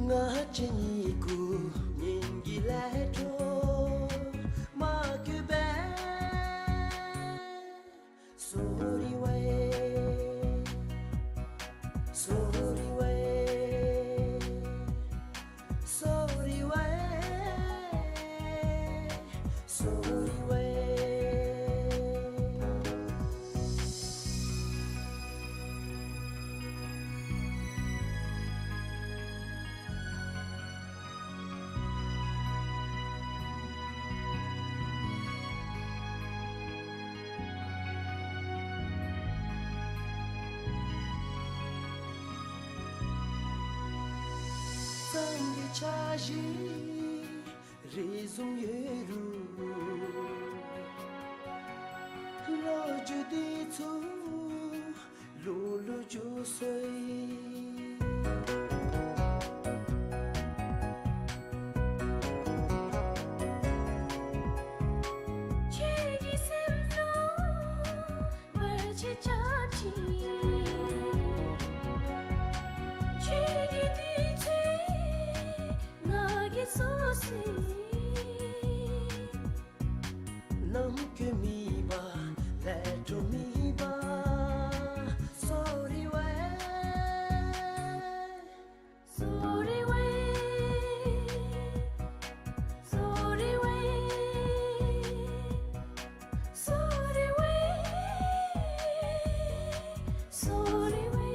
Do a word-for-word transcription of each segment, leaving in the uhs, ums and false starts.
ང་བཅས་གཉིས་ཀྱི་སྙིང་གི་ལས་འཕྲོ་མ་གོས་པས། སོ་རི་ཝེ། སོ་རི་ཝེ། སོ་རི་ཝེ། སོ་རི་ཝེ། སངས་རྒྱས་ཕྱག་བཞེས་རེ་ཟུང་ཡོད་རུང་། ལོ་རྒྱུས་འདི་ཚུ་ལོག་ལོག་འགྱོ་སོ་ཡི། ཁྱོད་ཀྱི་སེམས་ལུ་བར་ཆད་རྐྱབ་ཅིང་། ཁྱོད་ཀྱི་དུས་ཚོད་ང་གིས་སོ་སོ་ཡི། ནམ་གུ་མེད་པར་ལས་འཕྲོ་མེད་པར་སོ་རི་ཝེ། སོ་རི་ཝེ། སོ་རི་ཝེ། སོ་རི་ཝེ། སོ་རི་ཝེ།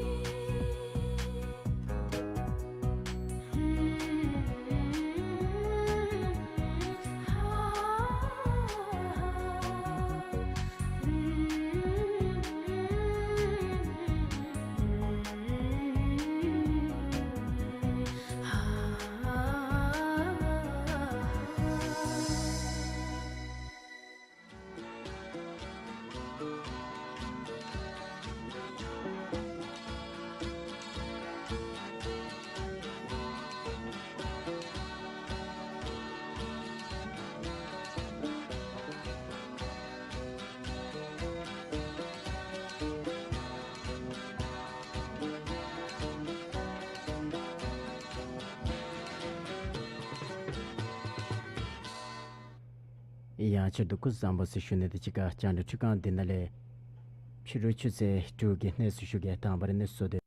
ཡང་ཆེད་དུ་སྐུ་གཟུགས་བཟང་པོ་ཟེར་ཞུ་ནི་དང་གཅིག་ཁར་རྒྱང་བསྒྲགས་འཕྲུལ་ཁང་འདི་ནང་ལས་ཕྱི་རུ་ཆུ་ཚོད་དྲུག་གི་གནས་ཚུལ་ཞུ་གེ། དང་པ་ར་གནས་ཚུལ་དེ།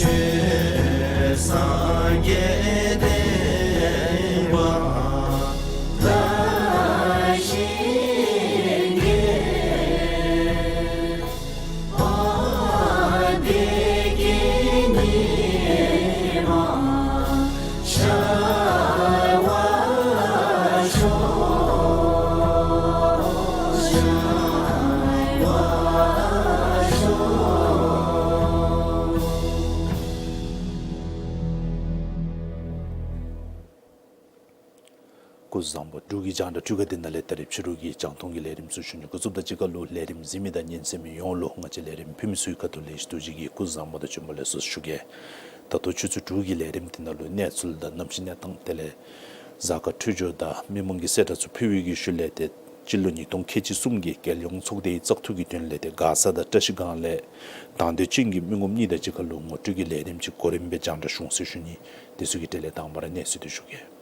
ཆོས་སངས་རྒྱས་བསྟན་པ་དར་ སྐུ་གཟུགས་བཟང་པོ། འབྲུག་གི་རྒྱང་བསྒྲགས་འཕྲུལ་ཁང་འདི་ནང་ལས་ད་རིས་ཕྱི་རུ་གི་རྒྱང་མཐོང་གི་ལས་རིམ་ཚུ་ཞུ་ནི། འགོ་བཙུགསཔ་དང་གཅིག་ཁར་ལུ་ལས་རིམ་གཟིགས་མི་དང་ཉན་གསན་མི་ཡོངས་ལུ་ང་བཅས་ལས་རིམ་ཕུལ་མི་ཚུ་གི་ཁ་ཐུག་ལས་ཞུ་དོ་བཟུམ་གྱི་སྐུ་གཟུགས་བཟང་པོ་དང་བྱོན་པ་ལེགས་སོ་ཞུ་གེ། ད་ལྟོ་ཆུ་ཚོད་དྲུག་གི་ལས་རིམ་འདི་ནང་ལུ་གནས་ཚུལ་དང་གནམ་གཤིས་གནས་སྟངས་དེ་ལས་གཟའ་སྐར་འཕྲོད་སྦྱོར་དང་མི་མང་གི་གསལ་བསྒྲགས་ཚུ་ཕུལ་བའི་གི་ཤུལ་ལས་ཏེ་སྤྱི་ལོ་ཉིས་སྟོང་ཁལ་གཅིག་གསུམ་གྱི་རྒྱལ་ཡོངས་ཚོགས་སྡེའི་བཙག་འཐུ་གི་དོན་ལས་ཏེ་མགར་ས་དང་བཀྲ་ཤིས་སྒང་ལས་དང་འདོད་ཅན་གྱི་མི་ངོམ་གཉིས་དང་གཅིག་ཁར་ལུ་ངོ་སྤྲོད་ཀྱི་ལས་རིམ་ཅིག་གོ་རིམ་སྦེ་རྒྱང་བསྒྲགས་ཞུ་འོང་ཟེར་ཞུ་ནི། དེ་ཚུ་གི་གྲས་ལས་དང་པ་ར་གནས་ཚུལ་འདི་ཞུ་གེ།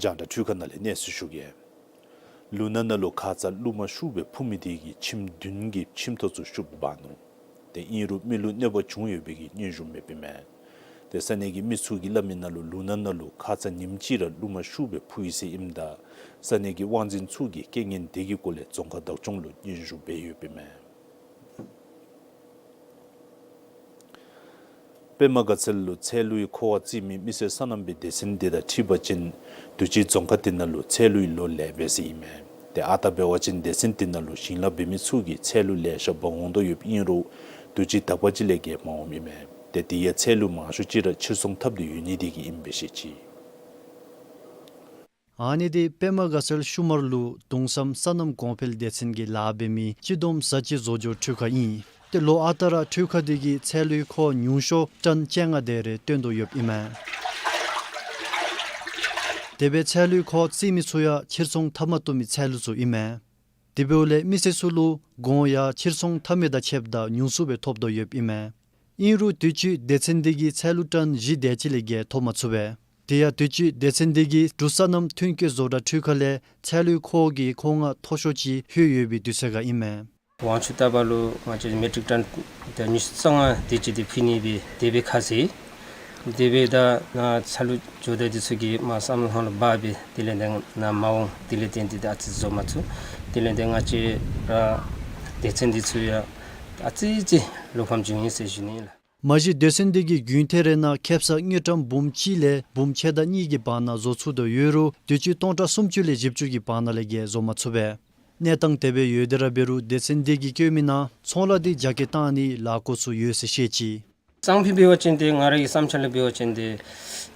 རྒྱང་བསྒྲགས་འཕྲུལ་ཁང་ནང་ལས་གནས་ཚུལ་ཞུ་གེ། ལུང་ནག་ནང་ལུ་ཁ་ཙ་རླུང་མ་ཤུགས་སྦེ་འཕུ་མི་དེ་གིས་ཁྱིམ་བདུན་གྱི་ཁྱིམ་ཐོག་ཚུ་ཤུགས་སྦེ་འབག་ནུག། ཏེ་ཨིན་རུང་མི་ལུ་གནོད་པ་བྱུང་ཡོད་པའི་གི་སྙན་ཞུ་མེདཔ་ཨིན་མས། ཏེ་ས་གནས་ཀྱི་མི་ཚུ་གིས་སླབ་མི་ནང་ལུ་ལུང་ནག་ནང་ལུ་ཁ་ཙ་ཉིནམ་གཅིག་ར་རླུང་མ་ཤུགས་སྦེ་འཕུ་ཡི་ཟེར་ཨིནམ་ད་ས་གནས་ཀྱི་དབང་འཛིན་ཚུ་གིས་རྐྱེན་ངན་དེ་གི་སྐོར་ལས་རྫོང་ཁག་བདག་སྐྱོང་ལུ་སྙན་ཞུ་འབད་ཡོདཔ་ཨིན་མས། པདྨ་དགའ་ཚལ་ལུ་ཚལ་ལུའི་ཁུ་བ་བཙིར་མི་མི་སེར་སོ་ནམ་པའི་སྡེ་ཚན་དེ་དང་འཁྲིལ་བ་ཅིན་དུས་ཅི་རྫོང་ཁག་དེ་ནང་ལུ་ཚལ་ལུའི་ལོ་ལེགས་པས་ཟེར་ཨིན་མས། ཏེ་ཨ་རྟག་འབད་བ་ཅིན་སྡེ་ཚན་དེ་ནང་ལུ་ཞིང་ལཱ་འབད་མི་ཚུ་གིས་ཚལ་ལུ་ལེ་ཤ་འབག་འོང་དོ་ཡོདཔ་ཨིན་རུང་དུས་ཅི་དག་པ་ཅིག་ལས་བརྒལ་མ་འོངམ་ཨིན་མས། ཏེ་དེ་ཡང་ཚལ་ལུ་མང་ཤོས་ཅིག་ར་ཕྱིར་ཚོང་འཐབ་སྟེ་ཡོད་ནི་དེ་གིས་ཨིན་པས་ཟེར་བཤད་ཅི། ཨ་ནི་འདི་པདྨ་དགའ་ཚལ་ཤུ་མར་ལུ་གདུང་བསམ་སོ་ནམ་གོང་འཕེལ་སྡེ་ཚན་གྱིས་ལཱ་འབད་མི་སྤྱི་བསྡོམས་བཟའ་སྤྱོད་བཟོ་སྦྱོར་འཕྲུལ་ཁང་ཨིན། ཏེ་ལོ་ཨ་རྟག་ར་འཕྲུལ་ཁང་དེ་གིས་ཚལ་ལུའི་ཁུ་བ་ཉུང་ཤོས་ཊཱན་བཅོ་ལྔ་དེ་རེ་བཏོན་དོ་ཡོདཔ་ཨིན་མས། དེ་སྦེ་ཚལ་ལུའི་ཁུ་བ་བཙིར་མི་ཚུ་ཡང་ཕྱིར་ཚོང་འཐབ་མ་བཏུབ་མི་ཚལ་ལུ་ཚུ་ཨིན་མས། དེ་འབདཝ་ལས་མི་སེར་ཚུ་ལུ་གོང་ཡང་ཕྱིར་ཚོང་འཐབ་མི་དང་ཕྱདཔ་ད་ཉུང་སུ་སྦེ་ཐོབ་དོ་ཡོདཔ་ཨིན་མས། ཨིན་རུང་དུས་ཅི་སྡེ་ཚན་དེ་གིས་ཚལ་ལུ་ཊཱན་བཞི་དེ་ཅིག་ལས་བརྒལ་ཐོབ་མ་ཚུགས་པས། དེ་ཡང་དུས་ཅི་སྡེ་ཚན་དེ་གིས་འབྲུག་སོ་ནམ་ཐོན་སྐྱེད་བཟོ་གྲྭ་འཕྲུལ་ཁང་ལས་ཚལ་ལུའི་ཁུ་བ་གི་མཁོ་མངགས་མཐོ་ཤོས་ཅིག་ལྷོད་ཡོད་པའི་དུས་ཚོད་ཁར་ཨིན་མས། དབང་ཆ་བཏབ་པ་ལུ་ང་བཅས་མེ་ཊིག་ཊཱན་དེ་ཉི་ཤུ་རྩ་ལྔ་དེ་ཅིག་དེ་ཕུལ་ནི་སྦེ་དེ་སྦེ་ཁ་བཟེད། དེ་སྦེ་ད་ནཱ་ཚལ་ལུ་འགྱོ་ད་དེ་ཚུ་གིས་མར་བསམ་བློ་ཧང་ལུ་འབག་སྦེ་དེ་ལས་ཏེ་ནཱ་མ་འོང་། དེ་ལས་བརྟེན་ཏེ་ད་ཨ་ཙི་བཟོ་མ་ཚུགས། དེ་ལས་ཏེ་ང་བཅས་ར་སྡེ་ཚན་དེ་ཚུ་ཡང་ཨ་ཙི་ཅིག་བློ་ཕམ་བྱུང་ཡི་ཟེར་ཞུ་ནི་ལགས། མ་གཞི་སྡེ་ཚན་དེ་གིས་དགུན་ཐེངས་རེ་ནང་ཁེབ་ས་དངུལ་ཀྲམ་འབུམ་གཅིག་ལས་འབུམ་ཕྱེད་དང་གཉིས་ཀྱི་བར་ན་བཟོ་ཚུགས་དོ་ཡོད་རུང་དུས་ཅི་སྟོང་ཕྲག་སུམ་ཅུ་ལས་བཞི་བཅུ་གི་བར་ན་ལས་བརྒལ་བཟོ་མ་ཚུགས་པས། གནས་སྟངས་དེ་སྦེ་ཡོད་དེ་ར་འབད་རུང་སྡེ་ཚན་དེ་གིས་བཀོད་མི་ནང་ཚོང་ལཱ་དེ་རྒྱ་སྐྱེད་བཏང་ནིའི་ལཱ་འགོ་བཙུགས་ཡོད་ཟེར་བཤད་ཅི། གཙང་ཕུད་འབད་བ་ཅིན་ཏེ་ང་ར་གི་བསམ་འཆར་ལས་འབད་བ་ཅིན་ཏེ་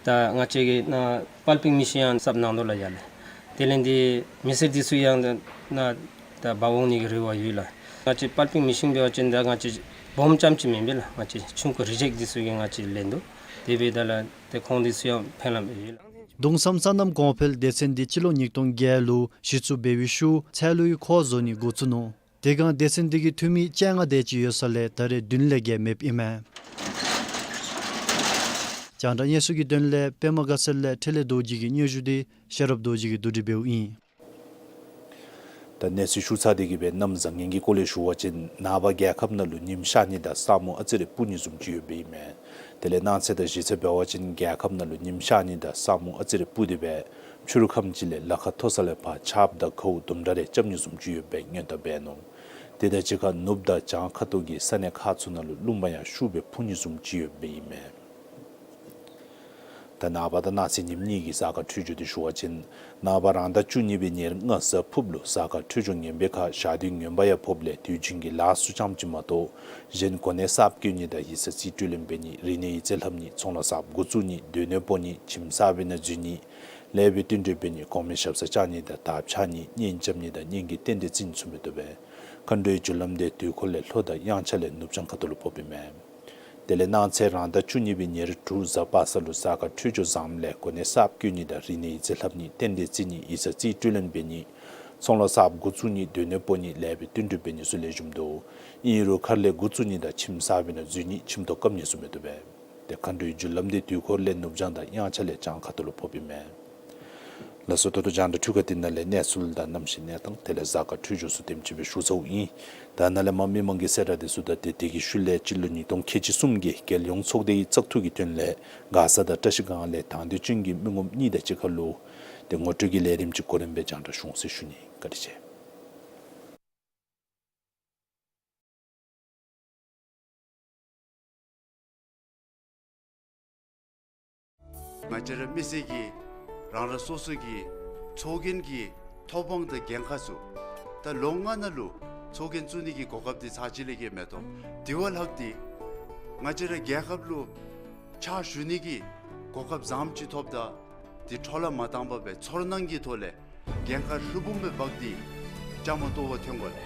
ད་ང་བཅས་ཀྱི་ནཱ་པཱལ་པིང་མེ་ཤིན་ཡང་གསརཔ་གནང་དོ་ལགས་ཡར་ལས། དེ་ལས་ཏེ་མི་སེར་དེ་ཚུ་ཡང་ནཱ་ད་འབག་འོང་ནི་གི་རེ་བ་ཡོད་ལགས། ང་བཅས་པཱལ་པིང་མེ་ཤིན་འབད་བ་ཅིན་ད་ང་བཅས་སྦོམ་རྐྱངམ་ཅིག་མེན་པས་ལགས། ང་བཅས་ཆུང་ཀུ་རི་ཇེཀཊ་དེ་ཚུ་གིས་ང་བཅས་ལེན་དོ། དེ་འབདཝ་ད་ལུ་ཏེ་ཁོང་དེ་ཚུ་ཡང་ཕན་ལམ་ཡོད་ལགས། གདུང་བསམ་སོ་ནམ་གོང་འཕེལ་སྡེ་ཚན་དེ་སྤྱི་ལོ་ཉིས་སྟོང་བརྒྱད་ལུ་གཞི་བཙུགས་འབད་བའི་ཤུལ་ཚལ་ལུའི་ཁུ་བ་བཟོ་ནི་འགོ་བཙུགས་ནུག། དེ་སྒང་སྡེ་ཚན་དེ་གི་འཐུས་མི་བཅོ་ལྔ་དེ་ཅིག་ཡོད་ས་ལས་ད་རེས་བདུན་ལས་བརྒལ་མེདཔ་ཨིན་མས། རྒྱང་བསྒྲགས་གནས་ཚུལ་གྱི་དོན་ལས་པདྨ་དགའ་ཚལ་ལས་འཕྲིན་ལས་རྡོ་རྗེ་གི་སྙན་ཞུ་དེ་ཤེས་རབ་རྡོ་རྗེ་གིས་བསྡུ་སྒྲིག་འབདཝ་ཨིན། ད་གནས་ཚུལ་ཞུ་ཚར་ཏེ་གི་སྦེ་གནམ་བཟང་ངན་གྱི་སྐོར་ལས་ཞུ་བ་ཅིན་ནངས་པ་རྒྱལ་ཁབ་ནང་ལུ་ཉིམ་ཤར་ནི་དང་ས་སྨུག་ཨ་ཙི་རེ་སྤུབ་ནི་བཟུམ་ཅིག་ཡོདཔ་ཨིན་མས། དེ་ལས་གནངས་ཚེ་དང་གཞེས་ཚེ་འབད་བ་ཅིན་རྒྱལ་ཁབ་ནང་ལུ་ཉིམ་ཤར་ནི་དང་ས་སྨུག་ཨ་ཙི་རེ་སྤུབ་སྟེ་སྦེ་ཕྱི་རུ་ཁམས་ཅིག་ལས་ལ་ཁ་མཐོ་ས་ལས་ཕར་ཆརཔ་དང་ཁཝ་དུམ་གྲ་རེ་རྐྱབ་ནི་བཟུམ་ཅིག་ཡོདཔ་སྦེ་སྔོན་བརྡ་འབད་ནུག། དེ་དང་གཅིག་ཁར་ནུབ་དང་བྱང་ཁ་ཐུག་གི་ས་གནས་ཁག་ཚུ་ནང་ལུ་རླུང་མ་ཡང་ཤུགས་སྦེ་འཕུ་ནི་བཟུམ་ཅིག་ཡོདཔ་ཨིན་མས། ད་ནངས་པ་དང་གནངས་ཚེ་ཉིནམ་གཉིས་ཀྱི་གཟའ་སྐར་འཕྲོད་སྦྱོར་དེ་ཞུ་བ་ཅིན་ནངས་པ་རང་ཟླ་བཅུ་གཉིས་པའི་ཉེར་ལྔ་གཟའ་ཕུརཔ་ལུ་གཟའ་སྐར་འཕྲོད་སྦྱོར་ངན་པའི་ཁར་ཞག་དུས་ངན་པ་ཡང་ཕོགཔ་ལས་དུས་རྒྱུན་གྱི་ལཱ་ཚུ་རྐྱངམ་ཅིག་མ་གཏོགས་གཞན་གོ་གནས་གསརཔ་བསྐོ་ནི་དང་ཡིག་ཚང་རྩིས་སྤྲོད་ལེན་འབད་ནི་རིག་གནས་ཡིག་རྩིས་ལྷབ་ནི་ཚོང་ལཱ་གསརཔ་འགོ་བཙུགས་ནི་སྡོད་གནས་སྤོ་ནི་ཁྱིམ་གསར་པའི་ནང་འཛུལ་ནི་ལེགས་པའི་བསྟུན་གྲོས་འབད་ནི་གོང་མའི་ཞབས་སར་བཅར་ནི་དང་དར་འཕྱར་ནི་གཉེན་རྐྱབ་ནི་དང་གཉེན་གྱི་རྟེན་འབྲེལ་བརྩི་ནི་ཚུ་མི་བཏུབ་པས། མཁའ་འགྲོའི་རྒྱུ་ལམ་དེ་དུས་འཁོར་ལས་ལྷོ་དང་དབྱངས་འཆར་ལས་ནུབ་བྱང་ཁ་ཐུག་ལུ་ཕོགཔ་ཨིན་མས། དེ་ལས་གནངས་ཚེ་རང་ཟླ་བཅུ་གཉིས་པའི་ཉེར་དྲུག་གཟའ་པ་སངས་ལུ་གཟའ་སྐར་འཕྲོད་སྦྱོར་བཟངམ་ལས་གོ་གནས་གསརཔ་བསྐོ་ནི་དང་རིག་གནས་ཡིག་རྩིས་ལྷབ་ནི་རྟེན་འབྲེལ་བརྩི་ནི་ཡིག་ཚང་རྩིས་སྤྲོད་ལེན་འབད་ནི་ཚོང་ལཱ་གསརཔ་འགོ་བཙུགས་ནི་སྡོད་གནས་སྤོ་ནི་ལེགས་པའི་བསྟུན་གྲོས་འབད་ནི་ཚུ་ལེགས་ཤོམ་འདུག། ཨིན་རུང་མཁར་ལས་འགོ་བཙུགས་ནི་དང་ཁྱིམ་གསར་པའི་ནང་འཛུལ་ནི་ཁྱིམ་ཐོག་བཀབ་ནི་ཚུ་མི་བཏུབ་པས། ཏེ་མཁའ་འགྲོའི་རྒྱུ་ལམ་དེ་དུས་འཁོར་ལས་ནུབ་བྱང་དང་དབྱངས་འཆར་ལས་བྱང་ཁ་ཐུག་ལུ་ཕོགཔ་ཨིན་མས། ལགས་སོ། ད་ལྟོ་རྒྱང་བསྒྲགས་འཕྲུལ་ཁང་འདི་ནང་ལས་གནས་ཚུལ་དང་གནམ་གཤིས་གནས་སྟངས་དེ་ལས་གཟའ་སྐར་འཕྲོད་སྦྱོར་ཚུ་དེམ་ཅིག་སྦེ་ཞུ་ཚརཝ་ཨིན། ད་ནཱ་ལས་མར་མི་མང་གི་གསལ་བསྒྲགས་དེ་ཚུ་དང་དེ་དེ་གི་ཤུལ་ལས་སྤྱི་ལོ་ཉིས་སྟོང་ཁལ་གཅིག་གསུམ་གྱི་རྒྱལ་ཡོངས་ཚོགས་སྡེའི་བཙག་འཐུ་གི་དོན་ལས་མགར་ས་དང་བཀྲ་ཤིས་སྒང་ལས་དང་འདོད་ཅན་གྱི་མི་ངོམ་གཉིས་དང་གཅིག་ཁར་ལུ་ཏེ་ངོ་སྤྲོད་ཀྱི་ལས་རིམ་ཅིག་གོ་རིམ་སྦེ་རྒྱང་བསྒྲགས་ཞུ་འོང་ཟེར་ཞུ་ནི། བཀའ་དྲིན་ཆེ། ང་བཅས་ར་མི་སེར་གྱིས་རང་རང་སོ་སོ་གི་ཚོགས་རྒྱན་གྱི་ཐོབ་དབང་དང་འགན་ཁག་ཚུ་ད་ལོ་ལྔ་ནང་ལུ་ཚོགས་རྒྱན་བཙུགས་ནི་གི་གོ་སྐབས་འདི་ཚར་གཅིག་ལས་བརྒལ་མེད་དོ། དེ་བ་ལྷག་སྟེ་ང་བཅས་ར་རྒྱལ་ཁབ་ལུ་ཕྱག་ཞུ་ནི་གི་གོ་སྐབས་བཟངམ་ཅིག་ཐོབ་ད་དེ་འཕྲོ་བརླག་མ་བཏང་པར་སྦེ་ཚོར་སྣང་གི་ཐོག་ལས་འགན་ཁག་ཧྲིལ་བུམ་སྦེ་འབག་སྟེ་བཅའ་མར་གཏོགས་པར་ཐོན་དགོ་ལགས།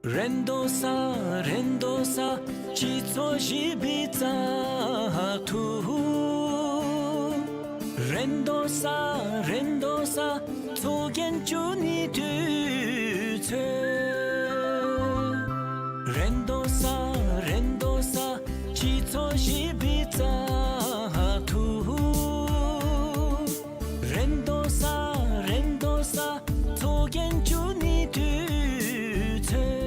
རེ་དོ་ས་རེ་དོ་ས་སྤྱི་ཚོགས་ཞི་བའི་བཙག་འཐུ། རེ་དོ་ས་རེ་དོ་ས་ཚོགས་རྒྱན་བཙུགས་ནིའི་དུས་ཚོད། རེ་དོ་ས་རེ་དོ་ས་སྤྱི་ཚོགས་ཞི་བའི་བཙག་འཐུ། རེ་དོ་ས་རེ་དོ་ས་ཚོགས་རྒྱན་བཙུགས་ནིའི་དུས་ཚོད།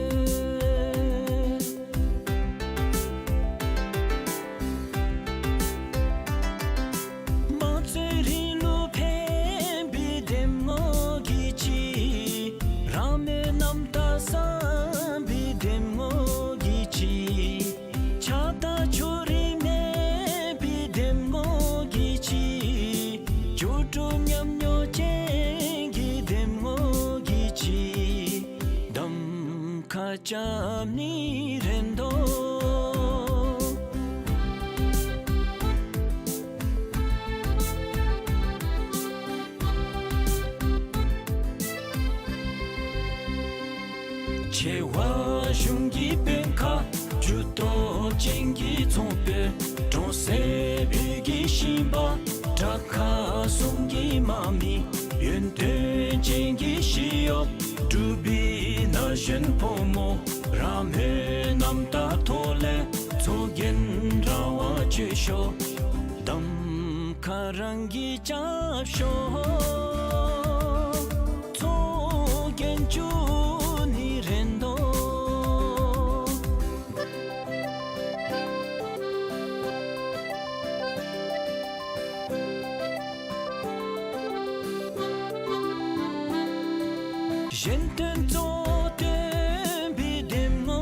དམངས་གཙོའི་རིང་ལུགས་ཕན་པའི་འདེམས་ངོ་གི་ཆེད། རང་མོས་རྣམ་དག་བསམ་པའི་འདེམས་ངོ་གི་ཆེད། ཆགས་སྡང་ཕྱོགས་རིས་མེད་པའི་འདེམས་ངོ་གི་ཆེད། འགྱུར་འགྲོས་ཉམས་མྱོང་ཅན་གྱི་འདེམས་ངོ་གི་ཆེད། གདམ་ཁ་རྐྱབ་ནི་རེ་དོ། ཆེ་བ་གཞུང་གི་དཔོན་ཁག་ཇུས་གཏོགས་ཅན་གྱི་ཚོང་དཔོན། གྲོང་གསེབ་བོད་ཀྱི་ཞིང་པ། དྲག་ཁག་གསུམ་གྱི་དམག་མི། ཡོན་ཏན་ཅན་གྱི་ཞི་གཡོག། འབྲུག་པའི་ན་གཞོན་ཕོ་མོ། རང་མོས་རྣམ་དག་ཐོག་ལས་ཚོགས་རྒྱན་རང་དབང་སྤྱོད་ཤོག། གདམ་ཁ་རང་གིས་རྐྱབ་ཤོག། ཚོགས་རྒྱན་བཙུགས་ནི་རེ་དོ། གཞན་དོན་གཙོ་བོར་བཏོན་པའི་འདེམས་ངོ་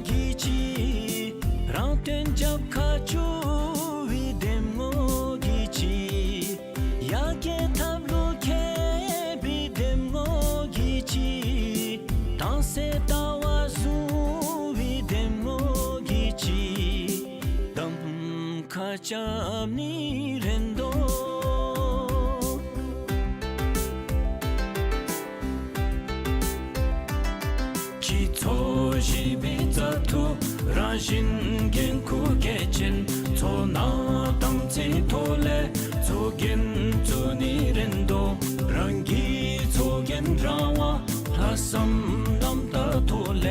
གི་ཆེད། རང་དོན་རྒྱབ་ཁར་བཅུག་པའི་འདེམས་ངོ་གི་ཆེད། ཡར་རྒྱས་ཐབས་ལུ་མཁས་པའི་འདེམས་ངོ་གི་ཆེད། དྭངས་གསལ་ལྟ་བ་བཟུང་བའི་འདེམས་ངོ་གི་ཆེད། གདམ་ཁ་རྐྱབ་ནི་རེ་དོ། སྤྱི་ཚོགས་ཞི་བའི་བཙག་འཐུ། རང་བཞིན་འགན་ཁུར་གལ་ཆེན། ཚོར་སྣང་དམ་ཚིག་ཐོག་ལས་ཚོགས་རྒྱན་བཙུགས་ནི་རེ་དོ། རང་གིས་ཚོགས་རྒྱན་རང་དབང་། ལྷག་བསམ་རྣམ་དག་ཐོག་ལས་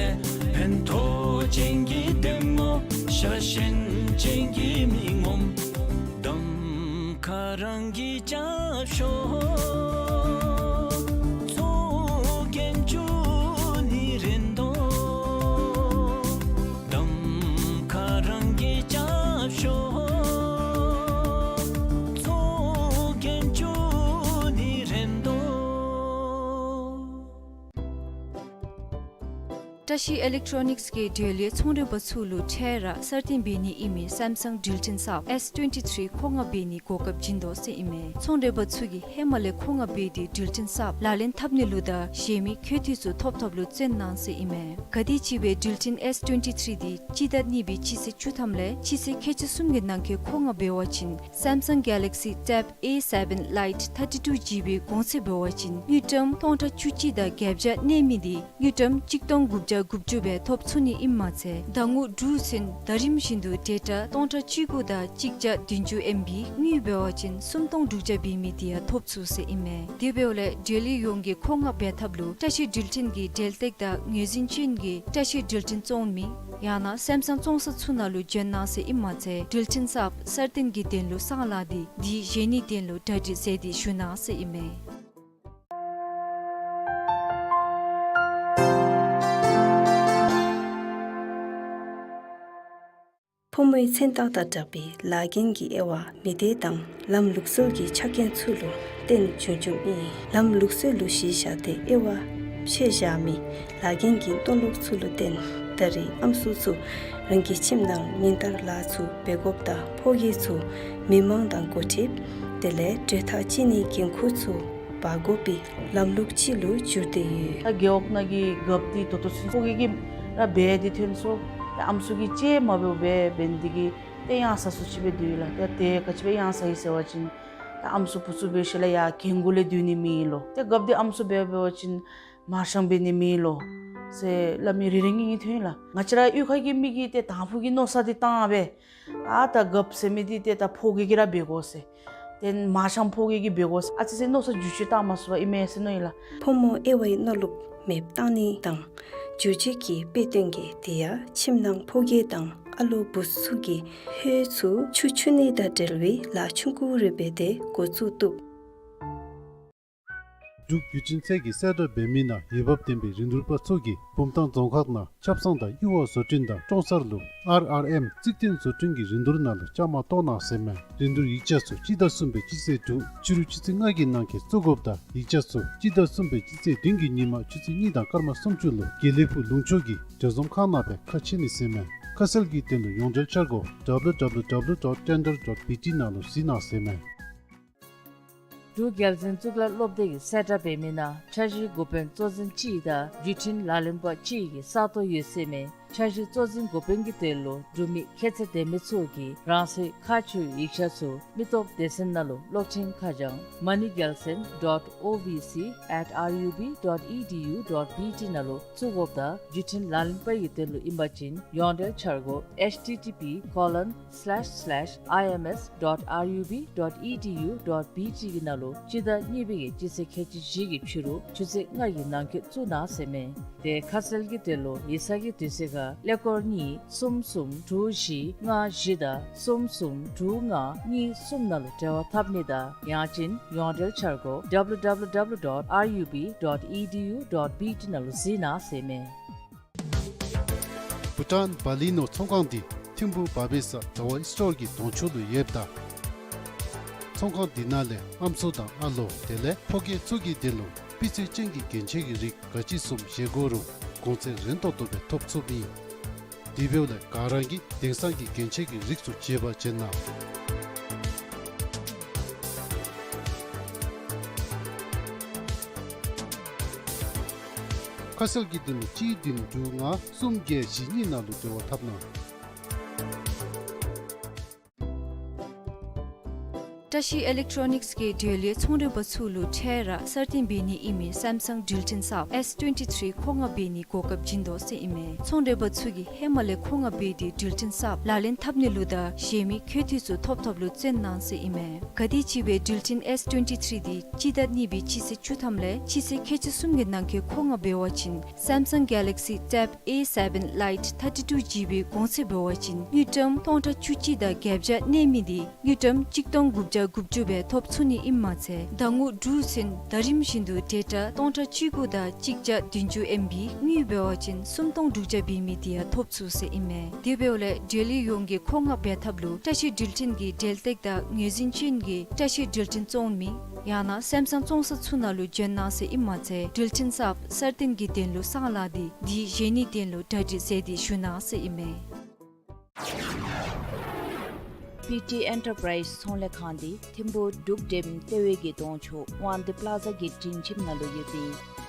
ཕན་ཐོགས་ཅན་གྱི་འདེམས་ངོ། ཤ་ཞེན་ཅན་གྱི་མི་ངོམ། གདམ་ཁ་རང་གིས་རྐྱབ་ཤོག། ཚོགས་རྒྱན་བཙུགས་ནི་རེ་དོ། གདམ་ཁ་རང་གིས་རྐྱབ་ཤོག། ཚོགས་རྒྱན་བཙུགས་ནི་རེ་དོ། བཀྲ་ཤིས་ཨི་ལེག་ཊོ་ནིགསི་གིས་འབྲེལ་ཡོད་ཚོང་མགྲོན་པ་ཚུ་ལུ་འཕྲལ་ར་གསར་བཏོན་འབད་ནི་ཨིན་མི་སེམ་སང་འགྲུལ་འཕྲིན་གསརཔ་ཨེསི་ཊུ་ཝེན་ཊི་ཐི་རི་མཁོ་མངགས་འབད་ནིའི་གོ་སྐབས་བྱིན་དོ་ཟེར་ཨིན་མས། ཚོང་མགྲོན་པ་ཚུ་གིས་ཧེ་མ་ལས་མཁོ་མངགས་འབད་དེ་འགྲུལ་འཕྲིན་གསརཔ་ལག་ལེན་འཐབ་ནི་ལུ་དང་གཞན་མི་མཁོ་འདོད་ཚུ་ཐོབ་ཐོབ་ལུ་བརྩོན་གནང་ཟེར་ཨིན་མས། ག་དེམ་ཅིག་སྦེ་འགྲུལ་འཕྲིན་ཨེསི་ཊུ་ཝེན་ཊི་ཐི་རི་འདི་སྤྱི་ཟླ་གཉིས་པའི་སྤྱི་ཚེས་བཅུ་ཐམ་ལས་སྤྱི་ཚེས་ཁལ་གཅིག་གསུམ་གྱི་ནང་འཁོད་མཁོ་མངགས་འབད་བ་ཅིན་སེམ་སང་གེ་ལེག་སི་ཊེབ་ཨེ་སེ་བེན་ལའིཊ་ཐར་ཊི་ཊུ་ཇི་བི་གོང་ཚད་འབད་བ་ཅིན་དངུལ་ཀྲམ་སྟོང་ཕྲག་བཅུ་གཅིག་དང་བརྒྱད་བརྒྱ་གནས་མི་འདི་དངུལ་ཀྲམ་གཅིག་སྟོང་དགུ་བརྒྱ་ དགུ་བཅུ་སྦེ་ཐོབ་ཚུགས་ནི་ཨིནམ་མ་ཚད་ཟླ་ངོ་དྲུག་ཚུན་ཟླ་རིམ་བཞིན་དུ་ཌེ་ཊ་སྟོང་ཕྲག་བཅུ་དགུ་དང་གཅིག་བརྒྱ་བདུན་ཅུ་ཨེམ་བི་དངུལ་འབད་བ་ཅིན་སུམ་སྟོང་དྲུག་བརྒྱ་འབད་མི་དེ་ཡང་ཐོབ་ཚུགས་ཟེར་ཨིན་མས། དེ་འབདཝ་ལས་འབྲེལ་ཡོད་ཡོངས་ཀྱིས་མཁོ་མངགས་འབད་ཐབས་ལུ་བཀྲ་ཤིས་འགྲུལ་འཕྲིན་གྱི་འབྲེལ་སྟེགས་དང་ངོས་འཛིན་ཅན་གྱི་བཀྲ་ཤིས་འགྲུལ་འཕྲིན་བཙོང་མི་ཡང་ན་སེམ་སང་བཙོང་ས་ཚུ་ནང་ལུ་འབྱོན་གནང་ཟེར་ཨིནམ་མ་ཚད་འགྲུལ་འཕྲིན་གསརཔ་སར་བརྟན་གྱི་དོན་ལུ་སང་ལཱ་འདི་འདི་བཞེས་ནིའི་དོན་ལུ་གྲ་སྒྲིག་མཛད་དེ་བཞུགས་གནང་ཟེར་ཨིན་མས། ཕོ་མོའི་མཚན་རྟགས་དང་སྦྲགས་པའི་ལཱ་འགན་གྱི་དབྱེ་བ་མི་སྡེ་དང་ལམ་ལུགས་སྲོལ་གྱི་ཆ་རྐྱེན་ཚུ་ལུ་བརྟེན་བྱུང་བྱུངམ་ཨིན། ལམ་ལུགས་སྲོལ་ལུ་གཞི་བཞག་སྟེ་དབྱེ་བ་ཕྱེ་བཞག་མི་ལཱ་འགན་གྱི་མཐོ་སློབ་ཚུ་ལུ་བརྟེན་ད་རེས་ཨམ་སྲུ་ཚུ་རང་གི་ཁྱིམ་ནང་ཉིན་ལྟར་ལཱ་ཚུ་འབད་དགོཔ་དང་ཕོ་སྐྱེས་ཚུ་མི་མང་དང་འགོ་ཁྲིདཔ་དེ་ལས་གྲོས་ཐག་བཅད་ནིའི་འགན་ཁུར་ཚུ་འབག་དགོ་པའི་ལམ་ལུགས་ཅིག་ལུ་འགྱུར་ཏེ་ཡོད། ད་རྒེད་འོག་ནང་གི་རྒཔོ་འདི་ད་ལྟོ་ཚུན་ཚོད་ཕོ་སྐྱེས་ཀྱིས་ར་འབད་དེ་ཐོན་སོང་། ད་ཨམ་སྲུ་གིས་ཅིག་མ་འབདཝ་སྦེ་འབད་ནི་དེ་གིས་ཏེ་ཡང་ས་སུ་ཅིག་སྦེ་སྡོད་ཡི་ལགས། ད་དེ་ག་ཅི་སྦེ་ཡང་ས་ཡི་ཟེར་བ་ཅིན་ད་ཨམ་སྲུ་བུ་ཚུ་འབད་ཞིནམ་ལས་ཡར་རྒན་གུ་ལས་སྡོད་ནི་མེད་ལོ། ཏེ་རྒཔོ་འདི་ཨམ་སྲུ་འབད་འབད་བ་ཅིན་མར་ཤང་འབད་ནི་མེད་ལོ་ཟེར་སླབ་མི་རེ་རེ་གཉིས་གཉིས་ཐོན་ཡི་ལགས། ང་བཅས་ར་གཡུས་ཁ་གི་མི་གིས་ཏེ་དང་ཕུ་གི་མནོ་བསམ་འདི་བཏང་སྦེ་ཨ་ད་རྒཔོ་ཟེར་མི་འདི་ཏེ་ད་ཕོ་སྐྱེས་ཀྱིས་ར་འབད་དགོ་ཟེར། ཏེ་མར་ཤང་ཕོ་སྐྱེས་ཀྱིས་འབད་དགོ་ཟེར་ཨ་ཙི་ཙི་མནོ་བསམ་འགྱུར་བཅོས་བཏང་མ་ཚུགས་པར་ཨིན་མས་ཟེར་མནོ་ཡི་ལགས། ཕོ་མོ་དབྱེ་བའི་མནོ་ལུགས་མེདཔ་བཏང་ནི་དང་འགྱུར་བཅོས་ཀྱི་དཔེ་སྟོན་གྱི་དེ་ཡང་ཁྱིམ་ནང་ཕོ་སྐྱེས་དང་ཨ་ལོ་བུ་ཚུ་གིས་ལྷོད་ཚུ་ཆུ་འཁྱུ་ནི་དང་འབྲེལ་བའི་ལཱ་ཆུང་ཀུ་རེ་འབད་དེ་འགོ་བཙུགས་བཏུབ། འབྲུག་བརྒྱུད་འཕྲིན་ཚད་ཀྱིས་གསལ་བསྒྲགས་འབད་མི་ནང་འོས་འབབ་ལྡན་པའི་རིན་བསྡུར་པ་ཚུ་གིས་བུམ་ཐང་རྫོང་ཁག་ནང་ཆབ་གསང་དང་གཡུར་བ་བཟོ་སྐྲུན་དང་ཀྲོང་གསར་ལུ་ཨར་ཨར་ཨེམ་རྩིག་སྟོན་བཟོ་སྐྲུན་གྱི་རིན་བསྡུར་ནང་ལུ་བཅའ་མར་གཏོགས་གནང་ཟེར་མས། རིན་བསྡུར་ཡིག་ཆ་ཚུ་སྤྱི་ཟླ་གསུམ་པའི་སྤྱི་ཚེས་དྲུག་ཕྱི་རུ་ཆུ་ཚོད་ལྔ་གི་ནང་འཁོད་བཙུགས་དགོཔ་དང་ཡིག་ཆ་ཚུ་སྤྱི་ཟླ་གསུམ་པའི་སྤྱི་ཚེས་བདུན་གྱི་ཉིན་མ་ཆུ་ཚོད་གཉིས་དང་སྐར་མ་སུམ་ཅུ་ལུ་དགེ་ལེགས་ཕུག་ལུང་ཕྱོགས་ཀྱི་གྲལ་འཛོམས་ཁང་ནང་སྦེ་ཁ་ཕྱེ་ནི་ཟེར་མས། ཁ་གསལ་གྱི་དོན་ལུ་ཡོངས་འབྲེལ་འཆར་སྒོ་W W W dot tender dot B T ནང་ལུ་གཟིགས་གནང་ཟེར་མས། འབྲུག་རྒྱལ་བཙུན་གཙུག་ལག་སློབ་སྡེ་གིས་གསལ་བསྒྲགས་འབད་མི་ནང་འཆར་གཞིའི་འགོ་དཔོན་གཙོ་འཛིན་གཅིག་དང་བརྒྱུད་འཕྲིན་ལག་ལེན་པ་གཅིག་གི་ས་སྟོང་ཡོད་ཟེར་མས། འཆར་གཞི་གཙོ་འཛིན་འགོ་དཔོན་གྱི་དོན་ལུ་འབྲུག་མི་ཁྱད་ཚད་ལྡན་མི་ཚུ་གིས་རང་སོའི་ཁ་ཕྱེ་ཡིག་ཆ་ཚུ་མི་སྟོབས་སྡེ་ཚན་ནང་ལུ་གློག་འཕྲིན་ཁ་བྱང་མ་ནི་རྒྱལ་བཙུན་dot O V C at R U B dot E D U dot B T ནང་ལུ་བཙུགས་དགོཔ་དང་བརྒྱུད་འཕྲིན་ལག་ལེན་པ་གི་དོན་ལུ་ཨིན་པ་ཅིན་ཡོངས་འབྲེལ་འཆར་སྒོ་H T T P colon slash slash I M S dot R U B dot E D U dot B T གི་ནང་ལུ་སྤྱི་ཟླ་གཉིས་པའི་གི་སྤྱི་ཚེས་ཁལ་གཅིག་བཞི་གི་ཕྱི་རུ་ཆུ་ཚོད་ལྔ་གི་ནང་འཁོད་བཙུགས་གནང་ཟེར་མས། དེ་ཁ་གསལ་གྱི་དོན་ལུ་ཡིག་ཚང་གི་དུས་ཚོད་ཁར་ཀླད་ཀོར་གཉིས་གསུམ་གསུམ་དྲུག་བཞི་ལྔ་བཞི་དང་གསུམ་གསུམ་དྲུག་ལྔ་གཉིས་གསུམ་ནང་ལུ་འབྲེལ་བ་འཐབ་ནི་དང་ཡང་ཅིན་ཡོངས་འབྲེལ་འཆར་སྒོ W W W dot R U B dot E D U dot B T ནང་ལུ་གཟིགས་གནང་ཟེར་མས། བྷུ་ཊཱན་བ་ལི་ནོ་ཚོང་ཁང་འདི་ཐིམ་ཕུ་བ་བེ་ས་ཟླ་བ་སི་ཊོར་གྱི་གདོང་ཕྱོགས་ལུ་ཡོདཔ་ད་ཚོང་ཁང་འདི་ནང་ལས་ཨམ་སྲུ་དང་ཨ་ལོ་དེ་ལས་ཕོ་སྐྱེས་ཚུ་གི་དོན་ལུ་སྤུས་ཚད་ཅན་གྱི་རྒྱན་ཆ་གི་རིགས་ག་ཅི་བཟུམ་བཞེས་དགོ་རུང་གོང་ཚད་རན་ཏོག་ཏོ་སྦེ་ཐོབ་ཚུགསཔ་ཨིན། དེ་འབདཝ་ལས་ག་ར་གིས་དེང་སང་གི་རྒྱན་ཆ་གི་རིགས་ཚུ་བརྗེ་བར་བྱོན་གནང་། ཁ་གསལ་གྱི་དོན་ལུ་གཅིག་བདུན་དྲུག་ལྔ་གསུམ་བརྒྱད་བཞི་གཉིས་ནང་ལུ་འབྲེལ་བ་འཐབ་གནང་། བཀྲ་ཤིས་ཨི་ལེག་ཊོ་ནིགསི་གིས་འབྲེལ་ཡོད་ཚོང་མགྲོན་པ་ཚུ་ལུ་འཕྲལ་ར་གསར་བཏོན་འབད་ནི་ཨིན་མི་སེམ་སང་འགྲུལ་འཕྲིན་གསརཔ་S twenty three མཁོ་མངགས་འབད་ནི་གོ་སྐབས་བྱིན་དོ་ཟེར་ཨིན་མས། ཚོང་མགྲོན་པ་ཚུ་གིས་ཧེ་མ་ལས་མཁོ་མངགས་འབད་དེ་འགྲུལ་འཕྲིན་གསརཔ་ལག་ལེན་འཐབ་ནི་ལུ་དང་གཞན་མི་ཁྱད་དུས་ཚུ་ཐོབ་ཐོབ་ལུ་བརྩོན་གནང་ཟེར་ཨིན་མས། ག་དེམ་ཅིག་སྦེ་འགྲུལ་འཕྲིན་S twenty three འདི་སྤྱི་ཟླ་གཉིས་པའི་སྤྱི་ཚེས་བཅུ་ཐམ་ལས་སྤྱི་ཚེས་ཁལ་གཅིག་གསུམ་གྱི་ནང་འཁོད་མཁོ་མངགས་འབད་བ་ཅིན་Samsung Galaxy Tab A seven Lite thirty two G B གོང་ཚད་འབད་བ་ཅིན་དངུལ་ཀྲམ་སྟོང་ཕྲག་བཅུ་གཅིག་དང་བརྒྱད་བརྒྱ་གནས་མི་འདི་དངུལ་ཀྲམ་གཅིག་སྟོང་དགུ་བརྒྱ་དགུ་བཅུ་སྦེ་ཐོབ་ཚུགས་ནི་ཨིནམ་མ་ཚད་ཟླ་ངོ་དྲུག་ཚུན་ཟླ་རིམ་བཞིན་དུ་ཌེ་ཊ་སྟོང་ཕྲག་བཅུ་དགུ་དང་གཅིག་བརྒྱ་བདུན་ཅུ་ཨེམ་བི་དངུལ་འབད་བ་ཅིན་སུམ་སྟོང་དྲུག་བརྒྱ་འབད་མི་དེ་ཡང་ཐོབ་ཚུགས་ཟེར་ཨིན་མས། དེ་འབདཝ་ལས་འབྲེལ་ཡོད་ཡོངས་ཀྱིས་མཁོ་མངགས་འབད་ཐབས་ལུ་བཀྲ་ཤིས་འགྲུལ་འཕྲིན་གྱི་འབྲེལ་སྟེགས་དང་ངོས་འཛིན་ཅན་གྱི་བཀྲ་ཤིས་འགྲུལ་འཕྲིན་བཙོང་མི་ཡང་ན་སེམ་སང་བཙོང་ས་ཚུ་ནང་ལུ་འབྱོན་གནང་ཟེར་ཨིནམ་མ་ཚད་འགྲུལ་འཕྲིན་གསརཔ་གསར་བཏོན་གྱི་དོན་ལུ་སང་ལཱ་འདི་འདི་བཞེས་ནིའི་དོན་ལུ་གྲ་སྒྲིག་མཛད་དེ་བཞུགས་གནང་ཟེར་ཨིན་མས། པི་ཊི་ཨེན་ཊར་པ་རའིཛ་ཚོང་ལས་ཁང་འདི་ཐིམ་ཕུ་འབྲུག་འགྲེམ་ལྟེ་བའི་གི་གདོང་ཕྱོགས་དབང་འདུས་པ་ལ་ཛ་གི་མགྲིན་ཁྱིམ་ནང་ལུ་ཡོད་པའི་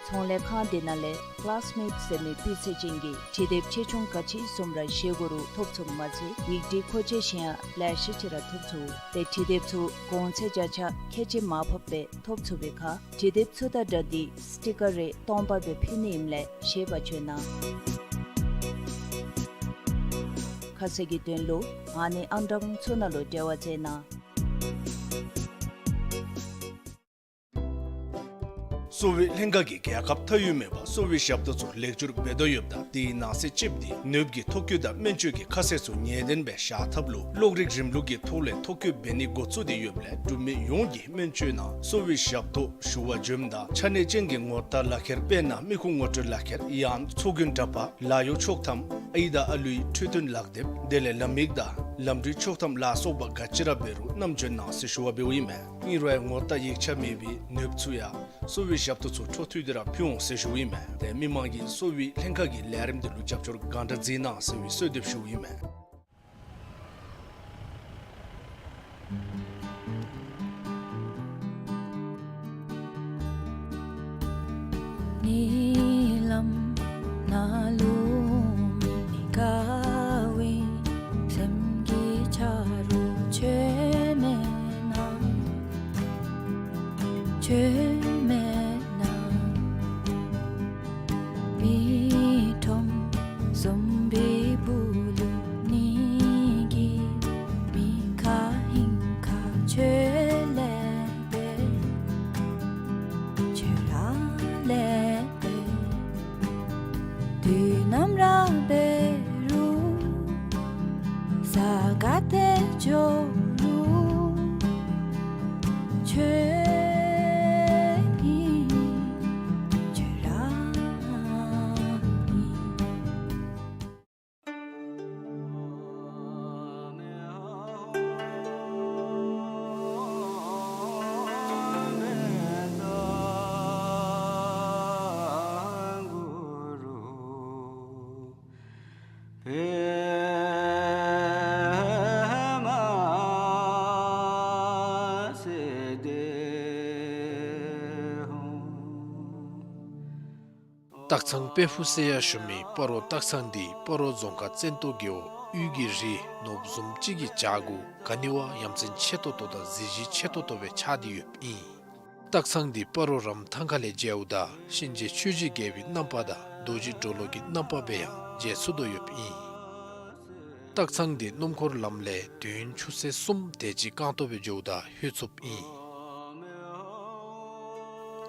ཚོང་ལས་ཁང་འདི་ནང་ལས་ཀ་ལཱས་མེཊ་ཟེར་མི་སྤུས་ཚད་ཅན་གྱི་འབྲི་དེབ་ཆེ་ཆུང་ག་ཅི་བཟུམ་ར་བཞེས་དགོ་རུང་ཐོབ་ཚུགསཔ་མ་ཚད་ཡིག་འབྲི་མཁོ་ཆས་གཞན་ཡང་ལེ་ཤ་ཅིག་ར་ཐོབ་ཚུགས། ཏེ་འབྲི་དེབ་ཚུ་གོང་ཚད་བརྒྱ་ཆ་ཁལ་གཅིག་མར་ཕབ་སྦེ་ཐོབ་ཚུགས་པའི་ཁར་འབྲི་དེབ་ཚུ་དང་སྦྲགས་ཏེ་སི་ཊི་ཀར་རེ་སྟོང་པ་སྦེ་ཕུལ་ནི་ཨིནམ་ལས་བཞེས་པར་བྱོན་གནང་། ཁ་གསལ་གྱི་དོན་ལུ་ཨ་ནི་ཨང་གྲངས་ཚུ་ནང་ལུ་འབྲེལ་བ་མཛད་གནང་། གསོ་བའི་ལྷན་ཁག་གིས་རྒྱལ་ཁབ་མཐའ་དབུས་མེད་པར་གསོ་བའི་ཞབས་ཏོག་ཚུ་ལེགས་བཅོས་འབད་དོ་ཡོདཔ་ད་དེའི་ནང་གསེས་གཅིགཔོ་འདི་ནདཔ་གི་ཐོ་བཀོད་དང་སྨན་བཅོས་ཀྱི་ཁ་གསལ་ཚུ་ངེས་བདེན་སྦེ་བཞག་ཐབས་ལུ་གློག་རིག་རིམ་ལུགས་ཀྱི་ཐོག་ལས་ཐོ་བཀོད་འབད་ནི་འགོ་བཙུགས་ཏེ་ཡོདཔ་ལས་འབྲུག་མི་ཡོངས་ཀྱིས་སྨན་བཅོས་ནང་གསོ་བའི་ཞབས་ཏོག་ཞུ་བར་འབྱོནམ་ད་ཆ་གནས་ཅན་གྱི་ངོ་རྟགས་ལག་ཁྱེར་དཔེར་ན་མི་ཁུངས་ངོ་སྤྲོད་ལག་ཁྱེར་ཡང་ཚོགས་རྒྱན་འདྲ་པར་ལཱ་གཡོག་ཆོག་ཐམ་ཨའི་དང་ཨ་ལུའི་འཕྲོད་བསྟེན་ལག་དེབ་དེ་ལས་ལམ་ཡིག་དང་ལམ་འགྲུལ་ཆོག་ཐམ་ལ་སོགས་པ་ག་ཅི་ར་འབད་རུང་བསྣམས་འབྱོན་གནང་ཟེར་ཞུ་བ་འབདཝ་ཨིན་མས། ཨིན་རུང་ཡང་ངོ་རྟགས་ཡིག་ཆ་མེད་པའི་ནདཔ་ཚུ་ཡང་གསོ་བའི་ཞབས་ཏོག་ཚུ་འཕྲོ་མཐུད་དེ་ར་ཕུལ་འོང་ཟེར་ཞུཝ་ཨིན་མས། ཏེ་མི་མང་གིས་གསོ་བའི་ལྷན་ཁག་གི་ལས་རིམ་དེ་ལུ་རྒྱབ་སྐྱོར་གང་དྲག་མཛད་གནང་ཟེར་བའི་གསོལ་འདེབས་ཞུཝ་ཨིན་མས། ཉིནམ་ནང་ལུ་མི་དགའ་བའི་སེམས་ཀྱི་ཆ་རོགས་ཁྱོད་མེན་ན། ཁྱོད་མེན་ན། མི་ཁྲོམ་ཟོམ་པའི་སྦུག་ལུ་ནི་གི་མི་ཁ་ཧིང་ཁ་ཁྱོད་ལས་འབད་ཁྱོད་ར་ལས་འབད། དུས་ནམ་ར་འབད་རུང་ས་ག་ཏེ་འགྱོ་རུང་ཁྱོད་ཨིན་ཁྱོད་ར་ཨིན། སྟག་ཚང་དཔལ་ཕུག་ཟེར་ཡང་ཞུ་མི་སྤ་རོ་སྟག་ཚང་འདི་སྤ་རོ་རྫོང་ཁག་བཙན་ཏོ་རྒེད་འོག་དབུས་ཀྱི་རི་ནོར་བུ་བཟུམ་ཅིག་གི་བྱག་གུ་ག་ནི་བ་ཡ་མཚན་ཆེ་ཏོག་ཏོ་དང་གཟི་བརྗིད་ཆེ་ཏོག་ཏོ་སྦེ་ཆགས་ཏེ་ཡོདཔ་ཨིན། སྟག་ཚང་འདི་སྤ་རོ་རམ་ཐང་ཁ་ལས་མཇལཝ་ད་གཤིན་རྗེ་ཆོས་ཀྱི་རྒྱལ་པོའི་རྣམ་པ་དང་རྡོ་རྗེ་གྲོ་ལོད་ཀྱི་རྣམ་པ་སྦེ་ཡང་མཇལ་ཚུགས་དོ་ཡོདཔ་ཨིན། སྟག་ཚང་འདི་སྣུམ་འཁོར་ལམ་ལས་དུས་ཡུན་ཆུ་ཚོད་གསུམ་དེ་ཅིག་རྐང་སྟོང་སྦེ་འགྱོཝ་ད་ལྷོད་ཚུགསཔ་ཨིན།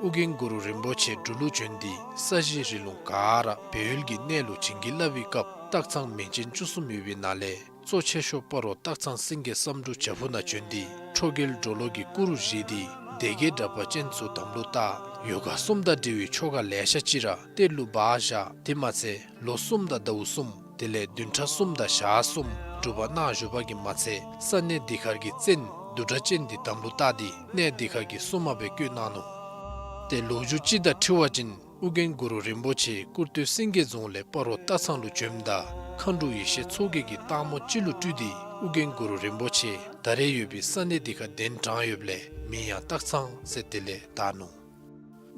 ཨོ་རྒྱན་གུ་རུ་རིན་པོ་ཆེ་འབྲུག་ལུ་བྱོན་ཏེ་ས་གཞི་རི་ལུང་ག་ར་སྦས་ཡུལ་གྱི་གནས་ལུ་བྱིན་གྱིས་བརླབས་པའི་སྐབས་སྟག་ཚང་མིང་ཅན་བཅུ་གསུམ་ཡོད་པའི་ནང་ལས་གཙོ་ཆེ་ཤོས་སྤ་རོ་སྟག་ཚང་སེང་གེ་བསམ་འགྲུབ་བྱག་ཕུག་ནང་བྱོན་ཏེ་ཁྲོ་རྒྱལ་གྲོ་ལོད་ཀྱི་སྐུ་རུ་བཞེངས་ཏེ་སྡེ་བརྒྱད་འདྲ་པར་ཅན་ཚུ་དམ་ལུ་བཏགས། ཡོ་ག་གསུམ་དང་འབྲེལ་བའི་ཆོ་ག་ལེ་ཤ་ཅིག་ར་གཏེར་ལུ་སྦ་བཞག། དེ་མ་ཚད་ལོ་གསུམ་དང་ཟླཝ་གསུམ་དེ་ལས་བདུན་ཕྲག་གསུམ་དང་ཞག་གསུམ་སྒྲུབ་པ་གནང་བཞུགས་པ་གིས་མ་ཚད་ས་གནས་འདི་ཁར་གྱི་བཙན་བདུད་དྲག་ཅན་འདི་དམ་ལུ་བཏགས་ཏེ་གནས་འདི་ཁར་གྱི་སྲུང་མ་སྦེ་བསྐོས་གནང་ནུག། ཏེ་ལོ་རྒྱུས་ཅིག་དང་འཁྲིལ་བ་ཅིན་ཨོ་རྒྱན་གུ་རུ་རིན་པོ་ཆེ་སྐུར་སྟོད་སེང་གེ་རྫོང་ལས་སྤ་རོ་སྟག་ཚང་ལུ་བྱོནམ་ད་མཁའ་འགྲོ་ཡེ་ཤེས་མཚོ་རྒྱལ་གྱིས་སྟག་མོ་ཅིག་ལུ་སྤྲུལ་ཏེ་ཨོ་རྒྱན་གུ་རུ་རིན་པོ་ཆེ་ད་རེས་ཡོད་པའི་ས་གནས་འདི་ཁར་གདན་དྲངས་ཡོདཔ་ལས་མིང་ཡང་སྟག་ཚང་ཟེར་དེ་ལས་བཏགས་ནུག།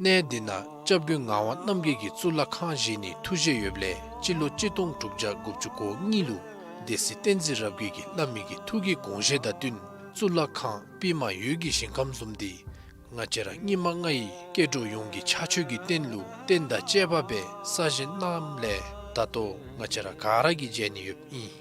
གནས་འདི་ནང་སྐྱབས་མགོན་ངག་དབང་རྣམ་རྒྱལ་གྱིས་གཙུག་ལག་ཁང་བཞེངས་ནིའི་ཐུགས་བཞེད་ཡོདཔ་ལས་སྤྱི་ལོ་གཅིག་སྟོང་དྲུག་བརྒྱ་དགུ་བཅུ་གོ་གཉིས་ལུ་སྡེ་སྲིད་བསྟན་འཛིན་རབ་རྒྱས་ཀྱིས་བླ་མའི་གི་ཐུགས་ཀྱི་དགོངས་བཞེད་དང་བསྟུན་གཙུག་ལག་ཁང་པདྨ་འོད་ཀྱི་ཞིང་ཁམས་བཟུམ་འདི་ང་བཅས་ར་སྙིགས་མ་ལྔ་ཡི་སྐྱེ་འགྲོ་ཡོངས་ཀྱི་ཕྱག་མཆོད་ཀྱི་རྟེན་ལུ་རྟེན་དང་བཅས་པ་སྦེ་གསར་བཞེངས་གནངམ་ལས་ད་ལྟོ་ང་བཅས་ར་ག་ར་གིས་མཇལ་ནི་ཡོདཔ་ཨིན།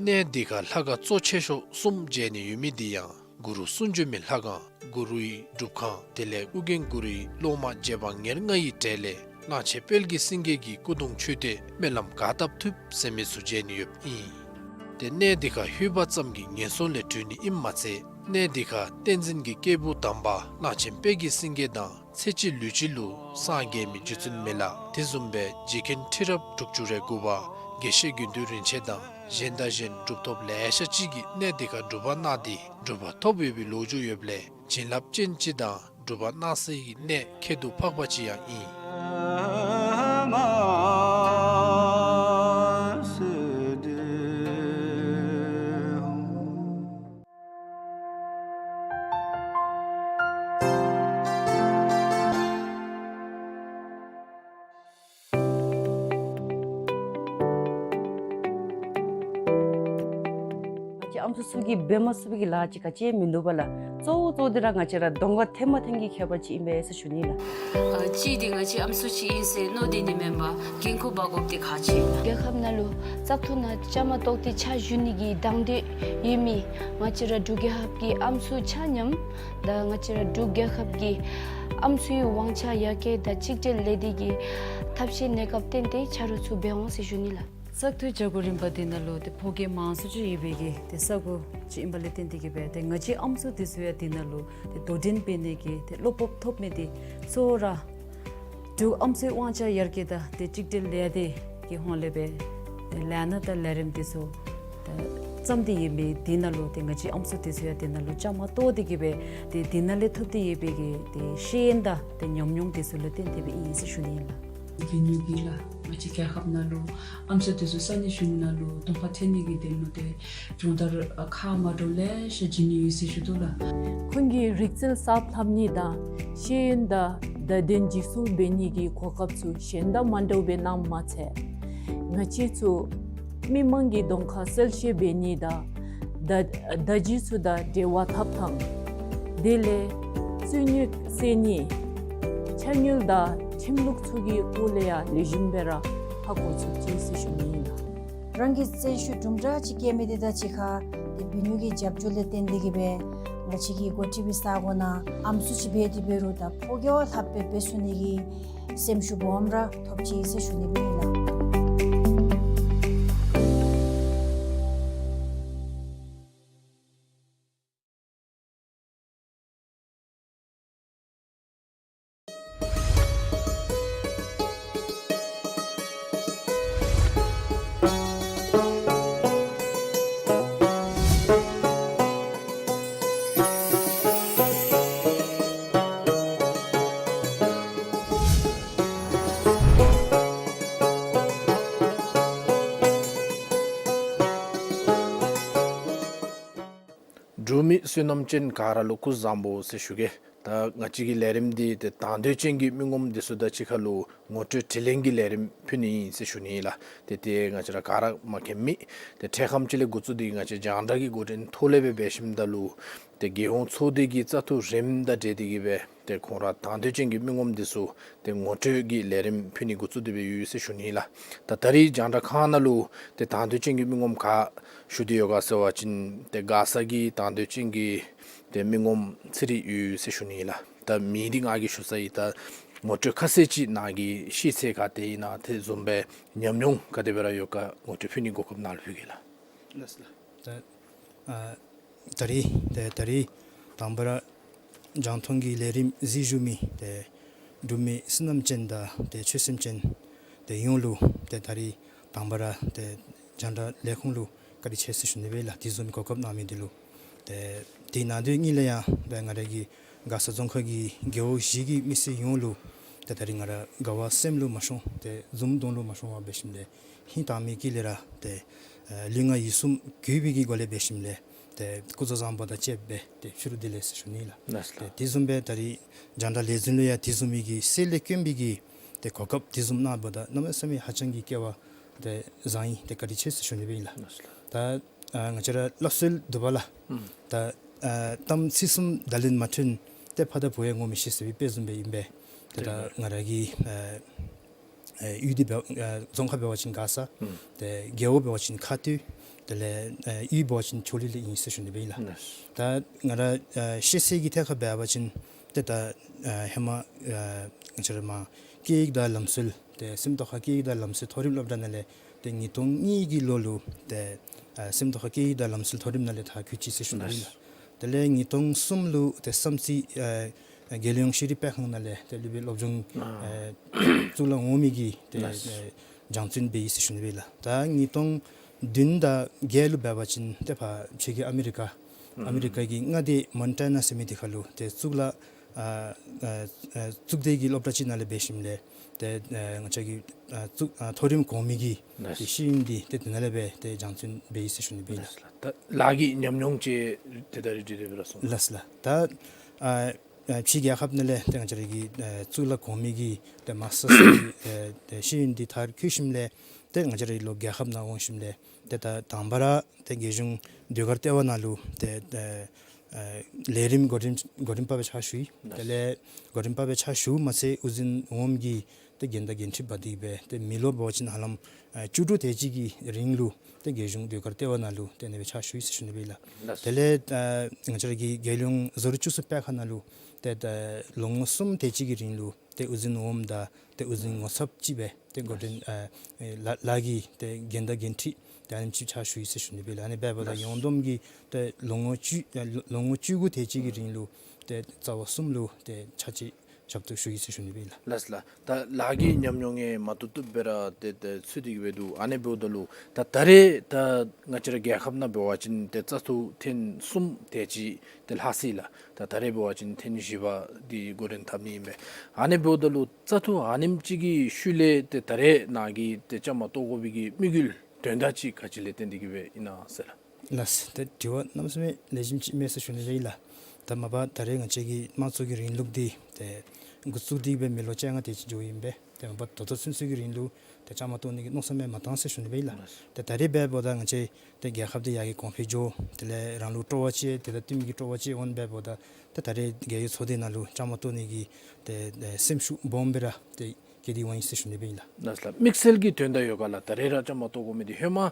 གནས་འདི་ཁར་ལྷ་ཁང་གཙོ་ཆེ་ཤོས་གསུམ་མཇལ་ནི་ཡོད་མི་འདི་ཡང་གུ་རུ་གསུང་བྱོན་མའི་ལྷ་ཁང་གུ་རུའི་སྒྲུབ་ཁང་དེ་ལས་ཨོ་རྒྱན་གུ་རུའི་སློབ་མ་རྗེ་འབངས་ཉེར་ལྔ་ཡི་གྲས་ལས་གླང་ཆེན་དཔལ་གྱི་སེང་གེ་གི་སྐུ་གདུང་མཆོད་རྟེན་སྨོན་ལམ་ག་བཏབ་ཐུབ་ཟེར་མི་ཚུ་མཇལ་ནི་ཡོདཔ་ཨིན། ཏེ་གནས་འདི་ཁར་ལྷོད་པ་ཙམ་གྱིས་ངན་སོང་ལས་གྲོལ་ནི་ཨིནམ་མ་ཚད་གནས་འདི་ཁར་བསྟན་འཛིན་གྱི་སྐྱེས་བུ་དམ་པ་གླང་ཆེན་དཔལ་གྱི་སེང་གེ་དང་ཚེ་གཅིག་ལུས་གཅིག་ལུ་སངས་རྒྱས་མི་རྗེ་བཙུན་མི་ལ་དེ་བཟུམ་སྦེ་རྗེ་མཁན་ཁྲི་རབས་དྲུག་ཅུ་རེ་དགུ་པ་དགེ་བཤེས་དགེ་འདུན་རིན་ཆེན་དང་གཞན་དང་གཞན་གྲུབ་ཐོབ་ལེ་ཤ་ཅིག་གིས་གནས་འདི་ཁར་སྒྲུབ་པ་གནང་སྟེ་གྲུབ་པ་ཐོབ་ཡོད་པའི་ལོ་རྒྱུས་ཡོདཔ་ལས་བྱིན་རླབས་ཅན་ཅིག་དང་སྒྲུབ་པ་གནང་སའི་གནས་ཁྱད་དུ་འཕགས་པ་ཅིག་ཡང་ཨིན། ཨམ་སྲུ་ཚུ་གིས་འབད་མ་ཚུགས་པའི་གི་ལཱ་ཅིག་ག་ཅི་ཡང་མིན་འདུག་པ་ལགས། གཙོ་བོ་གཙོ་བོ་འདི་ར་ང་བཅས་ར་གདོང་ཁར་ཐོན་མ་ཐོན་གྱི་ཁྱད་པར་ཅིག་ཨིན་པས་ཟེར་ཞུ་ནི་ལགས། ཨ་གཅིག་འདི་ང་བཅས་ཨམ་སྲུ་ཅིག་ཨིན་ཟེར་མནོ་སྡོད་ནི་མེན་པར་འགན་ཁུར་འབག་དགོཔ་འདི་ཁག་ཆེ། རྒྱལ་ཁབ་ནང་ལུ་བཙག་འཐུ་ནང་བཅའ་མར་གཏོགས་ཏེ་ཕྱག་ཞུ་ནི་གི་དང་འདོད་ཡོད་མི་ང་བཅས་ར་འབྲུག་རྒྱལ་ཁབ་ཀྱི་ཨམ་སྲུ་ཆ་མཉམ་དང་ང་བཅས་ར་འབྲུག་རྒྱལ་ཁབ་ཀྱི་ཨམ་སྲུའི་དབང་ཆ་ཡར་རྒྱས་དང་གཅིག་སྒྲིལ་ལས་སྡེ་གི་ཐབས་ཤེས་གནས་སྐབས་བརྟེན་ཏེ་ཆ་རོགས་ཚུ་འབད་འོང་ཟེར་ཞུ་ནི་ལགས། བཙག་འཐུའི་བྱ་སྒོ་རིམ་པ་འདི་ནང་ལུ་ཏེ་ཕོ་སྐྱེས་མང་སུ་ཅིག་ཡོད་པའི་གི་ཏེ་ས་གོ་ཅིག་ཨིན་པ་ལས་བརྟེན་ཏེ་གིས་སྦེ་ཏེ་ང་བཅས་ཨམ་སྲུ་འདི་ཚུ་ཡང་འདི་ནང་ལུ་ཏེ་དོ་འགྲན་འབད་ནི་གི་ཏེ་བློ་སྤོབས་ཐོབ་མི་འདི་གཙོ་བོ་ར་འབྲུག་ཨམ་སྲུའི་དབང་ཆ་ཡར་རྒྱས་དང་ཏེ་གཅིག་སྒྲིལ་ལས་སྡེ་གི་ཧོངས་ལས་སྦེ་ཏེ་ལས་སྣ་དང་ལས་རིམ་འདི་ཚུ་ཏེ་བརྩམས་ཏེ་ཡོད་མི་འདི་ནང་ལུ་ཏེ་ང་བཅས་ཨམ་སྲུ་འདི་ཚུ་ཡང་འདི་ནང་ལུ་བཅའ་མར་གཏོགས་ཏེ་གིས་སྦེ་ཏེ་འདི་ནང་ལས་ཐོབ་སྟེ་ཡོད་པའི་གི་ཏེ་ཤེས་ཡོན་དང་ཏེ་ཉམས་མྱོང་འདི་ཚུ་ལུ་བརྟེན་ཏེ་སྦེ་ཨིན་ཟེར་ཞུ་ནི་ཨིན་ལགས། གི་ནུས་པ་ལགས། ང་བཅས་རྒྱལ་ཁབ་ནང་ལུ་ཨམ་སྲུ་འདི་ཚུ་ས་གནས་གཞུང་ནང་ལུ་གདོང་ཁར་ཐོན་ནི་གི་དོན་ལུ་ཏེ་སྦྱོང་བརྡར་ཁག་མ་འདྲཝ་ལེ་ཤ་བྱིན་ནི་ཡོད་ཟེར་ཞུ་དོ་ལགས། ཁོང་གི་རིག་རྩལ་གསརཔ་ལྷབ་ནི་དང་ཤེས་ཡོན་དང་བརྡ་དོན་འཇིགས་སུ་འབད་ནི་གི་གོ་སྐབས་ཚུ་གཞན་དང་མ་འདྲཝ་སྦེ་གནངམ་མ་ཚད་ང་བཅས་ཚུ་མི་མང་གི་གདོང་ཁར་གསལ་བཤད་འབད་ནི་དང་བརྡ་བརྡ་བརྒྱུད་ཚུ་དང་འབྲེལ་བ་འཐབ་ཐངས་དེ་ལས་རྩོད་རྙོགས་སེལ་ནི་ཕྱག་དངུལ་དང་ཁྲིམས་ལུགས་ཚུ་གི་སྐོར་ལས་ཡང་ལེགས་ཤོམ་སྦེ་ར་ཧ་གོ་ཚུགས་ཅི་ཟེར་ཞུ་ནི་ཨིན་ལགས། རང་གི་བརྩོན་ཤུགས་དུམ་གྲ་ཅིག་བསྐྱེད་མི་འདི་དང་གཅིག་ཁར་ཏེ་འབད་ནུས་ཀྱི་རྒྱབ་སྐྱོར་ལས་བརྟེན་ཏེ་གིས་སྦེ་ང་བཅས་ཀྱི་འགོ་ཁྲིདཔ་ས་གོ་ནང་ཨམ་སྲུ་ཅིག་འབད་དེ་འབད་རུང་ད་ཕོ་རྒྱས་ལྷགཔ་སྦེ་འབད་ཚུགས་ནི་གི་སེམས་ཤུགས་སྦོམ་ར་ཐོབ་ཅི་ཟེར་ཞུ་ནི་ཨིན་ལགས། འབྲུག་མི་བསོད་ནམས་ཅན་ག་ར་ལུ་སྐུ་གཟུགས་བཟང་པོ་ཟེར་ཞུ་གེ། ད་ང་བཅས་ཀྱི་ལས་རིམ་འདི་ཏེ་དང་འདོད་ཅན་གྱི་མི་ངོམ་འདི་ཚུ་དང་གཅིག་ཁར་ལུ་ངོ་སྤྲོད་དྲི་ལན་གྱི་ལས་རིམ་ཕུལ་ནི་ཨིན་ཟེར་ཞུ་ནི་ཨིན་ལགས། ཏེ་ཏེ་ང་བཅས་ར་ག་ར་མ་མཁྱེན་མི་ཏེ་འཕྲལ་ཁམས་ཅིག་ལས་འགོ་བཙུགས་ཏེ་ང་བཅས་རྒྱང་བསྒྲགས་ཀྱི་འགོ་འདྲེན་ཐོག་ལས་སྦེ་འབད་ཞིནམ་ད་ལུ་ཏེ་རྒྱལ་ཡོངས་ཚོགས་སྡེ་གི་བཙག་འཐུ་རིམ་དང་འབྲེལ་ཏེ་གིས་སྦེ་ཏེ་ཁོང་ར་དང་འདོད་ཅན་གྱི་མི་ངོམ་འདི་ཚུ་ཏེ་ངོ་སྤྲོད་ཀྱི་ལས་རིམ་ཕུལ་ནི་འགོ་བཙུགས་ཏེ་སྦེ་ཡོད་ཟེར་ཞུ་ནི་ཨིན་ལགས། ད་ད་རིས་རྒྱང་བསྒྲགས་ཁང་ནང་ལུ་ཏེ་དང་འདོད་ཅན་གྱི་མི་ངོམ་ག་ཞུ་སྟེ་ཡོད་ག་ཟེར་བ་ཅིན་ཏེ་མགར་ས་གི་དང་འདོད་ཅན་གྱི་ཏེ་མི་ངོམ་ཚེ་རིང་ཡོད་ཟེར་ཞུ་ནི་ཨིན་ལགས། ད་མིང་འདི་ང་གིས་ཞུ་ས་ཨིན། ད་ངོ་སྤྲོད་ཁ་གསལ་ཅིག་ནཱ་གི་ཤེས་ཚད་ག་དེ་ཨིན་ན་དེ་བཟུམ་སྦེ་ཉམས་མྱོང་ག་དེ་སྦེ་ར་ཡོད་ག་ངོ་སྤྲོད་ཕུལ་ནི་གོ་སྐབས་ནཱ་ལུ་ཕུལ་གེ་ལགས། ལགས་སོ་ལགས། ད་ཨ་ད་རིས་ཏེ་ད་རིས་དང་པ་ར་རྒྱང་མཐོང་གི་ལས་རིམ་གཟིགས་བཞུགས་མི་ཏེ་འབྲུག་མི་བསོད་ནམས་ཅན་དང་ཏེ་ཆོས་སེམས་ཅན་ཏེ་ཡོངས་ལུ་ཏེ་ད་རིས་དང་པ་ར་ཏེ་རྒྱང་བསྒྲགས་ལས་ཁུངས་ལུ་བཀའ་དྲིན་ཆེ་ཟེར་ཞུ་ནི་སྦེ་ལགས། དེ་བཟུམ་གོ་སྐབས་གནང་མི་འདི་ལུ། ཏེ་དེ་ནང་དོན་གཉིས་ལས་ཡང་ཏེ་ང་ར་གི་མགར་ས་རྫོང་ཁག་གི་རྒེད་འོག་བཞི་གི་མི་སེར་ཡོངས་ལུ་ཏེ་ད་རིས་ང་ར་དགའ་བ་སེམས་ལུ་མ་ཤོང་ཏེ་འཛུམ་གདོང་ལུ་མ་ཤོང་བར་འབད་ཞིནམ་ལས་ཧིང་དྭངས་མའི་དཀྱིལ་ལས་ར་ཏེ་ཨ་ལུས་ངག་ཡིད་གསུམ་གུས་པའི་གི་སྒོ་ལས་འབད་ཞིནམ་ལས་ཏེ་སྐུ་གཟུགས་བཟང་པོ་དང་བཅས་པ་སྦེ་ཏེ་ཕྱི་རུ་བདེ་ལེགས་ཟེར་ཞུ་ནི་ལགས། ལགས་སོ་ལགས། ཏེ་དེ་བཟུམ་སྦེ་ད་རིས་རྒྱང་བསྒྲགས་ལས་འཛིན་ལུ་ཡང་དེ་བཟུམ་མའི་གི་གསེར་ལས་དཀོན་པའི་གི་ཏེ་གོ་སྐབས་དེ་བཟུམ་གནང་བ་ད་གནམ་མེད་ས་མེད་ཧ་ཅང་གི་སྐལ་བ་ཏེ་བཟང་ཡི། ཏེ་བཀའ་དྲིན་ཆེ་ཟེར་ཞུ་ནི་སྦེ་ཨིན་ལགས། ལགས་སོ་ལགས། ད་ཨ་ང་བཅས་ར་སླབ་སྲོལ་འདུག་པ་ལགས། ཨུམ། ད་ཨ་གཏམ་ཚིག་གསུམ་བརྡ་ལན་མ་ཐོན་ཏེ་ཕ་དང་བུ་ཡང་ངོ་མི་ཤེས་ཟེར་བའི་དཔེ་བཟུམ་སྦེ་ཨིན་པས། ཏེ་ད་ང་ར་གི་ཨ་ཨ་གཡུས་འདི་འབད་ཨ་རྫོང་ཁག་འབད་བ་ཅིན་མགར་ས། ཨུམ། ཏེ་རྒེད་འོག་འབད་བ་ཅིན་ཁ་སྟོད། དེ་ལས་ཨ་གཡུས་འབད་བ་ཅིན་ཆོས་གླིང་ལས་ཨིན་ཟེར་ཞུ་ནི་སྦེ་ཨིན་ལགས། ལགས། ད་ང་ར་ཨ་ཤེས་ཚད་ཀྱི་ཐད་ཁར་འབད་བ་ཅིན་ཏེ་ད་ཨ་ཧེ་མ་ཨ་ང་བཅས་ར་མ་སྐད་ཡིག་དང་ལམ་སྲོལ་ཏེ་སེམས་རྟོགས་ཁ་སྐད་ཡིག་དང་ལམ་སྲོལ་མཐོ་རིམ་སློབ་གྲྭ་ནང་ལས་ཏེ་ཉིས་སྟོང་གཉིས་ཀྱི་ལོ་ལུ་ཏེ་ཨ་སེམས་རྟོགས་ཁ་སྐད་ཡིག་དང་ལམ་སྲོལ་མཐོ་རིམ་ནང་ལས་མཐར་འཁྱོལ་ཅི་ཟེར་ཞུ་ནི་སྦེ་ཨིན་ལགས། དེ་ལས་ཉིས་སྟོང་གསུམ་ལུ་ཏེ་བསམ་རྩེ་ཨ་ཨ་རྒྱལ་ཡོངས་ཤེས་རིག་སྤེལ་ཁང་ནང་ལས་ཏེ་སློབ་དཔོན་སློབ་སྦྱོང་ཨ་ཨ་གཙུག་ལག་འོག་མའི་གི་ཏེ་ལགས། ཨ་སྦྱང་བརྩོན་འབད་ཡི་ཟེར་ཞུ་ནི་སྦེ་ཨིན་ལགས། ད་ཉིས་སྟོང་བདུན་དང་བརྒྱད་ལུ་འབད་བ་ཅིན་ཏེ་ཕར་ཕྱི་རྒྱལ་ཨ་མི་རི་ཀ་ཨུམ་ཨ་མི་རི་ཀ་གི་མངའ་སྡེ་མོན་ཊ་ན་ཟེར་མི་འདི་ཁར་ལུ་ཏེ་གཙུག་ལག་ཨ་ཨ་ཨ་གཙུག་སྡེ་གི་སློབ་གྲྭ་ཅིག་ནང་ལས་འབད་ཞིནམ་ལས་ཏེ་ཨ་ང་བཅས་ཀྱི་ཨ་གཙུག་ཨ་མཐོ་རིམ་གོང་མའི་གི་ལགས། ཏེ་ཤེས་ཡོན་འདི་ཏེ་དེ་ནང་ལས་སྦེ་ཏེ་སྦྱང་བརྩོན་འབད་ཡི་ཟེར་ཞུ་ནི་སྦེ་ཨིན་ལགས། ལགས་ལགས། ད་ལཱ་གི་ཉམས་མྱོང་ཅིག་ཏེ་ད་རིས་འདི་རེ་འབད་ར་སོང་། ལགས་ལགས། ད་ཨ་ཨ་ཕྱི་རྒྱལ་ཁབ་ནང་ལས་ཏེ་ང་བཅས་ར་གི་ཨ་གཙུག་ལག་གོང་མའི་གི་ཏེ་མཱས་ཊརསི་གི་ཨ་ཏེ་ཤེས་ཡོན་འདི་མཐར་འཁྱོལ་ཞིནམ་ལས་ཏེ་ང་བཅས་ར་གི་ལོག་རྒྱལ་ཁབ་ནང་འོང་ཞིནམ་ལས་ ཏེ་ད་དང་པ་ར་ཏེ་རྒྱལ་གཞུང་ཟློས་གར་ལྟེ་བ་ནང་ལུ་ཏེ་ཨེ་ལས་རིམ་འགོ་འདྲེན་འགོ་འདྲེན་པ་སྦེ་ཕྱག་ཞུ་ཡི། དེ་ལས་འགོ་འདྲེན་པ་སྦེ་ཕྱག་ཞུཝ་མ་ཚད་དབུ་འཛིན་འོགམ་གྱི་ཏེ་འགན་བདག་འགན་འཁྲི་འབག་སྟེ་སྦེ་ཏེ་མི་ལོ་འབད་བ་ཅིན་ཧ་ལམ་ཨེ་བཅུ་དྲུག་དེ་ཅིག་གི་རིང་ལུ་ཏེ་རྒྱལ་གཞུང་ཟློས་གར་ལྟེ་བ་ནང་ལུ་ཏེ་ཨ་ནེ་སྦེ་ཕྱག་ཞུ་ཡི་ཟེར་ཞུ་ནི་སྦེ་ཨིན་ལགས། དེ་ལས་ཨེ་ང་བཅས་ར་གི་རྒྱལ་ཡོངས་བཟོ་རིག་བཅུ་གསུམ་པའི་ཁ་ནང་ལུ་ཏེ་ད་ལོ་ངོ་གསུམ་དེ་ཅིག་གི་རིང་ལུ་ཏེ་དབུ་འཛིན་འོགམ་དང་ཏེ་དབུ་འཛིན་ངོ་ཚབ་ཅིག་སྦེ་ཏེ་འགོ་འདྲེན་ཨེ་ལ་ལཱ་གི་ཏེ་འགན་བདག་འགན་འཁྲི་ཏེ་ཨ་ནེམ་ཅིག་ཕྱག་ཞུ་ཡི་ཟེར་ཞུ་ནི་སྦེ་ཨིན་ལགས། ཨ་ནི་འབདཝ་ད་ཡོངས་བསྡོམས་ཀྱི་ཏེ་ལོ་ངོ་བཅུ་ཨེ་ལོ་ངོ་བཅུ་དགུ་དེ་ཅིག་གི་རིང་ལུ་ཏེ་རྩ་བ་གསུམ་ལུ་ཏེ་ཕྱག་ཕྱིད་ཞབས་ཏོག་ཞུ་ཡི་ཟེར་ཞུ་ནི་སྦེ་ཨིན་ལགས། ལགས་ལགས། ད་ལཱ་གི་ཉམས་མྱོང་ཡང་མ་བཏུབ་བཏུབ་སྦེ་ར་ཏེ་ཏེ་ཚུད་དེ་གི་སྦེ་འདུག། ཨ་ནི་འབདཝ་ད་ལུ་ད་ད་རེས་ད་ང་བཅས་ར་རྒྱལ་ཁབ་ནང་འབད་བ་ཅིན་ཏེ་བཙག་འཐུ་ཐེངས་གསུམ་དེ་ཅིག་ཏེ་ལྷག་ཅི་ལགས། ད་ད་རེས་འབད་བ་ཅིན་ཐེངས་བཞི་པ་འདི་འགོ་འདྲེན་འཐབ་ནི་ཨིན་པས། ཨ་ནི་འབདཝ་ད་ལུ་བཙག་འཐུ་ཨ་ནེམ་ཅིག་གི་ཤུལ་ལས་ཏེ་ད་རེས་ནཱ་གིས་ཏེ་བཅའ་མར་གཏོགས་དགོ་པའི་གི་དམིགས་ཡུལ་དོན་དག་ཅིག་ག་ཅི་ལས་བརྟེན་ཏེ་གི་སྦེ་ཨིན་ན་ཟེར་ལགས། ལགས། ཏེ་དྲི་བ་གནམ་མེད་ས་མེད་ལེགས་ཤོམ་ཅིག་མས་ཟེར་ཞུ་ནི་ལགས། ད་མ་པ་ད་རེས་ང་བཅས་ཀྱི་དམངས་གཙོ་གི་རིང་ལུགས་འདི་ཏེ་འགོ་བཙུགས་ཏེ་སྦེ་མི་ལོ་བཅོ་ལྔ་དེ་ཅིག་འགྱོཝ་ཨིན་པས། ཏེ་མ་པ་ད་ལྟོ་ཚུན་ཚོད་ཀྱི་རིང་ལུ་ཏེ་བཅའ་མར་གཏོགས་ནི་གི་མནོ་བསམ་ཡང་མ་བཏང་ཟེར་ཞུ་ནི་སྦེ་ཨིན་ལགས། ཏེ་ད་རེས་འབདཝ་ད་ང་བཅས་ཏེ་རྒྱལ་ཁབ་འདི་ཡར་གྱི་གོང་འཕེལ་འགྱོ། དེ་ལས་རང་ལུ་སྤྲོ་བ་ཅིག་ཏེ་ད་བསྟུན་མི་གི་སྤྲོ་བ་ཅིག་འོང་འབདཝ་ད་ཏེ་ད་རེས་རྒྱལ་ཡོངས་ཚོགས་སྡེ་ནང་ལུ་བཅའ་མར་གཏོགས་ནི་གི་ཏེ་ཨེ་སེམས་ཤུགས་སྦོམ་སྦེ་ར་ཏེ་བསྐྱེད་དེ་འོང་ཡི་ཟེར་ཞུ་ནི་སྦེ་ཨིན་ལགས། ལགས་ལགས། དམིགས་བསལ་གྱི་དོན་དག་ཡོད་ག་ལགས། ད་རེས་ར་བཅའ་མར་གཏོགས་དགོ་མི་འདི་ཧེ་མ་ཨ་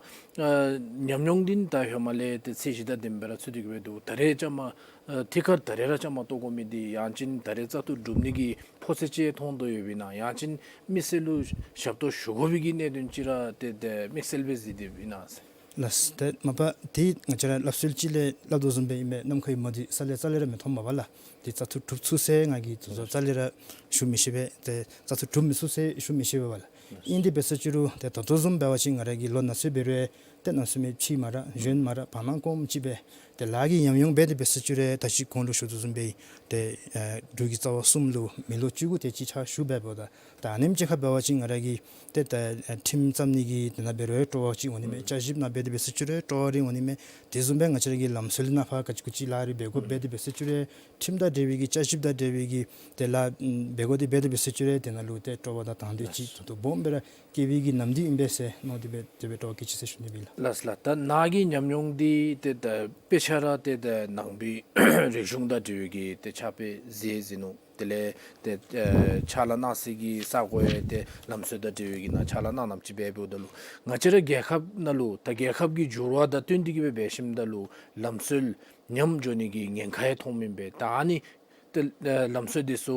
ཉམས་མྱོང་འདི་ད་ཧེ་མ་ལས་ཏེ་ཚད་གཞི་དང་ལྡནམ་སྦེ་ར་ཚུད་དེ་གི་སྦེ་འདུག། ད་རེས་བཅའ་མར་ཨ་ཐད་ཀར་ད་རེས་ར་བཅའ་མར་གཏོགས་དགོ་མི་འདི་ཡང་ཅིན་ད་རེས་བཙག་འཐུ་གྲུབ་ནི་གི་ཕོ་ཚོད་ཅིག་མཐོང་དོ་ཡོདཔ་ཨིན་ན་ཡང་ཅིན་དམིགས་བསལ་ལུ་ཞབས་ཏོག་ཞུ་དགོ་པའི་གི་གནད་དོན་ཅིག་ར་ཏེ་ཏེ་དམིགས་བསལ་སྦེ་གཟིགས་དེ་ཨིན་ན་ཟེར། ལགས། ཏེ་མ་པ་འདི་ང་བཅས་ར་སླབ་སྲོལ་ཅིག་ལས་སླབ་དོ་བཟུམ་སྦེ་ཨིན་པས། ནམ་མཁའི་མུ་ཏིག་ས་ལས་རྩ་ལས་ར་མི་མཐོངམ་མས་པ་ལགས། ཏེ་བཙག་འཐུ་གྲུབ་ཚུགས་ཟེར་ང་གིས་དོ་རྩ་ལས་ར་ཞུ་མི་ཤེས་པས། ཏེ་བཙག་འཐུ་གྲུབ་མི་ཚུགས་ཟེར་ཞུ་མི་ཤེས་པས་པ་ལགས། ཨིན་དེ་འབད་ཟེར་ཅི་རུང་ཏེ་ད་ལྟོ་བཟུམ་འབད་བ་ཅིན་ང་ར་གི་ལོ་ན་ཚོད་འབད་རུང་ཏེ་གནམ་མེད་ས་མེད་ཕྱི་མ་ར་གཞོན་མ་ར་བར་ན་གོངམ་ཅིག་སྦེ་ཏེ་ལཱ་གི་ཉམས་མྱོང་འབད་དེ་འབད་ཟེར་ཅི་རུང་ད་ཅི་གོང་ལུ་ཞུ་དོ་བཟུམ་སྦེ་ཏེ་ཨེ་འབྲུག་གི་རྩ་བ་གསུམ་ལུ་མི་ལོ་བཅུ་དགུ་དེ་ཅིག་ཕྱག་ཞུ་འབདཝ་ད་ད་ཨ་ནེམ་ཅིག་ཁར་འབད་བ་ཅིན་ང་ར་གིས་ཏེ་ད་ཨེ་ཁྲིམས་བརྩམ་ནི་གི་དེ་ནང་འབད་རུང་སྤྲོ་བ་ཅིག་འོང་ནི་མས། བསྐྱར་ཞིབ་ནང་འབད་དེ་འབད་ཟེར་ཅི་རུང་སྤྲོ་བ་རེ་འོང་ནི་མས། དེ་བཟུམ་སྦེ་ང་བཅས་ར་གི་ལམ་སྲོལ་ནང་ཕར་ག་ཅི་གུ་ཅི་ལཱ་རེ་འབད་དགོཔ་འབད་དེ་འབད་ཟེར་ཅི་རུང་ཁྲིམས་དང་འབྲེལ་བའི་གི་བསྐྱར་ཞིབ་དང་འབྲེལ་བའི་གི་ཏེ་ལཱ་འབད་དགོ་དེ་འབད་དེ་འབད་ཟེར་ཅི་རུང་དེ་ནང་ལུ་ཏེ་སྤྲོ་བ་དང་དང་འདོད་ཅིག་ད་ལྟོ་སྦོམ་སྦེ་ར་སྐྱེ་བའི་གི་ནམ་དུས་ཨིན་པས་ཟེར་མནོ་སྟེ་སྦེ་དེ་སྦེ་སྤྲོ་བ་བསྐྱེད་ཅི་ཟེར་ཞུ་ནི་སྦེ་ཨིན་ལགས། ལགས་ལགས། ད་ནཱ་གི་ཉམས་མྱོང་འདི་ཏེ་ད་དཔེ་ཆ་ར་ཏེ་ད་ནང་པའི་རིག་གཞུང་དང་འབྲེལ་བའི་གི་ཏེ་ཕྱག་དཔེ་གཟིགས་ཟེར་ནུག། དེ་ལས་ཏེ་ཨེ་ཕྱག་ལཱ་གནང་སའི་གི་ས་གོ་ཡང་ཏེ་ལམ་སྲོལ་དང་འབྲེལ་བའི་གི་ནང་ཕྱག་ལཱ་གནང་གནངམ་ཅིག་འབད་འབདཝ་ད་ལུ་ང་བཅས་ར་རྒྱལ་ཁབ་ནང་ལུ་ད་རྒྱལ་ཁབ་ཀྱི་འགྱུར་བ་དང་བསྟུན་ཏེ་གི་སྦེ་འབད་ཞིནམ་ད་ལུ་ལམ་སྲོལ་ཉམས་འགྱོ་ནི་གི་ཉེན་ཁ་ཡང་མཐོངམ་ཨིན་པས། ད་ཨ་ནི་ཏེ་ཨེ་ལམ་སྲོལ་འདི་ཚུ་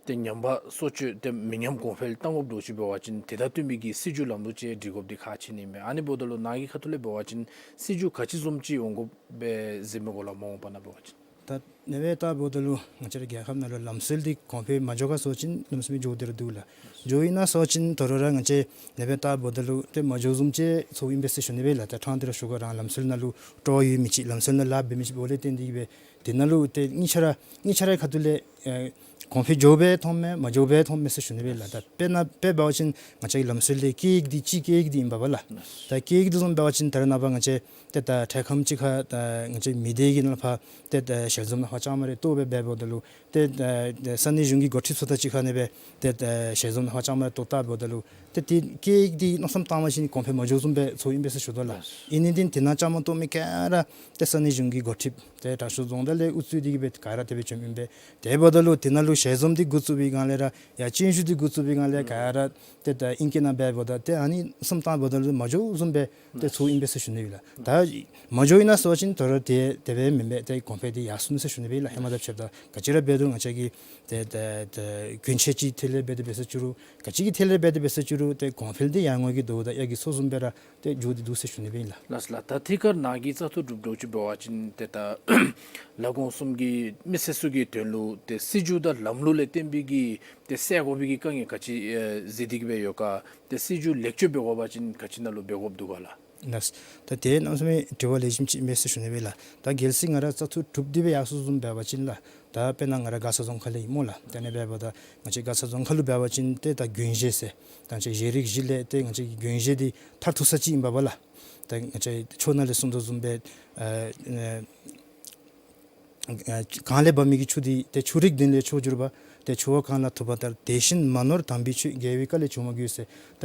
ཏེ་ཉམས་པ་གསོ་བཅོས་ཏེ་མི་ཉམས་གོང་འཕེལ་གཏང་དགོཔ་འདྲཝ་ཅིག་འབད་བ་ཅིན་དེ་དང་བསྟུན་པའི་གི་སྲིད་བྱུས་ལམ་ལུགས་ཅིག་སྒྲིག་དགོཔ་འདི་ཁག་ཆེ་ནི་ཨིན་པས། ཨ་ནི་འབདཝ་ད་ལུ་ནཱ་གི་ཁ་ཐུག་ལས་འབད་བ་ཅིན་སྲིད་བྱུས་ག་ཅི་བཟུམ་ཅིག་འོང་དགོཔ་སྦེ་གཟིགས་མི་གོ་ལགས། མ་འོངས་པ་ནང་འབད་བ་ཅིན། ད་ཨ་ནེ་སྦེ་བལྟ་འབདཝ་ད་ལུ་ང་བཅས་ར་རྒྱལ་ཁབ་ནང་ལུ་ལམ་སྲོལ་འདི་གོང་འཕེལ་མ་འགྱོ་ག་སོང་ཅིན་གནམ་མེད་ས་མེད་འགྱོ་སྟེ་ར་འདུག་ལགས། འགྱོ་ཡི་ན་སོང་ཅིན་ད་རུང་ར་ང་བཅས་ཨ་ནེ་སྦེ་བལྟ་འབདཝ་ད་ལུ་ཏེ་མ་འགྱོཝ་བཟུམ་ཅིག་ཚོརཝ་ཨིན་པས་ཟེར་ཞུ་ནི་སྦེ་ལགས། ད་ཕྲང་སྟེ་ར་ཞུ་གེ། རང་ལམ་སྲོལ་ནང་ལུ་སྤྲོ་བ་ཡོད་མི་ཅིག་ལམ་སྲོལ་ནང་ལཱ་འབད་མི་ཅིག་འབདཝ་ལས་བརྟེན་ཏེ་གི་སྦེ་དེ་ནང་ལུ་ཏེ་གཉིས་ཆ་ར་གཉིས་ཆ་རའི་ཁ་ཐུག་ལས་ཨེ་གོང་འཕེལ་འགྱོཝ་སྦེ་མཐོངམ་མས་མ་འགྱོཝ་སྦེ་མཐོངམ་མས་ཟེར་ཞུ་ནི་སྦེ་ལགས། ད་དཔེར་ན་དཔེ་འབད་བ་ཅིན་ང་བཅས་ཀྱི་ལམ་སྲོལ་ལས་སྐད་ཡིག་འདི་གཅིག་སྐད་ཡིག་འདི་ཨིན་པས་པ་ལགས། ད་སྐད་ཡིག་འདི་བཟུམ་འབད་བ་ཅིན་ད་རེས་ནངས་པ་ང་བཅས་ཏེ་ད་འཕྲལ་ཁམས་ཅིག་ཁར་ད་ང་བཅས་མི་སྡེ་གི་ནང་ཕར་ཏེ་ད་ཞལ་འཛོམས་ནང་ཕར་བཅའ་མར་རེ་གཏོགས་སྦེ་འབདཝ་ད་ལུ་ཏེ་ད་ས་གནས་གཞུང་གི་འགོ་ཁྲིདཔ་ཚུ་དང་གཅིག་ཁར་ཨ་ནེ་སྦེ་ཏེ་ད་ཞལ་འཛོམས་ནང་ཕར་བཅའ་མར་གཏོགས་བལྟ་འབདཝ་ད་ལུ་ཏེ་ཏེ་སྐད་ཡིག་འདི་མནོ་བསམ་བཏང་བ་ཅིན་གོང་འཕེལ་མ་འགྱོཝ་བཟུམ་སྦེ་ཚོརཝ་ཨིན་པས་ཟེར་ཞུ་དོ་ལགས། ཨིན་ནི་འདི་དེ་ནང་བཅའ་མར་གཏོགས་མི་ག་ར་ཏེ་ས་གནས་གཞུང་གི་འགོ་ཁྲིདཔ་ཏེ་དྲག་ཤོས་རྫོང་བདག་ལས་དབུ་གཙོས་ཏེ་གི་སྦེ་ག་ར་དེ་སྦེ་བྱོནམ་ཨིན་པས། དེ་འབདཝ་ད་ལུ་དེ་ནང་ལུ་ཞལ་འཛོམས་འདི་འགོ་བཙུགས་པའི་སྒང་ལས་ར་ཡར་སྤྱན་ཞུ་འདི་འགོ་བཙུགས་པའི་སྒང་ལས་ག་ར་ཏེ་ད་ཨིང་སྐད་ནང་འབདཝ་ད་ཏེ་ཨ་ནི་བསམ་བཏང་འབདཝ་ད་ལུ་མ་འགྱོཝ་བཟུམ་སྦེ་ཏེ་ཚོརཝ་ཨིན་པས་ཟེར་ཞུ་ནི་ལགས། ད་མ་འགྱོ་ཡི་ན་སོང་ཅིན་ད་རུང་ཏེ་དེ་སྦེ་མེན་པས། ཏེ་གོང་འཕེལ་འདི་ཡར་སོང་ནུག་ཟེར་ཞུ་ནི་སྦེ་ལགས། ཧེ་མ་དང་ཕྱདཔ་ད་ག་ཅི་ར་འབད་རུང་ང་བཅས་ཀྱི་ཏེ་ཏེ་ཏེ་གྱོན་ཆས་ཅིག་ཐད་ལས་འབད་དེ་འབད་ཟེར་ཅི་རུང་ག་ཅི་གི་ཐད་ལས་འབད་དེ་འབད་ཟེར་ཅི་རུང་ཏེ་གོང་འཕེལ་འདི་ཡར་ངོ་གི་དོ་དང་ཡར་གྱི་མཚོ་བཟུམ་སྦེ་ར་ཏེ་འགྱོ་སྟེ་འདུག་ཟེར་ཞུ་ནི་སྦེ་ཨིན་ལགས། ལགས་ལགས། ད་ཐད་ཀར་ནཱ་གི་བཙག་འཐུ་གྲུབ་འགྱོཝ་ཅིག་འབད་བ་ཅིན་ཏེ་ད་ལ་གོང་གསུམ་གྱི་མི་སེར་ཚུ་གི་དོན་ལུ་ཏེ་སྲིད་བྱུས་དང་ལམ་ལུགས་ལས་བརྟེན་པའི་གི་ཏེ་སེལ་དགོ་པའི་གི་དཀའ་ངལ་ག་ཅི་ཨེ་གཟིགས་ཏེ་གི་སྦེ་ཡོད་ག། ཏེ་སྲིད་བྱུས་ལེགས་བཅོས་འབད་དགོ་པ་ཅིན་ག་ཅི་ནང་ལུ་འབད་དགོཔ་འདུག་ག་ལགས། ལགས། ད་དེ་གནམ་མེད་ས་མེད་དྲི་བ་ལེགས་ཤོམ་ཅིག་མས་ཟེར་ཞུ་ནི་སྦེ་ལགས། ད་གལ་སྲིད་ང་ར་བཙག་འཐུ་གྲུབ་སྟེ་སྦེ་ཡར་སོངམ་བཟུམ་འབད་བ་ཅིན་ལགས། ད་དཔེར་ན་ང་ར་མགར་ས་རྫོང་ཁག་ལས་ཨིན་སྨོ་ལགས། དེ་ནང་འབདཝ་ད་ང་བཅས་མགར་ས་རྫོང་ཁག་ལུ་འབད་བ་ཅིན་ཏེ་ད་རྒྱུན་གཞས་ཟེར་ད་ང་བཅས་གཞས་རིགས་བཞི་ལས་ཏེ་ང་བཅས་ཀྱི་རྒྱུན་གཞས་འདི་མཐར་ཐུག་ས་ཅིག་ཨིན་པས་པ་ལགས། ད་ང་བཅས་ཆོས་ནང་ལས་གསུངས་དོ་བཟུམ་སྦེ་ཨ་ཨ་གངས་ལས་འབབ་མི་གི་ཆུ་འདི་ཏེ་ཆུ་རིགས་བདུན་ལས་མཆོག་གྱུར་པ། ཏེ་ཆུ་བོ་གངས་ལ་ཐུག་པ་ལྟར། དེ་བཞིན་མ་ནོར་དམ་པའི་ཆོས། རྒྱལ་བའི་བཀའ་ལས་བྱུང་བ་ཀུན་ཟེར། ད་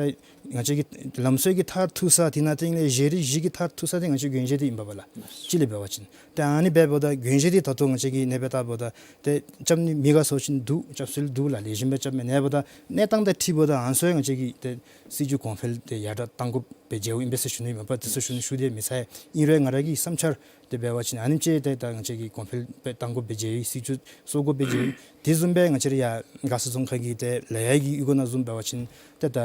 ང་བཅས་ཀྱི་ལམ་སྲོལ་གྱི་མཐར་ཐུག་ས་དེ་ནང་སྟེང་ལས་བཞེས་རིགས་བཞི་གི་མཐར་ཐུག་ས་དེ་ང་བཅས་མགོན་ཞྭ་དེ་ཨིན་པས་ལགས། སྤྱིར་ལས་འབད་བ་ཅིན། ཏེ་ཨ་ནི་འབདཝ་ད་མགོན་ཞྭ་དེ་ད་ལྟོ་ང་བཅས་ཀྱིས་ཨ་ནེ་སྦེ་བལྟཝ་ད་ཏེ་རྐྱབ་ནི་མི་དགའ་སོང་ཅིན་འདུག། རྐྱབ་སྲོལ་འདུག་ལགས། ལེགས་ཤོམ་སྦེ་རྐྱབ་མས། ཨ་ནེ་འབདཝ་ད་གནས་སྟངས་དང་འཁྲིལཝ་ད་ཨ་ནི་ཚུ་ཡང་ང་བཅས་ཀྱིས་ཏེ་སྲིད་བྱུས་གོང་འཕེལ་དེ་ཡར་དྲག་གཏང་དགོཔ་སྦེ་མཇལཝ་ཨིན་པས་ཟེར་ཞུ་ནི་མས། ད་དེ་ཚུ་ཞུ་ནི་ཞུ་སྟེ་མི་ཚར། ཨིན་རུང་ང་ར་གི་བསམ་འཆར་དེ་འབད་བ་ཅིན་ཨ་ནེམ་ཅིག་ཏེ་ད་ང་བཅས་ཀྱིས་གོང་འཕེལ་སྦེ་གཏང་དགོཔ་སྦེ་མཇལ་ཡི། སྲིད་བྱུས་བཟོ་དགོཔ་སྦེ་མཇལ་ཡི། དེ་བཟུམ་སྦེ་ང་བཅས་ར་ཡར་མགར་ས་རྫོང་ཁག་གི་ཏེ་ལ་ཡ་གི་གཡུས་སྒོ་ནང་བཟུམ་འབད་བ་ཅིན་ཏེ་ད་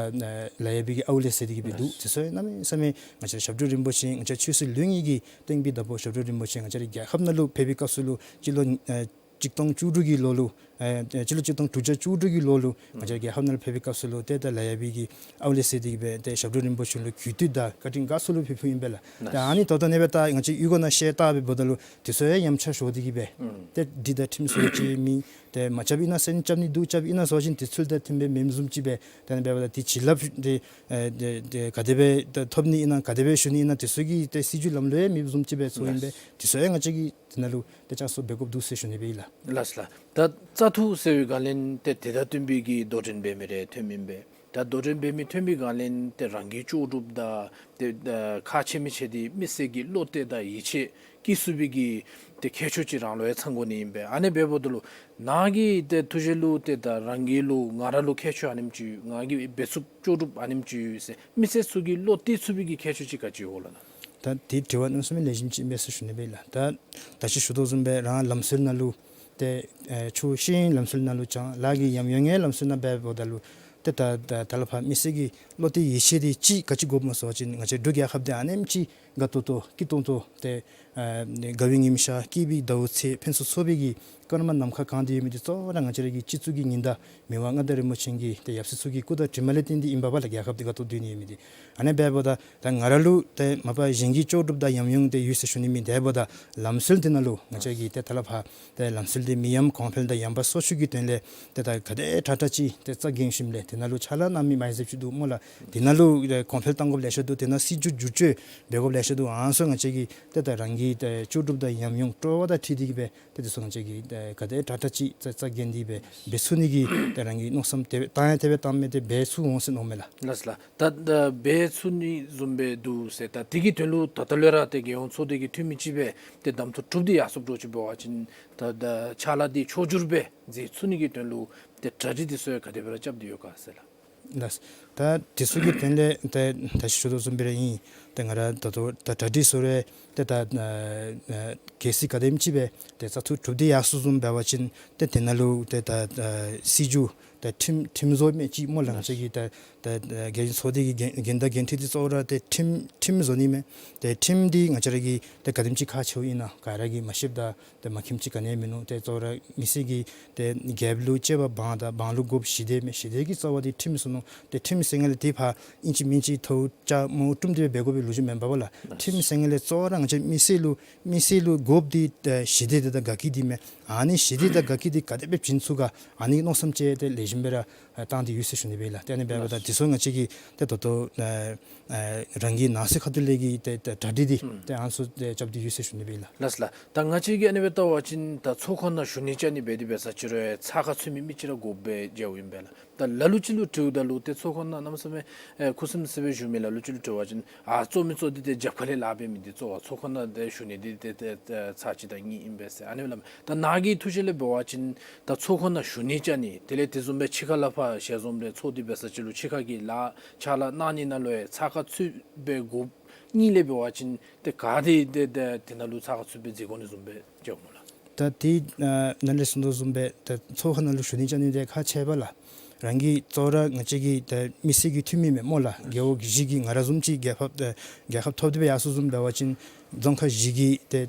ལ་ཡ་བི་གི་ཨའུ་ལེ་ཟེར་དེ་གི་སྦེ་འདུག། དེ་ཚུ་གནམ་མེད་ས་མེད་ང་བཅས་ར་ཞབས་དྲུང་རིན་པོ་ཆེ་ང་བཅས་ཆོས་སྲིད་ལུགས་གཉིས་ཀྱི་སྟེང་པའི་བདག་པོ་ཞབས་དྲུང་རིན་པོ་ཆེ་ང་བཅས་ར་རྒྱལ་ཁབ་ནང་ལུ་ཕེབས་པའི་སྐབས་སུ་ལུ་སྤྱི་ལོ་ཨ་གཅིག་སྟོང་བཅུ་དྲུག་གི་ལོ་ལུ་ཨ་སྤྱི་ལོ་གཅིག་སྟོང་དྲུག་བརྒྱ་བཅུ་དྲུག་གི་ལོ་ལུ་ང་བཅས་ར་རྒྱལ་ཁབ་ནང་ལུ་ཕེབས་པའི་སྐབས་སུ་ལུ་ཏེ་ད་ལ་ཡ་བི་གི་ཨའུ་ལེ་ཟེར་དེ་གི་སྦེ་ཏེ་ཞབས་དྲུང་རིན་པོ་ཆེ་ལུ་གུས་བཏུད་དང་བཀའ་དྲིན་དགའ་ཚོར་ལུ་ཕུལ་ཕུལཝ་ཨིན་པས་ལགས། ཏེ་ཨ་ནི་ད་ལྟོ་ཨ་ནེ་སྦེ་ད་ང་བཅས་གཡུས་སྒོ་ནང་བཤལ་བལྟ་སྦེ་འབདཝ་ད་ལུ་དེ་ཚུ་ཡང་ཡ་མཚན་ཤོར་དེ་གི་སྦེ་ཏེ་སྒྲིག་དང་ཁྲིམས་བཟོ་ཅིག་མེད། ཏེ་མ་རྐྱབ་ཨིན་ན་ཟེར་རྐྱབ་ནི་འདུག། རྐྱབ་ཨིན་ན་ཟེར་བ་ཅིན་དེ་ཚུ་ལུ་ཏེ་མཐུནམ་སྦེ་མེནམ་བཟུམ་ཅིག་སྦེ། ཏེ་ཨ་ནེ་འབདཝ་ད་ཏེ་བྱིན་རླབས་དེ་ཨེ་དེ་དེ་ག་དེ་སྦེ་ཐོབ་ནི་ཨིན་ན་ག་དེ་སྦེ་ཞུ་ནི་ཨིན་ན་དེ་ཚུ་གི་ཏེ་སྲིད་བྱུས་ལམ་ལུགས་ཡང་མེདཔ་བཟུམ་ཅིག་སྦེ་ཚོརཝ་ཨིན་པས། དེ་ཚུ་ཡང་ང་བཅས་ཀྱིས་དེ་ནང་ལུ་ཏེ་བསྐྱར་གསོ་འབད་དགོཔ་འདུག་ཟེར་ཞུ་ནི་སྦེ་ཨིན་ལགས། ལགས་ལགས། ད་བཙག་འཐུ་ཟེར་བའི་སྒང་ལས་ཏེ་དེ་དང་བསྟུན་པའི་གི་དོ་འགྲན་འབད་མི་རེ་ཐོནམ་ཨིན་པས། ད་དོ་འགྲན་འབད་མི་ཐོན་པའི་སྒང་ལས་ཏེ་རང་གི་ལྕོགས་གྲུབ་དང་ཏེ་ཨ་ཁག་ཆེ་མི་ཆེ་དེ་མི་སེར་གྱི་བློ་གཏད་དང་ཡིད་ཆེས་བསྐྱེད་ཚུགས་པའི་གི་ཏེ་ཁྱད་ཆོས་ཅིག་རང་ལུ་ཡང་ཚང་དགོ་ནི་ཨིན་པས། ཨ་ནེ་འབདཝ་ད་ལུ་ནཱ་གི་ཏེ་ཐུགས་བཞེད་ལུ་ཏེ་ད་རང་གི་ལུ་ང་ར་ལུ་ཁྱད་ཆོས་ཨ་ནེམ་ཅིག་ང་གིས་འབད་ཚུགསཔ་ལྕོགས་གྲུབ་ཨ་ནེམ་ཅིག་ཡོད་ཟེར་མི་སེར་ཚུ་གི་བློ་གཏད་ཚུགས་པའི་གི་ཁྱད་ཆོས་ཅིག་ག་ཅི་ཡོད་ལགས་ན། ད་དེ་དྲི་བ་གནམ་མེད་ས་མེད་ལེགས་ཤོམ་ཅིག་ཨིན་པས་ཟེར་ཞུ་ནི་སྦེ་ཨིན་ལགས། ད་ད་ཅི་ཞུ་དོ་བཟུམ་སྦེ་རང་ལམ་སྲོལ་ནང་ལུ་ཏེ་ཨེ་ཆོས་ཤེས་ཡོན་ལམ་སྲོལ་ནང་ལུ་ཅང་ལཱ་གི་ཉམས་མྱོང་གི་ལམ་སྲོལ་ནང་འབདཝ་ད་ལུ་ཏེ་ད་ད་ད་ལས་ཕར་མི་སེར་གྱི་བློ་གཏད་ཡིད་ཆེས་དེ་ཅིག་ག་ཅི་དགོཔ་སྨོ་ཟེར་བ་ཅིན་ང་བཅས་འབྲུག་རྒྱལ་ཁབ་དེ་ཨ་ནེམ་ཅིག་དགའ་ཏོག་ཏོ་སྐྱིད་ཏོང་ཏོ་ཏེ་ཨ་དགའ་བའི་ཉིམ་ཤར་སྐྱིད་པའི་ཟླཝ་ཚེས་ཕུན་སུམ་ཚོགས་པའི་གི་སྐར་མ་ནམ་མཁའ་གང་སྟེ་ཡོད་མི་དེ་གཙོ་བོ་ར་ང་བཅས་ར་གི་སྤྱི་གཙུག་གི་ཉི་ཟླ་མི་དབང་མངའ་བདག་རིན་པོ་ཆེ་གི་ཏེ་ཡབ་སྲས་ཚུ་གི་སྐུ་དྲིན་ལས་བརྟེན་ཏེ་ཨིན་པས་ལགས། རྒྱལ་ཁབ་དེ་དགའ་ཏོག་ཏོ་སྡོད་ནི་ཡོད་མི་དེ། ཨ་ནེ་འབདཝ་ད་ད་ང་ར་ལུ་ཏེ་མ་པ་གཞན་གྱི་ལྕོགས་གྲུབ་དང་ཉམས་མྱོང་དེ་ཡོད་ཟེར་ཞུ་ནི་མེད། དེ་འབདཝ་ད་ལམ་སྲོལ་དེ་ནང་ལུ་ང་བཅས་ཀྱིས་ཏེ་ད་ལས་ཕར་ཏེ་ལམ་སྲོལ་དེ་མི་ཡམས་གོང་འཕེལ་དང་ཡངས་པ་སོར་ཆུད་ཀྱི་དོན་ལས་ཏེ་ད་ག་དེ་དྲག་དྲག་ཅིག་ཏེ་རྩ་འགེངས་ཞིནམ་ལས་དེ་ནང་ལུ་ཕྱག་ལཱ་གནང་མི་མ་ཡི་ཟེར་ཅིག་འདུག་སྨོ་ལགས། དེ་ནང་ལུ་ཨེ་གོང་འཕེལ་གཏང་དགོཔ་ལེ་ཤ་འདུག། དེ་ནང་སྲིད་བྱུས་བསྒྱུར་བཅོས་འབད་དགོཔ་ལེ་ཤ་འདུག། ཨ་ནི་ཚུ་ང་བཅས་ཀྱིས་ཏེ་ད་རང་གི་ཏེ་ལྕོགས་གྲུབ་དང་ཉམས་མྱོང་སྤྲོ་བ་དང་འཁྲིལ་ཏེ་གི་སྦེ་ཏེ་དེ་ཚུ་ང་བཅས་ཀྱིས་ཏེ་ག་དེ་དྲག་དྲག་ཅིག་རྩ་རྩ་འགེངས་ཏེ་སྦེ་འབད་ཚུགས་ནི་གི་ཏེ་རང་གི་མནོ་བསམ་དེ་སྦེ་བཏང་ཡང་དེ་སྦེ་བཏངམ་མས། ཏེ་འབད་ཚུགས་འོང་ཟེར་མནོཝ་མས་ལགས། ལགས་ལགས། ད་ད་འབད་ཚུགས་ནི་བཟུམ་སྦེ་འདུག་ཟེར། ད་དེ་གི་དོན་ལུ་ད་ལྟོ་ལས་ར་ཏེ་རྒྱལ་ཡོངས་ཚོགས་སྡེ་གི་འཐུས་མི་ཅིག་སྦེ་ཏེ་གདམ་འཐུ་གྲུབ་སྟེ་ཡར་སོངམ་འདྲཝ་ཅིག་འབད་བ་ཅིན་ད་ད་ཕྱག་ལཱ་འདི་ཕྱོགས་བསྒྱུར་སྦེ་མཛད་ཚུགས་ནི་གི་དོན་ལུ་ཏེ་གྲ་སྒྲིག་འདི་ཚུ་ག་དེ་སྦེ་ར་རྐྱབ་སྟེ་ཡོད་ག་ཟེར་ལགས། ལགས། ད་དེ་ཚུ་གི་དོན་ལས་ཏེ་ད་ཅི་ཞུ་དོ་བཟུམ་སྦེ་ར་ཨིན། ཏེ་ང་ར་ད་ལྟོ་ད་གྲ་སྒྲིག་ཚུ་ར་ཏེ་ད་ཨ་ཨ་གལ་སྲིད་ག་དེམ་ཅིག་སྦེ་ཏེ་བཙག་འཐུ་གྲུབ་སྟེ་ཡར་སོངམ་བཟུམ་འབད་བ་ཅིན་ཏེ་དེ་ནང་ལུ་ཏེ་ད་ཨ་སྲིད་བྱུས་ཏེ་ཁྲིམས་ཁྲིམས་བཟོ་མི་ཅིག་སྨོ་ལགས། ང་བཅས་ཀྱི་ད་ད་ཨ་རྒྱལ་ཡོངས་ཚོགས་སྡེ་གི་འགན་འགན་དང་འགན་འཁྲི་འདི་གཙོ་བོ་ར་ཏེ་ཁྲིམས་ཁྲིམས་བཟོ་ནི་མས། ཏེ་ཁྲིམས་འདི་ང་བཅས་ར་གིས་ཏེ་ག་དེམ་ཅིག་ཁག་ཆེཝ་ཨིན་ན་ག་ར་གིས་མ་ཤེསཔ་དང་ཏེ་མ་མཁྱེནམ་ཅིག་ག་ནི་ཡང་མིན་ནུག། ཏེ་གཙོ་བོ་ར་མི་སེར་གྱིས་ཏེ་རྒྱལཔོ་ལུ་གཅེས་པ་འབངས་དང་འབངས་ལུ་དགོཔ་ཞི་བདེ་མས། ཞི་བདེ་གི་རྩ་བ་འདི་ཁྲིམས་ཟེར་མནོ། ཏེ་ཁྲིམས་ཟེར་སྒང་ལས་ཏེ་ཕར་ཨིན་ཅི་མིན་ཅི་ཐོབ་ཆག་མ་ཐོབ་དེ་སྦེ་འབད་དགོ་པའི་ལོ་རྒྱུས་མེན་པས་ལགས། ཁྲིམས་ཟེར་སྒང་ལས་གཙོ་བོ་ར་ང་བཅས་མི་སེར་ལུ་མི་སེར་ལུ་དགོཔ་འདི་ཏེ་ཞི་བདེ་དེ་དང་དགའ་སྐྱིད་འདི་མས། ཨ་ནི་ཞི་བདེ་དང་དགའ་སྐྱིད་འདི་ག་དེ་སྦེ་བྱིན་ཚུགས་ག། ཨ་ནི་མནོ་བསམ་ཅིག་ཏེ་ལེགས་ཤོམ་སྦེ་ར་ཨ་བཏང་སྟེ་ཡོད་ཟེར་ཞུ་ནི་སྦེ་ལགས། ཏེ་ཨ་ནི་འབདཝ་ད་དེ་ཚུ་ང་བཅས་ཀྱིས་ཏེ་ད་ལྟོ་ཨ་ཨ་རང་གི་ནང་གསེས་ཁ་ཐུག་ལས་ཀྱི་ཏེ་ཏེ་གྲ་སྒྲིག་འདི་ཏེ་ཨ་ནི་ཚུ་ཏེ་རྐྱབ་སྟེ་ཡོད་ཟེར་ཞུ་ནི་སྦེ་ལགས། ལགས་ལགས། ད་ང་བཅས་ཀྱིས་ཨ་ནི་སྦེ་བལྟ་བ་ཅིན་ད་ཚོགས་ཁང་ནང་ཞུ་ནི་བཅར་ནི་འབད་དེ་འབད་ས་ཅིག་རུང་ཚགས་ཁར་ཚུད་མི་མི་ཅིག་ར་དགོཔ་སྦེ་མཇལཝ་ཨིན་པས་ལགས། ད་ལ་ལུ་ཅིག་ལུ་དྲིཝ་ད་ལུ་ཏེ་ཚོགས་ཁང་ནང་གནམ་མེད་ས་མེད་ཨེ་ཁུ་སིམ་སི་སྦེ་བཞུགས་མི་ལ་ལུ་ཅིག་ལུ་དྲི་བ་ཅིན་ཨ་གཙོ་མི་གཙོ་འདི་ཏེ་རྒྱབ་ཁ་ལས་ལཱ་འབད་མི་འདི་གཙོ་བོ་ཚོགས་ཁང་ནང་ཏེ་ཞུ་ནི་འདི་ཏེ་ཏེ་ཏེ་ཚར་གཅིག་དང་གཉིས་ཨིན་པས་ཟེར་ཨ་ནི་སླབ་མས། ད་ནཱ་གི་ཐུགས་བཞེད་ལས་འབད་བ་ཅིན་ད་ཚོགས་ཁང་ནང་ཞུ་ནི་བཅར་ནི་དེ་ལས་དེ་བཟུམ་སྦེ་ཕྱི་ཁ་ལས་ཕར་ཞལ་འཛོམས་ལས་ཚོགས་འདུ་འབད་ས་ཅིག་ལུ་ཕྱི་ཁ་གི་ལཱ་ཕྱག་ལཱ་གནང་ནི་ནང་ལུ་ཡང་ཚགས་ཁར་ཚུད་སྦེ་དགོཔ་གཉིས་ལས་འབད་བ་ཅིན་ཏེ་ག་དེ་ཏེ་ཏེ་དེ་ནང་ལུ་ཚགས་ཁར་ཚུད་སྦེ་མཛད་དགོ་ནི་བཟུམ་སྦེ་མཇལཝ་སྨོ་ལགས། ད་དེ་ཨ་ནཱ་ལས་གསུངས་དོ་བཟུམ་སྦེ་ད་ཚོགས་ཁང་ནང་ལུ་ཞུ་ནི་བཅར་ནི་དེ་ཁག་ཆེ་བས་ལགས། རང་གི་གཙོ་བོ་ར་ང་བཅས་ཀྱི་ད་མི་སེར་གྱི་འཐུས་མི་མས་སྨོ་ལགས། རྒེད་འོག་བཞི་གི་ང་ར་བཟུམ་ཅིག་རྒྱལ་ཁབ་ཨ་རྒྱལ་ཁ་ཐོབ་སྟེ་སྦེ་ཡར་སོངམ་བཟུམ་འབད་བ་ཅིན་རྫོང་ཁག་བཞི་གི་ཏེ་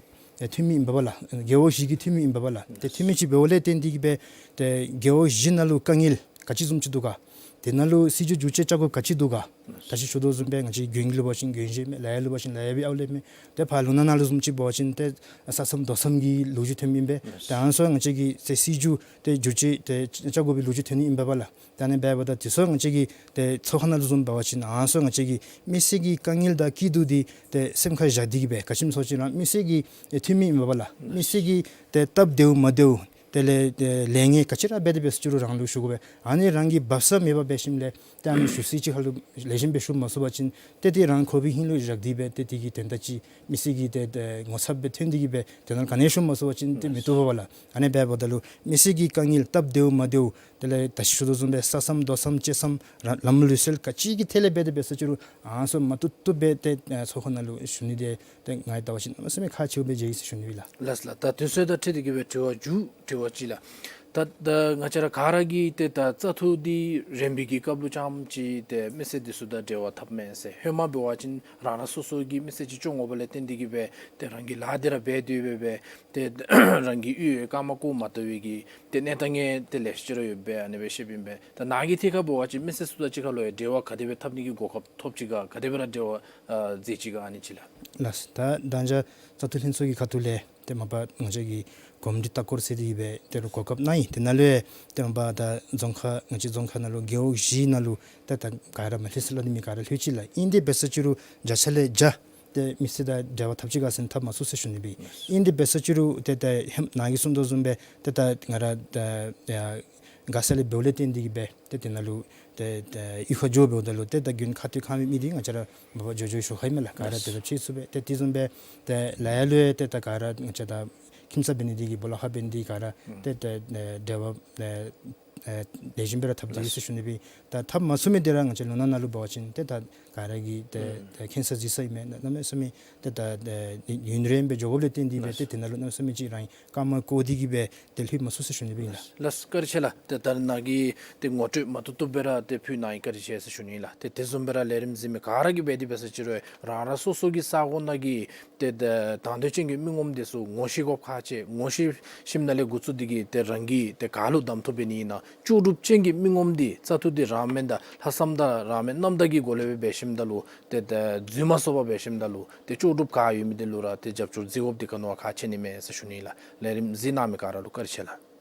ཨ་འཐུས་མི་ཨིན་པས་ལགས། རྒེད་འོག་བཞི་གི་འཐུས་མི་ཨིན་པས་ལགས། ཏེ་འཐུས་མི་ཅིག་འབདཝ་ལས་བརྟེན་ཏེ་གི་སྦེ་ཏེ་རྒེད་འོག་བཞི་ནང་ལུ་དཀའ་ངལ་ག་ཅི་བཟུམ་ཅིག་འདུག་ག། དེ་ནང་ལུ་སྲིད་བྱུས་བསྒྱུར་བཅོས་རྐྱབ་དགོཔ་ག་ཅི་འདུག་ག། ད་ཅི་ཞུ་དོ་བཟུམ་སྦེ་ང་བཅས་དགོན་གྱི་ལུ་འབད་བ་ཅིན་དགོན་བཞི་མས། ལ་ཡ་ལུ་འབད་བ་ཅིན་ལ་ཡ་བི་ཨའུ་ལེ་མས། ཏེ་ཕར་ལུང་ནག་ནང་ལུ་བཟུམ་ཅིག་འབད་བ་ཅིན་ཏེ་ས་མཚམས་རྡོ་མཚམས་ཀྱི་ལོ་རྒྱུས་ཐོནམ་ཨིན་པས། ཏེ་ཨ་ནི་ཚུ་ང་བཅས་ཀྱིས་ཏེ་སྲིད་བྱུས་ཏེ་བསྒྱུར་བཅོས་ཏེ་རྐྱབ་དགོ་པའི་ལོ་རྒྱུས་ཐོན་ནི་ཨིན་པས་ལགས། ད་ཨ་ནི་འབདཝ་ད་དེ་ཚུ་ང་བཅས་ཀྱིས་ཏེ་ཚོགས་ཁང་ནང་ལུ་བཟུམ་འབད་བ་ཅིན་ཨ་ནི་ཚུ་ང་བཅས་ཀྱིས་མི་སེར་གྱི་དཀའ་ངལ་དང་སྐྱིད་སྡུག་འདི་ཏེ་སེམས་ཁར་བཞག་སྟེ་གི་སྦེ་ག་ཅི་སྨོ་ཟེར་བ་ཅིན་ར་མི་སེར་གྱི་ཨེ་འཐུས་མི་ཨིན་པས་ལགས། མི་སེར་གྱི་ཏེ་སྟབས་བདེཝ་མ་བདེཝ་ དེ་ལས་ཏེ་ལས་ངན་ག་ཅི་ར་འབད་དེ་འབད་ཟེར་ཅི་རུང་རང་ལུ་ཞུ་དགོ་པས། ཨ་ནི་རང་གིས་འབག་ས་མེད་པར་འབད་ཞིནམ་ལས་ཏེ་ཨ་ནི་ཞུ་སའི་ཅིག་ཁ་ལུ་ལེགས་ཤོམ་སྦེ་ཞུ་མ་ཚུགས་པ་ཅིན་ཏེ་དེ་རང་ཁོག་པའི་ཧིང་ལུ་བཞག་སྟེ་སྦེ་ཏེ་དེ་གི་དོན་དག་ཅིག་མི་སེར་གྱི་ཏེ་ཏེ་ངོ་ཚབ་སྦེ་ཐོན་ཏེ་གི་སྦེ་དེ་ནང་ག་ནི་ཡང་ཞུ་མ་ཚུགས་པ་ཅིན་ཏེ་མི་བཏུབ་པས་ལགས། ཨ་ནི་འབདཝ་ད་ལུ་མི་སེར་གྱི་དཀའ་ངལ་སྟབས་བདེཝ་མ་བདེཝ་དེ་ལས་ད་ཞུ་དོ་བཟུམ་སྦེ་ས་མཚམས་རྡོ་མཚམས་ལྕེ་མཚམས་ར་ལམ་ལུགས་སྲོལ་ག་ཅི་གི་ཐད་ལས་འབད་དེ་འབད་ཟེར་ཅི་རུང་ཨ་ནི་ཚུ་མ་བཏུབ་བཏུབ་སྦེ་ཏེ་ཨ་ཚོགས་ཁང་ནང་ལུ་ཞུ་ནི་དེ་ཏེ་ང་ཡང་ལྟ་བ་ཅིན་གནམ་མེད་ས་མེད་ཁག་ཆེཝ་སྦེ་མཇལ་ཡི་ཟེར་ཞུ་ནི་ཨིན་ལགས། ལགས་ལགས། ད་དེ་ཚུ་དང་འཁྲིལ་ཏེ་གི་སྦེ་དྲི་བ་མཇུག་དྲི་བ་ཅིག་ལགས། ད་ད་ང་བཅས་ར་ག་ར་གིས་ཏེ་ད་བཙག་འཐུ་འདི་རན་པའི་གི་སྐབས་ལུ་རྐྱངམ་ཅིག་ཏེ་མི་སེར་འདི་ཚུ་དང་འབྲེལ་བ་འཐབ་མས་ཟེར། ཧེ་མ་འབད་བ་ཅིན་རང་རང་སོ་སོ་གི་མི་སེར་ཅིག་བྱུང་འོངམ་ལས་བརྟེན་ཏེ་གི་སྦེ་ཏེ་རང་གི་ལཱ་འདི་ར་འབད་དེ་སྦེ་སྦེ་ཏེ་རང་གི་གཡུས་སྐར་མ་བསྐོར་མ་བཏུབ་པའི་གི་ཏེ་གནས་སྟངས་ཏེ་ལེ་ཤ་ཅིག་ར་ཡོདཔ་སྦེ་ཨ་ནི་སྦེ་བཤདཔ་ཨིན་པས། ད་ནཱ་གི་ཐད་ཁར་འབད་བ་ཅིན་མི་སེར་ཚུ་དང་གཅིག་ཁར་ལུ་ཡང་འབྲེལ་བ་ག་དེ་སྦེ་འཐབ་ནི་གི་གོ་སྐབས་ཐོབ་ཅི་ག། ག་དེ་སྦེ་ར་འབྲེལ་བ་ཨ་མཛད་ཅི་ག་ཨ་ནི་ཅིག་ལགས། ལགས། ད་ད་ཅི་བཙག་འཐུ་ལྷན་ཚོགས་ཀྱི་ཁ་ཐུག་ལས་ཏེ་མ་པ་ང་བཅས་ཀྱི་གོམས་འདྲིས་ལྟ་སྐོར་ཟེར་དེ་གི་སྦེ་ཏེ་རུང་གོ་སྐབས་གནང་ཡི། དེ་ནང་ལུ་ཡང་ཏེ་མ་པ་ད་རྫོང་ཁག་ང་བཅས་རྫོང་ཁག་ནང་ལུ་རྒེད་འོག་བཞི་ནང་ལུ་ཏེ་ད་ག་ར་མ་ལྷོད་ཟེར་སླབ་ནི་མེད། ག་ར་ལྷོད་ཅི་ལགས། ཨིན་དེ་འབད་ཟེར་ཅི་རུང་བརྒྱ་ཆ་ལས་བརྒྱ་ཏེ་མི་སེར་དང་འབྲེལ་བ་འཐབ་ཅི་ག་ཟེར་ན་འཐབ་མ་ཚུགས་ཟེར་ཞུ་ནི་སྦེ། ཨིན་དེ་འབད་ཟེར་ཅི་རུང་ཏེ་ད་ཧེ་མ་ནཱ་གིས་གསུངས་དོ་བཟུམ་སྦེ་ཏེ་ད་ང་ར་ད་ཡ་དགའ་ས་ལས་འབདཝ་ལས་བརྟེན་ཏེ་གི་སྦེ་ཏེ་དེ་ནང་ལུ་ཏེ་ད་གཡུས་ཁར་འགྱོ་འབདཝ་ད་ལུ་ཏེ་ད་རྒྱུན་ཁ་ཐུག་ཁ་མི་མི་འདི་ང་བཅས་ར་མ་པ་འགྱོ་འགྱོ་ཞུ་ཁ་ཨིན་མས་ལགས། ག་ར་ཏེ་ད་ཕྱད་ཚུགས་པས། ཏེ་དེ་བཟུམ་སྦེ་ཏེ་ལཱ་གཡོག་ལུ་ཡང་ཏེ་ད་ག་ར་ང་བཅས་ད་ཁྱིམ་ཚང་འབད་ནི་འདི་གིས་སྦོ་ལོགས་ཁར་འབད་ནི་འདི་ག་ར་ཏེ་ད་འབྲེལ་བ་ཨེ་ཨེ་ལེགས་ཤོམ་སྦེ་ར་འཐབ་སྟེ་ཡོད་ཟེར་ཞུ་ནི་སྦེ། ད་འཐབ་མ་ཚུགས་མི་འདི་ར་ང་བཅས་ལུང་ནག་ནང་ལུ་འབད་བ་ཅིན་ཏེ་ད་ག་ར་གིས་ཏེ་ད་མཁྱེན་ས་གཟིགས་ས་ཨིན་མས། གནམ་མེད་ས་མེད་ཏེ་ད་ཨེ་ཡུན་རིངམོ་སྦེ་འགྱོ་དགོཔ་ལས་བརྟེན་ཏེ་སྦེ་ཏེ་དེ་ནང་ལུ་གནམ་མེད་ས་མེད་ཅིག་རང་སྐར་མ་བསྐོར་ཏེ་གི་སྦེ་ཏེ་ལྷོད་མ་ཚུགས་ཟེར་ཞུ་ནི་སྦེ་ཨིན་ལགས། ལགས་བཀའ་དྲིན་ཆེ་ལགས། ཏེ་ད་ནཱ་གིས་ཏེ་ངོ་སྤྲོད་མ་ཏོག་ཏོ་སྦེ་ར་ཏེ་ཕུལ་གནང་ཡི། བཀའ་དྲིན་ཆེ་ཟེར་ཞུ་ནི་ལགས། ཏེ་དེ་བཟུམ་སྦེ་ར་ལས་རིམ་གཟིགས་མི་ག་ར་གིས་འབད་དེ་འབད་ཟེར་ཅི་རུང་རང་རང་སོ་སོ་གི་ས་གོ་ནང་གི་ཏེ་ད་དང་འདོད་ཅན་གྱི་མི་ངོམ་འདི་ཚུ་ངོ་ཤེས་དགོཔ་ཁག་ཆེ། ངོ་ཤེས་ཞིནམ་ལས་འགོ་བཙུགས་ཏེ་གི་ཏེ་རང་གིས་ཏེ་ག་ལུ་གདམ་འཐུ་འབད་ནི་ཨིན་ན་ལྕོགས་གྲུབ་ཅན་གྱི་མི་ངོམ་འདི་བཙག་འཐུ་འདི་རང་མེན་ད་ལྷག་བསམ་དང་རང་མེན་རྣམ་དག་གི་སྒོ་ལས་སྦེ་འབད་ཞིནམ་ད་ལུ་ཏེ་ད་རྫུན་མ་སོང་པར་འབད་ཞིནམ་ད་ལུ་ཏེ་ལྕོགས་གྲུབ་ག་ཡོད་མི་འདི་ལུ་ར་ཏེ་རྒྱབ་སྐྱོར་གཟིགས་དགོཔ་འདི་ག་ནི་བ་ཁག་ཆེ་ནི་མས་ཟེར་ཞུ་ནི་ལགས། ལས་རིམ་གཟིགས་གནང་མི་ག་ར་ལུ་བཀའ་དྲིན་ཆེ་ལགས།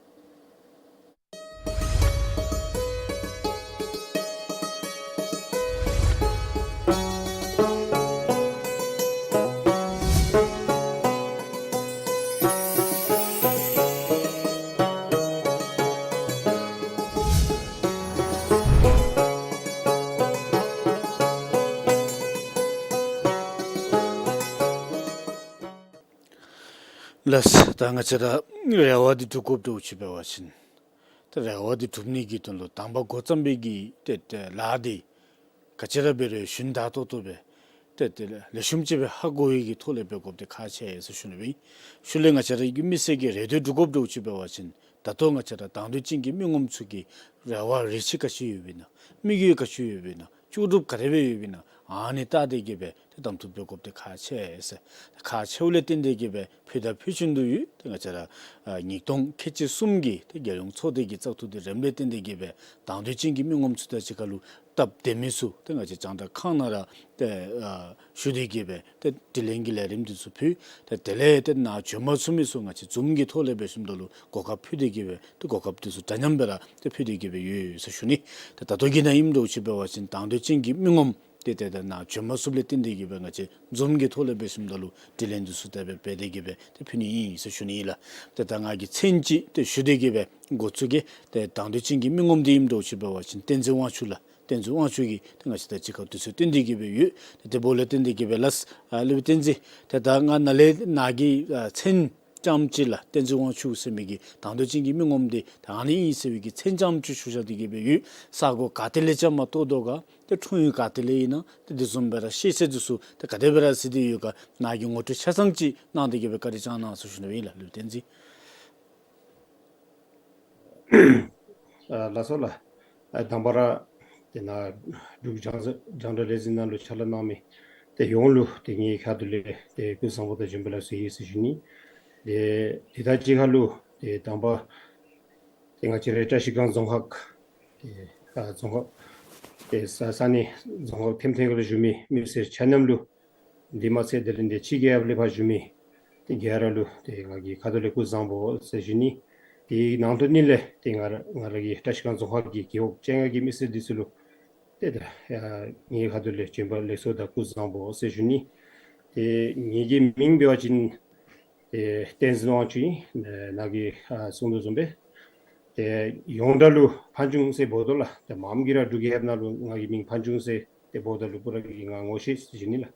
ལགས། ད་ང་བཅས་ར་རེ་བ་འདི་སྒྲུབ་དགོཔ་འདྲཝ་ཅིག་འབད་བ་ཅིན་ད་རེ་བ་འདི་སྒྲུབ་ནི་གི་དོན་ལུ་དང་པ་འགོ་བརྩམས་པའི་གི་ཏེ་ཏེ་ལཱ་འདི་ག་ཅི་ར་འབད་རུང་ཞུན་དག་ཏོག་ཏོ་སྦེ་ཏེ་ཏེ་ལེགས་ཤོམ་ཅིག་སྦེ་ཧ་གོ་བའི་གི་ཐོག་ལས་འབད་དགོཔ་འདི་ཁག་ཆེ་ཟེར་ཞུ་ནི་སྦེ། ཤུལ་ལས་ང་བཅས་ར་གི་མི་སེར་གྱི་རེ་འདོད་སྒྲུབ་དགོཔ་འདྲཝ་ཅིག་འབད་བ་ཅིན་ད་ལྟོ་ང་བཅས་ར་དང་འདོད་ཅན་གྱི་མི་ངོམ་ཚུ་གི་རེ་བ་རེ་ཆེ་ག་ཅི་ཡོདཔ་ཨིན་ན་དམིགས་ཡུལ་ག་ཅི་ཡོདཔ་ཨིན་ན་ལྕོགས་གྲུབ་ག་དེ་སྦེ་ཡོདཔ་ཨིན་ན་ཨ་ནི་བལྟ་སྟེ་གི་སྦེ་ཏེ་གདམ་འཐུ་འབད་དགོཔ་འདི་ཁག་ཆེ་ཟེར། ཁག་ཆེཝ་ལས་བརྟེན་ཏེ་གི་སྦེ་ཕུལ་དང་ཕུལ་བཞིན་དུ་ཡོད། ཏེ་ང་བཅས་ར་ཨ་ཉིས་སྟོང་ཁལ་གཅིག་གསུམ་གྱི་ཏེ་རྒྱལ་ཡོངས་ཚོགས་སྡེ་གི་བཙག་འཐུ་འདི་རནམ་ལས་བརྟེན་ཏེ་གི་སྦེ་དང་འདོད་ཅན་གྱི་མི་ངོམ་ཚུ་དང་གཅིག་ཁར་ལུ་སྟབས་བདེ་མི་ཚུ་ཏེ་ང་བཅས་རྒྱང་བསྒྲགས་ཁང་ནང་ར་ཏེ་ཨ་ཞུ་སྟེ་གི་སྦེ་ཏེ་དྲི་ལན་གྱི་ལས་རིམ་འདི་ཚུ་ཕུལ། ཏེ་དེ་ལས་ཏེ་ནཱ་བྱོན་མ་ཚུགས་མི་ཚུ་ང་བཅས་ཛུམ་གྱི་ཐོག་ལས་འབད་ཞིནམ་ད་ལུ་གོ་སྐབས་ཕུལ་ཏེ་གི་སྦེ་ཏེ་གོ་སྐབས་འདི་ཚུ་འདྲ་མཉམ་སྦེ་ར་ཏེ་ཕུལ་ཏེ་གི་སྦེ་ཡོད་ཟེར་ཞུ་ནི། ཏེ་ད་ལྟོ་གི་ནང་ཨིནམ་འདྲཝ་ཅིག་འབད་བ་ཅིན་དང་འདོད་ཅན་གྱི་མི་ངོམ་ཏེ་ཏེ་ད་ནཱ་བྱོན་མ་ཚུགསཔ་ལས་བརྟེན་ཏེ་གི་སྦེ་ང་བཅས་ཛུམ་གྱི་ཐོག་ལས་འབད་ཞིནམ་ད་ལུ་དྲི་ལན་འདི་ཚུ་དེ་སྦེ་འབད་དེ་གི་སྦེ་ཏེ་ཕུལ་ནི་ཨིན་ཟེར་ཞུ་ནི་ཨིན་ལགས། ཏེ་ད་ང་གིས་མཚན་ཅིག་ཏེ་ཞུ་སྟེ་གི་སྦེ་འགོ་བཙུགས་གེ། ཏེ་དང་འདོད་ཅན་གྱི་མི་ངོམ་འདི་ཨིནམ་འདྲཝ་ཅིག་འབད་བ་ཅིན་བསྟན་འཛིན་དབང་ཕྱུག་ལགས། བསྟན་འཛིན་དབང་ཕྱུག་གིས་ཏེ་ང་བཅས་དང་གཅིག་ཁར་དུས་ཚོད་བསྟུན་ཏེ་གི་སྦེ་ཡོད། ཏེ་དེ་འབདཝ་ལས་བརྟེན་ཏེ་གི་སྦེ་ལགས། ཨ་སློབ་དཔོན་བསྟན་འཛིན་ཏེ་ད་ང་ནཱ་ལས་ནཱ་གི་ཨ་མཚན་རྐྱངམ་ཅིག་ལགས། བསྟན་འཛིན་དབང་ཕྱུག་ཟེར་མི་གི་དང་འདོད་ཅན་གྱི་མི་ངོམ་འདི་ད་ཨ་ནི་ཨིན་ཟེར་བའི་གི་མཚན་རྐྱངམ་ཅིག་ཞུ་བཞག་སྟེ་གི་སྦེ་ཡོད། ས་གོ་ག་ཏེ་ལས་ཀྱང་མ་གཏོགས་དོ་ག་ཏེ་འཁྲུངས་ཡུལ་ག་ཏེ་ལས་ཨིན་ན་ཏེ་དེ་བཟུམ་སྦེ་ར་ཤེས་ཚད་འདི་ཚུ་ཏེ་ག་དེ་སྦེ་ར་གཟིགས་ཏེ་ཡོད་ག་ནཱ་གིས་ངོ་སྤྲོད་ཆ་ཚང་ཅིག་གནང་སྟེ་གི་སྦེ་བཀའ་དྲིན་བསྐྱང་གནང་ཟེར་ཞུ་ནི་ཨིན་ལགས་སློབ་དཔོན་བསྟན་འཛིན། ཨ་ལགས་སོ་ལགས། ཨ་དང་པ་ར་ཏེ་ནཱ་འབྲུག་རྒྱང་རྒྱང་བསྒྲགས་ལས་འཛིན་ནང་ལུ་ཕྱག་ལཱ་གནང་མི་ཏེ་ཡོངས་ལུ་ཏེ་ངེའི་ཁ་ཐུག་ལས་ཏེ་སྐུ་གཟུགས་བཟང་པོ་དང་བྱོན་པ་ལེགས་སོ་ཡོད་ཟེར་ཞུ་ནི། ཏེ་དེ་དང་གཅིག་ཁར་ལུ་ཏེ་དང་པ་ཏེ་ང་བཅས་རའི་བཀྲིས་སྒང་རྫོང་ཁག་ཏེ་ཨ་རྫོང་ཁག་ཏེ་ས་ས་གནས་རྫོང་ཁག་ཐེམ་ཐེམ་ཁར་ལུ་བཞུགས་མི་མི་སེར་ཆ་མཉམ་ལུ་འདི་མ་ཚད་དེ་ལས་འདི་ཕྱི་རྒྱལ་ཁབ་ལས་ཕར་བཞུགས་མི་ཏེ་ག་ར་ལུ་ཏེ་ང་གི་ཁ་ཐུག་ལས་སྐུ་གཟུགས་བཟང་པོ་ཟེར་ཞུ་ནི། དེའི་ནང་དོན་ནི་ལས་ཏེ་ང་ར་ང་ར་གི་བཀྲིས་སྒང་རྫོང་ཁག་གི་རྒེད་འོག་བཅོ་ལྔ་གི་མི་སེར་འདི་ཚུ་ལུ་ཏེ་ད་ཨ་ངེའི་ཁ་ཐུག་ལས་བྱོན་པ་ལེགས་སོ་དང་སྐུ་གཟུགས་བཟང་པོ་ཟེར་ཞུ་ནི། ཏེ་ངེ་གི་མིང་འབད་བ་ཅིན་ ཏེ་བསྟན་འཛིན་དབང་ཕྱུག་ཨིན། ཨེ་ནཱ་གིས་ཨ་གསུང་དོ་བཟུམ་སྦེ་ཏེ་ཡོངས་གྲགས་ལུ་ཕན་ཆུང་ཟེར་འབོ་དོ་ལགས། ཏེ་མངམ་གིས་ར་འབྲུག་རྒྱལ་ཁབ་ནང་ལུ་ང་གི་མིང་ཕན་ཆུང་ཟེར་ཏེ་འབོ་དོ་ལུ་པུ་ར་གིས་ང་ངོ་ཤེས་ཟེར་ཞུ་ནི་ལགས།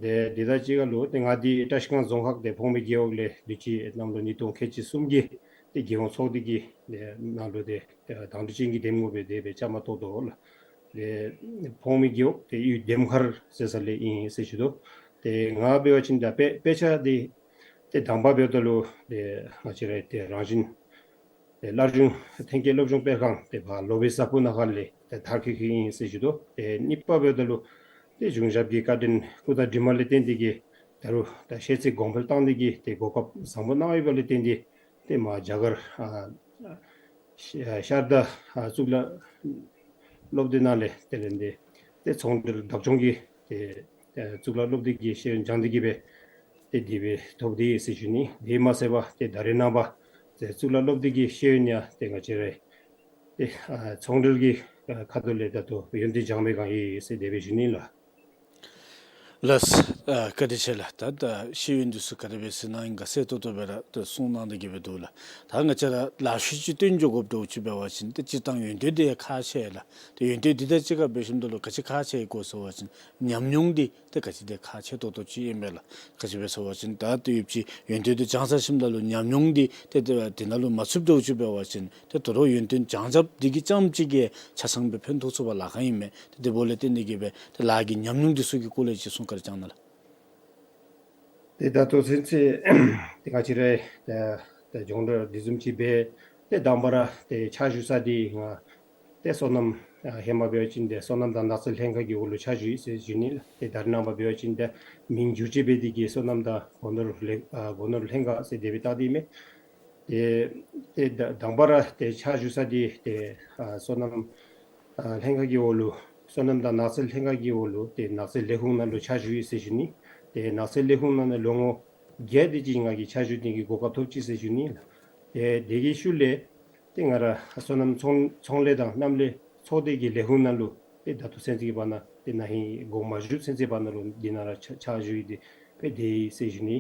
ཏེ་དེ་དང་གཅིག་ཁར་ལུ་ཏེ་ང་འདི་བཀྲིས་སྒང་རྫོང་ཁག་ཏེ་ཕོངས་མེད་རྒེད་འོག་ལས་དུས་ཅི་གནམ་ལོ་ཉིས་སྟོང་ཁལ་གཅིག་གསུམ་གྱི་ཏེ་རྒྱལ་ཡོངས་ཚོགས་སྡེ་གི་ཏེ་ནང་ལུ་ཏེ་ཏེ་དང་འདོད་ཅན་གྱི་འདེམས་ངོ་སྦེ་དེ་སྦེ་བཅའ་མར་གཏོགས་དོ་ལགས། ཏེ་ཕོངས་མེད་རྒེད་འོག་ཏེ་གཡུས་ལྡེམ་མཁར་ཟེར་ས་ལས་ཨིན་ཟེར་ཞུ་དོ། ཏེ་ང་འབད་བ་ཅིན་ད་དཔེ་དཔེ་ཆ་འདི་ཏེ་དང་པ་འབདཝ་ད་ལུ་ཏེ་ང་བཅས་ར་ཏེ་རང་བཞིན་ཏེ་སླར་འབྱུང་ཐོན་སྐྱེད་སློབ་སྦྱོང་སྤེལ་ཁང་ཏེ་ཕར་ལོ་པའི་ས་ཕུག་ནང་ཁར་ལས་ཏེ་མཐར་འཁྱོལ་འཁྱོལཝ་ཨིན་ཟེར་ཞུ་དོ། ཏེ་གཉིས་པ་འབདཝ་ད་ལུ་ཏེ་གཞུང་ཞབས་ཀྱི་བཀའ་དྲིན་སྐུ་དང་གྲིབ་མ་ལས་བརྟེན་ཏེ་གིས་ད་རུང་ད་ཤེས་ཚད་གོང་འཕེལ་བཏང་ནི་གི་ཏེ་གོ་སྐབས་བཟང་པོ་གནང་ཡོདཔ་ལས་བརྟེན་ཏེ་ཏེ་མར་རྒྱ་གར་ཨ་ཤ་ཤར་ད་ཨ་གཙུག་ལག་སློབ་སྡེ་ནང་ལས་དེ་ལས་ཏེ་ཏེ་ཚོང་འབྲེལ་བདག་སྐྱོང་གི་ཏེ་ཨ་གཙུག་ལག་སློབ་སྡེ་གི་ཤེས་ཡོན་སྦྱང་སྟེ་གིས་སྦེ་ཏེ་དེ་སྦེ་ཐོབ་སྟེ་ཡོད་ཟེར་ཞུ་ནི། དེ་མ་ཚད་པར་ཏེ་ད་རེས་ནངས་པ་ཏེ་གཙུག་ལག་སློབ་སྡེ་གི་ཤེས་ཡོན་ཡང་ཏེ་ང་བཅས་རའི་ཏེ་ཨ་ཚོང་འབྲེལ་གྱི་ཨ་ཁ་ཐུག་ལས་ད་ལྟོ་ཡོན་ཏན་སྦྱང་མི་གང་ཡོད་ཟེར་དེ་སྦེ་ཞུ་ནི་ལགས། ལགས། ཨ་བཀའ་དྲིན་ཆེ་ལགས། ད་ད་ཤེས་ཡོན་འདི་ཚུ་ག་དེ་སྦེ་ཟེར་གནང་ཡི་ག་གསལ་ཏོག་ཏོ་སྦེ་ར་ད་གསུང་གནང་སྟེ་གིས་སྦེ་འདུག་ལགས། ད་ང་བཅས་ར་ལ་ཤུལ་ཅིག་བཏོན་འགྱོ་དགོཔ་འདྲཝ་ཅིག་འབད་བ་ཅིན་ཏེ་སྤྱིར་བཏང་ཡོན་ཏན་འདི་ཁག་ཆེ་ལགས། ཏེ་ཡོན་ཏན་འདི་དང་གཅིག་ཁར་འབད་ཞིནམ་ད་ལུ་ག་ཅི་ཁག་ཆེ་ཡི་གོ་ཟེར་བ་ཅིན་ཉམས་མྱོང་འདི་ཏེ་ག་ཅི་འདི་ཁག་ཆེ་ཏོག་ཏོ་ཅིག་ཨིན་པས་ལགས། ག་ཅི་སྦེ་ཟེར་བ་ཅིན་ད་ལྟོ་ཡོདཔ་ཅིག་ཡོན་ཏན་འདི་སྦྱང་ཚར་ཞིནམ་ད་ལུ་ཉམས་མྱོང་འདི་ཏེ་ཏེ་འདི་ནང་ལུ་མ་ཚུདཔ་འདྲཝ་ཅིག་འབད་བ་ཅིན་ཏེ་དོ་རུང་ཡོན་ཏན་སྦྱང་རྐྱབ་འདི་གིས་རྐྱངམ་ཅིག་གིས་ཆ་ཚང་སྦེ་ཕན་ཐོགས་ཚུགས་པར་ལཱ་ཁག་ཨིན་མས། ཏེ་དེ་འབདཝ་ལས་བརྟེན་ཏེ་གིས་སྦེ་ཏེ་ལཱ་གི་ཉམས་མྱོང་འདི་ཚུ་གི་སྐོར་ལས་ཅིག་གསུང་བཀའ་དྲིན་བསྐྱང་གནང་ལགས། ཏེ་ད་ལྟོ་ཚུན་ཚོད་ཏེ་ང་བཅས་ར་ཏེ་ཏེ་སྦྱོང་བརྡར་འདི་བཟུམ་ཅིག་འབད་ཏེ་དང་པ་ར་ཏེ་ཕྱག་ཞུ་ས་འདི་ང་ཏེ་སོ་ནམ་ཨ་ཧེ་མ་འབད་བ་ཅིན་ཏེ་སོ་ནམ་དང་ནགས་ཚལ་ལྷན་ཁག་གི་འོག་ལུ་ཕྱག་ཞུ་ཡི་ཟེར་ཞུ་ནི་ལགས། ཏེ་ད་རེས་ནངས་པ་འབད་བ་ཅིན་ཏེ་མིང་བསྒྱུར་བཅོས་འབད་དེ་གིས་སོ་ནམ་དང་སྒོ་ནོར་ལྷན་ཨ་སྒོ་ནོར་ལྷན་ཁག་ཟེར་དེ་སྦེ་བཏགས་ཏེ་ཨིན་མས། ཏེ་ཏེ་ད་དང་པ་ར་ཏེ་ཕྱག་ཞུ་ས་འདི་ཏེ་ཨ་སོ་ནམ་ཨ་ལྷན་ཁག་གི་འོག་ལུ་སོ་ནམ་དང་ནགས་ཚལ་ལྷན་ཁག་གི་འོག་ལུ་ཏེ་ནགས་ཚལ་ལས་ཁུངས་ནང་ལུ་ཕྱག་ཞུ་ཡི་ཟེར་ཞུ་ནི། ཏེ་ནགས་ཚལ་ལས་ཁུངས་ནང་ལུ་ལོ་ངོ་བརྒྱད་དེ་ཅིག་ང་གིས་ཕྱག་ཞུ་ནི་གི་གོ་སྐབས་ཐོབ་ཅི་ཟེར་ཞུ་ནི་ལགས། ཏེ་དེ་གི་ཤུལ་ལས་ཏེ་ང་ར་སོ་ནམ་ཚོང་ཚོང་ལས་དང་གནམ་ལས་ཚོགས་སྡེ་གི་ལས་ཁུངས་ནང་ལུ་ཏེ་ད་ལྟོ་ཚུན་ཚོད་ཀྱི་བར་ན་ཏེ་ན་ཧིང་དགོངས་མ་ཞུ་ཚུན་ཚོད་བར་ན་ལུ་འདི་ནང་ར་ཕྱག་ཕྱག་ཞུ་ཡི་ཏེ་སྦེ་སྡོད་ཡི་ཟེར་ཞུ་ནི།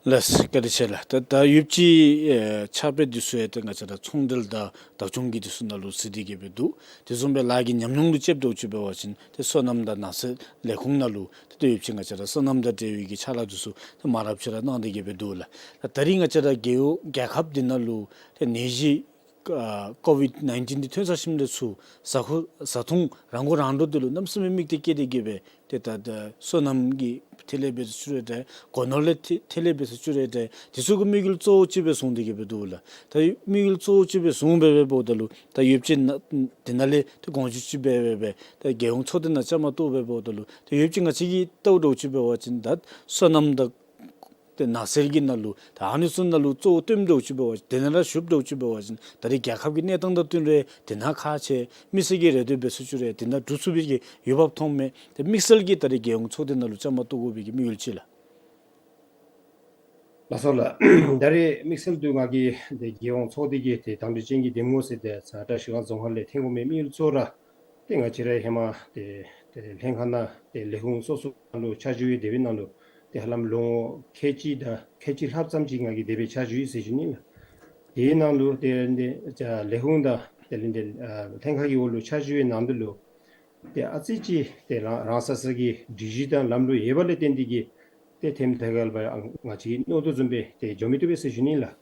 ལགས། བཀའ་དྲིན་ཆེ་ལགས། ད་ད་ཡོདཔ་ཅིག་ཨེ་ཕྱག་དཔེ་འདི་ཚུ་ཡང་ཏེ་ང་བཅས་ར་ཚོང་འབྲེལ་དང་བདག་སྐྱོང་གི་འདི་ཚུ་ནང་ལུ་གཟིགས་ཏེ་གིས་སྦེ་འདུག། དེ་བཟུམ་སྦེ་ལཱ་གི་ཉམས་མྱོང་ལུ་དཔྱདཔ་འདྲཝ་ཅིག་འབད་བ་ཅིན་ཏེ་སོ་ནམ་དང་ནགས་ཚལ་ལས་ཁུངས་ནང་ལུ་ཏེ་ད་ཡོདཔ་ཅིག་ང་བཅས་ར་སོ་ནམ་དང་འབྲེལ་བའི་གི་ཕྱག་ལཱ་འདི་ཚུ་ཏེ་མང་རབས་ཅིག་ར་གནང་སྟེ་གིས་སྦེ་འདུག་ལགས། ད་ད་རིས་ང་བཅས་ར་རྒྱལ་ཡོངས་རྒྱལ་ཁབ་འདི་ནང་ལུ་ཏེ་ནད་གཞི་ཨ་ཀོ་ཝིཌ་ནའིན་ཊིན་འདི་ཐོན་ཚར་ཞིནམ་ལས་ཚུར་བཟའ་འཁོར་བཟའ་འཐུང་རང་མགོ་རང་འདྲོངས་འདི་ལུ་གནམ་མེད་ས་མེད་དམིགས་གཏད་བསྐྱེད་དེ་གིས་སྦེ་ཏེ་ད་ད་སོ་ནམ་གྱི་ཐད་ལས་འབད་ཚུགས་རུང་འདྲ། སྒོ་ནོར་ལས་ཐད་ཐད་ལས་འབད་ཚུགས་རུང་འདྲ། འདི་ཚུ་གི་དམིགས་ཡུལ་གཙོ་བོ་ཅིག་སྦེ་བཟུང་སྟེ་གིས་སྦེ་འདུག་ལགས། ད་དམིགས་ཡུལ་གཙོ་བོ་ཅིག་སྦེ་བཟུང་སྦེ་འབདཝ་ད་ལུ་ད་ཡོདཔ་ཅིག་ནང་འདི་ནང་ལས་ཏེ་དགོངས་ཞུ་ཅིག་འབད་འབད་སྦེ་ད་རྒྱལ་ཡོངས་ཚོགས་སྡེ་ནང་བཅའ་མར་གཏོགས་སྦེ་འབདཝ་ད་ལུ་ད་ཡོདཔ་ཅིག་ང་བཅས་ཀྱིས་བལྟཝ་འདྲཝ་ཅིག་འབད་བ་ཅིན་ད་སོ་ནམ་དང་ཏེ་ནགས་ཚལ་གྱི་ནང་ལུ་ད་ཨ་ནི་ཚུ་ནང་ལུ་གཙོ་བོ་བཏོནམ་འདྲཝ་ཅིག་འབད་བ་ཅིན་དེ་ནང་ར་ཞུགསཔ་འདྲཝ་ཅིག་འབད་བ་ཅིན་ད་རེས་རྒྱལ་ཁབ་ཀྱི་གནས་སྟངས་དང་བསྟུན་རུང་དེ་ནང་ཁག་ཆེ། མི་སེར་གྱི་རེ་འདོད་འབད་ཚུགས་རུང་དེ་ནང་འགྲུབ་ཚུགས་པའི་གི་འོས་འབབ་མཐོངམ་མས། ཏེ་དམིགས་བསལ་གྱིས་ད་རེས་རྒྱལ་ཡོངས་ཚོགས་སྡེ་ནང་ལུ་བཅའ་མར་གཏོགས་དགོ་པའི་གི་དམིགས་ཡུལ་ཅིག་ལགས། ལགས་སོ་ལགས། ད་རེས་དམིགས་བསལ་དུ་ང་གིས་ཏེ་རྒྱལ་ཡོངས་ཚོགས་སྡེ་གི་ཏེ་དང་འདོད་ཅན་གྱི་འདེམས་ངོ་ཟེར་ཏེ་ས་བཀྲིས་སྒང་རྫོང་ཁག་ལས་འཐོན་དགོ་མི་དམིགས་ཡུལ་གཙོ་བོ་ར་ཏེ་ང་བཅས་ར་ཧེ་མ་ཏེ་ཏེ་ལྷན་ཁག་ནང་ཏེ་ལས་ཁུངས་སོ་སོ་ནང་ལུ་ཕྱག་ཞུ་ཡི། དེ་སྦེ་ནང་ལུ་ཏེ་ཧ་ལམ་ལོ་ངོ་ཁལ་གཅིག་དང་ཁལ་གཅིག་ལྷགཔ་ཙམ་ཅིག་ང་གིས་དེ་སྦེ་ཕྱག་ཞུ་ཡི་ཟེར་ཞུ་ནི་ལགས། དེའི་ནང་ལུ་ཏེ་ཏེ་ལས་ཁུངས་དང་དེ་ལས་ཏེ་ཨ་ལྷན་ཁག་གི་འོག་ལུ་ཕྱག་ཞུ་བའི་ནང་དོན་ལུ་ཏེ་ཨ་ཙི་ཅིག་ཏེ་རང་རང་ས་ས་གི་སྒྲིག་གཞི་དང་ལམ་ལུགས་ཡོད་པ་ལས་བརྟེན་ཏེ་གིས་ཏེ་ཐེམ་ཐེ་གལ་བ་ང་བཅས་ཀྱིས་མནོ་དོ་བཟུམ་སྦེ་ཏེ་འགྱོ་མི་བཏུབ་པས་ཟེར་ཞུ་ནི་ལགས།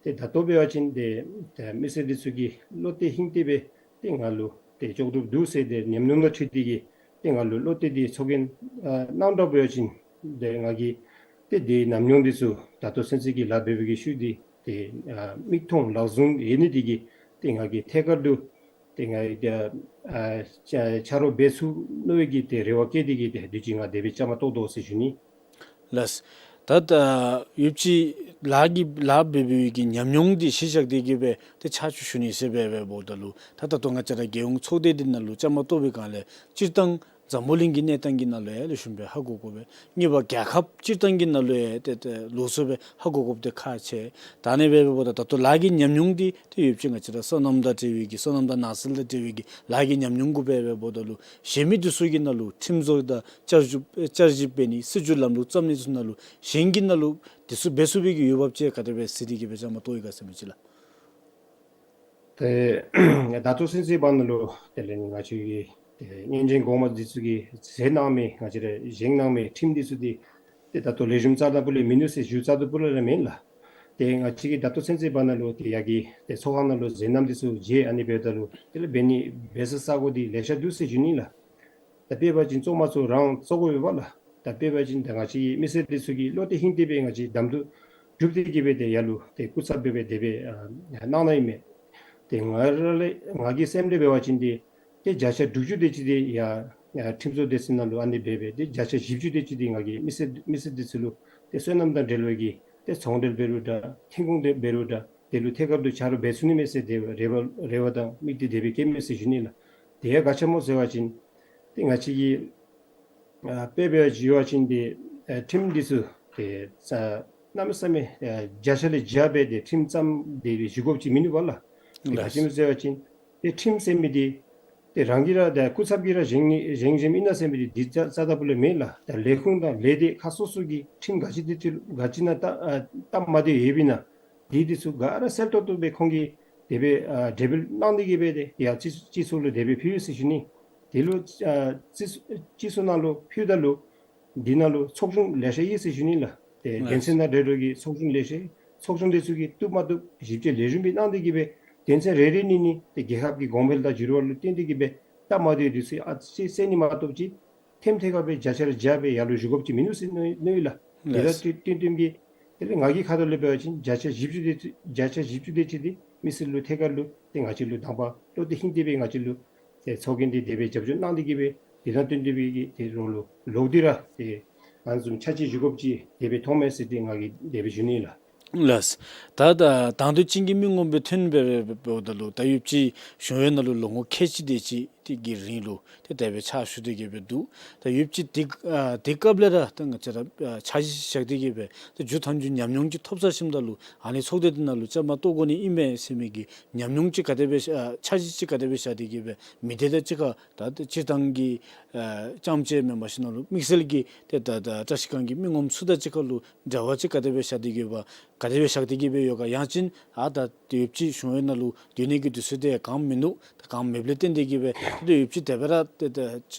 ཏེ་ད་ལྟོ་འབད་བ་ཅིན་ཏེ་ཏེ་མི་སེར་འདི་ཚུ་གིས་བློ་གཏད་ཧིང་གཏད་སྦེ་ཏེ་ང་ལུ་ཏེ་ལྕོགས་གྲུབ་འདུག་ཟེར་ཏེ་ཉམས་མྱོང་དང་འཁྲིལ་ཏེ་གིས་ཏེ་ང་ལུ་བློ་གཏད་དེ་ཚོགས་རྒྱན་ཨ་གནང་དོ་འབད་བ་ཅིན་ཏེ་ང་གིས་ཏེ་དེའི་ཉམས་མྱོང་འདི་ཚུ་ད་ལྟོ་ཚུན་ཚོད་ཀྱི་ལཱ་འབད་བའི་གི་ཤུལ་འདི་ཏེ་ཨ་མིག་མཐོང་ལག་བཟུང་ཡོད་ནི་འདི་གིས་ཏེ་ང་གིས་ཐད་ཀར་དུ་ཏེ་ང་གིས་ཏེ་ཨ་ཆ་ཆ་རོགས་འབད་ཚུགས་མནོ་བའི་གི་ཏེ་རེ་བ་བསྐྱེད་དེ་གིས་ཏེ་དུས་ཅི་ང་དེ་སྦེ་བཅའ་མར་གཏོགས་དོ་ཟེར་ཞུ་ནི། ལགས། ད་ད་ཡོདཔ་ཅིག་ལཱ་གི་ལཱ་འབད་བའི་གི་ཉམས་མྱོང་འདི་གཞི་བཞག་སྟེ་གིས་སྦེ་ཏེ་ཕྱག་ཕྱིད་ཞུ་ནི་ཟེར་སྦེ་འབདཝ་ད་ལུ་ད་ད་ལྟོ་ང་བཅས་ར་རྒྱལ་ཡོངས་ཚོགས་སྡེ་འདི་ནང་ལུ་བཅའ་མར་གཏོགས་པའི་སྒང་ལས་སྤྱིར་བཏང་ འཛམ་བུ་གླིང་གི་གནས་སྟངས་ཀྱི་ནང་ལུ་ཡང་ལེགས་ཤོམ་སྦེ་ཧ་གོ་དགོ་པས། གཉིས་པ་རྒྱལ་ཁབ་སྤྱིར་བཏང་གི་ནང་ལུ་ཡང་ཏེ་ཏེ་ལོགས་སུ་སྦེ་ཧ་གོ་དགོཔ་འདི་ཁག་ཆེ། ད་ཨ་ནི་འབདཝ་ད་ད་ལྟོ་ལཱ་གི་ཉམས་མྱོང་འདི་ཏེ་ཡོདཔ་ཅིག་ང་བཅས་ར་སོ་ནམ་དང་འབྲེལ་བའི་གི་སོ་ནམ་དང་ནགས་ཚལ་དང་འབྲེལ་བའི་གི་ལཱ་གི་ཉམས་མྱོང་གུ་སྦེ་འབདཝ་ད་ལུ་གཞན་མི་འདི་ཚུ་གི་ནང་ལུ་ཁྲིམས་བཟོ་དང་བསྐྱར་ཞིབ་བསྐྱར་ཞིབ་འབད་ནི་སྲིད་བྱུས་ལམ་ལུགས་བརྩམ་ནི་ཚུ་ནང་ལུ་གཞན་གྱི་ནང་ལུ་འདི་ཚུ་འབད་ཚུགས་པའི་གི་འོས་འབབ་ཅིག་ག་དེ་སྦེ་གཟིགས་ཏེ་གི་སྦེ་བཅའ་མར་གཏོགས་ཡི་ག་ཟེར་མི་ཅིག་ལགས། ཏེ་ད་ལྟོ་ཚུན་ཚོད་བར་ན་ལུ་དེ་ལས་ང་བཅས་ཀྱི་ཏེ་སྔོན་བྱོན་གོང་མ་འདི་ཚུ་གིས་མཛད་གནང་མི་ང་བཅས་ར་བཞེངས་གནང་མི་ཁྲིམས་འདི་ཚུ་འདི་ཏེ་ད་ལྟོ་ལེགས་ཤོམ་རྩ་དང་པོ་ལས་མིན་ནུག་ཟེར་ཞུ་རྩ་དང་པོ་ལས་ར་མེན་ལགས། ཏེ་ང་བཅས་ཀྱིས་ད་ལྟོ་ཚུན་ཚོད་བར་ན་ལུ་ཏེ་ཡ་གི་ཏེ་ཚོགས་ཁང་ནང་ལུ་མཛད་རྣམ་འདི་ཚུ་མཇལ། ཨ་ནི་འབདཝ་ད་ལུ་དེ་ལས་འབད་ནི་འབད་ས་ས་གོ་འདི་ལེ་ཤ་འདུག་ཟེར་ཞུ་ནི་ལགས། ད་དཔེ་འབད་བ་ཅིན་བཙུན་མ་ཚུ་རང་བཙུགས་དགོ་པས་ལགས། ད་དཔེ་འབད་བ་ཅིན་ད་ང་བཅས་ཀྱི་མི་སེར་འདི་ཚུ་གིས་བློ་གཏད་ཧིང་གཏད་སྦེ་ང་བཅས་གདམ་འཐུ་གྲུབ་སྟེ་གི་སྦེ་ཏེ་ཡར་ལུ་ཏེ་སྐུ་ཚབ་སྦེ་སྦེ་དེ་སྦེ་ཨ་གནང་གནངམ་ཨིན་མས། ཏེ་ང་ར་ལས་ང་གི་སེམས་ལས་འབད་བ་ཅིན་ཏེ་ཏེ་བརྒྱ་ཆ་དྲུག་ཅུ་དེ་ཅིག་འདི་ཡ་ཡ་ཁྲིམས་བཟོ་སྡེ་ཚན་ནང་ལུ་ཨ་ནི་འབད་སྦེ་ཏེ་བརྒྱ་ཆ་བཞི་བཅུ་དེ་ཅིག་འདི་ང་གིས་མི་སེར་མི་སེར་འདི་ཚུ་ལུ་ཏེ་སོ་ནམ་དང་འབྲེལ་བའི་གི་ཏེ་ཚོང་འབྲེལ་འབད་རུང་འདྲ་ཐོན་ཁུངས་འདི་འབད་རུང་འདྲ་དེ་ལུ་ཐད་ཀར་དུ་ཆ་རོགས་འབད་ཚུགས་ནི་མས་ཟེར་དེ་རེ་བ་རེ་བ་དང་དམིགས་གཏད་དེ་སྦེ་བསྐྱེདཔ་མས་ཟེར་ཞུ་ནི་ལགས། དེ་ཡང་ག་ཅི་སྨོ་ཟེར་བ་ཅིན་ཏེ་ང་བཅས་ཀྱི་ཨ་དཔེ་འབད་བ་ཅིན་ཏེ་ཨ་ཁྲིམས་འདི་ཚུ་ཏེ་ས་གནམ་མེད་ས་མེད་ཨ་བརྒྱ་ཆ་ལས་བརྒྱ་སྦེ་ཏེ་ཁྲིམས་བརྩམས་ཏེ་སྦེ་བཞུགས་དགོཔ་ཅིག་མིན་ནུག་པ་ལགས། ཏེ་ག་ཅི་སྨོ་ཟེར་བ་ཅིན་ཏེ་ཁྲིམས་ཟེར་མི་འདི་ཏེ་རང་གིས་ར་ད་སྐུ་ཚབ་ཀྱིས་ར་བཞེངས་ནི་བཞེངས་བཞེངསམ་ཨིན་ན་ཟེར་མི་འདི་འདི་རྩ་རྩ་དང་པོ་ལས་མེན་ལགས། ད་ལས་ཁུངས་དང་ལས་སྡེ་ཁག་སོ་སོ་གི་ཁྲིམས་ག་ཅི་འདི་ཚུ་ག་ཅི་ནང་ད་ཨ་སྟབས་མ་བདེཝ་ཡོདཔ་ཨིན་ན་འདི་འདི་ཚུ་ག་ར་གསལ་ཏོག་ཏོ་སྦེ་ཁོང་གིས་དེ་སྦེ་ཨ་འབྲས་བུ་གནང་སྟེ་གི་སྦེ་ཏེ་ཡ་སྤྱི་སྤྱི་ཚོགས་ལུ་དེ་སྦེ་ཕུལ་ཡི་ཟེར་ཞུ་ནི། དེ་ལུ་ཨ་སྤྱི་སྤྱི་ཚོགས་ནང་ལུ་ཕུལཝ་ད་ལུ་འདི་ནང་ལུ་ཚོགས་ཆུང་ལེ་ཤ་ཡོད་ཟེར་ཞུ་ནི་ལགས། ཏེ་ལགས། དོན་ཚན་དང་འབྲེལ་བའི་གི་ཚོགས་ཆུང་ལེ་ཤ་ཡོད། ཚོགས་ཆུང་འདི་ཚུ་གིས་བཏུབ་མ་བཏུབ་ཞིབ་དཔྱད་ལེགས་ཤོམ་སྦེ་གནང་སྟེ་གི་སྦེ་དོན་ཚན་རེ་རེ་གཉིས་གཉིས་ཏེ་རྒྱལ་ཁབ་ཀྱི་གོང་འཕེལ་དང་འགྱུར་བ་ལུ་བརྟེན་ཏེ་གི་སྦེ་སྟབས་མ་བདེཝ་འདི་ཚུ་ཨ་ཙི་ཅིག་སེལ་ནི་མ་གཏོགས་ཅིག་ཐེམ་ཐེ་ཁ་སྦེ་བརྒྱ་ཆ་ལས་བརྒྱ་སྦེ་ཡར་ལུ་ཞུ་དགོཔ་ཅིག་མིན་ནུག་ཟེར་མནོ་མནོ་ཡི་ལགས། དེ་ལགས། དང་བསྟུན་བསྟུན་ཏེ་གི་དེ་ལས་ང་གི་ཁ་ཐུག་ལས་འབད་བ་ཅིན་བརྒྱ་ཆ་བཞི་བཅུ་དེ་ཅིག་བརྒྱ་ཆ་བཞི་བཅུ་དེ་ཅིག་འདི་མི་སེར་ལུ་ཐད་ཀར་ལུ་ཏེ་ང་བཅས་ལུ་དང་པ་བློ་གཏད་ཧིང་གཏད་སྦེ་ང་བཅས་ལུ་ཏེ་ཚོགས་རྒྱན་འདི་དེ་སྦེ་རྒྱབ་སྐྱོར་གནང་སྟེ་གི་སྦེ་དེ་དང་བསྟུན་ཏེ་སྦེ་གི་ཏེ་རོགས་ལུ་ལོག་སྟེ་ར་ཏེ་ཨ་ནི་བཟུམ་ཕྱག་ཕྱིད་ཞུ་དགོཔ་ཅིག་དེ་སྦེ་མཐོངམ་མས་ཟེར་ཏེ་ང་གིས་དེ་སྦེ་ཞུ་ནི་ལགས། ལགས། ད་ད་དང་འདོད་ཅན་གྱི་མི་ངོམ་སྦེ་ཐོན་སྦེ་འབདཝ་ད་ལུ་ད་ཡོདཔ་ཅིག་གཞུང་གཡོག་ནང་ལུ་ལོ་ངོ་ཁལ་གཅིག་དེ་ཅིག་དེ་གི་རིང་ལུ་ཏེ་དེ་སྦེ་ཕྱག་ཞུ་སྟེ་གི་སྦེ་འདུག། ད་ཡོདཔ་ཅིག་དེ་ཨ་དེ་སྐབས་ལས་ར་ད་ང་བཅས་ར་ཨ་འཆར་གཞི་བཞག་སྟེ་གི་སྦེ་ད་མཇུག་མཐའ་མཇུག་ཉམས་མྱོང་ཅིག་ཐོབ་ཚར་ཞིནམ་ད་ལུ་ཨ་ནི་ཚོགས་སྡེ་འདི་ནང་ལུ་བཅའ་མར་གཏོགས་དགོ་ནི་ཨིན་མས་ཟེར་མི་གི་ཉམས་མྱོང་ཅིག་ག་དེ་སྦེ་ཨ་འཆར་གཞི་ཅིག་ག་དེ་སྦེ་བཞག་སྟེ་གི་སྦེ་མི་སྡེ་དང་གཅིག་ཁར་ད་ད་སྤྱིར་བཏང་གི་ཨ་རྐྱངམ་ཅིག་མེན་པར་ཞིནམ་ལུ་དམིགས་བསལ་གྱི་ཏེ་ད་ད་བཀྲ་ཤིས་སྒང་གི་མི་ངོམ་ཚུ་དང་གཅིག་ཁར་ལུ་འབྲེལ་བ་ཅིག་ག་དེ་སྦེ་བཞག་སྟེ་གི་སྦེ་ག་དེ་སྦེ་བཞག་སྟེ་གི་སྦེ་ཡོད་ག། ཡང་ཅིན་ཨ་ད་ཡོདཔ་ཅིག་གཞུང་གཡོག་ནང་ལུ་སྡོད་ནི་གི་དུས་ཚོད་དེ་གང་མིན་འདུག། ད་གང་མེདཔ་ལས་བརྟེན་ཏེ་གི་སྦེ་ད་ཡོདཔ་ཅིག་དེ་སྦེ་ར་ཏེ་ད་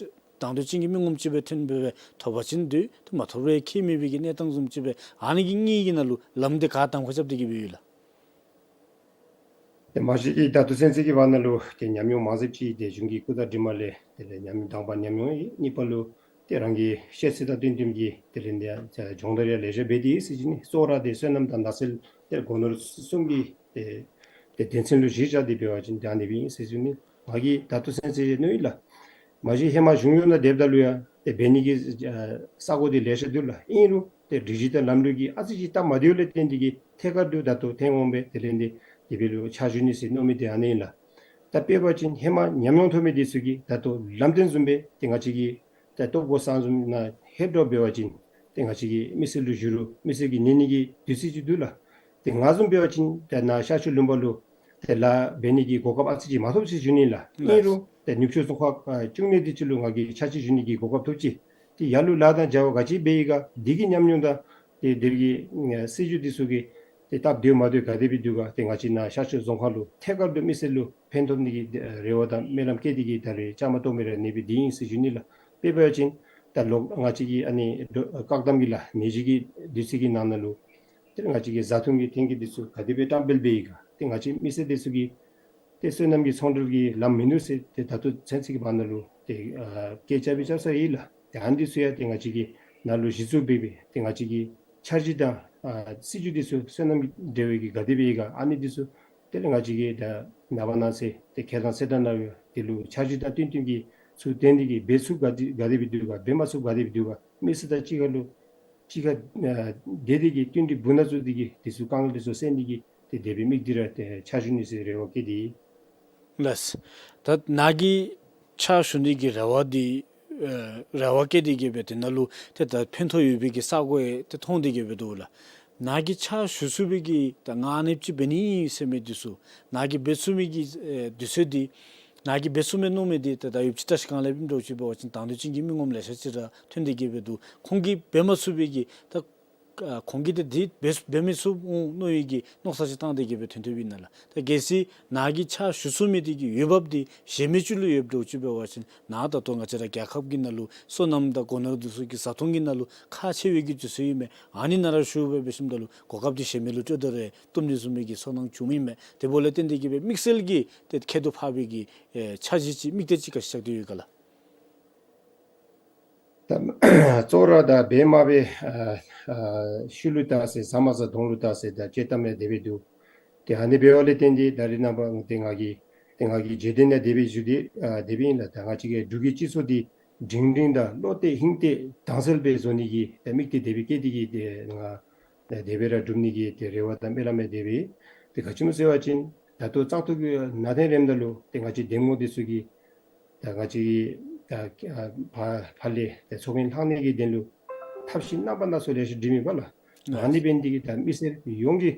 དང་འདོད་ཅན་གྱི་མི་ངོམ་ཅིག་སྦེ་ཐོན་སྦེ་སྦེ་ཐོབ་པ་ཅིན་འདུག། ཏེ་མ་ཐོབ་རུང་ཁྱད་མེད་པའི་གི་གནས་སྟངས་བཟུམ་ཅིག་སྦེ་ཨ་ནི་གི་གཉིས་ཀྱི་ནང་ལུ་ལམ་དེ་ག་གདམ་ཁ་རྐྱབ་སྟེ་གི་སྦེ་ཡོད་ལགས། ཏེ་མ་གཞི་གི་ད་ལྟོ་ཚུན་ཚོད་ཀྱི་བར་ན་ལུ་ཏེ་ཉམས་མྱོང་མང་སུ་ཅིག་ཏེ་གཞུང་གི་སྐུ་དང་གྲིབ་མ་ལས་དེ་ལས་ཉམས་མྱོང་དང་པ་ཉམས་མྱོང་ཡོད། གཉིས་པ་ལུ་ཏེ་རང་གི་ཤེས་ཚད་དང་བསྟུན་བསྟུན་གྱི་དེ་ལས་འདི་སྦྱོང་བརྡར་ཡང་ལེ་ཤ་འབད་དེ་ཡོད་ཟེར་ཞུ་ནི། གཙོ་བོ་ར་ཏེ་སོ་ནམ་དང་ནགས་ཚལ་ཏེ་སྒོ་ནོར་གསུམ་གྱི་ཏེ་ཏེ་དོན་ཚན་ལུ་གཞི་བཞག་སྟེ་འབད་བ་ཅིན་ཏེ་ཨ་ནི་སྦེ་ཨིན་ཟེར་ཞུ་ནི། ང་གིས་ད་ལྟོ་ཚུན་ཚོད་མནོ་ཡི་ལགས། མ་གཞི་ཧེ་མ་གཞུང་གཡོག་ནང་སྡོདཔ་ད་ལུ་ཡང་ཏེ་འབད་ནི་གི་ཨ་ས་གོ་འདི་ལེ་ཤ་འདུག་ལགས། ཨིན་རུང་ཏེ་སྒྲིག་གཞི་དང་ལམ་ལུགས་ཀྱི་ཨ་ཙི་ཅིག་སྟབས་མ་བདེཝ་ལས་བརྟེན་ཏེ་གིས་ཐད་ཀར་དུ་ད་ལྟོ་ཐོན་འོང་པས། དེ་ལས་འདི་དེ་སྦེ་ལུ་ཕྱག་ཞུ་ནི་ཟེར་མནོ་མི་འདི་ཨ་ནི་ཨིན་ལགས། ད་དཔེ་འབད་བ་ཅིན་ཧེ་མ་ཉམས་མྱོང་ཐོབ་མི་འདི་ཚུ་གིས་ད་ལྟོ་ལམ་སྟོན་བཟུམ་སྦེ་ཏེ་ང་བཅས་ཀྱི་ད་ལྟོ་སྒོ་གསར་བཟུམ་ནང་ཧེ་འགྱོ་འབད་བ་ཅིན་ཏེ་ང་བཅས་ཀྱི་མི་སེར་ལུ་ཞུ་རུང་མི་སེར་གྱིས་ཉན་ནི་གི་དུས་ཚོད་ཅིག་འདུག་ལགས། ཏེ་ང་བཟུམ་འབད་བ་ཅིན་ཏེ་ནཱ་ཤར་ཕྱོགས་ལུང་པ་ལུ་ཏེ་ལཱ་འབད་ནི་གི་གོ་སྐབས་ཨ་ཙི་ཅིག་མ་ཐོབ་ཟེར་ཞུ་ནི་ལགས། ཨིན་རུང་ཏེ་ནུབ་ཕྱོགས་རྫོང་ཁག་ཨ་བཅུ་གཉིས་འདི་ཅིག་ལུ་ང་གིས་ཕྱག་ཕྱིད་ཞུ་ནི་གི་གོ་སྐབས་ཐོབ་ཅི། ཏེ་ཡར་ལུ་ལཱ་དང་བྱ་བ་ག་ཅི་འབད་ཡི་ག་འདི་གི་ཉམས་མྱོང་དང་ཏེ་འདིར་གྱི་ཨ་སྲིད་བྱུས་འདི་ཚུ་གི་ཏེ་སྟབས་བདེཝ་མ་བདེཝ་ག་དེ་སྦེ་འདུག་ག། ཏེ་ང་བཅས་ནཱ་ཤར་ཕྱོགས་རྫོང་ཁག་ལུ་ཐད་ཀར་དུ་མི་སེར་ལུ་ཕན་ཐོགས་ནི་གི་ཨ་རེ་བ་དང་སྨོན་ལམ་བསྐྱེད་དེ་གིས་ད་རེས་བཅའ་མར་གཏོགས་མི་ར་ཨ་ནི་སྦེ་འདི་ཨིན་ཟེར་ཞུ་ནི་ལགས། དཔེ་འབད་བ་ཅིན་ད་ལོག་ང་བཅས་ཀྱི་ཨ་ནི་བཀག་དམ་གྱི་ལཱ་ནད་གཞི་གི་དུས་ཚོད་ཀྱི་ནང་ན་ལུ་ཏེ་ང་བཅས་ཀྱི་བཟའ་འཐུང་གི་ཐོན་སྐྱེད་འདི་ཚུ་ག་དེ་སྦེ་བཀྲམ་སྤེལ་འབད་ཡི་ག། ཏེ་ང་བཅས་མི་སེར་འདི་ཚུ་གིས་ཏེ་སོ་ནམ་གྱི་ཚོང་འབྲེལ་གྱི་ལམ་མིན་འདུག་ཟེར་ཏེ་ད་ལྟོ་ཚུན་ཚོད་ཀྱི་བར་ན་ལུ་ཏེ་ཨ་སྐད་ཆ་སྦེ་རྐྱབ་ས་ཡོད་ལགས། ཏེ་ཨ་ནི་འདི་ཚུ་ཡང་ཏེ་ང་བཅས་ཀྱིས་ནཱ་ལུ་གཞི་བཙུགས་འབད་སྦེ་ཏེ་ང་བཅས་ཀྱི་འཆར་གཞི་དང་ཨ་སྲིད་བྱུས་འདི་ཚུ་སོ་ནམ་གྱི་འབྲེལ་བའི་གི་ག་དེ་སྦེ་ཡོད་ག། ཨ་ནི་འདི་ཚུ་དེ་ལས་ང་བཅས་ཀྱིས་ད་ནངས་པ་གནངས་ཚེ་ཏེ་ཁེ་དང་ཚེ་དང་ནང་ཡོད་དེ་ལུ་འཆར་གཞི་དང་བསྟུན་བསྟུན་གྱི་ཚུར་བཏོན་ཏེ་གིས་འབད་ཚུགསཔ་ག་དེ་ག་དེ་སྦེ་འདུག་ག། འབད་མ་ཚུགསཔ་ག་དེ་སྦེ་འདུག་ག། མི་སེར་དང་གཅིག་ཁར་ལུ་གཅིག་ཁར་ཨ་བསྡད་དེ་གིས་བསྟུན་གྲོས་འབུ་ནང་བཙུགས་ཏེ་གིས་འདི་ཚུ་དཀའ་ངལ་འདི་ཚུ་སེལ་ནི་གི་ཏེ་དེ་སྦེ་དམིགས་ཏེ་ར་ཏེ་ཕྱག་ཞུ་ནི་ཟེར་རེ་བ་བསྐྱེད་དེ། ལགས། ད་ནཱ་གིས་ཕྱག་ཞུ་ནི་གི་རེ་བ་འདི་ ཨེ་རེ་བ་བསྐྱེད་དེ་གི་སྦེ་དེ་ནང་ལུ་ཏེ་ད་ཕན་ཐོགས་ཡོད་པའི་གི་ས་གོ་ཡང་ཏེ་མཐོང་སྟེ་གི་སྦེ་འདུག་ལགས། ནཱ་གིས་ཕྱག་ཞུ་ཚུགས་པའི་གི་ད་ང་ཨ་ནི་ཅིག་འབད་ནི་ཟེར་མི་འདི་ཚུ་ནཱ་གིས་འབད་ཚུགས་མི་གི་ཨེ་དུས་ཚོད་འདི་ནཱ་གིས་འབད་ཚུགས་མས་མནོ་མི་འདི་ད་ད་ཡོདཔ་ཅིག་བཀྲ་ཤིས་སྒང་ལས་ཨིནམ་འདྲཝ་ཅིག་འབད་བ་ཅིན་དང་འདོད་ཅན་གྱི་མི་ངོམ་ལེ་ཤ་ཅིག་ར་ཐོན་ཏེ་གི་སྦེ་འདུག། ཁོང་གིས་འབད་མ་ཚུགས་པའི་གི་ད་ཨ་ཁོང་གིས་ཏེ་འདི་འབད་འབད་མི་ཚུགས་འོང་མནོ་བའི་གི་མནོ་བསམ་ཅིག་བཏང་སྟེ་གི་སྦེ་ཐོན་ཐོནམ་ཨིན་ན་ལགས། ད་གལ་སྲིད་ནཱ་གིས་ཕྱག་ཞུ་ཚུགས་མི་འདི་གི་འོས་འབབ་འདི་གཞན་མི་ཅིག་ལུ་ཡོདཔ་འདྲཝ་ཅིག་འབད་བ་ཅིན་ནཱ་ད་ལྟོ་ང་བཅས་ར་རྒྱལ་ཁབ་ཀྱི་ནང་ལུ་སོ་ནམ་དང་སྒོ་ནོར་འདི་ཚུ་གི་བཟའ་འཐུང་གི་ནང་ལུ་ཁག་ཆེ་བའི་གི་དུས་ཚོད་ཨིན་མས། ཨ་ནི་ནང་ར་ཞུ་སྦེ་འབད་ཞིནམ་ད་ལུ་གོ་སྐབས་འདི་གཞན་མི་ལུ་སྤྲོད་དེ་ར་བཏུབ་ནི་བཟུམ་མའི་གི་ཚོར་སྣང་བྱུངམ་ཨིན་མས། དེ་འབདཝ་ལས་བརྟེན་ཏེ་གི་སྦེ་དམིགས་བསལ་གྱི་ཏེ་ཁྱད་དུ་འཕགས་པའི་གི་ཨེ་འཆར་གཞི་ཅིག་དམིགས་གཏད་ཅིག་ག་ཅི་བཞག་སྟེ་ཡོད་ག་ལགས། ད་གཙོ་བོ་ར་ད་འབད་མ་འབད་ཨ་ཨ་ཤུལ་ལུ་བལྟ་ཟེར་ཟ་མ་ཟ་དོང་ལུ་བལྟ་ཟེར་ད་དཔྱེ་གཏམ་ཡང་དེ་སྦེ་འདུག། ཏེ་ཨ་ནི་འབདཝ་ལས་བརྟེན་ཏེ་ད་རེས་ནངས་པ་ཏེ་ང་གིས་ཏེ་ང་གིས་བརྗོད་དོན་ཡང་དེ་སྦེ་ཞུ་སྟེ་ཨ་དེ་སྦེ་ཨིན་ལགས། ད་ང་བཅས་ཀྱི་འབྲུག་གི་སྤྱི་ཚོགས་འདི་སྒྲིང་སྒྲིང་དང་བློ་གཏད་ཧིང་གཏད་དྭངས་གསལ་སྦེ་བཟོ་ནི་གི་ཏེ་དམིགས་གཏད་དེ་སྦེ་བསྐྱེད་དེ་གི་ཏེ་ང་ཏེ་དེ་སྦེ་ར་སྒྲུབ་ནི་གི་ཏེ་རེ་བ་དང་སྨོན་ལམ་ཡང་དེ་སྦེ། ཏེ་ག་ཅི་སྨོ་ཟེར་བ་ཅིན་ད་ལྟོ་བཙག་འཐུ་གི་ནང་ཏེ་རནམ་ད་ལུ་ཏེ་ང་བཅས་འདེམས་ངོ་འདི་ཚུ་གིས་ད་ང་བཅས་ད་ཨ་ཕར་ཕར་ལས་ཏེ་ཚོགས་རྒྱན་ལྷང་ནི་གི་དོན་ལུ་ཐབས་ཤེས་རྣམ་པ་སྣ་ཚོགས་ལེ་ཤ་བསྒྲིགས་མི་པ་ལགས། ཨ་ནི་འབད་ནི་འདི་གིས་ད་མི་སེར་ཡོངས་ཀྱིས་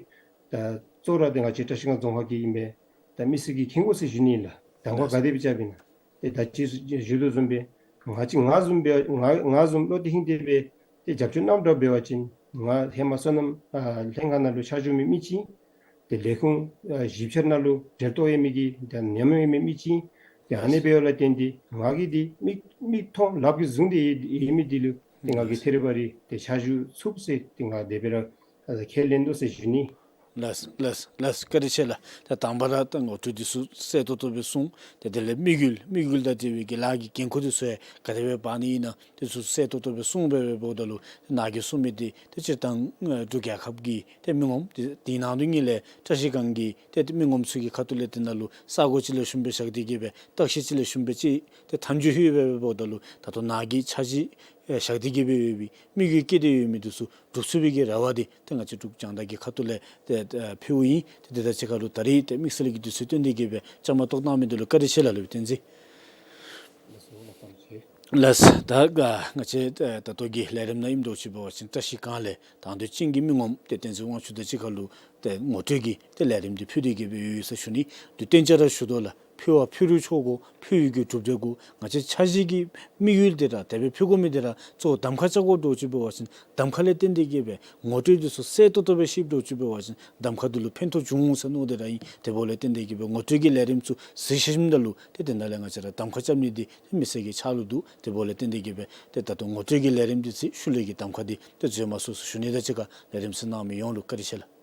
ད་གཙོ་བོ་ར་ཏེ་ང་བཅས་བཀྲ་ཤིས་སྒང་རྫོང་ཁག་གི་ཨིན་པས། ད་མི་སེར་གྱིས་མཁྱེན་དགོ་ཟེར་ཞུ་ནི་ཨིན་ལགས། གདམ་ཁ་ག་དེ་སྦེ་རྐྱབ་ཨིན་ན། ཏེ་ད་ཅི་ཞུ་དོ་བཟུམ་སྦེ་ང་བཅས་ང་བཟུམ་སྦེ་ང་ང་བཟུམ་བློ་གཏད་ཧིང་གཏད་སྦེ་ཏེ་རྒྱབ་སྐྱོར་གནངམ་འདྲཝ་འབད་བ་ཅིན་ང་ཧེ་མ་སོ་ནམ་ཨ་ལྷན་ཁག་ནང་ལུ་ཕྱག་ཞུ་མི་མི་ཅིག། ཏེ་ལས་ཁུངས་ཨ་བཞི་ཆ་ནང་ལུ་གྲལ་གཏོགས་ཡོད་མི་གི་ད་ཉམས་མྱོང་ཡོད་མི་མི་ཅིག། ཏེ་ཨ་ནི་འབདཝ་ལས་བརྟེན་ཏེ་ང་གིས་འདི་མིག་མིག་མཐོང་ལགཔ་གིས་བཟུང་སྟེ་ཡོད་མི་འདི་ལུ་ཏེ་ང་གིས་ཐད་རི་བ་རི་ཏེ་ཕྱག་ཞུ་ཚུགས་ཟེར་ཏེ་ང་དེ་སྦེ་ར་ཨ་ཁས་ལེན་དོ་ཟེར་ཞུ་ནི། ལགས་ལགས་ལགས། བཀའ་དྲིན་ཆེ་ལགས། ད་དང་པ་ར་ད་ངོ་སྤྲོད་འདི་ཚུ་གསལ་ཏོག་ཏོ་སྦེ་གསུངས། ཏེ་དེ་ལས་དམིགས་ཡུལ་དམིགས་ཡུལ་དང་འབྲེལ་བའི་གི་ལཱ་གི་འགན་ཁུར་འདི་ཚུ་ཡང་ག་དེ་སྦེ་འབད་ནི་ཨིན་ན་འདི་ཚུ་གསལ་ཏོག་ཏོ་སྦེ་གསུངས་སྦེ་འབདཝ་ད་ལུ་ནཱ་གིས་གསུངས་མི་འདི་ཏེ་སྤྱིར་བཏང་ཨ་འབྲུག་རྒྱལ་ཁབ་ཀྱི་ཏེ་མི་ངོམ་ཏེ་དེ་ནང་དོན་ཉིད་ལས་བཀྲ་ཤིས་སྒང་གི་ཏེ་མི་ངོམ་ཚུ་གི་ཁ་ཐུག་ལས་དེ་ནང་ལུ་ས་གོ་ཅིག་ལེགས་ཤོམ་སྦེ་བཞག་སྟེ་གི་སྦེ་བརྟག་ཞིབ་ཅིག་ལེགས་ཤོམ་སྦེ་ཅིག་ཏེ་མཐའ་མཇུག་ལྷོད་སྦེ་འབདཝ་ད་ལུ་ད་ལྟོ་ནཱ་གིས་འཆར་གཞི་ཨེ་བཞག་སྟེ་གི་སྦེ་ཡོད་པའི་དམིགས་ཡུལ་བསྐྱེད་དེ་ཡོད་མི་འདི་ཚུ་འགྲུབ་ཚུགས་པའི་གི་རེ་བ་འདི་ཏེ་ང་བཅས་འབྲུག་རྒྱང་བསྒྲགས་ཀྱི་ཁ་ཐུག་ལས་ཏེ་ཨེ་ཕུལཝ་ཨིན། ཏེ་དེ་དང་གཅིག་ཁར་ལུ་ད་རིས་ཏེ་དམིགས་བསལ་གྱི་དུས་ཚོད་བཏོན་ཏེ་གི་སྦེ་བཅའ་མར་གཏོགས་གནང་མི་འདི་ལུ་བཀའ་དྲིན་ཆེ་ལགས་སློབ་དཔོན་བསྟན་འཛིན། ལགས། ད་ང་བཅས་ཨེ་ད་ལྟོ་གི་ལས་རིམ་ནང་ཨིནམ་འདྲཝ་ཅིག་འབད་བ་ཅིན་བཀྲ་ཤིས་སྒང་ལས་དང་འདོད་ཅན་གྱི་མི་ངོམ་ཏེ་བསྟན་འཛིན་དབང་ཕྱུག་དང་གཅིག་ཁར་ལུ་ཏེ་ངོ་སྤྲོད་ཀྱི་ཏེ་ལས་རིམ་འདི་ཕུལ་ཏེ་གི་སྦེ་ཡོད་ཡོད་ཟེར་ཞུ་ནི། དུས་གཏན་ཅིག་ར་ཞུ་དོ་ལགས། ཕུལ་བ་ཕུལ་རུང་ཆོག་གོ། ཕུལ་བའི་གི་གྲུབ་འབྲས་གུ་ང་བཅས་འཆར་གཞི་གི་དམིགས་ཡུལ་འདི་ར་དེ་སྦེ་ཕུལ་དགོ་མི་འདི་ར་གཙོ་བོ་གདམ་ཁ་རྐྱབ་དགོཔ་འདྲཝ་ཅིག་འབད་བ་ཅིན་གདམ་ཁ་ལས་བརྟེན་ཏེ་གི་སྦེ་ངོ་སྤྲོད་འདི་ཚུ་གསལ་ཏོག་ཏོ་སྦེ་ཤེསཔ་འདྲཝ་ཅིག་འབད་བ་ཅིན་གདམ་ཁ་འདི་ལུ་ཕན་ཐོགས་འབྱུང་འོང་ཟེར་མནོ་སྟེ་ར་ཨིན། དེ་འབདཝ་ལས་བརྟེན་ཏེ་གི་སྦེ་ངོ་སྤྲོད་ཀྱི་ལས་རིམ་ཚུ་གཟིགས་ཞིནམ་ད་ལུ་ཏེ་དེ་ནང་ལས་ང་བཅས་ར་གདམ་ཁ་རྐྱབ་ནི་འདི་མི་སེར་གྱི་ཕྱག་ལུ་འདུག། དེ་འབདཝ་ལས་བརྟེན་ཏེ་གི་སྦེ་ཏེ་ད་ལྟོ་ངོ་སྤྲོད་ཀྱི་ལས་རིམ་འདི་ཚུ་ཤུལ་ལས་ཀྱི་གདམ་ཁ་འདི་ཏེ་འཛོལ་མ་སོང་ཟེར་ཞུ་ནི་དང་གཅིག་ཁར་ལས་རིམ་གཟིགས་གནང་མི་ཡོངས་ལུ་བཀའ་དྲིན་ཆེ་ལགས།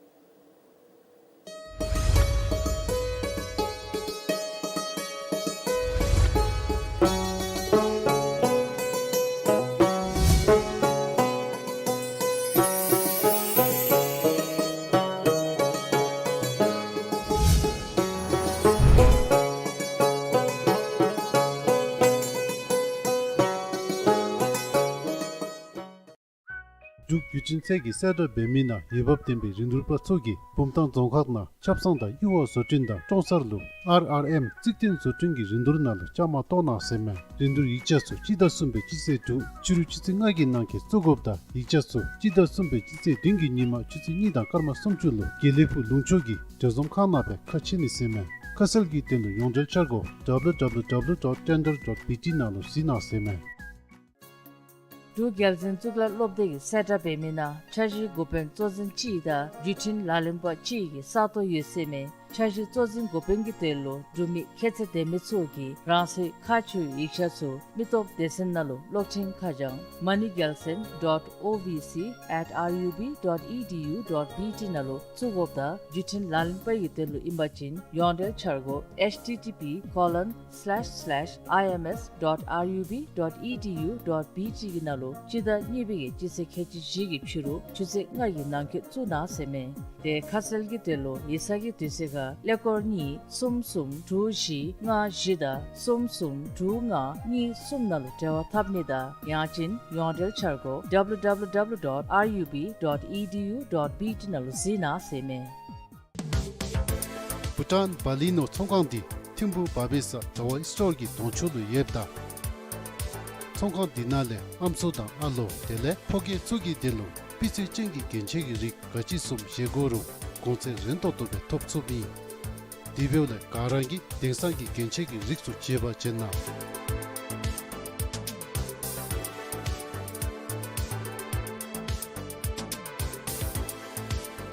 འབྲུག་བརྒྱུད་འཕྲིན་ཚད་ཀྱི་གསལ་བསྒྲགས་འབད་མི་ནང་འོས་འབབ་ལྡན་པའི་རིན་བསྡུར་པ་ཚུ་གིས་བུམ་ཐང་རྫོང་ཁག་ནང་ཆབ་གསང་དང་གཡུར་བ་བཟོ་སྐྲུན་དང་ཀྲོང་གསར་ལུ་ཨར་ཨར་ཨེམ་རྩིག་སྟོང་བཟོ་སྐྲུན་གྱི་རིན་བསྡུར་ནང་ལུ་བཅའ་མར་གཏོགས་གནང་ཟེར་མས། རིན་བསྡུར་ཡིག་ཆ་ཚུ་སྤྱི་ཟླ་གསུམ་པའི་སྤྱི་ཚེས་དྲུག་ཕྱི་རུ་ཆུ་ཚོད་ལྔ་གི་ནང་འཁོད་བཙུགས་དགོཔ་དང་ཡིག་ཆ་ཚུ་སྤྱི་ཟླ་གསུམ་པའི་སྤྱི་ཚེས་བདུན་གྱི་ཉིན་མ་ཆུ་ཚོད་གཉིས་དང་སྐར་མ་སུམ་ཅུ་ལུ་དགེ་ལེགས་ཕུག་ལུང་ཕྱོགས་ཀྱི་འབྲེལ་འཛོམས་ཁང་ནང་སྦེ་ཁ་ཕྱེ་ནི་ཟེར་མས། ཁ་གསལ་གྱི་དོན་ལུ་ཡོངས་འབྲེལ་འཆར་སྒོ་ཌབ་ལུ་ཌབ་ལུ་ཌབ་ལུ་ཌོཊ་ཊེན་ཌར་ཌོཊ་བི་ཊི་ནང་ལུ་གཟིགས་གནང་ཟེར་མས། འབྲུག་རྒྱལ་འཛིན་གཙུག་ལག་སློབ་སྡེ་གི་གསལ་བསྒྲགས་འབད་མི་ནང་འཆར་གཞིའི་འགོ་དཔོན་གཙོ་འཛིན་གཅིག་དང་བརྒྱུད་འཕྲིན་ལག་ལེན་པ་གཅིག་གི་ས་སྟོང་ཡོད་ཟེར་མས། འཆར་གཞི་གཙོ་འཛིན་འགོ་དཔོན་གྱི་དོན་ལུ་འབྲུག་མི་ཁྱད་ཚད་ལྡན་མི་ཚུ་གིས་རང་སོའི་ཁག་ཆེ་བའི་ཡིག་ཆ་ཚུ་མི་སྟོབས་སྡེ་ཚན་ནང་ལུ་གློག་འཕྲིན་ཁ་བྱང་མ་ནི་རྒྱལ་མཚན་ཌོཊ་ཨོ་བི་སི་ཨེཊ་ཨར་ཡུ་བི་ཌོཊ་ཨི་ཌི་ཡུ་ཌོཊ་བི་ཊི་ནང་ལུ་བཙུགས་དགོཔ་དང་བརྒྱུད་འཕྲིན་ལག་ལེན་པ་གི་དོན་ལུ་ཨིན་པ་ཅིན་ཡོངས་འབྲེལ་འཆར་སྒོ་ཨེཆ་ཊི་ཊི་པི་ཀོ་ལོན་སི་ལེཤ་སི་ལེཤ་ཨའི་ཨེམ་ཨེསི་ཌོཊ་ཨར་ཡུ་བི་ཌོཊ་ཨི་ཌི་ཡུ་ཌོཊ་བི་ཊི་གི་ནང་ལུ་སྤྱི་ཟླ་གཉིས་པའི་གི་སྤྱི་ཚེས་ཁལ་གཅིག་བཞི་གི་ཕྱི་རུ་ཆུ་ཚོད་ལྔ་གི་ནང་འཁོད་བཙུགས་གནང་ཟེར་མས། ཏེ་ཁ་གསལ་གྱི་དོན་ལུ་ཡིག་ཚང་གི་དུས་ཚོད་ཁར་ཀླད་ཀོར་གཉིས་གསུམ་གསུམ་དྲུག་བཞི་ལྔ་བཞི་དང་གསུམ་གསུམ་དྲུག་ལྔ་གཉིས་གསུམ་ནང་ལུ་འབྲེལ་བ་འཐབ་ནི་དང་ཡང་ཅིན་ཡོངས་འབྲེལ་འཆར་སྒོ་ཌབ་ལུ་ཌབ་ལུ་ཌབ་ལུ་ཌོཊ་ཨར་ཡུ་བི་ཌོཊ་ཨི་ཌི་ཡུ་ཌོཊ་བི་ཊི་ནང་ལུ་གཟིགས་གནང་ཟེར་མས། བྷུ་ཊཱན་བ་ལི་ནོ་ཚོང་ཁང་འདི་ཐིམ་ཕུ་བ་བེ་ས་དྲ་བ་སི་ཊོར་གྱི་གདོང་ཕྱོགས་ལུ་ཡོདཔ་ད། ཚོང་ཁང་འདི་ནང་ལས་ཨམ་སྲུ་དང་ཨ་ལོ་དེ་ལས་ཕོ་སྐྱེས་ཚུ་གི་དོན་ལུ་སྤུས་ཚད་ཅན་གྱི་རྒྱན་ཆ་གི་རིགས་ག་ཅི་བཟུམ་བཞེས་དགོ་རུང་གོང་ཚད་རན་ཏོག་ཏོ་སྦེ་ཐོབ་ཚུགསཔ་ཨིན། དེ་འབདཝ་ལས་ག་ར་གིས་དེང་སང་གི་རྒྱན་ཆ་གི་རིགས་ཚུ་བརྗེ་བར་བྱེད་གནང་།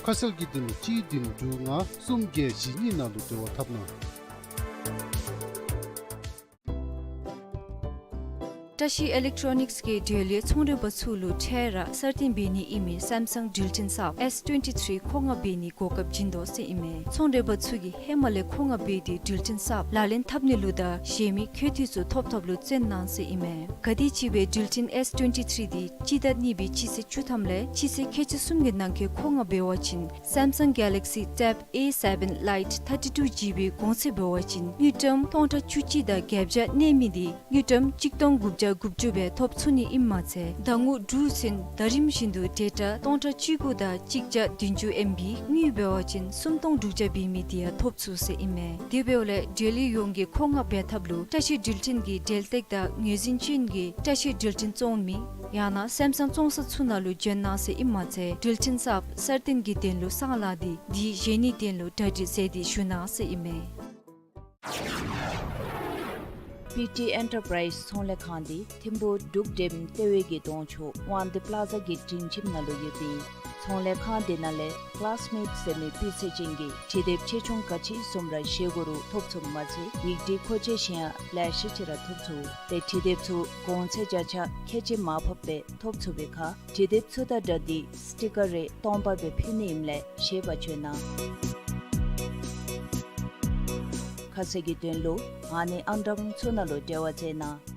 ཁ་གསལ་གྱི་དོན་ལུ་གཅིག་བདུན་དྲུག་ལྔ་གསུམ་བརྒྱད་བཞི་གཉིས་ནང་ལུ་འབྲེལ་བ་འཐབ་གནང་། བཀྲ་ཤིས་ཨི་ལེག་ཊོ་ནིགསི་གིས་འབྲེལ་ཡོད་ཚོང་འབྲེལ་པ་ཚུ་ལུ་འཕྲལ་ར་གསར་བཏོན་འབད་ནི་ཨིན་མི་སེམ་སང་ཌིལ་ཊོན་གསརཔ་ཨེསི་ཊུ་ཝེན་ཊི་ཐིརི་མཁོ་མངགས་འབད་ནི་གོ་སྐབས་བྱིན་དོ་ཟེར་ཨིན་མས། ཚོང་འབྲེལ་པ་ཚུ་གིས་ཧེ་མ་ལས་མཁོ་མངགས་འབད་དེ་ཌིལ་ཊོན་གསརཔ་ལག་ལེན་འཐབ་ནི་ལུ་དང་གཞན་མི་ཁེ་ཐིག་ཚུ་ཐོབ་ཐོབ་ལུ་བརྩོན་གནང་ཟེར་ཨིན་མས། ག་དེམ་ཅིག་སྦེ་ཌིལ་ཊོན་ཨེསི་ཊུ་ཝེན་ཊི་ཐིརི་འདི་སྤྱི་ཟླ་གཉིས་པའི་སྤྱི་ཚེས་བཅུ་ཐམ་ལས་སྤྱི་ཚེས་ཁལ་གཅིག་གསུམ་གྱི་ནང་འཁོད་མཁོ་མངགས་འབད་བ་ཅིན་སེམ་སང་གེ་ལེག་སི་ཊེབ་ཨེ་སེ་བེན་ལའིཊ་ཐར་ཊི་ཊུ་ཇི་བི་གོང་ཚད་འབད་བ་ཅིན་དངུལ་ཀྲམ་སྟོང་ཕྲག་བཅུ་གཅིག་དང་བརྒྱད་བརྒྱ་གནས་མི་འདི་དངུལ་ཀྲམ་གཅིག་སྟོང་དགུ་བརྒྱ་དགུ་བཅུ་སྦེ་ཐོབ་ཚུགས་ནི་ཨིནམ་མ་ཚད་ཟླ་ངོ་དྲུག་ཚུན་ཟླ་རིམ་བཞིན་དུ་ཌེ་ཊ་སྟོང་ཕྲག་བཅུ་དགུ་དང་གཅིག་བརྒྱ་བདུན་ཅུ་ཨེམ་བི་དངུལ་འབད་བ་ཅིན་སུམ་སྟོང་དྲུག་བརྒྱ་འབད་མི་འདི་ཡང་ཐོབ་ཚུགས་ཟེར་ཨིན་མས། དེ་འབདཝ་ལས་འབྲེལ་ཡོད་ཡོངས་ཀྱིས་མཁོ་མངགས་འབད་ཐབས་ལུ་བཀྲ་ཤིས་ཌིལ་ཊོན་གྱི་འབྲེལ་སྟེགས་དང་ངོས་འཛིན་ཅན་གྱི་བཀྲ་ཤིས་ཌིལ་ཊོན་བཙོང་མི་ཡང་ན་སེམ་སང་བཙོང་ས་ཚུ་ནང་ལུ་བྱོན་གནང་ཟེར་ཨིནམ་མ་ཚད་ཌིལ་ཊོན་གསརཔ་གསར་བཏོན་གྱི་དོན་ལུ་གསང་ལག་འདི་འདི་བཞེས་ནིའི་དོན་ལུ་གྲ་སྒྲིག་མཛད་དེ་བཞུགས་གནང་ཟེར་ཨིན་མས། པི་ཊི་ཨེན་ཊར་པ་རའིཛ་ཚོང་ལས་ཁང་འདི་ཐིམ་ཕུག་འབྲུག་ཌེམ་ལྟེ་བའི་གི་གདོང་ཕྱོགས་དབང་འདུས་པ་ལ་ཛ་གི་སྒྲིང་ཁྱིམ་ནང་ལུ་ཡོདཔ་ཨིན། ཚོང་ལས་ཁང་འདི་ནང་ལས་ཀ་ལཱསི་མེཊ་ཟེར་མི་སྤུས་ཚད་ཅན་གྱི་དྲི་དེབ་ཆེ་ཆུང་ག་ཅི་བཟུམ་ར་བཞེས་དགོ་རུང་ཐོབ་ཚུགསཔ་མ་ཚད་ཡིག་འབྲི་མཁོ་ཆས་གཞན་ཡང་ལེ་ཤ་ཅིག་ར་ཐོབ་ཚུགས། ཏེ་དྲི་དེབ་ཚུ་གོང་ཚད་བརྒྱ་ཆ་ཁལ་གཅིག་མར་ཕབ་སྦེ་ཐོབ་ཚུགས་པའི་ཁར་དྲི་དེབ་ཚུ་དང་སྦྲགས་ཏེ་སི་ཊི་ཀར་རེ་སྟོང་པ་སྦེ་ཕུལ་ནི་ཨིནམ་ལས་ཤེས་པར་བྱོན་གནང་། ཁ་གསལ་གྱི་དོན་ལུ་ཨ་ནི་ཨང་གྲངས་ཚུ་ནང་ལུ་འབྲེལ་བ་མཛད་གནང་།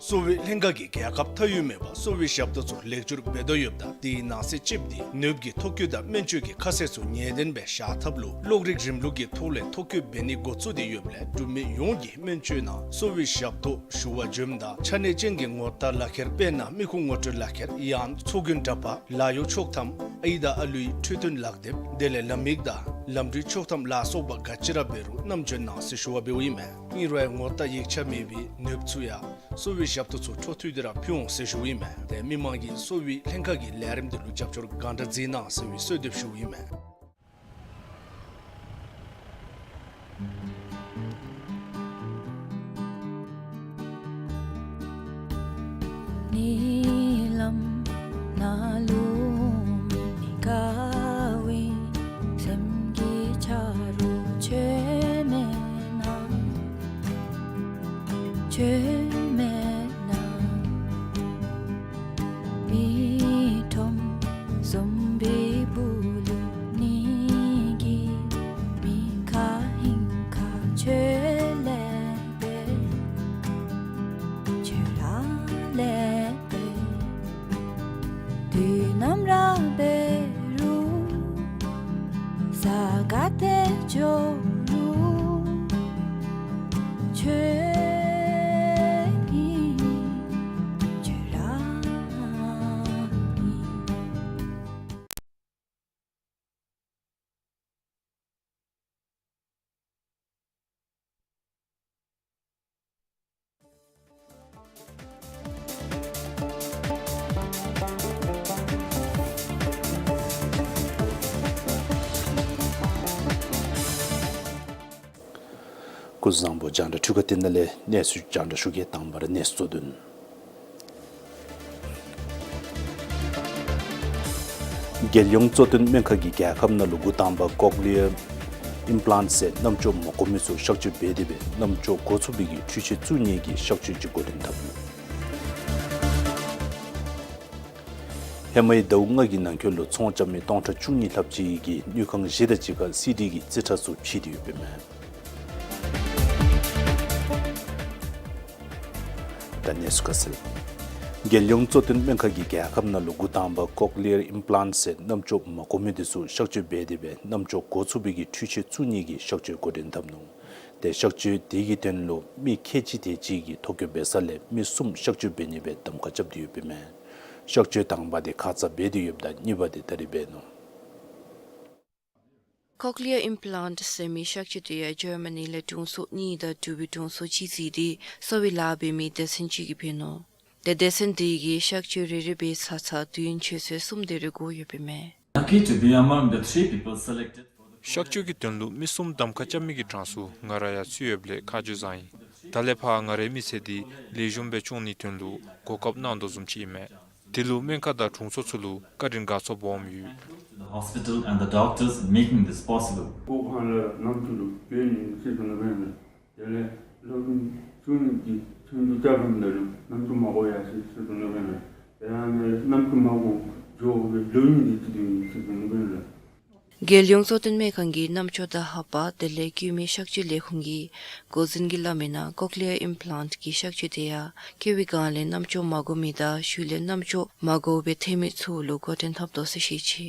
གསོ་བའི་ལྷན་ཁག་གིས་རྒྱལ་ཁབ་མཐའ་དབུས་མེད་པར་གསོ་བའི་ཞབས་ཏོག་ཚུ་ལེགས་བཅོས་འབད་དོ་ཡོདཔ་ད་དེའི་ནང་གསེས་ཅིག་འདི་ནོར་བུ་གི་ཐོ་བཀོད་དང་སྨན་བཅོས་ཀྱི་ཁ་གསལ་ཚུ་ངེས་གཏན་སྦེ་བཞག་ཐབས་ལུ་གློག་རིག་རིམ་ལུགས་ཀྱི་ཐོག་ལས་ཐོ་བཀོད་འབད་ནི་འགོ་བཙུགས་ཏེ་ཡོདཔ་ལས་འབྲུག་མི་ཡོངས་ཀྱིས་སྨན་བཅོས་ནང་གསོ་བའི་ཞབས་ཏོག་ཞུ་བར་འབྱོནམ་ད་ཆ་གནས་ཅན་གྱི་ངོ་རྟགས་ལག་ཁྱེར་དཔེར་ན་མི་ཁུངས་ངོ་སྤྲོད་ལག་ཁྱེར་ཡང་ཚོགས་རྒྱན་འདྲ་པར་ལཱ་གཡོག་ཆོག་ཐམ་ཨའི་དང་ཨ་ལུའི་འཕྲོད་བསྟེན་ལག་དེབ་དེ་ལས་ལམ་ཡིག་དང་ལམ་འགྲུལ་ཆོག་ཐམ་ལ་སོགས་པ་ག་ཅི་ར་འབད་རུང་བསྣམས་འབྱོན་གནང་ཟེར་ཞུ་བ་འབདཝ་ཨིན་མས། ཨིན་རུང་ཡང་ངོ་རྟགས་ཡིག་ཆ་མེད་པའི་ནོར་བུ་ཚུ་ཡང་གསོ་བའི་ཞབས་ཏོག་ཚུ་འཕྲོ་མཐུད་དེ་ར་ཕུལ་འོང་ཟེར་ཞུཝ་ཨིན་མས། ཏེ་མི་མང་གིས་གསོ་བའི་ལྷན་ཁག་གི་ལས་རིམ་འདི་ལུ་རྒྱབ་སྐྱོར་གང་དྲག་མཛད་གནང་ཟེར་བའི་གསོལ་འདེབས་ཞུཝ་ཨིན་མས། ཉེ་ལམ་ནཱ་ལུ་མི་དགའ་བའི་སེམས་ཀྱི་ཆ་རོགས་ཁྱོད་མེད་ན། ཁྱོད་མེད་ན། མི་ཁྲོམ་བཟུམ་པའི་སྦུག་ལུ་ནི་གི་མི་ཁ་ཧིང་ཁ་ཁྱོད་ལས་འབད་ཁྱོད་ར་ལས་འབད། དུས་ནམ་ར་འབད་རུང་ས་ག་ཏེ་འགྱོ་རུང་ཁྱོད་ཨིན་ཁྱོད་ར་ཨིན། སྐུ་གཟུགས་བཟང་པོ། རྒྱང་བསྒྲགས་འཕྲུལ་ཁ་སྟེང་ནང་ལས་གནས་ཚུལ་རྒྱང་བསྒྲགས་ཞུ་གེ། དང་པ་ར་གནས་ཚུལ་གཙོ་དོན། རྒྱལ་ཡོངས་གཙོ་བསྟེན་སྨན་ཁང་གིས་རྒྱལ་ཁབ་ནང་ལུ་འགོ་དང་པ་ཀོག་ལི་ཡར་ཨིམ་པི་ལཱནཊ་ཟེར་རྣམ་ཅོག་མ་གོ་མི་ཚུ་གཤག་བཅོས་འབད་དེ་སྦེ་རྣམ་ཅོག་གོ་ཚུགས་པའི་གི་འཕྲུལ་ཆས་བཙུགས་ནི་གི་གཤག་བཅོས་ཅིག་འགོ་འདྲེན་འཐབ་ནུག། ཧེ་མའི་ཟླཝ་ལྔ་གི་ནང་འཁོད་ལུ་ཚོང་རྐྱབ་མི་སྟོང་ཕྲག་བཅུ་གཉིས་ལྷགཔ་ཅིག་གིས་དངུལ་ཁང་བཞི་དང་གཅིག་ཁར་སི་ཌི་གི་རྩིས་ཁྲ་ཚུ་ཕྱེ་སྟེ་ཡོདཔ་ཨིན་མས། ད་གནས་ཚུལ་ཁ་གསལ། རྒྱལ་ཡོངས་གཙོ་བསྟེན་སྨན་ཁང་གིས་རྒྱལ་ཁབ་ནང་ལུ་འགོ་དང་པ་ཀོག་ལི་ཡར་ཨིམ་པི་ལཱནཊ་ཟེར་རྣམ་ཅོག་མ་གོ་མི་དེ་ཚུ་གཤག་བཅོས་འབད་དེ་སྦེ་རྣམ་ཅོག་གོ་ཚུགས་པའི་གི་འཕྲུལ་ཆས་བཙུགས་ནི་གི་གཤག་བཅོས་འགོ་འདྲེན་འཐབ་ནུག། ཏེ་གཤག་བཅོས་དེ་གི་དོན་ལུ་མི་ཁལ་གཅིག་དེ་ཅིག་གིས་ཐོ་བཀོད་འབད་ས་ལས་མི་གསུམ་གཤག་བཅོས་འབད་ནི་སྦེ་གདམ་ཁ་རྐྱབ་སྟེ་ཡོདཔ་ཨིན་མས། གཤག་བཅོས་དང་པ་དེ་ཁ་ཙ་འབད་དེ་ཡོདཔ་ད་གཉིས་པ་དེ་ད་རིས་འབད་ནུག། ཀོག་ལི་ཡར་ཨིམ་པ་ལཱནཊ་ཟེར་མི་གཤག་བཅོས་དེ་ཡང་ཇར་མ་ནི་ལས་དྲུང་འཚོ་གཉིས་དང་འབྲུག་པའི་དྲུང་འཚོ་གཅིག་བརྩིས་ཏེ་གསོ་བའི་ལཱ་འབད་མི་སྡེ་ཚན་ཅིག་གིས་འབད་ནུག། ཏེ་སྡེ་ཚན་དེ་གིས་གཤག་བཅོས་རེ་རེ་འབད་ཚར་ཚར་དུས་ཡུན་ཆུ་ཚོད་གསུམ་དེ་རེ་འགོར་ཡོདཔ་ཨིན་མས། Lucky to be among the three people selected for the གཤག་བཅོས་ཀྱི་དོན་ལུ་མི་གསུམ་གདམ་ཁ་རྐྱབ་མི་གི་གྲངས་སུ་ང་ར་ཡང་ཚུད་ཡོདཔ་ལས་ཁ་རྗེ་བཟང་ཡི། ད་ལས་ཕར་ང་རའི་མི་ཚེ་འདི་ལེགས་ཤོམ་སྦེ་སྐྱོང་ནིའི་དོན་ལུ་གོ་སྐབས་གནང་དོ་བཟུམ་ཅིག་ཨིན་མས། དེ་ལུ་སྨན་ཁང་དང་དྲུང་འཚོ་ཚུ་ལུ་བཀའ་དྲིན་དགའ་ཚོར་སྦོམ་ཡོད། To the hospital and the doctors making this possible. སྒོ་ཁང་ལས་རྣམ་ཅོ་ལུ་བྱོན་ནི་ཟེར་དོ་ནི་སྦེ་ཨིན་ལགས། དེ་ལས་སློབ་སྦྱོང་ཞུ་ནི་འདི་ཆོས་རྒྱུགས་རྐྱབ་རནམ་ད་ལུ་རྣམ་ཅོ་མ་གོ་ཡར་སོ་ཡི་ཟེར་དོ་ནི་སྦེ་ཨིན་ལགས། དེ་ཡང་ནི་རྣམ་ཅོ་མ་གོ་འགྱོ་བའི་ལོ་རྒྱུས་འདི་ཅིག་ཡོད་ཟེར་དོ་ནི་སྦེ་ཨིན་ལགས། རྒྱལ་ཡོངས་གཙོ་བསྟེན་སྨན་ཁང་གི་རྣམ་ཅོ་དང་ལྷ་པ་དེ་ལས་སྐྱེད་མའི་གཤག་བཅོས་ལས་ཁུངས་ཀྱི་འགོ་འཛིན་གྱིས་སླབ་མིའི་ནང་ཀོག་ལི་ཡར་ཨིམ་པ་ལཱནཊ་གི་གཤག་བཅོས་དེ་ཡང་སྐྱེ་བའི་སྒང་ལས་རྣམ་ཅོ་མ་གོ་མི་དང་ཤུལ་ལས་རྣམ་ཅོ་མ་གོ་བའི་ཐོན་མི་ཚུ་ལུ་འགོ་འདྲེན་འཐབ་དོ་ཟེར་བཤད་ཅི།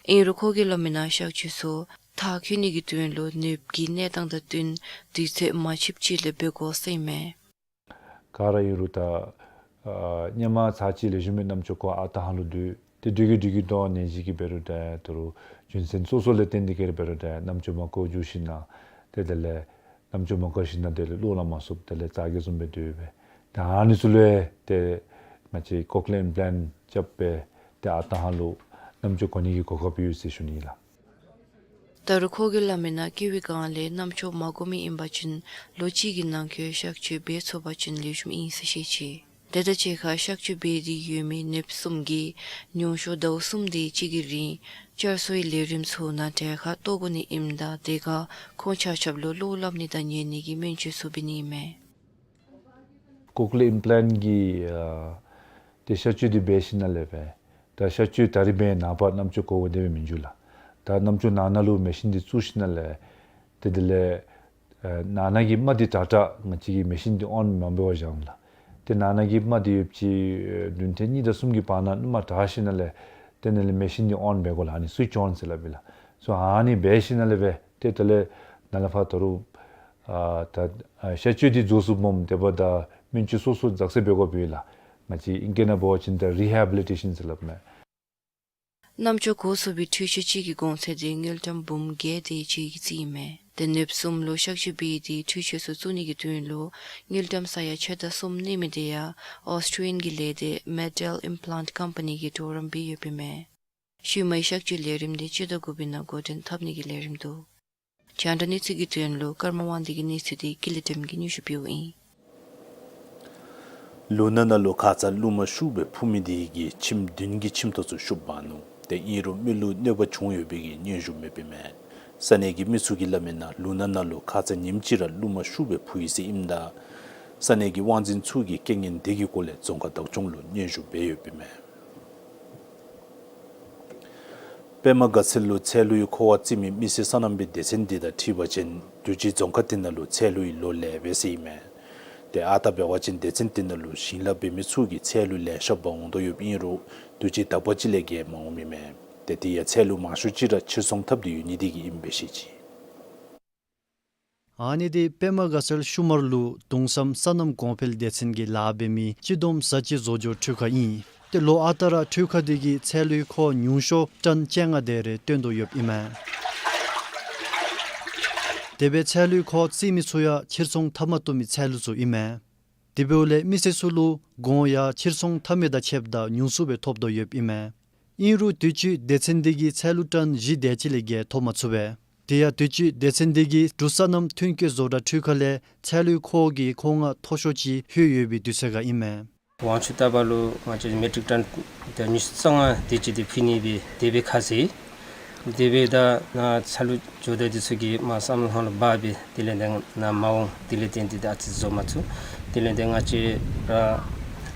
ཨིན་རུང་ཁོ་གིས་སླབ་མིའི་ནང་གཤག་བཅོས་ཚུ་མཐར་འཁྱོལ་ནི་གི་དོན་ལུ་ནདཔ་གི་གནས་སྟངས་དང་བསྟུན་དུས་ཚོད་མ་ཆིབས་ཅིག་ལས་འབད་དགོ་ཟེར་ཨིན་མས། ག་ར་ཨིན་རུང་ད་ཨ་ཧེ་མ་ཚར་གཅིག་ལེགས་ཤོམ་སྦེ་རྣམ་ཅོ་གོ་ཨ་རྟག་ཧ་ལུགས་སྡོད། ཏེ་དུས་ཀྱི་དུས་ཀྱི་དོགས་ནད་གཞི་གིས་འབད་རུང་ད་ད་རུང་རྒྱུ་མཚན་སོ་སོ་ལས་བརྟེན་ཏེ་གིས་ར་འབད་རུང་ད་རྣམ་ཅོ་མ་གོ་འགྱོ་ཞིན་ན་ཏེ་དེ་ལས་རྣམ་ཅོ་མ་གོ་ཞིན་ན་དེ་ལས་བློ་ལ་མ་བཟུང་དེ་ལས་ཙ་གི་བཟུམ་སྦེ་སྡོད་པས། ད་ཨ་ནི་ཚུ་ལུ་ཏེ་ང་བཅས་ཀོག་ལི་ཡར་ཨིམ་པ་ལཱནཊ་རྐྱབ་སྦེ་ཏེ་ཨ་རྟག་ཧ་ལུགས་རྣམ་ཅོ་གོ་ནི་གི་གོ་སྐབས་ཡོད་ཟེར་ཞུ་ནི་ལགས། ད་རུང་ཁོ་གིས་སླབ་མིའི་ནང་སྐྱེ་བའི་སྒང་ལས་རྣམ་ཅོ་མ་གོ་མི་ཨིན་པ་ཅིན་ལོ་གཅིག་གི་ནང་འཁོད་གཤག་བཅོས་འབད་ཚུགས་པ་ཅིན་ལེགས་ཤོམ་ཨིན་ཟེར་བཤད་ཅི། དེ་དང་གཅིག་ཁར་གཤག་བཅོས་འབད་དེ་ཡོད་མི་ནདཔ་གསུམ་གྱིས་ཉུང་ཤོས་ཟླཝ་གསུམ་དེ་ཅིག་གི་རིང་བསྐྱར་གསོའི་ལས་རིམ་ཚུ་ནང་གྲལ་ཁར་གཏོགས་དགོ་ནི་ཨིནམ་ད་དེ་ཁར་ཁོང་ཆ་ཁྱབ་ལུ་གློག་ལངམ་ནི་དང་ཉལ་ནི་གི་སྨན་བཅོས་ཚུ་འབད་ནི་ཨིན་མས། ཀོག་ལི་ཡར་ཨིམ་པ་ལཱནཊ་གི་ཨ་ཏེ་གཤག་བཅོས་འདི་འབད་ཞིནམ་ལས་སྦེ་ད་གཤག་བཅོས་ད་རིས་འབད་ནངས་པ་རྣམ་ཅོ་གོཝ་དེ་སྦེ་མི་འགྱོ་ལགས། ད་རྣམ་ཅོ་ནང་ན་ལུ་མེ་ཤིན་འདི་བཙུགས་ཞིནམ་ལས་ཏེ་དེ་ལས་ཨ་ནང་ན་གི་རྨ་འདི་དྲག་དྲག་ང་བཅས་ཀྱིས་མེ་ཤིན་འདི་ཨོན་མ་འབད་བར་བཞག་ལགས། ཏེ་ནང་ན་གི་རྨ་འདི་ཡོདཔ་ཅིག་ཨ་བདུན་ཕྲག་གཉིས་དང་གསུམ་གྱི་བར་ན་ནུ་མ་དྲག་ཞིནམ་ལས་ཏེ་ནཱ་ལས་མེ་ཤིན་འདི་ཨོན་འབད་དགོ་ལགས། ཨ་ནི་སུའིཆ་ཨོན་ཟེར་སླབ་ཨིན་ལགས། སོ་ཨ་ནི་འབད་ཞིནམ་ལས་སྦེ་ཏེ་དེ་ལས་ནཱ་ལས་ཕར་ད་རུང་ཨ་ད་ཨ་གཤག་བཅོས་འདི་རྫོགས་སོངམ་དེ་འབདཝ་ད་སྨན་བཅོས་སོ་སོ་ཛ་སེ་འབད་དགོཔ་ཡོད་ལགས། ང་བཅས་ཨིང་སྐད་ནང་འབད་བ་ཅིན་ད་རི་ཧེ་བི་ལི་ཊེ་ཤཱན་ཟེར་སླབ་མས། རྣམ་ཅོ་གོ་ཚུགས་པའི་འཕྲུལ་ཆས་ཅིག་གི་གོང་ཚད་འདི་དངུལ་ཀྲམ་འབུམ་བརྒྱད་དེ་ཅིག་གི་རྩིས་ཨིན་མས། ཏེ་ནདཔ་གསུམ་ལུ་གཤག་བཅོས་འབད་དེ་འཕྲུལ་ཆས་ཚུ་བཙུགས་ནི་གི་དོན་ལུ་དངུལ་ཀྲམ་ས་ཡ་ཕྱེད་དང་གསུམ་གནས་མི་དེ་ཡང་ཨོསི་ཊེ་ལི་ཡཱ་གི་ལས་སྡེ་མེ་ཊལ་ཨིམ་པ་ལཱནཊ་ཀམ་པ་ནི་གིས་གྲོགས་རམ་འབད་ཡོདཔ་ཨིན་མས། ཤུལ་མའི་གཤག་བཅོས་ལས་རིམ་འདི་སྤྱི་ཟླ་དགུ་པའི་ནང་འགོ་འདྲེན་འཐབ་ནི་གི་ལས་རིམ་འདུག། རྒྱང་བསྒྲགས་གནས་ཚུལ་གྱི་དོན་ལུ་ཀརྨ་དབང་འདུས་ཀྱི་གནས་ཚུལ་འདི་ཀུན་ལེགས་བདེམ་གིས་སྙན་ཞུ་འབདཝ་ཨིན། ལུང་ནག་ནང་ལུ་ཁ་ཙ་རླུང་མ་ཤུགས་སྦེ་འཕུ་མི་དེ་གིས་ཁྱིམ་བདུན་གྱི་ཁྱིམ་ཐོག་ཚུ་ཤུབ་འབག་ནུག། ཏེ་ཨིན་རུང་མི་ལུ་གནོད་པ་བྱུང་ཡོད་པའི་གི་སྙན་ཞུ་མེདཔ་ཨིན་མས། ས་གནས་ཀྱི་མི་ཚུ་གིས་སླབ་མིའི་ནང་ལུང་ནག་ནང་ལུ་ཁ་ཙ་ཉིནམ་གཅིག་ར་རླུང་མ་ཤུགས་སྦེ་འཕུ་ཡི་ཟེར་ཨིནམ་ད་ས་གནས་ཀྱི་དབང་འཛིན་ཚུ་གིས་རྐྱེན་ངན་དེ་གི་སྐོར་ལས་རྫོང་ཁག་བདག་སྐྱོང་ལུ་སྙན་ཞུ་འབད་ཡོདཔ་ཨིན་མས། པདྨ་དགའ་ཚལ་ལུ་ཚལ་ལུའི་ཁོ་བ་བརྩི་མི་མི་སེར་སོ་ནམ་པའི་སྡེ་ཚན་འདི་དང་འཁྲིལ་བ་ཅིན་དུས་ཅི་རྫོང་ཁག་དེ་ནང་ལུ་ཚལ་ལུའི་ལོ་ལེགས་པས་ཟེར་ཨིན་མས། ཏེ་ཨ་རྟག་འབད་བ་ཅིན་སྡེ་ཚན་དེ་ནང་ལུ་ཞིང་ལཱ་འབད་མི་ཚུ་གིས་ཚལ་ལུ་ལེ་ཤ་འབག་འོང་དོ་ཡོདཔ་ཨིན་རུང་དུས་ཅི་དག་པ་ཅིག་ལས་བརྒལ་མ་འོངམ་ཨིན་མས། ཏེ་དེ་ཡང་ཚལ་ལུ་མང་ཤོས་ཅིག་ར་ཕྱིར་ཚོང་འཐབ་སྟེ་ཡོད་ནི་དེ་གིས་ཨིནམ་སྦེ་བཤད་ཅི། ཨ་ནི་འདི་པདྨ་དགའ་ཚལ་ཤུ་མར་ལུ་གདུང་བསམ་སོ་ནམ་གོང་འཕེལ་སྡེ་ཚན་གྱིས་ལཱ་འབད་མི་སྤྱི་བསྡོམས་བཟའ་སྤྱོད་བཟོ་སྦྱོར་འཕྲུལ་ཁང་ཨིན། ཏེ་ལོ་ཨ་རྟག་ར་འཕྲུལ་ཁང་འདི་གིས་ཚལ་ལུའི་ཁོག་ཉུང་ཤོས་ཊཱན་བཅོ་ལྔ་དེ་རེ་བཏོན་དོ་ཡོདཔ་ཨིན་མས། དེ་སྦེ་ཚལ་ལུའི་ཁོག་བརྩི་མི་ཚུ་ཡང་ཕྱིར་ཚོང་འཐབ་མ་བཏུབ་མི་ཚལ་ལུ་ཚུ་ཨིན་མས། དེ་འབདཝ་ལས་མི་སེར་ཚུ་ལུ་གོང་ཡང་ཕྱིར་ཚོང་འཐབ་མི་དང་ཕྱདཔ་ད་ཉུང་སུ་སྦེ་ཐོབ་དོ་ཡོདཔ་ཨིན་མས། ཨིན་རུང་དུས་ཅི་སྡེ་ཚན་འདི་གིས་ཚལ་ལུ་ཊཱན་བཞི་དེ་ཅིག་ལས་བརྒལ་ཐོབ་མ་ཚུགས་པས། དེ་ཡང་དུས་ཅི་སྡེ་ཚན་འདི་གིས་འབྲུག་སོ་ནམ་ཐོན་སྐྱེད་བཟོ་གྲྭ་འཕྲུལ་ཁང་ལས་ཚལ་ལུའི་ཁོག་གི་མཁོ་མངགས་མཐོ་ཤོས་ཅིག་ལྷོད་ཡོད་པའི་དུས་ཚོད་ཁར་ཨིན་མས། དབང་ཕྱུག་ལྟ་བ་ལུ་ང་བཅས་མེ་ཊིག་ཊཱན་དེ་ཉི་ཤུ་རྩ་ལྔ་དེ་ཅིག་འདི་ཕུལ་ནི་སྦེ་དེ་སྦེ་ཁ་བཟེད། དེ་སྦེ་ད་ནཱ་ཚལ་ལུ་ཇོ་བདག་འདི་ཚུ་གིས་མར་བསམ་བློ་ཧང་ལུ་འབག་སྦེ་དེ་ལས་ཏེ་ནཱ་མ་འོང་། དེ་ལས་བརྟེན་ཏེ་ད་ཨ་ཙི་བཟོ་མ་ཚུགས། དེ་ལས་ཏེ་ང་བཅས་ར་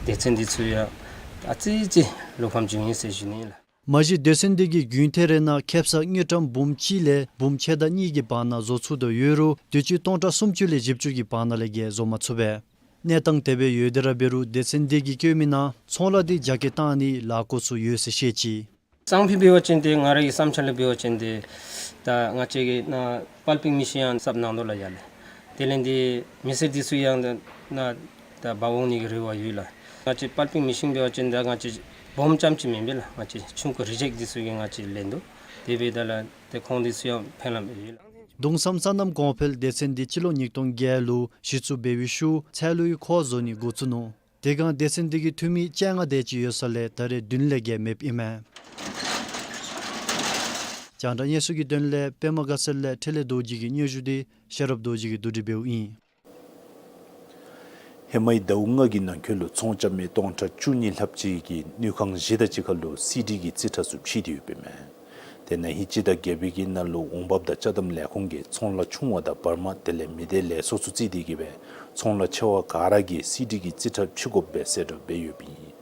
སྡེ་ཚན་འདི་ཚུ་ཡང་ཨ་ཙི་ཅིག་བློ་ཕམ་བྱུང་ཡི་ཟེར་ཞུ་ནི་ལགས། མ་གཞི་སྡེ་ཚན་འདི་གིས་དགུན་ཐེངས་རེ་ནང་ཁེབ་ས་དངུལ་ཀྲམ་འབུམ་གཅིག་ལས་འབུམ་ཕྱེད་དང་གཉིས་ཀྱི་བར་ན་བཟོ་ཚུགས་དོ་ཡོད་རུང་དུས་ཅི་སྟོང་ཕྲག་སུམ་ཅུ་ལས་བཞི་བཅུ་གི་བར་ན་ལས་བརྒལ་བཟོ་མ་ཚུགས་པས། གནས་སྟངས་དེ་སྦེ་ཡོད་དེ་ར་འབད་རུང་སྡེ་ཚན་འདི་གིས་བཀོད་མིའི་ནང་ཚོང་ལཱ་འདི་རྒྱ་སྐྱེད་བཏང་ནིའི་ལཱ་འགོ་ཚུགས་ཡོད་ཟེར་བཤད་ཅི། གཙང་ཕུད་འབད་བ་ཅིན་ཏེ་ང་ར་གི་བསམ་འཆར་ལས་འབད་བ་ཅིན་ཏེ་ད་ང་བཅས་ཀྱི་ནཱ་པཱལ་པིང་མེ་ཤིན་ཡང་གསརཔ་གནང་དོ་ལགས་ཡར་ལས། དེ་ལས་ཏེ་མི་སེར་འདི་ཚུ་ཡང་ད་ནཱ་ད་འབག་འོང་ནི་གི་རེ་བ་ཡོད་ལགས། ང་བཅས་པཱལ་པིང་མེ་ཤིན་འབད་བ་ཅིན་ད་ང་བཅས་སྦོམ་རྐྱངམ་ཅིག་མེན་པས་ལགས། ང་བཅས་ཆུང་ཀུ་རི་ཇེཀཊ་འདི་ཚུ་གིས་ང་བཅས་ལེན་དོ། དེ་འབདཝ་ད་ལུ་ཏེ་ཁོང་དེ་ཚུ་ཡང་ཕན་ལམ་ཡོད་ལགས། གདུང་བསམ་སོ་ནམ་གོང་འཕེལ་སྡེ་ཚན་འདི་སྤྱི་ལོ་ཉིས་སྟོང་བརྒྱད་ལུ་གཞི་བཙུགས་འབད་བའི་ཤུལ་ཚལ་ལུའི་ཁོག་བཟོ་ནི་འགོ་བཙུགས་ནུག། དེ་སྒང་སྡེ་ཚན་འདི་གི་འཐུས་མི་བཅོ་ལྔ་དེ་ཅིག་ཡོད་ས་ལས་ད་རེས་བདུན་ལས་བརྒལ་མེདཔ་ཨིན་མས། རྒྱང་བསྒྲགས་གནས་ཚུལ་གྱི་དོན་ལས་པདྨ་དགའ་ཚལ་ལས་འཕྲིན་ལས་རྡོ་རྗེ་གི་སྙན་ཞུ་འདི་ཤེས་རབ་རྡོ་རྗེ་གིས་བསྡུ་སྒྲིག་འབདཝ་ཨིན། ཧེ་མའི་ཟླཝ་ལྔ་གི་ནང་འཁོད་ལུ་ཚོང་རྐྱབ་མི་སྟོང་ཕྲག་བཅུ་གཉིས་ལྷགཔ་ཅིག་གིས་དངུལ་ཁང་བཞི་དང་གཅིག་ཁར་ལུ་སི་ཌི་གི་རྩིས་ཁྲ་ཚུ་ཕྱེ་སྟེ་ཡོདཔ་ཨིན་མས། དེ་ན་ཧིང་སྤྱི་ཟླ་བརྒྱད་པའི་གི་ནང་ལུ་འོང་འབབ་དང་ཅ་དམ་ལས་ཁུངས་ཀྱིས་ཚོང་ལཱ་ཆུང་བ་དང་བར་མ་དེ་ལས་མི་སྡེ་ལས་ཚོགས་ཚུ་བརྩིས་ཏེ་གིས་སྦེ་ཚོང་ལཱ་ཆེ་བ་ག་ར་གིས་སི་ཌི་གི་རྩིས་ཁྲ་ཕྱེ་དགོཔ་སྦེ་གསལ་བསྒྲགས་འབད་ཡོདཔ་ཨིན།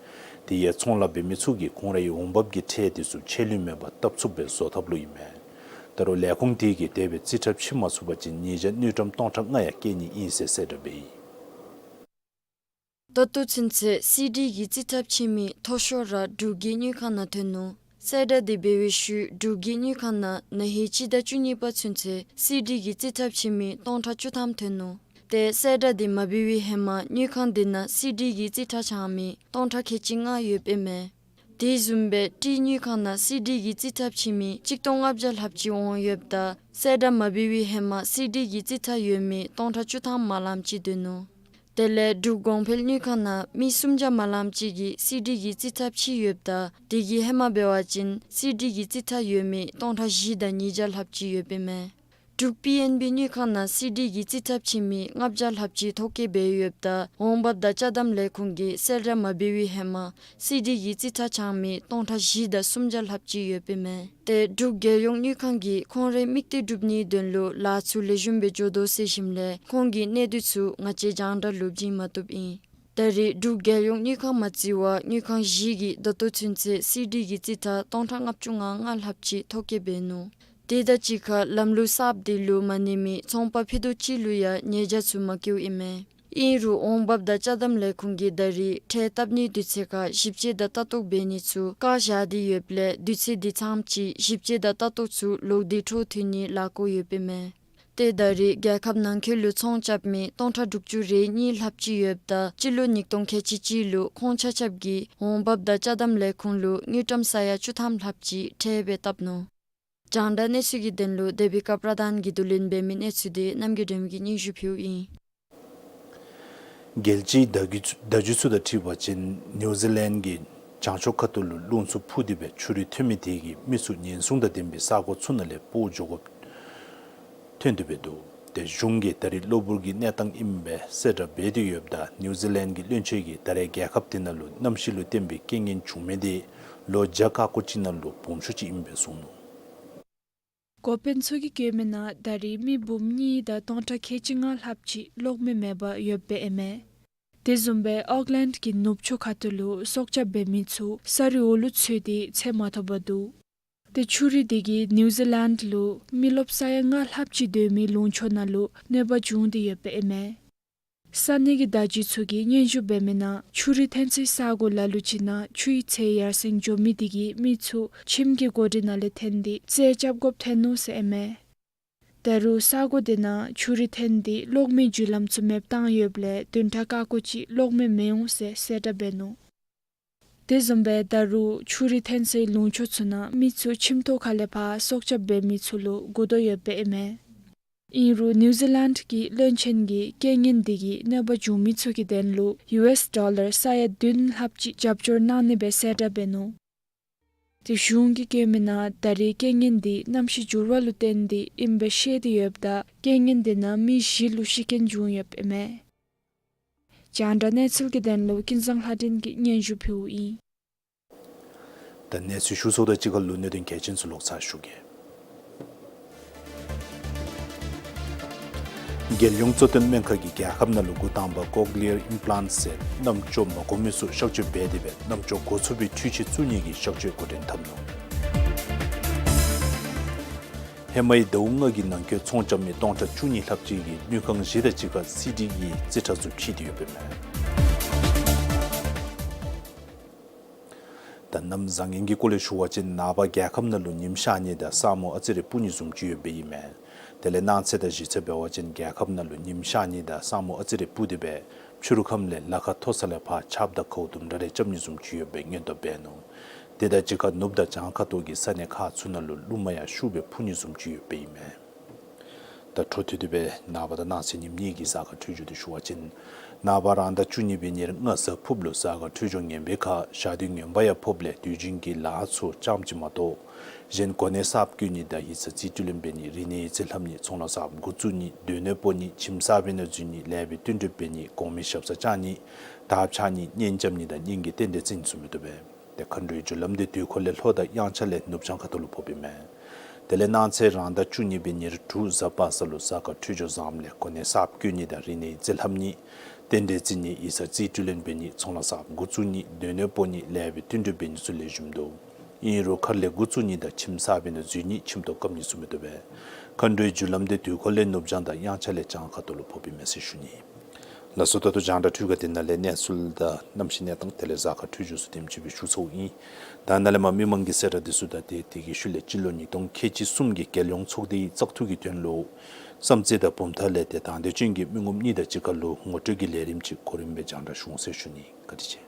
དེ་ཡང་ཚོང་ལཱ་འབད་མི་ཚུ་གིས་ཁོང་རའི་འོང་འབབ་ཀྱི་ཁྲལ་དེ་ཚུ་ཆད་ལུས་མེད་པར་བཏབ་ཚུགསཔ་སྦེ་བཟོ་ཐབས་ལུ་ཨིན་མས། ད་རུང་ལས་ཁུངས་དེ་གིས་དེ་སྦེ་རྩིས་ཁྲ་ཕྱེ་མ་ཚུགས་པ་ཅིན་ཉེས་བྱ་དངུལ་ཀྲམ་སྟོང་ཕྲག་ལྔ་ཡང་བཀལ་ནི་ཨིན་ཟེར་གསལ་བསྒྲགས་འབད་ཡི། ད་ལྟོ་ཚུན་ཚོད་སི་ཌི་གི་རྩིས་ཁྲ་ཕྱེ་མི་མཐོ་ཤོས་ར་འབྲུག་གི་དངུལ་ཁང་ནང་ཐོན་ནུག། གསལ་བསྒྲགས་དེ་འབད་བའི་ཤུལ་འབྲུག་གི་དངུལ་ཁང་ནང་ན་ཧིང་སྤྱི་ཟླ་བཅུ་གཉིས་པ་ཚུན་ཚོད་སི་ཌི་གི་རྩིས་ཁྲ་ཕྱེ་མི་སྟོང་ཕྲག་བཅུ་ཐམ་ཐོན་ནུག། ཏེ་གསལ་བསྒྲགས་དེ་མ་འབད་བའི་ཧེ་མ་དངུལ་ཁང་དེ་ནང་སི་ཌི་གི་རྩིས་ཁྲ་འཆང་མི་སྟོང་ཕྲག་ཁལ་གཅིག་ལྔ་ཡོདཔ་ཨིན་མས། དེ་བཟུམ་སྦེ་ཊི་དངུལ་ཁང་ནང་སི་ཌི་གི་རྩིས་ཁྲ་ཕྱེ་མི་ཆིག་སྟོང་ལྔ་བརྒྱ་ལྷགཔ་ཅིག་འོང་ཡོདཔ་ད་གསལ་བསྒྲགས་མ་འབད་བའི་ཧེ་མ་སི་ཌི་གི་རྩིས་ཁྲ་ཡོད་མི་སྟོང་ཕྲག་བཅུ་ཐམ་མ་ལངམ་ཅིག་སྡོད་ནུག། དེ་ལས་འབྲུག་གོང་འཕེལ་དངུལ་ཁང་ནང་མི་སུམ་བརྒྱ་མ་ལངམ་ཅིག་གིས་སི་ཌི་གི་རྩིས་ཁྲ་ཕྱེ་ཡོདཔ་ད་དེ་གི་ཧེ་མ་འབད་བ་ཅིན་སི་ཌི་གི་རྩིས་ཁྲ་ཡོད་མི་སྟོང་ཕྲག་བཞི་དང་ཉིས་བརྒྱ་ལྷགཔ་ཅིག་ཡོདཔ་ཨིན་མས། འབྲུག་པི་ཨེན་བི་དངུལ་ཁང་ནང་སི་ཌི་གི་རྩིས་ཁྲ་ཕྱེ་མི་ལྔ་བརྒྱ་ལྷགཔ་ཅིག་ཐོ་བཀོད་འབད་ཡོདཔ་ད་འོང་འབབ་དང་ཅ་དམ་ལས་ཁུངས་ཀྱིས་གསལ་བསྒྲགས་མ་འབད་བའི་ཧེ་མ་སི་ཌི་གི་རྩིས་ཁྲ་འཆང་མི་སྟོང་ཕྲག་བཞི་དང་སུམ་བརྒྱ་ལྷགཔ་ཅིག་ཡོདཔ་ཨིན་མས། ཏེ་འབྲུག་རྒྱལ་ཡོངས་དངུལ་ཁང་གིས་ཁོང་རའི་དམིགས་གཏད་སྒྲུབ་ནིའི་དོན་ལུ་ལཱ་ཚུ་ལེགས་ཤོམ་སྦེ་འགྱོ་དོ་ཟེར་ཞིནམ་ལས་ཁོང་གི་གནས་སྡུད་ཚུ་ང་བཅས་རྒྱང་བསྒྲགས་ལུ་བྱིན་མ་བཏུབ་ཨིན། ད་རེས་འབྲུག་རྒྱལ་ཡོངས་དངུལ་ཁང་མ་བརྩི་བར་དངུལ་ཁང་བཞི་གིས་ད་ལྟོ་ཚུན་ཚོད་སི་ཌི་གི་རྩིས་ཁྲ་སྟོང་ཕྲག་ལྔ་བཅུ་ང་ལྔ་ལྷགཔ་ཅིག་ཐོ་བཀོད་འབད་ནུག། དེ་དང་གཅིག་ཁར་ལམ་ལུགས་གསརཔ་དེ་ལུ་མ་གནས་མི་ཚོང་པ་ཕུད་རྡོག་གཅིག་ལུ་ཡང་ཉེས་བྱ་ཚུ་མ་བཀལཝ་ཨིན་མས། ཨིན་རུང་འོང་འབབ་དང་ཅ་དམ་ལས་ཁུངས་ཀྱིས་ད་རེས་ཁྲལ་བཏབ་ནིའི་དུས་ཚོད་ཁར་ཞིབ་དཔྱད་དང་ལྟ་རྟོག་འབད་ནི་ཚུ་བཀག་བཞག་སྟེ་ཡོདཔ་ལས་དུས་ཚོད་དེ་ཚངམ་ཅིག་ཞིབ་དཔྱད་དང་ལྟ་རྟོག་ཚུ་ལོག་སྟེ་འཕྲོ་མཐུད་ནི་ལཱ་བཀོད་ཡོདཔ་ཨིན་མས། ཏེ་ད་རེས་རྒྱལ་ཁབ་ནང་འཁོད་ལུ་ཚོང་རྐྱབ་མི་སྟོང་ཕྲག་དྲུག་ཅུ་རེ་གཉིས་ལྷགཔ་ཅིག་ཡོདཔ་ད་སྤྱི་ལོ་ཉིས་སྟོང་ཁལ་གཅིག་གཅིག་ལུ་ཁོང་ཆ་ཁྱབ་ཀྱིས་འོང་འབབ་དང་ཅ་དམ་ལས་ཁུངས་ལུ་དངུལ་ཀྲམ་ས་ཡ་བཅུ་ཐམ་ལྷགཔ་ཅིག་ཁྲལ་སྦེ་བཏབ་ནུག། རྒྱང་བསྒྲགས་གནས་ཚུལ་གྱི་དོན་ལུ་དེ་བི་ཀ་པྲ་དཱན་གྱིས་བསྡུ་ལེན་འབད་མི་གནས་ཚུལ་དེ་རྣམ་རྒྱལ་སྒྲོལ་མ་གིས་སྙན་ཞུ་ཕུལཝ་ཨིན། རྒྱལ་སྤྱིའི་བརྡ་བརྒྱུད་བརྡ་བརྒྱུད་ཚུ་དང་འཁྲིལ་བ་ཅིན་ནིའུ་ཛི་ལེནཌ་གི་བྱང་ཕྱོགས་ཁ་ཐུག་ལུ་རླུང་འཚུབ་ཕུ་སྟེ་སྦེ་ཆུ་རུད་ཐོན་མི་དེ་གིས་མི་ཚུ་ཉེན་སྲུང་དང་ལྡན་པའི་ས་གོ་ཚུ་ནང་ལས་སྤོ་འགྱོ་དགོཔ་ཐོན་ཏེ་སྦེ་འདུག། ཏེ་གཞུང་གིས་ད་རེས་གློ་བུར་གྱི་གནས་སྟངས་ཨིནམ་སྦེ་གསལ་བསྒྲགས་འབད་དེ་ཡོདཔ་ད་ནིའུ་ཛི་ལེནཌ་གི་བློན་ཆེན་གྱིས་ད་རེས་རྒྱལ་ཁབ་དེ་ནང་ལུ་གནམ་གཤིས་ལུ་བརྟེན་པའི་རྐྱེན་ངན་བྱུང་མི་དེ་ལོ་བརྒྱ་ཀ་ཀོ་ཅིག་ནང་ལུ་སྦོམ་ཤོས་ཅིག་ཨིནམ་སྦེ་གསུངས་ནུག། འགོ་དཔོན་ཚུ་གིས་བཀོད་མི་ནང་ད་རེས་མི་འབུམ་གཉིས་དང་སྟོང་ཕྲག་ཁལ་གཅིག་ལྔ་ལྷགཔ་ཅིག་གློག་མེ་མེདཔ་ཡོདཔ་ཨིན་མས། དེ་བཟུམ་སྦེ་ཨོག་ལེནཌ་གི་ནུབ་ཕྱོགས་ཁ་ཐུག་ལུ་སྲོག་སྐྱབས་འབད་མི་ཚུ་ས་རུད་འོག་ལུ་ཚུད་དེ་འཚོལ་མ་ཐོབ་པར་འདུག། ཏེ་ཆུ་རུད་དེ་གིས་ནིའུ་ཛི་ལེནཌ་ལུ་མི་རློབས་ས་ཡ་ལྔ་ལྷགཔ་ཅིག་སྡོད་མི་ལུང་ཕྱོགས་ནང་ལུ་གནོད་པ་བྱུང་སྟེ་ཡོདཔ་ཨིན་མས། ས་གནས་ཀྱི་བརྡ་བརྒྱུད་ཚུ་གིས་སྙན་ཞུ་འབད་མི་ནང་ཆུ་རུད་ཐོན་སའི་ས་གོ་ལ་ལུ་ཅིག་ནང་ཆུའི་ཚད་ཡར་སེང་འགྱོ་མི་དེ་གིས་མི་ཚུ་ཁྱིམ་གྱི་སྒོ་རའི་ནང་ལས་ཐོན་ཏེ་རྩལ་རྐྱབ་དགོཔ་ཐོན་ནུག་ཟེར་ཨིན་མས། ད་རུང་ས་གོ་དེ་ནང་ཆུ་རུད་ཐོན་ཏེ་གློག་མེའི་རྒྱུ་ལམ་ཚུ་མེདཔ་བཏང་ཡོདཔ་ལས་བདུན་ཕྲག་ཀ་ཀོ་ཅིག་གློག་མེ་མི་འོང་ཟེར་གསལ་བསྒྲགས་འབད་ནུག། དེ་བཟུམ་སྦེ་ད་རུང་ཆུ་རུད་ཐོན་སའི་ལུང་ཕྱོགས་ཚུ་ནང་མི་ཚུ་ཁྱིམ་ཐོག་ཁ་ལས་ཕར་སྲོག་སྐྱབས་འབད་མི་ཚུ་ལུ་འགྱོ་དོ་ཡོདཔ་ཨིན་མས། ཨིན་རུང་ནིའུ་ཛི་ལེནཌ་གི་བློན་ཆེན་གྱིས་རྐྱེན་ངན་དེ་གིས་གནོད་པ་བྱུང་མི་ཚུ་གི་དོན་ལུ་ཡུ་ཨེསི་ཌོ་ལར་ས་ཡ་བདུན་ལྷགཔ་ཅིག་རྒྱབ་སྐྱོར་གནང་ནི་སྦེ་གསལ་བསྒྲགས་འབད་ནུག། ཏེ་གཞུང་གིས་བཀོད་མི་ནང་ད་རེས་རྐྱེན་ངན་དེ་གནམ་གཤིས་འགྱུར་བ་ལུ་བརྟེན་ཏེ་ཨིནམ་སྦེ་བཤད་དེ་ཡོདཔ་ད་རྐྱེན་ངན་དེ་ནང་མི་བཞི་ལུ་ཤི་རྐྱེན་བྱུང་ཡོདཔ་ཨིན་མས། རྒྱང་བསྒྲགས་གནས་ཚུལ་གྱི་དོན་ལུ་ཀུན་བཟང་ལྷ་སྒྲོན་གྱིས་སྙན་ཞུ་ཕུལཝ་ཨིན། ད་གནས་ཚུལ་ཞུ་ཚརཝ་དང་གཅིག་ཁར་ལུ་གནད་དོན་གལ་ཆེན་ཚུ་ལོག་ཚར་ཞུ་གེ། རྒྱལ་ཡོངས་གཙོ་བསྟེན་སྨན་ཁང་གིས་རྒྱལ་ཁབ་ནང་ལུ་འགོ་དང་པ་ཀོག་ལི་ཡར་ཨིམ་པི་ལཱནཊ་ཟེར་རྣམ་ཅོག་མ་གོ་མི་ཚུ་གཤག་བཅོས་འབད་དེ་སྦེ་རྣམ་ཅོག་གོ་ཚུགས་པའི་འཕྲུལ་ཆས་བཙུགས་ནི་གི་གཤག་བཅོས་འགོ་འདྲེན་འཐབ་ནུག། ཧེ་མའི་ཟླཝ་ལྔ་གི་ནང་འཁོད་ཚོང་རྐྱབ་མི་སྟོང་ཕྲག་བཅུ་གཉིས་ལྷགཔ་ཅིག་གིས་དངུལ་ཁང་བཞི་དང་གཅིག་ཁར་སི་ཌི་གི་རྩིས་ཁྲ་ཚུ་ཕྱེ་སྟེ་ཡོདཔ་ཨིན་མས། ད་གནམ་བཟང་ངན་གྱི་སྐོར་ལས་ཞུ་བ་ཅིན་ནངས་པ་རྒྱལ་ཁབ་ནང་ལུ་ཉིམ་ཤར་ནི་དང་ས་སྨུག་ཨ་ཙི་རེ་སྤུབ་ནི་བཟུམ་ཅིག་ཡོདཔ་ཨིན་མས། དེ་ལས་གནངས་ཚེ་དང་གཞེས་ཚེ་འབད་བ་ཅིན་རྒྱལ་ཁབ་ནང་ལུ་ཉིམ་ཤར་ནི་དང་ས་སྨུག་ཨ་ཙི་རེ་སྤུབ་སྟེ་སྦེ་ཕྱི་རུ་ཁམས་ལས་ལ་ཁ་མཐོ་ས་ལས་ཕར་ཆརཔ་དང་ཁཝ་དུམ་གྲ་རེ་རྐྱབ་ནི་བཟུམ་ཅིག་ཡོདཔ་སྦེ་སྔོན་དུ་འབད་ནུག། དེ་དང་གཅིག་ཁར་ནུབ་དང་བྱང་ཁ་ཐུག་གི་ས་གནས་ཁག་ཚུ་ནང་ལུ་རླུང་མ་ཡང་ཤུགས་སྦེ་འཕུ་ནི་བཟུམ་ཅིག་ཡོདཔ་ཨིན་མས། ད་འཕྲོ་མཐུད་དེ་སྦེ་ནངས་པ་དང་གནངས་ཚེ་ཉིནམ་གཉིས་ཀྱི་གཟའ་སྐར་འཕྲོད་སྦྱོར་འདི་ཞུ་བ་ཅིན། ནངས་པ་རང་ཟླ་བཅུ་གཉིས་པའི་ཉེར་ལྔ་གཟའ་ཕུརཔ་ལུ་གཟའ་སྐར་འཕྲོད་སྦྱོར་ངན་པའི་ཁར་ཞག་དུས་ངན་པ་ཡང་ཕོགཔ་ལས་དུས་རྒྱུན་གྱི་ལཱ་ཚུ་ཙམ་ཅིག་མ་གཏོགས་གཞན་གོ་གནས་གསརཔ་བསྐོ་ནི་དང་ཡིག་ཚང་རྩིས་སྤྲོད་ལེན་འབད་ནི་རིག་གནས་ཡིག་རྩིས་ལྷབ་ནི་ཚོང་ལཱ་གསརཔ་འགོ་བཙུགས་ནི་སྡོད་གནས་སྤོ་ནི་ཁྱིམ་གསར་པའི་ནང་འཛུལ་ནི་ལས་པའི་བསྟུན་གྲོས་འབད་ནི་གོང་མའི་ཞབས་སར་བཅར་ནི་དར་འཕྱར་ནི་གཉེན་རྐྱབ་ནི་དང་གཉེན་གྱི་རྟེན་འབྲེལ་བརྩི་ནི་བཟུམ་མི་བཏུབ་པས། ཏེ་མཁའ་འགྲོའི་རྒྱུ་ལམ་འདི་དུས་འཁོར་ལས་ལྷོ་དང་དབྱངས་འཆར་ལས་ནུབ་བྱང་ཁ་ཐུག་ལུ་ཕོགཔ་ཨིན་མས། དེ་ལས་གནངས་ཚེ་རང་ཟླ་བཅུ་གཉིས་པའི་ཉེར་དྲུག་གཟའ་པ་སངས་ལུ་གཟའ་སྐར་འཕྲོད་སྦྱོར་བཟངམ་ལས་གོ་གནས་གསརཔ་བསྐོ་ནི་དང་རིག་གནས་ཡིག་རྩིས་ལྷབ་ནི་རྟེན་འབྲེལ་བརྩི་ནི་ཡིག་ཚང་རྩིས་སྤྲོད་ལེན་འབད་ནི་ཚོང་ལཱ་གསརཔ་འགོ་བཙུགས་ནི་སྡོད་གནས་སྤོ་ནི་ལས་པའི་བསྟུན་གྲོས་འབད་ནི་ཚུ་ལེགས་ཤོམ་འདུག། ཨིན་རུང་མཁར་ལས་འགོ་བཙུགས་ནི་དང་ཁྱིམ་གསར་པའི་ནང་འཛུལ་ནི་ཁྱིམ་ཐོག་བཀབ་ནི་བཟུམ་མི་བཏུབ་པས། མཁའ་འགྲོའི་རྒྱུ་ལམ་འདི་དུས་འཁོར་ལས་ནུབ་བྱང་དང་དབྱངས་འཆར་ལས་བྱང་ཁ་ཐུག་ལུ་ཕོགཔ་ཨིན་མས་ཟེར་ཞུ་ནི། ལགས་སོ། ད་ལྟོ་རྒྱང་བསྒྲགས་འཕྲུལ་ཁང་འདི་ནང་ལས་གནས་ཚུལ་དང་གནམ་གཤིས་གནས་སྟངས་དེ་ལས་གཟའ་སྐར་འཕྲོད་སྦྱོར་ཚུ་དེམ་ཅིག་སྦེ་ཞུ་ཚརཝ་ཨིན། ད་ནཱ་ལས་མར་མི་མང་གི་གསལ་བསྒྲགས་འདི་ཚུ་དང་དེ་དེ་གི་ཤུལ་ལས་སྤྱི་ལོ་ཉིས་སྟོང་ཁལ་གཅིག་གསུམ་གྱི་རྒྱལ་ཡོངས་ཚོགས་སྡེའི་བཙག་འཐུ་གི་དོན་ལུ་བསམ་རྩེ་དང་བུམ་ཐང་ལས་ཏེ་དང་འདོད་ཅན་གྱི་མི་ངོམ་གཉིས་དང་གཅིག་ཁར་ལུ་ངོ་སྤྲོད་ཀྱི་ལས་རིམ་ཅིག་གོ་རིམ་སྦེ་རྒྱང་བསྒྲགས་ཞུ་འོང་ཟེར་ཞུ་ནི། བཀའ་དྲིན་ཆེ།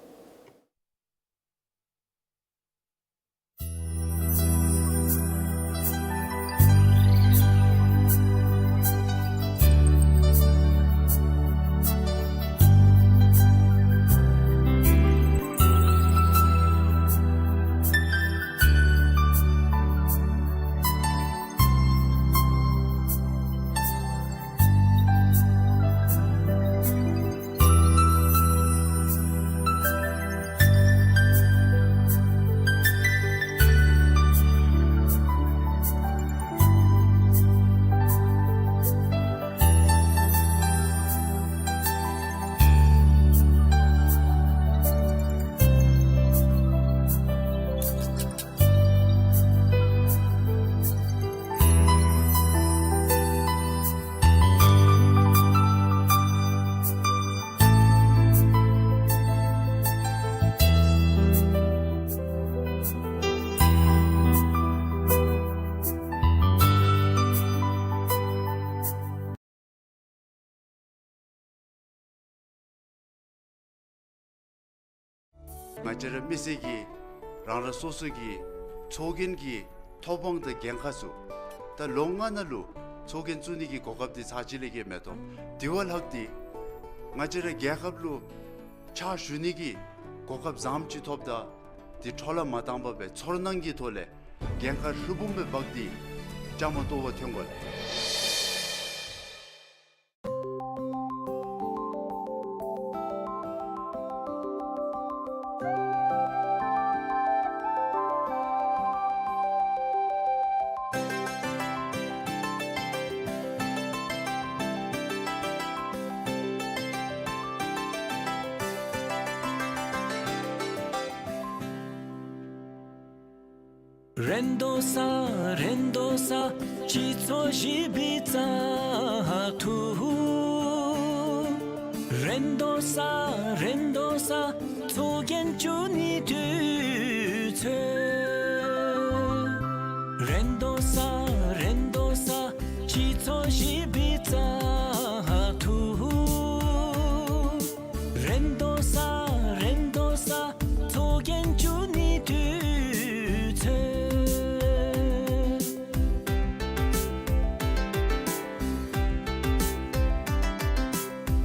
ང་བཅས་ར་མི་སེར་གྱི་རང་རང་སོ་སོ་གི་ཚོགས་རྒྱན་གྱི་ཐོབ་དབང་དང་འགན་ཁག་ཚུ་ད་ལོ་ལྔ་ནང་ལུ་ཚོགས་རྒྱན་བཙུགས་ནི་གི་གོ་སྐབས་འདི་ཚར་གཅིག་ལས་བརྒལ་མེད་དོ། དེ་བ་ལྷག་སྟེ་ང་བཅས་ར་རྒྱལ་ཁབ་ལུ་ཕྱག་ཞུ་ནི་གི་གོ་སྐབས་བཟངམ་ཅིག་ཐོབ་ད་དེ་འཕྲོ་བརླག་མ་བཏང་པར་སྦེ་ཚོར་སྣང་གི་ཐོག་ལས་འགན་ཁག་ཧྲིལ་བུམ་སྦེ་འབག་སྟེ་བཅའ་མར་གཏོགས་པར་ཐོན་དགོ་ལགས། རེ་དོ་ས་རེ་དོ་ས་སྤྱི་ཚོགས་བཞི་པའི་བཙག་འཐུ། རེ་དོ་ས་རེ་དོ་ས་ཚོགས་རྒྱན་བཙུགས་ནི་དུས་ཚོད། རེ་དོ་ས་རེ་དོ་ས་སྤྱི་ཚོགས་བཞི་པའི་བཙག་འཐུ། རེ་དོ་ས་རེ་དོ་ས་ཚོགས་རྒྱན་བཙུགས་ནི་དུས་ཚོད།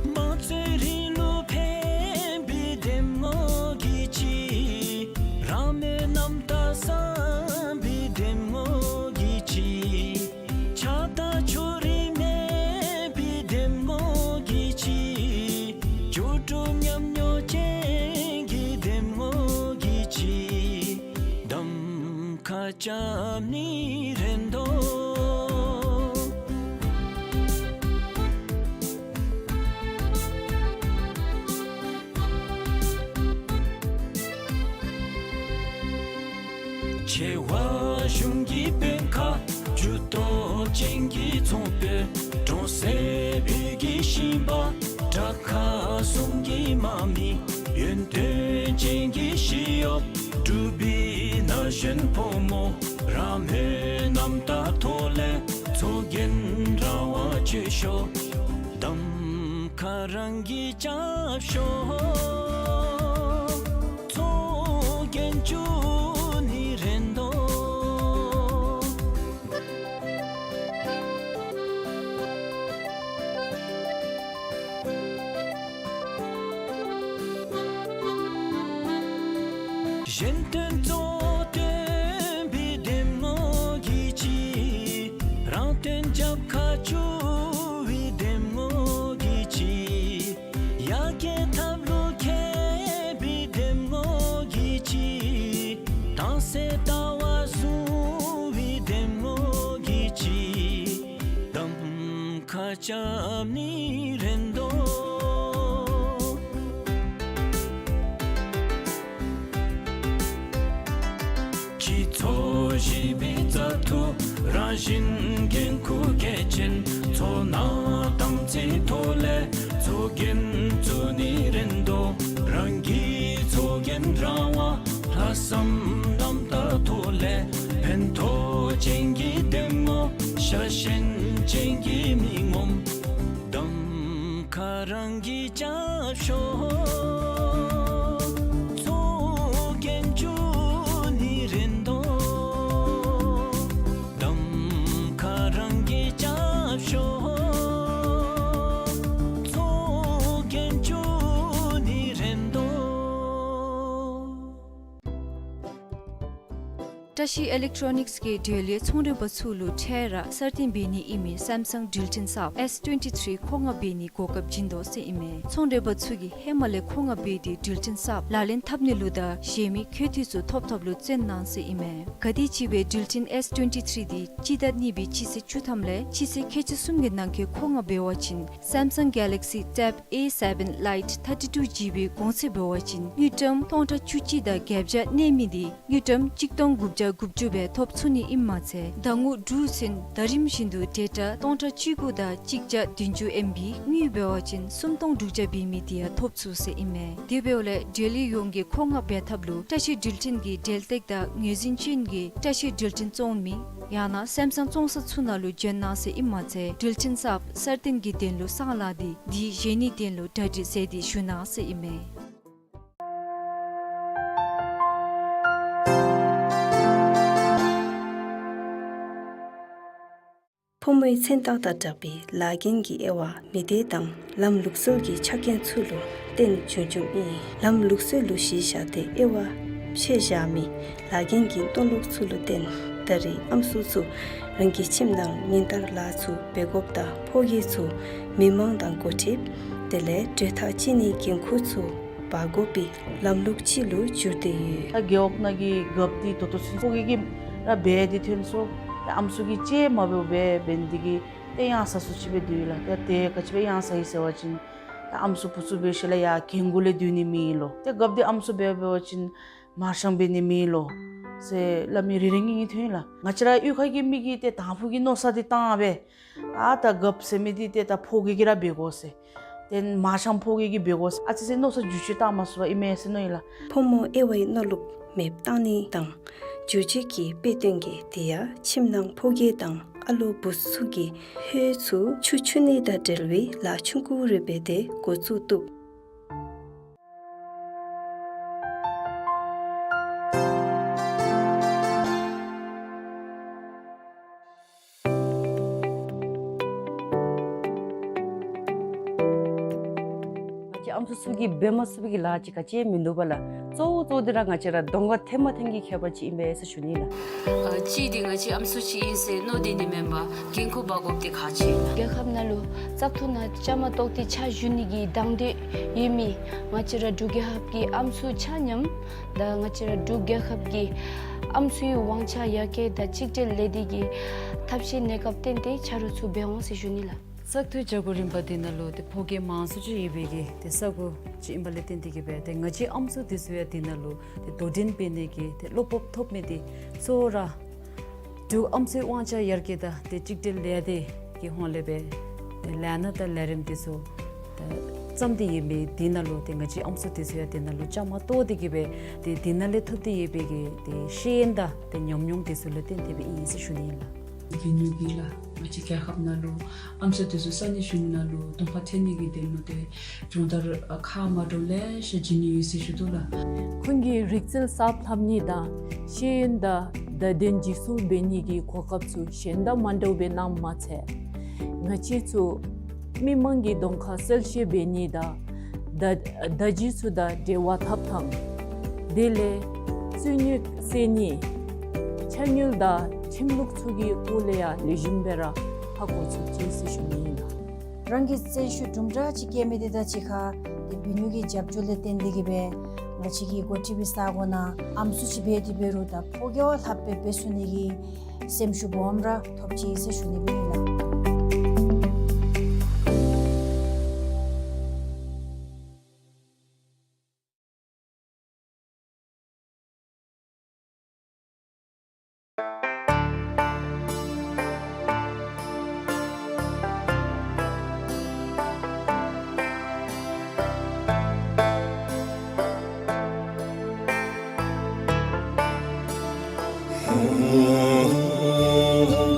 དམངས་གཙོའི་རིང་ལུགས་ཕན་པའི་འདེམས་ངོ་གི་ཆེད། རང་མོས་རྣམ་དག་བསམ་པའི་འདེམས་ངོ་གི་ཆེད། ཆགས་སྡང་ཕྱོགས་རིས་མེད་པའི་འདེམས་ངོ་གི་ཆེད། འགྱུར་འགྲོས་ཉམས་མྱོང་ཅན་གྱི་འདེམས་ངོ་གི་ཆེད། གདམ་ཁ་རྐྱབ་ནི་རེ་དོ། ཆེ་བ་གཞུང་གི་དཔོན་ཁག་ཇུས་གཏོགས་ཅན་གྱི་ཚོང་དཔོན། གྲོང་གསེབ་བོད་ཀྱི་ཞིང་པ་དྲག་ཁག་གསུམ་གྱི་དམག་མི། ཡོན་ཏན་ཅན་གྱི་ཞི་གཡོགཔ་འབྲུག་པའི་ན་གཞོན་ཕོ་མོ། རང་མོས་རྣམ་དག་ཐོག་ལས་ཚོགས་རྒྱན་རང་དབང་སྤྱོད་ཤོག། གདམ་ཁ་རང་གིས་རྐྱབ་ཤོག། ཚོགས་རྒྱན་བཙུགས་ གཞན་དོན་གཙོ་བོར་སྟོན་པའི་གདམས་ངོ་གིས་གཅིག། རང་དོན་རྒྱབ་ཁར་བསྐྱུར་བའི་གདམས་ངོ་གིས་གཅིག། ཡར་རྒྱས་ཐབས་ལུ་མཁས་པའི་གདམས་ངོ་གིས་གཅིག། དྭངས་གསལ་ལྟ་བ་བཟུང་བའི་གདམས་ངོ་གིས་གཅིག། གདམ་ཁ་རྐྱབ་ནི་རན་དོ། སྤྱི་ཚོགས་ཞི་བའི་རྩ་ཐོག་རང་བཞིན་འགན་ཁུར་གལ་ཆེན། ཚོར་སྣང་དམ་ཚིག་ཐོག་ལས་ཚོགས་འགན་བཙུགས་ནི་རན་དོ། རང་གི་ཚོགས་འགན་རང་དབང་ལྷག་བསམ་རྣམ་དག་ཐོག་ལས་ཕན་ཐོགས་ཅན་གྱི་གདམས་ངོ་ཤ་ཞེན་ཅན་གྱི་མི་ངོམ། གདམ་ཁ་རང་གིས་རྐྱབ་ཤོག། ཚོགས་འགན་བཙུགས་ནི་རན་དོ། གདམ་ཁ་རང་གིས་རྐྱབ་ཤོག། ཚོགས་འགན་བཙུགས་ནི་རན་དོ། བཀྲ་ཤིས་ཨི་ལེག་ཊོ་ནིགསི་གིས་འབྲེལ་ཡོད་ཚོང་རོལ་པ་ཚུ་ལུ་འཕྲལ་ར་གསར་བཏོན་འབད་ནི་ཨིན་མི་སེམ་སང་འགྲུལ་འཕྲིན་གསརཔ་ཨེསི་ཊུ་ཝེན་ཊི་ཐིརི་མཁོ་མངགས་འབད་ནི་གོ་སྐབས་བྱིན་དོ་ཟེར་ཨིན་མས། ཚོང་རོལ་པ་ཚུ་གིས་ཧེ་མ་ལས་མཁོ་མངགས་འབད་དེ་འགྲུལ་འཕྲིན་གསརཔ་ལག་ལེན་འཐབ་ནི་ལུ་དང་གཞན་མི་འཁོས་ཐུག་ཚུ་ཐོབ་ཐོབ་ལུ་བརྩོན་གནང་ཟེར་ཨིན་མས། ག་དེམ་ཅིག་སྦེ་འགྲུལ་འཕྲིན་ཨེསི་ཊུ་ཝེན་ཊི་ཐིརི་འདི་སྤྱི་ཟླ་གཉིས་པའི་སྤྱི་ཚེས་བཅུ་ཐམ་ལས་སྤྱི་ཚེས་ཁལ་གཅིག་གསུམ་གྱི་ནང་འཁོད་མཁོ་མངགས་འབད་བ་ཅིན་སེམ་སང་གེ་ལེག་སི་ཊེབ་ཨེ་སེ་བེན་ལའིཊ་ཐར་ཊི་ཊུ་ཇི་བི་གོང་ཚད་འབད་བ་ཅིན་དངུལ་ཀྲམ་སྟོང་ཕྲག་བཅུ་གཅིག་དང་བརྒྱད་བརྒྱ་གནས་མི་འདི་དངུལ་ཀྲམ་གཅིག་སྟོང་དགུ་བརྒྱ་དགུ་བཅུ་སྦེ་ཐོབ་ཚུགས་ནི་ཨིནམ་མ་ཚད་ཟླ་ངོ་དྲུག་ཚུན་ཟླ་རིམ་བཞིན་དུ་ཌེ་ཊ་སྟོང་ཕྲག་བཅུ་དགུ་དང་གཅིག་བརྒྱ་བདུན་ཅུ་ཨེམ་བི། དངུལ་འབད་བ་ཅིན་སུམ་སྟོང་དྲུག་བརྒྱ་འབད་མི་འདི་ཡང་ཐོབ་ཚུགས་ཟེར་ཨིན་མས། དེ་འབདཝ་ལས་འབྲེལ་ཡོད་ཡོངས་ཀྱིས་མཁོ་མངགས་འབད་ཐབས་ལུ་བཀྲ་ཤིས་འགྲུལ་འཕྲིན་གྱི་འབྲེལ་སྟེགས་དང་ངོས་འཛིན་ཅན་གྱི་བཀྲ་ཤིས་འགྲུལ་འཕྲིན་བཙོང་མི་ཡང་ན་སེམ་སང་བཙོང་ས་ཚུ་ནང་ལུ་བྱོན་གནང་ཟེར་ཨིནམ་མ་ཚད་འགྲུལ་འཕྲིན་གསརཔ་གསར་བཏོན་གྱི་དོན་ལུ་གསང་ལག་འདི་འདི་བཞེས་ནིའི་དོན་ལུ་གྲ་སྒྲིག་མཛད་དེ་བཞུགས་གནང་ཟེར་ཨིན་མས། ཕོ་མོའི་མཚན་རྟགས་དང་སྦྲགས་པའི་ལཱ་འགན་གྱི་དབྱེ་བ་མི་སྡེ་དང་ལམ་ལུགས་སྲོལ་གྱི་ཆ་རྐྱེན་ཚུ་ལུ་བརྟེན་བྱུང་བྱུངམ་ཨིན། ལམ་ལུགས་སྲོལ་ལུ་གཞི་བཞག་སྟེ་དབྱེ་བ་ཕྱེ་བཞག་མི་ལཱ་འགན་གྱི་མཐོང་ལུགས་ཚུ་ལུ་བརྟེན་ད་རེས་ཨམ་སྲུ་ཚུ་རང་གི་ཁྱིམ་ནང་ཉིན་ལྟར་ལཱ་ཚུ་འབད་དགོཔ་དང་ཕོ་སྐྱེས་ཚུ་མི་མང་དང་འགོ་ཁྲིདཔ་དེ་ལས་གྲོས་ཐག་བཅད་ནིའི་འགན་ཁུར་ཚུ་འབག་དགོ་པའི་ལམ་ལུགས་ཅིག་ལུ་གྱུར་ཏེ་ཡོད། ད་རྒེད་འོག་ནང་གི་རྒཔོ་འདི་ད་ལྟོ་ཚུན་ཕོ་སྐྱེས་ཀྱིས་ར་འབད་དེ་ཐོན་སོ། ད་ཨམ་སྲུ་གིས་ཅིག་མ་འབདཝ་སྦེ་འབད་ནི་འདི་གིས་ཏེ་གཡང་ས་སུ་ཅིག་སྦེ་སྡོད་ཡི་ལགས། ཏེ་ཏེ་ག་ཅི་སྦེ་གཡང་ས་ཡི་ཟེར་བ་ཅིན་ད་ཨམ་སྲུ་བུ་ཚུ་འབད་ཞིནམ་ལས་ཡར་རྒན་གུ་ལས་སྡོད་ནི་མེད་ལོ། ཏེ་རྒཔོ་འདི་ཨམ་སྲུ་འབད་འབད་བ་ཅིན་མར་ཤང་འབད་ནི་མེད་ལོ་ཟེར་སླབ་མི་རེ་རེ་གཉིས་གཉིས་ཐོན་ཡི་ལགས། ང་བཅས་ར་གཡུས་ཁ་གི་མི་གིས་ཏེ་དང་ཕུ་གི་མནོ་བསམ་འདི་བཏང་སྦེ་ཨ་ད་རྒཔོ་ཟེར་མི་འདི་ཏེ་ད་ཕོ་སྐྱེས་ཀྱིས་ར་འབད་དགོ་ཟེར། ཏེ་མར་ཤང་ཕོ་སྐྱེས་ཀྱིས་འབད་དགོ་ཟེར་ཨ་ཙི་ཙི་མནོ་བསམ་འགྱུར་བཅོས་བཏང་མ་ཚུགས་པར་ཨིན་མས་ཟེར་མནོ་ཡི་ལགས། ཕོ་མོ་དབྱེ་བའི་མནོ་ལུགས་མེདཔ་བཏང་ནི་དང་འགྱུར་བཅོས་ཀྱི་དཔེ་སྟོན་གྱི་དེ་ཡང་ཁྱིམ་ནང་ཕོ་སྐྱེས་དང་ཨ་ལོ་བུ་ཚུ་གིས་ཧོད་ཚུ་ཆུ་འཁྱུ་ནི་དང་འབྲེལ་བའི་ལཱ་ཆུང་ཀུ་རེ་འབད་དེ་འགོ་བཙུགས་བཏུབ། ང་བཅས་ཨམ་སྲུ་ཚུ་གིས་འབད་མ་ཚུགས་པའི་གི་ལཱ་ཅིག་ག་ཅི་མིན་འདུག་པ་ལགས། གཙོ་བོ་གཙོ་བོ་འདི་ར་ང་བཅས་ར་གདོང་ཁར་ཐོན་མ་ཐོན་གྱི་ཁྱད་པར་ཅིག་ཨིན་པས་ཟེར་ཞུ་ནི་ལགས། ཨ་གཅིག་འདི་ང་བཅས་ཨམ་སྲུ་ཅིག་ཨིན་ཟེར་མནོ་སྡོད་ནི་མེན་པར་འགན་ཁུར་འབག་དགོཔ་འདི་ཁག་ཆེ། རྒྱལ་ཁབ་ནང་ལུ་བཙག་འཐུ་ནང་བཅའ་མར་གཏོགས་ཏེ་ཕྱག་ཞུ་ནི་གི་དང་འདོད་ཡོད་མི་ང་བཅས་ར་འབྲུག་རྒྱལ་ཁབ་ཀྱི་ཨམ་སྲུ་ཆ་མཉམ་དང་ང་བཅས་ར་འབྲུག་རྒྱལ་ཁབ་ཀྱི་ཨམ་སྲུའི་དབང་ཆ་ཡར་རྒྱས་དང་གཅིག་སྒྲིལ་ལས་སྡེ་གི་ཐབས་ཤེས་གནས་སྐབས་བརྟེན་ཏེ་ཆ་རོགས་ཚུ་འབད་འོང་ཟེར་ཞུ་ནི་ལགས། བཙག་འཐུའི་བྱ་སྒོ་རིམ་པ་འདི་ནང་ལུ་ཏེ་ཕོ་སྐྱེས་མང་སུ་ཅིག་ཡོད་པའི་གི་ཏེ་ས་གོ་ཅིག་ཨིན་པ་ལས་བརྟེན་ཏེ་གིས་སྦེ་ཏེ་ང་བཅས་ཨམ་སྲུ་འདི་ཚུ་ཡང་འདི་ནང་ལུ་ཏེ་དོ་འགྲན་འབད་ནི་གི་ཏེ་བློ་སྤོབས་ཐོབ་མི་འདི་གཙོ་བོ་ར་འབྲུག་ཨམ་སྲུའི་དབང་ཆ་ཡར་རྒྱས་དང་ཏེ་གཅིག་སྒྲིལ་ལས་སྡེ་གི་ཧོངས་ལས་སྦེ་ཏེ་ལས་སྣ་དང་ལས་རིམ་འདི་ཚུ་ཏེ་བརྩམས་ཏེ་ཡོད་མི་འདི་ནང་ལུ་ཏེ་ང་བཅས་ཨམ་སྲུ་འདི་ཚུ་ཡང་འདི་ནང་ལུ་བཅའ་མར་གཏོགས་ཏེ་གིས་སྦེ་ཏེ་འདི་ནང་ལས་ཐོབ་སྟེ་ཡོད་པའི་གི་ཏེ་ཤེས་ཡོན་དང་ཏེ་ཉམས་མྱོང་འདི་ཚུ་ལུ་བརྟེན་ཏེ་སྦེ་ཨིན་ཟེར་ཞུ་ནི་ཨིན་ལགས། གི་ཉུ་གི་ལགས། ང་བཅས་རྒྱལ་ཁབ་ནང་ལུ་ཨམ་སྲུ་འདི་ཚུ་ས་གནས་གཞུང་ནང་ལུ་གདོང་ཁར་ཐོན་ནི་གི་དོན་ལུ་ཏེ་སྦྱོང་བརྡར་ཁག་མ་འདྲཝ་ལེ་ཤ་བྱིན་ནི་ཡོད་ཟེར་ཞུ་དོ་ལགས། ཁོང་གི་རིག་རྩལ་གསརཔ་ལྷབ་ནི་དང་ཤེས་ཡོན་དང་བརྡ་དོན་འཇིགས་སུ་འབད་ནི་གི་གོ་སྐབས་ཚུ་གཞན་དང་མ་འདྲཝ་སྦེ་གནངམ་མ་ཚད་ང་བཅས་ཚུ་མི་མང་གི་གདོང་ཁར་གསལ་བཤད་འབད་ནི་དང་བརྡ་བརྡ་བརྒྱུད་ཚུ་དང་འབྲེལ་བ་འཐབ་ཐངས་དེ་ལས་ རྩོད་རྙོག་སེལ་ནི་ཕྱག་སྨྱུག་དང་ཁྲིམས་ལུགས་ཚུ་གི་སྐོར་ལས་ཡང་ལེགས་ཤོམ་སྦེ་ར་ཧ་གོ་ཚུགས་ཅི་ཟེར་ཞུ་ནི་ཨིན་ལགས། རང་གིས་བརྩོན་ཤུགས་དུམ་གྲ་ཅིག་བསྐྱེད་མི་དེ་དང་གཅིག་ཁར་ཏེ་བུ་སྣོད་ཀྱི་རྒྱབ་སྐྱོར་ལས་བརྟེན་ཏེ་གིས་སྦེ་ང་བཅས་ཀྱི་འགོ་ཁྲིད་པའི་ས་གོ་ནང་ཨམ་སྲུ་ཅིག་འབད་དེ་འབད་རུང་ད་ཕོ་རྒྱས་ལྷགཔ་སྦེ་འབད་ཚུགས་ནི་གི་སེམས་ཤུགས་སྦོམ་ར་ཐོབ་ཅི་ཟེར་ཞུ་ནི་ཨིན་ལགས།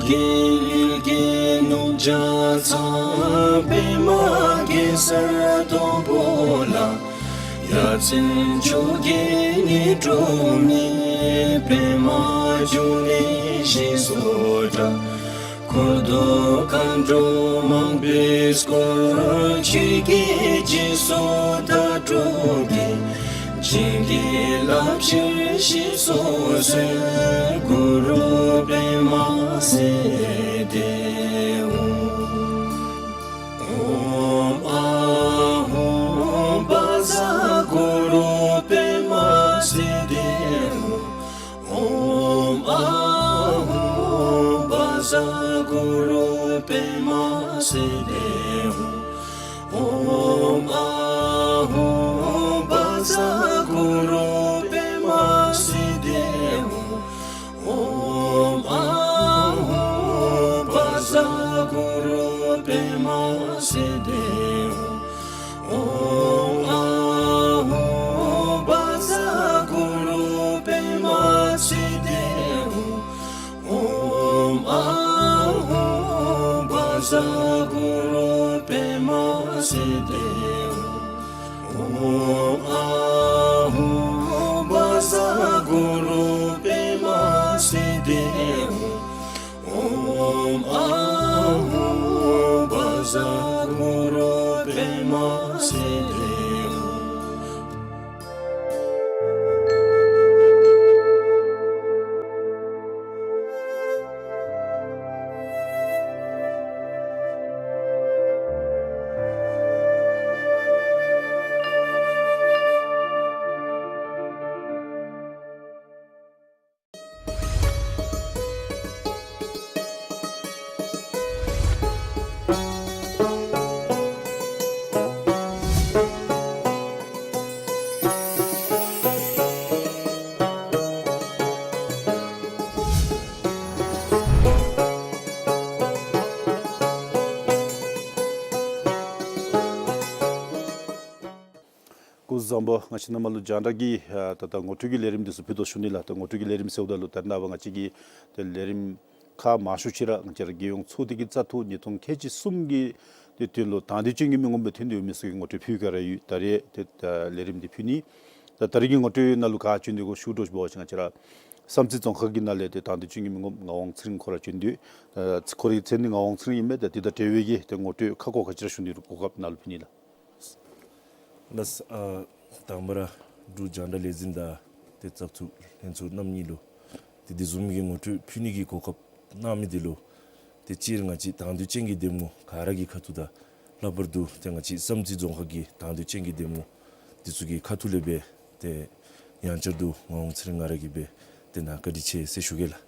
རྒྱལ་བའི་རྒྱལ་བ་ལྕགས་ཚང་པདྨ་གེ་སར་སྡོང་པོ་ལ། ཡ་མཚན་མཆོག་གི་ཉི་སྒྲོན་མེ། པདྨ་འབྱུང་གནས་ཞེས་སུ་གྲགས། འཁོར་དུ་མཁའ་འགྲོ་མང་པོས་བསྐོར། ཆོས་ཀྱི་རྗེས་སུ་བདག་སྒྲུབ་ཀྱིས། བྱིན་གྱིས་བརླབ་ཕྱིར་གཤེགས་སུ་གསོལ། གུ་རུ་པདྨ་སིདྡྷི་ཧཱུྃ། ཨོཾ་ཨཱཿཧཱུྃ་བཛྲ་གུ་རུ་པདྨ་སིདྡྷི་ཧཱུྃ། ཨོཾ་ཨཱཿཧཱུྃ་བཛྲ་གུ་རུ་པདྨ་སིདྡྷི་ཧཱུྃ། ཨོཾ་ཨཱཿཧཱུྃ་བཛྲ་གུ་རུ་པདྨ་སིདྡྷི་ཧཱུྃ། ཨོཾ་ཨཱཿཧཱུྃ་བཛྲ་གུ་རུ་པདྨ་སིདྡྷི་ཧཱུྃ། ཨོཾ་ཨཱཿཧཱུྃ་བཛྲ་གུ་རུ་པདྨ་སིདྡྷི་ཧཱུྃ། ཨོཾ་ཨཱཿཧཱུྃ་བཛྲ་གུ་རུ་པདྨ་སིདྡྷི་ཧཱུྃ། ཨོཾ་ཨཱཿཧཱུྃ་བཛྲ་གུ་རུ་པདྨ་སིདྡྷི་ཧཱུྃ། ཨོཾ་ཨཱཿཧཱུྃ་བཛྲ་གུ་རུ་པདྨ་སིདྡྷི་ཧཱུྃ། སྐུ་གཟུགས་བཟང་པོ། ང་བཅས་ནཱ་མར་ལུ་རྒྱང་བསྒྲགས་ཀྱི་ཨ་ད་ད་ངོ་སྤྲོད་ཀྱི་ལས་རིམ་འདི་ཚུ་ཕུལ་དོ་ཞུ་ནི་ལགས། ད་ངོ་སྤྲོད་ཀྱི་ལས་རིམ་ཟེརཝ་ད་ལུ་ད་རེས་ནངས་པ་ང་བཅས་ཀྱི་ཏེ་ལས་རིམ་ཁག་མང་ཤོས་ཅིག་ར་ང་བཅས་ར་རྒྱལ་ཡོངས་ཚོགས་སྡེ་གི་བཙག་འཐུ་ཉིས་སྟོང་ཁལ་གཅིག་གསུམ་གྱི་ཏེ་དོན་ལུ་དང་འདོད་ཅན་གྱི་མི་ངོམ་སྦེ་ཐོན་ཏེ་ཡོད་མི་ཚུ་གི་ངོ་སྤྲོད་ཕུལ་ག་ར་ཡོད། ད་རེས་ཏེ་ད་ལས་རིམ་འདི་ཕུལ་ནི། ད་ད་རེས་ཀྱི་ངོ་སྤྲོད་ནང་ལུ་ག་བྱོན་ཏེ་གོ་ཞུ་དོ་ཟེར་བ་ཅིན་ང་བཅས་ར་བསམ་རྩེ་རྫོང་ཁག་གི་ནང་ལས་ཏེ་དང་འདོད་ཅན་གྱི་མི་ངོམ་ངག་དབང་ཚེ་རིང་ཁོ་ར་བྱོན་ཏེ་ཡོད། ཨ་ཁོ་རའི་མཚན་ནི་ངག་དབང་ཚེ་རིང་ཨིན་མས། ད་དེ་དང་འབྲེལ་བའི་གི་ཏེ་ངོ་སྤྲོད་ཁ་སྐོང་ག་ཅི་ར་ཞུ་ནི་རུང་གོ་སྐབས་ནཱ་ལུ་ཕུལ་ནི་ལགས། ལགས། ཨ་དང་པ་ར་འབྲུག་རྒྱང་བསྒྲགས་ལས་འཛིན་དང་ཏེ་བཙག་འཐུ་ལྷན་ཚོགས་རྣམ་གཉིས་ལུ་ཏེ་དེ་བཟུམ་གྱི་ངོ་སྤྲོད་ཕུལ་ནི་གི་གོ་སྐབས་གནང་མི་འདི་ལུ་ཏེ་སྤྱིར་ང་བཅས་དང་འདོད་ཅན་གྱི་འདེམས་ངོ་ག་ར་གི་ཁ་ཐུག་དང་ལྷག་པར་དུ་ཏེ་ང་བཅས་བསམ་རྩེ་རྫོང་ཁག་གི་དང་འདོད་ཅན་གྱི་འདེམས་ངོ་འདི་ཚུ་གི་ཁ་ཐུག་ལས་སྦེ་ཏེ་ཡང་བསྐྱར་དུ་ངག་དབང་ཚེ་རིང་ང་ར་གིས་སྦེ་ཏེ་ནཱ་བཀའ་དྲིན་ཆེ་ཟེར་ཞུ་གེ་ལགས།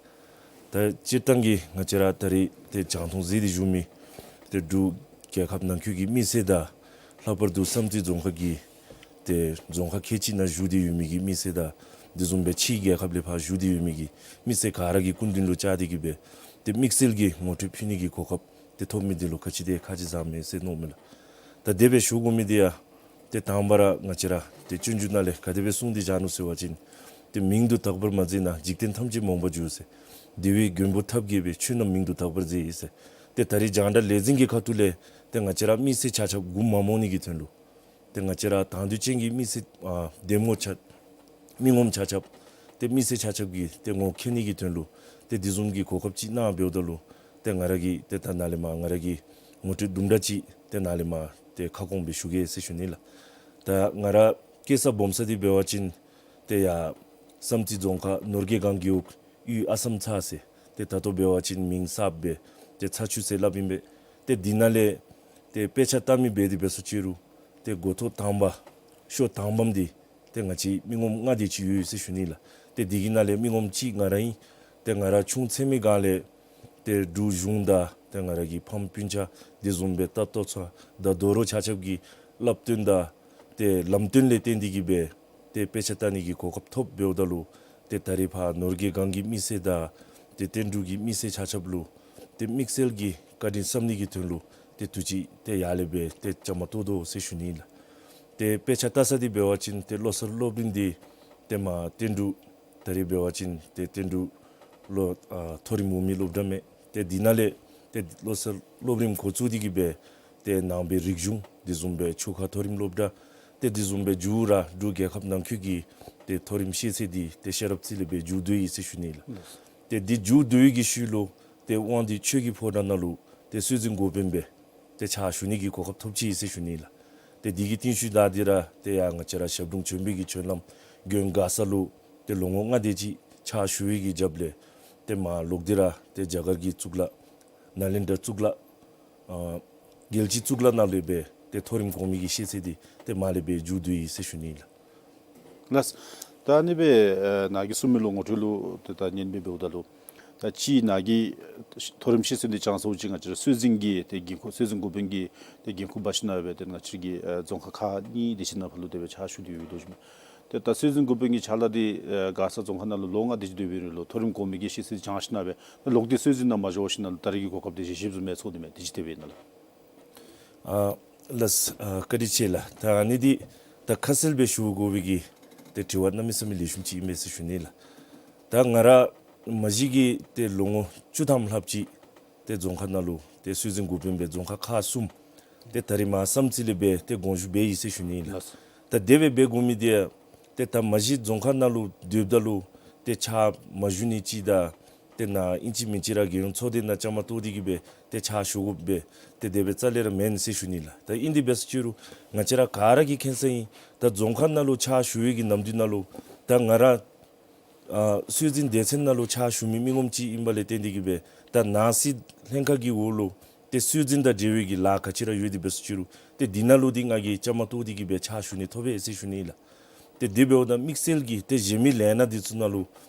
ད་སྤྱིར་བཏང་གི་ང་བཅས་ར་ད་རེས་ཏེ་རྒྱང་མཐོང་གཟིགས་ཏེ་བཞུགས་མི་ཏེ་འབྲུག་རྒྱལ་ཁབ་ནང་འཁོད་ཀྱི་མི་སེར་དང་ལྷག་པར་དུ་བསམ་རྩེ་རྫོང་ཁག་གི་ཏེ་རྫོང་ཁག་ཁལ་གཅིག་ནང་བཞུགས་ཏེ་ཡོད་མི་གི་མི་སེར་དང་དེ་བཟུམ་སྦེ་ཕྱིའི་རྒྱལ་ཁབ་ལས་ཕར་བཞུགས་ཏེ་ཡོད་མི་གི་མི་སེར་ག་ར་གི་སྐུ་མདུན་ལུ་བཅར་ཏེ་གིས་སྦེ་ཏེ་དམིགས་བསལ་གྱི་ངོ་སྤྲོད་ཕུལ་ནི་གི་གོ་སྐབས་ཏེ་ཐོབ་མི་འདི་ལུ་ག་ཅི་དེ་ཁ་རྗེ་བཟང་མས་ཟེར་མནོཝ་མས་ལགས། ད་དེ་སྦེ་ཞུ་དགོ་མི་འདི་ཡང་ཏེ་དང་པ་ར་ང་བཅས་ར་ཏེ་སྤྱོད་འཇུག་ནང་ལས་ག་དེ་སྦེ་གསུངས་ཏེ་བཞག་ནུག་ཟེར་བ་ཅིན་ཏེ་མིང་དུ་བཏགས་པར་མ་མཛད་ན་འཇིག་རྟེན་ཐམས་ཅད་རྨོངས་པར་འགྱུར་ཟེར། དེ་བས་མགོན་པོ་ཐབས་མཁས་པས་ཆོས་རྣམས་མིང་དུ་བཏགས་པར་མཛད་ཟེར། ཏེ་ད་རེས་རྒྱང་བསྒྲགས་ལས་འཛིན་གྱི་ཁ་ཐུག་ལས་ཏེ་ང་བཅས་ར་མི་སེར་ཆ་ཁྱབ་མགུ་མ་རྨོངས་ནི་གི་དོན་ལུ་ཏེ་ང་བཅས་ར་དང་འདོད་ཅན་གྱི་མི་སེར་ཨ་འདེམས་ངོ་ཆ་མི་ངོམ་ཆ་ཁྱབ་ཏེ་མི་སེར་ཆ་ཁྱབ་ཀྱི་ཏེ་ངོ་མཁྱེན་ནི་གི་དོན་ལུ་ཏེ་དེ་བཟུམ་གྱི་གོ་སྐབས་ཅིག་གནང་འབདཝ་ད་ལུ་ཏེ་ང་ར་གིས་ཏེ་ད་ནཱ་ལས་མར་ང་ར་གི་ངོ་སྤྲོད་དུམ་གྲ་ཅིག་ཏེ་ནཱ་ལས་མར་ཏེ་ཁ་སྐོང་སྦེ་ཞུ་གེ་ཟེར་ཞུ་ནི་ལགས། ད་ང་ར་སྐྱེས་ས་སྦོམ་ས་འདི་འབད་བ་ཅིན་ཏེ་ཡར་ བསམ་རྩེ་རྫོང་ཁག་ནོར་རྒྱས་སྒང་རྒེད་འོག་གཡུས་ཨ་སམ་ཚ་ཟེར་ཏེ་ད་ལྟོ་འབད་བ་ཅིན་མིང་གསརཔ་སྦེ་ཏེ་ཚ་ཆུ་ཟེར་སླབ་ཨིན་པས། ཏེ་འདི་ནང་ལས་ཏེ་དཔེ་ཆ་ལྟ་མི་འབད་དེ་འབད་སོང་ཅི་རུང་ཏེ་འགོ་ཐོག་དང་པ་ཤོག་དང་པམ་འདི་ཏེ་ང་བཅས་མི་ངོམ་ལྔ་དེ་ཅིག་ཡོད་ཟེར་ཞུ་ནི་ལགས། ཏེ་འདི་གི་ནང་ལས་མི་ངོམ་གཅིག་ང་ར་ཨིན། ཏེ་ང་ར་ཆུང་ཚད་མའི་སྒང་ལས་ཏེ་འབྲུག་གཞུང་དང་ཏེ་ང་ར་གི་ཕམ་སྤུན་ཆ་དེ་བཟུམ་སྦེ་ལྟ་ལྟོ་ཚང་དང་དོ་རུང་ཆ་ཁྱབ་ཀྱི་བསླབ་སྟོན་དང་ཏེ་ལམ་སྟོན་ལས་བརྟེན་ཏེ་གིས་སྦེ་ཏེ་དཔེ་ཆ་ལྟ་ནི་གི་གོ་སྐབས་ཐོབ་འབདཝ་ད་ལུ་ཏེ་ད་རེས་ཕར་ནོར་རྒྱས་སྒང་གི་མི་སེར་དང་ཏེ་བསྟན་འབྲུག་གི་མི་སེར་ཆ་ཁྱབ་ལུ་ཏེ་དམིགས་བསལ་གྱི་བཀའ་དྲིན་བསམ་ནི་གི་དོན་ལུ་ཏེ་དུས་ཅི་ཏེ་ཡར་ལས་སྦེ་ཏེ་བཅའ་མར་གཏོགས་དོ་ཟེར་ཞུ་ནི་ལགས། ཏེ་དཔེ་ཆ་ལྟ་ས་འདི་འབད་བ་ཅིན་ཏེ་བློ་གསར་སློབ་རིམ་འདི་ཏེ་མར་བསྟན་འབྲུག་ད་རེས་འབད་བ་ཅིན་ཏེ་བསྟན་འབྲུག་ལུ་ཨ་མཐོ་རིམ་འོག་མའི་སློབ་གྲྭ་མས། ཏེ་འདི་ནང་ལས་ཏེ་བློ་གསར་སློབ་རིམ་འགོ་བཙུགས་ཏེ་གིས་སྦེ་ཏེ་ནང་པའི་རིག་གཞུང་དེ་བཟུམ་སྦེ་ཆོལ་ཁ་མཐོ་རིམ་སློབ་གྲྭ་ཏེ་དེ་བཟུམ་སྦེ་མཇུག་ར་འབྲུག་རྒྱལ་ཁབ་ནང་འཁོད་ཀྱི་ཏེ་མཐོ་རིམ་ཤེས་ཚད་འདི་ཏེ་ཤེས་རབ་རྩེ་ལས་སྦེ་མཇུག་བསྡུ་ཡི་ཟེར་ཞུ་ནི་ལགས། ཏེ་འདི་མཇུག་བསྡུ་བའི་གི་ཤུལ་ལུ་ཏེ་དབང་འདུས་ཆོས་ཀྱི་ཕོ་བྲང་ནང་ལུ་ཏེ་སྲོལ་འཛིན་འགོ་དཔོན་སྦེ་ཏེ་ཕྱག་ཞུ་ནི་གི་གོ་སྐབས་ཐོབ་ཅི་ཟེར་ཞུ་ནི་ལགས། ཏེ་འདི་གི་རྟིང་ཤུལ་ད་འདི་ར་ཏེ་ཡར་ང་བཅས་ར་ཞབས་དྲུང་བྱོན་པའི་གི་བྱོན་ལམ་དགོན་མགར་ས་ལུ་ཏེ་ལོ་ངོ་ལྔ་དེ་ཅིག་ཕྱག་ཞུ་བའི་གི་རྒྱབ་ལས་ཏེ་མར་ལོག་སྟེ་ར་ཏེ་རྒྱ་གར་གྱི་གཙུག་ལག་ནཱ་ལེནྡྲ་གཙུག་ལག་ཨ་རྒྱལ་སྤྱིའི་གཙུག་ལག་ནང་ལས་སྦེ་ཏེ་མཐོ་རིམ་གོང་མའི་གི་ཤེས་ཚད་འདི་ཏེ་མར་ལས་སྦེ་མཇུག་བསྡུ་ཡི་ཟེར་ཞུ་ནི་ལགས། ལགས། ད་ཨ་ནི་སྦེ་ཨ་ནཱ་གིས་གསུངས་མི་ལུ་ངོ་སྤྲོད་ལུ་ཏེ་ད་ཉན་མི་འབདཝ་ད་ལུ་ད་ཅི་ནཱ་གིས་མཐོ་རིམ་ཤེས་ཚད་འདི་སྦྱང་ཚརཝ་ཅིག་ང་བཅས་ར་སྲོལ་འཛིན་གྱི་ཏེ་འགན་ཁུར་སྲོལ་འཛིན་འགོ་དཔོན་གྱི་ཏེ་འགན་ཁུར་འབག་ཞིནམ་ལས་སྦེ་ཏེ་ང་བཅས་ཀྱི་ཨ་རྫོང་ཁག་ཁག་གཉིས་དེ་ཅིག་ནང་ཕར་ལུ་དེ་སྦེ་ཕྱག་ཞུ་སྟེ་ཡོད་དོ་ཞུ་མས། ཏེ་ད་སྲོལ་འཛིན་འགོ་དཔོན་གྱི་ཕྱག་ལཱ་འདི་ཨ་མགར་ས་རྫོང་ཁག་ནང་ལུ་ལོ་ལྔ་དེ་ཅིག་སྡོད་པའི་རིང་ལུ་མཐོ་རིམ་གོང་མའི་གི་ཤེས་ཚད་སྦྱང་ཞིནམ་ལས་སྦེ་ད་ལོག་སྟེ་སྲོལ་འཛིན་ནང་མ་འགྱོ་ཞིནམ་ལས་ད་རེས་ཀྱི་གོ་སྐབས་དེ་ཅིག་ཞིབ་ཏུ་མེད་ཚོར་དེ་མས། དེ་ཅིག་དེ་སྦེ་ཨིན་ན་ལགས། ཨ་ལགས་ཨ་བཀའ་དྲིན་ཆེ་ལགས། ད་ཨ་ནི་འདི་ད་ཁ་གསལ་སྦེ་ཞུ་དགོ་པའི་གི་ཏེ་དྲི་བ་གནམ་མེད་ས་མེད་ལེགས་ཤོམ་ཅིག་ཨིན་མས་ཟེར་ཞུ་ནི་ལགས། ད་ང་ར་མ་གཞི་གིས་ཏེ་ལོ་ངོ་བཅུ་ཐམ་ལྷགཔ་ཅིག་ཏེ་རྫོང་ཁག་ནང་ལུ་ཏེ་སྲོལ་འཛིན་འགོ་དཔོན་སྦེ་རྫོང་ཁག་ཁག་གསུམ་ཏེ་ད་རེས་མར་བསམ་རྩེ་ལས་སྦེ་ཏེ་དགོངས་ཞུ་འབད་ཡི་ཟེར་ཞུ་ནི་ལགས། ལགས། ད་དེ་སྦེ་འབད་དགོ་མི་འདི་ཡང་ཏེ་ད་མ་གཞི་རྫོང་ཁག་ནང་ལུ་སྡོདཔ་ད་ལུ་ཏེ་ཕྱག་མ་ཞུ་ནི་ཅིག་དང་ཏེ་ནཱ་ཨིན་ཅི་མིན་ཅི་ར་རྒྱལ་ཡོངས་ཚོགས་སྡེ་ནང་བཅའ་མར་གཏོགས་ཏེ་གིས་སྦེ་ཏེ་ཕྱག་ཞུ་དགོཔ་སྦེ་ཏེ་དེ་སྦེ་རྩ་ལས་ར་མེན་ཟེར་ཞུ་ནི་ལགས། ད་ཨིན་དེ་འབད་སོང་ཅི་རུང་ང་བཅས་ར་ག་ར་གིས་མཁྱེན་ས་ཨིན། ད་རྫོང་ཁག་ནང་ལུ་ཕྱག་ཞུ་བའི་གི་ནམ་དུས་ནང་ལུ་ད་ང་ར་ཨ་སྲོལ་འཛིན་སྡེ་ཚན་ནང་ལུ་ཕྱག་ཞུ་མི་མི་ངོམ་ཅིག་ཨིན་པ་ལས་བརྟེན་ཏེ་གིས་སྦེ་ད་ནང་སྲིད་ལྷན་ཁག་གི་འོག་ལུ་ཏེ་སྲོལ་འཛིན་དང་འབྲེལ་བའི་གི་ལཱ་ག་ཅི་ར་ཡོད་དེ་འབད་སོང་ཅི་རུང་ཏེ་འདི་ནང་ལུ་འདི་ང་གིས་བཅའ་མར་གཏོགས་ཏེ་གིས་སྦེ་ཕྱག་ཞུ་ནི་ཐོབ་པས་ཟེར་ཞུ་ནི་ལགས། ཏེ་དེ་འབདཝ་ད་དམིགས་བསལ་གྱིས་ཏེ་གཞན་མི་ལས་སྣ་འདི་ཚུ་ནང་ལུ་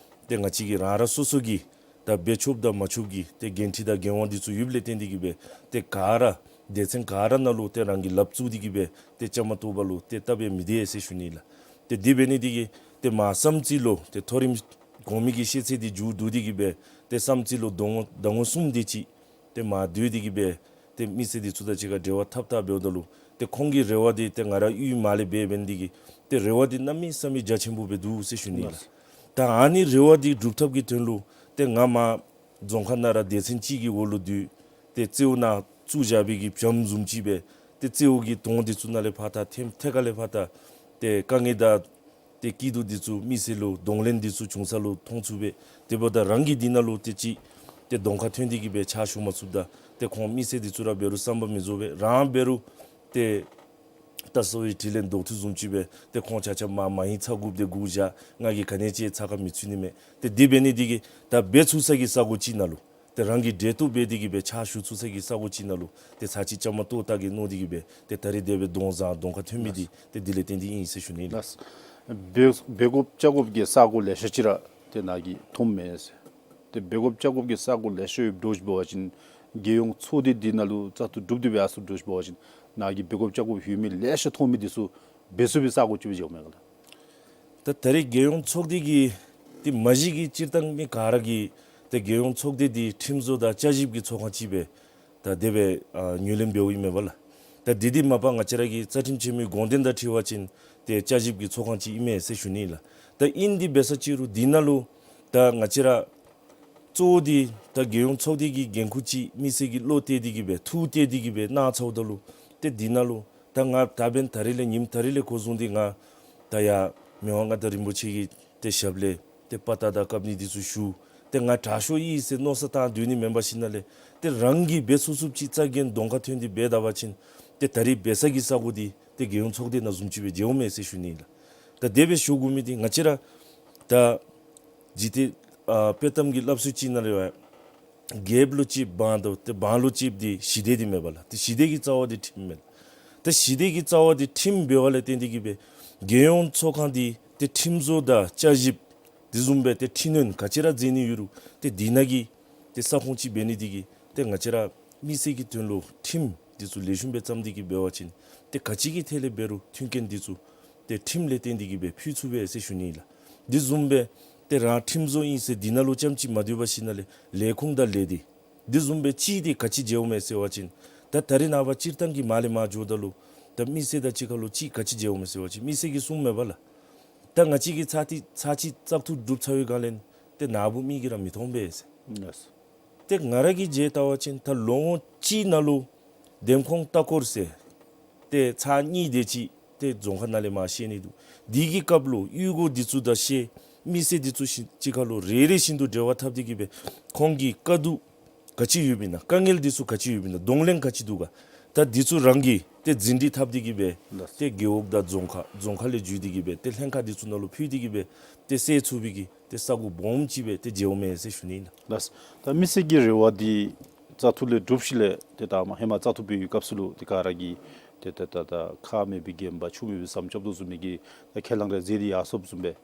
ཏེ་ང་བཅས་ཀྱི་རང་རང་སོ་སོ་གི་ད་འབད་ཆོགཔ་དང་མ་ཆོགཔ་གི་ཏེ་འགན་འཁྲི་དང་འགན་དབང་འདི་ཚུ་ཡོདཔ་ལས་བརྟེན་ཏེ་གིས་སྦེ་ཏེ་ག་ར་སྡེ་ཚན་ག་ར་ནང་ལུ་ཏེ་རང་གིས་ལགཔ་བཙུགས་ཏེ་གིས་སྦེ་ཏེ་བཅའ་མར་གཏོགས་པ་ལུ་ཏེ་སྟབས་ཡང་མི་བདེ་ཟེར་ཞུ་ནི་ལགས། ཏེ་དེ་འབད་ནི་འདི་གིས་ཏེ་མར་བསམ་རྩེ་ལུ་ཏེ་མཐོ་རིམ་གོང་མའི་གི་ཤེས་ཚད་འདི་མཇུག་བསྡུ་སྟེ་གིས་སྦེ་ཏེ་བསམ་རྩེ་ལུ་ཟླ་ངོ་ཟླ་ངོ་གསུམ་དེ་ཅིག་ཏེ་མར་སྡོད་དེ་གིས་སྦེ་ཏེ་མི་སེར་འདི་ཚུ་དང་གཅིག་ཁར་འབྲེལ་བ་འཐབ་འཐབ་འབདཝ་ད་ལུ་ཏེ་ཁོང་གི་རེ་བ་འདི་ཏེ་ང་ར་གཡུས་མར་ལས་འབད་འབད་ནི་འདི་གིས་ཏེ་རེ་བ་འདི་གནམ་མེད་ས་མེད་རྒྱ་ཆེན་པོ་སྦེ་འདུག་ཟེར་ཞུ་ནི་ལགས། ད་ཨ་ནི་རེ་བ་འདི་སྒྲུབ་ཐབས་ཀྱི་དོན་ལུ་ཏེ་ང་མར་རྫོང་ཁག་ནང་ར་སྡེ་ཚན་གཅིག་གི་འོག་ལུ་སྡོད་ཏེ་རྩེ་བོ་ནང་བཙུགས་བཞག་པའི་གི་བྱམོ་བཟུམ་ཅིག་སྦེ་ཏེ་རྩེ་བོ་གི་དོང་འདི་ཚུ་ནང་ལས་ཕར་ད་ཐེམ་ཐད་ཀར་ལས་ཕར་ད་ཏེ་དཀའ་ངལ་དང་ཏེ་སྐྱིད་སྡུག་འདི་ཚུ་མི་སེར་ལུ་གདོང་ལེན་འདི་ཚུ་བྱུང་ས་ལུ་མཐོང་ཚུགས་པས། དེ་འབདཝ་ད་རང་གིས་འདི་ནང་ལུ་ཏེ་ཅིག་ཏེ་གདོང་ཁར་ཐོན་ཏེ་གིས་སྦེ་ཕྱག་ཞུ་མ་ཚུགསཔ་ད་ཏེ་ཁོང་མི་སེར་འདི་ཚུ་ར་འབད་རུང་བསམ་པ་མི་རྫོགས་པས། རང་འབད་རུང་ཏེ་ད་སོ་ཡི་དྲིན་ལན་འདོགས་ཐུབ་བཟུམ་ཅིག་སྦེ་ཏེ་ཁོང་ཆ་ཁྱབ་མར་མ་ཧིང་ཚ་དགུ་པ་དེ་སྒུག་བཞག། ང་གིས་ག་ནི་ཅིག་ཚ་ཁ་མི་ཚུད་ནི་མས། ཏེ་དེ་འབད་ནི་འདི་གིས་ད་འབད་ཚུགས་ས་གི་ས་གོ་ཅིག་ནང་ལུ་ཏེ་རང་གིས་འབྲེལ་གཏུག་འབད་དེ་གིས་སྦེ་ཕྱག་ཞུ་ཚུགས་ས་གི་ས་གོ་ཅིག་ནང་ལུ་ཏེ་ཚར་ཅིག་བཅའ་མར་གཏོགས་ད་གེ་མནོ་སྟེ་གིས་སྦེ་ཏེ་ད་རེས་དེ་སྦེ་གདོང་བཟང་གདོང་ཁར་ཐོན་མི་འདི་ཏེ་འདི་ལས་བརྟེན་ཏེ་ཨིན་ཟེར་ཞུ་ནི་ལགས། འབད་འབད་དགོཔ་བཅའ་དགོཔ་གི་ས་གོ་ལེ་ཤ་ཅིག་ར་ཏེ་ནཱ་གིས་མཐོངམ་མས་ཟེར། ཏེ་འབད་དགོཔ་བཅའ་དགོཔ་གི་ས་གོ་ལེ་ཤ་ཡོདཔ་འདྲཝ་ཅིག་འབད་བ་ཅིན་རྒྱལ་ཡོངས་ཚོགས་སྡེ་འདི་ནང་ལུ་བཙག་འཐུ་གྲུབ་སྟེ་སྦེ་ཡར་སོངམ་འདྲཝ་ཅིག་འབད་བ་ཅིན་ནཱ་གིས་འབད་དགོཔ་བཅའ་དགོཔ་ཡོད་མི་ལེ་ཤ་མཐོང་མི་འདི་ཚུ་འབད་ཚུགས་པའི་ས་གོ་ཅིག་སྦེ་མཇལཝ་མས་ག་ལགས། ད་ད་རེས་རྒྱལ་ཡོངས་ཚོགས་སྡེ་གི་ཏེ་མ་གཞི་གི་སྤྱིར་བཏང་མི་ག་ར་གིས་ཏེ་རྒྱལ་ཡོངས་ཚོགས་སྡེ་འདི་ཁྲིམས་བཟོ་དང་བསྐྱར་ཞིབ་ཀྱི་ཚོགས་ཁང་ཅིག་སྦེ་ད་དེ་སྦེ་ཨ་ངོས་ལེན་འབདཝ་ཨིན་མས་པ་ལགས། ད་འདི་འདི་མ་པ་ང་བཅས་ར་གི་རྩ་ཁྲིམས་ཆེན་མོའི་དགོངས་དོན་དང་འཁྲིལ་བ་ཅིན་ཏེ་བསྐྱར་ཞིབ་ཀྱི་ཚོགས་ཁང་ཅིག་ཨིན་མས་ཟེར་ཞུ་ནི་ལགས། ད་ཨིན་འདི་འབད་ས་ཅིག་རུང་འདི་ནང་ལུ་ད་ང་བཅས་ར་གཙོ་བོ་འདི་ད་རྒྱལ་ཡོངས་ཚོགས་སྡེ་གི་འགན་ཁུར་ཅིག་མི་སེར་གྱིས་བློ་གཏད་དེ་གིས་སྦེ་ཐུགས་གཏད་དེ་གིས་སྦེ་གནང་ཚརཝ་ད་ལུ་ཏེ་འདི་ནང་ལུ་ད་ང་ད་འབདན་ད་རེས་ལས་ཉིནམ་ད་རེས་ལས་འགོ་བཟུང་སྟེ་ང་ད་ཡར་མི་དབང་མངའ་བདག་རིན་པོ་ཆེ་གི་ཏེ་ཞབས་ལས་ཏེ་དཔའ་རྟགས་དང་བཀབ་ནི་འདི་ཚུ་ཞུ། ཏེ་ང་དྲག་ཤོས་ཨིན་ཟེར་མནོ་བསམ་བཏང་སྡོད་ནི་མེན་པར་ཞིནམ་ལས་ཏེ་རང་གིས་འབད་ཚུགས་ཚུགསཔ་ཅིག་རྩ་འགེངས་གདོང་ཁར་ཐོན་ཏེ་འབད་ད་པ་ཅིན་ཏེ་ད་རེས་འབད་ས་གི་ས་གོ་འདི་ཏེ་རྒྱལ་ཡོངས་ཚོགས་སྡེ་ནང་བཟུམ་ཅིག་སྦེ་མཇལཝ་མས་ཟེར་ཞུ་ནི་ལགས། ད་དེ་སྦེ་ཞུ་དགོ་མི་འདི་ང་བཅས་ར་ ད་འཇིག་རྟེན་ཨ་དཔྱེ་གཏམ་གྱི་སླབ་སྲོལ་ཅིག་ནང་ལས་ཡོད། རྒྱལཔོ་ལུ་གཅེསཔ་འབངས་དང་ཏེ་འབངས་ལུ་གཅེསཔ་འདི་ཞི་བདེ་འདི་མེན་པ་ལགས། ཏེ་ཞི་བདེ་གི་རྩ་བ་འདི་ཁྲིམས་མས་ལགས། ད་ཞི་བདེ་གི་རྩ་བ་འདི་ཁྲིམས་འབདཝ་ལས་བརྟེན་ཏེ་གིས་སྦེ་རྒྱལ་ཡོངས་ཚོགས་ཁང་འདི་ཏེ་ཁྲིམས་བཟོ་དང་བསྐྱར་ཞིབ་དེ་བཟུམ་སྦེ་ཏེ་འཕྲི་སྣོན་ག་ཅི་ར་མཛད་ནི་ཡོད་རུང་ཏེ་འདི་ནང་གི་ཏེ་ས་ཁོངས་ཅིག་འབད་ནི་འདི་གིས་ཏེ་ང་བཅས་ར་མི་སེར་གྱི་དོན་ལུ་ཁྲིམས་འདི་ཚུ་ལེགས་ཤོམ་སྦེ་བརྩམས་ཏེ་གིས་འབད་བ་ཅིན་ཏེ་ག་ཅི་གི་ཐད་ལས་འབད་རུང་མཐུན་རྐྱེན་འདི་ཚུ་ཏེ་ཁྲིམས་ལས་བརྟེན་ཏེ་གིས་སྦེ་ཕུལ་ཚུགས་པས་ཟེར་ཞུ་ནི་ལགས། དེ་བཟུམ་སྦེ་ཏེ་རང་ཁྲིམས་བཟོ་ཨིན་ཟེར་འདི་ནང་ལུ་ཙམ་ཅིག་མ་སྡོད་པར་ཞིནམ་ལས་ལས་ཁུངས་དང་ལས་སྡེ་དེ་བཟུམ་སྦེ་ཅིག་འདི་ག་ཅི་མཇལཝ་མས་ཟེར་བ་ཅིན་ད་ད་རེས་ནངས་པ་སྤྱིར་བཏང་གི་མར་ལས་མར་འགྱོཝ་ད་ལུ་ད་མི་སེར་དང་གཅིག་ཁར་ལུ་ཅིག་ག་ཅི་མཇལཝ་མས་ཟེར་བ་ཅིན་མི་སེར་གྱིས་གསུངམ་མས་པ་ལགས། ད་ང་བཅས་ཀྱིས་ཚར་ཅིག་ཚར་ཅིག་བཙག་འཐུ་གྲུབ་ཚར་བའི་སྒང་ལས་ཏེ་ནཱ་བུ་མི་གིས་ར་མི་མཐོང་པས་ཟེར། ལགས། ཏེ་ང་ར་གིས་མཇལ་བལྟ་བ་ཅིན་ད་ལོ་ངོ་གཅིག་ནང་ལུ་འདེམས་ཁོངས་ལྟ་སྐོར་ཟེར་ཏེ་ཚར་གཉིས་དེ་ཅིག་ཏེ་རྫོང་ཁག་ནང་ལས་མར་ཤེས་ནི་འདུག། དེ་གི་སྐབས་ལུ་གཡུས་སྒོ་འདི་ཚུ་དང་ཤེས། མི་སེར་འདི་ཚུ་ཤི་གཅིག་ཁར་ལུ་རེ་རེ་བཞིན་དུ་འབྲེལ་བ་འཐབ་སྟེ་གིས་སྦེ་ཁོང་གི་དཀའ་སྡུག་ག་ཅི་ཡོདཔ་ཨིན་ན་དཀའ་ངལ་འདི་ཚུ་ག་ཅི་ཡོདཔ་ཨིན་ན་གདོང་ལེན་ག་ཅི་འདུག་ག། ད་འདི་ཚུ་རང་གིས་ཏེ་ཟིན་བྲིས་འཐབ་སྟེ་གིས་སྦེ་ལགས། ཏེ་རྒེད་འོག་དང་རྫོང་ཁག་རྫོང་ཁག་ལས་བརྒྱུད་དེ་གིས་སྦེ་ཏེ་ལྷན་ཁག་འདི་ཚུ་ནང་ལུ་ཕུལ་ཏེ་གིས་སྦེ་ཏེ་སེལ་ཚུགས་པའི་གི་ཏེ་ས་གོ་སྦོམ་ཅིག་སྦེ་ཏེ་མཇལཝ་མས་ཟེར་ཞུ་ནི་ཨིན་ལགས། ལགས། ད་མི་སེར་གྱི་རེ་བ་འདི་བཙག་འཐུ་ལས་གྲུབ་ཞིནམ་ལས་ཏེ་ད་མ་ཧེ་མ་བཙག་འཐུ་འབད་བའི་སྐབས་སུ་ལུ་ཏེ་ག་ར་གིས་ཏེ་ཏེ་ད་ད་ཁ་མེད་པའི་རྒན་པ་ཆུ་མེད་པའི་ཟམ་རྐྱབ་དོ་བཟུམ་མའི་གི་ད་ཁས་བླངས་རེ་མཛད་དེ་ཡར་སོངམ་བཟུམ་སྦེ་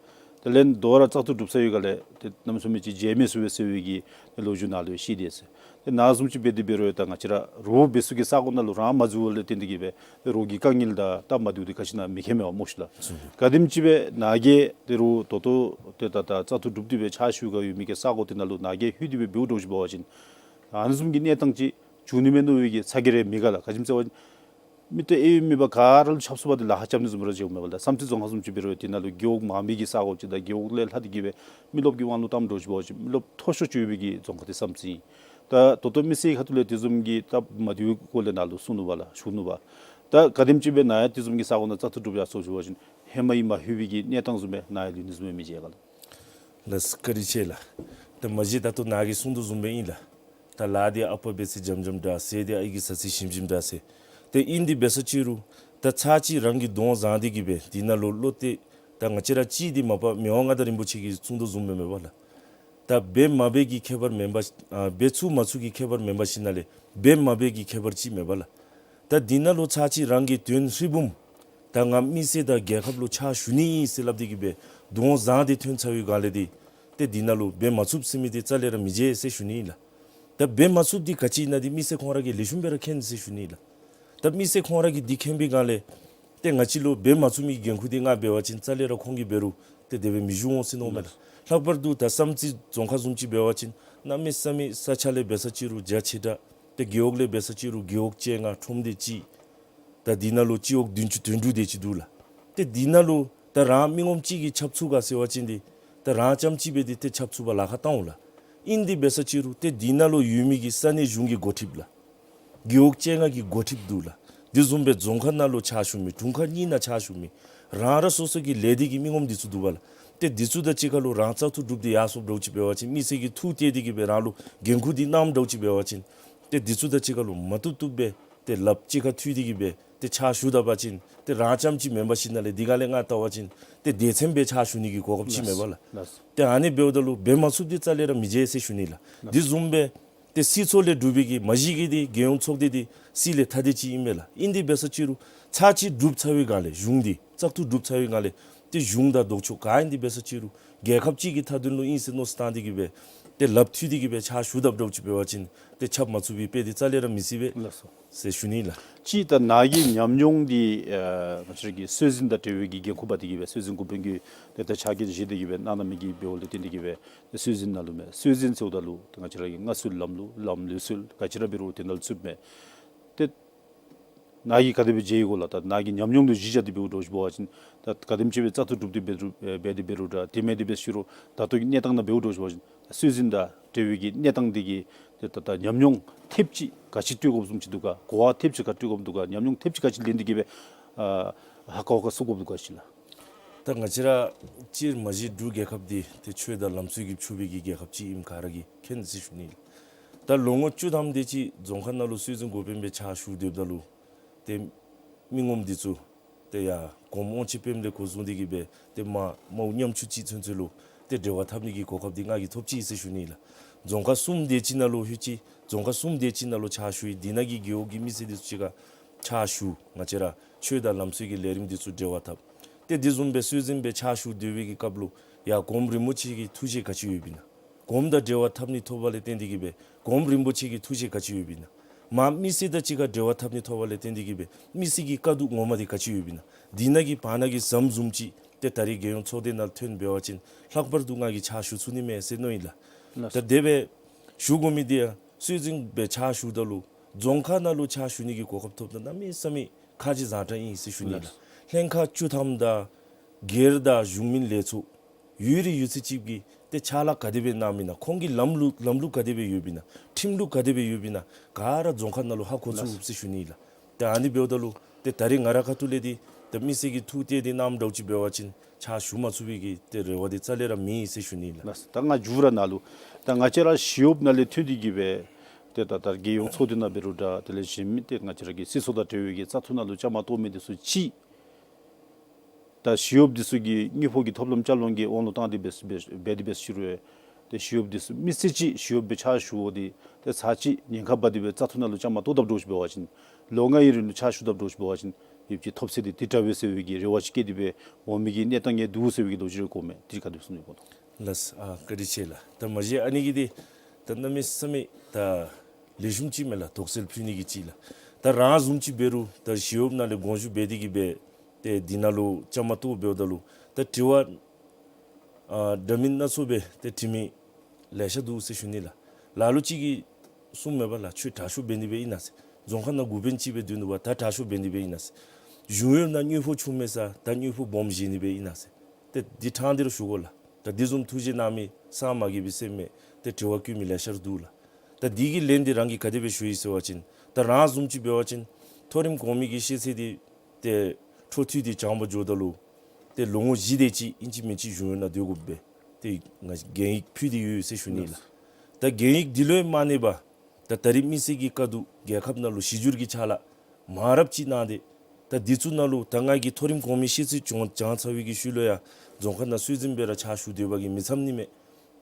ད་ལན་དོ་རུང་བཙག་འཐུ་གྲུབ་ཚར་བའི་སྒང་ལས་ཏེ་གནམ་མེད་ས་མེད་ཅིག་མཇལ་མི་ཚུགས་པས་ཟེར་བའི་གི་ཏེ་ལོ་རྒྱུས་ནང་ལུ་ཡང་བཤད་དེ་ཟེར། ཏེ་ནཱ་བཟུམ་ཅིག་འབད་དེ་འབད་རུང་ད་ང་བཅས་ར་རོགས་འབད་ས་གི་ས་གོ་ནང་ལུ་རང་མ་འཛུལ་བ་ལས་བརྟེན་ཏེ་གིས་སྦེ་ཏེ་རོགས་ཀྱི་དཀའ་ངལ་དང་སྟབས་མ་བདེཝ་འདི་ག་ཅི་ནང་མི་མཁྱེན་མས་པ་སྨོ་ཤི་ལགས། ག་དེམ་ཅིག་སྦེ་ནཱ་གིས་ཏེ་རོགས་ད་ལྟོ་ཏེ་ད་ད་བཙག་འཐུ་གྲུབ་སྟེ་སྦེ་ཕྱག་ཞུ་ག་ཡོད་མི་གི་ས་གོ་དེ་ནང་ལུ་ནཱ་གིས་ལྷོད་དེ་སྦེ་འབདཝ་འདྲཝ་ཅིག་འབད་བ་ཅིན་ཨ་ནི་བཟུམ་གྱི་གནས་སྟངས་ཅིག་འབྱུང་ནི་མས་མནོ་བའི་གི་ཚ་གྱང་རེ་མེད་ག་ལགས། ག་ཅི་སྨོ་ཟེར་བ་ཅིན་མི་ཏེ་ཨེ་ཡོད་མེད་པར་ག་ར་ལུ་ཆབ་སྲིད་པ་དེ་ལཱ་ཁག་རྐྱབ་ནི་བཟུམ་ར་མཇལཝ་མས་པ་ལགས། བསམ་རྩེ་རྫོང་ཁག་བཟུམ་ཅིག་འབད་རུང་དེ་ནང་ལུ་རྒེད་འོག་མང་པོའི་གི་ས་གོ་ཅིག་དང་རྒེད་འོག་ལས་ལྷག་སྟེ་གིས་སྦེ་མི་རློབས་ཀྱི་དབང་ལུ་བཏངམ་འདྲཝ་ཅིག་འབད་བ་ཅིན་མི་རློབས་མཐོ་ཤོས་ཅིག་ཡོད་པའི་གི་རྫོང་ཁག་དེ་བསམ་རྩེ་ཨིན། ད་ད་ལྟོ་མི་སེར་ཁ་ཐུག་ལས་དེ་བཟུམ་གྱི་སྟབས་མ་བདེཝ་སྐོར་ལས་ནཱ་ལུ་གསུངས་ནུག་པ་ལགས། ཞུ་ནུག་པ། ད་ག་དེམ་ཅིག་སྦེ་ནཱ་ཡང་དེ་བཟུམ་གྱི་ས་གོ་ནང་བཙག་འཐུ་གྲུབ་ཡར་སོང་ཞུ་བ་ཅིན་ཧེ་མ་ཡི་མ་ལྷོད་པའི་གི་གནས་སྟངས་བཟུམ་སྦེ་ནཱ་ཡང་ལྷོད་ནི་བཟུམ་སྦེ་མི་མཇལ་ག་ལགས། ལགས་བཀའ་དྲིན་ཆེ་ལགས། ད་མ་གཞི་ད་ལྟོ་ནཱ་གིས་གསུངས་དོ་བཟུམ་སྦེ་ཨིན་ལགས། ད་ལཱ་འདི་ཨ་པ་འབད་ཚེ་འཇམ་འཇམ་འདྲ་ཟེར་ཏེ་ཨའི་གིས་ཟ་ཚེ་ཞིམ་ཞིམ་འདྲ་ཟེར། ཏེ་ཨིན་དེ་འབད་ས་ཅིག་རུང་ད་ཚར་ཅིག་རང་གིས་གདོང་བཟང་སྟེ་གིས་སྦེ་དེ་ནང་ལུ་བློ་གཏད་ད་ང་བཅས་ར་ཅིག་འདི་མ་པ་མི་དབང་མངའ་བདག་རིན་པོ་ཆེ་གིས་གསུངས་དོ་བཟུམ་སྦེ་མེན་པ་ལགས། ད་འབད་མ་འབད་ཀྱི་ཁྱད་པར་མེན་པ་ཨ་འབད་ཚུགས་མ་ཚུགས་ཀྱི་ཁྱད་པར་མེན་པར་ཞིནམ་ལས་འབད་མ་འབད་ཀྱི་ཁྱད་པར་ཅིག་མེན་པ་ལགས། ད་འདི་ནང་ལུ་ཚར་ཅིག་རང་གི་དོན་ཧྲིལ་བུམ་ད་ང་མི་སེར་དང་རྒྱལ་ཁབ་ལུ་ཕྱག་ཞུ་ནི་ཨིན་ཟེར་སླབ་སྟེ་གིས་སྦེ་གདོང་བཟང་སྟེ་ཐོན་ཚར་བའི་སྒང་ལས་འདི་ཏེ་འདི་ནང་ལུ་འབད་མ་ཚུགསཔ་ཟེར་མི་འདི་རྩ་ལས་ར་མི་མཇལ་ཟེར་ཞུ་ནི་ཨིན་ལགས། ད་འབད་མ་ཚུགསཔ་འདི་ག་ཅི་ཨིན་ན་འདི་མི་སེར་ཁོང་ར་གིས་ལེགས་ཤོམ་སྦེ་ར་མཁྱེན་ཟེར་ཞུ་ནི་ཨིན་ལགས། ད་མི་སེར་ཁོང་ར་གིས་འདི་མཁྱེན་པའི་སྒང་ལས་ཏེ་ང་བཅས་ལུ་འབད་མ་ཚུགས་མི་འགན་ཁུར་འདི་མངའ་འབད་བ་ཅིན་རྩ་ལས་ར་ཁོང་གིས་འབད་རུང་ཏེ་དེ་སྦེ་མི་བཞུགས་འོང་ཟེར་མནོཝ་མས་ལགས། ལྷག་པར་དུ་ད་བསམ་རྩེ་རྫོང་ཁག་བཟུམ་ཅིག་འབད་བ་ཅིན་གནམ་མེད་ས་མེད་ས་ཆ་ལས་འབད་ས་ཅིག་རུང་རྒྱ་ཆེ་དྲགས། ཏེ་རྒེད་འོག་ལས་འབད་ས་ཅིག་རུང་རྒེད་འོག་བཅོ་ལྔ་ཁྲོམ་སྡེ་གཅིག། ད་འདི་ནང་ལུ་སྤྱི་འོག་བདུན་ཅུ་དོན་དྲུག་དེ་ཅིག་འདུག་ལགས། ཏེ་འདི་ནང་ལུ་ད་རང་མི་ངོམ་གཅིག་གིས་ཁྱབ་ཚུགས་ག་ཟེར་བ་ཅིན་འདི་ད་རང་རྐྱངམ་གཅིག་སྦེ་འདི་ཏེ་ཁྱབ་ཚུགས་པར་ལཱ་ཁག་བཏང་འོང་ལགས། ཨིན་དེ་འབད་ས་ཅིག་རུང་ཏེ་འདི་ནང་ལུ་ཡོད་མི་གི་ས་གནས་གཞུང་གི་འགོ་ཁྲིདཔ་ལགས། རྒེད་འོག་བཅོ་ལྔ་གི་འགོ་ཁྲིདཔ་འདུག་ལགས། དེ་བཟུམ་སྦེ་རྫོང་ཁག་ནང་ལུ་ཕྱག་ཞུ་མི་དྲུང་ཁག་གཉིས་ནང་ཕྱག་ཞུ་མི་རང་ར་སོ་སོ་གི་ལས་སྡེ་གི་མི་ངོམ་འདི་ཚུ་འདུག་པ་ལགས། ཏེ་འདི་ཚུ་དང་གཅིག་ཁར་ལུ་རང་བཙག་འཐུ་གྲུབ་སྟེ་ཡར་སོངམ་འདྲཝ་ཅིག་འབད་བ་ཅིན་མི་སེར་གྱིས་ཐུགས་གཏད་དེ་གིས་སྦེ་རང་ལུ་འགན་ཁུར་འདི་གནངམ་འདྲཝ་ཅིག་འབད་བ་ཅིན་ཏེ་འདི་ཚུ་དང་གཅིག་ཁར་ལུ་མ་བཏུབ་བཏུབ་སྦེ་ཏེ་ལགཔ་གཅིག་ཁར་མཐུད་དེ་གིས་སྦེ་ཏེ་ཕྱག་ཞུ་ད་པ་ཅིན་ཏེ་རང་རྐྱངམ་གཅིག་མེན་པར་ཞིནམ་ལས་འདི་ག་ལས་ང་བལྟ་བ་ཅིན་ཏེ་སྡེ་ཚན་སྦེ་ཕྱག་ཞུ་ནི་གི་གོ་སྐབས་ཅིག་མེད་པ་ལགས། ལགས། ཏེ་ཨ་ནི་འབདཝ་ད་ལུ་འབད་མ་ཚུགསཔ་འདི་རྩ་ལས་ར་མི་མཇལ་ཟེར་ཞུ་ནི་ལགས། ལགས། འདི་བཟུམ་སྦེ་ཏེ་སྲིད་ཚོགས་ལས་གྲུབ་པའི་གི་མ་གཞི་གི་འདི་རྒྱལ་ཡོངས་ཚོགས་སྡེ་འདི་སྲིད་ལས་ཐ་དད་ཅིག་ཨིན་མས་ལགས། ཨིན་དེ་འབད་ས་ཅིག་རུང་ཚར་གཅིག་གྲུབ་ཚར་བའི་སྒང་ལས་གཞུང་འདི་བཙག་འཐུ་གྲུབ་ཚར་བའི་སྒང་ལས་ཏེ་གཞུང་དང་ལྡོག་ཕྱོགས་ག་ཨིན་དེ་འབད་ས་ཅིག་རུང་རྒྱལ་ཁབ་ཅིག་གི་མཐའ་དོན་ལུ་ཨིན་ཟེར་མནོ་བསམ་བཏང་སྟེ་གིས་སྦེ་ཏེ་ལགཔ་མཐུད་དེ་གིས་སྦེ་ཕྱག་ཞུ་དཔ་འདྲཝ་ཅིག་འབད་བ་ཅིན་ཏེ་ཁྱབ་མ་ཚུགས་པའི་དཔེ་འདི་རྩ་ལས་ར་མི་སྲིད་པས། ལགས་སོ། ཟེར་ཞུ་ནི་ལགས། གཅིག་ད་ནཱ་གི་ཉམས་མྱོང་འདི་ཨ་ང་བཅས་ར་གི་སྲོལ་འཛིན་དང་འབྲེལ་བའི་གི་འགན་ཁུར་འབག་སྟེ་གིས་སྦེ་སྲོལ་འཛིན་འགོ་དཔོན་གྱིས་ཏེ་ད་ཕྱག་འགན་བཞེས་ཏེ་གིས་སྦེ་གནང་གནང་མི་གི་འབདཝ་ལས་བརྟེན་ཏེ་གིས་སྦེ་སྲོལ་འཛིན་ནང་ལུ་མས། སྲོལ་འཛིན་ཟེརཝ་ད་ལུ་ཏེ་ང་བཅས་ར་གི་མངའ་གསོལ་ལམ་ལུགས་ལམ་ལུགས་སྲོལ་ག་ཅི་ར་འབད་རུང་དེ་ནང་ལུ་ཚུདཔ་མས། ཏེ་ནཱ་གིས་ག་དེ་སྦེ་མཇལ་ཡི་གོ་ལགས། ད་ནཱ་གི་ཉམས་མྱོང་ལུ་གཞི་བཞག་སྟེ་འབདཝ་འདྲཝ་ཅིག་འབད་བ་ཅིན་ད་ག་དེམ་ཅིག་སྦེ་བཙག་འཐུ་གྲུབ་སྟེ་འབད་རུང་ཨེ་འབད་དེ་འབད་རུང་འདྲ་དེ་མེན་དེ་འབད་ཞུ་རུང་ད་ལྟོ་གི་གནས་སྟངས་ནང་འབདཝ་འདྲཝ་ཅིག་འབད་བ་ཅིན་སྲོལ་འཛིན་དང་འབྲེལ་བའི་གི་གནས་སྟངས་འདི་གི་ཏེ་ད་ད་ཉམས་མྱོང་ཐེབས་ཅིག་ག་ཅི་སྤྲོད་དགོཔ་བཟུམ་ཅིག་འདུག་ག། གོ་བ་ཐེབས་ཅིག་ག་སྤྲོད་དགོཔ་འདུག་ག། ཉམས་མྱོང་ཐེབས་ཅིག་ག་ཅི་ལེན་ཏེ་གིས་སྦེ་ཨ་ཧ་གོ་ག་ཚུགས་དགོཔ་འདུག་ག་ཞུ་ལགས། ད་ང་བཅས་ར་སྤྱིར་མ་གཞི་འབྲུག་རྒྱལ་ཁབ་འདི་ཏེ་ཆོས་དང་ལམ་སྲོལ་གྱིས་ཕྱུག་པའི་གི་རྒྱལ་ཁབ་ཅིག་ཨིནམ་ག་ར་གིས་མཁྱེན་ཟེར་ཞུ་ནི། ད་ལོ་ངོ་བཅུ་ཐམ་དེ་ཅིག་རྫོང་ཁག་ནང་ལུ་སྲོལ་འཛིན་འགོ་དཔོན་སྦེ་ཕྱག་ཞུ་སྡོདཔ་ད་ལུ་ཏེ་མི་ངོམ་འདི་ཚུ་ཏེ་ཡར་གོངམ་དབང་ཆེ་སྤེལ་ལས་འགོ་བཟུང་སྟེ་གིས་སྦེ་ཏེ་མར་མར་ཉམ་ཆུང་ཅིག་ཚུན་ཚོད་ལུ་ ཏེ་འབྲེལ་བ་འཐབ་ནི་གི་གོ་སྐབས་འདི་ང་གིས་ཐོབ་ཅི་ཟེར་ཞུ་ནི་ལགས། རྫོང་ཁག་གསུམ་དེ་ཅིག་ནང་ལུ་ལྷོད་ཅི། རྫོང་ཁག་གསུམ་དེ་ཅིག་ནང་ལུ་ཕྱག་ཞུ་ཡི། དེ་ནང་གི་རྒེད་འོག་གི་མི་སེར་འདི་ཚུ་གཅིག་ཁར་ཕྱག་ཞུ། ང་བཅས་ར་ཆོས་དང་ལམ་སྲོལ་གྱི་ལས་རིམ་འདི་ཚུ་འབྲེལ་བ་འཐབ། ཏེ་དེ་བཟུམ་སྦེ་སྲོལ་འཛིན་སྦེ་ཕྱག་ཞུ་སྡོད་པའི་གི་སྐབས་ལུ་ཡར་གོངམ་རིན་པོ་ཆེ་གི་ཐུགས་བཞེད་ག་ཅི་ཡོདཔ་ཨིན་ན། གོངམ་དང་འབྲེལ་བ་འཐབ་ནི་ཐོབ་པ་ལས་བརྟེན་ཏེ་གིས་སྦེ་གོངམ་རིན་པོ་ཆེ་གི་ཐུགས་བཞེད་ག་ཅི་ཡོདཔ་ཨིན་ན། མར་མི་སེར་དང་གཅིག་ཁར་འབྲེལ་བ་འཐབ་ནི་ཐོབ་པ་ལས་བརྟེན་ཏེ་གིས་སྦེ་མི་སེར་གྱི་དཀའ་སྡུག་ངོ་མ་འདི་ག་ཅི་ཡོདཔ་ཨིན་ན། དེ་ནང་གི་བར་ན་གི་ཟམ་བཟུམ་ཅིག་ཏེ་ད་རེས་རྒྱལ་ཡོངས་ཚོགས་སྡེ་ནང་ཐོན་འབད་བ་ཅིན་ལྷག་པར་དུ་ང་གིས་ཕྱག་ཞུ་ཚུགས་ནི་མས་ཟེར་མནོ་ཡི་ལགས། ལགས། ད་དེ་སྦེ་ཞུ་དགོ་མི་འདི་ཡང་སྲོལ་འཛིན་སྦེ་ཕྱག་ཞུཝ་ད་ལུ་རྫོང་ཁག་ནང་ལུ་ཕྱག་ཞུ་ནི་གི་གོ་སྐབས་ཐོབ་ད་གནམ་མེད་ས་མེད་ཁ་རྗེ་བཟང་དྲགས་ཨིན་ཟེར་ཞུ་ནི་ལགས། ལགས། ལྷན་ཁག་བཅུ་ཐམ་དང་སྒེར་དང་གཞུང་མིན་ལས་ཚོགས་ཡོད་རིགས་ཡོད་ཚད་ཅིག་གིས་ཏེ་ཕྱག་ལཱ་ག་དེ་སྦེ་གནངམ་ཨིན་ན། ཁོང་གི་ལམ་ལུགས་ལམ་ལུགས་ག་དེ་སྦེ་ཡོདཔ་ཨིན་ན། ཁྲིམས་ལུགས་ག་དེ་སྦེ་ཡོདཔ་ཨིན་ན་ག་ར་རྫོང་ཁག་ནང་ལུ་ཧ་གོ་ཚུགས་ཟེར་ཞུ་ནི་ལགས། ཏེ་ཨ་ནི་འབདཝ་ད་ལུ་ཏེ་ད་རེས་ང་རའི་ཁ་ཐུག་ལས་འདི་ཏེ་མི་སེར་གྱིས་ཐུགས་གཏད་དེ་གནངམ་འདྲཝ་ཅིག་འབད་བ་ཅིན་ཕྱག་ཞུ་མ་ཚུགས་པའི་གི་ཏེ་རེ་བ་འདི་རྩ་ལས་ར་མེད་ཟེར་ཞུ་ནི་ལགས། ལགས། ད་ང་མཇུག་ར་ནང་ལུ་ད་ང་བཅས་ར་ཞི་གཡོགཔ་ནང་ལས་ཐོན་ཏེ་གིས་སྦེ་ཏེ་ད་ད་རྒྱལ་ཡོངས་ཚོགས་སྡེ་ནང་འབད་རུང་འདྲ། དེ་ལས་གཞན་མི་ཏེ་ང་བཅས་ར་གི་སྲིད་ཚོགས་དང་འབྲེལ་བའི་གི་བཙག་འཐུ་ནང་ལུ་བཅའ་མར་གཏོགས་མི་འདི་ཚུ་ཅིག་ད་ཞི་གཡོགཔ་འདི་ཚུ་གི་དངུལ་ཕོགས་ཀྱི་ཐོབ་ལམ་ལྕགས་ལོན་གྱི་དབང་ལུ་བཏང་སྟེ་འབད་འབད་འབད་དེ་འབད་ཞུ་རུང་ཏེ་ཞི་གཡོགཔ་འདི་ཚུ་མི་སེར་ཅིག་ཞི་གཡོགཔ་སྦེ་ཕྱག་ཞུ་བ་འདི་ཏེ་ཚར་གཅིག་ཉེན་ཁ་འབག་སྟེ་སྦེ་བཙག་འཐུ་ནང་ལུ་བཅའ་མར་གཏོགས་དཔ་འདྲཝ་ཅིག་འབད་བ་ཅིན་ལོ་ལྔའི་རིང་ལུ་ཕྱག་ཞུ་དཔ་འདྲཝ་ཅིག་འབད་བ་ཅིན་ཡོདཔ་ཅིག་ཐོབ་ཚད་འདི་དེ་འདྲ་བས་ཟེར་བའི་གི་རེ་བ་ཅིག་བསྐྱེད་དེ་སྦེ་འོང་མི་གི་གནས་སྟངས་ཡང་འདུག་ཟེར་བའི་གི་ལོ་རྒྱུས་རེ་གོཝ་མས། དེ་ག་དེ་སྦེ་གསུང་ནི་གོ་དོ། ལགས། ཨ་བཀའ་དྲིན་ཆེ་ལགས། ད་མ་གཞི་ཨ་ནི་གི་འདི་ད་གནམ་མེད་ས་མེད་ད་ལེགས་ཤོམ་ཅིག་མས་ལགས། དོགས་སེལ་ཕུལ་ནི་གི་ཅིག་ལགས། ད་རང་བཟུམ་ཅིག་འབད་རུང་ད་ཞི་གཡོགཔ་ནང་ལས་དགོངས་ཞུ་འབད་དེ་གིས་སྦེ་ཏེ་འདི་ནང་ལུ་བཅའ་མར་གཏོགས་འབདཝ་ད་ལུ་ད་དྲི་བ་ཨ་འདྲ་མིན་སྣ་ཚོགས་སྦེ་ཏེ་དྲི་མི་ལེ་ཤ་འདུག་ཟེར་ཞུ་ནི་ལགས། ལ་ལུ་ཅིག་གིས་གསུངམ་མས་པ་ལགས། ཁྱོད་དྲག་ཤོས་འབད་ནི་སྦེ་ཨིན་ན་ཟེར། རྫོང་ཁག་ནང་འགོ་དཔོན་ཅིག་སྦེ་སྡོད་ནུག་པ། ད་དྲག་ཤོས་འབད་ནི་སྦེ་ཨིན་ན་ཟེར། གཞུང་གཡོགཔ་ནང་དངུལ་ཕོགས་ཆུང་མས་ས། ད་དངུལ་ཕོགས་སྦོམ་བཞེས་ནི་སྦེ་ཨིན་ན་ཟེར། ཏེ་འདི་ཕྲང་སྟེ་ར་ཞུ་དགོ་ལགས། ད་འདི་བཟུམ་ཐུགས་བཞེད་གནང་མི་སངས་མ་རྒྱས་པའི་སེམས་མས། ཏེ་དྲི་བ་བཀོད་མི་ལེ་ཤ་ར་འདུག་ལགས། ད་འདི་གི་ལན་འདི་རང་གིས་ག་དེ་སྦེ་ཞུ་ཡི་ཟེར་བ་ཅིན་ད་རང་བཟུམ་ཅིག་འབད་བ་ཅིན་མཐོ་རིམ་གོང་མའི་གི་ཤེས་ཚད་འདི་ཏེ་འཕྲོ་མཐུད་དེ་སྦྱངས་པ་འགྱོཝ་ད་ལུ་ཏེ་ལོ་ངོ་བཞི་དེ་ཅིག་ཨིན་ཅི་མིན་ཅི་གཞུང་གཡོག་ནང་སྡོད་དགོ་པས། ཏེ་ང་གན་ཡིག་ཕུལ་ཏེ་ཡོད་ཟེར་ཞུ་ནི་ལགས། ད་གན་ཡིག་འདི་ལུ་ཡང་མ་གནས་པར་ད་ད་རེས་མི་སེར་གྱི་དཀའ་སྡུག་རྒྱལ་ཁབ་ནང་ལུ་གཞི་འགྱུར་གྱི་ཕྱག་ལཱ་མང་རབས་ཅིག་གནང་སྟེ་ད་འདི་ཚུ་ནང་ལུ་ད་ང་གིས་མཐོ་རིམ་གོང་མའི་ཤེས་ཚད་སྦྱོང་སྦྱངས་ཚར་བའི་གི་ཤུལ་ལུ་ཡང་རྫོང་ཁག་ནང་སྲོལ་འཛིན་སྦེ་ར་ཕྱག་ཞུ་སྡོད་པ་གིས་མི་འཚམས་ནི་མས།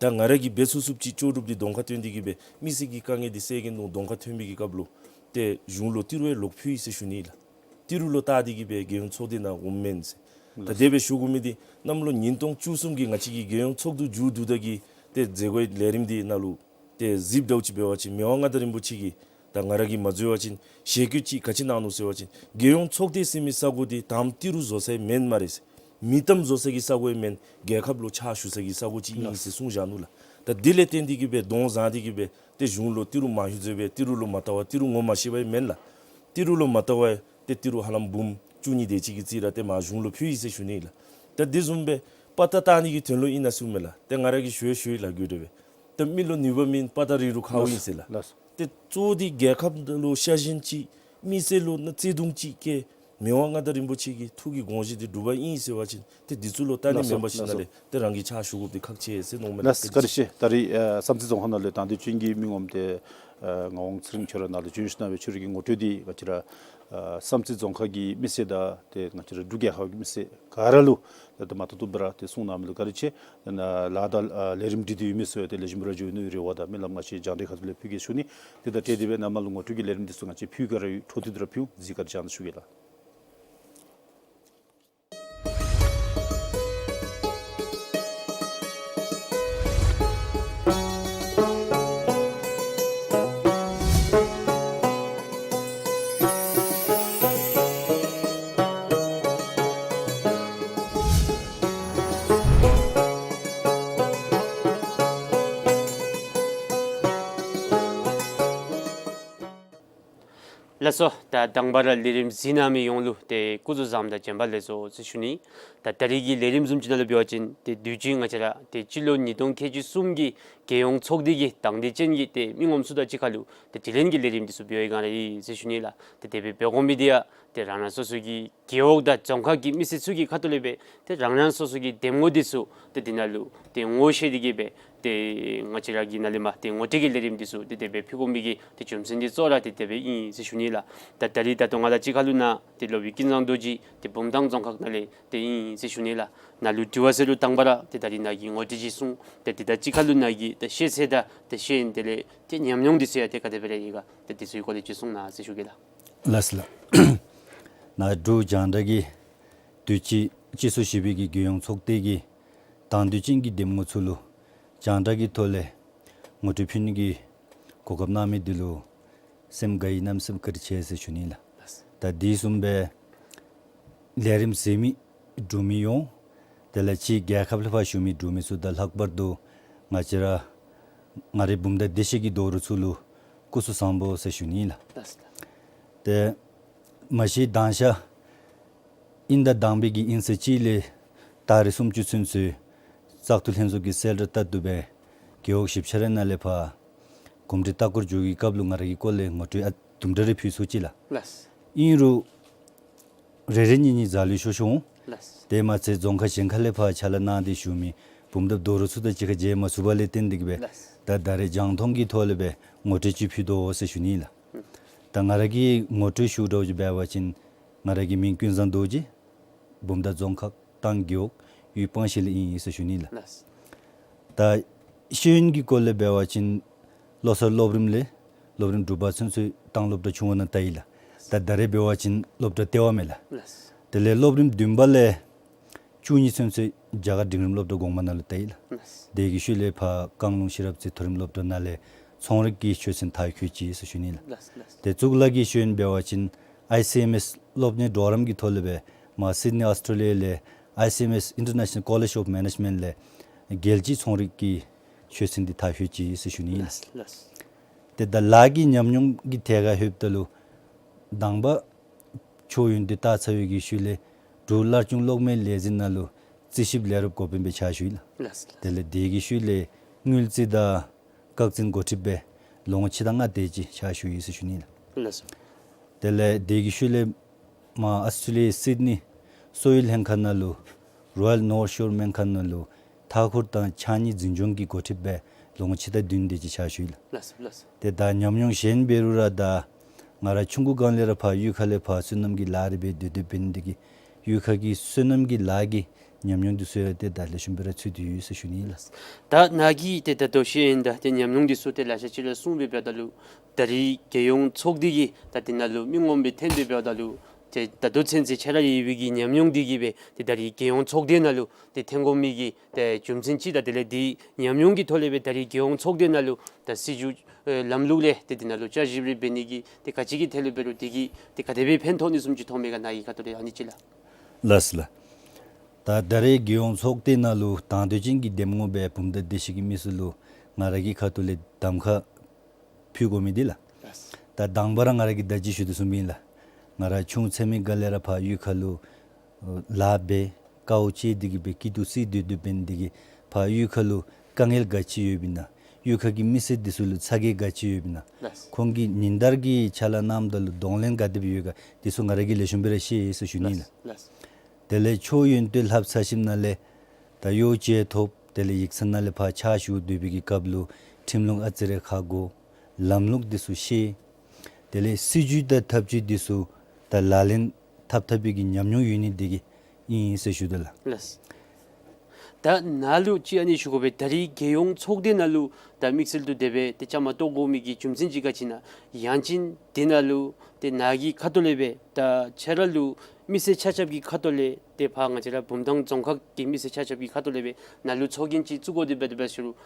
ད་ང་ར་གིས་འབད་ཚུགས་ཚུགསཔ་ཅིག་ལྕོགས་གྲུབ་འདི་གདོང་ཁར་སྟོན་ཏེ་གིས་སྦེ་མི་སེར་གྱི་དཀའ་ངལ་འདི་སེལ་གེ་མནོ་གདོང་ཁར་ཐོན་པའི་གི་སྐབས་ལུ་ཏེ་གཞུང་ལུ་ཏི་རུ་ཡང་ལོག་ཕུལ་ཡི་ཟེར་ཞུ་ནི་ལགས། ཏི་རུ་ལུ་བལྟ་སྟེ་གིས་སྦེ་རྒྱལ་ཡོངས་ཚོགས་སྡེ་ནང་འོངམ་མེན་ཟེར། ད་དེ་སྦེ་ཞུ་དགོ་མི་འདི་གནམ་ལོ་ཉིས་སྟོང་བཅུ་གསུམ་གྱི་ང་བཅས་ཀྱི་རྒྱལ་ཡོངས་ཚོགས་འདུ་མཇུག་བསྡུ་ད་གི་ཏེ་མཛད་སྒོའི་ལས་རིམ་འདི་ནང་ལུ་ཏེ་གཟིགསཔ་འདྲཝ་ཅིག་འབད་བ་ཅིན་མི་དབང་མངའ་བདག་རིན་པོ་ཆེ་གིས་ད་ང་ར་གིས་མ་འཛོལ་བ་ཅིན་ཞལ་བཀོད་ཅིག་ག་ཅི་གནང་ནུག་ཟེར་བ་ཅིན་རྒྱལ་ཡོངས་ཚོགས་སྡེ་ཟེར་མི་ས་གོ་འདི་དངམ་ཏི་རུ་བཟོ་སའི་མེན་སྨ་རེ་ཟེར། མི་གཏམ་བཟོ་ས་གི་ས་གོ་ཡང་མེན། རྒྱལ་ཁབ་ལུ་ཕྱག་ཞུ་ས་གི་ས་གོ་ཅིག་ཨིན་ཟེར་གསུངས་བཞག་ནུག་ལགས། ད་དེ་ལས་བརྟེན་ཏེ་གིས་སྦེ་གདོང་བཟང་སྟེ་གིས་སྦེ་ཏེ་གཞུང་ལུ་ཏི་རུ་མང་ཤོས་ཟེར་སྦེ་ཏི་རུ་ལུ་མ་བལྟ་བར་ཏི་རུ་ངོ་མ་ཤེས་པ་ཡང་མེན་ལགས། ཏི་རུ་ལུ་མ་བལྟ་བར་ཏེ་ཏི་རུ་ཧ་ལམ་འབུམ་བཅུ་གཉིས་དེ་ཅིག་གི་རྩིས་ར་ཏེ་མར་གཞུང་ལུ་ཕུལ་ཡི་ཟེར་ཞུ་ནི་ལགས། ད་དེ་བཟུམ་སྦེ་དཔའ་རྟགས་བཏགས་ནི་གི་དོན་ལུ་ཨིན་ན་ཟེརཝ་མས་ལགས། ཏེ་ང་ར་གིས་ཞུ་ཡང་ཞུ་ཡི་ལགས། གུ་དེ་སྦེ་ཏེ་མི་ལུ་ནུས་པ་མེད་པ་དང་རིགས་རུས་ཁ་བོ་ཨིན་ཟེར་ལགས། ལགས། ཏེ་གཙོ་བོ་འདི་རྒྱལ་ཁབ་ལུ་ཤ་ཞེན་ཅིག་མི་སེར་ལུ་ནང་བརྩེ་གདུང་ཅིག་བསྐྱེད་མི་དབང་མངའ་བདག་རིན་པོ་ཆེ་གི་ཐུགས་ཀྱི་དགོངས་བཞེད་འདི་འགྲུབ་པ་ཨིན་ཟེར་བ་ཅིན་ཏེ་འདི་ཚུ་ལུ་བལྟ་ནི་ལགས་སོ། མེན་པ་ཞིནམ་ལས་ཏེ་རང་གིས་ཕྱག་ཞུ་དགོཔ་འདི་ཁག་ཆེ་ཟེར་མནོཝ་མས་ལགས། ལགས་སོ། བཀའ་དྲིན་ཆེ། ད་རིས་ཨ་བསམ་རྩེ་རྫོང་ཁག་ནང་ལས་དང་འདོད་ཅན་གྱི་མི་ངོམ་ཏེ་ཨ་ངག་དབང་ཚེ་རིང་ཁྱོད་ར་ནཱ་ལུ་བྱོན་ཞིནམ་ལས་ཁྱོད་ར་གི་ངོ་སྤྲོད་འདི་ང་བཅས་ར་ཨ་བསམ་རྩེ་རྫོང་ཁག་གི་མི་སེར་དང་ཏེ་ང་བཅས་ར་འབྲུག་རྒྱལ་ཁབ་ཀྱི་མི་སེར་ག་ར་ལུ་ད་མ་ཐུབ་ཐུབ་སྦེ་ར་ཏེ་གསུང་གནང་མི་ལུ་བཀའ་དྲིན་ཆེ། ད་ལཱ་དང་ཨ་ལས་རིམ་འདི་དེ་ཡོད་མི་ཚུ་ཡང་ཏེ་ལེགས་ཤོམ་སྦེ་ར་འགྱོ་ནི་རེ་བ་དང་སྨོན་ལམ་ང་བཅས་རྒྱང་བསྒྲགས་ཁ་ཐུག་ལས་ཕུལ་གེ་ཞུ་ནི། དེ་དང་འབྲེལ་ཏེ་སྦེ་ནཱ་མར་ལུ་ངོ་སྤྲོད་ཀྱི་ལས་རིམ་འདི་ཚུ་ང་བཅས་ཕུལ་ག་ར་ཡོད། འཕྲོ་མཐུད་དེ་ར་ཕུལ་འོང་། གཟིགས་ག་ར་བྱོན་ཞུ་གེ་ལགས། ལགས་སོ། ད་དང་པ་ར་ལས་རིམ་གཟིགས་གནང་མི་ཡོངས་ལུ་ཏེ་སྐུ་གཟུགས་བཟང་དང་བྱོན་པ་ལེགས་སོ་ཟེར་ཞུ་ནི། ད་ད་རིས་ཀྱི་ལས་རིམ་བཟུམ་ཅིག་ནང་ལུ་འབད་བ་ཅིན་ཏེ་དུས་ཅི་ང་བཅས་ར་ཏེ་སྤྱི་ལོ་ཉིས་སྟོང་ཁལ་གཅིག་གསུམ་གྱི་རྒྱལ་ཡོངས་ཚོགས་སྡེ་གི་དང་འདོད་ཅན་གྱི་ཏེ་མི་ངོམ་ཚུ་དང་གཅིག་ཁར་ལུ་ཏེ་དྲི་ལན་གྱི་ལས་རིམ་འདི་ཚུ་འབད་བའི་སྒང་ར་ཨིན་ཟེར་ཞུ་ནི་ལགས། ཏེ་དེ་སྦེ་འབད་དགོ་མི་འདི་ཡང་ ཏེ་རང་རང་སོ་སོ་གི་རྒེད་འོག་དང་རྫོང་ཁག་གི་མི་སེར་ཚུ་གི་ཁ་ཐུག་ལས་སྦེ་ཏེ་རང་རང་སོ་སོ་གི་འདེམས་ངོ་འདི་ཚུ་ཏེ་འདི་ནང་ལུ་ཏེ་ངོ་ཤེས་ཏེ་གིས་སྦེ་ཏེ་ང་བཅས་ར་གི་ནང་ལས་མར་ཏེ་ངོ་སྤྲོད་ཀྱི་ལས་རིམ་འདི་ཚུ་ཏེ་དེ་སྦེ་ཕུལ་དགོ་མི་གི་ཏེ་རྒྱུ་མཚན་འདི་གཙོ་བོ་ར་ཏེ་དེ་སྦེ་ཨིན་ཟེར་ཞུ་ནི་ལགས། ད་ད་རིས་ད་ལྟོ་ང་དང་གཅིག་ཁར་ལུ་ནཱ་ཏེ་སློབ་དཔོན་ཀུན་བཟང་རྡོ་རྗེ་ཏེ་བུམ་ཐང་རྫོང་ཁག་ནང་ལས་ཏེ་ཨིན་ཟེར་ཞུ་ནི་ལགས། ནཱ་ལུ་དྲི་བ་ཟེར་རུང་དང་པ་ར་ཏེ་ད་རིས་ནཱ་གིས་ངོ་སྤྲོད་ཅིག་གསུངས། ཏེ་དེ་དང་གཅིག་ཁར་ལུ་ནཱ་གི་ཏེ་ཤེས་ཚད་དང་ཏེ་ཤེས་ཡོན་དེ་ལས་ཏེ་ཉམས་མྱོང་འདི་ཚུ་ཡང་ཏེ་ག་དེ་སྦེ་ར་ཡོད་ག་ཏེ་དེ་ཚུ་གི་སྐོར་ལས་ཅིག་གསུང་གནང་ཟེར་ཞུ་གེ་ལགས། ལགས་སོ་ལགས། ནཱ་འབྲུག་རྒྱང་བསྒྲགས་ཀྱིས་དུས་ཅི་སྤྱི་ཚོགས་བཞི་པའི་གི་རྒྱལ་ཡོངས་ཚོགས་སྡེ་གི་དང་འདོད་ཅན་གྱི་འདེམས་ངོ་ཚུ་ལུ་རྒྱང་བསྒྲགས་ཀྱི་ཐོག་ལས་ངོ་སྤྲོད་ཕུལ་ནི་གི་གོ་སྐབས་གནང་མི་འདི་ལུ་སེམས་དགའ་ཡི་གནམ་མེད་ས་མེད་བཀའ་དྲིན་ཆེ་ཟེར་ཞུ་ནི་ལགས། ད་དེ་བཟུམ་སྦེ་ལས་རིམ་གཟིགས་མི་འབྲུག་མི་ཡོངས་དེ་ལས་ཕྱི་རྒྱལ་ཁབ་ལས་ཕར་བཞུགས་མི་འབྲུག་མི་ཚུ་དང་ལྷག་པར་དུ་ང་བཅས་ར་ང་རའི་བུམ་ཐང་བདེ་ཆེན་གྱི་རྡོ་རུང་ཚུ་ལུ་སྐུ་གཟུགས་བཟང་པོ་ཟེར་ཞུ་ནི་ལགས། ཏེ་མ་གཞི་དང་ཤ་དབྱིན་ཟླ་དང་པའི་གི་དབྱིན་ཚེས་གཅིག་ལས་ཏ་རིག་སུམ་ཅུ་ཚུན་ཚོད་བཙག་འཐུ་ལྷན་ཚོགས་ཀྱི་གསལ་བསྒྲགས་ལྟར་དུ་སྦེ་རྒེད་འོག་བཞི་ཆ་རའི་ནང་ལས་ཕར་གོམས་འདྲིས་ལྟ་སྐོར་འགྱོ་བའི་སྐབས་ལུ་ང་ར་གི་སྐོར་ལས་ངོ་སྤྲོད་ཨ་དུམ་གྲ་རེ་ཕུལ་ཚུགས་ཅི་ལགས། ལགས། ཨིན་རུང་རེ་རེ་གཉིས་གཉིས་ཛ་ལུ་ཤོར་ཤོར་འོང་། ལགས། དེ་མ་ཚད་རྫོང་ཁག་གཞན་ཁ་ལས་ཕར་ཕྱག་ལཱ་གནང་སྟེ་བཞུགས་མི་བུམ་ཐང་རྡོ་རུང་ཚུ་དང་གཅིག་ཁར་མཇལ་མ་ཚུགས་པ་ལས་བརྟེན་ཏེ་གིས་སྦེ་ལགས། ད་ད་རེས་རྒྱང་མཐོང་གི་ཐོག་ལས་སྦེ་ངོ་སྤྲོད་ཅིག་ཕུལ་དོ་ཟེར་ཞུ་ནི་ལགས། ཨུམ། ད་ང་ར་གི་ངོ་སྤྲོད་ཞུ་འདྲཝ་ཅིག་འབད་བ་ཅིན་ང་ར་གི་མིང་ཀུན་བཟང་རྡོ་རྗེ། བུམ་ཐང་རྫོང་ཁག་ཏང་རྒེད་འོག་ཡུལ་སྤང་གཤིས་ལས་ཨིན་ཟེར་ཞུ་ནི་ལགས། ལགས། ད་ཤེས་ཡོན་གྱི་སྐོར་ལས་འབད་བ་ཅིན་བློ་གསར་སློབ་རིམ་ལས་སློབ་རིམ་དྲུག་པ་ཚུན་ཚོད་ཏང་སློབ་གྲྭ་ཆུང་བ་ནང་ལྟ་ཡི་ལགས། ད་ད་རེས་འབད་བ་ཅིན་སློབ་གྲྭ་ལྟེ་བ་མས་ལགས། ལགས། དེ་ལས་སློབ་རིམ་བདུན་པ་ལས་བཅུ་གཉིས་ཚུན་ཚོད་རྒྱ་གར་འབྲིང་རིམ་སློབ་གྲྭ་གོང་མ་ནང་ལུ་ལྟ་ཡི་ལགས། ལགས། དེ་གི་ཤུལ་ལས་ཕར་བཀང་ལུང་ཤེས་རབ་རྩེ་མཐོ་རིམ་སློབ་གྲྭ་ནང་ལས་ཚོང་རིག་གི་ཆོས་ཚན་མཐར་འཁྱོལ་ཅི་ཟེར་ཞུ་ནི་ལགས། ལགས། ལགས། དེ་གཙུག་ལག་གི་ཤེས་ཡོན་འབད་བ་ཅིན་ཨའི་སི་ཨེམ་ཨེས་སློབ་གཉེར་གྲོགས་རམ་གྱི་ཐོག་ལས་སྦེ་མར་སིཌ་ནི་ཨོསི་ཊྲེ་ལི་ཡ་ལས་ཨའི་སི་ཨེམ་ཨེས་International College of Management ལས་རྒྱལ་སྤྱིའི་ཚོང་རིག་གི་ཆོས་ཚན་འདི་མཐར་འཁྱོལ་ཅི་ཟེར་ཞུ་ནི་ལགས། ལགས། ལགས། དེ་ད་ལཱ་གི་ཉམས་མྱོང་གི་ཐད་ཁར་ལྷོདཔ་ད་ལུ་དང་པ་ཆོས་ཡོན་ཏན་བལྟ་ཚར་བའི་གི་ཤུལ་ལས་འབྲུག་བླ་སྤྱི་གློག་མེ་ལས་འཛིན་ནང་ལུ་རྩིས་ཞིབ་ལས་རོགསཔ་འགོ་དཔོན་སྦེ་ཕྱག་ཞུ་ཡི་ལགས། ལགས། དེ་ལས་དེ་གི་ཤུལ་ལས་དངུལ་རྩིས་དང་བཀག་འཛིན་འགོ་ཁྲིདཔ་སྦེ་ལོ་ངོ་ཕྱེད་དང་ལྔ་དེ་ཅིག་ཕྱག་ཞུ་ཡི་ཟེར་ཞུ་ནི་ལགས། ལགས་སོ། དེ་ལས་དེ་གི་ཤུལ་ལས་མར་ཨོསི་ཊྲེ་ལི་ཡའི་སིཌ་ནི་གསོ་བའི་ལྷན་ཁག་ནང་ལུ་རོ་ཡལ་ནོརཐ་ཤོར་སྨན་ཁང་ནང་ལུ་མཐའ་འཁོར་དང་ཕྱགས་སྙིགས་འཛིན་སྐྱོང་གི་འགོ་ཁྲིདཔ་སྦེ་ལོ་ངོ་ཕྱེད་དང་བདུན་དེ་ཅིག་ཕྱག་ཞུ་ཡི་ལགས། ལགས་སོ། ལགས་སོ། དེ་ད་ཉམས་མྱོང་གཞན་འབད་རུང་ར་ད་ང་ར་ཆུང་ཀུ་སྒང་ལས་ར་ཕར་གཡུས་ཁ་ལས་ཕར་སོ་ནམ་གྱི་ལཱ་རེ་འབད་སྡོད་སྡོདཔ་འབད་ནི་དེ་གིས་གཡུས་ཁ་གི་སོ་ནམ་གྱི་ལཱ་གི་ཉམས་མྱོང་འདི་ཚུ་ཡང་ཏེ་ད་ལེགས་ཤོམ་སྦེ་ར་ཚུད་དེ་ཡོད་ཟེར་ཞུ་ནི་ལགས། ད་ནཱ་གིས་ཏེ་ད་ལྟོ་ཤེས་ཡོན་དང་ཏེ་ཉམས་མྱོང་འདི་ཚུ་ཏེ་ལེ་ཤ་ཅིག་ར་གསུངས་སྦེ་འབདཝ་ད་ལུ་ད་རིས་རྒྱལ་ཡོངས་ཚོགས་སྡེ་གི་ད་འདི་ནང་ལུ་མི་ངོམ་སྦེ་འཐོན་སྦེ་འབདཝ་ད་ལུ་ཏེ་ད་ལྟོ་ཚུན་ཚོད་ཁྱོད་ར་ཡོད་པའི་གི་ཉམས་མྱོང་འདི་གིས་སྦེ་ཏེ་ད་རིས་རྒྱལ་ཡོངས་ཚོགས་སྡེ་ནང་ལུ་ཏེ་འཐོན་དགོ་མི་གི་ཏེ་རྒྱུ་མཚན་ཅིག་དང་དེ་ལས་འདི་ཉམས་མྱོང་གི་ཐོག་ལས་སྦེ་ད་རིས་རྒྱལ་ཡོངས་ཚོགས་སྡེ་ནང་ལུ་ད་སྲིད་བྱུས་ཨེ་ལམ་ལུགས་ལས་ཏེ་འདི་ནང་ལུ་བསྐྱར་ཞིབ་རེ་འབད་ནི་གི་ཏེ་ག་ཅི་གི་ཐད་ལུ་འབད་རུང་དེ་གིས་ཏེ་ག་དེ་སྦེ་ཕན་ཐོགས་ནི་བཟུམ་ཅིག་མཐོང་མས་ག་ནཱ་གི་ཁ་ཐུག་ལས་ཨ་ནི་ཅིག་ལགས། ལགས་སོ་ལགས། ད་ད་རེས་རྒྱལ་ཡོངས་ཚོགས་སྡེ་ནང་ལུ་དང་འདོད་ཅན་གྱི་འདེམས་ངོ་སྦེ་བུམ་ཐང་བདེ་ཆེན་གྱི་མི་སེར་ལུ་ང་ར་གི་ཁ་ཐུག་ལས་གདམ་ཁ་ཕུལ་དགོ་མི་འདི་ལགས། ད་དང་པ་ར་ང་ར་གིས་ད་ཅི་ཞུ་དོ་བཟུམ་ཨིན་ལགས། ང་ར་ཆུང་ཚད་མི་སྒང་ལས་ར་ཕར་གཡུས་ཁ་ལུ་ཨོ་ལཱ་འབད་དཀའཝ་སྤྱད་དེ་གིས་སྦེ་སྐྱིད་སྡུག་བརྩི་སྡོད་སྡོདཔ་འབད་ནི་དེ་གིས་ཕར་གཡུས་ཁ་ལུ་དཀའ་ངལ་ག་ཅི་ཡོདཔ་ཨིན་ན་གཡུས་ཁ་གི་མི་སེར་འདི་ཚུ་ལུ་ཚ་གྱང་ག་ཅི་ཡོདཔ་ཨིན་ན་ལགས། ཁོང་གིས་ཉིན་ལྟར་གྱི་ཕྱག་ལཱ་གནངམ་ད་ལུ་གདོང་ལེན་ག་དེ་སྦེ་ཡོད་ག་འདི་ཚུ་ང་ར་གིས་ལེགས་ཤོམ་སྦེ་ར་ཤེས་ཟེར་ཞུ་ནི་ལགས། ལགས། དེ་ལས་ཆོས་ཡོན་ཏན་ལྷབ་ཚར་ཞིནམ་ལས་ད་གཡོག་བྱེད་ཐོབ། དེ་ལས་ཡིག་ཚང་ནང་ལས་ཕར་ཕྱག་ཞུ་སྡོད་པའི་གི་སྐབས་ལུ་ཁྲིམས་ལུགས་ཨ་ཙི་རེ་ཧ་གོ། ལམ་ལུགས་འདི་ཚུ་ཤེས། དེ་ལས་སྲིད་བྱུས་དང་ཐབས་བྱུས་འདི་ཚུ་ད་ལག་ལེན་འཐབ་འཐབ་པའི་གི་ཉམས་མྱོང་ཡོད་ནི་དེ་གིས་ཨིན་ཟེར་ཞུ་དོ་ལགས། ལགས། ད་ནཱ་ལུ་ཅིག་ཨ་ནི་ཞུ་དགོ་པས། ད་རིས་རྒྱལ་ཡོངས་ཚོགས་སྡེ་ནང་ལུ་ད་དམིགས་བསལ་དུ་དེ་སྦེ་ཏེ་བཅའ་མར་གཏོགས་དགོ་མི་གི་རྒྱུ་མཚན་ཅིག་ག་ཅི་ཨིན་ན། ཡང་ཅིན་དེ་ནང་ལུ་ཏེ་ནཱ་གི་ཁ་ཐུག་ལས་སྦེ་ད་ཁྱོད་ར་ལུ་མི་སེར་ཆ་ཁྱབ་ཀྱི་ཁ་ཐུག་ལས་ཏེ་ཕར་ང་བཅས་ར་བུམ་ཐང་རྫོང་ཁག་གི་མི་སེར་ཆ་ཁྱབ་ཀྱི་ཁ་ཐུག་ལས་སྦེ་ནཱ་ལུ་ཚོགས་རྒྱན་ཅིག་བཙུགས་དགོ་དེ་སྦེ་དེ་སྦེ་ཟེར་རུང་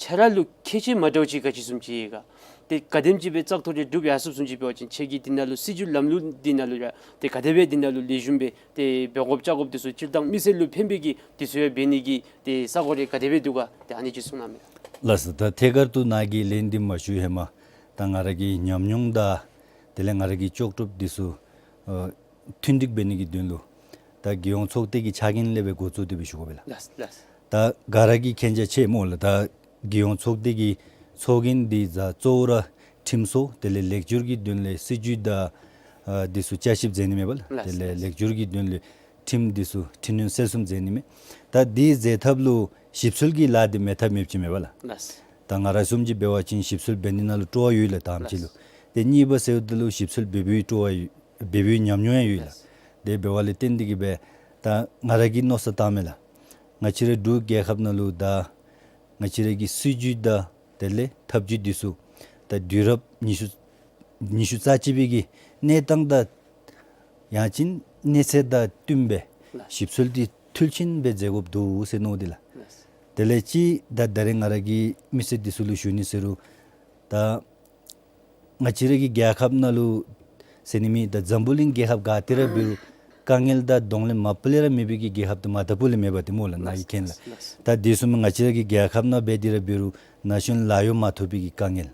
ཁྱོད་ར་ལུ་ཁྱད་ཆོས་མ་འདྲཝ་ཅིག་ག་ཅི་བཟུམ་ཅིག་ཡོད་ག། ཏེ་ག་དེམ་ཅིག་སྦེ་བཙག་འཐུ་རེ་གྲུབ་ཡར་སོངམ་བཟུམ་ཅིག་འབད་བ་ཅིན་ཁྱོད་ཀྱིས་འདི་ནང་ལུ་སྲིད་བྱུས་ལམ་ལུགས་འདི་ནང་ལུ་ར་ཏེ་ག་དེ་སྦེ་འདི་ནང་ལུ་ལེགས་ཤོམ་སྦེ་ཏེ་འབད་དགོཔ་བཅའ་དགོཔ་འདི་ཚུ་སྤྱིར་བཏང་མི་སེར་ལུ་ཕན་པའི་གི་འདི་ཚུ་ཡང་འབད་ནི་གི་ཏེ་ས་གོ་རེ་ག་དེ་སྦེ་འདུག་ག། ཏེ་ཨ་ནི་ཅིག་གསུང་གནང་མས། ལགས་སོ། ད་ཐད་ཀར་དུ་ནཱ་གིས་ལན་འདི་མ་ཞུ་ཧེ་མ་ད་ང་ར་གི་ཉམས་མྱོང་དང་དེ་ལས་ང་ར་གི་ལྕོགས་གྲུབ་འདི་ཚུ་ཨ་མཐུན་འགྲིག་འབད་ནི་གི་དོན་ལུ་ད་རྒྱལ་ཡོངས་ཚོགས་སྡེ་གི་ཕྱག་འགན་ལས་སྦེ་འགོ་བཙུགས་ཏེ་སྦེ་ཞུ་དགོ་པས་ལགས། ལགས་ལགས། ད་ག་ར་གིས་མཁྱེན་རྒྱ་ཆེ་སྨོ་ལགས། ད་རྒྱལ་ཡོངས་ཚོགས་སྡེ་གི་ཚོགས་རྒྱན་འདི་ད་གཙོ་བོ་ར་ཁྲིམས་སྲོལ་དེ་ལས་ལེགས་བཅོས་ཀྱི་དོན་ལས་སྲིད་བྱུས་དང་ ཨ་འདི་ཚུ་བསྐྱར་ཞིབ་མཛད་ནི་མས་པ་ལགས། ལགས། དེ་ལས་ལགས། ལེགས་བསྒྱུར་གྱི་དོན་ལས་ཁྲིམས་འདི་ཚུ་འཕྲི་སྣོན་གསལ་གསུམ་མཛད་ནི་མས། ད་འདི་མཛད་ཐབས་ལུ་ཞིབ་འཚོལ་གྱི་ལཱ་འདི་མེད་ཐབས་མེདཔ་ཅིག་མས་པ་ལགས། ལགས། ད་ང་ར་བཟུམ་ཅིག་འབད་བ་ཅིན་ཞིབ་འཚོལ་འབད་ནི་ནང་ལུ་སྤྲོ་བ་ཡོད་ལགས་དང་པ་ཅིག་ལུ། ལགས། དེ་གཉིས་པ་ཟེརཝ་ད་ལུ་ཞིབ་འཚོལ་འབད་བའི་སྤྲོ་བ་ཡོད། འབད་བའི་ཉམས་མྱོང་ཡང་ཡོད་ལགས། ལགས། དེ་འབདཝ་ལས་བརྟེན་ཏེ་གིས་སྦེ་ད་ང་ར་གིས་མནོ་བསམ་བཏངམ་མས་ལགས། ང་བཅས་ར་འབྲུག་རྒྱལ་ཁབ་ནང་ལུ་ད་ང་བཅས་ར་གི་སྲིད་བྱུས་དང་དེ་ལས་ཐབས་བྱུས་འདི་ཚུ་ད་དུས་རབས་ཉི་ཤུ་ཉི་ཤུ་རྩ་གཅིག་པའི་གི་གནས་སྟངས་དང་ཡང་ཅིན་གནས་ཚད་དང་བསྟུན་སྦེ་ལགས། ཞིབ་འཚོལ་འདི་འཐུས་ལྡན་སྦེ་མཛད་དགོཔ་འདུག་ཟེར་མནོ་སྟེ་ལགས། ལགས། དེ་ལས་ཅིག་ད་ད་རེས་ང་ར་གིས་མི་སེར་འདི་ཚུ་ལུ་ཞུ་ནི་ཟེར་རུང་ད་ང་བཅས་ར་གི་རྒྱལ་ཁབ་ནང་ལུ་ཟེར་ནི་མེད། ད་འཛམ་བུ་གླིང་རྒྱལ་ཁབ་ག་ཏེ་ར་འབད་རུང་དཀའ་ངལ་དང་གདོང་ལེན་མ་པ་ལས་ར་མེད་པའི་གི་རྒྱལ་ཁབ་འདི་མ་ད་པུ་ལས་མེད་པ་འདི་སྨོ་ལགས། ནཱ་གིས་མཁྱེན་ལགས། ལགས། ད་འདི་ཚུ་མ་ང་བཅས་ར་གི་རྒྱལ་ཁབ་ནང་འབད་དེ་ར་འབད་རུང་ན་གཞོན་ལཱ་གཡོག་མ་ཐོབ་པའི་གི་དཀའ་ངལ།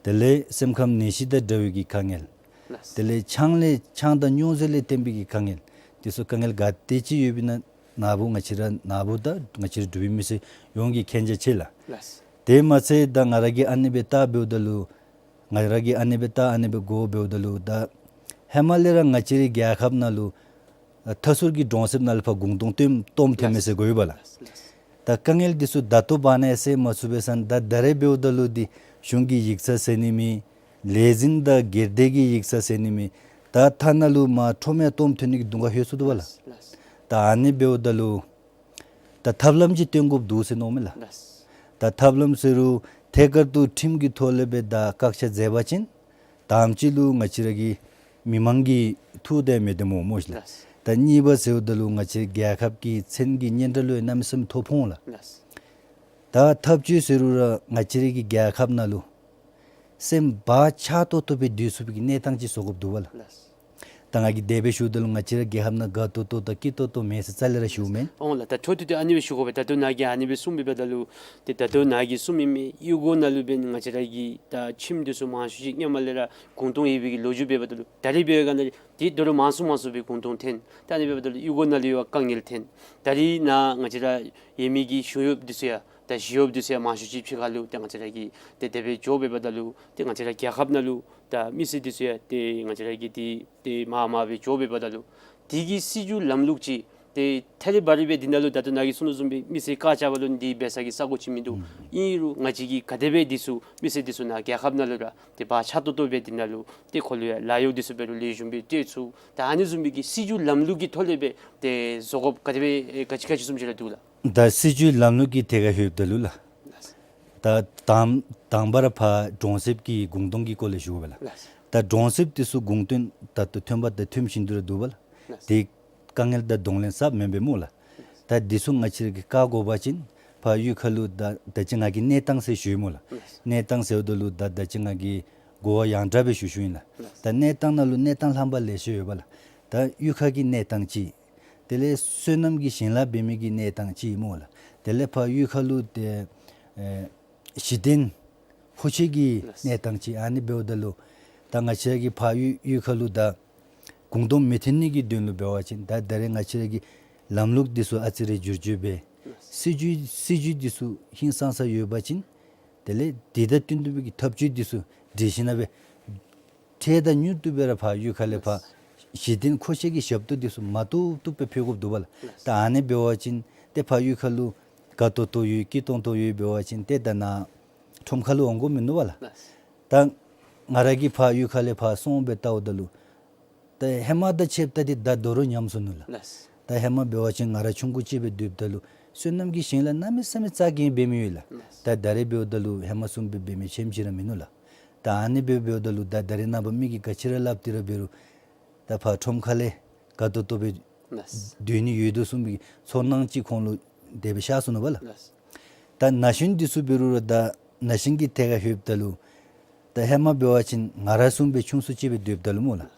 དེ་ལས་སེམས་ཁམས་ནད་གཞི་དང་འདྲ་བའི་གི་དཀའ་ངལ། ལགས། དེ་ལས་ཆང་ལས་ཆང་དང་སྨྱོ་རྫས་ལས་བརྟེན་པའི་གི་དཀའ་ངལ། འདི་ཚུ་དཀའ་ངལ་ག་དེ་ཅིག་ཡོདཔ་ཨིན་ན་ནཱ་བུ་ང་བཅས་ར་ནཱ་བུ་དང་ང་བཅས་ར་འབྲུག་པའི་མི་སེར་ཡོངས་ཀྱིས་མཁྱེན་རྒྱ་ཆེ་ལགས། ལགས། དེ་མ་ཚད་ད་ང་ར་གིས་ཨ་ནི་སྦེ་བལྟ་འབདཝ་ད་ལུ་ང་ར་གིས་ཨ་ནི་སྦེ་བལྟ་ཨ་ནི་སྦེ་གོ་འབདཝ་ད་ལུ་ད་ཧེ་མ་ལས་ར་ང་བཅས་རའི་རྒྱལ་ཁབ་ནང་ལུ་ཨ་མཐའ་ཟུར་གྱི་གྲོང་གསེབ་ནང་ལུ་ཕར་གུང་སྟོང་སྟོནམ་སྟོནམ་ཐོན་མས་ཟེར་གོ་ཡི་པ་ལགས། ལགས། ད་དཀའ་ངལ་འདི་ཚུ་ད་ལྟོ་བར་ན་ཡང་སེལ་མ་ཚུགས་པས་ཟེར་ན་ད་ད་རེས་འབདཝ་ད་ལུ་འདི་གཞུང་གི་ཡིག་ཚང་ཟེར་ནི་མེད། ལས་འཛིན་དང་སྒེར་སྡེ་གི་ཡིག་ཚང་ཟེར་ནི་མེད། ད་མཐའ་ན་ལུ་མར་ཁྲོམ་ཡང་སྟོནམ་ཐོན་ནི་གི་གདོང་ཁར་ལྷོད་སོ་ནུག་པ་ལགས། ལགས། ད་ཨ་ནི་འབདཝ་ད་ལུ་ད་ཐབས་ལམ་ཅིག་སྟོན་དགོཔ་འདུག་ཟེར་མནོཝ་མས་ལགས། ལགས། ད་ཐབས་ལམ་ཟེར་རུང་ཐད་ཀར་དུ་ཁྲིམས་ཀྱི་ཐོག་ལས་སྦེ་ད་བཀག་ཆ་མཛད་པ་ཅིན་དང་པ་ཅིག་ལུ་ང་བཅས་ར་གི་མི་མང་གི་ཐུགས་དང་མི་འདོད་སྨོ་སྨོ་ཤིག་ལགས། ལགས། ད་གཉིས་པ་ཟེརཝ་ད་ལུ་ང་བཅས་རྒྱལ་ཁབ་ཀྱི་མཚན་གྱི་སྙན་གྲགས་ལུ་ཡང་གནམ་མེད་ས་མེད་ཐོ་ཕོག་འོང་ལགས། ལགས། ད་ཐབས་བྱུས་ཟེར་རུང་ར་ང་བཅས་ར་གི་རྒྱལ་ཁབ་ནང་ལུ་སེམས་བག་ཆགས་ཏོག་ཏོ་སྦེ་སྡོད་ཚུགས་པའི་གི་གནས་སྟངས་ཅིག་བཟོ་དགོཔ་འདུག་པ་ལགས། ལགས། ད་ང་གིས་དེ་སྦེ་ཞུཝ་ད་ལུ་ང་བཅས་ར་རྒྱལ་ཁབ་ནང་དགའ་ཏོག་ཏོ་དང་སྐྱིད་ཏོག་ཏོ་མེད་ཟེར་རྩ་ལས་ར་ཞུཝ་མེན། འོང་ལགས། ད་འཕྲོ་མཐུད་དེ་ཨ་ནི་སྦེ་ཞུ་དགོ་པས། ད་ལྟོ་ནཱ་གིས་ཨ་ནི་སྦེ་གསུངས་པའི་བར་ན་ལུ་ཏེ་ད་ལྟོ་ནཱ་གིས་གསུངས་མི་མི་གཡུས་སྒོ་ནང་ལུ་འབད་ང་བཅས་ར་གི་ད་ཁྱིམ་འདི་ཚུ་མང་ཤོས་ཅིག་སྔོན་མ་ལས་ར་གུང་སྟོང་ཡོད་པའི་གི་ལོ་རྒྱུས་འབདཝ་ད་ལུ་ད་རེས་འབད་བའི་སྒང་ལས་ཏེ་དོ་རུང་མང་སུ་མང་སུ་སྦེ་གུང་སྟོང་ཐོན། ད་ཨ་ནི་འབདཝ་ད་ལུ་གཡུས་སྒོ་ནང་ལུ་ཡང་དཀའ་ངལ་ཐོན། ད་རེས་ནཱ་ང་བཅས་ར་ཡོད་མི་གི་གཞུང་གཡོགཔ་འདི་ཚུ་ཡང་ད་ཞི་གཡོགཔ་འདི་ཚུ་ཡང་མང་ཤོས་ཅིག་ཕྱི་ཁ་ལུ་ཏེ་ང་བཅས་ར་གི་ཏེ་དེ་སྦེ་འགྱོ་འབདཝ་ད་ལུ་ཏེ་ང་བཅས་ར་རྒྱལ་ཁབ་ནང་ལུ་ད་མི་སེར་འདི་ཚུ་ཡང་ཏེ་ང་བཅས་ར་གི་འདི་ཏེ་མར་མར་སྦེ་འགྱོ་འབདཝ་ད་ལུ་དེ་གི་སྲིད་བྱུས་ལམ་ལུགས་ཅིག་ཏེ་ཐད་རི་བ་རི་སྦེ་འདི་ནང་ལུ་ད་ལྟོ་ནཱ་གིས་གསུངས་དོ་བཟུམ་སྦེ་མི་སེར་བཀག་ཆ་འབག་ལུ་འདི་འབད་ས་གི་ས་གོ་ཅིག་མིན་འདུག། ཨིན་རུང་ང་བཅས་ཀྱིས་ག་དེ་སྦེ་འདི་ཚུ་མི་སེར་འདི་ཚུ་ནཱ་རྒྱལ་ཁབ་ནང་ལུ་ར་ཏེ་བག་ཆགས་ཏོག་ཏོ་སྦེ་འདི་ནང་ལུ་ཏེ་ཁོ་ལུ་ཡང་ལཱ་གཡོག་འདི་ཚུ་འབད་རུང་ལེགས་ཤོམ་སྦེ་སྤྲོད་ཚུགས། ད་ཨ་ནི་བཟུམ་སྦེ་གི་སྲིད་བྱུས་ལམ་ལུགས་ཀྱི་ཐོག་ལས་སྦེ་ཏེ་བཟོ་དགོཔ་ག་དེ་སྦེ་ག་ཅི་ག་ཅི་བཟུམ་ཅིག་ར་འདུག་ལགས། ད་སྲིད་བྱུས་ལམ་ལུགས་ཀྱི་ཐད་ཁར་ལྷོདཔ་ད་ལུ་ལགས། ལགས། ད་དང་དང་པ་ར་ཕར་གྲོང་གསེབ་ཀྱི་གུང་སྟོང་གི་སྐོར་ལས་ཞུ་དགོ་པས་ལགས། ལགས། ད་གྲོང་གསེབ་འདི་ཚུ་གུང་སྟོང་ད་ལྟོ་ཐོན་པ་དང་ཐོན་བཞིན་དུ་ར་འདུག་པ་ལགས། ལགས། དེ་དཀའ་ངལ་དང་གདོང་ལེན་ཟབ་མོ་སྦེ་སྨོ་ལགས། ལགས། ད་འདི་ཚུ་ང་བཅས་ར་གིས་བཀག་དགོ་པ་ཅིན་ཕར་གཡུས་ཁ་ལུ་ད་ད་ཅི་ང་གིས་གནས་སྟངས་ཟེར་ཞུ་ཡི་སྨོ་ལགས། ལགས། གནས་སྟངས་ཟེརཝ་ད་ལུ་ད་ད་ཅི་ང་གིས་གོ་བ་ཡང་དྲགས་སྦེ་ཞུ་ཞུཝ་ཨིན་ལགས། ལགས། ད་གནས་སྟངས་ནང་ལུ་གནས་སྟངས་ལྷག་པ་ལེ་ཤ་ཡོད་པ་ལགས། ད་གཡུས་ཁ་གི་གནས་སྟངས་ཅིག། དེ་ལས་སོ་ནམ་གྱི་ཞིང་ལཱ་འབད་མི་གི་གནས་སྟངས་ཅིག་སྨོ་ལགས། དེ་ལས་ཕར་གཡུས་ཁ་ལུ་ཏེ་ཨེ་གཞི་རྟེན་མཁོ་ཆེ་གི་ལགས། གནས་སྟངས་ཅིག། ཨ་ནི་འབདཝ་ད་ལུ་ད་ང་བཅས་ར་གི་ཕར་གཡུས་གཡུས་ཁ་ལུ་ད་གུང་སྟོང་མི་ཐོན་ནི་གི་དོན་ལུ་འབད་བ་ཅིན་ད་ད་རེས་ང་བཅས་ར་གི་ལམ་ལུགས་འདི་ཚུ་ཨ་ཙི་རེ་བསྒྱུར་བཅོས་འབད། ལགས། སྲིད་བྱུས་སྲིད་བྱུས་འདི་ཚུ་ཧིང་སངས་ས་ཡོད་པ་ཅིན་དེ་ལས་དེ་དང་བསྟུན་ཏེ་གི་ཐབས་བྱུས་འདི་ཚུ་སྒྲིག་ཞིན་ན་སྦེ་འཕྲལ་དང་མྱུར་དུ་སྦེ་ར་ཕར་གཡུས་ཁ་ལས་ཕར་ལགས། གཞི་རྟེན་མཁོ་ཆེ་གི་ཞབས་ཏོག་འདི་ཚུ་མ་ཐུབ་ཐུབ་སྦེ་ཕུལ་དགོཔ་འདུག་པ་ལགས། ལགས། ད་ཨ་ནི་འབད་བ་ཅིན་ཏེ་ཕར་གཡུས་ཁ་ལུ་དགའ་ཏོག་ཏོ་ཡོད་སྐྱིད་ཏོང་ཏོ་ཡོད་འབད་བ་ཅིན་ཏེ་ད་ནཱ་ཁྲོམ་ཁ་ལུ་འོང་དགོཔ་མིན་ནུག་པ་ལགས། ལགས། ད་ང་ར་གིས་ཕར་གཡུས་ཁ་ལས་ཕར་སོང་སྦེ་བལྟཝ་ད་ལུ་ད་ཧེ་མ་དང་ཕྱདཔ་ད་འདི་ད་དོ་རུང་ཉམས་སོ་ནུག་ལགས། ལགས། ད་ཧེ་མ་འབད་བ་ཅིན་ང་ར་ཆུང་ཀུ་ཅིག་སྦེ་སྡོདཔ་ད་ལུ་སོ་ནམ་གྱི་ཞིང་ལཱ་གནམ་མེད་ས་མེད་རྩ་འགེངས་འབད་མི་ཡོད་ལགས། ལགས། ད་ད་རེས་འབདཝ་ད་ལུ་ཧེ་མ་བཟུམ་སྦེ་འབད་མི་ཆེམ་ཅིག་ར་མིན་ནུག་ལགས། ད་ཨ་ནི་སྦེ་འབདཝ་ད་ལུ་ད་ད་རེས་ནངས་པ་མི་གིས་ག་ཅི་ར་སླབ་སྟེ་ར་འབད་རུང་ད་ཕར་ཁྲོམ་ཁ་ལས་དགའ་ཏོག་ཏོ་སྦེ་ལགས། སྡོད་ནི་ཡོད་དོ་བཟུམ་སྦེ་ཚོར་སྣང་ཅིག་ཁོང་ལུ་དེ་སྦེ་ཤར་སོ་ནུག་པ་ལགས། ལགས། ད་ན་གཞོན་འདི་ཚུ་འབད་རུང་ར་ད་ན་གཞོན་གྱི་ཐད་ཁར་ལྷོདཔ་ད་ལུ་ད་ཧེ་མ་འབད་བ་ཅིན་ང་ར་བཟུམ་སྦེ་ཆུང་སུ་ཅིག་སྦེ་སྡོདཔ་ད་ལུ་སྨོ་ལགས།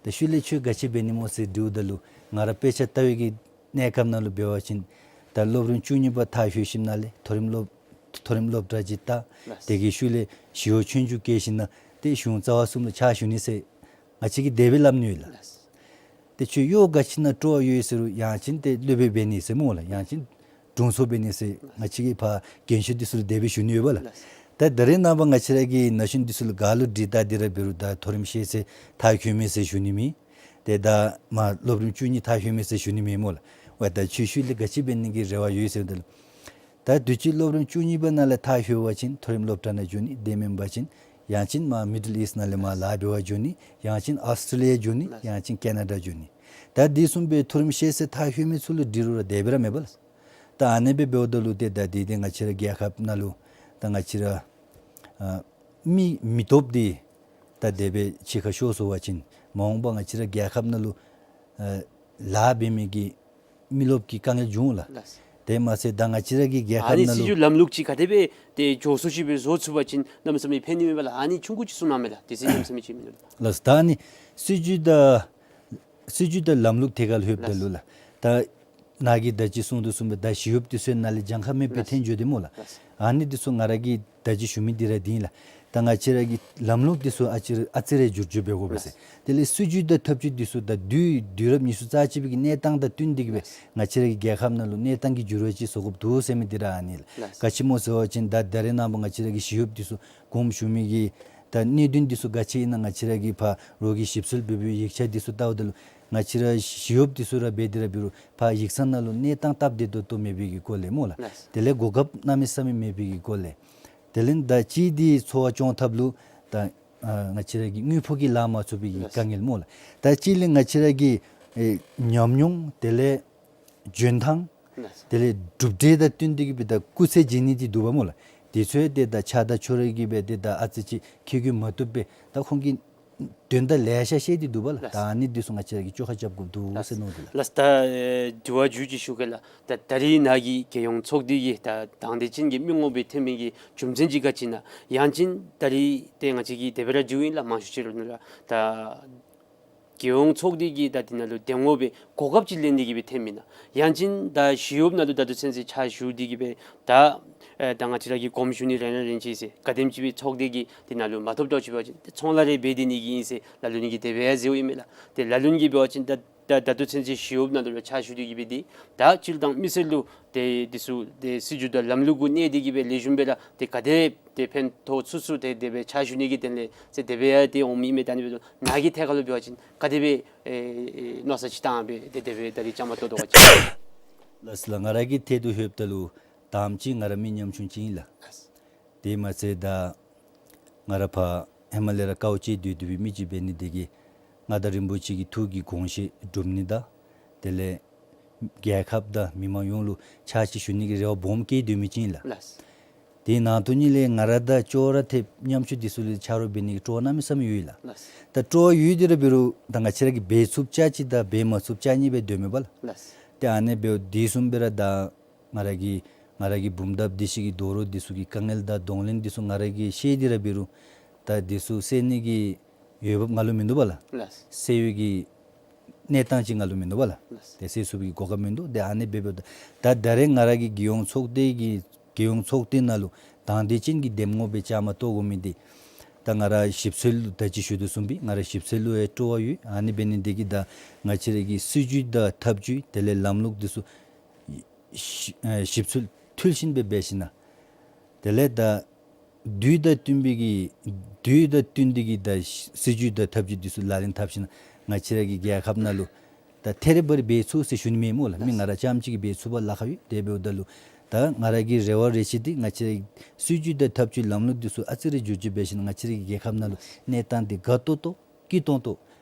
ད་ཤུལ་ལས་ཁྱོད་ག་ཅི་འབད་ནི་སྨོ་ཟེར་དྲིཝ་ད་ལུ་ང་ར་དཔེ་ཆ་ལྟ་བའི་གི་གནས་སྐབས་ནང་ལུ་འབད་བ་ཅིན་ད་སློབ་རིམ་བཅུ་གཉིས་པ་མཐར་ལྷོད་ཞིནམ་ལས་མཐོ་རིམ་སློབ་མཐོ་རིམ་སློབ་གྲྭ་ཅིག་ལྟ། ལགས། དེ་གི་ཤུལ་ལས་ཞི་གཡོག་ཆོས་རྒྱུགས་བཀལ་ཞིནམ་ལས་ཏེ་གཞུང་རྩ་བ་གསུམ་ལུ་ཕྱག་ཞུ་ནི་ཟེར་ང་བཅས་ཀྱིས་དེ་སྦེ་སླབ་ནི་ཡོད་ལགས། ལགས། ཏེ་ཁྱོད་གཡོག་ག་ཅི་ནང་སྤྲོ་བ་ཡོད་ཟེར་རུང་ཡང་ཅིན་ཏེ་སློབ་དཔོན་འབད་ནི་ཟེར་སྨོ་ལགས། ཡང་ཅིན་དྲུང་འཚོ་འབད་ནི་ཟེར་ང་བཅས་ཀྱིས་ཕར་རྒན་ཤོས་འདི་ཚུ་ལུ་དེ་སྦེ་ཞུ་ནི་ཡོད་པ་ལགས། ལགས། ད་ད་རེས་ནངས་པ་ང་བཅས་ར་གི་ན་གཞོན་འདི་ཚུ་ལུ་ག་ལུ་དྲིས་བལྟ་སྟེ་ར་འབད་རུང་ད་མཐོ་རིམ་ཤེས་ཚད་མཐར་འཁྱོལ་མས་ཟེར་ཞུ་ནི་མེད། ཏེ་ད་མ་སློབ་རིམ་བཅུ་གཉིས་མཐར་འཁྱོལ་མས་ཟེར་ཞུ་ནི་མེད་སྨོ་ལགས། འོ་ད་ཆོས་ཤུལ་ལས་ག་ཅི་འབད་ནི་གི་རེ་བ་ཡོད་ཟེར་བ་ཅིན་ད་དུས་ཅི་སློབ་རིམ་བཅུ་གཉིས་པ་ནང་ལས་མཐར་འཁྱོལ་བ་ཅིན་མཐོ་རིམ་སློབ་གྲྭ་ནང་འགྱོ་ནི། དེ་མེན་པ་ཅིན་ཡང་ཅིན་མ་མི་ཌལ་ཨིསཊ་ནང་ལས་མ་ལཱ་འབད་བར་འགྱོ་ནི། ཡང་ཅིན་ཨཱོས་ཊྲེ་ལི་ཡ་འགྱོ་ནི། ཡང་ཅིན་ཀེ་ན་ཌ་འགྱོ་ནི། ད་དེ་བཟུམ་སྦེ་མཐོ་རིམ་ཤེས་ཚད་མཐར་འཁྱོལ་མི་ཚུ་ལུ་དྲི་རུང་ར་དེ་སྦེ་ར་མེད་པ་ལགས། ད་ཨ་ནི་སྦེ་འབདཝ་ད་ལུ་ཏེ་ད་དེ་ཏེ་ང་བཅས་ར་རྒྱལ་ཁབ་ནང་ལུ་ད་ང་བཅས་ར་ཨ་མི་མི་སྟོབས་འདི་ད་དེ་སྦེ་ཕྱི་ཁར་ཤོར་སོང་བ་ཅིན་མ་འོངས་པ་ང་བཅས་ར་རྒྱལ་ཁབ་ནང་ལུ་ཨ་ལཱ་འབད་མི་གི་མི་རློབས་ཀྱི་དཀའ་ངལ་འབྱུང་ལགས། ལགས། དེ་མ་ཚད་ད་ང་བཅས་ར་གི་རྒྱལ་ཨ་ཁབ་ནི་ནང་ལུ་སྲིད་བྱུས་ལམ་ལུགས་ཅིག་ག་དེ་སྦེ་ཏེ་མགྱོགས་སུ་ཅིག་སྦེ་བཟོ་ཚུགས་པ་ཅིན་གནམ་མེད་ས་མེད་ཕན་ནི་མས་པ་ལགས། ཨ་ནི་ཆུང་ཀུ་ཅིག་གསུང་གནང་མས་ལགས། དེ་ཚེ་གནམ་མེད་ས་མེད་ཅིག་མེན་ལགས། ལགས། ད་ཨ་ནི་སྲིད་བྱུས་དང་སྲིད་བྱུས་དང་ལམ་ལུགས་ཐད་ཁར་ལྷོདཔ་ད་ལུ་ལགས། ད་ནཱ་གིས་ད་ཅི་གསུངས་དོ་བཟུམ་སྦེ་ད་ཞི་གཡོགཔ་འདི་ཚུ་ནཱ་ལས་གྱངས་ཁ་མེད་པར་ལགས། འཐོན་འགྱོ་དེས་སྨོ་ལགས། ལགས། ཨ་ནི་འདི་ཚུ་ང་ར་གིས་ད་ཅི་ཞུ་མི་འདི་ར་འདི་ཨིན་ལགས། ད་ང་བཅས་ར་གི་ལམ་ལུགས་འདི་ཚུ་ཨ་ཙི་རེ་ཨ་ཙི་རེ་འགྱུར་བཅོས་འབད་དགོ་པས་ཟེར། ལགས། དེ་ལས་སྲིད་བྱུས་དང་ཐབས་བྱུས་འདི་ཚུ་ད་དུས་དུས་རབས་ཉི་ཤུ་རྩ་གཅིག་པའི་གི་གནས་སྟངས་དང་བསྟུན་ཏེ་གི་སྦེ་ལགས། ང་བཅས་ར་གི་རྒྱལ་ཁབ་ནང་ལུ་གནས་སྟངས་ཀྱི་འགྱུར་བ་ཅིག་བཟོ་དགོཔ་འདུག་ཟེར་མི་འདི་ར་ཨ་ནི་ལགས། ལགས། ག་ཅི་སྨོ་ཟེར་བ་ཅིན་ད་ད་རེས་ནངས་པ་ང་བཅས་ར་གི་ཞི་གཡོགཔ་འདི་ཚུ་དགོངསམ་ཞུ་མི་གི་ད་གནད་དོན་འདི་ཚུ་ག་ཅི་ཨིན་ན་ང་བཅས་ར་གིས་ཕར་རོགས་ཀྱིས་ཞིབ་འཚོལ་འབད་བའི་ཡིག་ཆ་འདི་ཚུ་བལྟཝ་ད་ལུ་ང་བཅས་ར་ཞི་གཡོགཔ་འདི་ཚུ་ར་འབད་དེ་ར་འབད་རུང་ཕར་ཡིག་ཚང་ནང་ལུ་གནས་སྟངས་སྟབས་བདེ་ཏོག་ཏོ་མེད་པའི་གི་སྐོར་ལས་སྨོ་ལགས། ལགས། དེ་ལས་གོ་སྐབས་གནམ་མེད་ས་མེད་མེད་པའི་གི་སྐོར་ལས། དེ་ལས་ད་གཅིག་འདི་འཚོ་བ་སྐྱོང་ཐབས་ལུ་ད་ཨ་ང་བཅས་ར་གི་དངུལ་ཕོགས་ཀྱིས་ལཱ་མ་ཚུགས་པའི་གི་ལགས། དཀའ་ངལ་སྨོ་ལགས། ད་གཅིག་ལས་ང་བཅས་ར་གི་ཨེ་ཉམས་མྱོང་དེ་ལས་འཇོན་ཐང་། ལགས། དེ་ལས་གྲུབ་འབྲས་དང་བསྟུན་ཏེ་གི་སྦེ་ད་སྐུགས་ཚད་བྱིན་ནི་འདི་འདུག་པ་སྨོ་ལགས། དེ་ཚུ་ཡང་ཏེ་ད་ཆ་ད་ཆོ་རེ་གི་སྦེ་ཏེ་ད་ཨ་ཙི་ཅིག་ཁེ་གུ་མ་བཏུབ་པས། ད་ཁོང་གིས་དོན་དག་ལེ་ཤ་བཤད་དེ་འདུག་པ་ལགས། ལགས། ད་ཨ་ནི་འདི་ཚུ་ང་བཅས་ར་གིས་བཅོ་ཁ་རྐྱབ་དགོཔ་འདུག་ཟེར་མནོ་དེ་ལགས། ལགས། ད་ཨེ་དྲི་བ་མཇུག་ཅིག་ཞུ་གེ་ལགས། ད་ད་རིས་ནཱ་གི་རྒྱལ་ཡོངས་ཚོགས་སྡེ་གི་ད་དང་འདོད་ཅན་གྱི་མི་ངོམ་སྦེ་འཐོན་མི་གི་རྒྱུ་མཚན་ཅིག་ག་ཅི་ཨིན་ན། ཡང་ཅིན་ད་རིས་ཏེ་ང་བཅས་ཀྱིས་དེ་སྦེ་ར་ཞུཝ་ཨིན་ལགས། མང་ཤོས་ཅིག་ར་ནཱ་ལུ་ད་རྒྱལ་ཡོངས་ཚོགས་སྡེ་གི་ད་འདི་ནང་ལུ་འདེམས་ངོ་སྦེ་གོ་སྐབས་ཅིག་ལེན་ཏེ་གི་སྦེ་འཐོནམ་ཨིན་ན། ཡང་ཅིན་ད་ཞི་གཡོགཔ་ནང་ལུ་ད་ལྟོ་ཚུན་ཚོད་ཕྱག་ཞུ་སྟེ་གི་སྦེ་ད་ཨེ་ད་ང་བཅས་ར་གིས་དགོངསམ་ཞུ་ནི་རན་ར་རན་ཅི་ཟེར་ག་དེམ་ཅིག་སྦེ་ཚོགས་སྡེ་གི་འདི་ནང་ལུ་མ་ཐོབ་འདྲཝ་ཅིག་འབད་བ་ཅིན་ཏེ་ཚོང་ལཱ་རེ་འབད་སྡོད་ནི་གི་ཨིན་ཟེར་ལ་ལུ་ནི་གི་དེ་སྦེ་ཡང་ཟེརཝ་ཨིན་མས་ལགས། ཏེ་ལ་ལུ་ནི་གིས་འབད་བ་ཅིན་ད་ད་ད་ལྟོ་ཚུན་ཚོད་ཞི་གཡོགཔ་ནང་ལུ་ར་ཕྱག་ཞུ་སྟེ་གི་སྦེ་ཏེ་ད་སྤྱིར་བཏང་མི་སེར་ལུ་ཏེ་འདི་ཚུ་ཏེ་སྲིད་བྱུས་དང་ལམ་ལུགས་གུ་གནས་ཏེ་གི་སྦེ་ལེགས་ཤོམ་སྦེ་ར་ཏེ་ག་དེ་ཏེ་ཕན་ཐོགས་ཚུགས་ཚུགས་ཏེ་དེ་སྦེ་ཕྱག་ཞུ་ནི་གི་དོན་ལས་ཟེར་དེ་སྦེ་ཡང་ཏེ་འོང་མི་མས། ད་ཨ་ནི་འབདཝ་ད་ནཱ་གི་ཐད་ཁར་ལུ་འབད་བ་ཅིན་ག་དེ་སྦེ་ཨེ་ཨེ་མནོ་བསམ་ཅིག་བཏང་སྦེ་ཏེ་དེ་སྦེ་ད་རིས་བཅའ་མར་གཏོགས་དོ་ག་ཅི། ལགས་སོ་ལགས། ང་ར་གི་ཐད་དུ་ལྷོདཔ་ད་ལུ་དང་པ་ཅིག་ང་ར་མི་ཉམ་ཆུང་ཅིག་ཨིན་ལགས། ལགས། དེ་མ་ཚད་ད་ང་ར་ཕར་ཧེ་མ་ལས་ར་དཀའཝ་སྤྱད་སྡོད་སྡོད་པའི་མི་ཅིག་འབད་ནི་དེ་གིས་མངའ་བདག་རིན་པོ་ཆེ་གི་ཐུགས་ཀྱི་དགོངས་བཞེད་སྒྲུབ་ནི་དང་དེ་ལས་རྒྱལ་ཁབ་དང་མི་མང་ཡོངས་ལུ་ཕྱག་ཕྱིད་ཞུ་ནི་གི་རེ་བ་སྦོམ་བསྐྱེད་སྡོད་མི་ཅིག་ཨིན་ལགས། ལགས། དེ་ནང་དོན་ཉིད་ལས་ང་ར་དང་ཅོག་ར་འཐདཔ་ཉམ་ཆུང་འདི་ཚུ་ལུ་ཆ་རོགས་འབད་ནི་གི་སྤྲོ་བ་གནམ་མེད་ས་མེད་ཡོད་ལགས། ལགས། ད་སྤྲོ་བ་ཡོད་དེ་ར་འབད་རུང་ད་ང་བཅས་ར་གིས་འབད་ཚུགསཔ་ཅིག་དང་འབད་མ་ཚུགསཔ་ཅིག་གཉིས་སྦེ་སྡོད་མས་པ་ལགས། ལགས། ཏེ་ཨ་ནི་འབདཝ་དེ་བཟུམ་སྦེ་ར་ད་ང་ར་གི་ང་ར་གི་བུམ་ཐབ་སྡེ་བཞི་གི་རྡོ་རོགས་འདི་ཚུ་གི་དཀའ་ངལ་དང་གདོང་ལེན་འདི་ཚུ་ང་ར་གིས་ཤེས་ཏེ་ར་འབད་རུང་ད་འདི་ཚུ་སེལ་ནི་གི་འོས་འབབ་ང་ལུ་མིན་འདུག་པ་ལགས། ལགས། སེལ་བའི་གི་གནས་སྟངས་ཅིག་ང་ལུ་མིན་འདུག་པ་ལགས། ལགས། ཏེ་སེལ་ཚུགས་པའི་གི་གོ་སྐབས་མིན་འདུག། ཏེ་ཨ་ནི་འབདཝ་ད་ད་ད་རེས་ང་ར་གིས་རྒྱལ་ཡོངས་ཚོགས་སྡེ་གི་རྒྱལ་ཡོངས་ཚོགས་སྡེ་ནང་ལུ་དང་འདོད་ཅན་གྱི་འདེམས་ངོ་སྦེ་བཅའ་མར་གཏོགས་དགོ་མི་འདི་ད་ང་ར་ཞིབ་འཚོལ་ལུ་ད་ཅི་ཞུ་དོ་བཟུམ་སྦེ་ང་ར་ཞིབ་འཚོལ་ལུ་ཡང་སྤྲོ་བ་ཡོད། ཨ་ནི་འབད་ནི་དེ་གིས་ད་ང་བཅས་ར་གི་སྲིད་བྱུས་དང་ཐབས་བྱུས་དེ་ལས་ལམ་ལུགས་འདི་ཚུ་ཞིབ་ཨེ་ཞིབ་འཚོལ་འཐུས་ཤིན་སྦེ་འབད་ཞིན་ན་དེ་ལས་ད་དུས་དང་བསྟུན་པའི་གི་དུས་དང་བསྟུན་ཏེ་གི་ད་སྲིད་བྱུས་དང་ཐབས་བྱུས་འདི་ཚུ་ལག་ལེན་འཐབ་ཞིན་ན་ང་བཅས་ར་གི་རྒྱལ་ཁབ་ནང་ལུ་ད་ཐད་རི་བ་རི་འབད་ཚུགས་ཟེར་ཞུ་ནི་མེན་སྨོ་ལགས། མི་ང་ར་རྐྱངམ་གཅིག་གིས་འབད་ཚུགས་པར་ལཱ་ཁག་ཡོད། དེ་འབདཝ་ད་ལུ་ད་ང་ར་གི་རེ་བ་རེ་ཆེ་འདི་ང་བཅས་ར་སྲིད་བྱུས་དང་ཐབས་བྱུས་ལམ་ལུགས་འདི་ཚུ་ཨ་ཙི་རེ་འགྱུར་བཅོས་འབད་ཞིན་ན་ང་བཅས་ར་གི་རྒྱལ་ཁབ་ནང་ལུ་གནས་སྟངས་འདི་དགའ་ཏོག་ཏོ་སྐྱིད་ཏོང་ཏོ་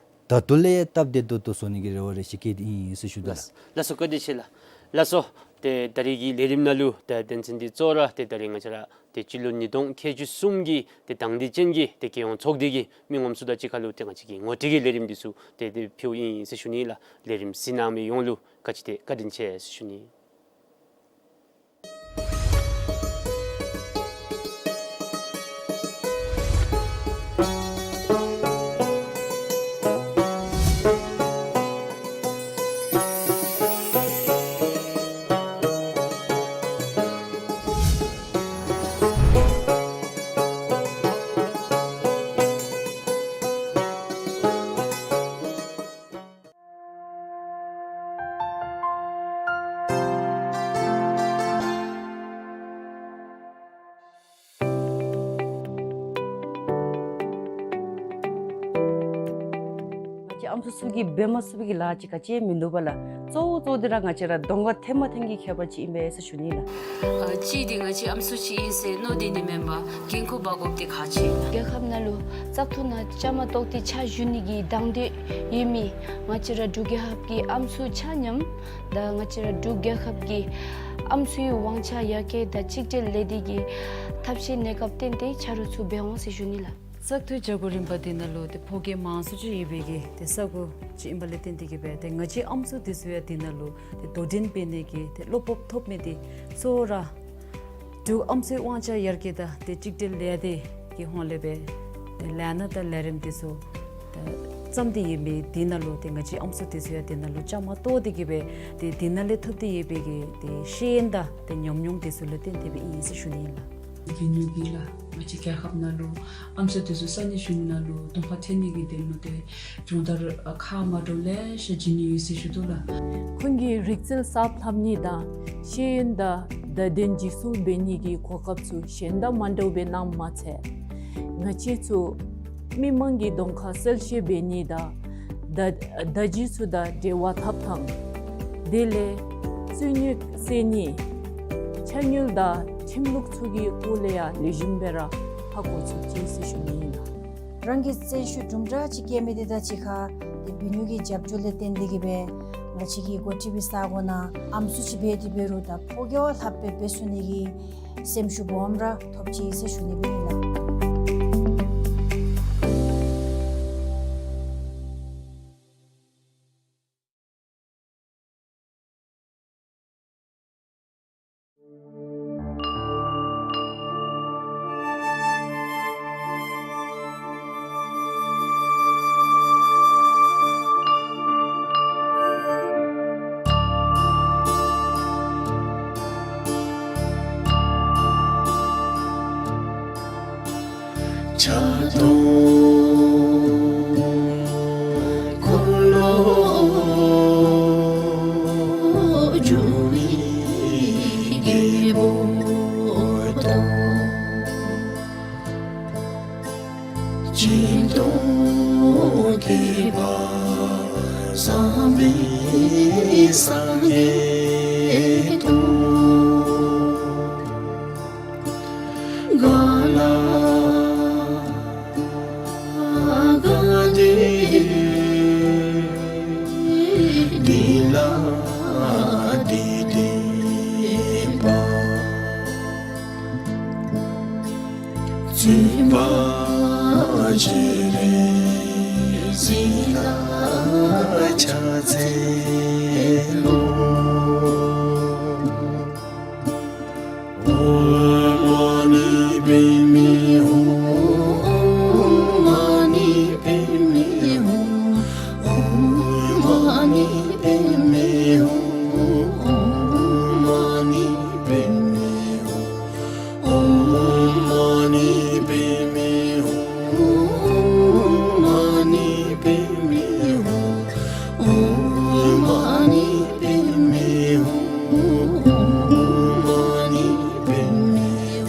ད་ལྟོ་ལས་ཡང་སྟབས་བདེ་ཏོག་ཏོ་བཟོ་ནི་གི་རེ་བ་རེ་ཆེ་བསྐྱེད་དེ་ཨིན་ཟེར་ཞུ་དོ་ལགས། ལགས་སོ། བཀའ་དྲིན་ཆེ་ལགས། ལགས་སོ། ཏེ་ད་རིས་ཀྱི་ལས་རིམ་ནང་ལུ་ཏེ་དོན་ཚན་འདི་གཙོ་བོ་ར་ཏེ་ད་རིས་ང་བཅས་ར་ཏེ་སྤྱི་ལོ་ཉིས་སྟོང་ཁལ་གཅིག་གསུམ་གྱི་ཏེ་དང་འདོད་ཅན་གྱི་ཏེ་རྒྱལ་ཡོངས་ཚོགས་སྡེ་གི་མི་ངོམ་ཚུ་དང་གཅིག་ཁར་ལུ་ཏེ་ང་བཅས་ཀྱི་ངོ་སྤྲོད་ཀྱི་ལས་རིམ་འདི་ཚུ་ཏེ་ཏེ་ཕུལཝ་ཨིན་ཟེར་ཞུ་ནི་ལགས། ལས་རིམ་གཟིགས་གནང་མི་ཡོངས་ལུ་ག་ཅི་ཏེ་བཀའ་དྲིན་ཆེ་ཟེར་ཞུ་ནི། ཨམ་སྲུ་ཚུ་གིས་འབད་མ་ཚུགས་པའི་གི་ལཱ་ཅིག་ག་ཅི་ཡང་མིན་འདུག་པ་ལགས། གཙོ་བོ་གཙོ་བོ་འདི་ར་ང་བཅས་ར་གདོང་ཁར་ཐོན་མ་ཐོན་གྱི་ཁྱད་པར་ཅིག་ཨིན་པས་ཟེར་ཞུ་ནི་ལགས། ཨ་གཅིག་འདི་ང་བཅས་ཨམ་སྲུ་ཅིག་ཨིན་ཟེར་མནོ་སྟེ་ནི་མེན་པར་འགན་ཁུར་འབག་དགོཔ་འདི་ཁག་ཆེ། རྒྱལ་ཁབ་ནང་ལུ་བཙག་འཐུ་ནང་བཅའ་མར་གཏོགས་ཏེ་ཕྱག་ཞུ་ནི་གི་དང་འདོད་ཡོད་མི་ང་བཅས་ར་འབྲུག་རྒྱལ་ཁབ་ཀྱི་ཨམ་སྲུ་ཆ་མཉམ་དང་ང་བཅས་ར་འབྲུག་རྒྱལ་ཁབ་ཀྱི་ཨམ་སྲུའི་དབང་ཆ་ཡར་རྒྱས་དང་གཅིག་སྒྲིལ་ལས་སྡེ་གི་ཐབས་ཤེས་གནས་སྐབས་བརྟེན་ཏེ་ཆ་རོགས་ཚུ་འབད་འོང་ཟེར་ཞུ་ནི་ལགས། བཙག་འཐུའི་བྱ་སྒོ་རིམ་པ་འདི་ནང་ལུ་ཏེ་ཕོ་སྐྱེས་མང་སུ་ཅིག་ཡོད་པའི་གི་ཏེ་ས་གོ་ཅིག་ཨིན་པ་ལས་བརྟེན་ཏེ་གིས་སྦེ་ཏེ་ང་བཅས་ཨམ་སྲུ་འདི་ཚུ་ཡང་འདི་ནང་ལུ་ཏེ་དོ་འགྲན་འབད་ནི་གི་ཏེ་བློ་སྤོབས་ཐོབ་མི་འདི་གཙོ་བོ་ར་འབྲུག་ཨམ་སྲུའི་དབང་ཆ་ཡར་རྒྱས་དང་ཏེ་གཅིག་སྒྲིལ་ལས་སྡེ་གི་ཧོངས་ལས་སྦེ་ཏེ་ལས་སྣ་དང་ལས་རིམ་འདི་ཚུ་ཏེ་བརྩམས་ཏེ་ཡོད་མི་འདི་ནང་ལུ་ཏེ་ང་བཅས་ཨམ་སྲུ་འདི་ཚུ་ཡང་འདི་ནང་ལུ་བཅའ་མར་གཏོགས་ཏེ་གིས་སྦེ་ཏེ་འདི་ནང་ལས་ཐོབ་སྟེ་ཡོད་པའི་གི་ཏེ་ཤེས་ཡོན་དང་ཏེ་ཉམས་མྱོང་འདི་ཚུ་ལུ་བརྟེན་ཏེ་སྦེ་ཨིན་ཟེར་ཞུ་ནི་ཨིན་ལགས། འབད་ནི་འདི་ལགས་ང་བཅས་རྒྱལ་ཁབ་ནང་ལུ་ཨམ་སྲུ་འདི་ཚུ་ས་གནས་གཞུང་ནང་ལུ་གདོང་ཁར་ཐོན་ནི་གི་དོན་ལུ་ཏེ་སྦྱོང་བརྡར་ཁག་མ་འདྲཝ་ལེ་ཤ་བྱིན་ནི་ཡོད་ཟེར་ཞུ་དོ་ལགས། ཁོང་གིས་རིག་རྩལ་གསརཔ་ལྷབ་ནི་དང་ཤེས་ཡོན་དང་བརྡ་དོན་འཇིགས་སྲུང་འབད་ནི་གི་གོ་སྐབས་ཚུ་གཞན་དང་མ་འདྲཝ་སྦེ་གནངམ་མ་ཚད་ང་བཅས་ཚུ་མི་མང་གི་གདོང་ཁར་གསལ་བཤད་འབད་ནི་དང་བརྡ་བརྡ་བརྒྱུད་ཚུ་དང་འབྲེལ་བ་འཐབ་ཐངས་དེ་ལས་རྩོད་རྙོགས་སེལ་ནི་ཕྱག་དངུལ་དང་ཁྲིམས་ལུགས་ཚུ་གི་སྐོར་ལས་ཡང་ལེགས་ཤོམ་སྦེ་ར་ཧ་གོ་ཚུགས་ཅི་ཟེར་ཞུ་ནི་ཨིན་ལགས། རང་གི་བརྩོན་ཤུགས་དུམ་གྲ་ཅིག་བསྐྱེད་མི་འདི་དང་གཅིག་ཁར་ཏེ་འབད་ནི་གི་རྒྱབ་སྐྱོར་ལས་བརྟེན་ཏེ་གིས་སྦེ་ང་བཅས་ཀྱི་འགོ་ཁྲིད་པའི་ས་གོ་ནང་ཨམ་སྲུ་ཅིག་འབད་དེ་འབད་རུང་ད་ཕོ་སྐྱེས་བ་ལྷགཔ་སྦེ་འབད་ཚུགས་ནི་གི་སེམས་ཤུགས་སྦོམ་ར་ཐོབ་ཅི་ཟེར་ཞུ་ནི་སྦེ་ཨིན་ལགས། ཆ་དང་འཁོར་ལོ་སྒྱུར་བའི་རྒྱལ་པོ་དང་། སྦྱིན་བདག་དགེ་བ་བསམ་པའི་སངས་རྒྱས་དང་། ག་ལ་ག་ཏེ་འདི་ལ་འདི་བསྟན་པ། བཙུན་པ་སྤྱན་རས་གཟིགས་ལ་ཕྱག་འཚལ་ལོ། ཨོཾ་མ་ཎི་པདྨེ་ཧཱུྃ། ཨོཾ་མ་ཎི་པདྨེ་ཧཱུྃ། ཨོཾ་མ་ཎི་པདྨེ་ཧཱུྃ། ཨོཾ་མ་ཎི་པདྨེ་ཧཱུྃ། ཨོཾ་མ་ཎི་པདྨེ་ཧཱུྃ། ཨོཾ་མ་ཎི་པདྨེ་ཧཱུྃ། ཨོཾ་མ་ཎི་པདྨེ་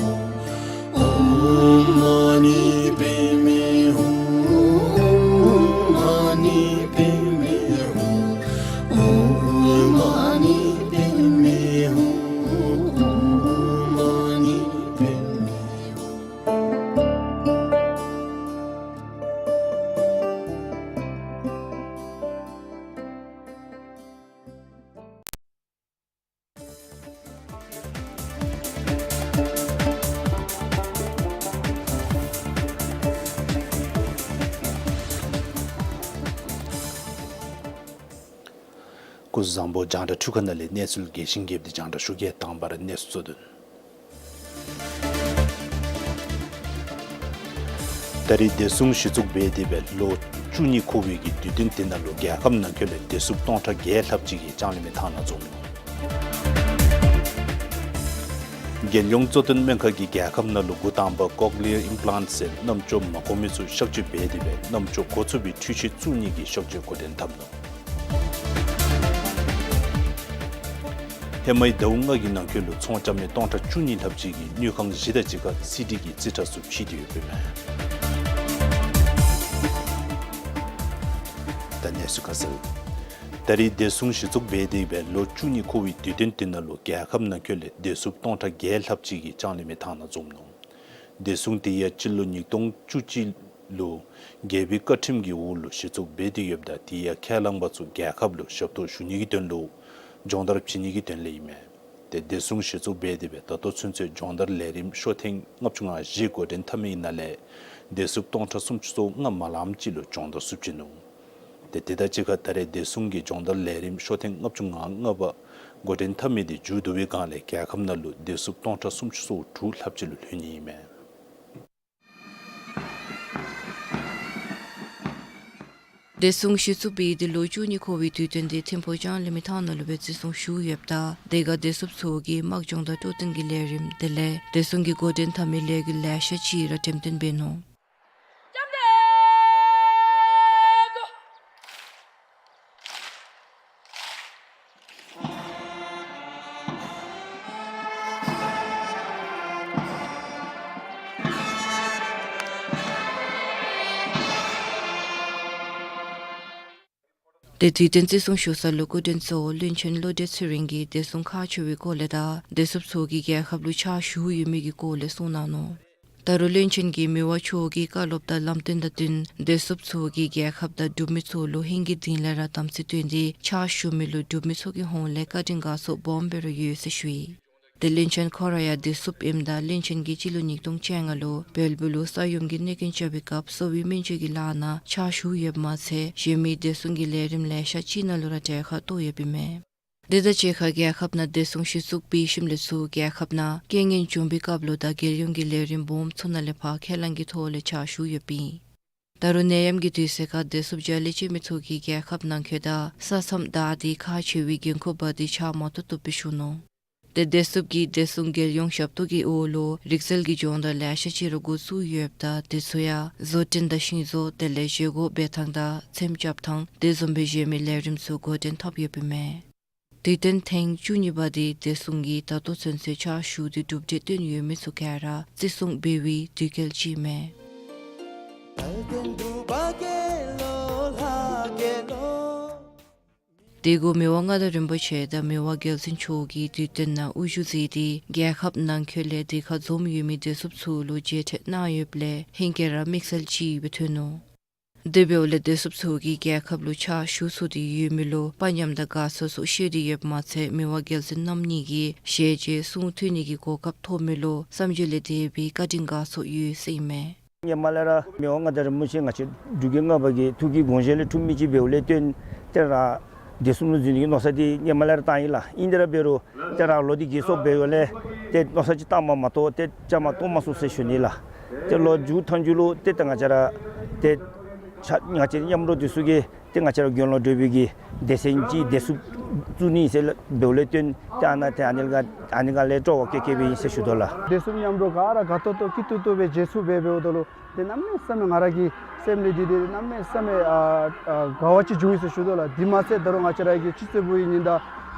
ཧཱུྃ། ཨོཾ་མ་ཎི་པདྨེ་ཧཱུྃ། ཨོཾ་མ་ཎི་པདྨེ་ཧཱུྃ། ཨོཾ་མ་ཎི་པདྨེ་ཧཱུྃ། ཨོཾ་མ་ཎི་པདྨེ་ཧཱུྃ། ཨོཾ་མ་ཎི་པདྨེ་ཧཱུྃ། སྐུ་གཟུགས་བཟང་པོ། རྒྱང་བསྒྲགས་འཕྲུལ་ཁང་ནང་ལས་གནས་ཚུལ་རྒྱས་ཤིང་རྒྱསཔ་དེ་རྒྱང་བསྒྲགས་ཞུ་གེ། དང་པ་ར་གནས་ཚུལ་གཙོ་དོན། ད་རེས་བདེ་སྲུང་གཞི་བཙུགས་འབད་དེ་སྦེ་ལོ་བཅུ་གཉིས་འཁོར་བའི་གི་དུས་སྟོན་དེ་ནང་ལུ་རྒྱལ་ཁབ་ནང་འཁོད་ལས་བདེ་སྲུང་སྟོང་ཕྲག་བརྒྱད་ལྷགཔ་ཅིག་གིས་ལྕང་གླིང་མི་ཐང་ནང་འཛོམས་ནུག། རྒྱལ་ཡོངས་གཙོ་བསྟེན་སྨན་ཁང་གིས་རྒྱལ་ཁབ་ནང་ལུ་འགོ་དང་པ་ཀོག་ལི་ཡར་ཨིམ་པ་ལཱནཊ་ཟེར་རྣམ་ཅོག་མ་གོ་མི་ཚུ་གཤག་བཅོས་འབད་དེ་སྦེ་རྣམ་ཅོག་གོ་ཚུགས་པའི་འཕྲུལ་ཆས་བཙུགས་ནི་གི་གཤག་བཅོས་འགོ་འདྲེན་འཐབ་ནུག། ཧེ་མའི་ཟླཝ་ལྔ་གི་ནང་འཁོད་ལུ་ཚོང་རྐྱབ་མི་སྟོང་ཕྲག་བཅུ་གཉིས་ལྷགཔ་ཅིག་གིས་དངུལ་ཁང་བཞི་དང་གཅིག་ཁར་སི་ཌི་གི་རྩིས་ཁྲ་ཚུ་ཕྱེ་སྟེ་ཡོདཔ་ཨིན་མས། ད་ ལགས་སོ། ཁ་གསལ། ད་རེས་བདེ་སྲུང་གཞི་བཙུགས་འབད་དེ་འབད་ལོ་བཅུ་གཉིས་འཁོར་བའི་དུས་སྟོན་དེ་ནང་ལུ་རྒྱལ་ཁབ་ནང་འཁོད་ལས་བདེ་སྲུངཔ་སྟོང་ཕྲག་བརྒྱད་ལྷགཔ་ཅིག་གིས་ལྕང་གླིང་མི་ཐང་ནང་འཛོམས་ནུག། བདེ་སྲུང་དེ་ཡང་སྤྱི་ལོ་ཉིས་སྟོང་བཅུ་གཅིག་ལུ་རྒྱལ་པོའི་བཀའ་ཁྲིམས་ཀྱི་འོག་ལུ་གཞི་བཙུགས་འབད་དེ་ཡོདཔ་ད་དེ་ཡང་ཁས་བླངས་པ་ཚུ་རྒྱལ་ཁབ་ལུ་ཞབས་ཏོག་ཞུ་ནི་གི་དོན་ལུ་སྦྱོང་བརྡར་བྱིན་ནི་གི་དོན་ལས་ཨིན་མས། ཏེ་བདེ་སྲུང་གཞི་བཙུགས་འབད་དེ་འབད་ད་ལྟོ་ཚུན་ཚོད་སྦྱོང་བརྡར་ལས་རིམ་ཤོ་ཐེངས་ལྔ་བཅུ་ང་བཞི་འགོ་འདྲེན་འཐབ་མི་ནང་ལས་བདེ་སྲུངཔ་སྟོང་ཕྲག་སུམ་ཅུ་སོ་ལྔ་མ་ལངམ་ཅིག་ལུ་སྦྱོང་བརྡར་ཚུ་བྱིན་ནུག། ཏེ་དེ་དང་གཅིག་ཁར་ད་རེས་བདེ་སྲུང་གི་སྦྱོང་བརྡར་ལས་རིམ་ཤོ་ཐེངས་ལྔ་བཅུ་ང་ལྔ་པ་འགོ་འདྲེན་འཐབ་མི་དེ་མཇུག་བསྡུ་བའི་སྒང་ལས་རྒྱལ་ཁབ་ནང་ལུ་བདེ་སྲུངཔ་སྟོང་ཕྲག་སུམ་ཅུ་སོ་དྲུག་ལྷགཔ་ཅིག་ལུ་ལྷོད་ནི་ཨིན་མས། བདེ་སྲུང་གཞི་བཙུགས་འབད་དེ་ལོ་བཅུ་གཉིས་འཁོར་བའི་དུས་སྟོན་དེ་ཐིམ་ཕུག་ལྕང་གླིང་མི་ཐང་ནང་ལུ་སྦེ་བརྩི་སྲུང་ཞུ་ཡོདཔ་ད་དེ་ཁར་བདེ་སྲུངཔ་ཚུ་གིས་དམག་སྦྱོང་དང་སྤྲོ་སྟོན་གྱི་ལས་རིམ་དེ་ལས་བདེ་སྲུང་གི་འགོ་འདྲེན་འཐབ་མི་ལས་འགུལ་ལེ་ཤ་ཅིག་ར་འགྲེམས་སྟོན་འབད་ནུག། ཏེ་དུས་སྟོན་བརྩི་སྲུང་ཞུ་ས་ལུ་སྐུ་མགྲོན་གཙོ་བོ་བློན་ཆེན་བློ་གྲོས་ཚེ་རིང་གིས་བདེ་སྲུང་ཁག་ཆེ་བའི་སྐོར་ལས་དང་བདེ་སྲུངཔ་ཚུ་གིས་རྒྱལ་ཁབ་ལུ་ཕྱག་ཞུ་ཡོད་མི་གི་སྐོར་ལས་གསུངས་གནང་ནུག། ད་རུང་བློན་ཆེན་གྱིས་མི་དབང་མཆོག་གི་བཀའ་སློབ་དང་ལམ་སྟོན་དང་བསྟུན་བདེ་སྲུངཔ་ཚུ་གིས་རྒྱལ་ཁབ་དང་འབྲུག་མི་ཚུ་ལུ་ཧིང་གི་གཏིང་ལས་ར་དམ་ཚིག་བསྟེན་ཏེ་ཕྱག་ཞུ་མི་ལུ་འབྲུག་མི་ཚུ་གི་ཧོངས་ལས་བཀའ་དྲིན་དགའ་ཚོར་སྦོམ་སྦེ་ར་ཡོད་ཟེར་ཞུ་ཡི། ཏེ་བློན་ཆེན་ཁོ་ར་ཡང་བདེ་སྲུངཔ་ཨིནམ་ད་བློན་ཆེན་གྱིས་སྤྱི་ལོ་ཉིས་སྟོང་བཅོ་ལྔ་ལུ་བལ་པོ་ལུ་ས་ཡོམ་གྱི་གནོད་རྐྱེན་རྐྱབ་པའི་སྐབས་གསོ་བའི་སྨན་བཅོས་ཀྱི་ལཱ་ནང་ཕྱག་ཞུ་ཡོདཔ་མ་ཚད་གཞན་མི་བདེ་སྲུང་གི་ལས་རིམ་ལེ་ཤ་ཅིག་ནང་ལུ་ར་གྲལ་ཁར་གཏོགས་ཡོདཔ་ཨིན་མས། དེ་དང་གཅིག་ཁར་རྒྱལ་ཁབ་ནང་བདེ་སྲུང་གཞི་བཙུགས་འབད་ཞིནམ་ལས་ཚུར་རྒྱལ་ཁབ་ནང་རྐྱེན་ངན་བྱུང་པའི་སྐབས་ལུ་དང་རྒྱལ་ཡོངས་ཀྱི་ལས་རིམ་སྦོམ་ཚུ་ནང་ལས་ཕར་ཁས་བླངས་ཀྱི་ཐོག་ལས་ཕྱག་ཞུ་ཡོདཔ་ཨིན། ད་རུང་ནད་ཡམས་ཀྱི་དུས་ཚོད་ཁར་བདེ་སྲུངཔ་བརྒྱ་ལས་བཅད་མི་ཚུ་གིས་རྒྱལ་ཁབ་ནང་འཁོད་དང་ས་མཚམས་བདའ་སྟེ་ཁག་ཆེ་བའི་འགན་ཁུར་འབག་སྟེ་ཕྱག་མ་ཐུབ་ཐུབ་སྦེ་ཞུ་ནུག། ཏེ་བདེ་སྲུངཔ་གིས་བདེ་སྲུང་རྒྱལ་ཡོངས་ཞབས་ཏོག་གི་འོག་ལུ་རིག་རྩལ་གྱི་སྦྱོང་བརྡར་ལེ་ཤ་ཅིག་ར་འགོ་བཙུགས་ཡོདཔ་ད་དེ་ཚུ་ཡང་བཟོ་སྐྲུན་དང་ཤིང་བཟོ་དེ་ལས་བཞེས་སྒོ་འབད་ཐངས་དང་ཚེམ་རྐྱབ་ཐངས་དེ་བཟུམ་སྦེ་གཞན་མི་ལས་རིམ་ཚུ་འགོ་འདྲེན་འཐབ་ཡོདཔ་ཨིན་མས། དུས་སྟོན་ཐེངས་བཅུ་གཉིས་པ་དེ་བདེ་སྲུང་གིས་ད་ལྟོ་ཚུན་ཚོད་ཕྱག་ཞུ་སྟེ་གྲུབ་འབྲས་བཏོན་ཡོད་མི་ཚུ་ག་ར་བརྩི་སྲུང་འབད་བའི་དུས་སྐབས་ཅིག་ཨིན་མས། དེ་གུ་མི་དབང་མངའ་བདག་རིན་པོ་ཆེ་དང་མི་དབང་རྒྱལ་བཙུན་མཆོག་གིས་དུས་སྟོན་ནང་དབུ་བཞུགས་མཛད་དེ་རྒྱལ་ཁབ་ནང་འཁོད་ལས་དེ་ཁར་འཛོམས་ཡོད་མི་བདེ་སྲུངཔ་ཚུ་ལུ་མཇལ་འཕྲད་གནང་ཡོདཔ་ལས་ཧིང་གིས་ར་དམིགས་བསལ་ཅིག་སྦེ་ཐོན་ནུག། དེ་འབདཝ་ལས་བདེ་སྲུངཔ་ཚུ་གིས་རྒྱལ་ཁབ་ལུ་ཕྱག་ཞུ་ཚུགས་ཏེ་ཡོད་མི་ལུ་དཔའ་ཉམས་དང་དགའ་ཚོར་སོགས་བཤད་དེ་ཡོདཔ་མ་ཚད་མི་དབང་རྒྱལ་བཙུན་རྣམ་གཉིས་ཀྱིས་ཞལ་མཇལ་གསུང་ཐོས་ནི་གི་གོ་སྐབས་ཐོབ་མི་ལུ་བསམ་བརྗོད་ལས་འདས་པའི་བཀའ་དྲིན་དགའ་ཚོར་ཡོད་ཟེར་ཨིན་མས། སྔོན་མ་ལས་ར་མི་དབང་མངའ་བདག་རིན་པོ་ཆེ་ང་བཅས་འབྲུག་རྒྱལ་ལྔ་པ་གི་ཐུགས་ཀྱི་དགོངས་བཞེད་ལས་འཁྲུངས་མི་ཅིག་འབདཝ་ལས་བརྟེན་ཏེ་ར་བདེ་སྲུང་ལུ་འཛུལ་ནི་གི་མནོ་བསམ་འདི་སྔོན་མ་ལས་ར་བཏང་ཡི་ལགས། ཨིན་ཏེ་ར་འབད་རུང་ཏེ་ར་ལོ་འདི་རྒས་སོངམ་འབདཝ་ལས་ཏེ་མནོ་བསམ་ཅིག་བཏངམ་མ་གཏོགས་ཏེ་བཅའ་མར་གཏོགས་མ་ཚུགས་ཟེར་ཞུ་ནི་ལགས། ཏེ་ལོ་མཇུག་མཐའ་མཇུག་ལུ་ཏེ་ད་ང་བཅས་ར་ཏེ་ཆ་ང་བཅས་མཉམ་རོགས་འདི་ཚུ་གིས་ཏེ་ང་བཅས་ར་དགེ་སློང་འབྲུག་པའི་གི་སྡེ་ཚན་ཅིག་བདེ་སྲུང་བཙུགས་ནི་ཟེར་འབདཝ་ལས་བརྟེན་ཏེ་ཨ་ནཱ་ཏེ་ཨ་ནི་ལས་ཨ་ནི་ལས་སྤྲོ་བ་བསྐྱེད་བསྐྱེདཔ་ཨིན་ཟེར་ཞུ་དོ་ལགས། བདེ་སྲུང་མཉམ་རོགས་ག་ར་དགའ་ཏོག་ཏོ་སྐྱིད་ཏོང་ཏོ་སྦེ་མཇལ་ཚུགསཔ་འབད་འབདཝ་ད་ལུ་ཏེ་གནམ་མེད་ས་མེད་ང་ར་གི་སེམས་ལས་འདི་ཏེ་གནམ་མེད་ས་མེད་ཨ་ཨ་དགའ་བ་ཅིག་བྱུང་ཡི་ཟེར་ཞུ་དོ་ལགས། དེ་མ་ཚད་ད་རུང་ང་བཅས་ར་གི་སྤྱི་ཚེས་དགུ་ཡི་ཉིན་ད་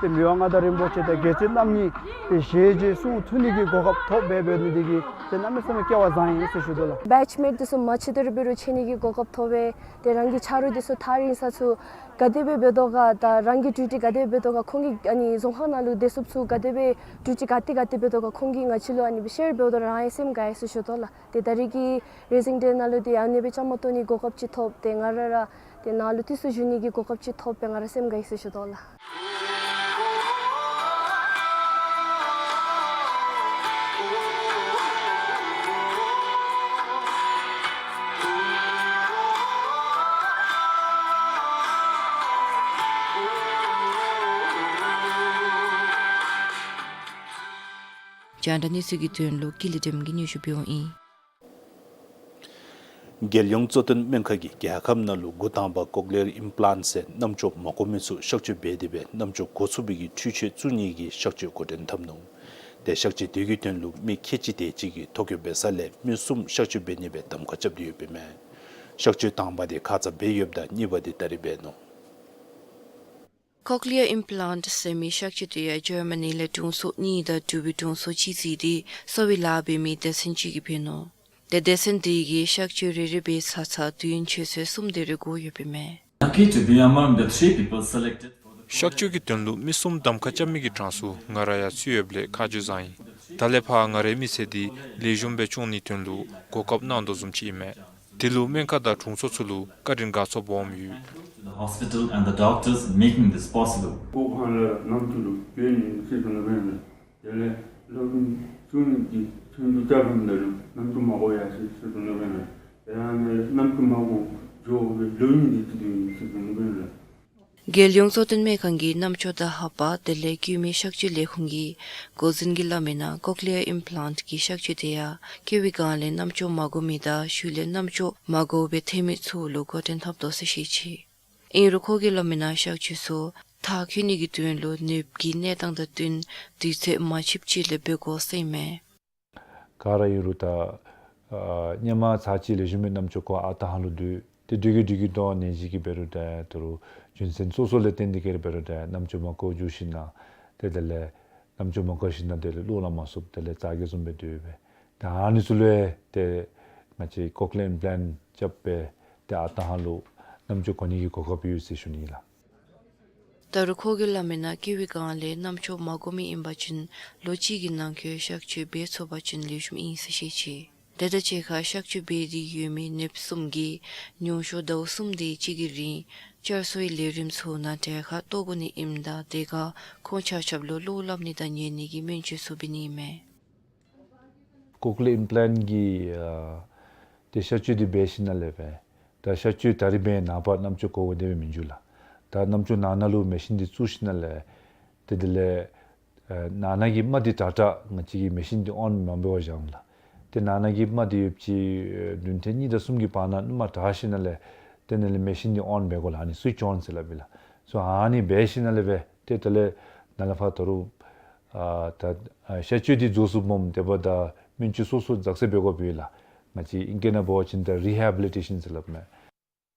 ཏེ་མི་དབང་མངའ་བདག་རིན་པོ་ཆེ་དང་རྒྱལ་བཙུན་རྣམ་གཉིས་ཏེ་ཞལ་མཇལ་གསུང་ཐོས་ནི་གི་གོ་སྐབས་ཐོབ་འབད་འབདཝ་ནི་འདི་གིས་ཏེ་གནམ་མེད་ས་མེད་སྐལ་བ་བཟང་ཡི་ཟེར་ཞུ་དོ་ལགས། བེཆ་མེཊ་འདི་ཚུ་མ་ཕྱད་དེ་ར་འབད་རུང་ཕྱད་ནི་གི་གོ་སྐབས་ཐོབ་པས། ཏེ་རང་གི་ཆ་རོགས་འདི་ཚུ་ཐག་རིང་ས་ཚུ་ག་དེ་སྦེ་འབད་དོ་ག་དང་རང་གི་ཌིའུ་ཊི་ག་དེ་སྦེ་འབད་དོ་ག་ཁོང་གིས་ཨ་ནི་རྫོང་ཁག་ནང་ལུ་བདེ་སྲུངཔ་ཚུ་ག་དེ་སྦེ་ཌིའུ་ཊི་ག་ཏེ་ག་ཏེ་འབད་དོ་ག་ཁོང་གིས་ང་བཅས་ལུ་ཨ་ནི་སྦེ་ཤེར་འབདཝ་ད་རང་ཡང་སེམས་དགའ་ཡི་ཟེར་ཞུ་དོ་ལགས། ཏེ་ད་རེས་ཀྱི་རེ་ཟིང་ཌེ་ནང་ལུ་ཏེ་ཨ་ནི་སྦེ་བཅའ་མར་གཏོགས་ནི་གོ་སྐབས་ཅིག་ཐོབ་སྟེ་ང་ར་ར་ཏེ་ནཱ་ལུ་དུས་སུ་བཞུགས་ནི་གི་གོ་སྐབས་ཅིག་ཐོབ་སྦེ་ང་ར་སེམས་དགའ་ཡི་ཟེར་ཞུ་དོ་ལགས། རྒྱང་བསྒྲགས་གནས་ཚུལ་གྱི་དོན་ལུ་ཀུན་ལེགས་སྒྲོལ་མ་གིས་སྙན་ཞུ་འབདཝ་ཨིན། རྒྱལ་ཡོངས་གཙོ་བསྟེན་སྨན་ཁང་གིས་རྒྱལ་ཁབ་ནང་ལུ་འགོ་དང་པ་ཀོག་ལི་ཡར་ཨིམ་པ་ལཱནཊ་ཟེར་རྣམ་ཅོག་མ་གོ་མི་ཚུ་གཤག་བཅོས་འབད་དེ་སྦེ་རྣམ་ཅོག་གོ་ཚུགས་པའི་གི་འཕྲུལ་ཆས་བཙུགས་ནི་གི་གཤག་བཅོས་འགོ་འདྲེན་འཐབ་ནུག། ཏེ་གཤག་བཅོས་དེ་གི་དོན་ལུ་མི་ཁལ་གཅིག་དེ་ཅིག་གིས་ཐོ་བཀོད་འབད་ས་ལས་མི་གསུམ་གཤག་བཅོས་འབད་ནི་སྦེ་གདམ་ཁ་རྐྱབ་སྟེ་ཡོདཔ་ཨིན་མས། གཤག་བཅོས་དང་པ་དེ་ཁ་ཙ་འབད་ཡོདཔ་ད་གཉིས་པ་དེ་ད་རིས་འབད་ནུག། ཀོག་ལི་ཡར་ཨིམ་པ་ལཱནཊ་ཟེར་མི་གཤག་བཅོས་དེ་ཡང་ཇར་མ་ནི་ལས་དྲུང་འཚོ་གཉིས་དང་འབྲུག་པའི་དྲུང་འཚོ་གཅིག་བརྩིས་ཏེ་གསོ་བའི་ལཱ་འབད་མི་སྡེ་ཚན་ཅིག་གིས་འབད་ནུག། ཏེ་སྡེ་ཚན་དེ་གིས་གཤག་བཅོས་རེ་རེ་འབད་ཚར་ཚར་དུས་ཡུན་ཆུ་ཚོད་གསུམ་དེ་རེ་འགོར་ཡོདཔ་ཨིན་མས། Lucky to be among the three people selected for the གཤག་བཅོས་ཀྱི་དོན་ལུ་མི་གསུམ་གདམ་ཁ་རྐྱབ་མི་གི་གྲངས་སུ་ང་ར་ཡང་ཚུད་ཡོདཔ་ལས་ཁ་རྗེ་བཟང་ཡི། ད་ལས་ཕར་ང་རའི་མི་ཚེ་འདི་ལེགས་ཤོམ་སྦེ་སྐྱོང་ནིའི་དོན་ལུ་གོ་སྐབས་གནང་དོ་བཟུམ་ཅིག་ཨིན་མས། དེ་ལུ་སྨན་ཁང་དང་དྲུང་འཚོ་ཚུ་ལུ་བཀའ་དྲིན་དགའ་ཚོར་སྦོམ་ཡོད། To the hospital and the doctors making this possible. སྒོ་ཁང་ལས་རྣམ་ཅོ་ལུ་འབད་ནི་ཟེར་ཞུ་ནི་ཨིན་མས། དེ་ལས་སློབ་རིམ་བཅུ་གཉིས་ཀྱི་ཆོས་རྒྱུགས་རྐྱབ་རནམ་ད་ལུ་རྣམ་ཅོ་མ་གོ་ཡར་སོ་ཡི་ཟེར་ཞུ་ནི་ཨིན་མས། དེ་ཡང་ནི་རྣམ་ཅོ་མ་གོ་འགྱོ་བའི་ལོ་རྒྱུས་འདི་ཅིག་ཡོད་ཟེར་ཞུ་ནི་ཨིན་མས། རྒྱལ་ཡོངས་གཙོ་བསྟེན་སྨན་ཁང་གི་རྣམ་ཅོ་དང་ལྷ་པ་དེ་ལས་སྐྱེད་མའི་གཤག་བཅོས་ལས་ཁུངས་ཀྱི་འགོ་འཛིན་གྱིས་སླབ་མིའི་ནང་ཀོག་ལི་ཡར་ཨིམ་པི་ལཱནཊ་གི་གཤག་བཅོས་དེ་ཡང་སྐྱེ་བའི་སྒང་ལས་རྣམ་ཅོ་མ་གོ་མི་དང་ཤུལ་ལས་རྣམ་ཅོ་མ་གོ་བར་ཐལ་མི་ཚུ་ལུ་འགོ་འདྲེན་འཐབ་དོ་ཟེར་བཤད་ཅི། ཨིན་རུང་ཁོ་གིས་སླབ་མིའི་ནང་གཤག་བཅོས་ཚུ་མཐར་འཁྱོལ་ནི་གི་དོན་ལུ་ནདཔ་གི་གནས་སྟངས་དང་བསྟུན་དུས་ཚོད་མ་ཆིབས་ཅིག་ལས་འབད་དགོ་ཟེར་ཨིན་མས། ག་ར་ཨིན་རུང་ད་ཨ་སྔོན་མ་ཚར་གཅིག་ལེགས་ཤོམ་སྦེ་རྣམ་ཅོ་གོ་ཨ་རྟག་ཧ་ལུ་སྡོད། ཏེ་དེ་གི་དེ་གི་དོན་ནད་གཞི་གིས་འབད་རུང་ད་ད་རུང་རྒྱུ་མཚན་སོ་སོ་ལས་བརྟེན་ཏེ་གིས་ར་འབད་རུང་ད་རྣམ་ཅོ་མ་གོ་འགྱོ་ཞིན་ན་ཏེ་དེ་ལས་རྣམ་ཅོ་མ་གོ་ཞིན་ན་དེ་ལས་གློག་ལ་མ་སོབ་དེ་ལས་ཙག་གེ་བཟུམ་སྦེ་སྡོད་པས། ད་ཨ་ནི་ཚུ་ལུ་ཏེ་ང་བཅས་ཀོག་ལི་ཡར་ཨིམ་པི་ལཱནཊ་རྐྱབ་སྦེ་ཏེ་ཨ་རྟག་ཧ་ལུ་རྣམ་ཅོ་གོ་ནི་གི་གོ་སྐབས་ཡོད་ཟེར་ཞུ་ནི་ལགས། ད་རུང་ཁོ་གིས་སླབ་མིའི་ནང་སྐྱེ་བའི་སྒང་ལས་རྣམ་ཅོ་མ་གོ་མི་ཨིན་པ་ཅིན་ལོ་གཅིག་གི་ནང་འཁོད་གཤག་བཅོས་འབད་ཚུགས་པ་ཅིན་ལེགས་ཤོམ་ཨིན་ཟེར་བཤད་ཅི། དེ་དང་གཅིག་ཁར་གཤག་བཅོས་འབད་དེ་ཡོད་མི་ནདཔ་གསུམ་གྱིས་ཉུང་ཤོས་ཟླཝ་གསུམ་དེ་ཅིག་གི་རིང་བསྐྱར་གསོའི་ལས་རིམ་ཚུ་ནང་གྲལ་ཁར་གཏོགས་དགོ་ནི་ཨིནམ་ད་དེ་ཁར་ཁོང་ཆ་ཁྱབ་ལུ་གློག་སླབ་ནི་དང་ཉན་ནི་གི་སྨན་བཅོས་ཚུ་འབད་ནི་ཨིན་མས། ཀོག་ལི་ཡར་ཨིམ་པི་ལཱནཊ་གི་ཨ་ཏེ་གཤག་བཅོས་འདི་འབད་ཞིནམ་ལས་སྦེ་ད་གཤག་བཅོས་ད་རིས་འབད་ནངས་པ་རྣམ་ཅོ་གོཝ་དེ་སྦེ་མི་འགྱོ་ལགས། ད་རྣམ་ཅོ་ནང་ན་ལུ་མེ་ཤིན་འདི་བཙུགས་ཞིནམ་ལས་ཏེ་དེ་ལས་ཨེ་ནང་ན་གི་རྨ་འདི་དྲག་དྲག་ང་བཅས་ཀྱིས་མེ་ཤིན་འདི་ཨོན་མ་འབད་བར་བཞག་འོང་ལགས། ཏེ་ནང་ན་གི་རྨ་འདི་ཡོདཔ་ཅིག་ཨེ་བདུན་ཕྲག་གཉིས་དང་གསུམ་གྱི་བར་ན་རྨ་དྲག་ཞིནམ་ལས་ཏེ་དེ་ལས་མེ་ཤིན་འདི་ཨོན་འབད་དགོ་ལགས། ཨ་ནི་སུའིཆ་ཨོན་ཟེར་སླབ་ཨིན་ལགས། སོ་ཨ་ནི་འབད་ཞིནམ་ལས་སྦེ་ཏེ་དེ་ལས་ནཱ་ལས་ཕར་ད་རུང་ཨ་ད་ཨ་གཤག་བཅོས་འདི་རྫོགས་སོངམ་དེ་འབདཝ་ད་སྨན་བཅོས་སོ་སོ་ཛ་སེ་འབད་དགོཔ་ཨིན་ལགས། ང་བཅས་ཨིང་སྐད་ནང་འབད་བ་ཅིན་ད་རི་ཧེ་བི་ལི་ཊེ་ཤཱན་ཟེར་སླབ་མས།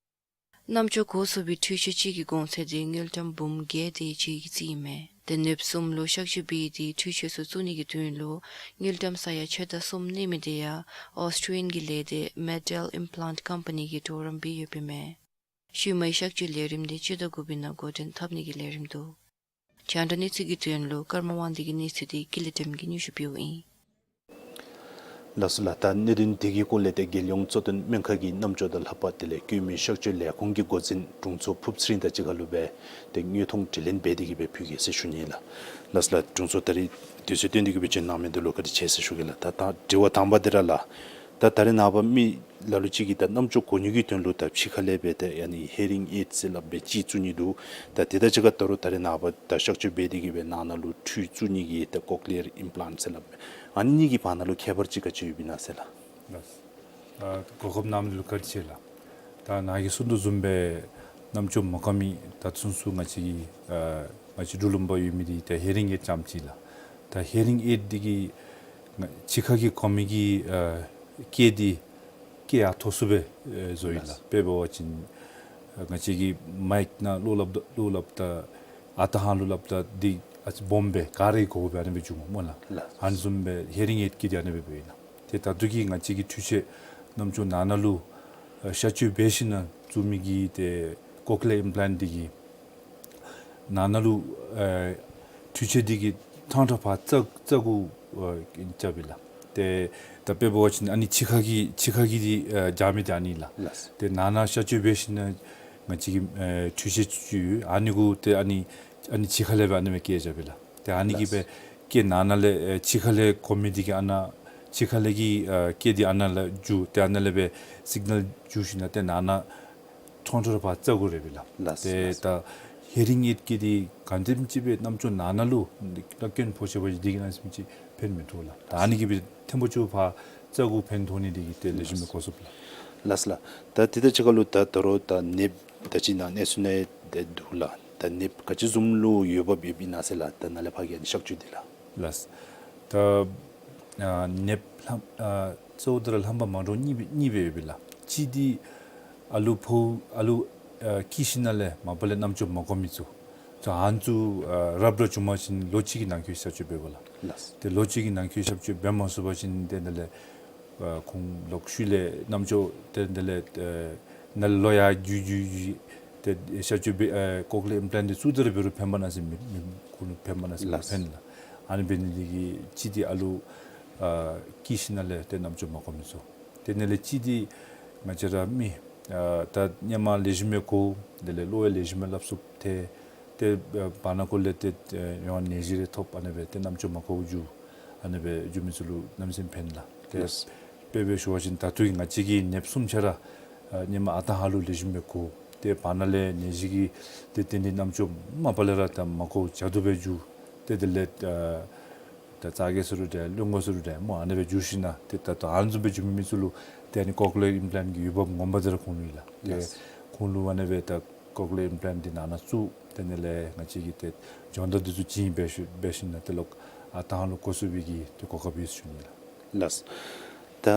རྣམ་ཅོ་གོ་ཚུགས་པའི་འཕྲུལ་ཆས་ཅིག་གི་གོང་ཚད་འདི་དངུལ་ཀྲམ་འབུམ་བརྒྱད་དེ་ཅིག་གི་རྩིས་ཨིན་མས། ཏེ་ནདཔ་གསུམ་ལུ་གཤག་བཅོས་འབད་དེ་འཕྲུལ་ཆས་ཚུ་བཙུགས་ནི་གི་དོན་ལུ་དངུལ་ཀྲམ་ས་ཡ་ཕྱེད་དང་གསུམ་གནས་མི་དེ་ཡང་ཨོས་ཊེ་ལི་ཡཱ་གི་ལས་སྡེ་མེ་ཊལ་ཨིམ་པི་ལཱནཊ་ཀམ་པ་ནི་གིས་གྲོགས་རམ་འབད་ཡོདཔ་ཨིན་མས། ཤུལ་མའི་གཤག་བཅོས་ལས་རིམ་འདི་སྤྱི་ཟླ་དགུ་པའི་ནང་འགོ་འདྲེན་འཐབ་ནི་གི་ལས་རིམ་འདུག། རྒྱང་བསྒྲགས་གནས་ཚུལ་གྱི་དོན་ལུ་ཀརྨ་དབང་འདུས་ཀྱི་གནས་ཚུལ་འདི་ཀུན་ལེགས་སྒྲོལ་མ་གིས་སྙན་ཞུ་ཕུལཝ་ཨིན། ལགས་སོ་ལགས། ད་གནད་དོན་འདི་གི་སྐོར་ལས་ཏེ་རྒྱལ་ཡོངས་གཙོ་བསྟེན་སྨན་ཁང་གི་རྣམ་ཅོ་དང་ལྷ་པ་དེ་ལས་སྐྱེད་མའི་གཤག་བཅོས་ལས་ཁུངས་ཀྱི་འགོ་འཛིན་དྲུང་འཚོ་ཕུརབ་ཚེ་རིང་དང་གཅིག་ཁར་ལུ་སྦེ་ཏེ་དངོས་མཐོང་དྲི་ལན་འབད་དེ་གིས་སྦེ་ཕུལ་གེ་ཟེར་ཞུ་ནི་ལགས། ལགས་སོ་ལགས། དྲུང་འཚོ་ད་རིས་དུས་ཚོད་བཏོན་ཏེ་གིས་སྦེ་བྱོན་གནང་མི་འདི་ལུ་བཀའ་དྲིན་ཆེ་ཟེར་ཞུ་གེ་ལགས། ད་ད་དྲི་བ་དང་པ་འདི་ར་ལགས། ད་ད་རེས་ནངས་པ་མི་ལ་ལུ་ཅིག་གིས་ད་རྣམ་ཅོ་གོ་ནི་གི་དོན་ལུ་ད་ཕྱི་ཁ་ལས་སྦེ་ད་ཨ་ནི་ཧི་རིང་ཨེཌ་ཟེར་སླབ་སྦེ་ཅིག་བཙུགས་ནི་འདུག། ད་དེ་དང་གཅིག་ཁར་ད་རུང་ད་རེས་ནངས་པ་ད་གཤག་བཅོས་འབད་དེ་གིས་སྦེ་ནང་ན་ལུ་འཕྲུལ་བཙུགས་ནི་གི་ད་ཀོག་ལི་ཡར་ཨིམ་པི་ལཱནཊ་ཟེར་སླབ་སྦེ་ཨ་ནི་གཉིས་ཀྱི་བར་ན་ལུ་ཁྱད་པར་ཅིག་ག་ཅི་ཡོདཔ་ཨིན་ན་ཟེར་ལགས། ལགས། ཨ་གོ་སྐབས་གནང་མི་ལུ་བཀའ་དྲིན་ཆེ་ལགས། ད་ནཱ་གིས་གསུངས་དོ་བཟུམ་སྦེ་རྣམ་ཅོ་མ་གོ་མི་ད་ཚུན་ཚོད་ང་བཅས་ཀྱི་ཨ་ང་བཅས་འབྲུག་ལུང་པ་ཡོད་མི་འདི་ད་ཧི་རིང་ཨེཌ་རྐྱངམ་ཅིག་ལགས། ད་ཧི་རིང་ཨེཌ་འདི་གིས་ང་ཕྱི་ཁ་གི་གོ་མི་གི་ཨ་སྐད་འདི་སྐད་ཡར་མཐོ་སུ་སྦེ་ཨེ་བཟོ་ཡི་ལགས། ལགས། དཔེ་འབད་བ་ཅིན་ཨ་ང་བཅས་ཀྱི་མའིཀ་ནང་གློག་སླབ་ད་གློག་སླབ་ད་ཨ་རྟག་ཧ་ལུ་སླབ་ད་འདི་ཨ་ཙི་སྦོམ་སྦེ་ག་ར་གིས་གོ་བར་ཨ་ནི་སྦེ་འགྱོཝ་སྨོ་ལགས། ལགས། ཨ་ནི་བཟུམ་སྦེ་ཧི་རིང་ཨེཌ་ཀྱི་འདི་ཨ་ནི་སྦེ་འབད་ཡི་ལགས། ཏེ་ད་ལྟོ་གི་ང་བཅས་ཀྱི་འཕྲུལ་ཆས་རྣམ་ཅོ་ནང་ན་ལུ་ཨ་གཤག་བཅོས་འབད་ཞིན་ན་བཙུགས་མི་གི་ཏེ་ཀོག་ལི་ཡར་ཨིམ་པི་ལཱནཊ་འདི་གིས་ནང་ན་ལུ་ཨེ་འཕྲུལ་ཆས་འདི་གིས་ཐང་ཁྲ་ཕར་རྩ་རྩ་དགུ་ཨེ་རྐྱབ་ཨིན་ལགས། ཏེ་ད་དཔེ་འབད་བ་ཅིན་ཨ་ནི་ཕྱི་ཁ་གི་ཕྱི་ཁ་གི་འདི་ཨེ་རྐྱབ་མི་འདི་ཨ་ནི་ལགས། ལགས། ཏེ་ནང་ན་གཤག་བཅོས་འབད་ཞིན་ན་ང་བཅས་ཀྱི་ཨེ་འཕྲུལ་ཆས་ཅིག་ཡོད། ཨ་ནི་གུ་ཏེ་ཨ་ནི་ཨ་ནི་ཕྱི་ཁ་ལས་སྦེ་ཨ་ནི་སྦེ་སྐད་རྐྱབ་ཨིན་ལགས། ཏེ་ཨ་ནི་གིས་ལགས། སྦེ་སྐད་ནང་ན་ལས་ཨེ་ཕྱི་ཁ་ལས་གོ་མི་འདི་གིས་ཨ་ནཱ་ཕྱི་ཁ་ལས་ཀྱི་ཨེ་སྐད་འདི་ཨ་ནཱ་ལས་འགྱོ། ཏེ་ཨ་ནཱ་ལས་སྦེ་སིག་ནཱལ་འགྱོ་ཞིན་ན་ཏེ་ནང་ན་ཐང་ཁྲ་ཕར་རྩ་དགུ་རེ་སྦེ་ལགས། ལགས། ཏེ་ལགས། ད་ཧི་རིང་ཨེཌ་ཀྱི་འདི་ག་དེམ་ཅིག་སྦེ་རྣམ་ཅོ་ནང་ན་ལུ་ད་སྐྱོན་ཕོག་ཅི་བ་འདི་གིས་ཨ་ནི་བཟུམ་ཅིག་ཕན་མི་ཐོགས་ལགས། ད་ཨ་ནི་གིས་སྦེ་ཐེངས་པོ་ཅིག་ཕར་རྩ་དགུ་ཕན་ཐོགས་ནི་འདི་གིས་ཏེ་ལེགས་ཤོམ་སྦེ་གོ་ཚུགས་ལགས། ལགས་ལགས། ད་དེ་དང་གཅིག་ཁར་ལུ་ད་ད་རུང་ད་ནདཔ་ད་ཅི་ནཱ་གནས་ཚུལ་ནང་ཡང་ཏེ་འདུག་ལགས། ད་ནདཔ་ག་ཅི་བཟུམ་ལུ་འོས་འབབ་ཡོདཔ་ཨིན་ན་ཟེར་ལགས། ད་ནཱ་ལས་ཕར་གྱི་ཨ་ནི་གཤག་བཅོས་འདི་ལགས། ལགས། ད་ཨ་ནདཔ་ལྷམ་ཨ་གཙོ་བོ་ད་ར་ལྷམ་པ་མ་འདྲཝ་གཉིས་སྦེ་གཉིས་སྦེ་ཡོད་པས་ལགས། གཅིག་འདི་ཨ་ལུ་ཕོ་ཨ་ལུ་ཨ་སྐྱེས་ཞིནམ་ལས་མ་པ་ལས་རྣམ་ཅོ་མ་གོ་མི་ཚུ། ད་ཨ་ནི་ཚུ་ཨ་རབ་ར་བྱུང་པ་ཅིན་ལོ་གཅིག་གི་ནང་འཁོད་གཤག་བཅོས་འབད་དགོ་ལགས། ལགས། ཏེ་ལོ་གཅིག་གི་ནང་འཁོད་གཤག་བཅོས་འབད་མ་ཚུགས་པ་ཅིན་ཏེ་དེ་ལས་ཨ་ཁོང་ལོག་ཤུལ་ལས་རྣམ་ཅོ་ཏེ་དེ་ལས་ཨ་ནཱ་ལས་ལོག་ཡར་འགྱོ་འགྱོ་འགྱོ་ ཏེ་གཤག་བཅོས་འབད་ཨེ་ཀོག་ལི་ཡར་ཨིམ་པ་ལཱནཊ་འདི་བཙུགས་ཏེ་ར་འབད་རུང་ཕན་པ་ནང་ཟེར་མི་མི་ཁོང་ལུ་ཕན་པ་ནང་ཟེར་མི་ལགས། ཕན་ལགས། ཨ་ནི་འབད་ནི་འདི་གིས་གཅིག་འདི་ཨ་ལུ་ཨ་སྐྱེས་ཞིནམ་ལས་ཏེ་རྣམ་ཅོག་མ་གོ་མི་ཚུ། དེ་ནང་ལས་གཅིག་འདི་ང་བཅས་ར་མི་ཨ་ད་སྔོན་མ་ལེགས་ཤོམ་སྦེ་གོ། དེ་ལས་བློ་ཡང་ལེགས་ཤོམ་སྦེ་སླབ་ཚུགསཔ་ཐལ། ཏེ་ཨ་བར་ན་ཁོ་ལས་ཏེ་ཨ་ཡང་ནད་གཞི་རེ་ཐོབ། ཨ་ནི་སྦེ་ཏེ་རྣམ་ཅོག་མ་གོཝ་འགྱོ། ཨ་ནི་སྦེ་འགྱོ་མི་ཚུ་ལུ་གནམ་མེད་ས་མེད་ཕན་ལགས། ཏེ་ལགས། དཔེ་སྦེ་ཞུ་བ་ཅིན་ད་ལྟོ་གི་ང་བཅས་ཀྱི་ནདཔ་གསུམ་ཆ་ར་ཨ་སྔོན་མ་ཨ་རྟག་ཧ་ལུགས་ལེགས་ཤོམ་སྦེ་གོ། ཏེ་བར་ན་ལས་ནད་གཞི་གིས་ཏེ་དེ་ནི་རྣམ་ཅོག་མ་པ་ལས་ར་ད་མ་གོ་བར་དུ་སྦེ་འགྱོ། ཏེ་དེ་ལས་ཨ་ད་ཙག་གེ་ཟེར་རུང་འདྲ་བློན་པོ་ཟེར་རུང་འདྲ་སྨོ། ཨ་ནི་སྦེ་འགྱོ་ཞིནམ་ཏེ་ད་ལྟོ་ཨ་ནི་བཟུམ་སྦེ་འགྱོ་མི་མི་ཚུ་ལུ་ཏེ་ཨ་ནི་ཀོག་ལི་ཡར་ཨིམ་པ་ལཱནཊ་གི་འོས་འབབ་ངོ་མ་འདི་ར་ཁོང་ལུ་ཨིན་ལགས། ཏེ་ལགས། ཁོང་ལུ་ཨ་ནི་སྦེ་ད་ཀོག་ལི་ཡར་ཨིམ་པ་ལཱནཊ་འདི་ནང་ན་བཙུགས། དེ་ནང་ལས་ང་བཅས་ཀྱིས་ཏེ་སྦྱོང་བརྡར་འདི་ཚུ་བྱིན་འབད་ཞིན་འབད་ཞིནམ་ཏེ་ལོག་ཨ་རྟག་ཧ་ལུགས་གོ་ཚུགས་པའི་གི་ཏེ་གོ་སྐབས་ཡོད་ཟེར་ཞུ་ནི་ལགས། ལགས། ད་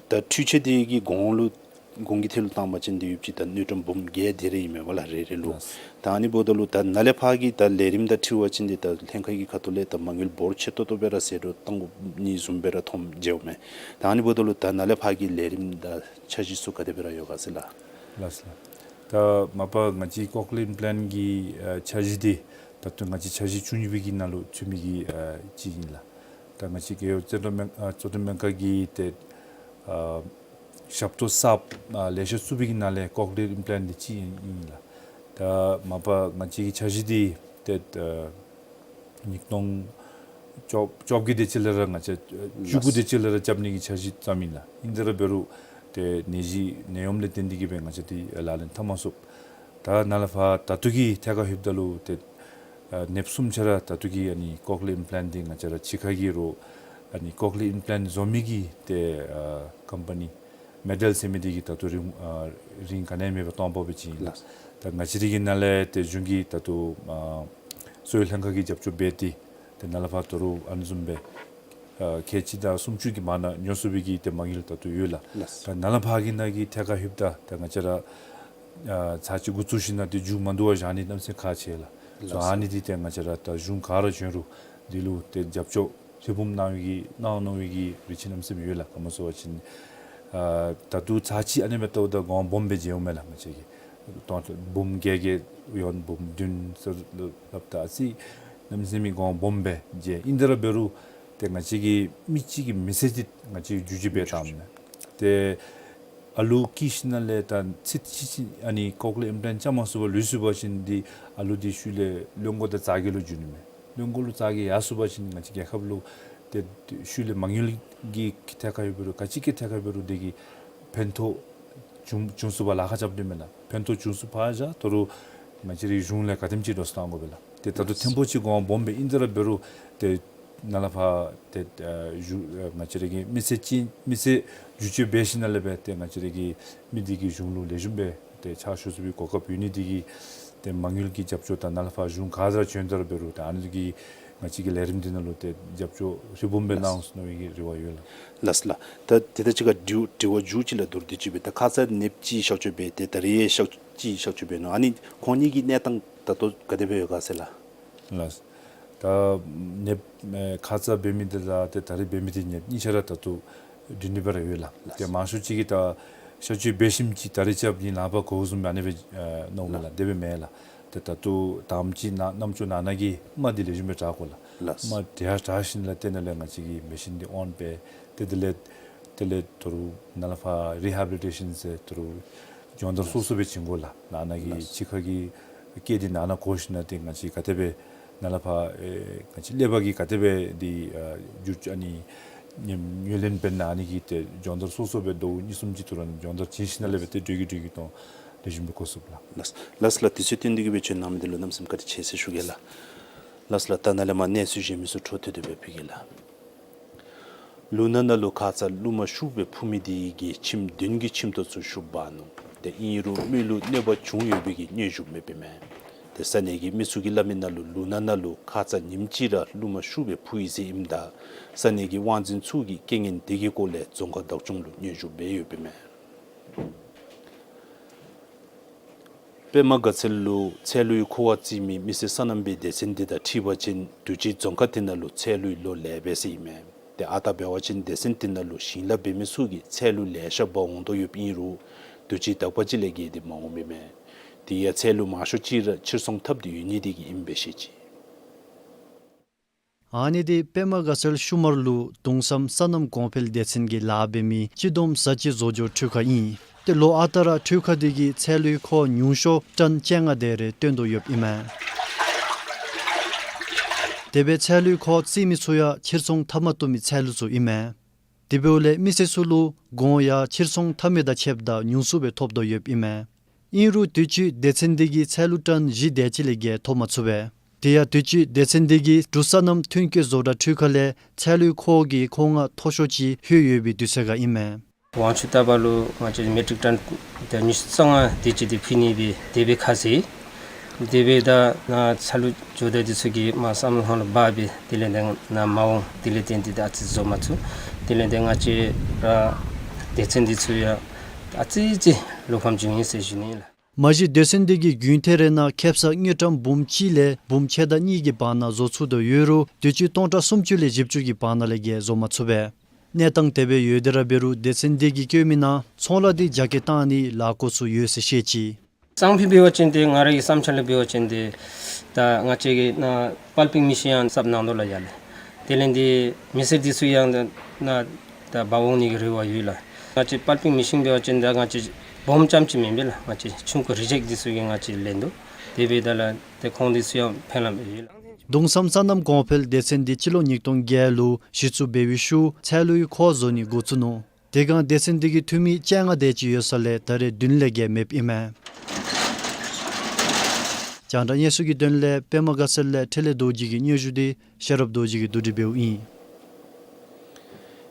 ད་འཕྲུལ་ཆས་འདི་གི་གོང་ལུ་གོང་གི་ཐད་ལུ་བཏང་བ་ཅིན་འདི་ཡོདཔ་ཅིག་ད་དངུལ་ཀྲམ་འབུམ་བརྒྱད་དེ་རེ་ཨིན་མས་པ་ལགས། རེ་རེ་ལུ། ལགས། ད་ཨ་ནི་འབདཝ་ད་ལུ་ད་ནཱ་ལས་ཕར་གྱི་ད་ལས་རིམ་དང་འཁྲིལ་བ་ཅིན་འདི་ད་ལྷན་ཁག་གི་ཁ་ཐུག་ལས་ད་མ་དངུལ་འབོར་ཆེ་ཏོག་ཏོ་སྦེ་ར་ཟད་འགྲོ་བཏང་དགོ་ནི་བཟུམ་སྦེ་ར་མཐོངམ་མཇལཝ་མས། ད་ཨ་ནི་འབདཝ་ད་ལུ་ད་ནཱ་ལས་ཕར་གྱི་ལས་རིམ་དང་འཆར་གཞི་ཚུ་ག་དེ་སྦེ་ར་ཡོད་ག་ཟེར་ལགས། ལགས་ལགས། ད་མ་པ་ང་བཅས་ཀོག་ལི་ཡར་ཨིམ་པ་ལཱནཊ་གི་ཨ་འཆར་གཞི་འདི་ད་ལྟོ་ང་བཅས་འཆར་གཞི་བཅུ་གཉིས་པའི་གི་ནང་ལུ་ཚུད་མི་གི་ཨ་གཅིག་ཨིན་ལགས། ད་ང་བཅས་རྒེད་འོག་བཙན་སྒྲོལ་སྨན་ཨ་གཙོ་བསྟེན་སྨན་ཁང་གིས་ཏེ་ཨ་ཞབས་ཏོག་གསརཔ་ཨ་ལེ་ཤ་བཙུགས་པའི་གི་ནང་ལས་ཀོག་ལི་ཡར་ཨིམ་པ་ལཱནཊ་འདི་གཅིག་ཨིན་ཨིན་ལགས། ད་མ་པ་ང་བཅས་ཀྱི་འཆར་གཞི་འདི་ཏེ་ཨ་ཉིས་སྟོང་བཅོ་བཅོ་བརྒྱད་དེ་ཅིག་ལས་ར་ང་བཅས་བཅུ་དགུ་དེ་ཅིག་ལས་ར་རྐྱབ་ནི་གི་འཆར་གཞི་བརྩམས་ཨིན་ལགས། ཨིན་ཏེ་ར་འབད་རུང་ཏེ་ནད་གཞི་ནད་ཡམས་ལས་བརྟེན་ཏེ་གིས་སྦེ་ང་བཅས་འདི་ལག་ལེན་འཐབ་མ་ཚུགས། ད་ནཱ་ལས་ཕར་ད་ལྟོ་གི་ཐད་ཁར་ལྷོདཔ་ད་ལུ་ཏེ་ཨ་ནདཔ་གསུམ་ཆ་ར་ད་ལྟོ་གི་ཨ་ནི་ཀོག་ལི་ཡར་ཨིམ་པ་ལཱནཊ་འདི་ང་བཅས་ར་ཕྱི་ཁ་གི་རོགས་ཨ་ནི་ཀོག་ལི་ཡར་ཨིམ་པ་ལཱནཊ་བཟོ་མི་གི་ཏེ་ཨ་ཀམ་པ་ནི་མེ་ཌལ་ཟེར་མི་འདི་གིས་ད་ལྟོ་རིན་ཨ་རིན་ག་ནི་ཡང་མེད་པར་སྟོང་པ་སྦེ་བྱིན་ཨིན་ལགས། ད་ང་བཅས་ར་གི་ནང་ལས་ཏེ་གཞུང་གིས་ད་ལྟོ་ཨ་གསོ་བའི་ལྷན་ཁག་གིས་རྒྱབ་སྐྱོར་འབད་དེ་ཏེ་ནཱ་ལས་ཕར་ད་རུང་ཨ་ནི་བཟུམ་སྦེ་ཨ་ཁལ་གཅིག་དང་སུམ་ཅུ་གི་མ་ན་ཉོ་ཚུགས་པའི་གི་ཏེ་མ་དངུལ་ད་ལྟོ་ཡོད་ལགས། ལགས། ད་ནཱ་ལས་ཕར་གི་ནང་གི་ཐད་ཁར་ལྷོདཔ་ད་ད་ང་བཅས་ར་ཨ་ཚར་གཅིག་འགོ་བཙུགས་ཞིནམ་ཏེ་མཇུག་མ་བསྡུ་བར་བཞག་ནི་གནམ་མེད་ས་མེད་ཁག་ཆེ་ལགས། ལགས། སོ་ཨ་ནི་འདི་ཏེ་ང་བཅས་ར་ད་གཞུང་ག་ར་བྱོན་རུང་འདི་ལུ་ཏེ་རྒྱབ་སྐྱོར་ཧྲིལ་བུམ་གནང་བའི་གི་གནང་གནང་བའི་གི་རེ་ཆེ་གནམ་མེད་ས་མེད་ཡོད་ལགས། ག་མོ་ཟེར་བ་ཅིན་ཨ་ད་ལྟོ་ཚར་གཅིག་ཨ་ནི་མེན་ཏེ་ད་གོང་སྦོམ་སྦེ་མཇལཝ་མས་ལགས། ང་བཅས་ཀྱིས་ཏོག་ཏོ་འབུམ་བརྒྱད་བརྒྱད་ཡོད་འབུམ་བདུན་ཟེར་སླབ་ད་ཨ་ཙི་གནམ་མེད་ས་མེད་གོང་སྦོམ་སྦེ་མཇལ། ཨིན་ཏེ་ར་འབད་རུང་ཏེ་ང་བཅས་ཀྱི་མི་གཅིག་གི་མི་ཚེ་འདི་ང་བཅས་ཀྱིས་བསྒྱུར་བཅོས་འབད་བཏངམ་མས། ཏེ་ཨ་ལུ་སྐྱེས་ཞིནམ་ལས་ད་ཚེ་གཅིག་ཅིག་ཨ་ནི་ཀོག་ལི་ཡར་ཨིམ་པ་ལཱནཊ་རྐྱབ་མ་ཚུགས་པར་ལུས་སོང་པ་ཅིན་འདི་ཨ་ལུ་འདི་ཤུལ་ལས་བློན་པོ་དང་ཙག་གེ་ལུ་འགྱུར་ནི་མས། བློན་པོ་ལུ་ཙག་གེ་ཡར་སོང་པ་ཅིན་ང་བཅས་རྒྱལ་ཁབ་ལུ་ཏེ་ཤུལ་ལས་མ་དངུལ་གྱི་ཐད་ཁར་འབད་རུང་ག་ཅི་གི་ཐད་ཁར་འབད་རུང་འདི་གིས་ཕན་ཐོགས་བྱུང་བྱུང་ཚུགས་པར་ལཱ་ཁག་རྐྱབ་ནི་མེན་ན། ཕན་ཐོགས་བྱུང་ཚུགས་པར་བཞག་ད་རུང་ང་བཅས་རའི་གཞུང་ལས་ག་དེམ་ཅིག་འགྲོ་སོང་བཏང་དགོ་པས་ལགས། ཏེ་ད་ལྟོ་ཐེངས་པོ་ཅིག་གོང་སྦོམ་སྦེ་ཨིན་ཏེ་ར་འབད་རུང་ཏེ་ནཱ་ལས་ཕར་ཏེ་ཨ་གཞུང་ཨ་ང་བཅས་ར་གི་མི་ཚེ་གཅིག་མི་ཚེ་བསྒྱུར་བཅོས་འབད་ཞིནམ་ལས་སྦེ་ཏེ་ང་བཅས་ར་གི་མི་འདི་གིས་གཞུང་ལུ་ལེགས་ཤོམ་སྦེ་ཏེ་ཕྱག་ཞུ་ཚུགས་པའི་གོ་སྐབས་ཡོད་ནི་འདི་གིས་ཏེ་མ་དངུལ་གྱི་རྒྱབ་སྐྱོར་དང་ནཱ་ལས་ཕར་གཞུང་ག་ས་ར་བྱོན་ཏེ་ར་འབད་རུང་ཏེ་ཨ་ནི་གིས་ང་བཅས་ཀྱི་ལས་རིམ་འདི་ནང་ལུ་ཏེ་རྒྱབ་སྐྱོར་ཧྲིལ་བུམ་སྦེ་གནང་ཟེར་མནོ་བའི་རེ་བ་ཡོད་ལགས། ལགས་ལགས། ད་དེ་དང་གཅིག་ཁར་དྲི་དྲི་བ་མཇུག་ཅིག་ལ་བསྡུ་སྟེ་ཅིག་སྦེ་ད་ཁ་ཙ་ནདཔ་ཅིག་གཤག་བཅོས་འབད་དེ་ད་རེས་ཡང་གཤག་ཅིག་གཤག་བཅོས་འབད་ནུག། ཨ་ནི་ཁོང་གཉིས་ཀྱི་གནས་སྟངས་ད་ལྟོ་ག་དེ་སྦེ་ཡོད་ག་ཟེར་ལགས། ལགས། ད་ནདཔ་ཨེ་ཁ་ཙ་འབད་མི་འདི་དང་ཏེ་ད་རེས་འབད་མི་འདི་ནདཔ་གཉིས་ཆ་ར་ད་ལྟོ་སྒྲིང་སྒྲི་སྦེ་ར་ཡོད་ལགས། ལགས། ཏེ་མང་ཤོས་ཅིག་གིས་ད་གཤག་བཅོས་འབད་ཞིནམ་ཅིག་ད་རེས་རྐྱབ་ནི་ནངས་པ་གོཝ་བཟུམ་སྦེ་ཨ་ནི་སྦེ་ཨེ་མནོཝ་མས་ལགས། ལགས། དེ་སྦེ་མེན་ལགས། ཏེ་ད་ལྟོ་དང་པ་ཅིག་ནང་རྣམ་ཅོག་ནང་ན་གི་རྨ་འདི་ལེགས་ཤོམ་སྦེ་དྲག་དགོ་ལགས། ལགས། རྨ་དེ་ཡང་དྲག་ཞིནམ་ལས་དེ་ནང་ལས་ང་བཅས་ཀྱིས་མེ་ཤིན་འདི་ཨོན་འབད་དེ་དེ་ལས་དེ་ལས་ད་རུང་ནཱ་ལས་ཕར་རི་ཧེ་བི་ལི་ཊེ་ཤཱན་ཟེར་ད་རུང་སྦྱོང་བརྡར་སོ་སོ་སྦེ་བྱིན་དགོ་ལགས། ནང་ན་གི་ལགས། ཕྱི་ཁ་གི་སྐད་འདི་ནང་ན་གོ་ཞིནམ་ལས་ཏེ་ང་བཅས་ག་དེ་སྦེ་ནཱ་ལས་ཕར་ཨེ་ང་བཅས་ཀླད་པ་གིས་ག་དེ་སྦེ་འདི་ཨ་བསྒྱུར་ཨ་ནི་ཉམས་ཉམས་ལེན་འབད་ན་ཨ་ནི་གི་ཏེ་སྦྱོང་བརྡར་སོ་སོ་སྦེ་ཟླཝ་གཉིས་གསུམ་ཅིག་ཐུག་ར་སྦྱོང་བརྡར་བྱིན་ཞིནམ་ལས་སྦེ་ཏེ་འགྲིག་གི་འགྲིག་གི་དོན་ལེགས་ཤོམ་སྦེ་གོ་ཚུགས་ལགས། ལགས་ལགས་ལགས། དུས་ཚོད་བཏོན་ཏེ་གིས་སྦེ་བྱོན་གནང་མི་འདི་ལུ་གནམ་མེད་ས་མེད་བཀའ་དྲིན་ཆེ་ཟེར་ཞུ་གེ་ལགས། ལགས་ལགས། ད་ནཱ་ལས་མར་གནས་ཚུལ་གཞན་མི་ཚུ་འཕྲོ་མཐུད་དེ་སྦེ་ཕུལ་གེ་ལགས། ལུང་ནག་ནང་ལུ་ཁ་ཙ་རླུང་མ་ཤུགས་སྦེ་འཕུ་མི་འདི་གིས་ཁྱིམ་བདུན་གྱི་ཁྱིམ་ཐོག་ཚུ་ཤུགས་འབར་ནུག། ཏེ་ཨིན་རུང་མི་ལུ་གནོད་པ་བྱུང་ཡོད་པའི་གི་སྙན་ཞུ་མེད་པས་མས། ཏེ་ས་གནས་ཀྱི་མི་ཚུ་གིས་སླབ་མི་ནང་ལུ་ལུང་ནག་ནང་ལུ་ཁ་ཙ་ཉིནམ་གཅིག་ར་རླུང་མ་ཤུགས་སྦེ་འཕུ་ཡི་ཟེར་ཨིནམ་ད་ས་གནས་ཀྱི་དབང་འཛིན་ཚུ་གིས་རྐྱེན་ངན་འདི་གི་སྐོར་ལས་རྫོང་ཁག་བདག་སྐྱོང་ལུ་སྙན་ཞུ་འབད་ཡོདཔ་མས། པདྨ་དགའ་ཚལ་ལུ་ཚལ་ལུའི་ཁུ་བ་བཙིར་མི་མི་སེར་སོ་ནམ་པའི་སྡེ་ཚན་འདི་དང་འཁྲིལ་བ་ཅིན་དུས་ཅི་རྫོང་ཁག་འདི་ནང་ལུ་ཚལ་ལུའི་ལོ་ལེགས་པས་ཟེར་ཨིན་མས། ཏེ་ཨ་རྟག་འབད་བ་ཅིན་སྡེ་ཚན་འདི་ནང་ལུ་ཞིང་ལཱ་འབད་མི་ཚུ་གིས་ཚལ་ལུ་ལེ་ཤ་འབག་འོང་དོ་ཡོདཔ་ཨིན་རུང་དུས་ཅི་དག་པ་ཅིག་ལས་བརྒལ་ཏེ་མ་འོང་པས་མས། དེ་ཡང་ཚལ་ལུ་མང་ཤོས་ཅིག་ར་ཕྱིར་ཚོང་འཐབ་སྟེ་ཡོད་ནི་དེ་གིས་ཨིན་པས་ཟེར་བཤད་ཅི། ཨ་ནི་འདི་པདྨ་དགའ་ཚལ་ཤུ་མར་ལུ་གདུང་བསམ་སོ་ནམ་གོང་འཕེལ་སྡེ་ཚན་གྱིས་ལཱ་འབད་མི་སྤྱི་བསྡོམས་བཟའ་སྤྱོད་བཟོ་སྦྱོར་འཕྲུལ་ཁང་ཨིན། ཏེ་ལོ་ཨ་རྟག་ར་འཕྲུལ་ཁང་འདི་གིས་ཚལ་ལུའི་ཁོག་ཉུང་ཤོས་ཊཱན་བཅོ་ལྔ་དེ་རེ་བཏོན་དོ་ཡོདཔ་ཨིན་མས། དེ་སྦེ་ཚལ་ལུའི་ཁོག་བརྩིགས་མི་ཚུ་ཡང་ཕྱིར་ཚོང་འཐབ་མ་བཏུབ་མི་ཚལ་ལུ་ཚུ་ཨིན་མས། དེ་འབདཝ་ལས་མི་སེར་ཚུ་ལུ་གོང་ཡང་ཕྱིར་ཚོང་འཐབ་མི་དང་ཕྱདཔ་ད་ཉུང་སུ་སྦེ་ཐོབ་དོ་ཡོདཔ་ཨིན་མས། ཨིན་རུང་དུས་ཅི་སྡེ་ཚན་འདི་གིས་ཚལ་ལུ་ཊཱན་བཞི་དེ་ཅིག་ལས་བརྒལ་ཐོབ་མ་ཚུགས་པས། དེ་ཡང་དུས་ཅི་སྡེ་ཚན་འདི་གིས་འབྲུག་སོ་ནམ་ཐོན་སྐྱེད་བཟོ་གྲྭ་འཕྲུལ་ཁང་ལས་ཚལ་ལུའི་ཁོག་གི་མཁོ་མངགས་མཐོ་ཤོས་ཅིག་ལྷོད་ཡོད་པའི་དུས་ཚོད་ཁར་ཨིན་མས། དབང་ཆུ་ཏ་པ་ལུ་ང་བཅས་མེ་ཊིག་ཊཱན་ད་ཉི་ཤུ་རྩ་ལྔ་དེ་ཅིག་དེ་ཕུལ་ནི་སྦེ་དེ་སྦེ་ཁ་བཟེད། དེ་སྦེ་ད་ནཱ་ཚལ་ལུ་ཇོ་བདག་འདི་ཚུ་གིས་མར་བསམ་བློ་ཧང་ལུ་འབག་སྦེ་དེ་ལས་ཏེ་ནཱ་མ་འོངས་དེ་ལས་ཏེ་འདི་ད་ཨ་ཙི་བཟོ་མ་ཚུགས། དེ་ལས་ཏེ་ང་བཅས་ར་སྡེ་ཚན་འདི་ཚུ་ཡང་ཨ་ཙི་ཙི་བློ་ཕམ་བྱུང་ཡི་ཟེར་ཞུ་ནི་ལགས། མ་གཞི་སྡེ་ཚན་འདི་གིས་དགུན་ཐེངས་རེ་ནང་ཁེབ་ས་དངུལ་ཀྲམ་འབུམ་གཅིག་ལས་འབུམ་ཕྱེད་དང་གཉིས་ཀྱི་བར་ན་བཟོ་ཚུགས་དོ་ཡོད་རུང་དུས་ཅི་སྟོང་ཕྲག་སུམ་ཅུ་ལས་བཞི་བཅུ་གི་བར་ན་ལས་བརྒལ་བཟོ་མ་ཚུགས་པས། གནས་སྟངས་དེ་སྦེ་ཡོད་དེ་ར་འབད་རུང་སྡེ་ཚན་འདི་གིས་བཀོད་མི་ནང་ཚོང་ལཱ་འདི་རྒྱ་སྐྱེད་བཏང་ནིའི་ལཱ་འགོ་ཚུགས་ཡོད་ཟེར་བཤད་ཅི། གཙང་ཕུད་འབད་བ་ཅིན་ཏེ་ང་ར་གི་བསམ་འཆར་ལས་འབད་བ་ཅིན་ཏེ་ད་ང་བཅས་ཀྱིས་ནཱ་པཱལ་པིང་མེ་ཤིན་ཡང་གསརཔ་གནང་དོ་ལགས་ཡར་ལས། དེ་ལས་འདི་མི་སེར་འདི་ཚུ་ཡང་ད་ནཱ་ད་འབག་འོང་ནི་གི་རེ་བ་ཡོད་ལགས། ང་བཅས་པཱལ་པིང་མེ་ཤིན་འབད་བ་ཅིན་ད་ང་བཅས་སྦོམ་རྐྱངམ་ཅིག་མེན་པས་ལགས། ང་བཅས་ཆུང་ཀུ་རི་ཇེཀཊ་འདི་ཚུ་གི་ང་བཅས་ལེན་དོ། དེ་འབདཝ་ད་ལགས་ཏེ་ཁོང་འདི་ཚུ་ཡང་ཕན་ལམ་ཡོད་ལགས། གདུང་བསམ་སོ་ནམ་གོང་འཕེལ་སྡེ་ཚན་འདི་སྤྱི་ལོ་ཉིས་སྟོང་བརྒྱད་ལུ་གཞི་བཙུགས་འབད་བའི་ཤུལ་ཚལ་ལུའི་ཁོག་བཟོ་ནི་འགོ་བཙུགས་ནུག། དེ་སྒང་སྡེ་ཚན་འདི་གི་འཐུས་མི་བཅོ་ལྔ་དེ་ཅིག་ཡོད་ས་ལས་ད་རེས་བདུན་ལས་བརྒལ་མེདཔ་ཨིན་མས། རྒྱང་བསྒྲགས་གནས་ཚུལ་གྱི་དོན་ལས་པདྨ་དགའ་ཚལ་ལས་འཕྲིན་ལས་རྡོ་རྗེ་གི་སྙན་ཞུ་འདི་ཤེས་རབ་རྡོ་རྗེ་གིས་བསྡུ་སྒྲིག་འབདཝ་ཨིན།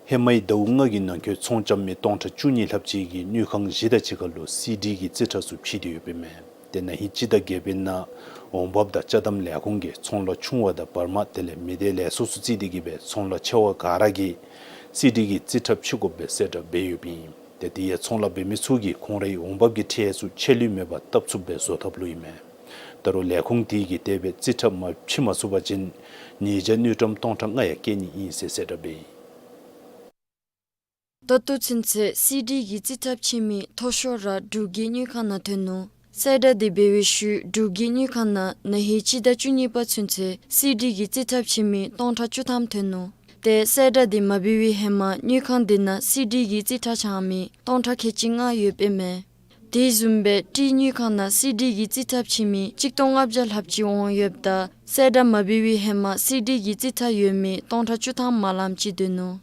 ཧེ་མའི་ཟླཝ་ལྔ་གི་ནང་འཁོད་ཚོང་རྐྱབ་མི་སྟོང་ཕྲག་བཅུ་གཉིས་ལྷགཔ་ཅིག་གིས་དངུལ་ཁང་བཞི་དང་གཅིག་ཁར་ལུ་སི་ཌི་གི་རྩིས་ཁྲ་ཚུ་ཕྱེ་སྟེ་ཡོདཔ་ཨིན་མས། ཏེ་ན་ཧིང་སྤྱི་ཟླ་བརྒྱད་པའི་ནང་འོང་འབབ་དང་ཅ་དམ་ལས་ཁུངས་ཀྱིས་ཚོང་ལཱ་ཆུང་བ་དང་བར་མ་དེ་ལས་མི་སྡེ་ལས་ཚོགས་ཚུ་བརྩིས་ཏེ་གིས་སྦེ་ཚོང་ལཱ་ཆེ་བ་ག་ར་གིས་སི་ཌི་གི་རྩིས་ཁྲ་ཕྱེ་དགོཔ་སྦེ་གསལ་བསྒྲགས་འབད་ཡོདཔ་ཨིན། ཏེ་དེ་ཡང་ཚོང་ལཱ་འབད་མི་ཚུ་གིས་ཁོང་རའི་འོང་འབབ་ཀྱི་ཁྲལ་ཚུ་ཆད་ལུས་མེད་པར་བཏབ་ཚུགསཔ་སྦེ་བཟོ་ཐབས་ལུ་ཨིན་མས། ད་རུང་ལས་ཁུངས་དེ་གིས་དེ་སྦེ་རྩིས་ཁྲ་མ་ཕྱེ་མ་ཚུགས་པ་ཅིན་ཉེས་བྱ་དངུལ་ཀྲམ་སྟོང་ཕྲག་ལྔ་ཡང་བཀལ་ནི་ཨིན་ཟེར་གསལ་བསྒྲགས་འབད་ཡི། ད་ལྟོ་ཚུན་ཚོད་སི་ཌི་གི་རྩིས་ཁྲ་ཕྱེ་མི་མཐོ་ཤོས་ར་འབྲུག་གི་དངུལ་ཁང་ནང་ཐོན་ནུག། གསལ་བསྒྲགས་འདི་འབད་བའི་ཤུལ་འབྲུག་གི་དངུལ་ཁང་ནང་ན་ཧིང་སྤྱི་ཟླ་བཅུ་གཉིས་པ་ཚུན་ཚོད་སི་ཌི་གི་རྩིས་ཁྲ་ཕྱེ་མི་སྟོང་ཕྲག་བཅུ་ཐམ་ཐོན་ནུག། ཏེ་གསལ་བསྒྲགས་འདི་མ་འབད་བའི་ཧེ་མ་དངུལ་ཁང་འདི་ནང་སི་ཌི་གི་རྩིས་ཁྲ་འཆང་མི་སྟོང་ཕྲག་ཁལ་གཅིག་ལྔ་ཡོདཔ་ཨིན་མས། དེ་བཟུམ་སྦེ་ཊི་དངུལ་ཁང་ནང་སི་ཌི་གི་རྩིས་ཁྲ་ཕྱེ་མི་གཅིག་སྟོང་ལྔ་བརྒྱ་ལྷགཔ་ཅིག་འོང་ཡོདཔ་ད་གསལ་བསྒྲགས་མ་འབད་བའི་ཧེ་མ་སི་ཌི་གི་རྩིས་ཁྲ་ཡོད་མི་སྟོང་ཕྲག་བཅུ་ཐམ་མ་ལངམ་ཅིག་སྡོད་ནུག།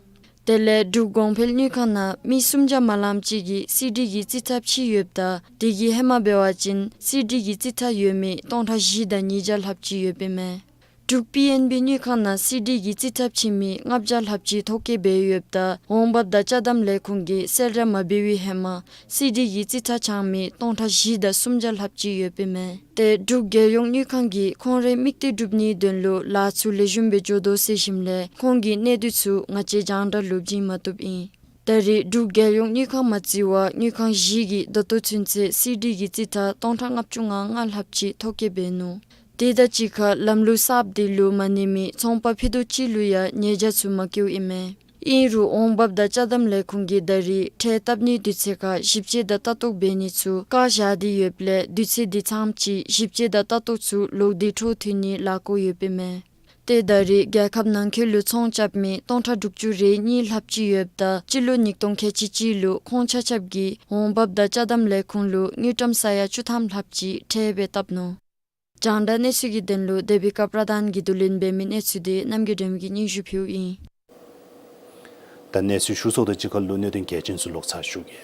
དེ་ལས་འབྲུག་གོང་འཕེལ་དངུལ་ཁང་ནང་མི་སུམ་བརྒྱ་མ་ལངམ་ཅིག་གིས་སི་ཌི་གི་རྩིས་ཁྲ་ཕྱེ་ཡོདཔ་ད་དེ་གི་ཧེ་མ་འབད་བ་ཅིན་སི་ཌི་གི་རྩིས་ཁྲ་ཡོད་མི་སྟོང་ཕྲག་བཞི་དང་ཉིས་བརྒྱ་ལྷགཔ་ཅིག་ཡོདཔ་ཨིན་མས། འབྲུག་པི་ཨེན་བི་དངུལ་ཁང་ནང་སི་ཌི་གི་རྩིས་ཁྲ་ཕྱེ་མི་ལྔ་བརྒྱ་ལྷགཔ་ཅིག་ཐོ་བཀོད་འབད་ཡོདཔ་ད་འོང་འབབ་དང་ཅ་དམ་ལས་ཁུངས་ཀྱིས་གསལ་བསྒྲགས་མ་འབད་བའི་ཧེ་མ་སི་ཌི་གི་རྩིས་ཁྲ་འཆང་མི་སྟོང་ཕྲག་བཞི་དང་སུམ་བརྒྱ་ལྷགཔ་ཅིག་ཡོདཔ་ཨིན་མས། ཏེ་འབྲུག་རྒྱལ་ཡོངས་དངུལ་ཁང་གིས་ཁོང་རའི་དམིགས་གཏད་སྒྲུབ་ནིའི་དོན་ལུ་ལཱ་ཚུ་ལེགས་ཤོམ་སྦེ་འགྱོ་དོ་ཟེར་ཞིནམ་ལས་ཁོང་གི་གནས་སྡུད་ཚུ་ང་བཅས་རྒྱང་བསྒྲགས་ལུ་བྱིན་མ་བཏུབ་ཨིན། ད་རེས་འབྲུག་རྒྱལ་ཡོངས་དངུལ་ཁང་མ་བརྩི་བར་དངུལ་ཁང་བཞི་གིས་ད་ལྟོ་ཚུན་ཚོད་སི་ཌི་གི་རྩིས་ཁྲ་སྟོང་ཕྲག་ལྔ་བཅུ་ང་ལྔ་ལྷགཔ་ཅིག་ཐོ་བཀོད་འབད་ནུག། དེ་དང་གཅིག་ཁར་ལམ་ལུགས་གསརཔ་འདི་ལུ་མ་གནས་མི་ཚོང་པ་ཕུད་རྡོག་གཅིག་ལུ་ཡང་ཉེས་བྱ་ཚུ་མ་བཀལཝ་ཨིན་མས། ཨིན་རུང་འོང་འབབ་དང་ཅ་དམ་ལས་ཁུངས་ཀྱིས་ད་རེས་ཁྲལ་བཏབ་ནིའི་དུས་ཚོད་ཁར་ཞིབ་དཔྱད་དང་ལྟ་རྟོག་འབད་ནི་ཚུ་བཀག་བཞག་སྟེ་ཡོདཔ་ལས་དུས་ཚོད་འདི་ཚངམ་ཅིག་ཞིབ་དཔྱད་དང་ལྟ་རྟོག་ཚུ་ལོག་སྟེ་འཕྲོ་མཐུད་ནིའི་ལཱ་འགོ་ཡོདཔ་ཨིན་མས། ཏེ་ད་རེས་རྒྱལ་ཁབ་ནང་འཁོད་ལུ་ཚོང་རྐྱབ་མི་སྟོང་ཕྲག་དྲུག་ཅུ་རེ་གཉིས་ལྷགཔ་ཅིག་ཡོདཔ་ད་སྤྱི་ལོ་ཉིས་སྟོང་ཁལ་གཅིག་གཅིག་ལུ་ཁོང་ཆ་ཁྱབ་ཀྱིས་འོང་འབབ་དང་ཅ་དམ་ལས་ཁུངས་ལུ་དངུལ་ཀྲམ་ས་ཡ་བཅུ་ཐམ་ལྷགཔ་ཅིག་ཁྲལ་སྦེ་བཏབ་ནུག། རྒྱང་བསྒྲགས་གནས་ཚུལ་གྱི་དོན་ལུ་དེ་བི་ཀ་པྲ་དཱན་གྱིས་བསྡུ་ལེན་འབད་མི་གནས་ཚུལ་འདི་རྣམ་རྒྱལ་སྒྲོལ་མ་གིས་སྙན་ཞུ་ཕུལཝ་ཨིན། ད་གནས་ཚུལ་ཞུ་ཚརཝ་དང་གཅིག་ཁར་ལོ་གནད་དོན་གལ་ཆེན་ཚུ་ལོག་ཚར་ཞུ་གེ།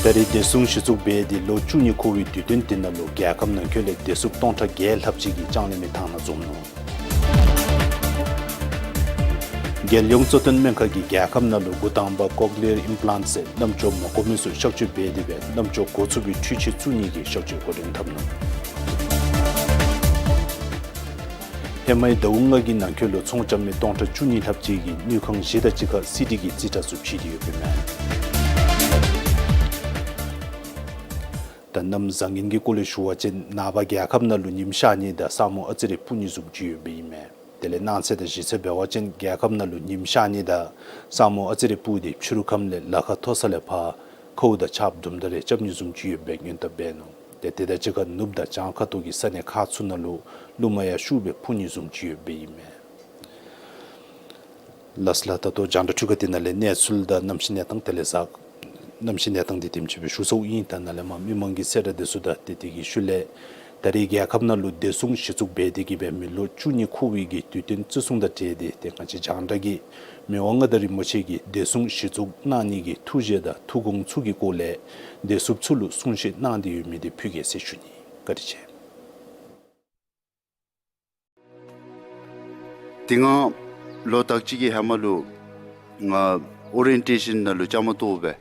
ད་རེས་བདེ་སྲུང་གཞི་བཙུགས་འབད་དེ་ལོ་བཅུ་གཉིས་འཁོར་བའི་དུས་སྟོན་དེ་ནང་ལུ་རྒྱལ་ཁབ་ནང་འཁོད་ལས་བདེ་སྲུང་སྟོང་ཕྲག་བརྒྱད་ལྷགཔ་ཅིག་གིས་ལྕང་གླིང་མའི་ཐང་ནང་འཛོམས་ནུག། རྒྱལ་ཡོངས་གཙོ་བསྟེན་སྨན་ཁང་གིས་རྒྱལ་ཁབ་ནང་ལུ་འགོ་དང་པ་ཀོག་ལི་ཡར་ཨིམ་པ་ལཱནཊ་ཟེར་རྣམ་ཅོག་མ་གོ་མི་ཚུ་གཤག་བཅོས་འབད་དེ་སྦེ་རྣམ་ཅོག་གོ་ཚུགས་པའི་འཕྲུལ་ཆས་བཙུགས་ནི་གི་གཤག་བཅོས་འགོ་འདྲེན་འཐབ་ནུག། ཧེ་མའི་ཟླཝ་ལྔ་གི་ནང་འཁོད་ལུ་ཚོང་རྐྱབ་མི་སྟོང་ཕྲག་བཅུ་གཉིས་ལྷགཔ་ཅིག་གིས་དངུལ་ཁང་བཞི་དང་གཅིག་ཁར་སི་ཌི་གི་རྩིས་ཁྲ་ཚུ་ཕྱེ་སྟེ་ཡོདཔ་ཨིན་མས། ད་གནམ་བཟང་ངན་གྱི་སྐོར་ལས་ཞུ་བ་ཅིན་ནངས་པ་རྒྱལ་ཁབ་ནང་ལུ་ཉིམ་ཤར་ནི་དང་ས་སྨུག་ཨ་ཙི་རེ་སྤུབ་ནི་བཟུམ་ཅིག་ཡོདཔ་ཨིན་མས། དེ་ལས་གནངས་ཚེ་དང་གཞེས་ཚེ་འབད་བ་ཅིན་རྒྱལ་ཁབ་ནང་ལུ་ཉིམ་ཤར་ནི་དང་ས་སྨུག་ཨ་ཙི་རེ་སྤུབ་སྟེ་ཕྱི་རུ་ཁམས་ལས་ལ་ཁ་མཐོ་ས་ལས་ཕར་ ཁཝ་དང་ཆརཔ་དུམ་གྲ་རེ་རྐྱབ་ནི་བཟུམ་ཅིག་ཡོདཔ་སྦེ་ཉོ་བཏབ་འབད་ནུག། ཏེ་དེ་དང་གཅིག་ཁར་ནུབ་དང་བྱང་ཁ་ཐུག་གི་ས་གནས་ཁག་ཚུ་ནང་ལུ་རླུངམ་ཡང་ཤུགས་སྦེ་འཕུ་ནི་བཟུམ་ཅིག་ཡོདཔ་སྦེ་ཨིན་མས། ལགས་ལགས། ད་ལྟོ་རྒྱང་བསྒྲགས་འཕྲུལ་ཁང་འདི་ནང་ལས་གནས་ཚུལ་དང་གནམ་གཤིས་གནས་སྟངས་དེ་ལས་ཟབ་གནམ་གཤིས་གནས་སྟངས་འདི་དེམ་ཅིག་སྦེ་ཞུ་ཚརཝ་ཨིན། ད་ནཱ་ལས་མར་མི་མང་གི་གསལ་བསྒྲགས་འདི་ཚུ་དང་ཏེ་དེ་གི་ཤུལ་ལས་ད་རེས་རྒྱལ་ཁབ་ནང་ལུ་བདེ་སྲུང་གཞི་བཙུགས་འབད་དེ་གིས་སྦེ་མི་ལོ་བཅུ་གཉིས་འཁོར་བའི་གི་དུས་སྟོན་བརྩི་སྲུང་དང་འབྲེལ་ཏེ་ཏེ་ང་བཅས་རྒྱང་བསྒྲགས་ཀྱིས་མི་དབང་མངའ་བདག་རིན་པོ་ཆེ་གིས་བདེ་སྲུང་གཞི་བཙུགས་གནང་ནི་གི་ཐུགས་བཞེད་དང་ཐུགས་དགོངས་ཚུ་གི་སྐོར་ལས་བདེ་སྲུངཔ་ཚུ་ལུ་གསུང་བཤད་གནང་སྟེ་ཡོད་མི་འདི་ཕུལ་གེ་ཟེར་ཞུ་ནི། བཀའ་དྲིན་ཆེ། དེ་སྔ་ལོ་དག་ཅིག་གི་ཧེ་མ་ལུ་ང་ཨོ་རི་ཡེན་ཊེ་ཤཱན་ནང་ལུ་བཅའ་མར་གཏོགས་སྦེ་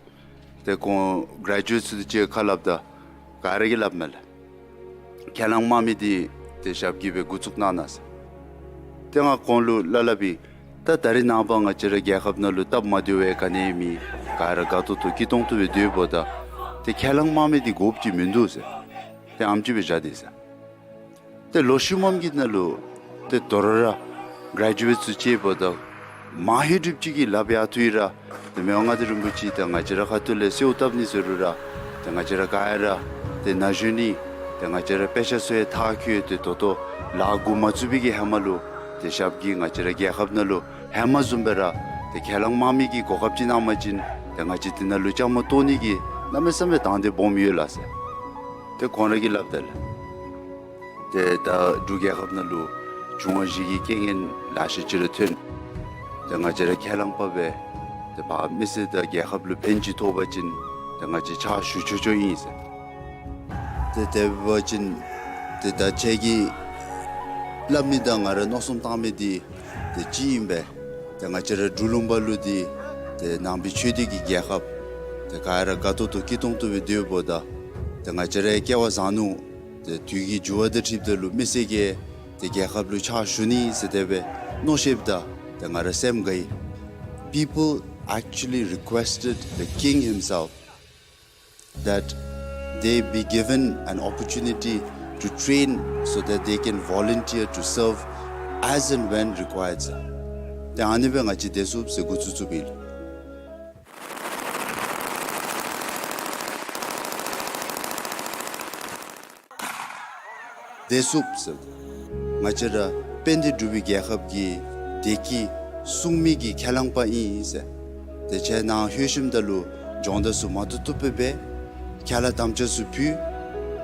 ཏེ་ཁོང་གྲེ་ཇུ་ཨེཊ་ཚུ་དང་གཅིག་ཁར་སླབ་ད་ག་ར་གིས་སླབ་མས་ལགས། ཁས་བླངས་མ་མི་འདི་ཏེ་ཞབས་ཀྱིས་སྦེ་འགོ་བཙུགས་གནང་གནང་ཟེར། ཏེ་ང་ཁོང་ལུ་སླབ་སླབ་པའི་ད་ད་རེས་ནངས་པ་ང་བཅས་ར་རྒྱལ་ཁབ་ནང་ལུ་སྟབས་མ་བདེཝ་ག་ནི་ཡང་མེད། ག་ར་དགའ་ཏོག་ཏོ་སྐྱིད་ཏོང་ཏོ་སྦེ་སྡོདཔ་ད་ཏེ་ཁས་བླངས་མ་མི་འདི་དགོཔ་ཅིག་མིན་འདུག་ཟེར། ཏེ་ཨ་ནེམ་ཅིག་སྦེ་བཞག་སྟེ་ཟེར། ཏེ་ལོ་ཤུལ་མམ་གི་ནང་ལུ་ཏེ་དོ་རུང་ར་གྲེ་ཇུ་ཨེཊ་ཚུ་ཅིག་འབདཝ་ད་མང་ཧེང་སྒྲུབ་ཅིག་གིས་སླབ་ཡར་འཐུས་ར་ཏེ་མི་དབང་མངའ་བདག་རིན་པོ་ཆེ་ཏེ་ང་བཅས་ར་ཁ་ཐུག་ལས་གསོལཝ་བཏབ་ནི་ཟེར་རུང་ར་ཏེ་ང་བཅས་ར་ག་ར་ཏེ་ན་གཞོན་ནི་ཏེ་ང་བཅས་ར་དཔེ་ཆ་ཚུ་ཡང་མཐར་འཁྱོལ་ཏེ་ད་ལྟོ་ལཱ་འགོ་མ་བཙུགས་པའི་གི་ཧེ་མ་ལུ་ཏེ་ཞབས་ཀྱིས་ང་བཅས་ར་རྒྱལ་ཁབ་ནང་ལུ་ཧེ་མ་བཟུམ་སྦེ་ར་ཏེ་ཁས་བླངས་མ་མི་གི་གོ་སྐབས་ཅིག་གནང་པ་ཅིན་ཏེ་ང་བཅས་འདི་ནང་ལུ་བཅའ་མར་གཏོགས་ནི་གི་གནམ་མེད་ས་མེད་དང་འདོད་སྦོམ་ཡོད་ལགས་ཟེར། ཏེ་ཁོང་ར་གིས་སླབ་ད་ལགས། ཏེ་ད་འབྲུག་རྒྱལ་ཁབ་ནང་ལུ་འབྱུང་བ་བཞི་གི་རྐྱེན་ངན་ལེ་ཤ་ཅིག་ར་ཐོན། ཏེ་ང་བཅས་ར་ཁས་བླངས་པ་སྦེ་ཏེ་ཕར་མི་སེར་དང་རྒྱལ་ཁབ་ལུ་ཕན་ཅིག་ཐོགས་པ་ཅིན་ཏེ་ང་བཅས་ཕྱག་ཞུ་ཆོག་ཆོག་ཨིན་ཟེར། ཏེ་དེ་འབད་བ་ཅིན་ཏེ་ད་ཁྱེད་ཀྱིས་སླབ་མི་དང་ང་ར་མནོ་བསམ་བཏང་མི་འདི་ཏེ་གཅིག་ཨིན་པས། ཏེ་ང་བཅས་ར་འབྲུག་ལུང་པ་ལུ་འདི་ཏེ་ནང་པའི་ཆོས་སྡེ་གི་རྒྱལ་ཁབ་ཏེ་ག་ར་དགའ་ཏོག་ཏོ་སྐྱིད་ཏོང་ཏོ་སྦེ་སྡོདཔ་ད་ཏེ་ང་བཅས་ར་སྐལ་བ་བཟང་ནུག། ཏེ་དུས་ཀྱི་འགྱུར་བ་དང་འཁྲིལཝ་ད་ལུ་མི་སེར་གྱིས་ཏེ་རྒྱལ་ཁབ་ལུ་ཕྱག་ཞུ་ནི་ཟེར་དེ་སྦེ་མནོ་ཤེསཔ་ད་ཏེ་ང་ར་སེམས་དགའ་ཡི། People actually requested the king himself that they be given an opportunity to train so that they can volunteer to serve as and when required, sir. ཏེ་ཨ་ནི་སྦེ་ང་བཅས་བདེ་སྲུངཔ་ཟེར་འགོ་བཙུགས་བཙུགསཔ་ཨིན། བདེ་སྲུངཔ་ཟེར་ང་བཅས་ར་དཔལ་ལྡན་འབྲུག་པའི་རྒྱལ་ཁབ་ཀྱི་བདེ་སྐྱིད་སྲུང་མི་གི་ཁས་བླངས་པ་ཨིན་ཟེར། ཏེ་ཁྱེད་ནཱ་ལྷོད་ཞིནམ་ད་ལུ་སྦྱོང་བརྡར་ཚུ་མ་བཏུབ་བཏུབ་སྦེ་འབད་ཁས་བླངས་དམ་བཅའ་ཚུ་ཕུལ།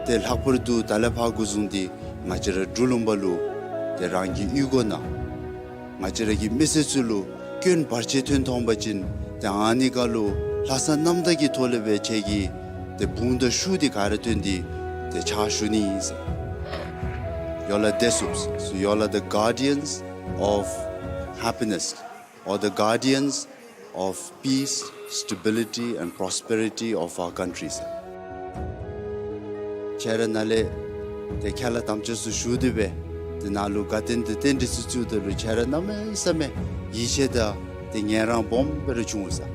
ཏེ་ལྷག་པར་དུ་ད་ལས་ཕར་འགོ་བཟུང་སྟེ་ང་བཅས་ར་འབྲུག་ལུང་པ་ལུ་ཏེ་རང་གི་གཡུས་སྒོ་ནང་ང་བཅས་ར་གི་མི་སེར་ཚུ་ལུ་སྐྱོན་བར་ཆད་ཐོན་ཐོན་པ་ཅིན་ཏེ་ཨ་ནི་ཁར་ལུ་ལྷག་བསམ་རྣམ་དག་གི་ཐོག་ལས་སྦེ་ཁྱེད་ཀྱིས་ཏེ་དཔུང་དང་ཤུགས་འདི་ག་ར་བཏོན་ཏེ་ཏེ་ཕྱག་ཞུ་ནི་ཨིན་ཟེར། You all are བདེ་སྲུངཔ། So you all are the guardians of happiness or the guardians of peace, stability and prosperity of our country, sir. ཁྱེད་ར་ནཱ་ལས་ཏེ་ཁས་བླངས་དམ་བཅའ་ཚུ་ཞུ་སྟེ་སྦེ་ཏེ་ནཱ་ལུ་དགའ་སྟོན་དང་རྟེན་འབྲེལ་ཚུ་བཙུགསཔ་ད་ལུ་ཁྱེད་ར་གནམ་མེད་ས་མེད་ཡིད་ཆེས་དང་ཏེ་ངལ་རངས་སྦོམ་སྦེ་ར་བྱུང་ཟེར།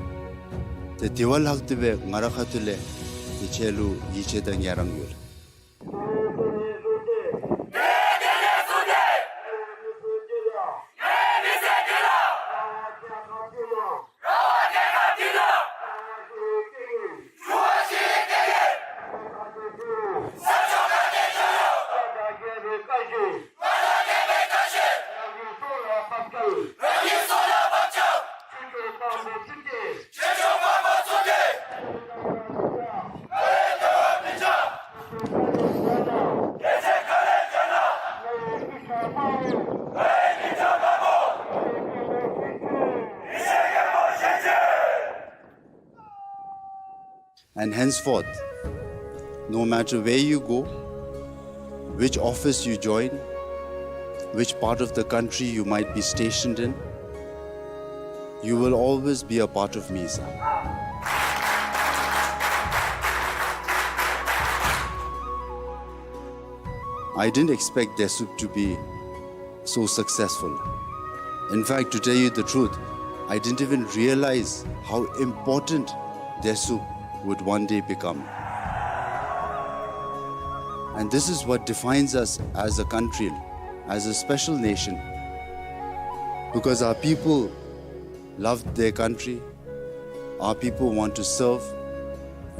ཏེ་དེ་བ་ལྷག་སྟེ་སྦེ་ང་ར་ཁ་ཐུག་ལས་ཏེ་ཁྱེད་ལུ་ཡིད་ཆེས་དང་ངལ་རངས་ཡོད། And henceforth, no matter where you go, which office you join, which part of the country you might be stationed in, you will always be a part of me, sir. I didn't expect Desup to be so successful. In fact, to tell you the truth, I didn't even realize how important Desup would one day become. And this is what defines us as a country, as a special nation, because our people love their country, our people want to serve,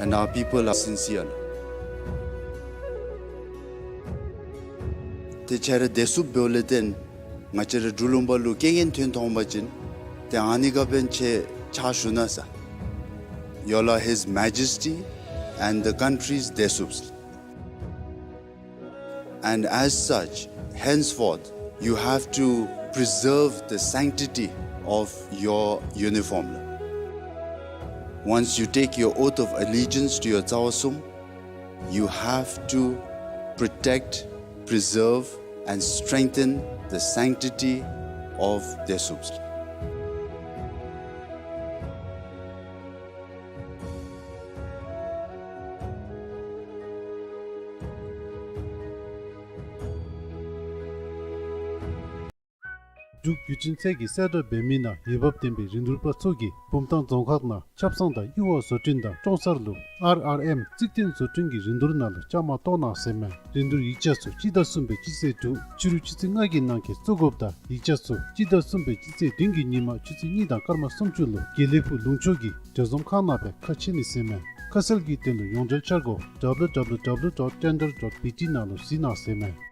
And our people are sincere. ཏེ་ཁྱེད་ར་བདེ་སྲུངཔ་འབདཝ་ལས་བརྟེན་ང་བཅས་ར་འབྲུག་ལུང་པ་ལུ་རྐྱེན་ངན་ཐོན་ཐོན་པ་ཅིན་ཏེ་ཨ་ནི་ག་འབདན་ཁྱེད་ཕྱག་ཞུ་ན་ཟེར། You are His Majesty and the country's བདེ་སྲུངཔ། And as such, henceforth, you have to preserve the sanctity of your uniform. Once you take your oath of allegiance to your ཚ་བ་གསུམ, you have to protect, preserve, and strengthen the sanctity of བདེ་སྲུངཔ། འབྲུག་བརྒྱུད་འཕྲིན་ཚད་ཀྱི་གསལ་བསྒྲགས་འབད་མི་ནང་འོས་འབབ་ལྡན་པའི་རིན་བསྡུར་པ་ཚུ་གིས་བུམ་ཐང་རྫོང་ཁག་ནང་ཆབ་གསང་དང་གཡུར་བ་བཟོ་སྐྲུན་དང་ཀྲོང་གསར་ལུ་ཨར་ཨར་ཨེམ་རྩིག་རྟེན་བཟོ་སྐྲུན་གྱི་རིན་བསྡུར་ནང་ལུ་བཅའ་མར་གཏོགས་གནང་ཟེར་མས། རིན་བསྡུར་ཡིག་ཆ་ཚུ་སྤྱི་ཟླ་གསུམ་པའི་སྤྱི་ཚེས་དྲུག་ཕྱི་རུ་ཆུ་ཚོད་ལྔ་གི་ནང་འཁོད་བཙུགས་དགོཔ་དང་ཡིག་ཆ་ཚུ་སྤྱི་ཟླ་གསུམ་པའི་སྤྱི་ཚེས་བདུན་གྱི་ཉིན་མ་ཆུ་ཚོད་གཉིས་དང་སྐར་མ་སུམ་ཅུ་ལུ་དགེ་ལེགས་ཕུག་ལུང་ཕྱོགས་ཀྱི་གྲལ་འཛོམས་ཁང་ནང་སྦེ་ཁ་ཕྱེ་ནི་ཟེར་མས། ཁ་གསལ་གྱི་དོན་ལུ་ཡོངས་འབྲེལ་འཆར་སྒོ་W W W dot tender dot B T ནང་ལུ་གཟིགས་གནང་ཟེར་མས།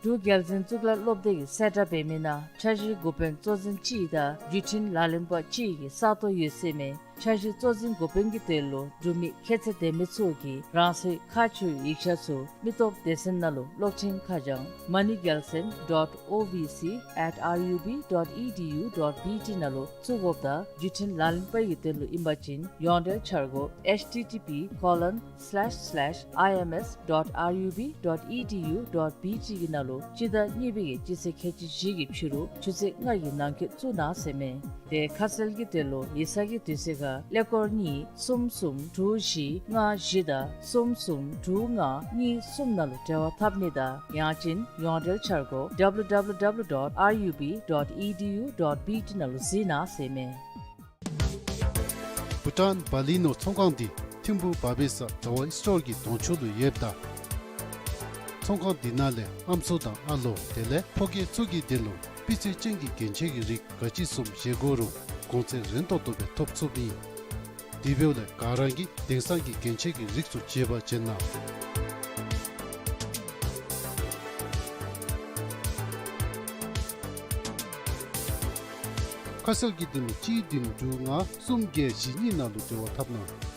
འབྲུག་རྒྱལ་འཛིན་གཙུག་ལག་སློབ་སྡེ་གི་གསལ་བསྒྲགས་འབད་མི་ནང་འཆར་གཞིའི་འགོ་དཔོན་གཙོ་འཛིན་གཅིག་དང་བརྒྱུད་འཕྲིན་ལག་ལེན་པ་གཅིག་གི་ས་སྟོང་ཡོད་ཟེར་མས། འཆར་གཞི་གཙོ་འཛིན་འགོ་དཔོན་གྱི་དོན་ལུ་འབྲུག་མི་ཁྱད་ཚད་ལྡན་མི་ཚུ་གིས་རང་སོའི་ཁ་ཕྱེ་ཡིག་ཆ་ཚུ་མི་སྟོབས་སྡེ་ཚན་ནང་ལུ་གློག་འཕྲིན་ཁ་བྱང་money galsen dot O V C at R U B dot E D U dot B T ནང་ལུ་བཙུགས་དགོཔ་དང་བརྒྱུད་འཕྲིན་ལག་ལེན་པ་གི་དོན་ལུ་ཨིན་པ་ཅིན་ཡོངས་འབྲེལ་འཆར་སྒོ་H T T P colon slash slash I M S dot R U B dot E D U dot B T གི་ནང་ལུ་སྤྱི་ཟླ་གཉིས་པའི་གི་སྤྱི་ཚེས་ཁལ་གཅིག་བཞི་གི་ཕྱི་རུ་ཆུ་ཚོད་ལྔ་གི་ནང་འཁོད་བཙུགས་གནང་ཟེར་མས། དེ་ཁ་གསལ་གྱི་དོན་ལུ་ཡིག་ཚང་གི་དུས་ཚོད་ཁར་ཀླད་ཀོར་གཉིས་གསུམ་གསུམ་དྲུག་བཞི་ལྔ་བཞི་དང་གསུམ་གསུམ་དྲུག་ལྔ་གཉིས་གསུམ་ནང་ལུ་འབྲེལ་བ་འཐབ་ནི་དང་ཡང་ཅིན་ཡོངས་འབྲེལ་འཆར་སྒོ་W W W dot R U B dot E D U dot B T ནང་ལུ་གཟིགས་གནང་ཟེར་མས། བྷུ་ཊཱན་བ་ལི་ནོར་ཚོང་ཁང་འདི་ཐིམ་ཕུག་བ་བེ་ས་དྲ་བ་སི་ཊོར་གྱི་གདོང་ཕྱོགས་ལུ་ཡོདཔ་ད་ཚོང་ཁང་འདི་ནང་ལས་ཨམ་སྲུ་དང་ཨ་ལོ་དེ་ལས་ཕོ་སྐྱེས་ཚུ་གི་དོན་ལུ་སྤུས་ཚད་ཅན་གྱི་རྒྱན་ཆ་གི་རིགས་ག་ཅི་བཟུམ་བཞེས་དགོ་རུང་གོང་ཚད་རན་ཏོག་ཏོ་སྦེ་ཐོབ་ཚུགསཔ་ཨིན། དེ་འབདཝ་ལས་ག་ར་གིས་དེང་སང་གི་རྒྱན་ཆ་གི་རིགས་ཚུ་བརྗེ་བར་བྱེད་གནང་། ཁ་གསལ་གྱི་དོན་ལུ་གཅིག་བདུན་དྲུག་ལྔ་གསུམ་བརྒྱད་བཞི་གཉིས་ནང་ལུ་འབྲེལ་བ་འཐབ་གནང་།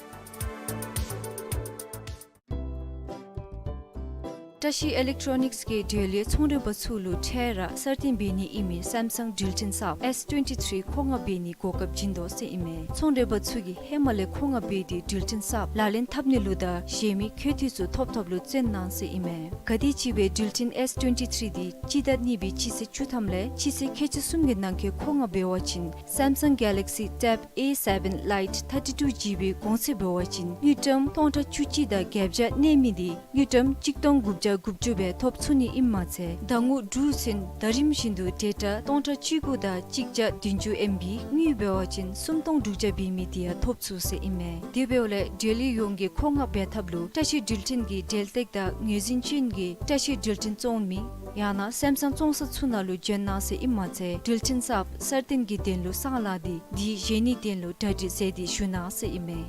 བཀྲ་ཤིས་ཨི་ལེག་ཊོ་ནིགསི་གིས་འབྲེལ་ཡོད་ཚོང་མགྲོན་པ་ཚུ་ལུ་འཕྲལ་ར་གསར་བཏོན་འབད་ནི་ཨིན་མི་སེམ་སང་འགྲུལ་འཕྲིན་གསརཔ་S twenty three མཁོ་མངགས་འབད་ནི་གོ་སྐབས་བྱིན་དོ་ཟེར་ཨིན་མས། ཚོང་མགྲོན་པ་ཚུ་གིས་ཧེ་མ་ལས་མཁོ་མངགས་འབད་དེ་འགྲུལ་འཕྲིན་གསརཔ་ལག་ལེན་འཐབ་ནི་ལུ་དང་གཞན་མི་མཁོ་འདོད་ཚུ་ཐོབ་ཐོབ་ལུ་བརྩོན་གནང་ཟེར་ཨིན་མས། ག་དེམ་ཅིག་སྦེ་འགྲུལ་འཕྲིན་S twenty three འདི་སྤྱི་ཟླ་གཉིས་པའི་སྤྱི་ཚེས་བཅུ་ཐམ་ལས་སྤྱི་ཚེས་ཁལ་གཅིག་གསུམ་གྱི་ནང་འཁོད་མཁོ་མངགས་འབད་བ་ཅིན་Samsung Galaxy Tab A seven Lite thirty-two G B གོང་ཚད་འབད་བ་ཅིན་དངུལ་ཀྲམ་སྟོང་ཕྲག་བཅུ་གཅིག་དང་བརྒྱད་བརྒྱ་གནས་མི་འདི་དངུལ་ཀྲམ་གཅིག་སྟོང་དགུ་བརྒྱ་དགུ་བཅུ་སྦེ་ཐོབ་ཚུགས་ནི་ཨིནམ་མ་ཚད་ཟླ་ངོ་དྲུག་ཚུན་ཟླ་རིམ་བཞིན་དུ་ཌེ་ཊ་སྟོང་ཕྲག་བཅུ་དགུ་དང་གཅིག་བརྒྱ་བདུན་ཅུ་ཨེམ་བི་དངུལ་འབད་བ་ཅིན་སུམ་སྟོང་དྲུག་བརྒྱ་འབད་མི་འདི་ཡང་ཐོབ་ཚུགས་ཟེར་ཨིན་མས། དེ་འབདཝ་ལས་འབྲེལ་ཡོད་ཡོངས་ཀྱིས་མཁོ་མངགས་འབད་ཐབས་ལུ་བཀྲ་ཤིས་འགྲུལ་འཕྲིན་གྱི་འབྲེལ་གཏད་དང་ངོས་འཛིན་ཅན་གྱི་བཀྲ་ཤིས་འགྲུལ་འཕྲིན་བཙོང་མི་ཡང་ན་སེམ་སང་བཙོང་ས་ཚུ་ནང་ལུ་བྱོན་གནང་ཟེར་ཨིནམ་མ་ཚད་འགྲུལ་འཕྲིན་གསརཔ་གསར་བཏོན་གྱི་དོན་ལུ་གསང་ལག་འདི་འདི་བཞེས་ནིའི་དོན་ལུ་གྲ་སྒྲིག་མཛད་དེ་བཞུགས་གནང་ཟེར་ཨིན་མས།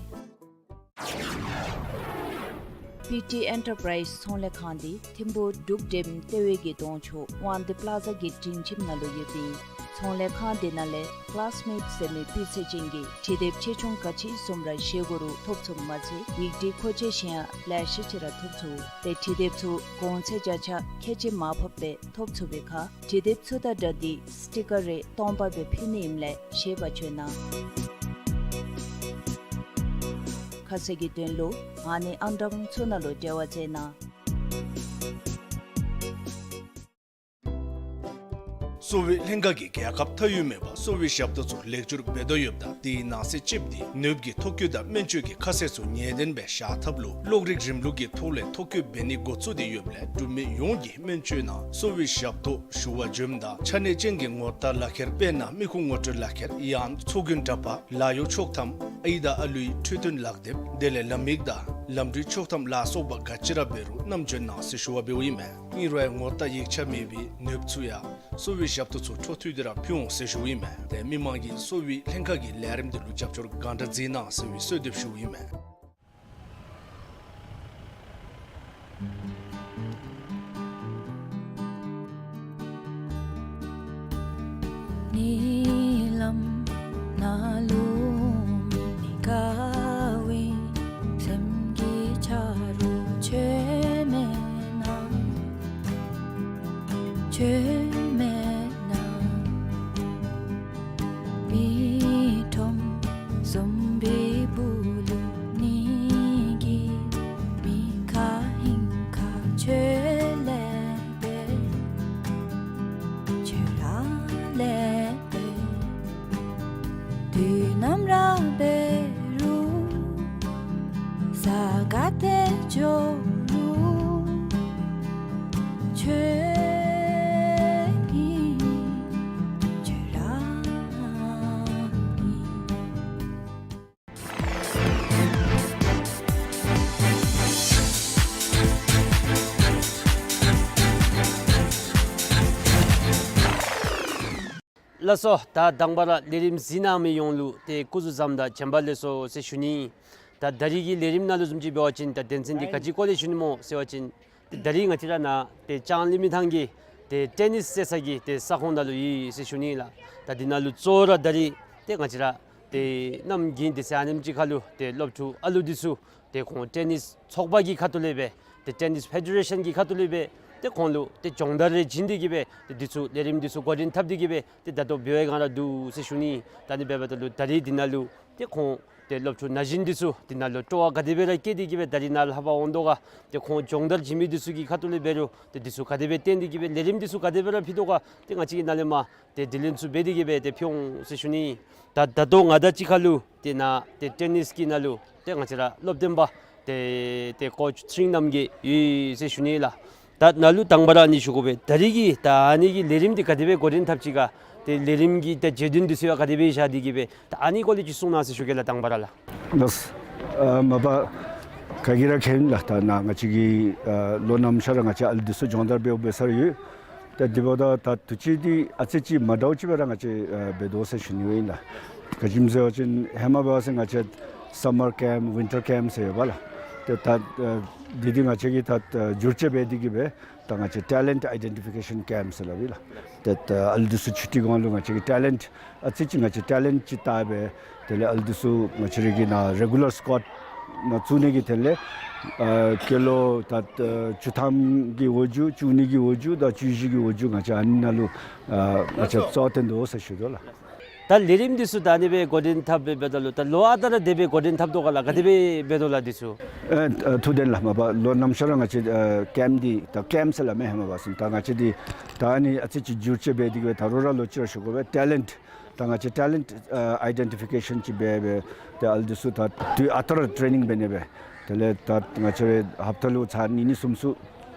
པི་ཊི་ཨེན་ཊར་པ་རའིཛ་ཚོང་ལས་ཁང་འདི་ཐིམ་ཕུག་འབྲུག་ཌེམ་ལྟེ་བའི་གི་གདོང་ཕྱོགས་དབང་འདུས་པ་ལ་ཛ་གི་སྒྲིང་ཁྱིམ་ནང་ལུ་ཡོདཔ་ཨིན། ཚོང་ལས་ཁང་འདི་ནང་ལས་ཀ་ལཱསི་མེཊ་ཟེར་མི་སྤུས་ཚད་ཅན་གྱི་དྲི་དེབ་ཆེ་ཆུང་ག་ཅི་བཟུམ་ར་བཞེས་དགོ་རུང་ཐོབ་ཚུགསཔ་མ་ཚད་ཡིག་བྲིས་མཁོ་ཆས་གཞན་ཡང་ལེ་ཤ་ཅིག་ར་ཐོབ་ཚུགས། ཏེ་དྲི་དེབ་ཚུ་གོང་ཚད་བརྒྱ་ཆ་ཁལ་གཅིག་མར་ཕབ་སྦེ་ཐོབ་ཚུགས་པའི་ཁར་དྲི་དེབ་ཚུ་དང་སྦྲགས་ཏེ་སི་ཊི་ཀར་རེ་སྟོང་པ་སྦེ་ཕུལ་ནི་ཨིནམ་ལས་ཤེས་པར་བྱོན་གནང་། ཁ་གསལ་གྱི་དོན་ལུ་ཨ་ནི་ཨང་གྲངས་ཚུ་ནང་ལུ་འབྲེལ་བ་མཛད་གནང་། གསོ་བའི་ལྷན་ཁག་གིས་རྒྱལ་ཁབ་མཐའ་དབུས་མེད་པར་གསོ་བའི་ཞབས་ཏོག་ཚུ་ལེགས་བཅོས་འབད་དོ་ཡོདཔ་ད་དེའི་ནང་གསེས་ཅིག་འདི་ནོར་བུ་གི་ཐོ་བཀོད་དང་སྨན་བཅོས་ཀྱི་ཁ་གསལ་ཚུ་ངེས་གཏན་སྦེ་བཞག་ཐབས་ལུ་གློག་རིག་རིམ་ལུགས་ཀྱི་ཐོག་ལས་ཐོ་བཀོད་འབད་ནི་འགོ་བཙུགས་ཏེ་ཡོདཔ་ལས་འབྲུག་མི་ཡོངས་ཀྱིས་སྨན་བཅོས་ནང་གསོ་བའི་ཞབས་ཏོག་ཞུ་བར་འབྱོནམ་ད་ཆ་གནས་ཅན་གྱི་ངོ་རྟགས་ལག་ཁྱེར་དཔེར་ན་མི་ཁུངས་ངོ་སྤྲོད་ལག་ཁྱེར་ཡང་ཚོགས་རྒྱན་འདྲ་པར་ལཱ་གཡོག་ཆོག་ཐམ་ ཨའི་དང་ཨ་ལུའི་འཕྲོད་བསྟེན་ལག་དེབ་དེ་ལས་ལམ་ཡིག་དང་ལམ་འགྲུལ་ཆོག་ཐམ་ལ་སོགས་པ་ག་ཅི་ར་འབད་རུང་བསྣམས་འབྱོན་གནང་ཟེར་ཞུ་བ་འབདཝ་ཨིན་མས། ཨིན་རུང་ཡང་ངོ་རྟགས་ཡིག་ཆ་མེད་པའི་ནདཔ་ཚུ་ཡང་གསོ་བའི་ཞབས་ཏོག་ཚུ་འཕྲོ་མཐུད་དེ་ར་ཕུལ་འོང་ཟེར་ཞུཝ་ཨིན་མས། ཏེ་མི་མང་གིས་གསོ་བའི་ལྷན་ཁག་གི་ལས་རིམ་དེ་ལུ་རྒྱབ་སྐྱོར་གང་དྲག་མཛད་གནང་ཟེར་བའི་གསོལ་འདེབས་ཞུཝ་ཨིན་མས། ཉིནམ་ནང་ལུ་མི་དགའ་བའི་སེམས་ཀྱི་ཆ་རོགས་ཁྱོད་མེད་ན། ཁྱོད་མེད་ན། མི་ཁྲོམ་ཟོམ་པའི་སྦུག་ལུ་ཉིན་གྱི་མི་ཁ་ཧིང་ཁ་ཁྱོད་ལས་འབད། ཁྱོད་ར་ལས་འབད། དུས་ནམ་ར་འབད་རུང་ས་ག་ཏེ་འགྱོ་རུང་ཁྱོད་ཨིན། ཁྱོད་ར་ཨིན། ལགས་སོ། ད་དང་པ་ར་ལས་རིམ་གཟིགས་གནང་མི་ཡོངས་ལུ་ཏེ་སྐུ་གཟུགས་བཟངམ་དང་བྱོན་པ་ལེགས་སོ་ཟེར་ཞུ་ནི། ད་ད་རིས་ཀྱི་ལས་རིམ་ནང་ལུ་བཟུམ་ཅིག་འབད་བ་ཅིན་ད་དོན་ཚན་འདི་ག་ཅི་སྐོར་ལས་ཞུ་ནི་སྨོ་ཟེར་བ་ཅིན་ཏེ་ད་རིས་ང་བཅས་ར་ནཱ་ཏེ་ལྕང་གླིང་མི་ཐང་གི་ཏེ་ཊེ་ནིས་རྩེད་ས་གི་ཏེ་ས་ཁོངས་ནང་ལུ་ཡོད་ཟེར་ཞུ་ནི་ལགས། ད་འདི་ནང་ལུ་གཙོ་བོ་ར་ད་རིས་ཏེ་ང་བཅས་ར་ཏེ་གནམ་དགུན་དེ་ཚེ་ཨ་ནེམ་ཅིག་ཁར་ལུ་ཏེ་སློབ་ཕྲུག་ཨ་ལུ་འདི་ཚུ་ཏེ་ཁོང་ཊེ་ནིས་ཚོགས་པ་གི་ཁ་ཐུག་ལས་སྦེ་ཏེ་ཊེ་ནིས་ཕེ་ཌེ་རེ་ཤཱན་གྱི་ཁ་ཐུག་ལས་སྦེ་ཏེ་ཁོང་ལུ་ཏེ་སྦྱོང་བརྡར་རེ་བྱིན་ཏེ་གི་སྦེ་ཏེ་འདི་ཚུ་ལས་རིམ་འདི་ཚུ་འགོ་འདྲེན་འཐབ་སྟེ་གི་སྦེ་ཏེ་ད་ལྟོ་འབད་བའི་སྒང་ར་འདུག་ཟེར་ཞུ་ནི། ད་ཨ་ནི་འབདཝ་ད་ལུ་ད་རིས་འདི་ནང་ལུ་ཏེ་ཁོང་ཏེ་སློབ་ཕྲུག་ན་གཞོན་འདི་ཚུ་འདི་ནང་ལུ་སྤྲོ་བ་ག་དེ་སྦེ་ར་བསྐྱེད་དེ་གི་སྦེ་ད་རིས་ནཱ་ལྷབ་པར་འོང་དོ་ག། ཏེ་ཁོང་སྦྱོང་བརྡར་བྱིན་མི་འདི་ཚུ་གི་ཁ་ཐུག་ལས་འབད་རུང་ཏེ་འདི་ཚུ་ག་དེ་སྦེ་བསྟེན་ཏེ་གི་སྦེ་ལས་རིམ་འདི་ཚུ་ག་དེ་སྦེ་ར་ཕུལ་དོ་ག། ཏེ་ང་བཅས་ཀྱིས་ནཱ་ལས་མར་ཏེ་དྲི་ལན་ཚུ་འབད་དེ་གི་སྦེ་ཏེ་ཕུལ་འོང་ཟེར་ཞུ་ནི། ད་ད་ལྟོ་ང་དང་གཅིག་ཁར་ལུ་ཏེ་ནཱ་ཏེ་ཊེ་ནིས་ཀྱི་ནང་ལུ་ཏེ་ང་བཅས་ར་སློབ་སྟོན་པ་ཏེ་ཏེ་ཀོ་ཅི་ཚེ་རིང་རྣམ་རྒྱལ་ཡོད་ཟེར་ཞུ་ནི་ལགས། ད་ནཱ་ལུ་དང་པ་ར་ཨ་ནི་ཞུ་དགོ་པས། ད་རིས་ཀྱི་ད་ཨ་ནི་གི་ལས་རིམ་འདི་ག་དེ་སྦེ་འགོ་འདྲེན་འཐབ་ཅི་ག། ཏེ་ལས་རིམ་གྱི་ད་བརྗོད་དོན་འདི་ཚུ་ཡང་ག་དེ་སྦེ་བཞག་སྟེ་གི་སྦེ་ད་ཨ་ནི་སྐོར་ལས་ཅིག་གསུང་གནང་ཟེར་ཞུ་གེ་ལགས་དང་པ་ར་ལགས། ལགས། ཨ་མ་པ་ག་གིས་ར་མཁྱེན་ལགས། ད་ནཱ་ང་བཅས་ཀྱིས་ཨ་ལོ་ནམ་ཤར་ར་ང་བཅས་ཨ་ལུ་འདི་ཚུ་སྦྱོང་བརྡར་འབད་འབད་ས་ར་ཡོད། ཏེ་དེ་འབདཝ་ད་ད་དུས་ཅི་འདི་ཨ་ཙི་ཅིག་མ་འདྲཝ་ཅིག་སྦེ་ར་ང་བཅས་ཨ་འབད་དོ་ཟེར་ཞུ་ནི་ཨིན་ལགས། ག་ཅི་སྨོ་ཟེར་བ་ཅིན་ཧེ་མ་འབད་བ་ཅིན་ང་བཅས་སམ་མར་ཀེམཔ་ཝིན་ཊར་ཀེམཔ་ཟེར་ཡོད་པ་ལགས། ཏེ་ད་ཨ་འདི་འདི་ང་བཅས་ཀྱིས་ད་ཨ་འགྱུར་བཅོས་འབད་དེ་གི་སྦེ་ད་ང་བཅས་ཊེ་ལེནཊ་ཨའི་ཌེན་ཊི་ཕི་ཀེ་ཤཱན་ཀེམཔ་ཟེར་སླབ་ཨིན་ལགས། ཏེ་ད་ཨ་ལུ་འདི་ཚུ་ཆུ་ཊི་གུང་ལུ་ང་བཅས་ཀྱིས་ཊེ་ལེནཊ་ཨ་ཙི་ཅིག་ང་བཅས་ཊེ་ལེནཊ་ཅིག་བལྟ་སྦེ་དེ་ལས་ཨ་ལུ་འདི་ཚུ་ང་བཅས་ར་གི་ནཱ་རེ་གུ་ལར་སི་ཀོཌ་ནང་བཙུགས་ནི་གི་དོན་ལས་ཨ་སྐྱེས་ལོ་ད་ཨ་བཅུ་ཐམ་གྱི་འོག་འགྱོ་བཅུ་གཉིས་ཀྱི་འོག་འགྱོ་དང་བཅུ་བཞི་གི་འོག་འགྱོ་ང་བཅས་ཨ་ནི་ནང་ལུ་ཨ་ང་བཅས་གཙོ་བོ་བཏོན་དོ་ཟེར་ཞུ་དོ་ལགས། ད་ལས་རིམ་འདི་ཚུ་ད་ཨ་ནི་སྦེ་འགོ་འདྲེན་འཐབ་སྦེ་འབདཝ་ད་ལུ་ད་ལོ་ཨ་རྟག་ར་དེ་སྦེ་འགོ་འདྲེན་འཐབ་དོ་ག་ལགས། ག་དེ་སྦེ་འབད་དོ་ལགས་འདི་ཚུ། ཨེ་ཨ་ཐུགས་བདེན་ལགས། མ་པ་ལོ་ནམ་ཤར་ར་ང་བཅས་ཨ་ཀེམཔ་འདི་ད་ཀེམཔ་ཟེར་སླབ་མས། ཧེ་མ་འབད་བ་ཅིན་ད་ང་བཅས་འདི་ད་ཨ་ནི་ཨ་ཙི་ཅིག་འགྱུར་བཅོས་འབད་དེ་གི་སྦེ་ད་རུང་ར་ལོག་ཅི་ར་ཞུ་དགོ་པས། ཊེ་ལེནཊ་ད་ང་བཅས་ཊེ་ལེནཊ་ཨ་ཨའི་ཌེན་ཊི་ཕི་ཀེ་ཤཱན་ཅིག་འབད་སྦེ་ཏེ་ཨ་ལུ་འདི་ཚུ་ད་དུས་ཨ་རྟག་ར་ཊེ་རེ་ནིང་འབད་ནི་སྦེ་དེ་ལས་ད་ང་བཅས་ར་ཧབ་ཏ་ལུ་ཚར་གཉིས་གཉིས་གསུམ་གསུམ་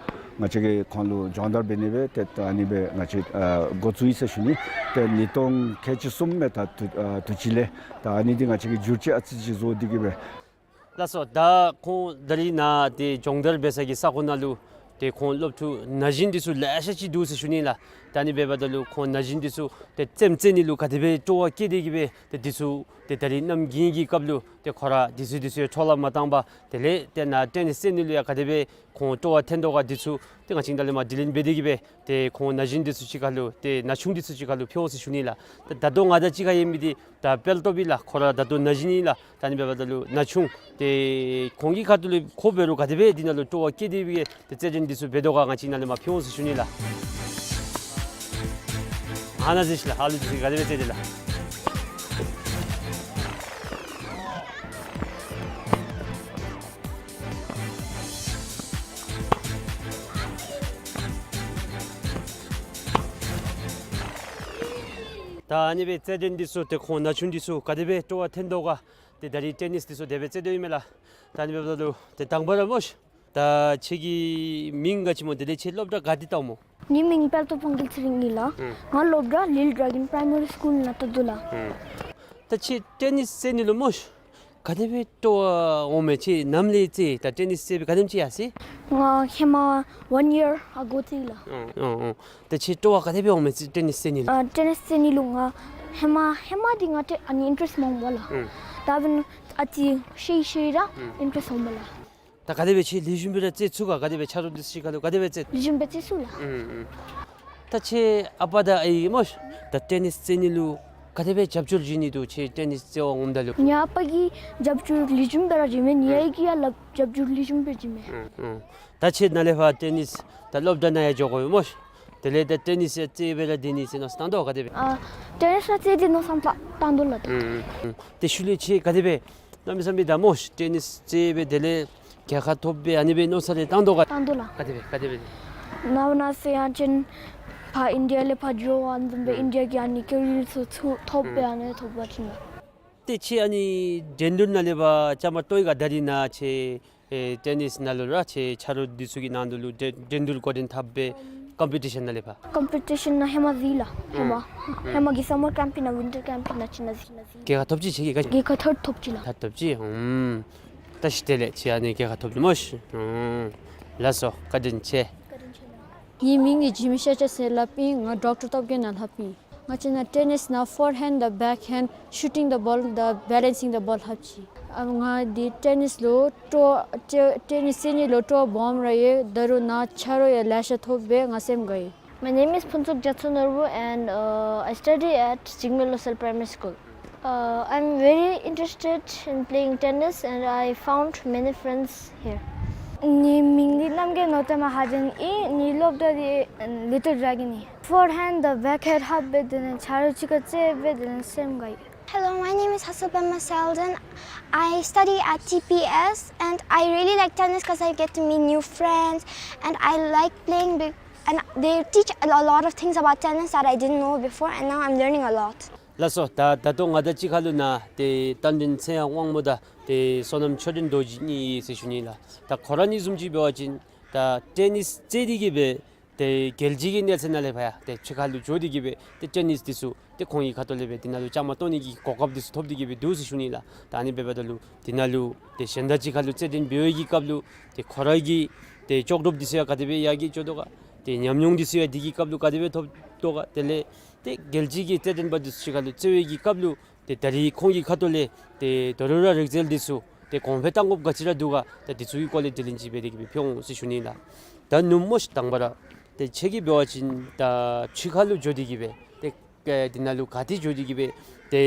ང་བཅས་ཀྱིས་ཁོང་ལུ་སྦྱོང་བརྡར་འབད་ནི་སྦེ་ཏེ་ད་ཨ་ནི་སྦེ་ང་བཅས་ཨ་འགོ་བཙུགས་ཡི་ཟེར་ཞུ་ནི། ཏེ་ཉིས་སྟོང་ཁལ་གཅིག་གསུམ་མས། ད་དུས་ཨ་དུས་ཅི་ལས་ད་ཨ་ནི་འདི་ང་བཅས་ཀྱིས་འགྱུར་བཅོས་ཨ་ཙི་ཅིག་བཟོ་སྟེ་གི་སྦེ། ལགས་སོ། ད་ཁོང་ད་རིས་ནཱ་ཏེ་སྦྱོང་བརྡར་འབད་ས་གི་ས་ཁོངས་ནང་ལུ་ཏེ་ཁོང་སློབ་ཕྲུག་ན་གཞོན་འདི་ཚུ་ལེ་ཤ་ཅིག་འདུག་ཟེར་ཞུ་ནི་ལགས། ད་ཨ་ནི་འབདཝ་ད་ལུ་ཁོང་ན་གཞོན་འདི་ཚུ་ཏེ་རྩེདམོ་རྩེ་ནི་ལུ་ག་དེ་སྦེ་སྤྲོ་བ་བསྐྱེད་དེ་གི་སྦེ་ཏེ་འདི་ཚུ་ཏེ་ད་རིས་གནམ་དགུན་གྱི་སྐབས་ལུ་ཏེ་ཁོང་ར་འདི་ཚུ་འདི་ཚུ་འཕྲོ་བརླག་མ་བཏང་པར་དེ་ལས་ཏེ་ནཱ་ཊེ་ནིས་རྩེ་ནི་ལུ་ཡང་ག་དེ་སྦེ་ཁོང་སྤྲོ་བ་འཐོན་དོ་ག་འདི་ཚུ་ཏེ་ང་བཅས་ཀྱིས་ད་ལས་མར་དྲི་ལན་འབད་དེ་གི་སྦེ་ཏེ་ཁོང་ན་གཞོན་འདི་ཚུ་གཅིག་ཁར་ལུ་ཏེ་ན་ཆུང་འདི་ཚུ་གཅིག་ཁར་ལུ་ཕུལ་འོང་ཟེར་ཞུ་ནི་ལགས། ད་ད་ལྟོ་ང་དང་གཅིག་ཁར་ཡོད་མི་འདི་ད་དཔལ་སྟོབས་ཨིན་ལགས། ཁོ་ར་ད་ལྟོ་ན་གཞོན་ཨིན་ལགས། ད་ཨ་ནི་འབདཝ་ད་ལུ་ན་ཆུང་ཏེ་ཁོང་གི་ཁ་ཐུག་ལས་ཁོ་འབད་རུང་ག་དེ་སྦེ་འདི་ནང་ལུ་སྤྲོ་བ་བསྐྱེད་དེ་སྦེ་ཏེ་རྩེད་འགྲན་འདི་ཚུ་འབད་དོ་ག་ང་བཅས་ནཱ་ལས་མར་ཕུལ་འོང་ཟེར་ཞུ་ནི་ལགས། ཨ་ནཱ་གཟིགས་ཤིག་ལགས། ཨ་ལུ་འདི་ཚུ་ག་དེ་སྦེ་རྩེད་དེ་ལགས། ད་ཨ་ནི་སྦེ་རྩེད་འགྲན་འདི་ཚུ་ཏེ་ཁོང་ན་ཆུང་འདི་ཚུ་ག་དེ་སྦེ་སྤྲོ་བ་འཐོན་དོ་ག། ཏེ་ད་རིས་ཊེ་ནིས་འདི་ཚུ་དེ་སྦེ་རྩེད་དོ་ཨིན་མས་ལགས། ད་ཨ་ནི་འབདཝ་ད་ལུ་ཏེ་དང་པ་ར་སྨོ་ཤིག། ད་ཁྱོད་ཀྱི་མིང་ག་ཅི་སྨོ། དེ་ལས་ཁྱོད་སློབ་གྲྭ་ག་ཏེ་བལྟཝ་སྨོ། ངེའི་མིང་དཔལ་སྟོབས་དཔང་རྒྱལ་ཚེ་རིང་ཨིན་ལགས། ཨུམ། ང་སློབ་གྲྭ་ལིལ་ཌྲེ་གཱོན་པྲའི་མ་རི་སི་ཀུལ་ནང་བལྟ་དོ་ལགས། ཨུམ། ད་ཁྱོད་ཊེ་ནིས་རྩེད་ནི་ལུ་སྨོ་ཤིག། ག་དེ་སྦེ་སྤྲོ་བ་འོང་མས། ཁྱེད་ནམ་ལས་རྩེད་ད་ཊེ་ནིས་རྩེད་སྦེ་ག་དེམ་ཅིག་ཡར་སོ་ཡི། ང་ཧེ་མ་ཝན་ཡར་ཨ་གོ་རྩེད་ལགས། ཨོ་ཨོ་ཨོ། ད་ཁྱེད་སྤྲོ་བ་ག་དེ་སྦེ་འོང་མས་ཊེ་ནིས་རྩེད་ནི་ལུ། ཨ་ཊེ་ནིས་རྩེད་ནི་ལུ་ང་ཧེ་མ་ཧེ་མ་འདི་ང་ཊེ་ཨ་ནི་ཨིན་ཊེ་རེསཊ་མ་འོང་པ་ལགས། ཨུམ། ད་འབདན་ཨ་ཙི་ཤེས་ཤེས་ར་ཨུམ་ཨིན་ཊེ་རེསཊ་འོང་པ་ལགས། ད་ག་དེ་སྦེ་ཁྱེད་ལེགས་ཤོམ་སྦེ་ར་རྩེད་ཚུགས་ག། ག་དེ་སྦེ་ཆ་རོགས་འདི་ཚུ་གཅིག་ཁར་ལུ་ག་དེ་སྦེ་རྩེད། ལེགས་ཤོམ་སྦེ་རྩེད་ཚུགས་ལགས། ཨུམ་ཨུམ། ད་ཁྱེད་ཨ་པ་དང་ཨའི་སྨོ་ཤ་ད་ཊེ་ནིས་རྩེད་ནི་ལུ་ག་དེ་སྦེ་རྒྱབ་སྐྱོར་བྱིན་ནི་འདུག། ཁྱེད་ཊེ་ནིས་རྩེད་པར་འོངམ་ད་ལུ། ངེའི་ཨ་པ་གིས་རྒྱབ་སྐྱོར་ལེགས་ཤོམ་སྦེ་ར་བྱིན་མས། ངེའི་ཨའི་གིས་ཡང་ལགས་རྒྱབ་སྐྱོར་ལེགས་ཤོམ་སྦེ་བྱིན་མས། ཨུམ་ཨུམ། ད་ཁྱེད་ནཱ་ལས་ཕར་ཊེ་ནིས་ད་སློབ་གྲྭ་ནང་ཡང་འགྱོ་དགོ་པས་སྨོ་ཤ། དེ་ལས་ད་ཊེ་ནིས་ཡང་རྩེད་སྦེ་ར་སྡོད་ནི་ཟེར་མནོ་བསམ་བཏང་དོ་ག། ག་དེ་སྦེ། ཨ་ཊེ་ནིས་ར་རྩེད་དེ་མནོ་བསམ་བཏང་བཏང་དོ་ལགས། ཨུམ་ཨུམ། དེ་ཤུལ་ལས་ཁྱེད་ག་དེ་སྦེ་གནམ་མེད་ས་མེད་ད་སྨོ་ཤ་ཊེ་ནིས་རྩེད་སྦེ་དེ་ལས་རྒྱལ་ཁ་ཐོབ་སྦེ་ཨ་ནི་སྦེ་མནོ་བསམ་རེ་བཏང་དོ་ག། བཏང་དོ་ལགས། ག་དེ་སྦེ་ག་དེ་སྦེ། ནམ་ནམ་ཟེར་ཡང་ཅིན་ཕར་ཨིན་ཌི་ཡ་ལས་ཕར་འགྱོ་བ་འཛོམས་སྦེ་ཨུམ་ཨིན་ཌི་ཡ་གི་ཨ་ནི་ཀེ་རི་ཡར་ཚུ་ཚུ་ཐོབ་སྦེ་ཨུམ་ཨ་ནི་ཐོབ་པ་ཅིན་ལགས། ཏེ་ཁྱེད་ཨ་ནི་འགྲན་བསྡུར་ནང་ལས་ཕར་བཅའ་མར་གཏོགས་ཡི་ག། ད་རིས་ནཱ་ཁྱེད་ཨེ་ཊེ་ནིས་ནང་ལུ་ར་ཁྱེད་ཆ་རོགས་འདི་ཚུ་གི་ནང་དུ་ལུ་འགྲན་འགྲན་བསྡུར་འགོ་འདྲེན་འཐབ་སྦེ་ཀམ་པི་ཊི་ཤཱན་ནང་ལས་ཕར། ཀམ་པི་ཊི་ཤཱན་ནང་ཧེ་མ་གཟིགས་ལགས། ཧེ་མ་ཨུམ་ཧེ་མ་གི་སམ་མར་ཀེམཔ་ནང་ཝིན་ཊར་ཀེམཔ་ནང་ཅིག་ནང་གཟིགས་ནང་གཟིགས། རྒྱལ་ཁ་ཐོབ་ཅི། ཁྱེད་ཀྱིས་རྒྱལ་ཁ་ཐརཌ་ཐོབ་ཅི་ལགས། ཐརཌ་ཐོབ་ཅི། ཨུམ། བཀྲིས་བདེ་ལེགས། ཁྱེད་ཨ་ནི་རྒྱལ་ཁ་ཐོབ་ནི་སྨོ་ཤ། ཨུམ། ལགས་སོ། བཀའ་དྲིན་ཆེ། བཀའ་དྲིན་ཆེ་ལགས། ངེའི་མིང་འདི་ཇི་མི་ཤེ་ཊ་ཟེར་སླབ་ཨིན། ང་ཌོག་ཊར་སྟོབས་རྒྱས་ནང་ལྷབ་ཨིན། ང་བཅས་ནཱ་ཊེ་ནིས་ནང་ཕོར་ཧེནཌ་དང་བེཀ་ཧེནཌ་ཤུ་ཊིང་ཛ་བོལ་དང་བེ་ལེནསིང་ཛ་བོལ་ལྷབ་ཅི། ཨ་ང་འདི་ཊེ་ནིས་ལུ་སྤྲོ་བ་ཊེ་ཊེ་ནིས་རྩེད་ནི་ལུ་སྤྲོ་བ་སྦོམ་ར་ཡོད། ད་རུང་ནཱ་ཆ་རོགས་ཡང་ལེ་ཤ་ཐོབ་སྦེ་ང་སེམས་དགའ་ཡི། My name is Phuntsog Jatso Norbu and, uh, I study at Jigme Losel Primary School. Uh, I'm very interested in playing tennis and I found many friends here. ངེའི་མིང་འདི་རྣམ་རྒྱལ་ནོར་ལྡན་མ་ཧ་ཇན་ཨིན། ངེའི་སློབ་གྲྭ་འདི་ལི་ཊལ་ཌེ་གཱོན་ཨིན། ཕོར་ཧེནཌ་དང་བེཀ་ཧེནཌ་ལྷབ་སྦེ་དེ་ལས་ཆ་རོགས་གཅིག་ཁར་རྩེད་སྦེ་དེ་ལས་སེམས་དགའ་ཡི། Hello, my name is Hasupema Selden. I study at T P S and I really like tennis 'cause I get to meet new friends and I like playing big and they teach a lo- lot of things about tennis that I didn't know before and now I'm learning a lot. ལགས་སོ། ད་ད་ལྟོ་ང་དང་གཅིག་ཁར་ལུ་ནཱ་ཏེ་རྟ་མགྲིན་ཚེ་དབང་དབང་མོ་དང་ཏེ་བསོད་ནམས་ཆོས་སྒྲོན་རྡོ་རྗེ་གཉིས་ཡོད་ཟེར་ཞུ་ནི་ལགས། ད་ཁོང་ར་གཉིས་བཟུམ་ཅིག་འབད་བ་ཅིན་ད་ཊེ་ནིས་རྩེད་དེ་གིས་སྦེ་ཏེ་རྒྱལ་སྤྱི་གི་གནས་ཚད་ནང་ལས་ཕར་ཡང་ཏེ་ཕྱི་ཁར་ལུ་འགྱོ་སྟེ་གིས་སྦེ་ཏེ་ཊེ་ནིས་འདི་ཚུ་ཏེ་ཁོང་གི་ཁ་ཐུག་ལས་སྦེ་འདི་ནང་ལུ་བཅའ་མར་གཏོགས་ནི་གི་གོ་སྐབས་འདི་ཚུ་ཐོབ་སྟེ་གིས་སྦེ་འདུག་ཟེར་ཞུ་ནི་ལགས། ད་ཨ་ནི་འབདཝ་ད་ལུ་འདི་ནང་ལུ་ཏེ་གཞན་དང་གཅིག་ཁར་ལུ་རྩེད་འགྲན་འབད་བའི་གི་སྐབས་ལུ་ཏེ་ཁོ་ར་གི་ཏེ་ལྕོགས་གྲུབ་འདི་ཚུ་ཡང་ག་དེ་སྦེ་ཡར་རྒྱས་འགྱོ་དོ་ག། ཏེ་ཉམས་མྱོང་འདི་ཚུ་ཡང་འདི་གི་སྐབས་ལུ་ག་དེ་སྦེ་ཐོབ་དོ་ག། དེ་ལས་ཏེ་རྒྱལ་སྤྱི་གི་རྩེད་འགྲན་པ་འདི་ཚུ་གཅིག་ཁར་ལུ་རྩེད་པའི་གི་སྐབས་ལུ་ཏེ་ད་རིས་ཁོང་གི་ཁ་ཐུག་ལས་ཏེ་ད་རུང་ར་རིག་རྩལ་འདི་ཚུ་ཏེ་གོང་འཕེལ་གཏང་དགོཔ་ག་ཅི་ར་འདུག་ག། ད་འདི་ཚུ་གི་སྐོར་ལས་དྲི་ལན་ཅིག་འབད་དེ་གིས་སྦེ་ཕུལ་འོང་ཟེར་ཞུ་ནི་ལགས། ད་ནུམོ་ཤ་དང་པ་ར་ཏེ་ཁྱེད་ཀྱིས་འབད་བ་ཅིན་ད་ཕྱི་ཁར་ལུ་འགྱོ་སྟེ་གིས་སྦེ་ཏེ་ཨེ་འདི་ནང་ལུ་ག་ཏེ་འགྱོ་སྟེ་གིས་སྦེ་ཏེ་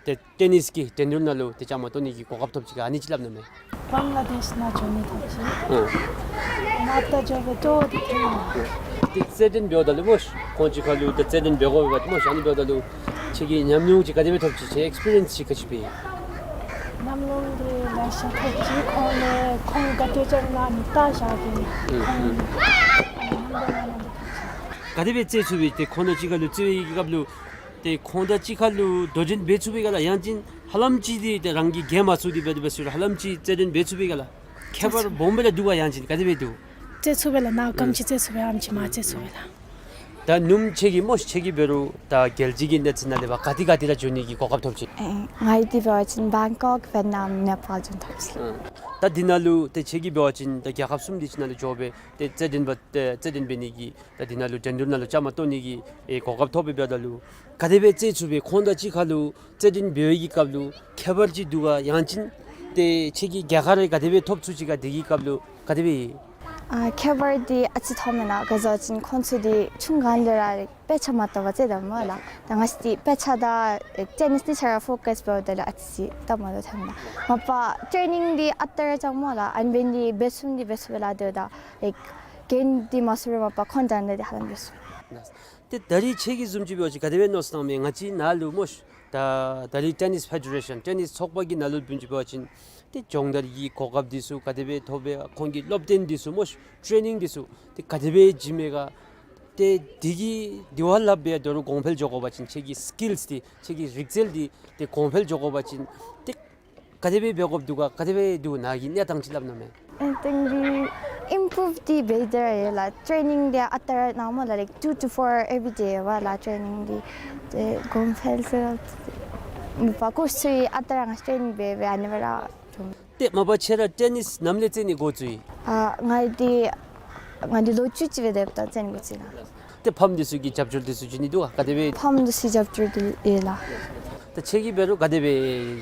ཏེ་ཊེ་ནིས་ཀྱི་འགྲན་བསྡུར་ནང་ལུ་ཏེ་བཅའ་མར་གཏོགས་ནི་གི་གོ་སྐབས་ཐོབ་ཅི་ག། ཨ་ནི་ཅིག་སླབ་གནང་མས། བང་ལ་དེཤ་ནང་འགྱོ་ནི་ཐོབ་ཅི། ཨོ། ནཱ་ད་འགྱོ་སྦེ་སྤྲོ་བ་འདི་ཐོན་ནུག། ཏེ་རྩེད་འགྲན་འབདཝ་ད་ལུ་སྨོ་ཤ་ཁོང་གཅིག་ཁར་ལུ་ཏེ་རྩེད་འགྲན་འབད་དགོ་པས་སྨོ་ཤ། ཨ་ནི་འབདཝ་ད་ལུ་ཁྱེད་ཀྱིས་ཉམས་མྱོང་ཅིག་ག་དེ་སྦེ་ཐོབ་ཅི། ཁྱེད་ཨེགསི་པི་རི་ཡེནསི་ཅིག་ག་ཅི་སྦེ། ཉམས་མྱོང་འདི་ལེ་ཤ་ཐོབ་ཅི། ཁོང་ལས་ཁོང་ག་དེ་སྦེ་རྩེད་ནི་ལྟ་བཞག་གི། ཨུམ། ག་དེ་སྦེ་རྩེད་ཚུགས་པས། ཏེ་ཁོང་དང་གཅིག་ཁར་ལུ་རྩེད་པའི་གི་སྐབས་ལུ་ཏེ་ཁོང་དང་གཅིག་ཁར་ལུ་དོ་འགྲན་འབད་ཚུགས་པས་ག་ལགས། ཡང་ཅིན་ཧ་ལམ་ཅིག་འདི་ཏེ་རང་གིས་རྒྱལ་མ་ཚུགས་ཏེ་འབད་དེ་འབད་ཚུགས་རུང་ཧ་ལམ་ཅིག་རྩེད་འགྲན་འབད་ཚུགས་པས་ག་ལགས། ཁྱད་པར་སྦོམ་སྦེ་ར་འདུག་ག། ཡང་ཅིན་ག་དེ་སྦེ་འདུག། རྩེད་ཚུགས་པས་ལགས། ནཱ་ག་དེམ་ཅིག་རྩེད་ཚུགས་པས་ཨ་དེམ་ཅིག་མར་རྩེད་ཚུགས་པས་ལགས། ད་ནུམོ་ཁྱེད་ཀྱིས་སྨོ་ཤ་ཁྱེད་ཀྱིས་འབད་རུང་ད་རྒྱལ་སྤྱི་གི་གནས་ཚད་ནང་ལས་ཕར་ག་ཏེ་ག་ཏེ་ར་འགྱོ་ནི་གི་གོ་སྐབས་ཐོབ་ཅི། ཨེ་ང་འདི་འབད་བ་ཅིན་བེང་ཀོག་ཝེཊ་ནམ་ནེ་པཱལ་འགྱོ་ཐོབ་ཅི། ཨ་ད་འདི་ནང་ལུ་ཏེ་ཁྱེད་ཀྱིས་འབད་བ་ཅིན་ད་རྒྱལ་ཁབ་གསུམ་འདི་ཅིག་ནང་ལུ་འགྱོ་སྦེ་ཏེ་རྩེད་འགྲན་པ་ཏེ་རྩེད་འགྲན་འབད་ནི་གི་ད་འདི་ནང་ལུ་འགྲན་བསྡུར་ནང་ལུ་བཅའ་མར་གཏོགས་ནི་གི་ཨེ་གོ་སྐབས་ཐོབ་པས། འབདཝ་ད་ལུ་ག་དེ་སྦེ་རྩེད་ཚུགས་པས། ཁོང་དང་གཅིག་ཁར་ལུ་རྩེད་འགྲན་འབད་བའི་གི་སྐབས་ལུ་ཁྱད་པར་ཅིག་འདུག་ག། ཡང་ཅིན་ཏེ་ཁྱེད་ཀྱིས་རྒྱལ་ཁ་རེ་ག་དེ་སྦེ་ཐོབ་ཚུགས་ཅི་ག། དེ་གི་སྐབས་ལུ་ག་དེ་སྦེ་ཨིན། ཨ་ཁྱད་པར་འདི་ཨ་ཙི་ཐོབ་མེན་ན། ག་ཅི་ཟེར་བ་ཅིན་ཁོང་ཚུ་འདི་ཆུང་ཀུ་ལས་ར་དཔེ་ཆ་མ་གཏོགས་པར་རྩེད་དོ་སྨོ་ལགས། ད་ང་བཅས་འདི་དཔེ་ཆ་དང་ཨེ་ཊེ་ནིས་འདི་ཆ་ར་ཕོ་ཀཱས་འབདཝ་ད་ལུ་ཨ་ཙི་ཙི་སྟབས་མ་བདེཝ་ཐོན་ན། མ་པ་ཊེ་ནིང་འདི་ཨ་རྟག་ར་རྐྱབ་སྨོ་ལགས། ཨ་ནི་འབད་ནི་འདི་འབད་ཚུགས་འདི་འབད་ཚུགས་པས་ལགས། དེ་ད་ཨེ་གྱེན་འདི་མ་ཚུགས་རུང་མ་པ་ཁོང་དང་འདི་ཧ་ལམ་འབད་ཚུགས། ཏེ་ད་རིས་ཁྱེད་ཀྱིས་བཟུམ་ཅིག་འབད་བ་ཅིན་ག་དེ་སྦེ་མནོ་བསམ་བཏངམ་མས། ང་བཅས་ནཱ་ལུ་སྨོ་ཤ་ད་ད་རིས་ཊེ་ནིས་ཕེ་ཌེ་རེ་ཤཱན་ཊེ་ནིས་ཚོགས་པ་གི་ནང་ལུ་བཟུམ་ཅིག་འབད་བ་ཅིན་ཏེ་སྦྱོང་བརྡར་གྱི་གོ་སྐབས་འདི་ཚུ་ག་དེ་སྦེ་ཐོབ་པས། ཁོང་གི་སློབ་སྟོན་འདི་ཚུ་སྨོ་ཤ་ཊེ་ནིང་འདི་ཚུ་ཏེ་ག་དེ་སྦེ་བྱིན་མས་ག། ཏེ་འདི་གིས་དེ་བ་ལྷག་སྦེ་ད་རུང་གོང་འཕེལ་འགྱོ་དགོ་པ་ཅིན་ཁྱེད་ཀྱི་སི་ཀིལསི་འདི་ཁྱེད་ཀྱི་རིག་རྩལ་འདི་ཏེ་གོང་འཕེལ་འགྱོ་དགོ་པ་ཅིན་ཏེ་ག་དེ་སྦེ་འབད་དགོཔ་འདུག་ག། ག་དེ་སྦེ་འདུག་ནཱ་གི་གནས་སྟངས་ཅིག་སླབ་གནང་མས། ཨེ་ཏེ་འདི་ཨིམ་པུ་རུབ་འདི་འབད་དེ་ར་ཡོད་ལགས། ཊེ་ནིང་འདི་ཨ་རྟག་ར་གནང་སྨོ་ལགས། ལའིཀ་ཊུ་ཊུ་ཕོར་ཨེ་ཝི་རི་ཌེ་ཡོད་པ་ལགས། ཊེ་ནིང་འདི་ཏེ་གོང་འཕེལ་ཟེར་བ་ཅིན་ མ་པ་ཀོརསི་ཚུ་ཨ་རྟག་ར་ང་བཅས་ཊེན་འབད་འབད་ཨ་ནི་སྦེ་ར་འགྱོཝ་མས། ཏེ་མ་པ་ཁྱོད་ར་ཊེ་ནིསི་ནམ་ལས་རྩེད་ནི་འགོ་བཙུགས་ཡི། ཨ་ང་འདི་ང་འདི་ལོ་བཅུ་གཅིག་སྦེ་སྡོདཔ་ད་རྩེད་ནི་འགོ་བཙུགས་ལགས། ཏེ་ཕམ་འདི་ཚུ་གི་རྒྱབ་སྐྱོར་འདི་ཚུ་བྱིན་ནི་འདུག་ག། ག་དེ་སྦེ། ཕམ་འདི་ཚུ་རྒྱབ་སྐྱོར་འདི་ཡོད་ལགས། ད་ཁྱོད་ཀྱིས་འབད་རུང་ག་དེ་སྦེ་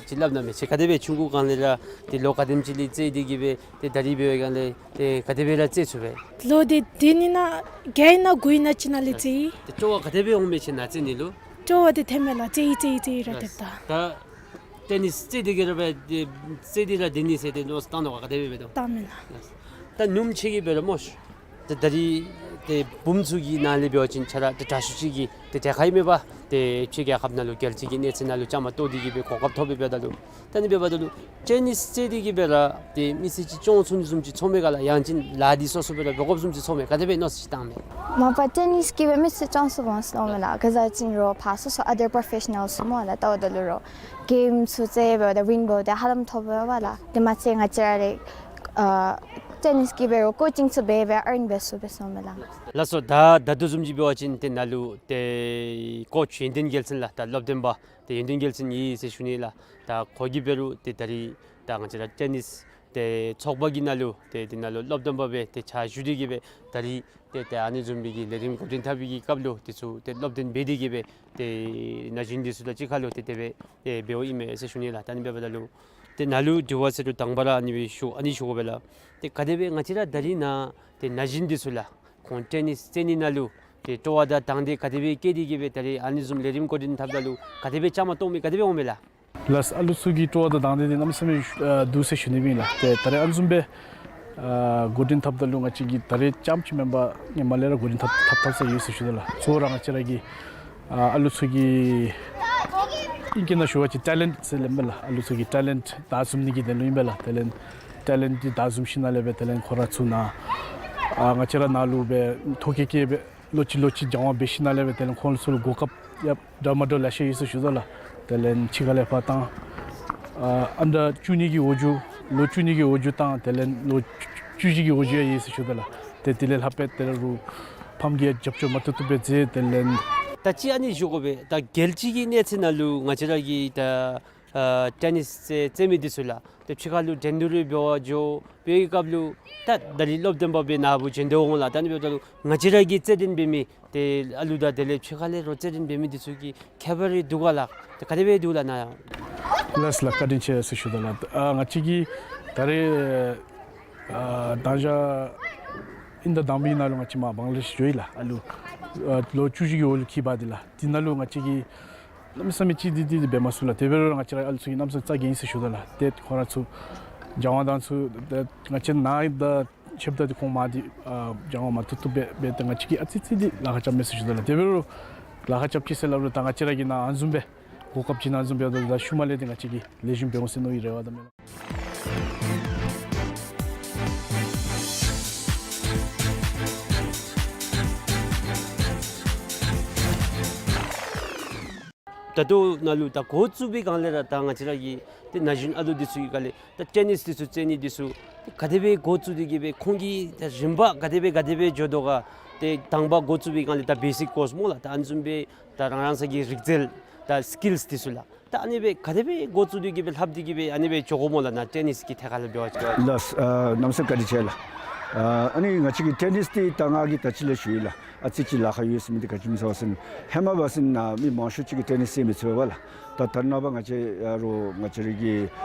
ཅིག་སླབ་གནང་མས། ཁྱོད་ག་དེ་སྦེ་ཆུང་ཀུ་སྒང་ལས་ར་ཏེ་ལོ་ག་དེམ་ཅིག་ལས་རྩེད་དེ་གི་སྦེ་ཏེ་ད་རིས་འབད་བའི་སྒང་ལས་ཏེ་ག་དེ་སྦེ་ར་རྩེད་ཚུགས་པས། ལོ་འདི་འདི་ནི་ན་བརྒྱད་ཨིན་ན་དགུ་ཨིན་ན་ཅིག་ནང་ལས་རྩེད་ཡི། ཏེ་སྤྲོ་བ་ག་དེ་སྦེ་འོང་མས་ཁྱོད་ནཱ་རྩེད་ནི་ལུ། སྤྲོ་བ་འདི་ཐོནམ་མས་ལགས། རྩེད་ཡི་རྩེད་ཡི་རྩེད་ཡི་ར་སྡོདཔ་ད། ད་ཊེ་ནིསི་རྩེད་དེ་གི་ར་འབད་དེ་རྩེད་དེ་ར་སྡོད་ནི་ཟེར་ཏེ་མནོ་བསམ་བཏང་དོ་ག། ག་དེ་སྦེ་འབད་དོ། བཏངམ་མས་ལགས། ད་ནུམ་ཁྱོད་ཀྱིས་འབད་རུང་སྨོ་ཤ། ཏེ་ད་རིས་ཏེ་བུམོ་ཚུ་གི་ནང་ལས་འབད་བ་ཅིན་ཁྱོད་ར་ཏེ་དྲག་ཤོས་ཅིག་གི་ཏེ་གྲལ་ཁར་ཨིན་མས་པ། ཏེ་ཕྱི་རྒྱལ་ཁབ་ནང་ལུ་རྒྱལ་སྤྱི་གི་གནས་ཚད་ནང་ལུ་བཅའ་མར་གཏོགས་ཏེ་གི་སྦེ་གོ་སྐབས་ཐོབ་སྦེ་འབདཝ་ད་ལུ། ད་ཨ་ནི་འབདཝ་ད་ལུ་ཊེ་ནིསི་རྩེད་དེ་གི་སྦེ་ར་ཏེ་མི་སེར་ཅིག་སྐྱོང་ཚུགས་ནི་བཟུམ་ཅིག་ཚོར་མས་ག་ལགས། ཡང་ཅིན་ལཱ་འདི་སོ་སོ་སྦེ་ར་འབད་དགོཔ་བཟུམ་ཅིག་ཚོར་མས་ག། ག་དེ་སྦེ་མནོ་བསམ་ཅིག་བཏང་མས། མ་པ་ཊེ་ནིསི་གིས་སྦེ་མི་སེར་སྐྱོང་ཚུགས་འོང་ཟེར་མནོཝ་མས་ལགས། ག་ཅི་ཟེར་རུང་ཕར་སོ་སོ་ཨ་དར་པོརོ་ཕེ་ཤ་ནཱལསི་སྨོ་ལགས། ལྟཝ་ད་ལུ་རོགས་གེམ་ཚུ་རྩེད་འབདཝ་ད་ཝིན་འབདཝ་ད་ཧ་ལམ་ཐོབ་པས་ལགས། དེ་མ་ཚད་ང་བཅས་ར་ལས་ཨ་ཊེ་ནིསི་གིས་འབད་རུང་ཀོ་ཅིང་ཚུ་འབད་འབད་ཨརན་འབད་ཚུགས་པས་ཟེར་མནོཝ་མས་ལགས། ལགས་སོ། ད་ད་ལྟོ་བཟུམ་ཅིག་འབད་བ་ཅིན་ཏེ་ནཱ་ལུ་ཏེ་ཀོ་ཅི་ཡོན་ཏན་རྒྱལ་མཚན་ལགས། ད་སློབ་སྟོན་པ་ཏེ་ཡོན་ཏན་རྒྱལ་མཚན་ཡོད་ཟེར་ཞུ་ནི་ལགས། ད་ཁོ་གིས་འབད་རུང་ཏེ་ད་རིས་ད་ང་བཅས་ར་ཊེ་ནིསི་ཏེ་ཚོགས་པ་གི་ནང་ལུ་ཏེ་དེ་ནང་ལུ་སློབ་སྟོན་པ་སྦེ་ཏེ་ཕྱག་ཞུ་སྟེ་གི་སྦེ་ད་རིས་ཏེ་ཏེ་ཨ་ནི་བཟུམ་སྦེ་གི་ལས་རིམ་འགོ་འདྲེན་འཐབ་པའི་གི་སྐབས་ལུ་དེ་ཚུ་ཏེ་སློབ་སྟོན་འབད་དེ་གི་སྦེ་ཏེ་ན་གཞོན་འདི་ཚུ་དང་གཅིག་ཁར་ལུ་ཏེ་དེ་སྦེ་ཏེ་འབདཝ་ཨིན་མས་ཟེར་ཞུ་ནི་ལགས། ད་ཨ་ནི་འབདཝ་ད་ལུ་ཏེ་ནཱ་ལུ་དྲི་བ་ཟེར་རུང་དང་པ་ར་ཨ་ནི་སྦེ་ཞུ་ཨ་ནི་ཞུ་དགོ་པས་ལགས། ཏེ་ག་དེ་སྦེ་ང་བཅས་ར་ད་རིས་ནཱ་ཏེ་ན་གཞོན་འདི་ཚུ་ལགས་ཁོང་ཊེ་ནིསི་རྩེད་ནི་ནང་ལུ་ཏེ་སྤྲོ་བ་དང་དང་འདོད་ག་དེ་སྦེ་བསྐྱེད་དེ་གི་སྦེ་ད་རིས་ཨ་ནི་བཟུམ་ལས་རིམ་འགོ་འདྲེན་འཐབ་ད་ལུ་ག་དེ་སྦེ་བཅའ་མར་གཏོགས་མི་ག་དེ་སྦེ་འོང་མས་ལགས། ལགས། ཨ་ལུ་ཚུ་གི་སྤྲོ་བ་དང་དང་འདོད་འདི་གནམ་མེད་ས་མེད་ཨ་འདུག་ཟེར་ཞུ་ནི་ཨིན་ལགས། ཏེ་ད་རེས་ཨ་ནི་བཟུམ་སྦེ་ཨ་འགོ་འདྲེན་འཐབ་ད་ལུ་ང་བཅས་ཀྱིས་ད་རེས་རྐྱངམ་ཅིག་མེན་པར་སྔོན་མ་ལས་ར་འགོ་འདྲེན་འཐབ་འཐབ་འཐབ་ས་ཡོད་ཟེར་ཞུ་དོ་ལགས། གཙོ་བོ་ར་ང་བཅས་ར་གི་ཨ་ཨ་ལུ་ཚུ་གི་ཨིང་སྐད་ནང་ཞུ་བ་ཅིན་ཊེ་ལེནཊ་ཟེར་སླབ་མས་ལགས། ཨ་ལུ་ཚུ་གི་ཊེ་ལེནཊ་བདའ་འཛོམས་ནི་གི་དོན་ལུ་ཨིན་པས་ལགས། ཊེ་ལེནཊ་ཊེ་ལེནཊ་འདི་བདའ་འཛོམས་ཞིནམ་ལས་སྦེ་ཊེ་ལེནཊ་ཁོང་ར་ཚུ་ནཱ་ཨ་ང་བཅས་ར་ནཱ་ལུ་སྦེ་ཐོ་བཀོད་བཀོད་སྦེ་ལོ་གཅིག་ལོ་གཅིག་སྦྱང་བ་འབད་ཞིནམ་ལས་སྦེ་དེ་ལས་ཁོང་ཚུ་ལུ་གོ་སྐབས་ཡང་འདྲ་མ་འདྲཝ་ལེ་ཤ་ཡོད་ཟེར་ཞུ་དོ་ལགས། དེ་ལས་ཕྱི་ཁ་ལས་ཕར་བཏང་ཨ་ཨ་ནི་བཅུ་གཉིས་ཀྱི་འོག་འཇུག་ལོ་བཅུ་གཉིས་ཀྱི་འོག་འཇུག་བཏང་དེ་ལས་ལོ་བཅུ་བཞི་གི་འོག་འཇུག་ཡང་ཡོད་ཟེར་ཞུ་དོ་ལགས། ཏེ་དེ་ལས་ལྷག་སྦེ་དེ་ལས་རུང་ཕམ་གྱིས་ཡང་རྒྱབ་སྐྱོར་མ་ཐུབ་ཐུབ་སྦེ་མཛད། དེ་ལས་ད་ཅི་ཨ་ནི་ཞུ་དགོ་པས། ད་རྒྱལ་སྤྱི་གི་གནས་ཚད་ནང་ལུ་ང་བཅས་ར་གི་ད་ཨ་ཊེ་ནིསི་རྩེད་རྩེད་མི་འདི་ཚུ་ལགས་ཏེ་ཕྱི་ཁ་ལུ་འགྲན་བསྡུར་འབད་བར་འགྱོ་བའི་སྐབས་ལུ་ད་ད་རིས་སློབ་སྟོན་པ་སྦེ་ནཱ་བུ་བྱོན་ཏེ་འོང་ལགས། ད་ཨ་ནི་འབདཝ་ད་ལུ་ང་བཅས་ར་གིས་རྩེད་འགྲན་འབད་མི་ཏེ་ཨ་ལུ་དང་དེ་ལས་ཕྱི་ཁ་ལས་རོགས་རྩེད་འགྲན་འབད་མི་འདི་ཚུ་གི་ཁྱད་པར་རེ་འདུག་ག་ལགས། ཏེ་ག་དེ་སྦེ་འདུག་ལགས་ནཱ་ཡང་། ལགས་ལགས། བཀའ་དྲིན་ཆེ་ཟེར་ཞུ་དོ་ལགས། ཨ་ང་བཅས་ཀྱིས་ད་རེས་ཨ་ད་ཞག་ཨིན་ཟླ་དང་པའི་ནང་ལུ་ང་བཅས་མར་བང་ལ་དེཤ་འགྱོ་ཡི་ལགས། ཨ་ལུ་ཨ་ལོ་བཅུ་བཞི་གི་འོག་ལུ་འཁྱིད་པ་འདི་ལགས། དེ་ནང་ལུ་ང་བཅས་ཀྱིས་གནམ་མེད་ས་མེད་ཅིག་འདི་འདི་འདི་འབད་མ་ཚུགས་ལགས། དེ་འབད་རུང་ང་བཅས་ར་ཨ་ལུ་ཚུ་གིས་གནམ་མེད་ས་མེད་རྩ་འགེངས་ཡི་ཟེར་ཞུ་དོ་ལགས། ཏེ་ཁོང་ར་ཚུ་སྦྱང་བ་དང་ཚུ་ཏེ་ང་བཅས་ནཱ་ད་ཆེཝ་ད་འདི་ཁོང་མར་འདི་ཨ་སྦྱང་བ་མ་ཐུབ་ཐུབ་སྦེ་འབད་དེ་ང་བཅས་ཀྱིས་ཨ་ཙི་ཙི་འདི་ལཱ་ཁག་རྐྱབ་མས་ཟེར་ཞུ་དོ་ལགས། དེ་འབད་རུང་ལཱ་ཁག་རྐྱབ་ཅི་ཟེར་སླབ་རུང་ད་ང་བཅས་ར་གིས་ནཱ་ཨ་ནི་བཟུམ་སྦེ་གོ་སྐབས་ཅིག་ནཱ་ཨ་ནི་བཟུམ་སྦེ་ཡོད་དོ་ད་ཤུལ་མ་ལས་འདི་ང་བཅས་ཀྱིས་ལེགས་ཤོམ་འབད་འོང་ཟེར་མནོ་བའི་རེ་བ་དང་སྨོན་ལམ། ད་ལྟོ་ནཱ་ལུ་ད་འགོ་བཙུགས་པའི་སྒང་ལས་ར་ད་ང་བཅས་ར་གི་ཏེ་ན་གཞོན་ཨ་ལུ་འདི་ཚུ་གི་སྒང་ལས་ད་ཊེ་ནིསི་འདི་ཚུ་རྩེད་ནི་འདི་ཚུ་ཏེ་ག་དེ་སྦེ་འགོ་བཙུགས་ཏེ་གི་སྦེ་ཁོང་གི་ད་རིམ་པ་ག་དེ་སྦེ་ག་དེ་སྦེ་འགྱོ་དོ་ག། ཏེ་དང་པ་འགོ་བཙུགས་པའི་སྒང་ལས་ད་བེ་སིཀ་ཀོརསི་སྨོ་ལགས། ད་ཨ་ནི་བཟུམ་སྦེ་ད་རང་རང་སོ་གི་རིག་རྩལ་ད་སི་ཀིལསི་འདི་ཚུ་ལགས། ད་ཨ་ནི་སྦེ་ག་དེ་སྦེ་འགོ་བཙུགས་ཏེ་གི་སྦེ་ལྷབ་སྟེ་གི་སྦེ་ཨ་ནི་སྦེ་འགྱོ་དགོཔ་སྨོ་ལགས། ནཱ་ཊེ་ནིསི་གི་ཐད་ཁར་ལུ་འབད་བ་ཅིན། ལགས། ཨ་གནམ་མེད་ས་མེད་བཀའ་དྲིན་ཆེ་ལགས། ཨ་ཨ་ནི་ང་བཅས་ཀྱི་ཊེ་ནིསི་འདི་ད་ང་གིས་ད་ཅི་ལས་ཞུ་ཡི་ལགས། ཨ་ཙི་ཅིག་ལཱ་ཁག་ཡོད་ཟེར་མི་འདི་ག་ཅི་སྨོ་ཟེར་བ་ཅིན་ཧེ་མ་འབད་བ་ཅིན་ནཱ་མི་མང་ཤོས་ཅིག་གིས་ཊེ་ནིསི་རྩེད་མི་ཚུགས་པས་ལགས། ད་ད་རེས་ནངས་པ་ང་བཅས་ཨ་རོགས་ང་བཅས་ར་གི་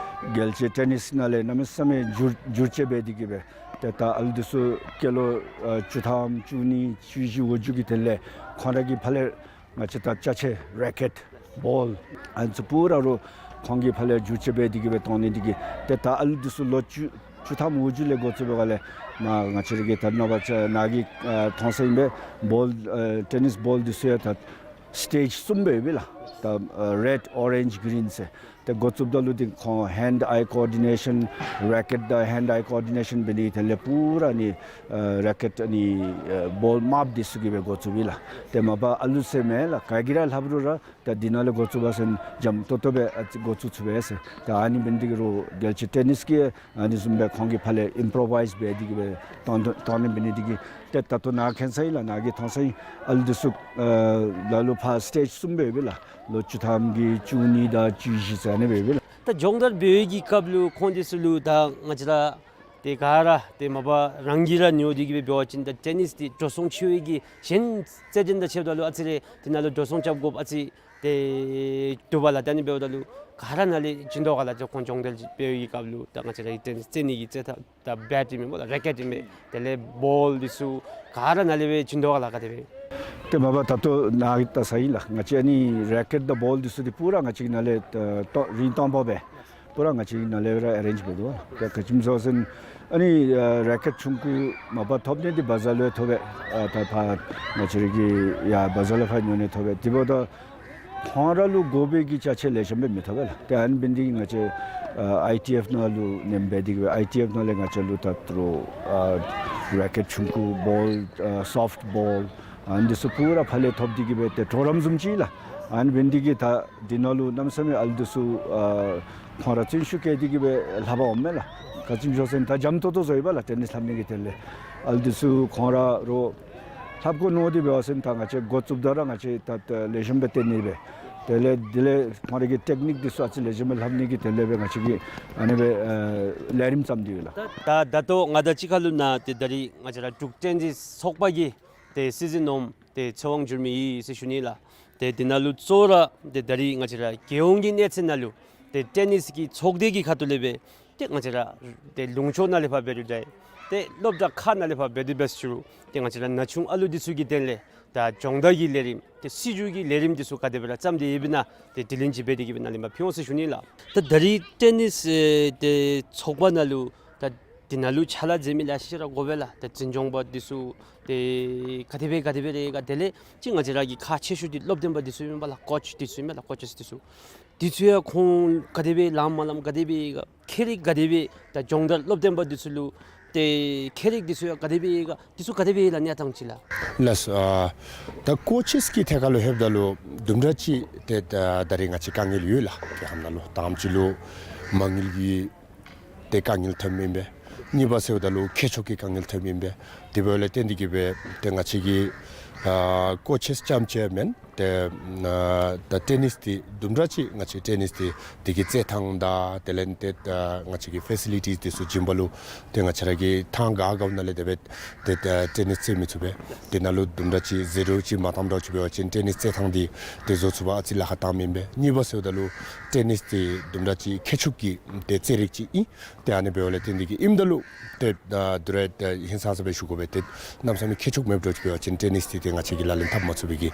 རྒྱལ་སྤྱིའི་ཊེ་ནིསི་ནང་ལས་གནམ་མེད་ས་མེད་འགྱུར་འགྱུར་བཅོས་འབད་དེ་གི་སྦེ་ཏེ་ད་ཨ་ལུ་འདི་ཚུ་སྐྱེས་ལོ་ཨ་བཅུ་ཐམ་བཅུ་གཉིས་བཅུ་བཞི་འོག་འཇུག་གི་དོན་ལས་ཁོང་ར་གི་ཕར་ལས་ང་བཅས་ད་ཅ་ཆས་རེ་ཀེཊ་བཱོལ་ཨ་ནི་ཚུ་པུ་ར་རོགས་ཁོང་གིས་ཕར་ལས་འགྱུར་བཅོས་འབད་དེ་གི་སྦེ་གཏང་ནི་འདི་གིས་ཏེ་ད་ཨ་ལུ་འདི་ཚུ་ལོ་བཅུ་བཅུ་ཐམ་འོག་འཇུག་ལས་འགོ་བཙུགས་པའི་སྒང་ལས་མར་ང་བཅས་ར་གིས་ད་རེས་ནངས་པ་ནཱ་གིས་ཨ་མཐོང་ས་ཨིན་པས། བཱོལ་ཨ་ཊེ་ནིསི་བཱོལ་འདི་ཚུ་ཡང་ད་སི་ཊེཇ་གསུམ་སྦེ་ཡོད་པས་ལགས། ད་ཨ་རེཌ་ཨོ་རེནཇ་གི་རིན་ཟེར། ཏེ་འགོ་བཙུགསཔ་ད་ལུ་འདི་ཁོང་ཧེནཌ་ཨའི་ཀོ་ཨོར་ཌི་ནེ་ཤཱན་རེ་ཀེཊ་དང་ཧེནཌ་ཨའི་ཀོ་ཨོར་ཌི་ནེ་ཤཱན་འབད་ནི་དེ་ལས་པུ་ར་ནི་ཨ་རེ་ཀེཊ་ནི་ཨ་བཱོལ་དམརཔོ་འདི་ཚུ་གིས་སྦེ་འགོ་བཙུགས་པས་ལགས། ཏེ་མ་པ་ཨ་ལུ་ཟེར་མེན་ལགས། ག་གིས་ར་ལྷབ་རུང་ར་ད་འདི་ནང་ལས་འགོ་བཙུགས་པ་ཟེར་འཇམ་ཏོང་ཏོ་སྦེ་ཨ་ཙི་འགོ་བཙུགས་ཚུགས་པས་ཟེར། ད་ཨ་ནི་འབད་ནི་འདི་གིས་རོགས་རྒྱལ་སྤྱིའི་ཊེ་ནིསི་གིས་ཨ་ནི་བཟུམ་སྦེ་ཁོང་གིས་ཕར་ལས་ཨིམ་པོ་རོ་བའིསི་འབད་དེ་གི་སྦེ་གཏང་གཏང་ནི་འབད་ནི་འདི་གིས་ ཏེ་ད་ལྟོ་ནཱ་མཁྱེན་ས་ཨིན་ལགས། ནཱ་གིས་མཐོང་ས་ཨིན། ཨ་ལུ་འདི་ཚུ་ཨ་ལ་ལུ་ཕར་སི་ཊེཇ་གསུམ་སྦེ་ཡོད་པས་ལགས། ལོ་བཅུ་ཐམ་གྱི་བཅུ་གཉིས་དང་བཅུ་བཞི་ཟེར་ཨ་ནི་སྦེ་ཡོད་པས་ལགས། ད་སྦྱོང་བརྡར་འབད་བའི་གི་སྐབས་ལུ་ཁོང་འདི་ཚུ་ལུ་ད་ང་བཅས་ར་ཏེ་ག་ར་ཏེ་མ་པ་རང་གིས་ར་ཉོ་སྟེ་གི་སྦེ་འབད་བ་ཅིན་ད་ཊེ་ནིས་འདི་འགྲོ་སོང་ཆེ་བའི་གི་གཞན་རྩེད་འགྲན་དང་ཕྱདཔ་ད་ལུ་ཨ་ཙི་རེ་འདི་ནང་ལུ་འགྲོ་སོང་རྐྱབ་དགོཔ་ཨ་ཙི་ཏེ་འདུག་པ་ལགས། ད་ཨ་ནི་འབདཝ་ད་ལུ་ག་ར་ནཱ་ལས་བྱིན་དོ་ག་ལགས། ཏེ་ཁོང་སྦྱོང་བརྡར་འབད་བའི་གི་སྐབས་ལུ་ད་ང་བཅས་ར་གི་ཊེ་ནིས་རྩེད་ནི་གི་རྩེད་ཐངས་ད་བེཊ་ཨིན་མས་ལགས། རེ་ཀེཊ་ཨིན་མས། དེ་ལས་བོལ་འདི་ཚུ་ག་ར་ནཱ་ལས་སྦེ་བྱིན་དོ་ག་ལགས། ག་དེ་སྦེ། ཏེ་མ་པ་ད་ལྟོ་ནཱ་གིས་བལྟ་ས་ཨིན་ལགས། ང་བཅས་ཨ་ནི་རེ་ཀེཊ་དང་བོལ་འདི་ཚུ་འདི་པུ་ར་ང་བཅས་ནཱ་ལས་ཨ་ཏོ་རིན་སྟོང་པ་སྦེ་པུ་ར་ང་བཅས་ནཱ་ལས་ར་ཨེ་རེནཇ་འབད་དོ་ལགས། ཏེ་ག་ཅི་སྨོ་ཟེར་བ་ཅིན་ཨ་ནི་ཨ་རེ་ཀེཊ་ཆུང་ཀུ་མ་པ་ཐོབ་ནི་འདི་བ་ཛར་ལུ་ཡང་ཐོབ་པས། ཨ་ད་ཕར་ང་བཅས་ར་གི་ཡར་བ་ཛར་ལུ་ཕར་ཉོ་ནི་ཐོབ་པས། དེ་འབདཝ་ད་ཁོང་ར་ལུ་དགོ་པའི་གི་ཅ་ཆས་ལེགས་ཤོམ་སྦེ་མི་ཐོབ་པས་ལགས། ཏེ་ཨ་ནི་འབད་ནི་འདི་གིས་ང་བཅས་ཨ་ཨའི་ཊི་ཨེཕ་ནང་ལུ་ནེམ་འབད་དེ་གི་སྦེ་ཨའི་ཊི་ཨེཕ་ནང་ལས་ང་བཅས་ལུ་ད་ལྟོ་ཨ་རེ་ཀེཊ་ཆུང་ཀུ་བོལ་ཨ་སོཕཊ་བོལ་ཨ་ནི་འདི་ཚུ་པུ་ར་ཕར་ལས་ཐོབ་སྟེ་གི་སྦེ་ཏེ་གྲོགས་རམ་བཟུམ་ཅིག་ལགས། ཨ་ནི་འབད་ནི་འདི་གིས་ད་འདི་ནང་ལུ་གནམ་མེད་ས་མེད་ཨ་ལུ་འདི་ཚུ་ཨ་ཁོང་ར་བརྩོན་ཤུགས་བསྐྱེད་དེ་གི་སྦེ་ལྷབ་པར་འོངམ་མས་ལགས། ག་ཅི་སྨོ་ཟེར་བ་ཅིན་ད་འཇམ་ཏོང་ཏོ་བཟོ་ཡི་པ་ལགས། ཊེ་ནིས་ལྷབ་ནི་གི་དོན་ལས་ཨ་ལུ་འདི་ཚུ་ཁོང་ར་རོགས་ལྷབ་དགོ་མནོ་སྟེ་འབད་བ་ཅིན་ད་ང་བཅས་འགོ་བཙུགསཔ་ད་ར་ང་བཅས་ད་ད་ལེགས་ཤོམ་སྦེ་སྟོན་ནི་སྦེ། དེ་ལས་དེ་ལས་ཁོང་ར་གི་ཊེཀ་ནིཀ་འདི་ཚུ་ཨ་ཙི་ལེགས་ཤོམ་སྦེ་ལྷབ་ནི་གི་དོན་ལས་སྦེ་ང་བཅས་ཀྱིས་ཨ་ནི་སྦེ་ཨ་ལས་རིམ་བརྩམས་ཏེ་ཡོད་ལགས། ད་ད་ད་ལྟོ་ང་དང་གཅིག་ཁར་ལུ་ནཱ་ཏེ་ད་རིས་ང་བཅས་ར་འབྲུག་ཊེ་ནིས་ཚོགས་པ་གི་ཏེ་སྲིད་འཛིན་ནོར་བུ་ཏེ་ཚེ་དབང་འགྱུར་མེད་ཨིན་ཟེར་ཞུ་ནི་ལགས། ཏེ་འདི་ནང་ལུ་གཙོ་བོ་ར་ཏེ་ད་རིས་ང་བཅས་ར་རྒྱལ་ཡོངས་ཀྱི་གནས་ཚད་ནང་ལུ་ཏེ་ཊེ་ནིས་ཀྱི་ཚོགས་སྡེ་གི་ཁ་ཐུག་ལས་སྦེ་ཏེ་ང་བཅས་ར་ཏེ་ལུང་ཕྱོགས་ནང་ལས་ཕར་འབད་རུང་འདྲ་ཏེ་སློབ་གྲྭ་ཁག་ནང་ལས་ཕར་འབད་དེ་འབད་ཞུ་རུང་ཏེ་ང་བཅས་ར་ན་ཆུང་ཨ་ལུ་འདི་ཚུ་གི་དོན་ལས་ད་སྦྱོང་བརྡར་གྱི་ལས་རིམ་ཏེ་སྲིད་བྱུས་ཀྱི་ལས་རིམ་འདི་ཚུ་ག་དེ་སྦེ་ར་བརྩམས་ཏེ་ཡོདཔ་ཨིན་ན་ཏེ་དྲི་ལན་ཅིག་འབད་དེ་གི་སྦེ་ནཱ་ལས་མར་ཕུལ་འོང་ཟེར་ཞུ་ནི་ལགས། ད་ད་རིས་ཊེ་ནིས་ཨེ་ཏེ་ཚོགས་པ་ནང་ལུ་ད་འདི་ནང་ལུ་ཕྱག་ལཱ་མཛད་མི་ལེ་ཤ་ར་དགོ་པས་ལགས། ད་འཛིན་སྐྱོང་པ་འདི་ཚུ་ཏེ་ག་དེ་སྦེ་ག་དེ་སྦེ་རེ་ག་དེ་ལས་ཅིག་ང་བཅས་ར་གི་ཁག་ཆེ་ཤོས་འདི་སློབ་སྟོན་པ་འདི་ཚུ་ཨིན་པས་ལགས། ཀོཆ་འདི་ཚུ་ཨིན་པས་ལགས། ཀོ་ཅེས་འདི་ཚུ། འདི་ཚུ་ཡང་ཁོང་ག་དེ་སྦེ་ལངམ་མ་ལངམ་ག་དེ་སྦེ་ཡོད་ག་ཁྱད་རིག་ག་དེ་སྦེ་ད་སྦྱོང་བརྡར་སློབ་སྟོན་པ་འདི་ཚུ་ལུ་ཏེ་ཁྱད་རིག་འདི་ཚུ་ཡང་ག་དེ་སྦེ་ཡོད་ག་འདི་ཚུ་ག་དེ་སྦེ་ཡོད་ལགས། གནས་སྟངས་ཅིག་ལགས། ལགས་སོ། ཨ་ད་ཀོ་ཅེས་ཀྱི་ཐད་ཁར་ལུ་ལྷོདཔ་ད་ལུ་དུམ་གྲ་ཅིག་ཏེ་ད་ད་རིས་ང་བཅས་དཀའ་ངལ་ཡོད་ལགས། ཏེ་ཧེ་མ་ལུ་དང་པ་ཅིག་ལུ་མ་དངུལ་གྱི་ཏེ་དཀའ་ངལ་ཐོནམ་ཨིན་པས། གཉིས་པ་ཟེརཝ་ད་ལུ་མཁས་མཆོག་གི་དཀའ་ངལ་ཐོནམ་ཨིན་པས། དེ་འབདཝ་ལས་བརྟེན་ཏེ་གི་སྦེ་ཏེ་ང་བཅས་ཀྱིས་ཨ་ཀོ་ཅེས་རྐྱངམ་ཅིག་མེན། ཏེ་ཨ་ད་ཊེ་ནིས་འདི་དུམ་གྲ་ཅིག་ང་བཅས་ཊེ་ནིས་འདི་འདི་གི་རྩེད་ཐངས་དང་དེ་ལས་ཏེ་ཨ་ང་བཅས་ཀྱི་ཕེ་སི་ལི་ཊིས་འདི་ཚུ་བྱིན་པ་ལུ་ཏེ་ང་བཅས་ར་གིས་ཐང་ག་ག་ནང་ལས་དེ་སྦེ་ཏེ་ད་ཊེ་ནིས་རྩེད་མི་ཚུགས་པས། དེ་ནང་ལུ་དུམ་གྲ་ཅིག་ཟད་འགྲོ་ཅིག་མ་བཏངམ་འདྲཝ་ཅིག་འབད་བ་ཅིན་ཊེ་ནིས་རྩེད་ཐངས་འདི་ཏེ་བཟོ་ཚུགས་པར་ཨ་ཙི་ལཱ་ཁག་བཏངམ་ཨིན་པས། གཉིས་པ་ཟེརཝ་ད་ལུ་ཊེ་ནིས་འདི་དུམ་གྲ་ཅིག་མཁས་མཆོག་གི་ཏེ་རྩེད་རིགས་ཅིག་ཨིན། ཏེ་ཨ་ནི་འབདཝ་ལས་བརྟེན་ཏེ་གི་ཨིནམ་ད་ལུ་ཏེ་ཨ་དུས་ར་ཏེ་ཧིང་སངས་ས་སྦེ་ཞུ་དགོ་པས། ཏེ་གནམ་མེད་ས་མེད་མཁས་མཆོག་མེདཔ་འདྲཝ་ཅིག་འབད་བ་ཅིན་ཊེ་ནིས་འདི་ཏེ་ང་བཅས་ཀྱིས་ལག་ལེན་འཐབ་མ་ཚུགས་པའི་གི་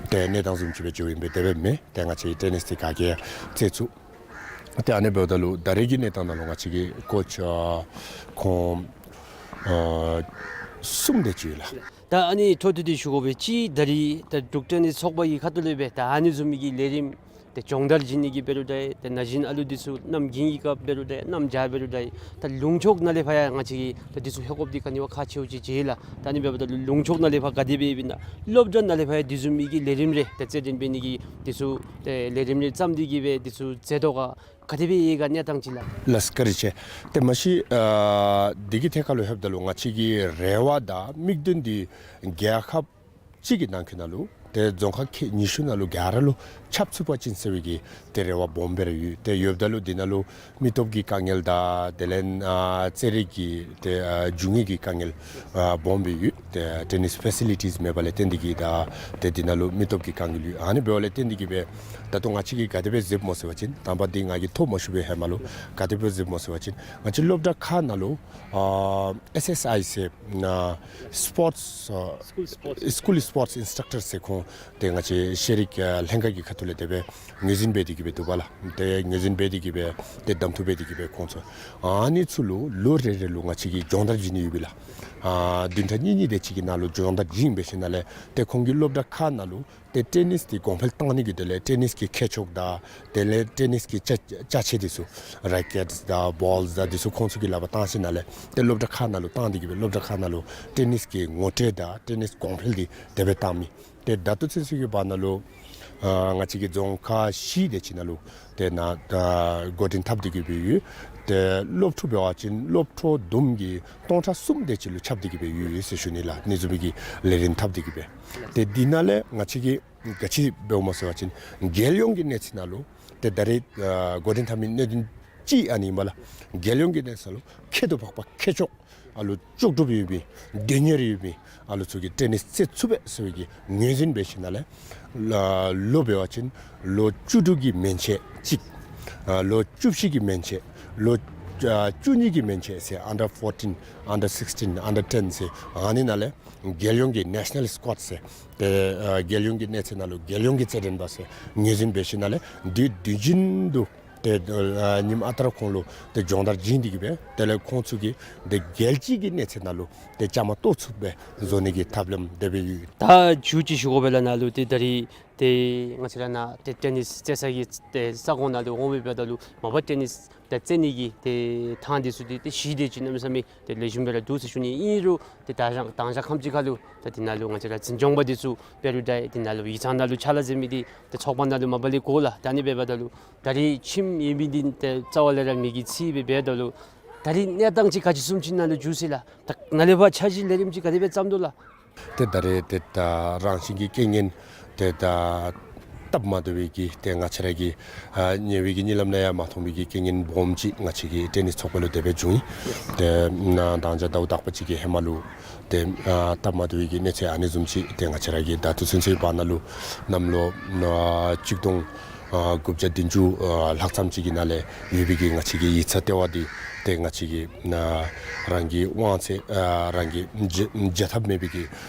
ཏེ་གནས་སྟངས་བཟུམ་ཅིག་སྦེ་འགྱོཝ་ཨིན་པས། དེ་སྦེ་མེན། ཏེ་ང་བཅས་ཀྱིས་ཊེ་ནིས་འདི་ག་གིས་ཡང་རྩེད་ཚུགས། ཏེ་ཨ་ནི་འབདཝ་ད་ལུ་ད་རེས་ཀྱི་གནས་སྟངས་ནང་ལུ་ང་བཅས་ཀྱི་ཀོ་ཅེས་ཨ་ཁོང་ཨ་གསུམ་དེ་ཅིག་ཡོད་ལགས། ད་ཨ་ནི་འཕྲོ་མཐུད་དེ་ཞུ་དགོ་པས། གཅིག་ད་རིས་ད་འབྲུག་ཊེ་ནིས་ཚོགས་པ་གི་ཁ་ཐུག་ལས་སྦེ་ད་ཨ་ནི་བཟུམ་མའི་གི་ལས་རིམ་ཏེ་སྦྱོང་བརྡར་བྱིན་ནི་གི་འབད་རུང་འདྲ་ཏེ་ན་གཞོན་ཨ་ལུ་འདི་ཚུ་གནམ་དགུན་གྱི་སྐབས་འབད་རུང་འདྲ་གནམ་བྱཱར་འབད་རུང་འདྲ་ད་ལུང་ཕྱོགས་ནང་ལས་ཕར་ཡང་ང་བཅས་ཀྱིས་ད་འདི་ཚུ་ལྷོད་དགོཔ་འདི་ག་ནི་བ་ཁག་ཆེཝ་ཅིག་མཇལ་ལགས། ད་ཨ་ནི་འབདཝ་ད་ལུ་ལུང་ཕྱོགས་ནང་ལས་ཕར་ག་དེ་སྦེ་ཡོདཔ་ཨིན་ན་སློབ་གྲྭ་ནང་ལས་ཕར་ཡང་འདི་བཟུམ་མའི་གི་ལས་རིམ་རེ་ད་རྩེད་འགྲན་འབད་ནི་གི་འདི་ཚུ་ཏེ་ལས་རིམ་རེ་བརྩམས་ཏེ་གི་སྦེ་འདི་ཚུ་མཛད་དོ་ག་ག་དེ་སྦེ་ཡོད་ག་གནས་སྟངས་ཅིག་ལགས། ལགས་བཀའ་དྲིན་ཆེ། ཏེ་མ་གཞི་ཨ་འདི་གི་ཐད་ཁར་ལུ་ལྷོདཔ་ད་ལུ་ང་བཅས་ཀྱི་རེ་བ་དང་དམིགས་དོན་འདི་རྒྱལ་ཁབ་གཅིག་གི་ནང་འཁོད་ནང་ལུ་ཏེ་རྫོང་ཁག་ཁལ་ཉི་ཤུ་ནང་ལུ་ག་ར་ལུ་ཁྱབ་ཚུགས་པ་ཅིན་ཟེར་བའི་གི་ཏེ་རེ་བ་སྦོམ་སྦེ་ར་ཡོད། ཏེ་ཡོདཔ་ད་ལུ་འདི་ནང་ལུ་མི་སྟོབས་ཀྱི་དཀའ་ངལ་དང་དེ་ལས་ཨ་རྩེད་རིགས་ཀྱི་ཏེ་ཨ་རྒྱུ་དངོས་ཀྱི་དཀའ་ངལ་ཨ་སྦོམ་སྦེ་ཡོད། ཏེ་ཊེ་ནིས་ཕེ་སི་ལི་ཊིས་མེད་པ་ལས་བརྟེན་ཏེ་གི་ད་ཏེ་འདི་ནང་ལུ་མི་སྟོབས་ཀྱི་དཀའ་ངལ་ཡོད། ཨ་ནི་འབདཝ་ལས་བརྟེན་ཏེ་གི་སྦེ་ད་ལྟོ་ང་བཅས་ཀྱིས་ག་དེ་སྦེ་མཛདཔ་སྨོ་ཟེར་བ་ཅིན་དང་པ་འདི་ང་གིས་ཐོ་མ་ཞུ་བའི་ཧེ་མ་ལུ་ག་དེ་སྦེ་མཛདཔ་སྨོ་ཟེར་བ་ཅིན་ང་བཅས་སློབ་གྲྭ་ཁག་ནང་ལུ་ཨ་ཨེསི་ཨེསི་ཨའི་ཟེར་ཨ་སི་པོརཊསི་ཨ་སི་ཀུལ་སི་པོརཊསི་ཨིན་སི་ཊྲག་ཊར་ཟེར་ཁོང་ཏེ་ང་བཅས་ཤེས་རིག་ཨ་ལྷན་ཁག་གི་ཁ་ཐུག་ལས་དེ་སྦེ་ངོས་འཛིན་འབད་དེ་གི་སྦེ་འདུག་པ་ལགས། ཏེ་ངོས་འཛིན་འབད་དེ་གི་སྦེ་ཏེ་གདམ་འཐུ་འབད་དེ་གི་སྦེ་ཁོང་ཚུ་ཨ་ནི་ཚུ་ལུ་ལོ་རེ་རེ་ལུ་ང་བཅས་ཀྱིས་སྦྱོང་བརྡར་བྱིན་ནི་ཡོད་པས་ལགས། ཨ་བདུན་ཕྲག་གཉིས་གཉིས་དེ་ཅིག་གི་ནང་ལུ་སྦྱོང་བརྡར་བྱིན་འབད་ཞིནམ་ལས་ཏེ་ཁོང་གི་སློབ་གྲྭ་ཁག་ནང་ལུ་ཏེ་ཊེ་ནིས་འདི་གོང་འཕེལ་བཏང་ནི་གི་དོན་ལས་ཊེ་ནིས་ཀྱི་ཁྱད་ཆོས་དང་དེ་ལས་ཊེ་ནིས་ཀྱི་ཅ་ཅ་ཆས་འདི་ཚུ་རེ་ཀེཊསི་དང་བོལསི་དང་འདི་ཚུ་ཁོང་ཚུ་གི་ལག་པར་བཏང་ཞིནམ་ལས་ཏེ་སློབ་གྲྭ་ཁག་ནང་ལུ་བཏང་སྟེ་གི་སྦེ་སློབ་གྲྭ་ཁག་ནང་ལུ་ཊེ་ནིས་ཀྱི་ངོ་སྤྲོད་དང་ཊེ་ནིས་གོང་འཕེལ་འདི་དེ་སྦེ་བཏང་མི། ཏེ་ད་ལྟོ་ཚུན་ཚོད་ཀྱི་བར་ན་ལུ་ ཨ་ང་བཅས་ཀྱི་རྫོང་ཁག་བཞི་དེ་ཅིག་ནང་ལུ་ཏེ་ནཱ་ད་འགོ་འདྲེན་འཐབ་སྟེ་གི་སྦེ་ཡོད། ཏེ་སློབ་ཕྲུག་འབད་བ་ཅིན་སློབ་ཕྲུག་བསྡོམས་ཀྱིས་སྟོང་ཕྲག་གསུམ་དེ་ཅིག་ལུ་ཁྱབ་སྟེ་གི་སྦེ་ཡོད་ཟེར་ཞུ་ནི་ལགས། ཨ་ནི་བཟུམ་མའི་གི་ལས་རིམ་འཐབ་སྟེ་གི་སྦེ། ཏེ་འདི་ནང་ལས་ང་བཅས་ཀྱིས་ག་ཅི་འབདཝ་སྨོ་ཟེར་བ་ཅིན་རྒྱལ་ཡོངས་ཀྱི་གནས་ཚད་ནང་ལུ་ཏེ་ད་རེས་ཨ་འགོ་འདྲེན་འཐབ་མི་གནད་དོན་གཅིག་ཨ་ནི་ཨིན་པས་ལགས། རྒྱལ་ཡོངས་ཀྱི་གནས་ཚད་ལུ་ཁྱད་དུ་འཕགས་པ་ཁྱད་ཆོས་ཨ་ལུ་ལྕོགས་གྲུབ་ཡོད་མི་དོན་གཉེར་ཡོད་མི་ཨ་ལུ་ཚུ་གིས་ཏེ་ནི་རྩེད་ཚུགས་པས་ཟེར་བའི་གི་ངོས་འཛིན་འབད་ཞིནམ་ལས་ལོ་ལོ་འབད་བ་ཅིན་ལོ་བཅུ་དྲུག་གི་མན་ཆད་གཅིག། ཨ་ལོ་བཅུ་བཞི་གི་མན་ཆད། ལོ་ཨ་བཅུ་གཉིས་ཀྱི་མན་ཆད་ཟེར་under fourteen, under sixteen, under ten ཟེར་ཨ་ནི་ནང་ལས་རྒྱལ་ཡོངས་ཀྱི་National Squad ཟེར་ཏེ་ཨ་རྒྱལ་ཡོངས་ཀྱི་གནས་ཚད་ནང་ལུ་རྒྱལ་ཡོངས་ཀྱི་རྩེད་འགྲན་པ་ཟེར་ངོས་འཛིན་འབད་ཞིནམ་ལས་དུས་དུས་རྒྱུན་དུ་ཏེ་ཨ་ཉིནམ་ཨ་རྟག་ཁོང་ལུ་ཏེ་སྦྱོང་བརྡར་བྱིན་ཏེ་གི་སྦེ་དེ་ལས་ཁོང་ཚུ་གིས་ཏེ་རྒྱལ་སྤྱི་གི་གནས་ཚད་ནང་ལུ་ཏེ་བཅའ་མར་གཏོགས་ཚུགས་པའི་བཟོ་ནི་གི་ཐབས་ལམ་དེ་སྦེ་ཡོད། ད་མཇུག་ཅིག་ཞུ་དགོ་པས་ལགས། ནཱ་ལུ་ཏེ་ད་རིས་ཏེ་ང་བཅས་ར་ནཱ་ཏེ་ཏེ་ནིས་རྩེད་ས་གི་ཏེ་ས་ཁོངས་ནང་ལུ་འོང་མི་འབདཝ་ད་ལུ་མ་པ་ཏེ་ནིས་ཏེ་རྩེད་ནི་གི་ཏེ་ཐང་འདི་ཚུ་འདི་ཏེ་གཞི་དེ་ཅིག་གནམ་མེད་ས་མེད་ཏེ་ལེགས་ཤོམ་སྦེ་ར་འདུག་ཟེར་ཞུ་ནི། ཨིན་རུང་ཏེ་ད་ཞག་དང་ཞག་ཁམས་ཅིག་ཁར་ལུ་ད་འདི་ནང་ལུ་ང་བཅས་ར་འཛིན་སྐྱོང་པ་འདི་ཚུ་དཔེ་རུ་ད་འདི་ནང་ལུ་ཡིག་ཚང་ནང་ལུ་ཕྱག་ལཱ་མཛད་མི་འདི་ཏེ་ཚོགས་པ་ནང་ལུ་མ་པ་ལས་གོ་ལགས། ད་ཨ་ནི་འབདཝ་ད་ལུ་ད་རིས་ཁྱིམ་ཨིན་མི་འདི་ཏེ་རྩ་བ་ལས་ར་མེད་ཀྱི་ཚིག་སྦེ་འབདཝ་ད་ལུ་ད་རིས་གནས་སྟངས་ཅིག་ག་ཅི་བཟུམ་ཅིག་ནང་ལུ་འགྱུར་སོ་ཡི་ལགས། ད་ནཱ་ལས་ཕར་འཆར་གཞི་ལས་རིམ་ཅིག་ག་དེ་སྦེ་བརྩམ་དོ་ལགས། ཏེ་ད་རེས་ཏེ་ད་རང་བཞིན་གྱི་རྐྱེན་ངན་ཏེ་ད་སྟབས་མ་བདེ་བའི་གི་ཏེ་ང་བཅས་ར་གི་ཨ་ཉེ་བའི་གི་གཉིད་ལམ་ནང་ཡང་མ་མཐོང་བའི་གི་རྐྱེན་ངན་སྦོམ་ཅིག་ང་བཅས་ཀྱི་ཏེ་ནི་ཚོགས་པ་ལུ་དེ་སྦེ་བྱུང་ཡི། ཏེ་ནཱ་ད་ཅི་ཟླཝ་དག་པ་ཅིག་གི་ཧེ་མ་ལུ་ཏེ་ཨ་སྟབས་མ་བདེ་བའི་གི་གནས་ཚད་ཨ་ནི་བཟུམ་ཅིག་ཏེ་ང་བཅས་ར་གི་ད་ལྟོ་ཚུན་ཚོད་བར་ན་ལུ་གནམ་ལོ་ཨ་གཅིག་སྟོང་ཨ་དགུ་བརྒྱ་བདུན་ཅུ་ཨ་ལྷག་ཙམ་ཅིག་གི་ནང་ལས་ཡོད་པའི་གི་ང་བཅས་ཀྱི་ཡིག་ཚང་ལྟེ་བ་འདི་ཏེ་ང་བཅས་ཀྱི་ནཱ་རང་གི་དབང་ཚད་ཨ་རང་གི་བྱ་བྱ་ཐབས་མེད་པའི་གི་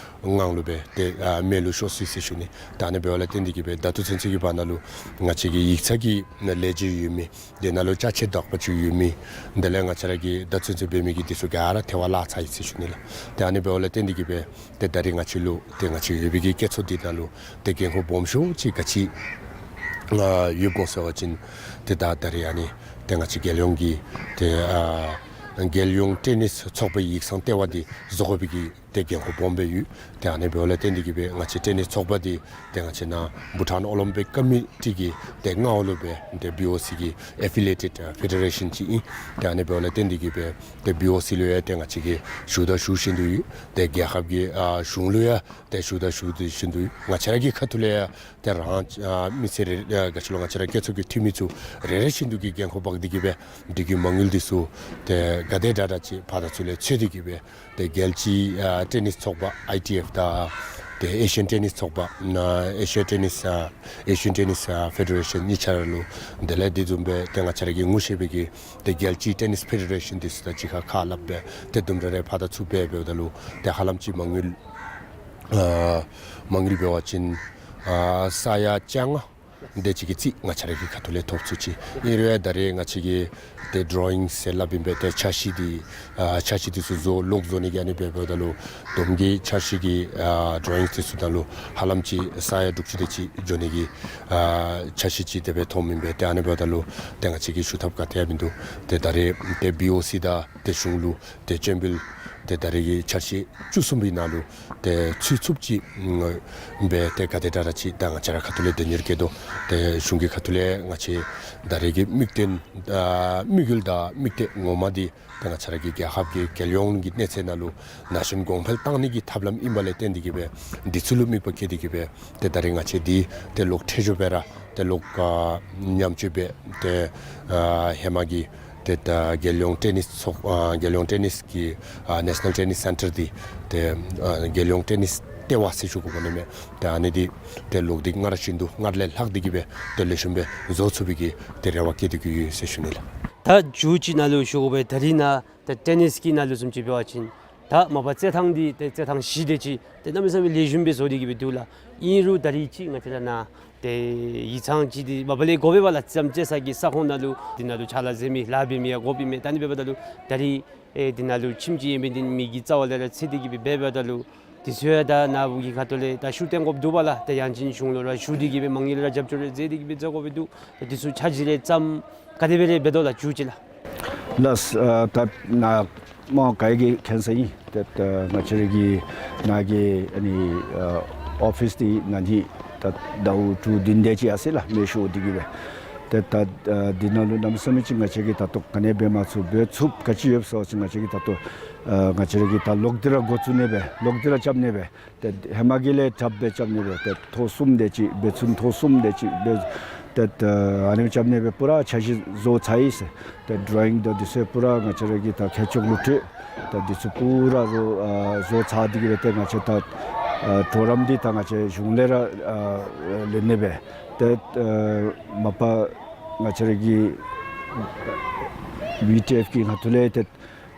ངང་ལུ་སྦེ་ཏེ་ཨ་མེ་ལུ་ཤོར་སོ་ཡི་ཟེར་ཞུ་ནི། ད་ཨ་ནི་འབདཝ་ལས་བརྟེན་ཏེ་གི་སྦེ་ད་ལྟོ་ཚུན་ཚོད་ཀྱི་བར་ན་ལུ་ང་བཅས་ཀྱི་ཡིག་ཚང་གི་ལས་བྱེད་ཡོད་མི་དེ་ནང་ལུ་ཅ་ཆས་དག་པ་ཅིག་ཡོད་མི་དེ་ལས་ང་བཅས་ར་གི་ད་ལྟོ་ཚུན་ཚོད་འབད་མི་གི་འདི་ཚུ་ག་ར་ཐལ་བར་བརླག་ཚར་ཡི་ཟེར་ཞུ་ནི་ལགས། ཏེ་ཨ་ནི་འབདཝ་ལས་བརྟེན་ཏེ་གི་སྦེ་ཏེ་ད་རིས་ང་བཅས་ལུ་ཏེ་ང་བཅས་ཡོད་པའི་གི་སྐྱེད་ཚོགས་འདི་ནང་ལུ་ཏེ་འགན་ཁུར་སྦོམ་ཤོས་ཅིག་ག་ཅི་ཨ་ཡོདཔ་སྨོ་ཟེར་བ་ཅིན་ཏེ་ད་ད་རིས་ཨ་ནི་ཏེ་ང་བཅས་རྒྱལ་ཡོངས་ཀྱི་ཏེ་ཨ་རྒྱལ་ཡོངས་ཏེ་ནིས་ཚོགས་པའི་ཡིག་ཚང་ལྟེ་བ་འདི་བཟོ་དགོ་པའི་གི་ཏེ་འགན་ཁུར་སྦོམ་སྦེ་ཡོད། ཏེ་ཨ་ནི་འབདཝ་ལས་བརྟེན་ཏེ་གི་སྦེ་ང་བཅས་ཏེ་ནིས་ཚོགས་པ་འདི་ཏེ་ང་བཅས་ནཱ་བྷུ་ཊཱན་ཨོ་ལིམ་པིག་ཀོ་མི་ཊི་གི་ཏེ་མངའ་འོག་ལུ་སྦེ་ཏེ་བི་ཨོ་སི་གི་ཨེ་ཕི་ལི་ཡེ་ཊེཌ་ཕེ་ཌེ་རེ་ཤཱན་ཅིག་ཨིན། ཏེ་ཨ་ནི་འབདཝ་ལས་བརྟེན་ཏེ་གི་སྦེ་ཏེ་བི་ཨོ་སི་ལུ་ཡང་ཏེ་ང་བཅས་ཀྱིས་ཞུ་དང་ཞུ་བཞིན་དུ་ཡོད། ཏེ་རྒྱལ་ཁབ་ཀྱི་ཨ་གཞུང་ལུ་ཡང་ཏེ་ཞུ་དང་ཞུ་བཞིན་དུ་ཡོད། ང་བཅས་ར་གི་ཁ་ཐུག་ལས་ཡང་ཏེ་རང་ཨ་མི་སེར་རེ་ཨ་ག་ཅི་ལོ་ང་བཅས་ར་སྐྱེད་ཚོགས་ཀྱི་འཐུས་མི་ཚུ་རེ་རེ་བཞིན་དུ་གིས་འགན་ཁུར་འབག་སྟེ་གི་སྦེ་འདི་གི་མ་དངུལ་འདི་ཚུ་ཏེ་ག་དེ་དྲག་དྲག་ཅིག་ཕར་དང་ཚུར་ལས་འཚོལ་ཏེ་གི་སྦེ་ཏེ་རྒྱལ་སྤྱིའི་ཨ་ཏེ་ནིས་ཚོགས་པ་ཨའི་ཊི་ཨེཕ་དང་ཏེ་ཨེ་ཤི་ཡན་ཏེ་ནིས་ཚོགས་པ་ཨ་ཨེ་ཤི་ཡ་ཏེ་ནིས་ཨ་ཨེ་ཤི་ཡན་ཏེ་ནིས་ཨ་ཕེ་ཌེ་རེ་ཤཱན་གཉིས་ཆ་ར་ལུ་དེ་ལས་དེ་བཟུམ་སྦེ་ཏེ་ང་བཅས་ར་གིས་ངོ་ཤེས་པའི་གི་ཏེ་རྒྱལ་སྤྱིའི་ཏེ་ནིས་ཕེ་ཌེ་རེ་ཤཱན་འདི་ཚུ་དང་གཅིག་ཁར་ཁ་སླབ་སྦེ་ཏེ་དུམ་གྲ་རེ་ཕར་དང་ཚུར་འབད་འབདཝ་ད་ལུ་ཏེ་ཧ་ལམ་ཅིག་མ་དངུལ་ཨ་མ་དངུལ་འབད་བ་ཅིན་ཨ་ས་ཡ་བཅོ་ལྔ་དེ་ཅིག་གི་རྩིས་ང་བཅས་ར་གི་ཁ་ཐུག་ལས་ཐོབ་ཚུགས་ཅི། ཨིན་རུང་ཡང་ད་རེས་ང་བཅས་ཀྱིས་ཏེ་ཌོ་རོ་ཡིང་ཟེར་སླབ་ཨིན་པས། ཏེ་འཆར་གཞི་འདི་ཨ་འཆར་གཞི་འདི་ཚུ་བཟོ་ལོག་བཟོ་ནི་གི་ཨ་ནི་འབད་འབདཝ་ད་ལུ་བསྡོམས་ཀྱི་འཆར་གཞི་གི་ཨ་ཌོ་རོ་ཡིང་འདི་ཚུ་ནང་ལུ་ཧ་ལམ་ཅིག་ས་ཡ་དྲུག་ཅུ་དེ་ཅིག་འགྱོ་ནི་གི་ཨ་འཆར་གཞི་ཅིག་དེ་སྦེ་ཐོནམ་ཨིན་པས། ཏེ་ཨ་ནི་འབདཝ་ད་ལུ་ཏེ་ང་བཅས་ཀྱིས་ཞུ་ཐབས་ག་ཏེ་ཡང་མིན་འདུག། ཏེ་ད་རེས་ཏེ་བི་ཨོ་སི་དང་ཏེ་གཞུང་ལུ་ཏེ་སྤྱན་འབུལ་ཏེ་ད་རེས་ཀྱི་འཆར་གཞི་བཅུ་གསུམ་པའི་ནང་ལུ་ཏེ་ཚུད་ཚུགསཔ་ཅིག་སྦེ་ཏེ་ག་དེ་དྲག་དྲག་ཅིག་ད་ང་བཅས་ར་ཁ་ཐུག་ལས་དོན་གཉེར་བཀོད་དོ། ཏེ་གཞུང་གི་ཁ་ཐུག་ལས་ང་བཅས་ད་རེས་ཀྱི་དམིགས་དོན་ཨ་དམིགས་ཡུལ་དང་དམིགས་གཏད་ངོ་མ་འདི་ཏེ་ང་བཅས་ར་གི་རྒྱལ་ཁབ་ཀྱི་རྒྱལ་ཡོངས་ཀྱི་གནས་ཚད་ནང་ལུ་ན་གཞོན་གོང་འཕེལ་བཏང་ནི་གི་ཐབས་ལམ་ཨིནམ་ལས་བརྟེན་ཏེ་གི་སྦེ་འདི་ཚུ་ལུ་དམིགས་པ་བསྐྱེད་དེ་གི་སྦེ་ཏེ་ད་རེས་ང་བཅས་འདི་ཏེ་ལོག་ཁྲིད་འགྱོ་སྦེ་ར་ཏེ་ལོག་ཨ་མཉམ་སྤྱོད་འབད་ཏེ་ཨ་ཧེ་མ་གི་ཏེ་ད་རྒྱལ་ཡོངས་ཏེ་ནིས་ཚོགས་ཨ་རྒྱལ་ཡོངས་ཏེ་ནིས་ཀྱི་ཨ་ནེ་ཤ་ནཱལ་ཊེ་ནིས་སེན་ཊར་འདི་ཏེ་ཨ་རྒྱལ་ཡོངས་ཏེ་ནིས་ལྟེ་བ་ཟེར་ཞུ་དགོ་པས་མནོཝ་མས། ཏེ་ཨ་ནི་འདི་ཏེ་ལོག་སྟེ་སྔར་བཞིན་དུ་སྔར་ལས་ལྷག་སྟེ་གི་སྦེ་ཏེ་ལེགས་ཤོམ་སྦེ་བཟོ་ཚུགས་པའི་གི་ཏེ་རེ་བ་བསྐྱེད་དེ་གི་ཡོད་ཟེར་ཞུ་ནི་ལགས། ད་མཇུག་ཅིག་ནང་ལུ་ཞུ་དགོ་པས། ད་རིས་ནཱ་ཏེ་ཏེ་ནིས་ཀྱི་ནང་ལུ་བཟུམ་ཅིག་འབད་བ་ཅིན་ད་མ་པ་རྩེད་ཐང་འདི་ཏེ་རྩེད་ཐང་གཞི་དེ་ཅིག་ཏེ་གནམ་མེད་ས་མེད་ལེགས་ཤོམ་སྦེ་བཟོ་སྟེ་གི་སྦེ་འདུག་ལགས། ཨིན་རུང་ད་རིས་ཅིག་ང་བཅས་ར་ནཱ་ཏེ་ཡིག་ཚང་ཅིག་འདི་མ་པ་ལས་དགོ་པས་པ་ལགས། རྩེདམོ་རྩེ་ས་གི་ས་ཁོངས་ནང་ལུ་འདི་ནང་ལུ་ཕྱག་ལཱ་མཛད་མི་ལཱ་འབད་མི་ཡང་དགོཔ་ཨིན་མས། ད་ཨ་ནི་འབདཝ་ད་ལུ་ད་རིས་ཨེ་འདི་ནང་ལུ་ཁྱིམ་ཅིག་ཨིན་པའི་འདི་མི་གི་རྩ་བ་ལས་ར་ཚུད་དེ་གི་སྦེ་འབདཝ་ད་ལུ་འདི་ཚུ་ཡང་ད་ནཱ་བུ་གི་ཁ་ཐུག་ལས་ད་ཤུགས་བཏོན་དགོཔ་འདུག་པ་ལགས། ད་ཡང་ཅིན་གཞུང་ལུ་ར་ཞུ་སྟེ་གི་སྦེ་མ་དངུལ་ར་རྒྱབ་སྐྱོར་རེ་མཛད་དེ་གི་སྦེ་མཛད་དགོཔ་འདུག། ད་འདི་ཚུ་འཆར་གཞི་རེ་བརྩམ་ག་དེ་སྦེ་རེ་འབད་དོ་ལགས་མཇུག་ཅིག་ལགས། ལགས་ཨ་ད་ནཱ་མོ་ག་གིས་མཁྱེན་ས་ཨིན། ཏེ་ད་ང་བཅས་ར་གི་ནཱ་གི་ཨ་ནི་ཨ་ཨོ་ཕིས་འདི་ནཱ་འདི་ ད་ཟླཝ་དྲུག་བདུན་དེ་ཅིག་ཡར་སོང་ཡི་ལགས། མེ་ཤོར་ཏེ་གི་སྦེ། ཏེ་ད་ཨ་འདི་ནང་ལུ་གནམ་མེད་ས་མེད་ཅིག་ང་བཅས་ཀྱིས་ད་ལྟོ་ག་ནི་འབད་མ་ཚུགས། འབད་ཚུགསཔ་ག་ཅི་ཡོདཔ་ཟེར་བ་ཅིན་ང་བཅས་ཀྱིས་ད་ལྟོ་ཨ་ང་བཅས་ར་གིས་ད་ལོག་སྟེ་ར་འགོ་བཙུགས་ནི་སྦེ་ལོག་སྟེ་ར་རྐྱབ་ནི་སྦེ། ཏེ་ཧེ་མ་གི་ལས་དྲགཔ་སྦེ་རྐྱབ་ནི་སྦེ། ཏེ་ཐོག་གསུམ་དེ་ཅིག་འབད་ཚུགས། ཐོག་གསུམ་དེ་ཅིག་འབད། ཏེ་ཨ་ནི་རྐྱབ་ནི་སྦེ་པུ་ར་འཆར་གཞི་བཟོ་ཚར་ཡི་ཟེར། ཏེ་ཌོ་རོ་ཡིང་དང་འདི་ཚུ་པུ་ར་ང་བཅས་ར་གིས་ད་མཁས་མཆོག་ལུ་སྤྲོད། ད་འདི་ཚུ་པུ་ར་བཟོ་ཨ་བཟོ་ཚར་ཏེ་གི་སྦེ། ཏེ་ང་བཅས་ད་ཨ་གྲོགས་རམ་འདི་ད་ང་བཅས་གཞུང་ལས་ར་ཨ་ལེན་ནི་སྦེ། ཏེ་ཨ་མ་པ་ང་བཅས་ར་གི་ཝི་ཊི་ཨེཕ་གི་ཁ་ཐུག་ལས་ཏེ་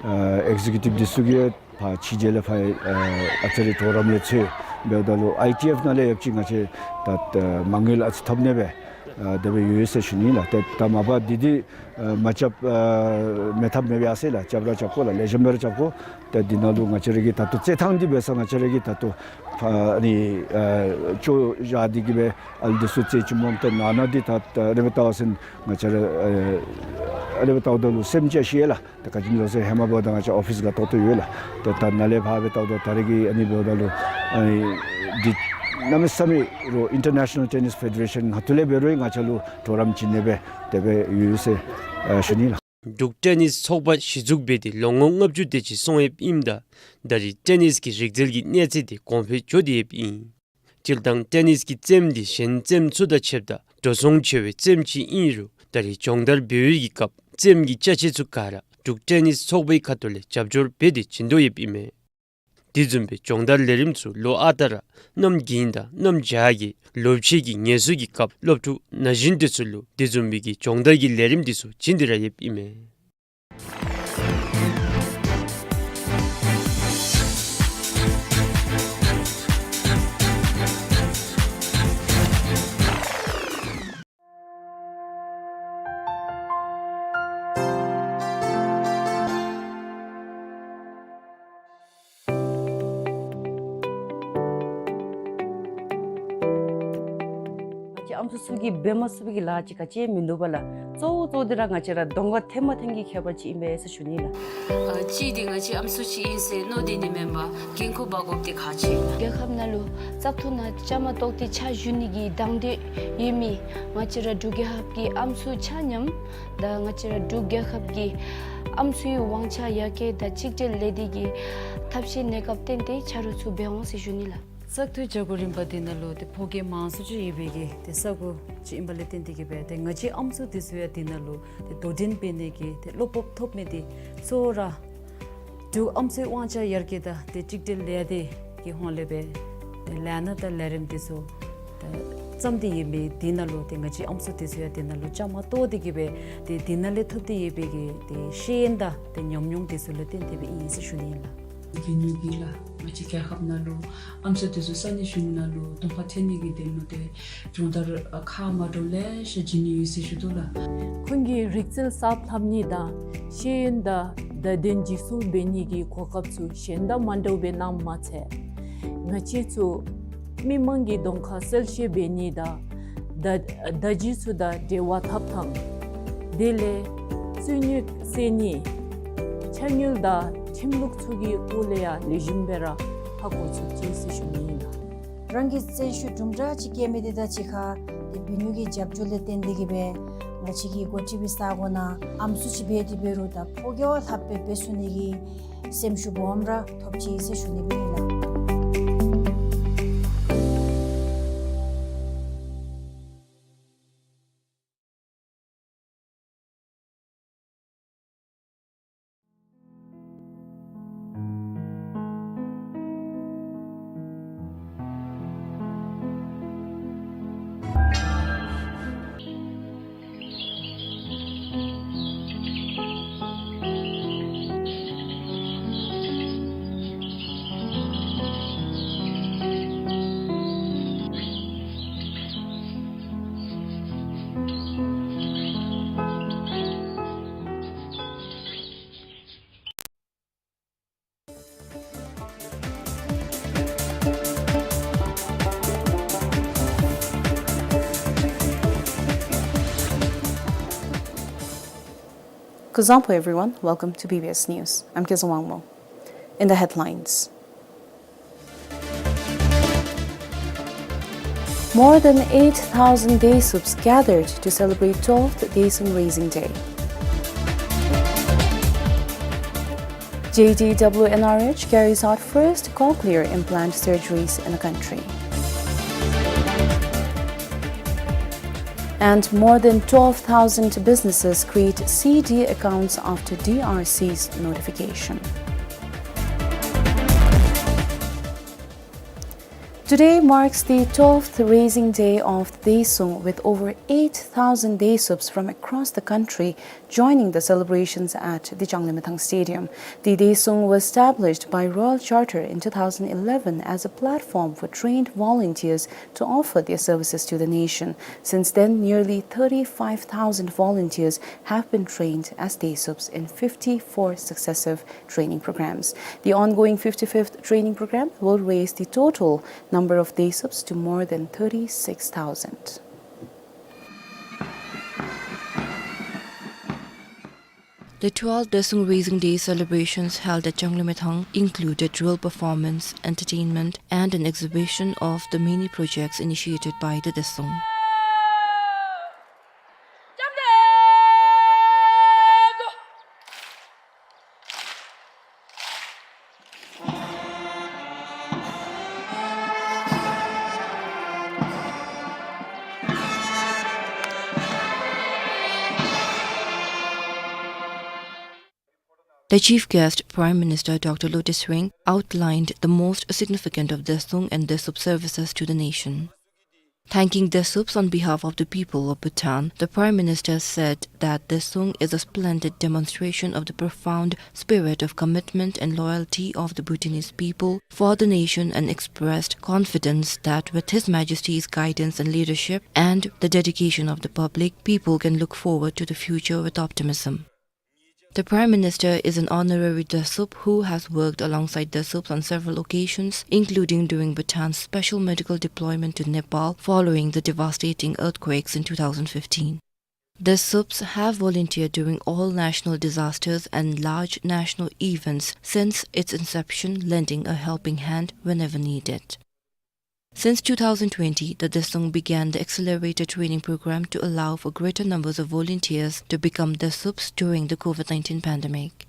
ཨ་ཨེག་ཛེ་ཀུ་ཊིབ་འདི་ཚུ་གིས་ཕར་ཕྱི་རྒྱལ་ལས་ཕར་ཨ་ཨ་ཙི་རེ་གྲོགས་རམ་ལས་ཚུར་འབདཝ་ད་ལུ་ཨའི་ཊི་ཨེཕ་ནང་ལས་ཡོདཔ་ཅིག་ང་བཅས་ད་ཨ་མ་དངུལ་ཨ་ཙི་ཐོབ་ནི་སྦེ་ཨ་དེ་སྦེ་ཡོད་ཟེར་ཞུ་ནི་ལགས། ཏེ་ད་མ་པ་འདི་འདི་ཨ་མ་རྐྱབ་ཨ་མེད་ཐབས་མེད་པས་ཟེར་ལགས། རྐྱབ་ར་རྐྱབ་དགོ་ལགས། ལེགས་ཤོམ་སྦེ་ར་རྐྱབ་དགོ། ཏེ་འདི་ནང་ལུ་ང་བཅས་ར་གི་ད་ལྟོ་རྩེད་ཐང་འདི་འབད་ས་ང་བཅས་ར་གི་ད་ལྟོ་ཕར་ཨ་ནི་ཨ་བཅོ་བཞག་སྟེ་གི་སྦེ་ཨ་ལུ་འདི་ཚུ་རྩེད་ཅི་སྨོ། ཏེ་ནང་ན་འདི་ད་ཨ་ནི་སྦེ་བལྟ་བ་ཅིན་ང་བཅས་ར་ཨ་ཨ་ནི་སྦེ་བལྟཝ་ད་ལུ་སེམས་ཅིག་ཤི་ཡི་ལགས། ཏེ་ག་ཅི་སྨོ་ཟེར་ཧེ་མ་འབདཝ་ད་ང་བཅས་ཨོ་ཕིས་ག་ཏོག་ཏོ་ཡོད་ལགས། ཏེ་ད་ནཱ་ལས་ཕར་སྦེ་བལྟཝ་ད་ད་རེས་ཀྱི་ཨ་ནི་འབདཝ་ད་ལུ་ཨ་ནི་འདི་གནམ་མེད་ས་མེད་རོགས་ཨིན་ཊར་ནེ་ཤ་ནཱལ་ཊེ་ནིས་ཕེ་ཌེ་རེ་ཤཱན་ཁ་ཐུག་ལས་འབད་རུང་ང་བཅས་ལུ་གྲོགས་རམ་བྱིན་ནི་སྦེ་དེ་སྦེ་ཡོད་ཟེར་ཨ་ཞུ་ནི་ལགས། འབྲུག་ཊེ་ནིས་ཚོགས་པ་གཞི་བཙུགས་འབད་དེ་ལོ་ངོ་ལྔ་བཅུ་དེ་ཅིག་སོང་ཡོདཔ་ཨིནམ་ད་ད་རེས་ཊེ་ནིས་ཀྱི་རིག་རྩལ་གྱི་གནས་ཚད་དེ་གོང་འཕེལ་འགྱོ་སྟེ་ཡོདཔ་ཨིན། སྤྱིར་བཏང་ཊེ་ནིས་ཀྱི་རྩེདམོ་འདི་གཞན་རྩེདམོ་ཚུ་དང་ཕྱདཔ་ད་འགྲོ་སོང་ཆེ་བའི་རྩེདམོ་ཅིག་ཨིན་རུང་ད་རེས་སྦྱོང་བརྡར་འབད་བའི་གི་སྐབས་རྩེདམོ་གི་ཅ་ཆས་ཚུ་ག་ར་འབྲུག་ཊེ་ནིས་ཚོགས་པའི་ཁ་ཐུག་ལས་རྒྱབ་སྐྱོར་འབད་དེ་བྱིན་དོ་ཡོདཔ་ཨིན་མས། དེ་བཟུམ་སྦེ་སྦྱོང་བརྡར་ལས་རིམ་ཚུ་ལོ་ཨ་རྟག་ར་གནམ་དགུན་དང་གནམ་བྱཱར་གྱི་ལོ་ཕྱེད་ཀྱི་ངལ་གསོའི་གི་སྐབས་སློབ་ཕྲུག་ན་གཞོན་དེ་ཚུ་ལུ་དེ་བཟུམ་སྦེ་གི་སྦྱོང་བརྡར་གྱི་ལས་རིམ་དེ་ཚུ་བྱིན་ཏེ་ར་ཡོདཔ་ཨིན་མས། ང་བཅས་ཨམ་སྲུ་ཚུ་གིས་འབད་མ་ཚུགས་པའི་གི་ལཱ་ཅིག་ག་ཅི་མིན་འདུག་པ་ལགས། གཙོ་བོ་གཙོ་བོ་འདི་ར་ང་བཅས་ར་གདོང་ཁར་ཐོན་མ་ཐོན་གྱི་ཁྱད་པར་ཅིག་ཨིན་པས་ཟེར་ཞུ་ནི་ལགས། ཨ་གཅིག་འདི་ང་བཅས་ཨམ་སྲུ་ཅིག་ཨིན་ཟེར་མནོ་སྟེ་ནི་མེན་པར་འགན་ཁུར་འབག་དགོཔ་འདི་ཁག་ཆེ་ལགས། རྒྱལ་ཁབ་ནང་ལུ་བཙག་འཐུ་ནང་བཅའ་མར་གཏོགས་ཏེ་ཕྱག་ཞུ་ནི་གི་དང་འདོད་ཡོད་མི་ང་བཅས་ར་འབྲུག་རྒྱལ་ཁབ་ཀྱི་ཨམ་སྲུ་ཆ་མཉམ་དང་ང་བཅས་ར་འབྲུག་རྒྱལ་ཁབ་ཀྱི་ཨམ་སྲུའི་དབང་ཆ་ཡར་རྒྱས་དང་གཅིག་སྒྲིལ་ལས་སྡེ་གི་ཐབས་ཤེས་གནས་སྐབས་བརྟེན་ཏེ་ཆ་རོགས་ཚུ་འབད་འོང་ཟེར་ཞུ་ནི་ལགས། བཙག་འཐུའི་བྱ་སྒོ་རིམ་པ་འདི་ནང་ལུ་ཏེ་ཕོ་སྐྱེས་མང་སུ་ཅིག་ཡོད་པའི་གི་ཏེ་ས་གོ་ཅིག་ཨིན་པ་ལས་བརྟེན་ཏེ་གི་སྦེ་ཏེ་ང་བཅས་ཨམ་སྲུ་འདི་ཚུ་ཡང་འདི་ནང་ལུ་ཏེ་དོ་འགྲན་འབད་ནི་གི་ཏེ་བློ་སྤོབས་ཐོབ་མི་འདི་གཙོ་བོ་ར་འབྲུག་ཨམ་སྲུའི་དབང་ཆ་ཡར་རྒྱས་དང་ཏེ་གཅིག་སྒྲིལ་ལས་སྡེ་གི་ཧོངས་ལས་སྦེ་ཏེ་ལས་སྣ་དང་ལས་རིམ་འདི་ཚུ་ཏེ་བརྩམས་ཏེ་ཡོད་མི་འདི་ནང་ལུ་ཏེ་ང་བཅས་ཨམ་སྲུ་འདི་ཚུ་ཡང་འདི་ནང་ལུ་བཅའ་མར་གཏོགས་ཏེ་གི་སྦེ་ཏེ་འདི་ནང་ལས་ཐོབ་སྟེ་ཡོད་པའི་གི་ཏེ་ཤེས་ཡོན་དང་ཏེ་ཉམས་མྱོང་འདི་ཚུ་ལུ་བརྟེན་ཏེ་སྦེ་ཨིན་ཟེར་ཞུ་ནི་ཨིན་ལགས། གི་ཉུ་གི་ལགས། ང་བཅས་རྒྱལ་ཁབ་ནང་ལུ་ཨམ་སྲུ་འདི་ཚུ་ས་གནས་གཞུང་ནང་ལུ་གདོང་ཁར་ཐོན་ནི་གི་དོན་ལུ་ཏེ་སྦྱོང་བརྡར་ཁག་མ་འདྲཝ་ལེ་ཤ་བྱིན་ནི་ཡོད་ཟེར་ཞུ་དོ་ལགས། ཁོང་གིས་རིག་རྩལ་གསརཔ་ལྷབ་ནི་དང་ཤེས་ཡོན་དང་བརྡ་དོན་འཇིགས་སུ་འབད་ནི་གི་གོ་སྐབས་ཚུ་གཞན་དང་མ་འདྲཝ་སྦེ་གནངམ་མ་ཚད་ང་བཅས་ཚུ་མི་མང་གི་གདོང་ཁར་གསལ་བཤད་འབད་ནི་དང་བརྡ་བརྡ་བརྒྱུད་ཚུ་དང་འབྲེལ་བ་འཐབ་ཐངས་དེ་ལས་རྩོད་རྙོག་སེལ་ནི་ཕྱག་དངུལ་དང་ཁྲིམས་ལུགས་ཚུ་གི་སྐོར་ལས་ཡང་ལེགས་ཤོམ་སྦེ་ར་ཧ་གོ་ཚུགས་ཅི་ཟེར་ཞུ་ནི་ཨིན་ལགས། རང་གི་བརྩོན་ཤུགས་དུམ་གྲ་ཅིག་བསྐྱེད་མི་འདི་དང་གཅིག་ཁར་ཏེ་བུ་ནུ་གི་རྒྱབ་སྐྱོར་ལས་བརྟེན་ཏེ་གི་སྦེ་ང་བཅས་ཀྱི་འགོ་ཁྲིད་པའི་ས་གོ་ནང་ཨམ་སྲུ་ཅིག་འབད་དེ་འབད་རུང་ད་ཕོ་སྐྱེས་བ་ལྷགཔ་སྦེ་འབད་ཚུགས་ནི་གི་སེམས་ཤུགས་སྦོམ་ར་ཐོབ་ཅི་ཟེར་ཞུ་ནི་སྦེ་ཨིན་ལགས། Kuzuzangpo everyone, welcome to B B S News. I'm Keza Wangmo. In the headlines. More than eight thousand Desuups gathered to celebrate twelfth Daesung Raising Day. J D W N R H carries out first cochlear implant surgeries in the country. And more than twelve thousand businesses create C D accounts after D R C's notification. Today marks the twelfth raising day of the Daesung, with over eight thousand Desuups from across the country joining the celebrations at the Changlimithang Stadium. The Daesung was established by Royal Charter in two thousand eleven as a platform for trained volunteers to offer their services to the nation. Since then, nearly thirty-five thousand volunteers have been trained as Desuups in fifty-four successive training programs. The ongoing fifty-fifth training program will raise the total number of Desuups to more than thirty-six thousand. The twelfth Daesung Raising Day celebrations held at Changlimithang included drill performance, entertainment, and an exhibition of the many projects initiated by the Daesung. The chief guest, Prime Minister Doctor Lotay Tshering, outlined the most significant of Daesung and Desuup services to the nation. Thanking Desuups on behalf of the people of Bhutan, the Prime Minister said that Daesung is a splendid demonstration of the profound spirit of commitment and loyalty of the Bhutanese people for the nation and expressed confidence that with His Majesty's guidance and leadership and the dedication of the public, people can look forward to the future with optimism. The Prime Minister is an honorary Desuup who has worked alongside Desuups on several occasions, including during Bhutan's special medical deployment to Nepal following the devastating earthquakes in two thousand fifteen. Desuups have volunteered during all national disasters and large national events since its inception, lending a helping hand whenever needed. Since two thousand twenty, the Daesung began the accelerated training program to allow for greater numbers of volunteers to become Desuups during the COVID nineteen pandemic.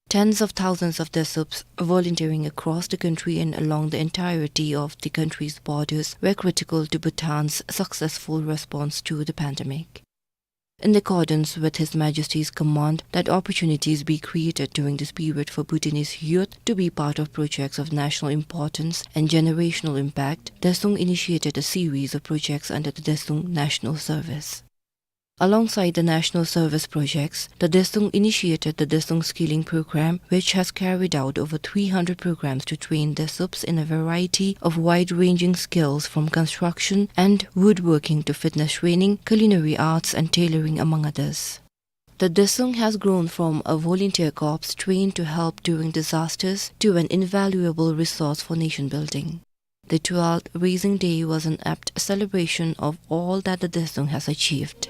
Tens of thousands of Desuups volunteering across the country and along the entirety of the country's borders were critical to Bhutan's successful response to the pandemic. In accordance with His Majesty's command that opportunities be created during this period for Bhutanese youth to be part of projects of national importance and generational impact, Daesung initiated a series of projects under the Daesung National Service. Alongside the national service projects, the Daesung initiated the Daesung Skilling Program, which has carried out over three hundred programs to train Desuups in a variety of wide-ranging skills from construction and woodworking to fitness training, culinary arts and tailoring, among others. The Daesung has grown from a volunteer corps trained to help during disasters to an invaluable resource for nation building. The twelfth Raising Day was an apt celebration of all that the Daesung has achieved.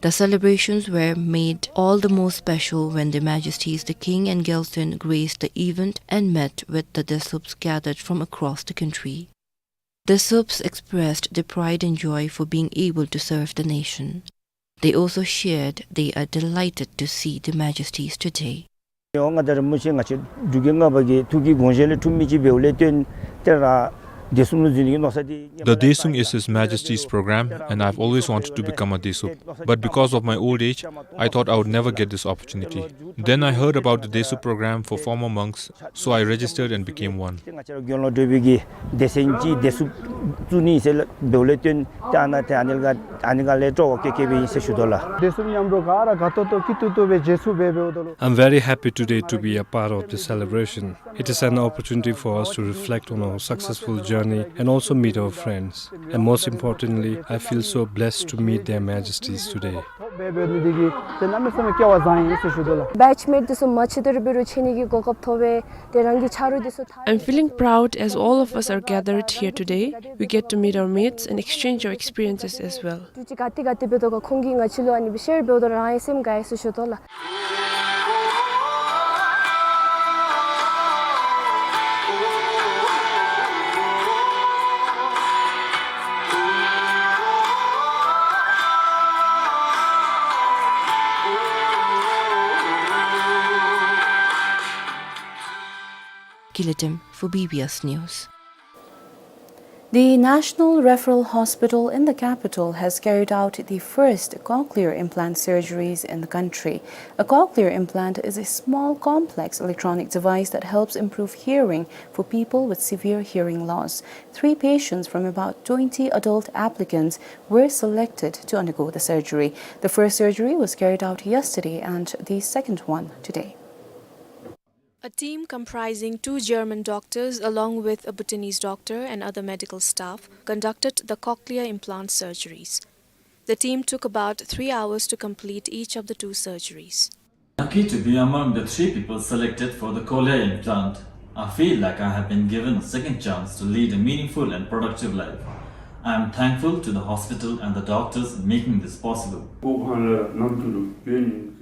The celebrations were made all the more special when Their Majesties the King and Gyaltsuen graced the event and met with the Desuups gathered from across the country. Desuups expressed their pride and joy for being able to serve the nation. They also shared they are delighted to see Their Majesties today. ང་དང་རིན་པོ་ཆེ་ང་བཅས་འབྲུག་རྒྱལ་ལྔ་པ་གི་ཐུགས་ཀྱི་དགོངས་བཞེད་ལས་འཁྲུལ་མི་ཅིག་འབདཝ་ལས་བརྟེན་ཏེ་ར་དེ་གསུམ་ལུ་འཛུལ་ནི་གི་མནོ་བསམ་འདི། The Daesung is His Majesty's program, and I've always wanted to become a Desuup. But because of my old age, I thought I would never get this opportunity. Then I heard about the Desuup program for former monks, so I registered and became one. ང་བཅས་ར་དགེ་སློང་འབྲུག་པའི་གི་སྡེ་ཚན་གྱི་སྡེ་ཚན་བཙུགས་ནི་ཟེར་འབདཝ་ལས་བརྟེན་ཏེ་ཨ་ནཱ་ཏེ་ཨ་ནི་ལས་ཨ་ནི་ལས་སྤྲོ་བ་བསྐྱེད་བསྐྱེདཔ་ཨིན་ཟེར་ཞུ་དོ་ལགས། དེ་གསུམ་མཉམ་རོགས་ག་ར་དགའ་ཏོག་ཏོ་སྐྱིད་ཏོག་ཏོ་སྦེ་མཇལ་ཚུགསཔ་འབད་འབདཝ་ད་ལུ། I'm very happy today to be a part of the celebration. It is an opportunity for us to reflect on our successful journey and also meet our friends. And most importantly, I feel so blessed to meet Their Majesties today. Batchmate དེ་ཚུ་མ་མཇལ་ཏེ་ར་འབད་རུང་མཇལ་ནི་གི་གོ་སྐབས་ཐོབ་པས། ཏེ་རང་གི་ཆ་རོགས་དེ་ཚུ་ཐ། I'm feeling proud as all of us are gathered here today. We get to meet our mates and exchange our experiences as well. འབྲུག་ཅིག་ག་ཏེ་ག་ཏེ་འབད་དོ་ག་ཁོང་གིས་ང་བཅས་ལུ་ཨ་ནི་སྦེ་ཤེར་འབདཝ་ད་རང་ཡང་སེམས་དགའ་ཡི་ཟེར་ཞུ་དོ་ལགས། Kilatim for B B S News. The National Referral Hospital in the capital has carried out the first cochlear implant surgeries in the country. A cochlear implant is a small, complex electronic device that helps improve hearing for people with severe hearing loss. Three patients from about twenty adult applicants were selected to undergo the surgery. The first surgery was carried out yesterday and the second one today. A team comprising two German doctors, along with a Bhutanese doctor and other medical staff, conducted the cochlear implant surgeries. The team took about three hours to complete each of the two surgeries. Lucky to be among the three people selected for the cochlear implant. I feel like I have been given a second chance to lead a meaningful and productive life. I am thankful to the hospital and the doctors making this possible.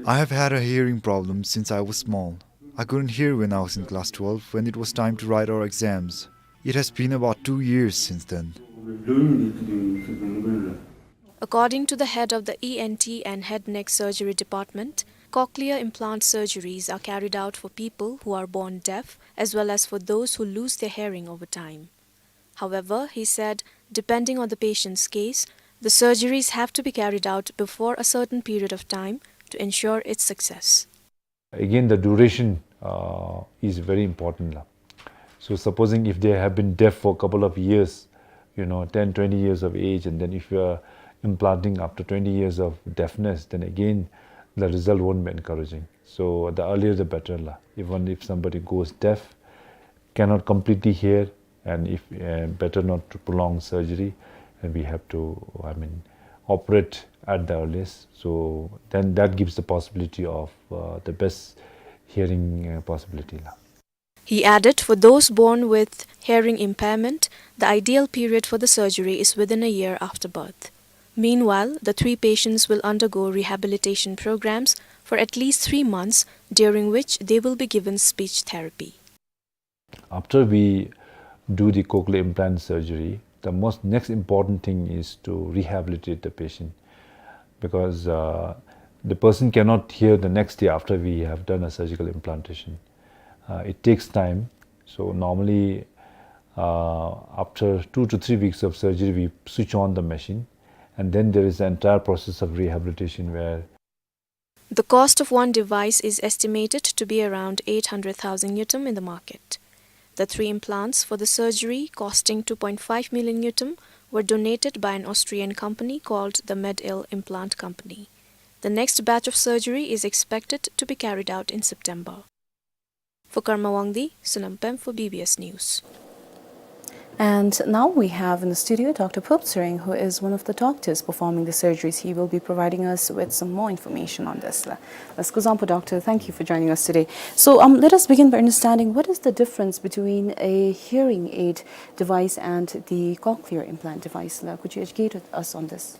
I have had a hearing problem since I was small. I couldn't hear when I was in class twelve when it was time to write our exams. It has been about two years since then. According to the head of the E N T and head neck surgery department, cochlear implant surgeries are carried out for people who are born deaf, as well as for those who lose their hearing over time. However, he said, depending on the patient's case, the surgeries have to be carried out before a certain period of time to ensure its success. Again, the duration, uh, is very important, la. So supposing if they have been deaf for a couple of years, you know, ten, twenty years of age, and then if you are implanting after twenty years of deafness, then again, the result won't be encouraging. So the earlier the better, la. Even if somebody goes deaf, cannot completely hear, and if, uh, better not to prolong surgery, and we have to, I mean, operate at the earliest. So then that gives the possibility of, uh, the best hearing, uh, possibility, la. He added, for those born with hearing impairment, the ideal period for the surgery is within a year after birth. Meanwhile, the three patients will undergo rehabilitation programs for at least three months, during which they will be given speech therapy. After we do the cochlear implant surgery, the most next important thing is to rehabilitate the patient, because, uh, the person cannot hear the next day after we have done a surgical implantation. Uh, it takes time. So normally, uh, after two to three weeks of surgery, we switch on the machine, and then there is the entire process of rehabilitation where The cost of one device is estimated to be around eight hundred thousand ngultrum in the market. The three implants for the surgery, costing two point five million ngultrum, were donated by an Austrian company called the Med-Ill Implant Company. The next batch of surgery is expected to be carried out in September. For Karma Wangdi, Sonam Pem for B B S News. And now we have in the studio Doctor Phup Tshering, who is one of the doctors performing the surgeries. He will be providing us with some more information on this, la. Las kuzuzangpo, Doctor, thank you for joining us today. So, um, let us begin by understanding what is the difference between a hearing aid device and the cochlear implant device, la. Could you educate us on this?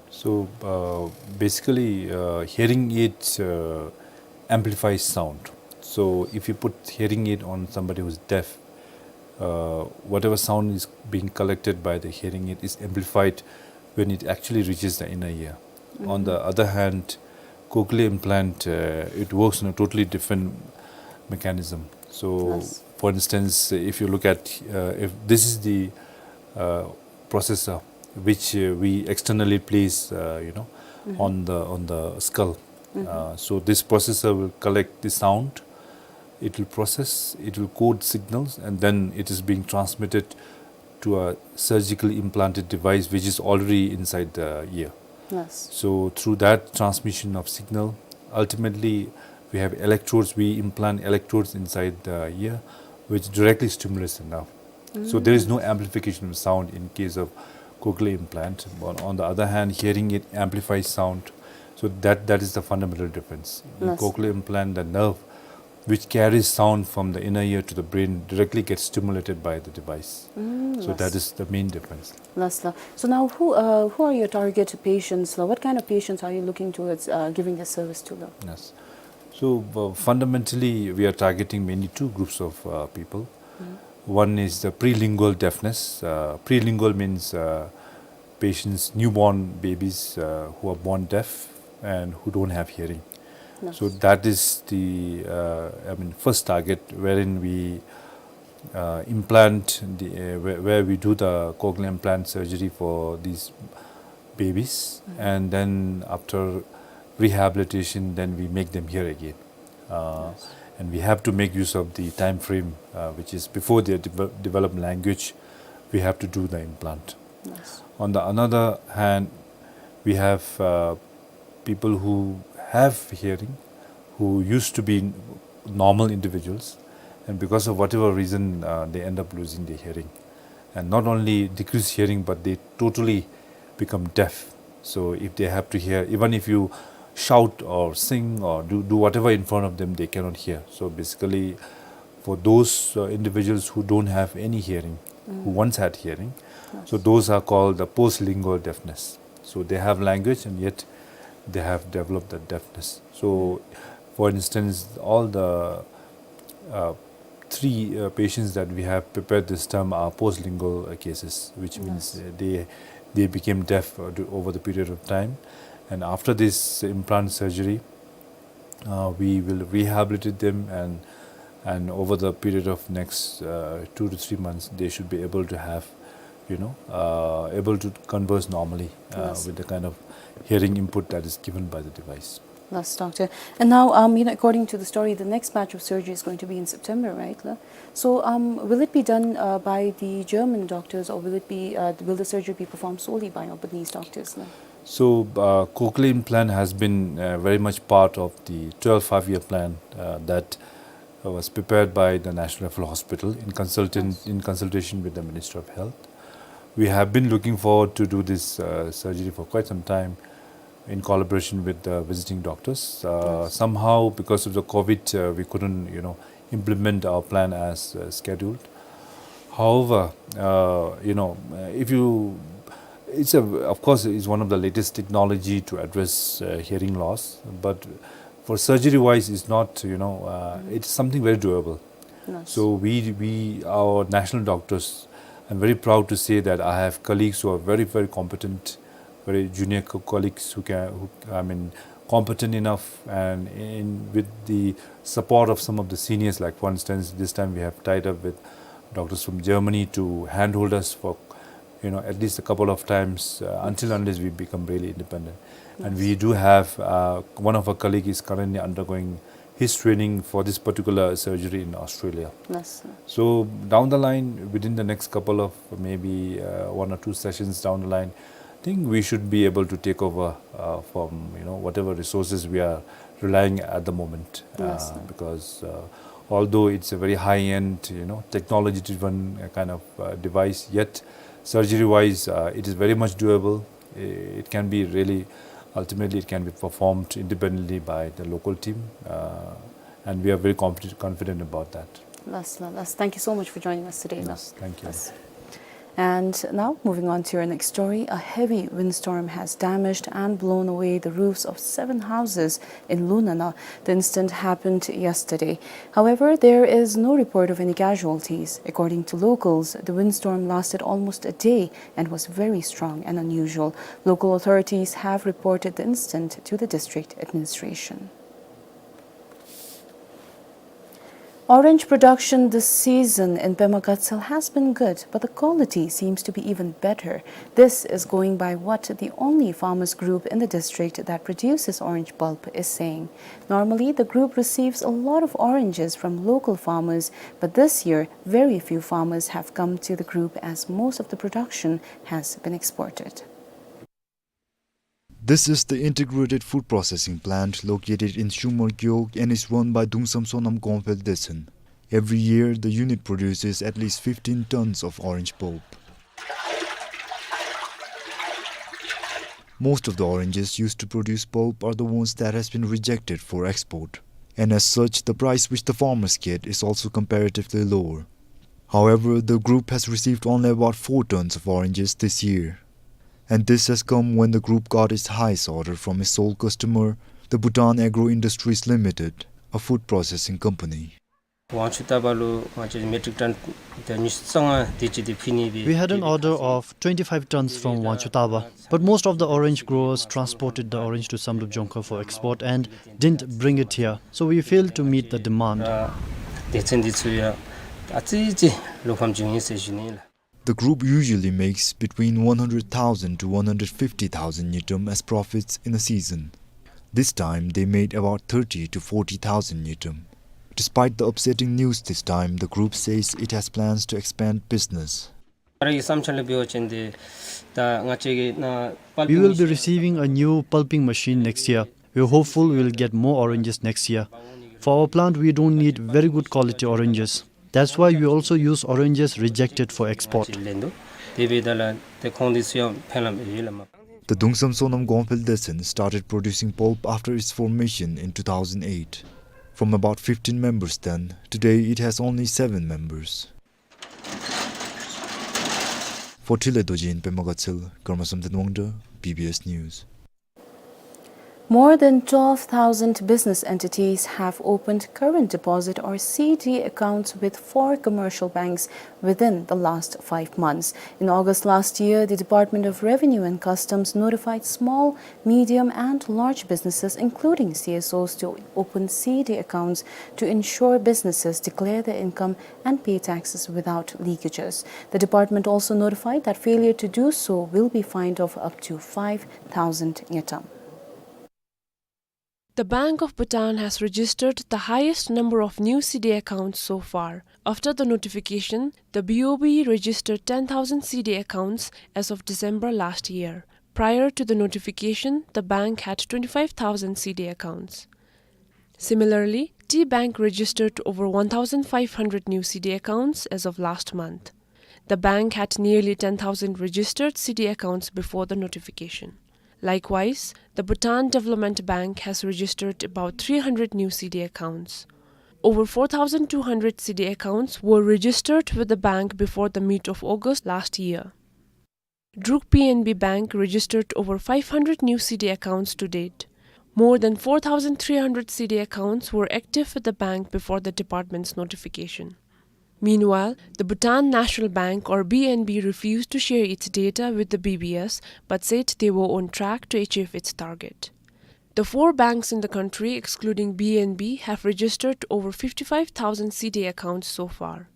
So, uh, basically, uh, hearing aid, uh, amplifies sound. So, if you put hearing aid on somebody who's deaf, uh, whatever sound is being collected by the hearing aid is amplified when it actually reaches the inner ear. On the other hand, cochlear implant, uh, it works in a totally different mechanism. So, for instance, if you look at, uh, if this is the, uh, processor which, uh, we externally place, uh, you know, on the, on the skull. Uh, so this processor will collect the sound, it will process, it will code signals, and then it is being transmitted to a surgically implanted device which is already inside the ear. Yes. So through that transmission of signal, ultimately we have electrodes, we implant electrodes inside the ear, which directly stimulates the nerve. So there is no amplification of sound in case of cochlear implant. But on the other hand, hearing aid amplifies sound. So that, that is the fundamental difference. In cochlear implant, the nerve which carries sound from the inner ear to the brain directly gets stimulated by the device. So that is the main difference. Las la. So now, who, uh, who are your target patients, la? What kind of patients are you looking towards, uh, giving this service to, la? Yes. So, uh, fundamentally, we are targeting mainly two groups of, uh, people. One is the prelingual deafness. Uh, prelingual means, uh, patients, newborn babies, uh, who are born deaf and who don't have hearing. So that is the, uh, I mean, first target wherein we, uh, implant the, uh, where, where we do the cochlear implant surgery for these babies, and then after rehabilitation, then we make them hear again. Uh, and we have to make use of the time frame, uh, which is before they deve- develop language, we have to do the implant. On the another hand, we have, uh, people who have hearing, who used to be normal individuals, and because of whatever reason, uh, they end up losing their hearing. And not only decreased hearing, but they totally become deaf. So if they have to hear, even if you shout or sing or do, do whatever in front of them, they cannot hear. So basically, for those, uh, individuals who don't have any hearing, who once had hearing, so those are called the postlingual deafness. So they have language and yet they have developed the deafness. So, for instance, all the, uh, three, uh, patients that we have prepared this time are postlingual, uh, cases, which means, uh, they they became deaf, uh, do- over the period of time, and after this implant surgery, uh, we will rehabilitate them, and and over the period of next, uh, two to three months, they should be able to have, you know, uh, able to converse normally, uh, with the kind of hearing input that is given by the device. Yes, doctor. And now, um, you know, according to the story, the next batch of surgery is going to be in September, right, la? So, um, will it be done, uh, by the German doctors, or will it be, uh, will the surgery be performed solely by our Bhutanese doctors, la? So, uh, cochlear implant has been, uh, very much part of the twelve five-year plan, uh, that, uh, was prepared by the National Referral Hospital in consultant in consultation with the Ministry of Health. We have been looking forward to do this, uh, surgery for quite some time in collaboration with the visiting doctors. Uh, somehow, because of the COVID, uh, we couldn't, you know, implement our plan as, uh, scheduled. However, uh, you know, uh, if you, it's a, of course, it's one of the latest technology to address, uh, hearing loss, but for surgery-wise, it's not, you know, uh, it's something very doable. So we, we, our national doctors, I'm very proud to say that I have colleagues who are very, very competent, very junior co- colleagues who can, who, I mean, competent enough, and in with the support of some of the seniors, like, for instance, this time we have tied up with doctors from Germany to handhold us for, you know, at least a couple of times, uh, until unless we become really independent. And we do have, uh, one of our colleague is currently undergoing his training for this particular surgery in Australia. So down the line, within the next couple of maybe, uh, one or two sessions down the line, I think we should be able to take over, uh, from, you know, whatever resources we are relying at the moment. Uh, because, uh, although it's a very high-end, you know, technology-driven, uh, kind of, uh, device, yet surgery-wise, uh, it is very much doable. It can be really, ultimately, it can be performed independently by the local team, uh, and we are very confident, confident about that. Yes, yes. Thank you so much for joining us today. Yes, thank you. And now, moving on to your next story, a heavy windstorm has damaged and blown away the roofs of seven houses in Lunana. The incident happened yesterday. However, there is no report of any casualties. According to locals, the windstorm lasted almost a day and was very strong and unusual. Local authorities have reported the incident to the district administration. Orange production this season in Pema Gatshel has been good, but the quality seems to be even better. This is going by what the only farmers group in the district that produces orange pulp is saying. Normally, the group receives a lot of oranges from local farmers, but this year, very few farmers have come to the group as most of the production has been exported. This is the integrated food processing plant located in Shungmar Gewog and is run by Dungsam Sonam Gongphel Desen. Every year, the unit produces at least fifteen tons of orange pulp. Most of the oranges used to produce pulp are the ones that has been rejected for export, and as such, the price which the farmers get is also comparatively lower. However, the group has received only about four tons of oranges this year. And this has come when the group got its highest order from its sole customer, the Bhutan Agro Industries Limited, a food processing company. ཝང་ཆུ་ཏ་བ་ལུ་ང་བཅས་མེ་ཊིག་ཊོན་ད་ཉི་ཤུ་རྩ་ལྔ་དེ་ཅིག་དེ་ཕུལ་ནི་སྦེ། We had an order of twenty-five tons from Wangchutaba, but most of the orange growers transported the orange to Samdrup Jongkhar for export and didn't bring it here, so we failed to meet the demand. ད་སྡེ་ཚན་འདི་ཚུ་ཡང་ཨ་ཙི་ཅིག་བློ་ཕམ་བྱུང་ཡི་ཟེར་ཞུ་ནི་ལགས། The group usually makes between one hundred thousand to one hundred fifty thousand ngultrum as profits in a season. This time, they made about thirty to forty thousand ngultrum. Despite the upsetting news this time, the group says it has plans to expand business. ད་རེས་ཀྱི་བསམ་འཆར་ལུ་འབད་བ་ཅིན་ཏེ་ད་ང་བཅས་ཀྱིས་ནཱ་We will be receiving a new pulping machine next year. We're hopeful we'll get more oranges next year. For our plant, we don't need very good quality oranges. That's why we also use oranges rejected for export. ལེན་འདུག། དེ་འབདཝ་ད་ལུ་ཏེ་ཁོང་འདི་ཚུ་ཡང་ཕན་ལམ་ཡོད་ལགས། The Dungsam Sonam Gongphel Descent started producing pulp after its formation in two thousand eight. From about fifteen members then, today it has only seven members. For Thrilley Dorji in Pema Gatshel, Karma Samten Wangda, B B S News. More than twelve thousand business entities have opened current deposit or C D accounts with four commercial banks within the last five months. In August last year, the Department of Revenue and Customs notified small, medium and large businesses, including C S Os, to open C D accounts to ensure businesses declare their income and pay taxes without leakages. The department also notified that failure to do so will be fined of up to five thousand ngultrum. The Bank of Bhutan has registered the highest number of new C D accounts so far. After the notification, the B O B registered ten thousand C D accounts as of December last year. Prior to the notification, the bank had twenty-five thousand C D accounts. Similarly, Tea Bank registered over one thousand five hundred new C D accounts as of last month. The bank had nearly ten thousand registered C D accounts before the notification. Likewise, the Bhutan Development Bank has registered about three hundred new C D accounts. Over four thousand two hundred C D accounts were registered with the bank before the mid of August last year. Druk P N B Bank registered over five hundred new C D accounts to date. More than four thousand three hundred C D accounts were active with the bank before the department's notification. Meanwhile, the Bhutan National Bank, or B N B, refused to share its data with the B B S, but said they were on track to achieve its target. The four banks in the country, excluding B N B, have registered over fifty-five thousand C D accounts so far.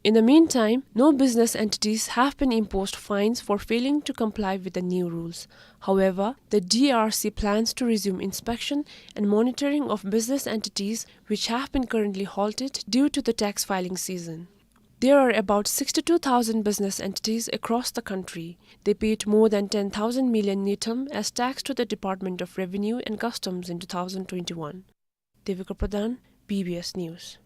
In the meantime, no business entities have been imposed fines for failing to comply with the new rules. However, the D R C plans to resume inspection and monitoring of business entities which have been currently halted due to the tax filing season. There are about sixty-two thousand business entities across the country. They paid more than ten thousand million ngultrum as tax to the Department of Revenue and Customs in two thousand twenty-one. Devika Pradhan, B B S News.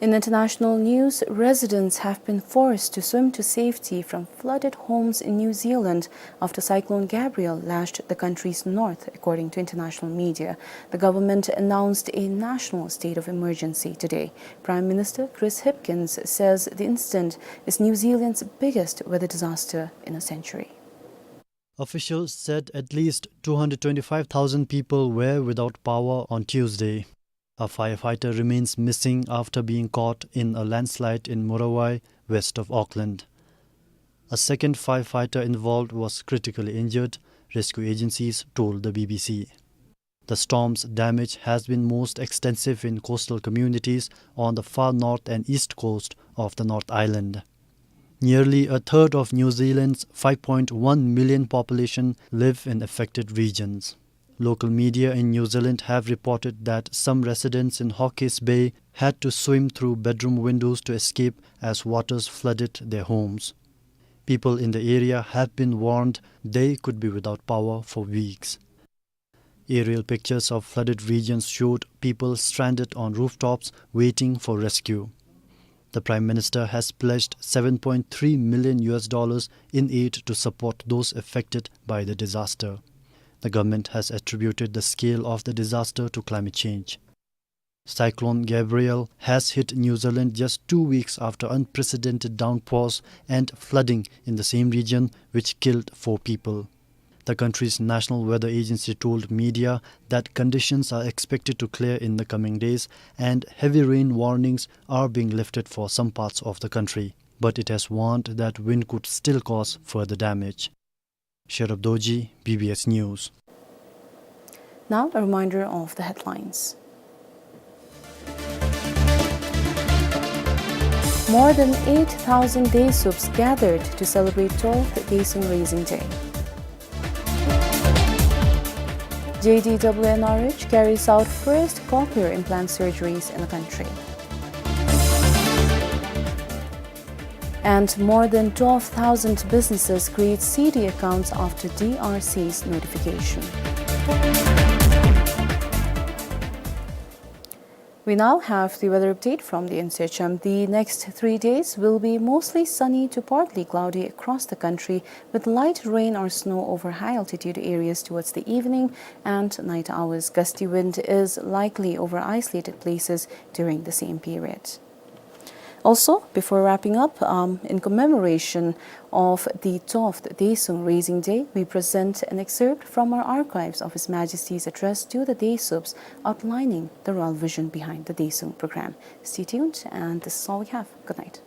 In international news, residents have been forced to swim to safety from flooded homes in New Zealand after Cyclone Gabrielle lashed the country's north, according to international media. The government announced a national state of emergency today. Prime Minister Chris Hipkins says the incident is New Zealand's biggest weather disaster in a century. Officials said at least two hundred twenty-five thousand people were without power on Tuesday. A firefighter remains missing after being caught in a landslide in Muriwai, west of Auckland. A second firefighter involved was critically injured, rescue agencies told the B B C. The storm's damage has been most extensive in coastal communities on the far north and east coast of the North Island. Nearly a third of New Zealand's five point one million population live in affected regions. Local media in New Zealand have reported that some residents in Hawke's Bay had to swim through bedroom windows to escape as waters flooded their homes. People in the area have been warned they could be without power for weeks. Aerial pictures of flooded regions showed people stranded on rooftops waiting for rescue. The Prime Minister has pledged seven point three million U S dollars in aid to support those affected by the disaster. The government has attributed the scale of the disaster to climate change. Cyclone Gabrielle has hit New Zealand just two weeks after unprecedented downpours and flooding in the same region, which killed four people. The country's National Weather Agency told media that conditions are expected to clear in the coming days and heavy rain warnings are being lifted for some parts of the country. But it has warned that wind could still cause further damage. Sherab Dorji, B B S News. Now, a reminder of the headlines. More than eight thousand Desuups gathered to celebrate twelfth Daesung Raising Day. J D W N R H carries out first cochlear implant surgeries in the country. And more than twelve thousand businesses create C D accounts after D R C's notification. We now have the weather update from the INSEACHEM. The next three days will be mostly sunny to partly cloudy across the country, with light rain or snow over high-altitude areas towards the evening and night hours. Gusty wind is likely over isolated places during the same period. Also, before wrapping up, um, in commemoration of the twelfth Daesung Raising Day, we present an excerpt from our archives of His Majesty's address to the Desuups, outlining the royal vision behind the Daesung programme. Stay tuned, and this is all we have. Good night.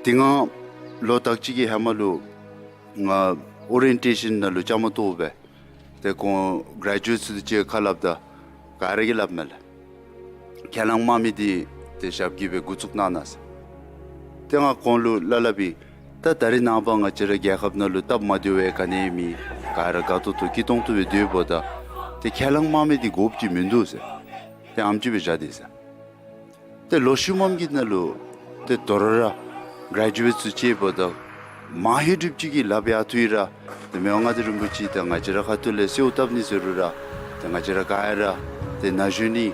དེ་སྔ་ལོ་དག་ཅིག་གི་ཧེ་མ་ལུ་ང་ཨོ་རི་ཡེན་ཊེ་ཤཱན་ནང་ལུ་བཅའ་མར་གཏོགས་སྦེ་ཏེ་ཁོང་གྲེ་ཇུ་ཨེཊ་ཚུ་དང་གཅིག་ཁར་སླབ་ད་ག་ར་གིས་སླབ་མས་ལགས། ཁས་བླངས་མང་མི་འདི་ཏེ་ཞབས་ཀྱིས་སྦེ་འགོ་བཙུགས་གནང་གནང་ཟེར། ཏེ་ང་ཁོང་ལུ་སླབ་སླབ་ཡི། ད་ད་རེས་ནངས་པ་ང་བཅས་ར་རྒྱལ་ཁབ་ནང་ལུ་སྟབས་མ་བདེཝ་ག་ནི་ཡང་མེད། ག་ར་དགའ་ཏོག་ཏོ་སྐྱིད་ཏོང་ཏོ་སྦེ་སྡོདཔ་ད་ཏེ་ཁས་བླངས་མང་མི་འདི་དགོཔ་ཅིག་མིན་འདུག་ཟེར། ཏེ་ཨ་ནེམ་ཅིག་སྦེ་བཞག་སྟེ་ཟེར། ཏེ་ལོ་ཤུལ་མམ་གྱི་ནང་ལུ་ཏེ་དོ་རུང་ར་གྲེ་ཇུ་ཨེཊ་ཚུ་ཅིག་འབདཝ་ད་མང་ཧེང་སྒྲིབ་ཅིག་གིས་ལགཔ་ཡར་འཐུ་ཡི་ར། ཏེ་མི་དབང་མངའ་བདག་རིན་པོ་ཆེ་ཏེ་ང་བཅས་ར་ཁ་ཐུག་ལས་གསོལཝ་བཏབ་ནི་ཟེར་རུང་ར། ཏེ་ང་བཅས་ར་ག་ར་ཏེ་ན་གཞོན་ནི་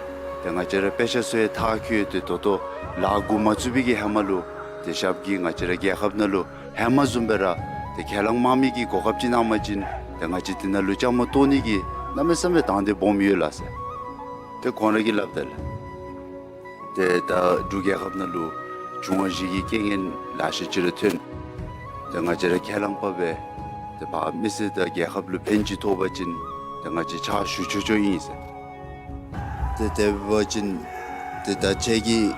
ཏེ་ང་བཅས་ར་དཔེ་ཆ་ཚུ་ཡང་མཐར་འཁྱོལ་ཏེ་ད་ལྟོ་ལཱ་འགོ་མ་བཙུགས་པའི་གི་ཧེ་མ་ལུ་ཏེ་ཞབས་ཀྱིས་ང་བཅས་ར་རྒྱལ་ཁབ་ནང་ལུ་ཧེ་མ་བཟུམ་སྦེ་ར་ཏེ་ཁས་བླངས་མང་མི་གི་གོ་སྐབས་ཅིག་གནང་པ་ཅིན་ཏེ་ང་བཅས་དེ་ནང་ལུ་བཅའ་མར་གཏོགས་ནི་གི་གནམ་མེད་ས་མེད་དང་འདོད་སྦོམ་ཡོད་ལགས་ཟེར། ཏེ་ཁོང་ར་གིས་སླབ་ད་ལགས། ཏེ་ད་འབྲུག་རྒྱལ་ཁབ་ནང་ལུ་འབྱུང་བ་བཞི་གི་རྐྱེན་ངན་ལེ་ཤ་ཅིག་ར་ཐོན། ཏེ་ང་བཅས་ར་ཁས་བླངས་པ་སྦེ་ཏེ་ཕར་མི་སེར་དང་རྒྱལ་ཁབ་ལུ་ཕན་ཅིག་ཐོགས་པ་ཅིན་ཏེ་ང་བཅས་ཕྱག་ཞུ་ཆོག་ཆོག་ཨིན་ཟེར། ཏེ་དེ་འབད་བ་ཅིན་ཏེ་ད་ཁྱེད་ཀྱིས་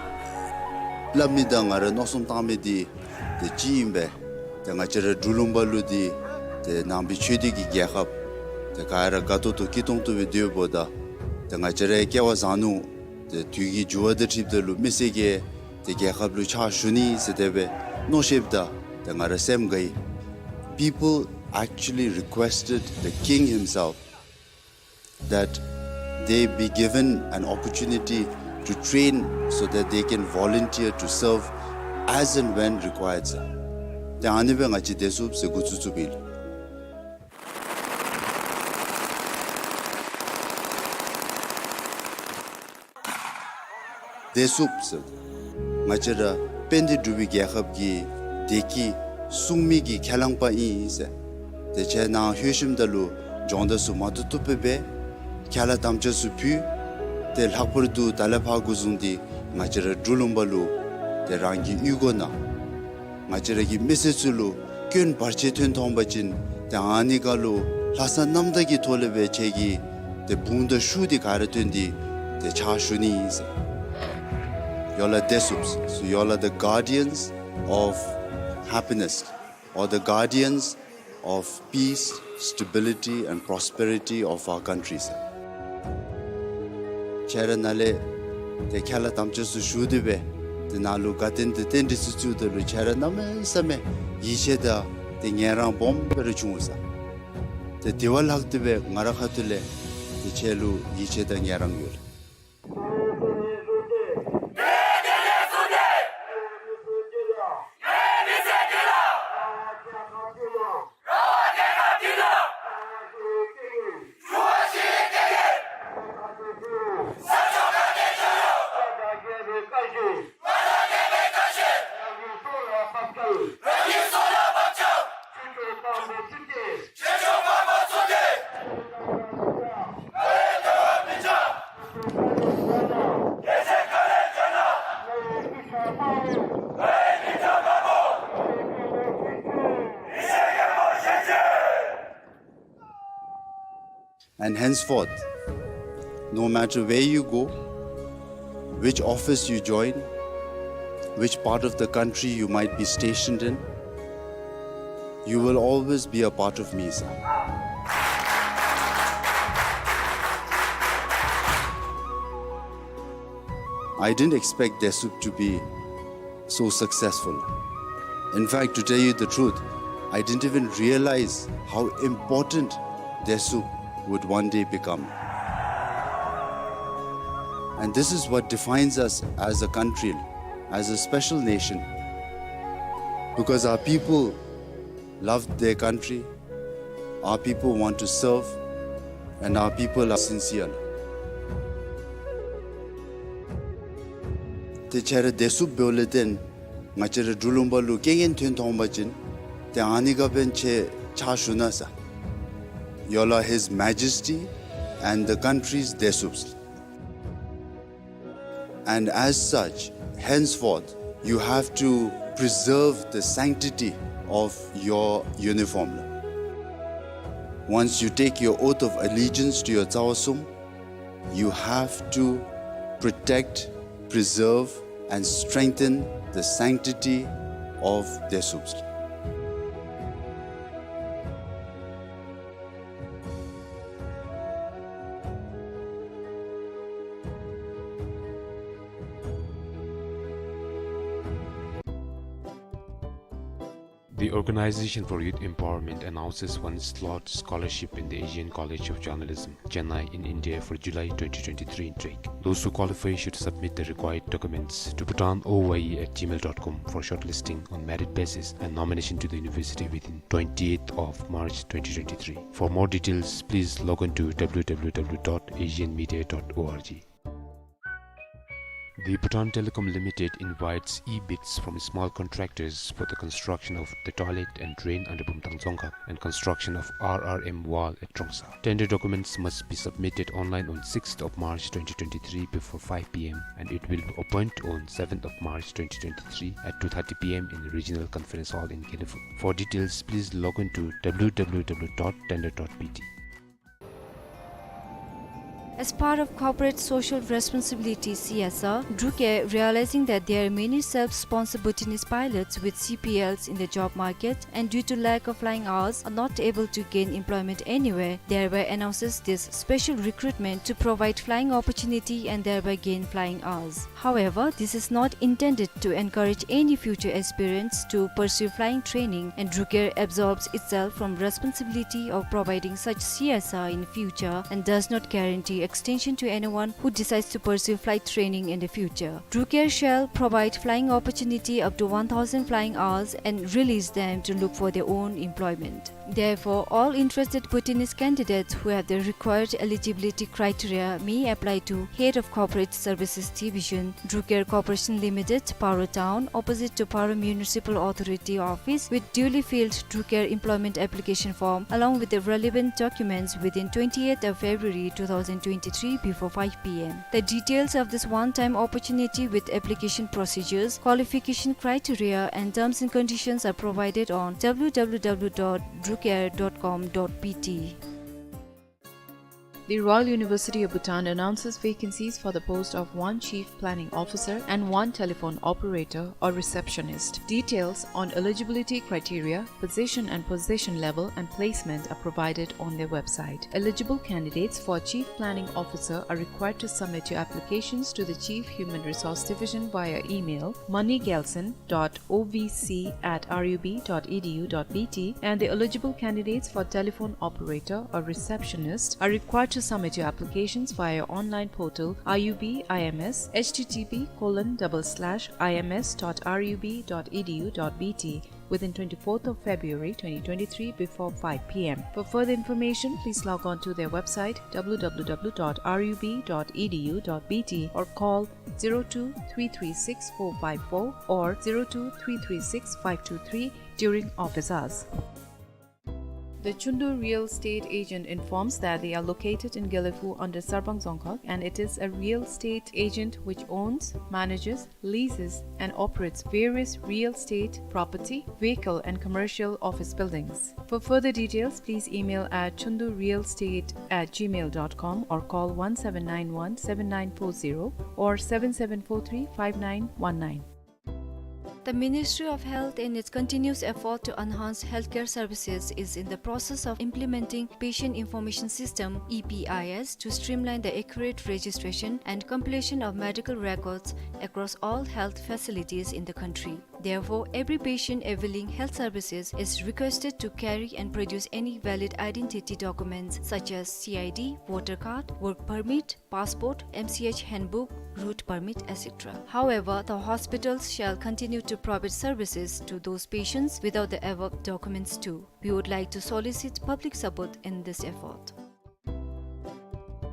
སླབ་མི་དང་ང་ར་མནོ་བསམ་བཏང་མི་འདི་ཏེ་གཅིག་ཨིན་པས། ཏེ་ང་བཅས་ར་འབྲུག་ལུང་པ་ལུ་འདི་ཏེ་ནང་པའི་ཆོས་སྡེ་གི་རྒྱལ་ཁབ་ཏེ་ག་ར་དགའ་ཏོག་ཏོ་སྐྱིད་ཏོང་ཏོ་སྦེ་སྡོདཔ་ད་ཏེ་ང་བཅས་ར་སྐལ་བ་བཟང་ནུག། ཏེ་དུས་ཀྱི་འགྱུར་བ་དང་འཁྲིལཝ་ད་ལུ་མི་སེར་གྱིས་ཏེ་རྒྱལ་ཁབ་ལུ་ཕྱག་ཞུ་ནི་ཟེར་དེ་སྦེ་མནོ་ཤེསཔ་ད་ཏེ་ང་ར་སེམས་དགའ་ཡི། People actually requested the king himself that they be given an opportunity to train so that they can volunteer to serve as and when required, sir. ཏེ་ཨ་ནི་སྦེ་ང་བཅས་བདེ་སྲུངཔ་ཟེར་འགོ་བཙུགས་བཙུགསཔ་ཨིན་ལགས། བདེ་སྲུངཔ་ཟེར། ང་བཅས་ར་དཔལ་ལྡན་འབྲུག་པའི་རྒྱལ་ཁབ་ཀྱི་བདེ་སྐྱིད་སྲུང་མི་གི་ཁས་བླངས་པ་ཨིན་ཟེར། ཏེ་ཁྱེད་ནཱ་ལྷོད་ཞིནམ་ད་ལུ་སྦྱོང་བརྡར་ཚུ་མ་བཏུབ་བཏུབ་སྦེ་འབད། ཁས་བླངས་དམ་བཅའ་ཚུ་ཕུལ། ཏེ་ལྷག་པར་དུ་ད་ལས་ཕར་འགོ་བཟུང་སྟེ་ང་བཅས་ར་འབྲུག་ལུང་པ་ལུ་ཏེ་རང་གི་གཡུས་སྒོ་ནང་ང་བཅས་ར་གི་མི་སེར་ཚུ་ལུ་སྐྱོན་བར་ཆད་ཐོན་ཐོན་པ་ཅིན་ཏེ་ཨ་ནི་ཁར་ལུ་ལྷག་བསམ་རྣམ་དག་གི་ཐོག་ལས་སྦེ་ཁྱེད་ཀྱིས་ཏེ་དཔུང་དང་ཤུགས་འདི་ག་ར་བཏོན་ཏེ་ ཏེ་ཕྱག་ཞུ་ནི་ཨིན་ཟེར། You all are བདེ་སྲུངཔ། So you all are the guardians of happiness or the guardians of peace, stability and prosperity of our country ཟེར། ཁྱེད་ར་ནཱ་ལས་ཏེ་ཁས་བླངས་དམ་བཅའ་ཚུ་ཞུ་སྟེ་སྦེ་ཏེ་ནཱ་ལུ་དགའ་སྟོན་དང་རྟེན་འབྲེལ་ཚུ་བཙུགསཔ་ད་ལུ་ཁྱེད་ར་གནམ་མེད་ས་མེད་ཡིད་ཆེས་དང་ཏེ་ངལ་རངས་སྦོམ་སྦེ་ར་བྱུང་ས། ཏེ་དེ་བ་ལྷག་སྟེ་སྦེ་ང་རའི་ཁ་ཐུག་ལས་ཏེ་ཁྱེད་ལུ་ཡིད་ཆེས་དང་ངལ་རངས་ཡོད། And henceforth, no matter where you go, which office you join, which part of the country you might be stationed in, you will always be a part of me, sir. I didn't expect Desup to be so successful. In fact, to tell you the truth, I didn't even realize how important Desup would one day become. And this is what defines us as a country, as a special nation, because our people love their country, our people want to serve, and our people are sincere. ཏེ་ཁྱེད་ར་བདེ་སྲུངཔ་འབདཝ་ལས་བརྟེན་ང་བཅས་ར་འབྲུག་ལུང་པ་ལུ་རྐྱེན་ངན་ཐོན་ཐོན་པ་ཅིན་ཏེ་ཨ་ནི་ག་འབདན་ཁྱེད་ཕྱག་ཞུ་གནང་ས། You all are His Majesty and the country's བདེ་སྲུངཔ། And as such, henceforth, you have to preserve the sanctity of your uniform. Once you take your oath of allegiance to your Tsawasum, you have to protect, preserve, and strengthen the sanctity of Desup. The Organization for Youth Empowerment announces one slot scholarship in the Asian College of Journalism, Chennai, in India for July twenty twenty-three intake. Those who qualify should submit the required documents to bhutan O Y E at gmail dot com for shortlisting on merit basis and nomination to the university within twentieth of March twenty twenty-three. For more details, please log on to W W W dot asian media dot org. The Bhutan Telecom Limited invites e-bids from small contractors for the construction of the toilet and drain under Bumtang Dzongkhag and construction of R R M wall at Trongsa. Tender documents must be submitted online on sixth of March twenty twenty-three before five P M, and it will open on seventh of March twenty twenty-three at two thirty P M in the Regional Conference Hall in Gelephu. For details, please log on to W W W dot tender dot B T. As part of corporate social responsibility, C S R, DrukAir, realizing that there are many self-sponsored Bhutanese pilots with C P Ls in the job market and due to lack of flying hours are not able to gain employment anywhere, thereby announces this special recruitment to provide flying opportunity and thereby gain flying hours. However, this is not intended to encourage any future aspirants to pursue flying training, and DrukAir absolves itself from responsibility of providing such C S R in future and does not guarantee extension to anyone who decides to pursue flight training in the future. DrukAir shall provide flying opportunity up to one thousand flying hours and release them to look for their own employment. Therefore, all interested Bhutanese candidates who have the required eligibility criteria may apply to Head of Corporate Services Division, DrukAir Corporation Limited, Paro Town, opposite to Paro Municipal Authority Office, with duly filled DrukAir employment application form along with the relevant documents within twentieth of February two thousand twenty-three before five P M. The details of this one-time opportunity with application procedures, qualification criteria, and terms and conditions are provided on W W W dot drukair dot com dot B T. The Royal University of Bhutan announces vacancies for the post of one Chief Planning Officer and one telephone operator or receptionist. Details on eligibility criteria, position and position level, and placement are provided on their website. Eligible candidates for Chief Planning Officer are required to submit your applications to the Chief Human Resource Division via email, moneygelson dot O V C at R U B dot E D U dot B T, and the eligible candidates for telephone operator or receptionist are required to submit your applications via online portal R U B I M S, H T T P colon double slash I M S dot R U B dot E D U dot B T, within twenty-fourth of February twenty twenty-three before five P M. For further information, please log on to their website W W W dot R U B dot E D U dot B T or call zero two three three six four five four or zero two three three six five two three during office hours. The Chundu Real Estate Agent informs that they are located in Gelephu under Sarpang Dzongkhag, and it is a real estate agent which owns, manages, leases, and operates various real estate, property, vehicle, and commercial office buildings. For further details, please email at chundurealestate at gmail dot com or call one seven nine one seven nine four zero or seven seven four three five nine one nine. The Ministry of Health, in its continuous effort to enhance healthcare services, is in the process of implementing Patient Information System, E P I S, to streamline the accurate registration and completion of medical records across all health facilities in the country. Therefore, every patient availing health services is requested to carry and produce any valid identity documents such as C I D, voter card, work permit, passport, M C H handbook, route permit, et cetera. However, the hospitals shall continue to provide services to those patients without the above documents too. We would like to solicit public support in this effort.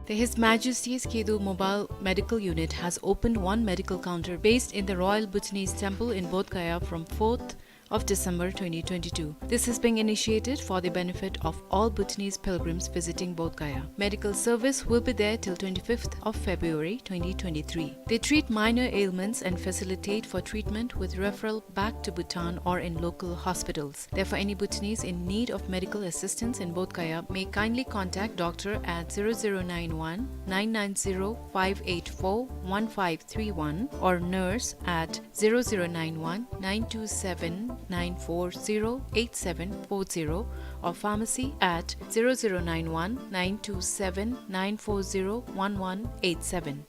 The His Majesty's Kedu Mobile Medical Unit has opened one medical counter based in the Royal Bhutanese Temple in Bodh Gaya from fourth of December twenty twenty-two. This is being initiated for the benefit of all Bhutanese pilgrims visiting Bodh Gaya. Medical service will be there till twenty-fifth of February twenty twenty-three. They treat minor ailments and facilitate for treatment with referral back to Bhutan or in local hospitals. Therefore, any Bhutanese in need of medical assistance in Bodh Gaya may kindly contact doctor at zero zero nine one nine nine zero five eight four one five three one or nurse at zero zero nine one nine two seven nine four zero eight seven four zero or pharmacy at zero zero nine one nine two seven nine four zero one one eight seven.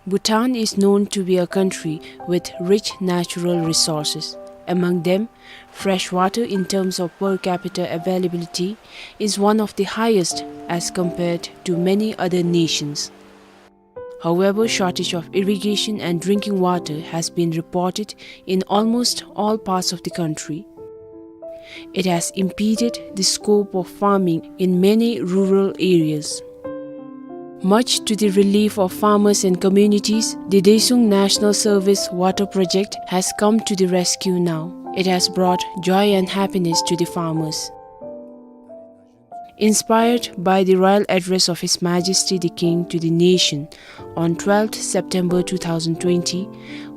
Bhutan is known to be a country with rich natural resources. Among them, fresh water in terms of per capita availability is one of the highest as compared to many other nations. However, shortage of irrigation and drinking water has been reported in almost all parts of the country. It has impeded the scope of farming in many rural areas. Much to the relief of farmers and communities, the Desuung National Service Water Project has come to the rescue now. It has brought joy and happiness to the farmers. Inspired by the royal address of His Majesty the King to the nation on twelfth September two thousand twenty,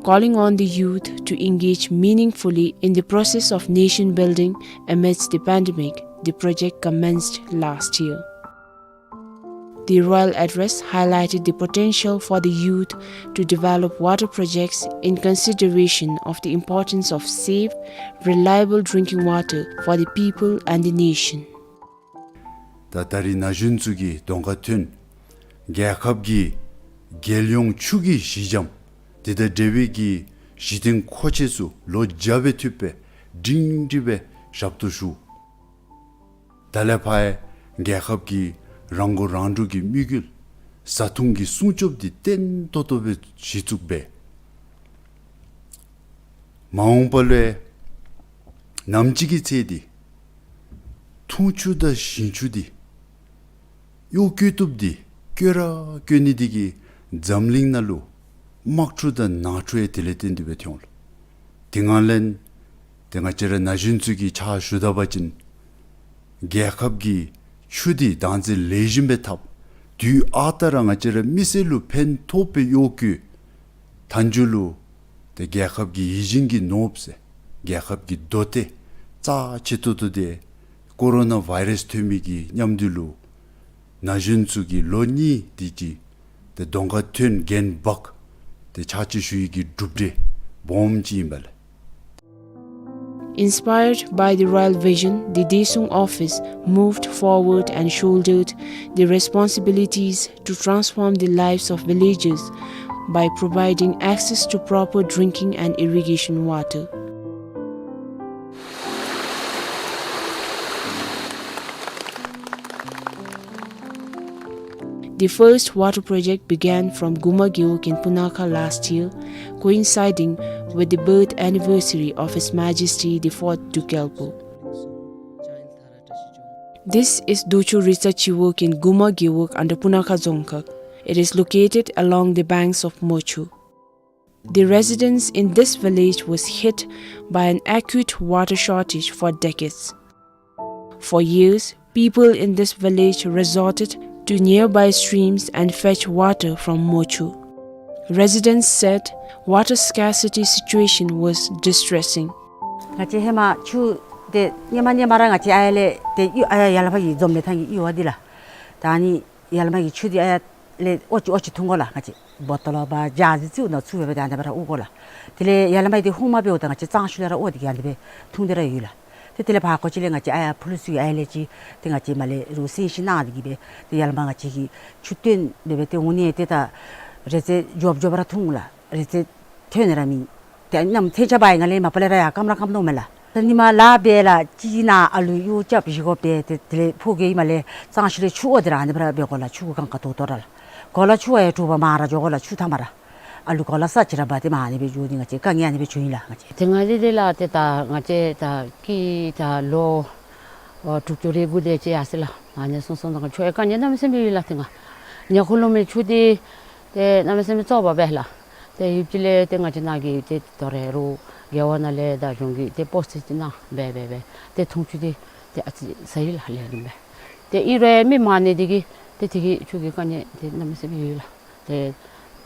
calling on the youth to engage meaningfully in the process of nation building amidst the pandemic, the project commenced last year. The royal address highlighted the potential for the youth to develop water projects in consideration of the importance of safe, reliable drinking water for the people and the nation. ད་ད་རིས་ན་གཞོན་ཚུ་གིས་གདོང་ཁར་ཐོན། རྒྱལ་ཁབ་ཀྱི་རྒྱལ་ཡོངས་ཆུ་གི་གཞི་འགྱམ་དེ་དང་འབྲེལ་བའི་གི་གཞི་རྟེན་མཁོ་ཆས་ཚུ་ལོ་བརྒྱ་སྦེ་ཐུབ་སྦེ་སྒྲིང་སྒྲི་སྦེ་ཞབས་ཏོག་ཞུ། ད་ལས་ཕར་ཡང་རྒྱལ་ཁབ་ཀྱི་རང་མགོ་རང་འདྲོངས་ཀྱི་དམིགས་ཡུལ་ བཟའ་འཐུང་གི་སྲུང་སྐྱོབ་འདི་བརྟན་ཏོག་ཏོ་སྦེ་གཞི་བཙུགས་འབད། མ་འོངས་པ་ལུ་ཡང་ནམ་ཅིག་གི་ཚེ་འདི་འཐུང་ཆུ་དང་ཞིང་ཆུ་འདི་གཡོག་བཀོལ་བཏུབ་སྟེ་བཀོལ་ར་བཀོལ་ནི་འདི་གིས་འཛམ་གླིང་ནང་ལུ་དམག་འཁྲུག་དང་ནང་འཁྲུག་ཡང་དེ་ལས་བརྟེན་ཏེ་སྦེ་འཐོན་འོང་ལགས། དེ་ང་ལས་ཏེ་ང་བཅས་ར་ན་གཞོན་ཚུ་གིས་ཕྱག་ཞུ་ད་པ་ཅིན་རྒྱལ་ཁབ་ཀྱི་ཆུ་འདི་བདག་འཛིན་ལེགས་ཤོམ་སྦེ་འཐབ། དུས་ཨ་རྟག་ར་ང་བཅས་ར་མི་སེར་ལུ་ཕན་ཐོགས་པའི་གཡོག་བཀོལ། མཐའ་མཇུག་ལུ་ཏེ་རྒྱལ་ཁབ་ཀྱི་ཡིད་བཞིན་གྱི་ནོར་བུ་ཟེར་རྒྱལ་ཁབ་ཀྱི་མདོ་སྡེ་རྩ་ཆེ་ཏོག་ཏོ་འདི་ཀོ་རོ་ན་བཱའི་རཱསི་ཐོན་མི་གི་མཉམ་དུ་ལུ་ན་གཞོན་ཚུ་གིས་ལོ་གཉིས་དེ་ཅིག་ཏེ་གདོང་ཁར་ཐོན་འགན་འབག་སྟེ་ཕྱག་ཕྱིད་ཞུ་ཡི་གི་གྲུབ་འབྲས་སྦོམ་ཅིག་ཨིན་པས་ལགས། Inspired by the royal vision, the Daesung office moved forward and shouldered the responsibilities to transform the lives of villagers by providing access to proper drinking and irrigation water. The first water project began from Guma Gewog in Punakha last year, coinciding with the birth anniversary of His Majesty the fourth Druk Gyalpo. This is Docho Ritsa Chiwog in Guma Gewog under Punakha Dzongkhag. It is located along the banks of Mochu. The residents in this village was hit by an acute water shortage for decades. For years, people in this village resorted to nearby streams and fetch water from Mochu. Residents said water scarcity situation was distressing. ང་བཅས་ཧེ་མ་ཆུ་དེ་ཉི་མ་ཉི་མ་ར་ང་བཅས་ཨ་ཡར་ལས་དེ་གཡུ་ཨ་ཡར་ཡར་ལས་མར་གྱི་འཛོམས་ནི་ཐང་གི་གཡུར་བ་འདི་ལགས། ད་ཨ་ནི་ཡར་ལས་མར་གྱི་ཆུ་འདི་ཨ་ཡར་ལས་ཨོ་ཅི་ཨོ་ཅི་འཐུང་དགོ་ལགས། ང་བཅས་བོ་ཊོལ་བ་ཇཱར་ཅིག་བཙུགས་ནང་བཙུགས་སྦེ་ད་ཨ་ནི་སྦེ་ར་དབོར་དགོ་ལགས། དེ་ལས་ཡར་ལས་མར་འདི་ཧཱུྃ་མ་འབདཝ་ད་ང་བཅས་གཙང་ཆུ་ལས་ར་དབོར་ཏེ་གི་ཨ་ནི་སྦེ་འཐུང་སྟེ་ར་ཡོད་ལགས། ཏེ་དེ་ལས་ཕར་ཁ་ཅིག་ལས་ང་བཅས་ཨ་ཡར་ཕུ་ལུ་སུ་གི་ཨ་ཡར་ལས་ཅིག་ཏེ་ང་བཅས་མར་ལས་རུང་སེམས་ཤིང་གནང་སྟེ་གི་སྦེ་ཏེ་ཡར་ལས་མར་ང་བཅས་ཀྱིས་ཆུ་བཏོན་སྦེ་སྦེ་ཏེ་འོང་ནི་ཏེ་ད་རེ་ཙེ་འཇོབ་འཇོབ་ར་འཐུང་ལགས། རེ་ཙེ་ཐོན་ནི་ར་མེད། ཏེ་གནམ་ཐལ་ཆ་བ་ཡི་ང་ལས་མ་པ་ལས་ར་ཡར་སྐམ་ར་སྐམ་དོ་མས་ལགས། ད་ཉི་མ་ལཱ་འབད་ལགས་ཅིག་ནང་ཨ་ལུ་གཡོག་རྐྱབ་བཞེས་དགོ་པས། ཏེ་དེ་ལས་ཕོ་རྒྱས་མར་ལས་གཙང་ཆུ་ལས་ཆུ་དབོར་ཏེ་ར་ཨ་ནི་སྦེ་ར་འབད་དགོ་ལགས། ཆུ་གུ་གང་ག་དོག་དོ་ར་ལགས། གོ་ལ་ཆུ་བ་ཡང་དྲོ་པ་མར་ར་འགྱོ་དགོ་ལགས། ཆུ་མཐའ་མར་ར་ཨ་ལུ་གོ་ལ་ས་ཅིག་ར་འབག་སྟེ་མར་ཨ་ནི་སྦེ་འགྱོ་ནི་ང་བཅས་དཀའ་ངལ་ཨ་ནི་སྦེ་བྱུང་ཡི་ལགས། ང་བཅས་དེ་སྔ་ལས་དེ་ལགས་ཏེ་ད་ང་བཅས་ད་ཀི་ད་ལོ་ཨོ་དྲུག་ཅུ་རེ་དགུ་དེ་ཅིག་ཡར་སོང་ཡི་ལགས། ཨ་ནི་སོང་སོང་ད་ཆུ་ཡང་དཀའ་ངལ་གནམ་མེད་ས་མེད་ཡོད་ལགས། དེ་སྔ་ཉ་ཁུ་ལུ་མི་ཆུ་དེ་ཏེ་གནམ་མེད་ས་མེད་བཙོག་པ་སྦེ་ལགས། ཏེ་ཡུདཔ་ཅིག་ལས་ཏེ་ང་བཅས་ནཱ་གི་ཏེ་དོ་རུང་རྒེད་འོག་ནང་ལས་དང་གཞུང་གི་ཏེ་པོ་སི་ཅིག་ནང་འབད་འབད་འབད་ཏེ་འཐུང་ཆུ་དེ་ཏེ་ཨ་ཙི་ཟ་ཡི་ལགས། ལས་རིམ་སྦེ་ཏེ་ཨིན་རུང་མི་མང་ནི་དེ་གིས་ཏེ་དེ་གིས་ཆུ་གི་དཀའ་ངལ་དེ་གནམ་མེད་ས་མེད་ཡོད་ལགས། ཏེ་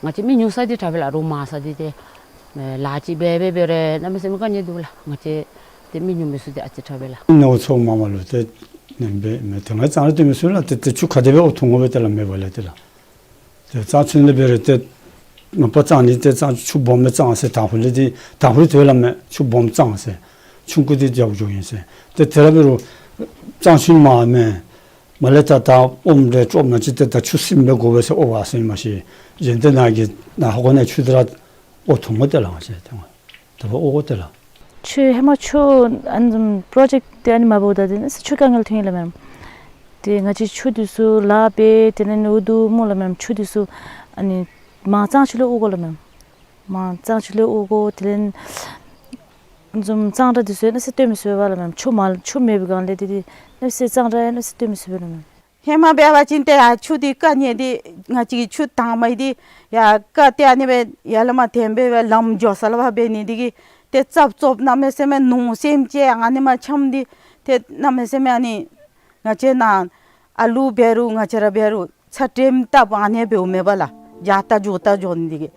ང་བཅས་མི་ཉུང་ས་འདི་དྲག་པས་ལགས། རོགས་མང་ས་འདི་ཏེ་ལཱ་ཅིག་འབད་འབད་འབད་རུང་གནམ་མེད་ས་མེད་དཀའ་ངལ་འདུག་ལགས། ང་བཅས་ཏེ་མི་ཉུང་མི་ཚུ་འདི་ཨ་ཙི་དྲག་པས་ལགས། ནོར་ཚོགས་མ་མ་ལུ་ཏེ་ནེམ་སྦེ་མེད། ཏེ་ང་གཙང་ར་སྟོན་མི་ཚུ་ལགས། ཏེ་ཏེ་ཆུ་ག་དེ་སྦེ་དབོར་འཐུང་དགོ་པས་ཏེ་ལགས། མེད་པ་ལས་ཏེ་ལགས། ཏེ་གཙང་ཆུ་ལས་འབད་རུང་ཏེ་མ་པ་གཙང་ནི་ཏེ་གཙང་ཆུ་སྦོམ་སྦེ་གཙང་ཟེར། དང་ཕུ་ལས་འདི་དང་ཕུ་ལས་ཏེ་ལགས་མེད། ཆུ་སྦོམ་གཙང་ཟེར། ཆུང་ཀུ་འདི་རྒྱབ་འགྱོ་ཨིན་ཟེར། ཏེ་དེ་ར་འབད་རུང་གཙང་ཆུ་མ་མེད། མར་ལས་ད་ད་ཨོམ་རེ་བཙོགཔ་ནང་ཅིག་ཏེ་ད་ཆུ་སིམ་སྦེ་དགོ་པས་ཟེར་དབོར་བ་ཟེར་མ་ཤེས། གཞན་ཏེ་ནཱ་གི་ནཱ་ཧོ་གོ་ནཱ་ཆུ་དེ་ར་དབོར་འཐུང་དགོ་ཏེ་ལགས། ང་བཅས་ཏེ་ད་དབོར་དགོ་ཏེ་ལགས། ཆུ་ཧེ་མ་ཆུ་ཨ་ནི་བཟུམ་པྲོ་ཇེཀཊ་དེ་ཨ་ནི་མ་འབདཝ་ད་དེ་ནི་ཆུ་དཀའ་ངལ་ཐོན་ཡི་ལགས་མེན། ཏེ་ང་བཅས་ཆུ་འདི་ཚུ་ལཱ་འབད་དེ་ལས་ཨུ་ཐུ་སྨོ་ལགས་མེན། ཆུ་འདི་ཚུ་ཨ་ནི་མར་གཙང་ཆུ་ལས་དབོར་དགོ་ལགས་མེན། མར་གཙང་ཆུ་ལས་དབོར་དགོ། དེ་ལས་བཟུམ་གཙང་སྦྲ་འདི་ཚུ་ཡང་གནམ་མེད་ས་མེད་སྟོན་མི་ཚུགས་པས་ལགས་མེན། ཆུ་མ་ཆུ་མེད་པའི་སྒང་ལས་དེ་དེ་གནམ་མེད་ས་མེད་གཙང་སྦྲ་ཡང་གནམ་མེད་ས་མེད་སྟོན་མི་ཚུགས་པས་ལགས་མེན། ཧེ་མ་འབད་བ་ཅིན་ཏེ་ཡར་ཆུ་འདི་དཀའ་ངལ་འདི་ང་བཅས་ཀྱི་ཆུ་དྭངས་མ་འདི་ཡར་ཀ་ཏེ་ཨ་ནི་སྦེ་ཡར་ལས་མར་འཐེན་འབད་སྦེ་ལམ་འགྱོ་ས་ལུ་འབད་ནི་འདི་གིས་ཏེ་རྩབ་རྩོབ་གནམ་མེད་ས་མེད་ནོར་སེམས་ཅན་ཨ་ནི་མར་འཁྱམས་ཏེ་ཏེ་གནམ་མེད་ས་མེད་ཨ་ནི་ང་བཅས་ནཱ་ཨ་ལུ་འབད་རུང་ང་བཅས་ར་འབད་རུང་ཚ་དྲོད་བཏབ་ཨ་ནི་འབདཝ་མེན་པ་ལགས། འགྱོ་ད་འགྱོ་ད་འགྱོ་ནི་འདི་གིས།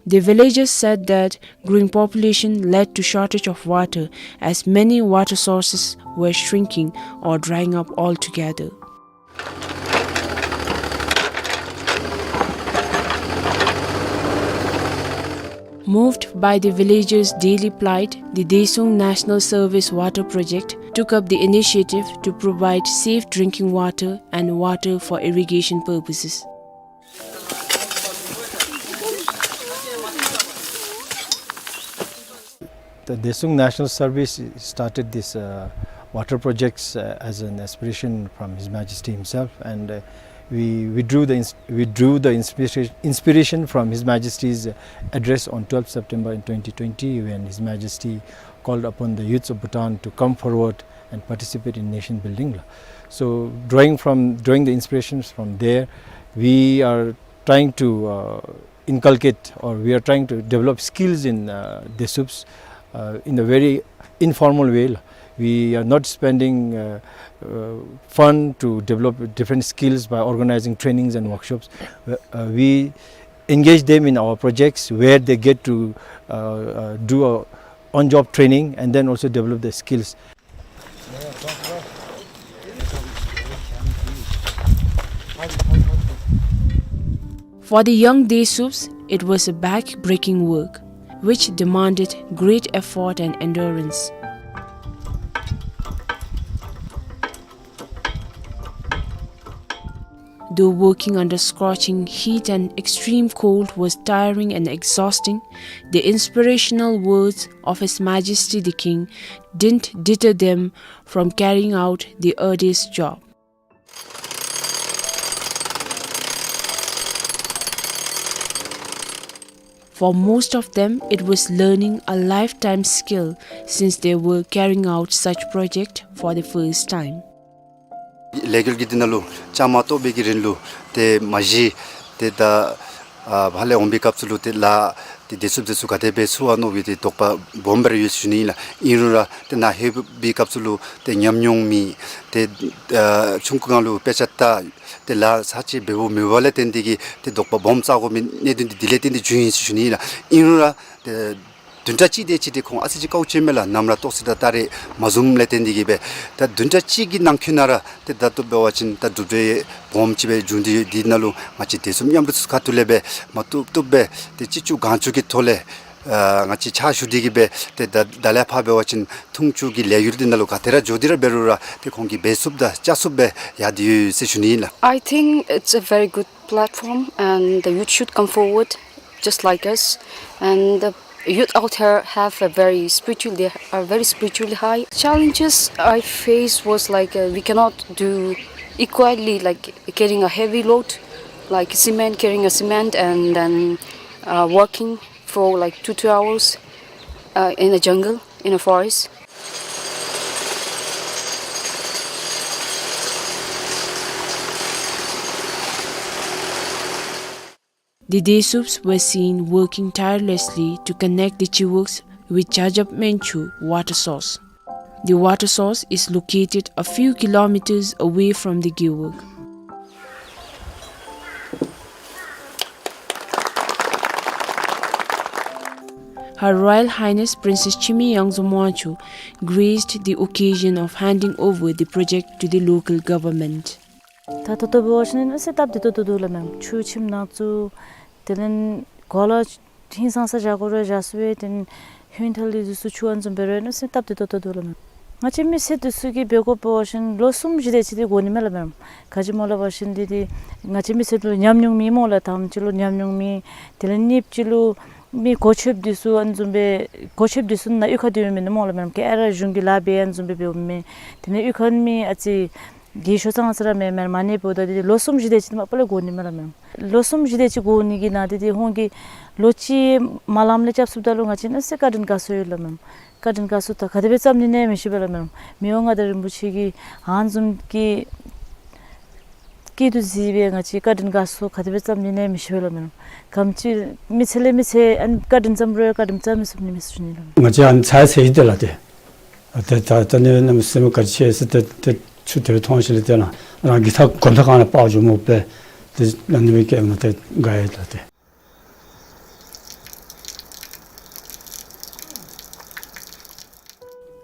The villagers said that growing population led to shortage of water, as many water sources were shrinking or drying up altogether. Moved by the villagers' daily plight, the Daesung National Service Water Project took up the initiative to provide safe drinking water and water for irrigation purposes. The Daesung National Service started this, uh, water projects, uh, as an aspiration from His Majesty himself, and, uh, We, we drew the ins-, we drew the inspira-, inspiration from His Majesty's address on twelfth September in twenty twenty, when His Majesty called upon the youths of Bhutan to come forward and participate in nation building. So, drawing from, drawing the inspirations from there, we are trying to, uh, inculcate, or we are trying to develop skills in, uh, Desuups, uh, in a very informal way. We are not spending, uh, uh, fund to develop different skills by organizing trainings and workshops. Uh, uh, we engage them in our projects where they get to, uh, uh, do a on-job training and then also develop their skills. For the young Desuups, it was a back-breaking work, which demanded great effort and endurance. Though working under scorching heat and extreme cold was tiring and exhausting, the inspirational words of His Majesty the King didn't deter them from carrying out the arduous job. For most of them, it was learning a lifetime skill since they were carrying out such project for the first time. ལས་འགུལ་གྱི་འདི་ནང་ལུ་བཅའ་མར་གཏོགས་པའི་གི་རིང་ལུ་ཏེ་མ་གཞི་ཏེ་ད་ཨ་ཕར་ལས་འོང་པའི་སྐབས་སུ་ལུ་ཏེ་ལཱ་ཏེ་བདེ་སྲུངཔ་འདི་ཚུ་ག་དེ་སྦེ་ཚུགས་པ་མནོ་བའི་ཏེ་དོགས་པ་སྦོམ་སྦེ་ར་ཡོད་ཟེར་ཞུ་ནི་ཨིན་ལགས། ཨིན་རུང་ར་ཏེ་ནཱ་ལྷོད་པའི་སྐབས་སུ་ལུ་ཏེ་ཉམས་མྱོང་མེད། ཏེ་ཨ་ཆུང་ཀུ་སྒང་ལུ་དཔེ་ཆ་ལྟ། ཏེ་ལཱ་ཚར་གཅིག་འབདཝ་མེད་པ་ལས་བརྟེན་ཏེ་གིས་ཏེ་དོགས་པ་སྦོམ་ཟ་དགོ་མི་གནད་དོན་འདི་དེ་ལས་བརྟེན་ཏེ་བྱུང་ཡི་ཟེར་ཞུ་ནི་ཨིན་ལགས། ཨིན་རུང་ར་ཏེ་བདུན་ཕྲག་གཅིག་དེ་ཅིག་ཏེ་ཁོང་ཨ་ཙི་ཅིག་དཀའཝ་སྤྱད་མས་ལགས། ནམ་ར་ལྟོགས་སི་དང་སྟ་རེ་མ་བཟུངམ་ལས་བརྟེན་ཏེ་གིས་སྦེ། ད་བདུན་ཕྲག་གཅིག་གི་ནང་འཁོད་ནང་ར་ཏེ་ད་བཏུབ་འབད་བ་ཅིན་ད་གྲུབ་འབྲས་སྦོམ་ཅིག་སྦེ་བྱུང་སྟེ་ཡོད། དེ་ནང་ལུ་ང་བཅས་བདེ་སྲུངཔ་མཉམ་འབྲེལ་ཚོགས་ཁང་ཐོག་ལས་སྦེ་མ་བཏུབ་བཏུབ་སྦེ་ཏེ་ཅི་ལྕོགས་གང་ལྕོགས་ཀྱི་ཐོག་ལས་ཨ་ང་བཅས་ཕྱག་ཞུ་སྟེ་གིས་སྦེ་ཏེ་ད་ད་ལས་ཕར་འབད་བ་ཅིན་འཐུང་ཆུ་གི་ལས་འགུལ་འདི་ནང་ལུ་ག་ཏེ་ར་འགྱོ་སྟེ་ར་འབད་རུང་ར་ཏེ་ཁོང་གིས་འབད་ཚུགསཔ་དང་བཅའ་ཚུགསཔ་སྦེ་ཡར་སྡོད་ཡོད་ཟེར་ཞུ་ནི་ཨིན་ལགས། I think it's a very good platform, and the youth should come forward just like us. And the youth out here have a very spiritual, they are very spiritually high. Challenges I faced was like, uh, we cannot do equally, like carrying a heavy load, like cement, carrying a cement, and then, uh, working for like two, two hours, uh, in a jungle, in a forest. The Desuups were seen working tirelessly to connect the Chiwuks with Jajab Menchu water source. The water source is located a few kilometers away from the Gewog. Her Royal Highness Princess Chimi Yangzu Mwanchu graced the occasion of handing over the project to the local government. ད་ད་ལྟོ་འབད་བ་ཅིན་ཨ་ཙི་སྟབས་བདེ་ཏོག་ཏོ་འདུག་ལགས་མེན། ཆུ་ཁྱིམ་ནང་བཙུགས། དེ་ལས་གོ་ལ་ཧིང་སངས་ས་བཞག་དགོ་རུང་བཞག་ཚུགས་པས། དེ་ལས་ཧོན་ཐལ་འདི་ཚུ་ཆུ་ཨ་ནི་བཟུམ་འབད་རུང་ཨ་ནི་ཨ་ཙི་སྟབས་བདེ་ཏོག་ཏོ་འདུག་ལགས་མེན། ང་བཅས་མི་སེར་འདི་ཚུ་གིས་འབད་དགོཔ་འབད་བ་ཅིན་ལོ་གསུམ་བཞི་དེ་ཅིག་འདི་འགོར་ནི་མས་ལགས་མེན། ག་ཅི་སྨོ་ལབ་པ་ཅིན་འདི་འདི་ང་བཅས་མི་སེར་ལུ་ཉམས་མྱོང་མེད་སྨོ་ལགས། དང་པ་ཅིག་ལུ་ཉམས་མྱོང་མེད། དེ་ལས་གཉིས་པ་ཅིག་ལུ་མི་གོ་ཆོདཔ་འདི་ཚུ་ཨ་ནི་བཟུམ་སྦེ་གོ་ཆོདཔ་འདི་ཚུ་ནང་གཡུས་ཁར་སྡོད་མི་མེན་སྨོ་ལགས་མེན། ག་ར་གཞུང་གི་ལཱ་འབད་ཨ་ནི་བཟུམ་སྦེ་འབདཝ་མས། དེ་ལས་གཡུས་ཁར་མི་ཨ་ཙི་རྒས་ཤོས་ཙང་ཙ་ར་མེན་མེན། མ་ཎི་འབདཝ་ད་འདི་ལོ་གསུམ་བཞི་དེ་ཅིག་མ་པ་ལས་འགོར་ནི་མས་ལགས་མེན། ལོ་གསུམ་བཞི་དེ་ཅིག་འགོར་ནི་གི་ནང་འདི་འདི་ཁོང་གིས་ལོ་གཅིག་མ་ལངམ་ལས་རྐྱབ་ཚུགསཔ་ད་ལུ་ང་བཅས་ཨ་ནི་ཨ་ཙི་བཀའ་དྲིན་དགའ་ཚོར་ཡོད་ལགས་མེན། བཀའ་དྲིན་དགའ་ཚོར་ད་ག་དེ་སྦེ་བརྩམ་ནི་ཨིན་ན་མི་ཤེས་པས་ལགས་མེན། མི་དབང་མངའ་བདག་རིན་པོ་ཆེ་གིས་ཨ་ནི་བཟུམ་གྱི་སྐྱིད་སྡུག་གཟིགས་སྦེ་ང་བཅས་བཀའ་དྲིན་དགའ་ཚོར་ག་དེ་སྦེ་བརྩམ་ནི་ཨིན་ན་མི་ཤེས་པས་ལགས་མེན། ག་དེམ་ཅིག་མི་ཚེ་ལས་མི་ཚེ་ཨ་ནི་བཀའ་དྲིན་བརྩམ་རུང་བཀའ་དྲིན་བརྩམ་མི་ཚུགས་ནི་མས་ཟེར་ཞུ་ནི་ལགས། ང་བཅས་ཨ་ནི་ཚར་ཚརཝ་ཅིག་དེ་ལགས་ཏེ། ཨ་ཏེ་ད་ད་ནི་གནམ་མེད་ས་མེད་ག་ཅི་ཟེར་ཏེ་ཏེ་ཆུ་དེ་སྦེ་མཐོང་ཞིནམ་ལས་ཏེ་ནཱ་རང་གི་ཐག་གོམ་ཐག་སྒང་ལས་སྤར་འགྱོཝ་སྨོ་པས། ཏེ་ཨ་ནི་སྦེ་བསྐྱལཝ་ད་ཏེ་དགའ་ཡི་ལགས་ཏེ།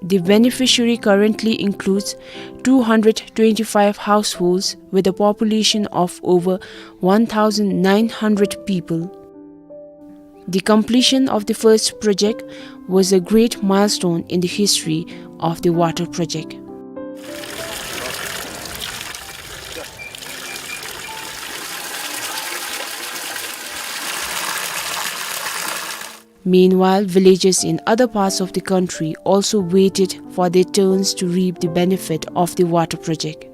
The beneficiary currently includes two hundred twenty-five households with a population of over one thousand nine hundred people. The completion of the first project was a great milestone in the history of the water project. Meanwhile, villages in other parts of the country also waited for their turns to reap the benefit of the water project.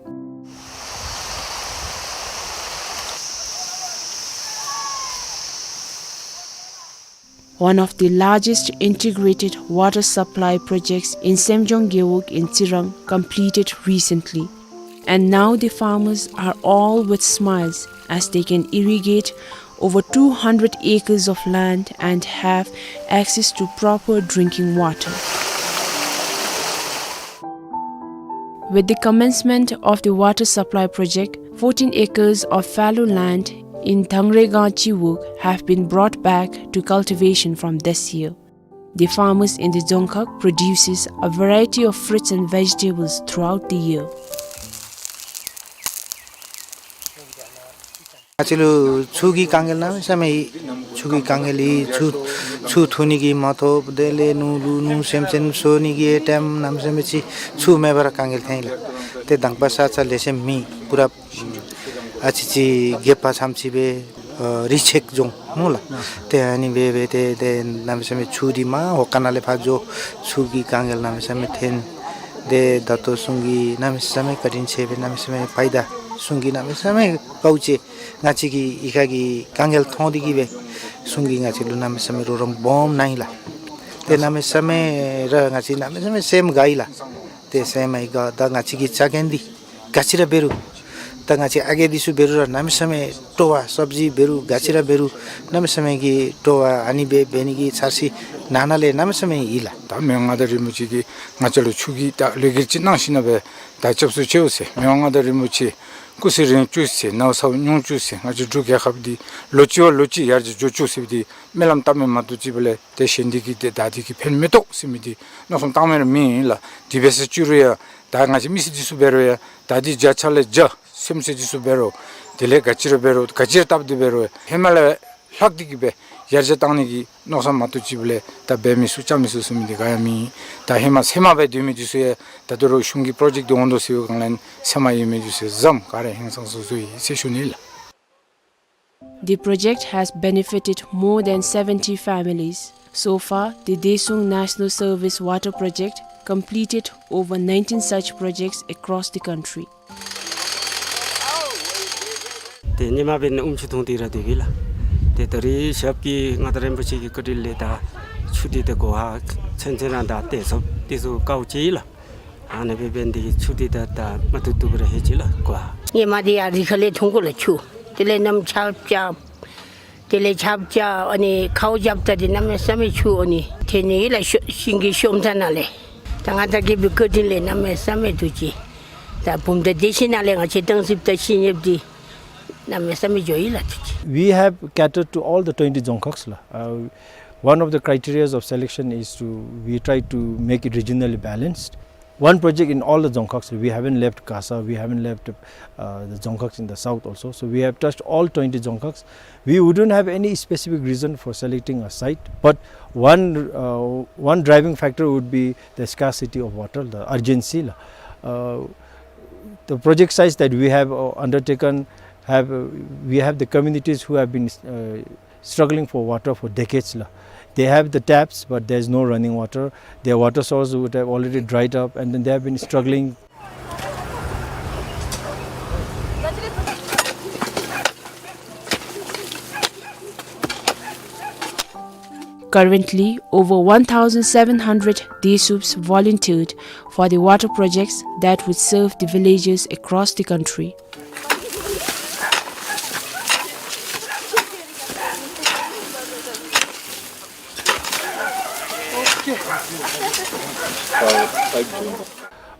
One of the largest integrated water supply projects in Semjong Gewog in Tsirang completed recently. And now the farmers are all with smiles as they can irrigate over two hundred acres of land and have access to proper drinking water. With the commencement of the water supply project, fourteen acres of fallow land in Thangregang Chiwog have been brought back to cultivation from this year. The farmers in the Dzongkhag produces a variety of fruits and vegetables throughout the year. ང་བཅས་ལུ་ཆུ་གི་དཀའ་ངལ་གནམ་མེད་ས་མེད་ཡོད། ཆུ་གི་དཀའ་ངལ་ཡོད། ཆུ་ཆུ་འཐུང་ནི་གི་མ་ཐོབ། དེ་ལས་ནོར་ལུ་ནོར་སེམས་ཅན་གསོ་ནི་གི་ཊའིམ་གནམ་མེད་ས་མེད་ཅིག་ཆུ་མེད་པར་དཀའ་ངལ་ཐོན་ཡི་ལགས། ཏེ་དང་པ་ས་ཆ་ལེགས་ཤོམ་མེད། པུ་ར་ཨ་ཙི་ཅིག་རྒེད་འོག་ཙམ་ཅིག་སྦེ་ཨ་རི་ཆེག་རྫོང་སྨོ་ལགས། ཏེ་ཨ་ནི་སྦེ་སྦེ་ཏེ་ཏེ་གནམ་མེད་ས་མེད་ཆུ་འདི་མར་འོག་ཁང་ནང་ལས་ཕར་འགྱོ། ཆུ་གི་དཀའ་ངལ་གནམ་མེད་ས་མེད་ཐོན། ཏེ་ད་ལྟོ་གཞུང་གིས་གནམ་མེད་ས་མེད་བཀའ་དྲིན་ཆེ་སྦེ་གནམ་མེད་ས་མེད་ཕྱི་ད་གཞུང་གིས་གནམ་མེད་ས་མེད་དཀའཝ་སྤྱད། ང་བཅས་ཀྱི་གཡུས་ཁ་གི་དཀའ་ངལ་མཐོང་སྟེ་གིས་སྦེ་གཞུང་གིས་ང་བཅས་ལུ་གནམ་མེད་ས་མེད་རོགས་རམ་སྦོམ་གནང་ཡི་ལགས། ཏེ་གནམ་མེད་ས་མེད་ར་ང་བཅས་གནམ་མེད་ས་མེད་སེམས་དགའ་ཡི་ལགས། ཏེ་སེམས་ཡང་དགའ། ད་ང་བཅས་ཀྱི་ཆ་རྐྱེན་འདི་ག་ཅི་ར་འབད་རུང་ད་ང་བཅས་ཨ་རྒས་འདི་ཚུ་འབད་རུང་ར་གནམ་མེད་ས་མེད་སྤྲོ་བ། སབ་ཇི་འབད་རུང་ག་ཅི་ར་འབད་རུང་གནམ་མེད་ས་མེད་ཀྱི་སྤྲོ་བ། ཨ་ནི་སྦེ་འབད་ནི་གི་འཆར་གཞི་ནང་ན་ལས་གནམ་མེད་ས་མེད་ཡོད་ལགས། ད་མི་དབང་མངའ་བདག་རིན་པོ་ཆེ་གིས་ང་བཅས་ལུ་ཆུ་གི་ད་ལས་འགུལ་ཅིག་གནང་ཞིནམ་ལས་ད་སྐྱབས་སུ་མཆིའོ་ཟེར། མི་དབང་མངའ་བདག་རིན་པོ་ཆེ་སྐུ་ཚེ་རིང་བཅུག་ཟེར། ནོར་ས་ཉུང་བཅུག་ཟེར། ང་བཅས་འབྲུག་རྒྱལ་ཁབ་འདི་ལོ་གཅིག་བ་ལོ་གཅིག་ཡར་རྒྱས་འགྱོ་བཅུག་ཟེར་བའི་འདི་སྨོན་ལམ་བཏབ་མི་མ་གཏོགས་ཅིག་འབད་ལས་ཏེ་གཞན་འདི་གིས་ཏེ་ད་འདི་གིས་ཕན་མི་ཐོགས་ཟེར་མི་འདི་མནོ་བསམ་བཏང་མི་ར་མེད་ལགས། དེ་འབད་ཟེར་བཅུག་རུང་ཡང་ད་ང་བཅས་མི་སེར་འདི་ཚུ་འབད་རུང་ཡང་ད་འདི་བརྒྱ་ཆ་ལས་བརྒྱ་སེམས་ཅན་འདི་ཚུ་འབད་རུང་དེ་ལས་ག་ཅི་ར་འབད་རུང་ག་ཅི་ར་བཏབ་སྟེ་འབད་རུང་ཧེ་མ་ལས་ལྷག་སྟེ་གིས་སྦེ་ཡར་རྒྱས་བཏང་ནི་གི་མནོ་བསམ་མ་གཏོགས་ཅིག་འབད་ལས་ད་འབད་མི་ཚུགས་རྐྱབ་མི་ཚུགས་ཟེར་མི་འདི་ག་ཡང་མེད། ད་ཧེ་མ་སེམས་མ་འབད་སྡོད་མི་འདི་ཚུ་ཡང་ད་ལྟོ་ར་གཞུང་གི་པྲོ་ཇེཀཊ་འདི་འོང་དོ་ཟེར་བའི་སྒང་ལས་སེམས་མ་ཡོད་མི་འདི་ཚུ་ཡང་བཟུམ་ག་ར་ཧིང་སངས་ས་སོ་ཡི་ཟེར་ཞུ་ནི་ལགས། The project has benefited more than seventy families. So far, the Desung National Service Water Project completed over nineteen such projects across the country. ཏེ་ཉིནམ་འབད་ནི་ཨུམ་ཆུ་འཐུང་སྟེ་ར་སྡོད་པས་ལགས། ཏེ་ད་རིས་ཞབས་ཀྱིས་མངའ་བདག་རིན་པོ་ཆེ་གི་བཀའ་དྲིན་ལས་ད་ཆུ་འདི་ད་གོ་ཧ་ཚུན་ཚོད་ར་ད་ཏེ་ཚུ་ཏེ་ཚུ་དཀའཝ་སྤྱད་ཡི་ལགས། ཨ་ནི་སྦེ་འབད་ནི་དེ་གིས་ཆུ་འདི་ད་ད་མ་ཐུབ་ཐུབ་ར་ལྷོད་ཅི་ལགས་གོ་ཧ། ངེ་མ་འདི་ཡར་རི་ཁ་ལས་འཐུང་དགོ་ལགས་ཆུ། དེ་ལས་གནམ་ཆརཔ་རྐྱབ། དེ་ལས་ཆརཔ་རྐྱབ་ཨ་ནི་ཁཝ་རྐྱབ་ད་འདི་གནམ་མེད་ས་མེད་ཆུ་ཨ་ནི་ཐོན་ནི་ལགས། ཤོ་ཤིང་གི་ཤོམ་ཐ་ནང་ལས། ད་མངའ་བདག་རྒྱལ་པོའི་བཀའ་དྲིན་ལས་གནམ་མེད་ས་མེད་ཐུགས་རྗེ། ད་བུམ་ཐང་སྡེ་བཞི་ནང་ལས་ང་བཅས་ཏང་སྲིབ་དང་ཤིང་ཡིབ་འདི་གནམ་མེད་ས་མེད་འགྱོ་ཡི་ལགས་ཐུགས་རྗེ། We have catered to all the twenty Dzongkhags ལགས། Uh, one of the criterias of selection is to, we try to make it regionally balanced. One project in all the Dzongkhags. We haven't left Kasa, we haven't left, uh, the Dzongkhags in the south also. So we have touched all twenty Dzongkhags. We wouldn't have any specific reason for selecting a site, but one, uh, one driving factor would be the scarcity of water, the urgency. Uh, the project sites that we have, uh, undertaken have, uh, we have the communities who have been, uh, struggling for water for decades la. They have the taps, but there is no running water. Their water source would have already dried up, and then they have been struggling. Currently, over one thousand seven hundred Desups volunteered for the water projects that would serve the villages across the country.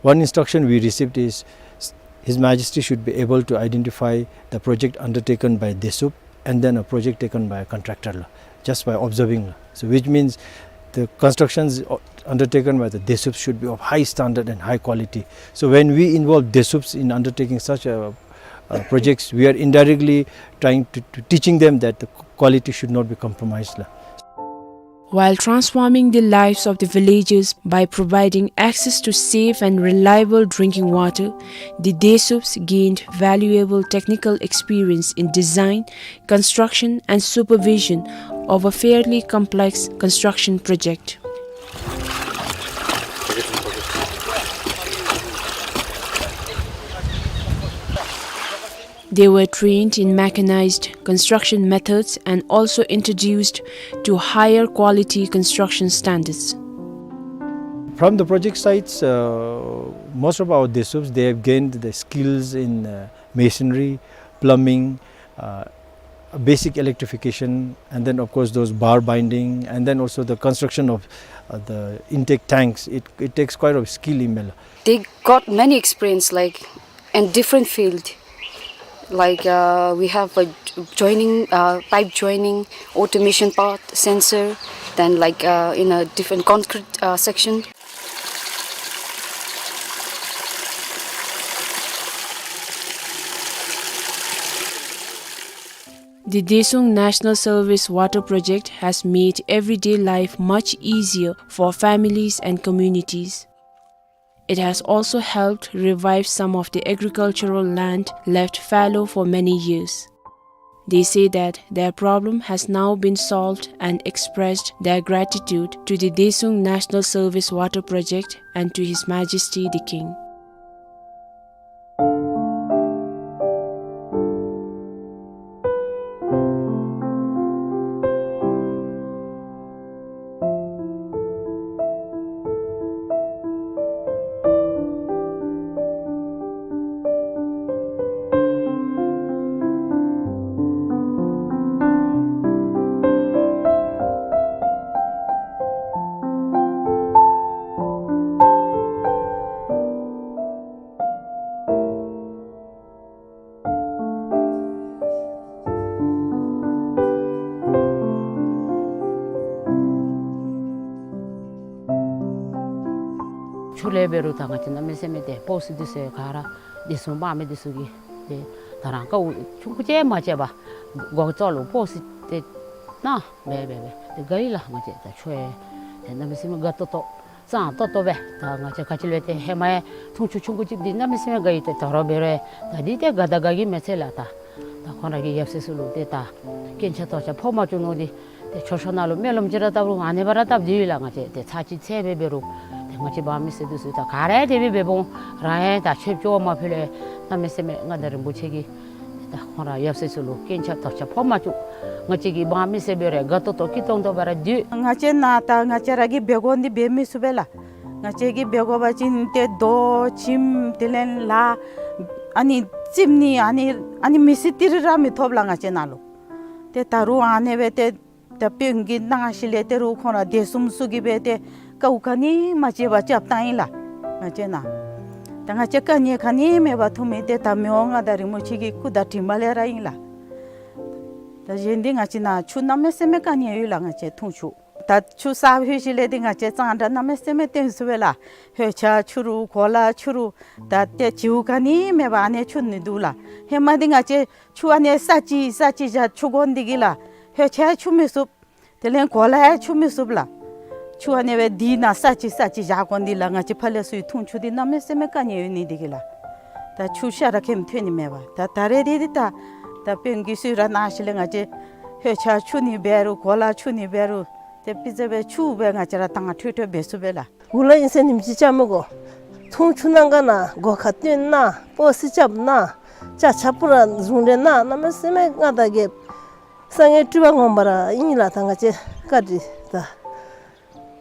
One instruction we received is, His Majesty should be able to identify the project undertaken by Desup and then a project taken by a contractor la, just by observing la. So which means the constructions, uh, undertaken by the Desup should be of high standard and high quality. So when we involve Desups in undertaking such, uh, uh, projects, we are indirectly trying to, to teaching them that the quality should not be compromised la. While transforming the lives of the villagers by providing access to safe and reliable drinking water, the Desups gained valuable technical experience in design, construction and supervision of a fairly complex construction project. They were trained in mechanized construction methods and also introduced to higher quality construction standards. From the project sites, uh, most of our Desups, they have gained the skills in, uh, masonry, plumbing, uh, basic electrification, and then, of course, those bar binding, and then also the construction of, uh, the intake tanks. It, it takes quite a skill, email. They got many experience, like, in different field. Like, uh, we have a joining, uh, pipe joining, automation part, sensor, then, like, uh, in a different concrete, uh, section. The Desung National Service Water Project has made everyday life much easier for families and communities. It has also helped revive some of the agricultural land left fallow for many years. They say that their problem has now been solved and expressed their gratitude to the Desung National Service Water Project and to His Majesty the King. ཆུ་ལས་འབད་རུང་ད་ང་བཅས་གནམ་མེད་ས་མེད་ཏེ་སྤོག་སི་འདི་ཚུ་ག་ར་འདི་ཚུ་འབངས་མི་འདི་ཚུ་གིས་ཏེ་ད་རང་དཀའཝ་ཆུང་ཀུ་ཅིག་མ་སྤྱད་པར་སྒོ་ཅོག་ལུ་སྤོག་སི་ཏེ་ནང་འབད་འབད་འབད་ཏེ་དགའ་ཡི་ལགས། ང་བཅས་ད་ཆུ་ཡང་ཏེ་གནམ་མེད་ས་མེད་དགའ་ཏོག་ཏོ་གཙང་ཏོག་ཏོ་སྦེ་ད་ང་བཅས་ག་ཅི་ལས་ཏེ་ཧེ་མ་ཡང་འཐུང་ཆུ་ཆུང་ཀུ་ཅིག་འདི་གནམ་མེད་ས་མེད་དགའ་ཡི། ཏེ་ད་རུང་འབད་རུང་ད་འདི་ཏེ་དགའ་དང་དགའ་གི་མི་ཚད་ལགས། ད་ད་ཁོང་ར་གི་ཡབ་སྲས་ཚུ་ལུ་ཏེ་ད་རྐྱེན་ཆག་དོགས་ཆག་ཕོག་མ་བཅུག་ནོ་འདི་ཏེ་མཆོད་བཤམ་ནང་ལུ་སྨོན་ལམ་ཅིག་ར་བཏབ་རུང་ཨ་ནི་སྦེ་ར་བཏབ་སྟེ་ཡོད་ལགས། ང་བཅས་ཏེ་ཚར་གཅིག་ཚར་སྦེ་འབད་རུང་ཏེ་ང་བཅས་འབངས་མི་སེར་འདི་ཚུ་ད་ག་ར་དེ་སྦེ་འབདཝ་འོང་རང་ཡང་ད་ཆོས་སྐྱོང་བ་མ་ཕུལ་ལས་གནམ་མེད་ས་མེད་མངའ་བདག་རིན་པོ་ཆེ་གིས་ད་ཁོང་ར་ཡབ་སྲས་ཚུ་ལུ་རྐྱེན་ཆག་དོགས་ཆག་ཕོག་མ་བཅུག། ང་བཅས་ཀྱི་འབངས་མི་སེར་འབད་རུང་དགའ་ཏོག་ཏོ་སྐྱིད་ཏོང་ཏོ་སྦེ་ར་སྡོད། ང་བཅས་ནཱ་ད་ང་བཅས་ར་གིས་འབད་དགོ་འདི་འབད་མི་ཚུགས་པས་ལགས། ང་བཅས་ཀྱིས་འབད་དགོ་པ་ཅིན་ཏེ་རྡོ་ཁྱིམ་དེ་ལས་ལཱ་ཨ་ནི་རྩིགཔ་ནི་ཨ་ནི་ཨ་ནི་མི་སེར་ཏི་རི་ར་མི་ཐོབ་ལགས་ང་བཅས་ནཱ་ལུ། ཏེ་ད་རུང་ཨ་ནི་སྦེ་ཏེ་ད་དཔོན་གྱིས་གནང་ཞིནམ་ལས་ཏེ་རུང་ཁོང་ར་སྡེ་གསུམ་ཚུ་གིས་སྦེ་ཏེ་དཀའཝ་ག་ནི་མ་སྤྱད་པར་རྐྱབ་བཏང་ཡི་ལགས་ང་བཅས་ནཱ། ད་ང་བཅས་དཀའ་ངལ་ག་ནི་མེད་པར་ཐོན་མི་འདི་ད་མི་དབང་མངའ་བདག་རིན་པོ་ཆེ་གི་སྐུ་དང་དྲིན་ལས་ར་ཨིན་ལགས། ད་གཞན་འདི་ང་བཅས་ནཱ་ཆུ་གནམ་མེད་ས་མེད་དཀའ་ངལ་ཡོད་ལགས། ང་བཅས་འཐུང་ཆུ་ད་ཆུ་བསགས་ཞིནམ་ལས་འདི་ང་བཅས་གཙང་སྦྲ་གནམ་མེད་ས་མེད་སྟོན་ཚུགས་པས་ལགས། ཧོད་ཆས་འཁྱུ་རུང་གོ་ལ་འཁྱུ་རུང་ད་ཏེ་བྱིའུ་ག་ནི་མེད་པར་ཨ་ནི་འཁྱུ་ནི་འདུག་ལགས། ཧེ་མ་འདི་ང་བཅས་ཆུ་ཨ་ནི་ས་ཅིག་ས་ཅིག་བཞག་འཁྱུ་དགོ་ནི་འདི་གིས་ལགས་ཧོད་ཆས་འཁྱུ་མི་ཚུགས། དེ་ལས་གོ་ལ་ཡང་འཁྱུ་མི་ཚུགས་ལགས། ཆུ་ཨ་ནི་སྦེ་འདི་ནང་ས་ཅིག་ས་ཅིག་བཞག་དགོ་ནི་འདི་ལགས། ང་བཅས་ཕར་ལས་ཚུར་འཐུང་ཆུ་འདི་གནམ་མེད་ས་མེད་དཀའ་ངལ་ཡོད་ནི་འདི་གིས་ལགས། ད་ཆུ་ཤ་ར་ཁེམ་ཐོན་ནི་མེད་པར་ད་ད་རེས་འདི་འདི་ད་ད་དཔོན་གྱིས་གསོལ་རས་གནང་ཞིནམ་ལས་ང་བཅས་ཧོད་ཆས་འཁྱུ་ནི་འབད་རུང་གོ་ལ་འཁྱུ་ནི་འབད་རུང་ཏེ་སྤུས་ཚད་སྦེ་ཆུ་སྦེ་ང་བཅས་ར་དྭངས་འཕྲོས་འཕྲོས་འབད་ཚུགས་པས་ལགས། གུ་ལུ་ཨིན་ཟེར་ཉིནམ་གཅིག་རྐྱབ་མི་དགོ། འཐུང་ཆུ་གནང་ག་ན་སྒོ་ཁར་བཏོན་ན་སྤོག་སི་རྐྱབ་ན་ཅ་ཆས་པུ་ར་བཟུང་སྟེ་ན་གནམ་མེད་ས་མེད་མངའ་བདག་རྒྱལཔོ་སངས་རྒྱས་སྤྲུལ་པ་ངོ་མ་ར་ཨིན་ལགས། ད་ང་བཅས་བཀའ་དྲིན་ད་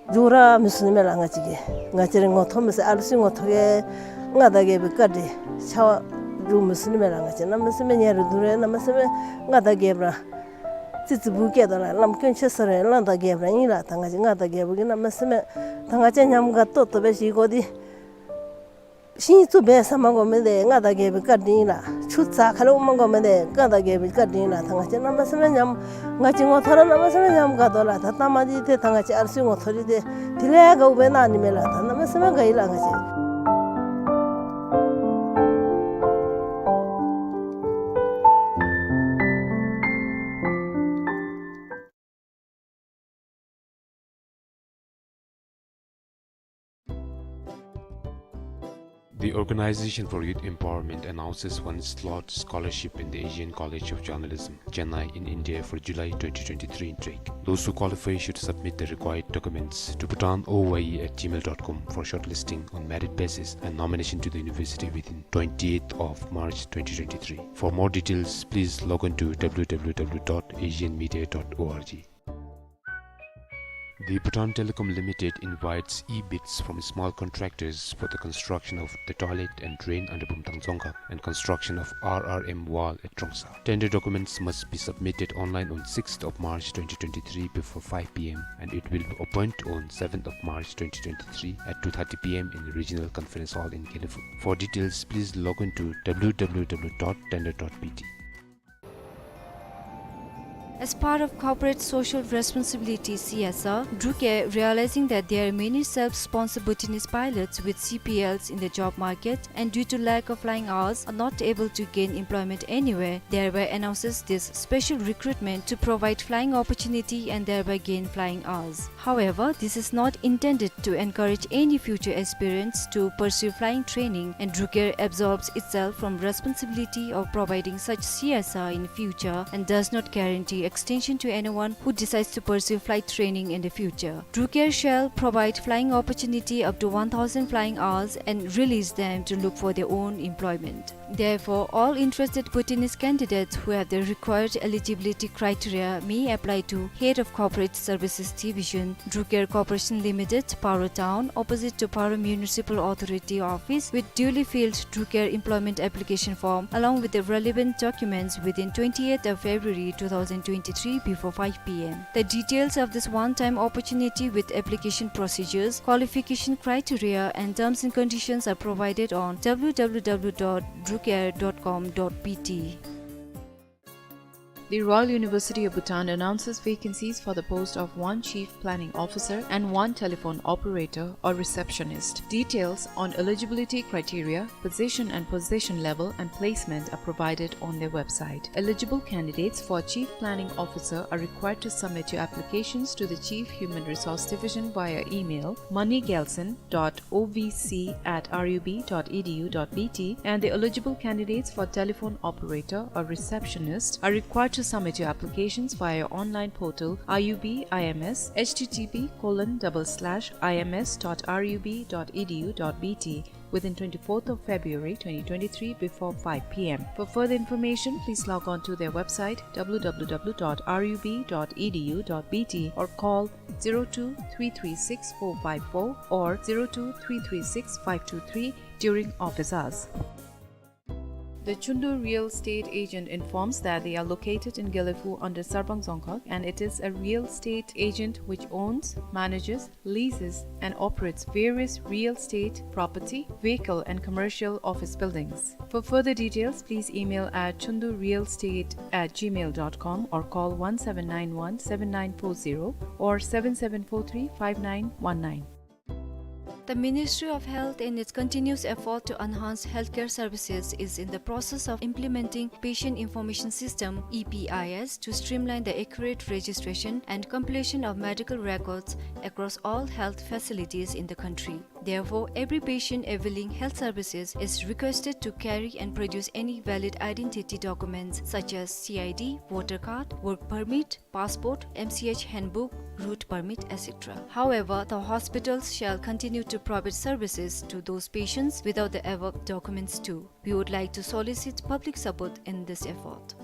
འཇོག་ར་མི་ཚུགས་ནི་མས་ལགས། ང་བཅས་ཀྱིས་ང་བཅས་རའི་ངོ་ཐོག་མི་ཚུགས། ཨ་ལུ་ཚུ་ངོ་ཐོག་གི་མངའ་བདག་རྒྱལ་པོའི་བཀའ་དྲིན་ཆ་བ་འཇོག་མི་ཚུགས་ནི་མས་ལགས། ང་བཅས་གནམ་མེད་ས་མེད་ཉེ་རུང་དུ་རུང་གནམ་མེད་ས་མེད་མངའ་བདག་རྒྱལཔོ་ར་ཙི་ཙི་བུ་སྐྱེས་དོ་ལགས། བླམ་དཀོན་མཆོག་ཟེར་རུང་བླམ་དང་རྒྱལཔོ་ར་ཨིན་ལགས། ད་ང་བཅས་མངའ་བདག་རྒྱལ་པོ་གིས་གནམ་མེད་ས་མེད་ད་ང་བཅས་ཉམས་དགའ་ཏོག་ཏོ་སྦེ་བཞེས་དགོ་འདི་ཤིང་བཙུགས་འབད་ཟ་མ་དགོ་མི་འདི་མངའ་བདག་རྒྱལ་པོའི་བཀའ་དྲིན་ལགས། ཆུ་རྩྭ་ཁ་ལས་འོང་མ་དགོ་མི་འདི་མངའ་བདག་རྒྱལ་པོའི་བཀའ་དྲིན་ལགས། ད་ང་བཅས་གནམ་མེད་ས་མེད་ཉམས་ང་བཅས་ངོ་ཐོག་ར་གནམ་མེད་ས་མེད་ཉམས་དགའ་དོ་ལགས། ད་ལྟ་མ་འདི་ཏེ་ད་ང་བཅས་ཨ་ལུ་ཚུ་ངོ་ཐོག་འདི་ཏེ་དེ་ལས་དགའཝ་སྦེ་གནང་ནི་མས་ལགས། ད་གནམ་མེད་ས་མེད་དགའ་ཡི་ལགས་ང་བཅས། The Organization for Youth Empowerment announces one slot scholarship in the Asian College of Journalism, Chennai, in India for July twenty twenty-three intake. Those who qualify should submit the required documents to bhutan O Y E at gmail dot com for shortlisting on merit basis and nomination to the university within twentieth of March twenty twenty-three. For more details, please log on to w w w dot asian media dot org. The Bhutan Telecom Limited invites e-bids from small contractors for the construction of the toilet and drain under Bumthang Dzongkhag and construction of R R M wall at Trongsa. Tender documents must be submitted online on sixth of March twenty twenty-three before five p m, and it will be opened on seventh of March twenty twenty-three at two thirty p m in the Regional Conference Hall in Gelephu. For details, please log on to w w w dot tender dot b t. As part of corporate social responsibility, C S R, DRUcare, realizing that there are many self-sponsored Bhutanese pilots with C P Ls in the job market and due to lack of flying hours are not able to gain employment anywhere, thereby announces this special recruitment to provide flying opportunity and thereby gain flying hours. However, this is not intended to encourage any future aspirants to pursue flying training, and DRUcare absolves itself from responsibility of providing such C S R in future and does not guarantee extension to anyone who decides to pursue flight training in the future. DRUcare shall provide flying opportunity up to one thousand flying hours and release them to look for their own employment. Therefore, all interested Bhutanese candidates who have the required eligibility criteria may apply to Head of Corporate Services Division, DRUcare Corporation Limited, Paro Town, opposite to Paro Municipal Authority Office, with duly filled DRUcare employment application form along with the relevant documents within twentieth of February two thousand twenty-three before five p m. The details of this one-time opportunity with application procedures, qualification criteria, and terms and conditions are provided on w w w dot drucare dot com dot b t. The Royal University of Bhutan announces vacancies for the post of one Chief Planning Officer and one Telephone Operator or Receptionist. Details on eligibility criteria, position and position level, and placement are provided on their website. Eligible candidates for Chief Planning Officer are required to submit your applications to the Chief Human Resource Division via email, money gelson dot o v c at r u b dot e d u dot b t, and the eligible candidates for telephone operator or receptionist are required to submit your applications via online portal R U B I M S, H T T P colon double slash I M S dot R U B dot E D U dot B T, within twenty-fourth of February twenty twenty-three before five p m. For further information, please log on to their website, w w w dot r u b dot e d u dot b t, or call zero two three three six four five four or zero two three three six five two three during office hours. The Chundu Real Estate Agent informs that they are located in Gelephu under Sarbang Dzongkhag, and it is a real estate agent which owns, manages, leases, and operates various real estate, property, vehicle, and commercial office buildings. For further details, please email at chundu real estate at gmail dot com or call one seven nine one seven nine four zero or seven seven four three five nine one nine. The Ministry of Health, in its continuous effort to enhance healthcare services, is in the process of implementing Patient Information System, E P I S, to streamline the accurate registration and completion of medical records across all health facilities in the country. Therefore, every patient availing health services is requested to carry and produce any valid identity documents such as C I D, voter card, work permit, passport, M C H handbook, route permit, et cetera. However, the hospitals shall continue to provide services to those patients without the above documents too. We would like to solicit public support in this effort.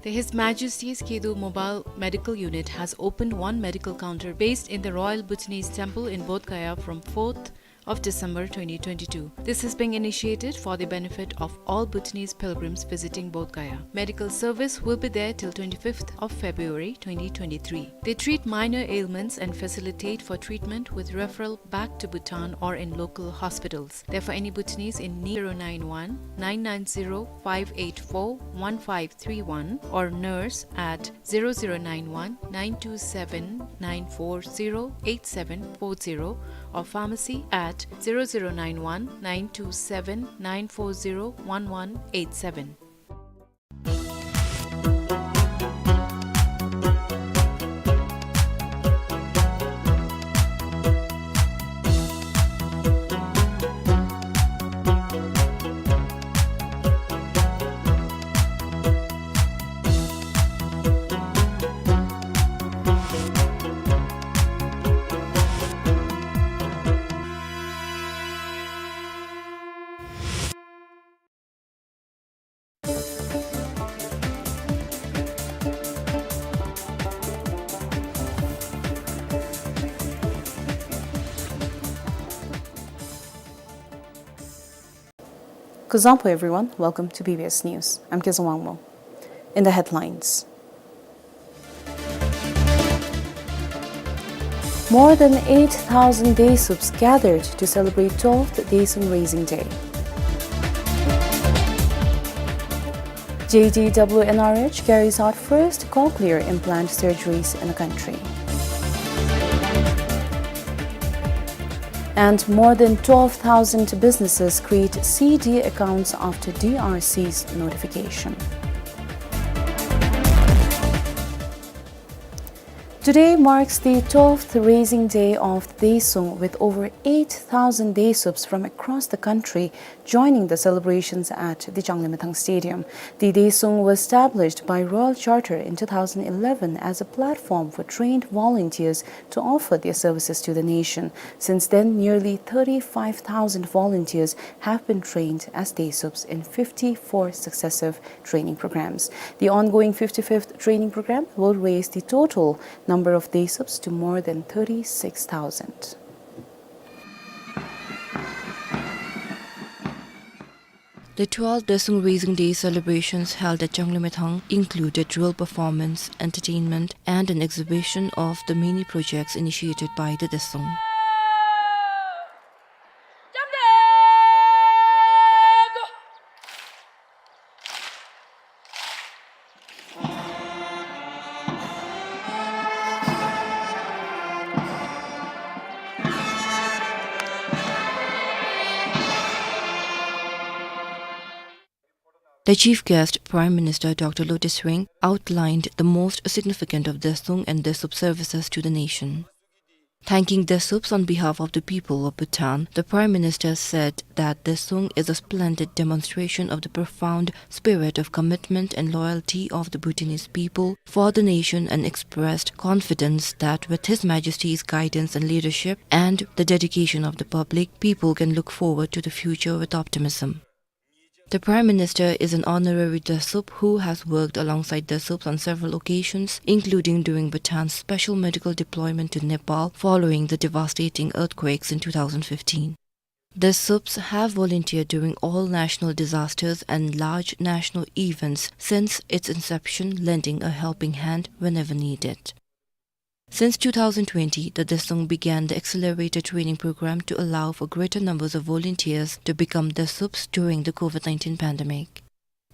The His Majesty's Kedu Mobile Medical Unit has opened one medical counter based in the Royal Bhutanese Temple in Bodh Gaya from fourth of December twenty twenty-two. This is being initiated for the benefit of all Bhutanese pilgrims visiting Bodh Gaya. Medical service will be there till twenty-fifth of February twenty twenty-three. They treat minor ailments and facilitate for treatment with referral back to Bhutan or in local hospitals. Therefore, any Bhutanese in need, zero nine one nine nine zero five eight four one five three one or nurse at zero zero nine one nine two seven nine four zero eight seven four zero or pharmacy at zero zero nine one nine two seven nine four zero one one eight seven. Kuzuzangpo everyone, welcome to B B S News. I'm Kezang Wangmo. In the headlines. More than eight thousand Desups gathered to celebrate twelfth Daesung Raising Day. J D W N R H carries out first cochlear implant surgeries in the country. And more than twelve thousand businesses create C D accounts after D R C's notification. Today marks the twelfth raising day of the Daesung, with over eight thousand Desups from across the country joining the celebrations at the Changlimithang Stadium. The Daesung was established by Royal Charter in two thousand eleven as a platform for trained volunteers to offer their services to the nation. Since then, nearly thirty-five thousand volunteers have been trained as Desups in fifty-four successive training programs. The ongoing fifty-fifth training program will raise the total number of Desups to more than thirty-six thousand. The twelfth Daesung Raising Day celebrations held at Changlimithang included drill performance, entertainment, and an exhibition of the many projects initiated by the Daesung. The chief guest, Prime Minister Doctor Lotay Tshering, outlined the most significant of Daesung and Daesup services to the nation. Thanking Daesups on behalf of the people of Bhutan, the Prime Minister said that Daesung is a splendid demonstration of the profound spirit of commitment and loyalty of the Bhutanese people for the nation, and expressed confidence that with His Majesty's guidance and leadership and the dedication of the public, people can look forward to the future with optimism. The Prime Minister is an honorary Daesup who has worked alongside Daesups on several occasions, including during Bhutan's special medical deployment to Nepal following the devastating earthquakes in two thousand fifteen. Daesups have volunteered during all national disasters and large national events since its inception, lending a helping hand whenever needed. Since two thousand twenty, the Daesung began the accelerated training program to allow for greater numbers of volunteers to become Daesups during the COVID nineteen pandemic.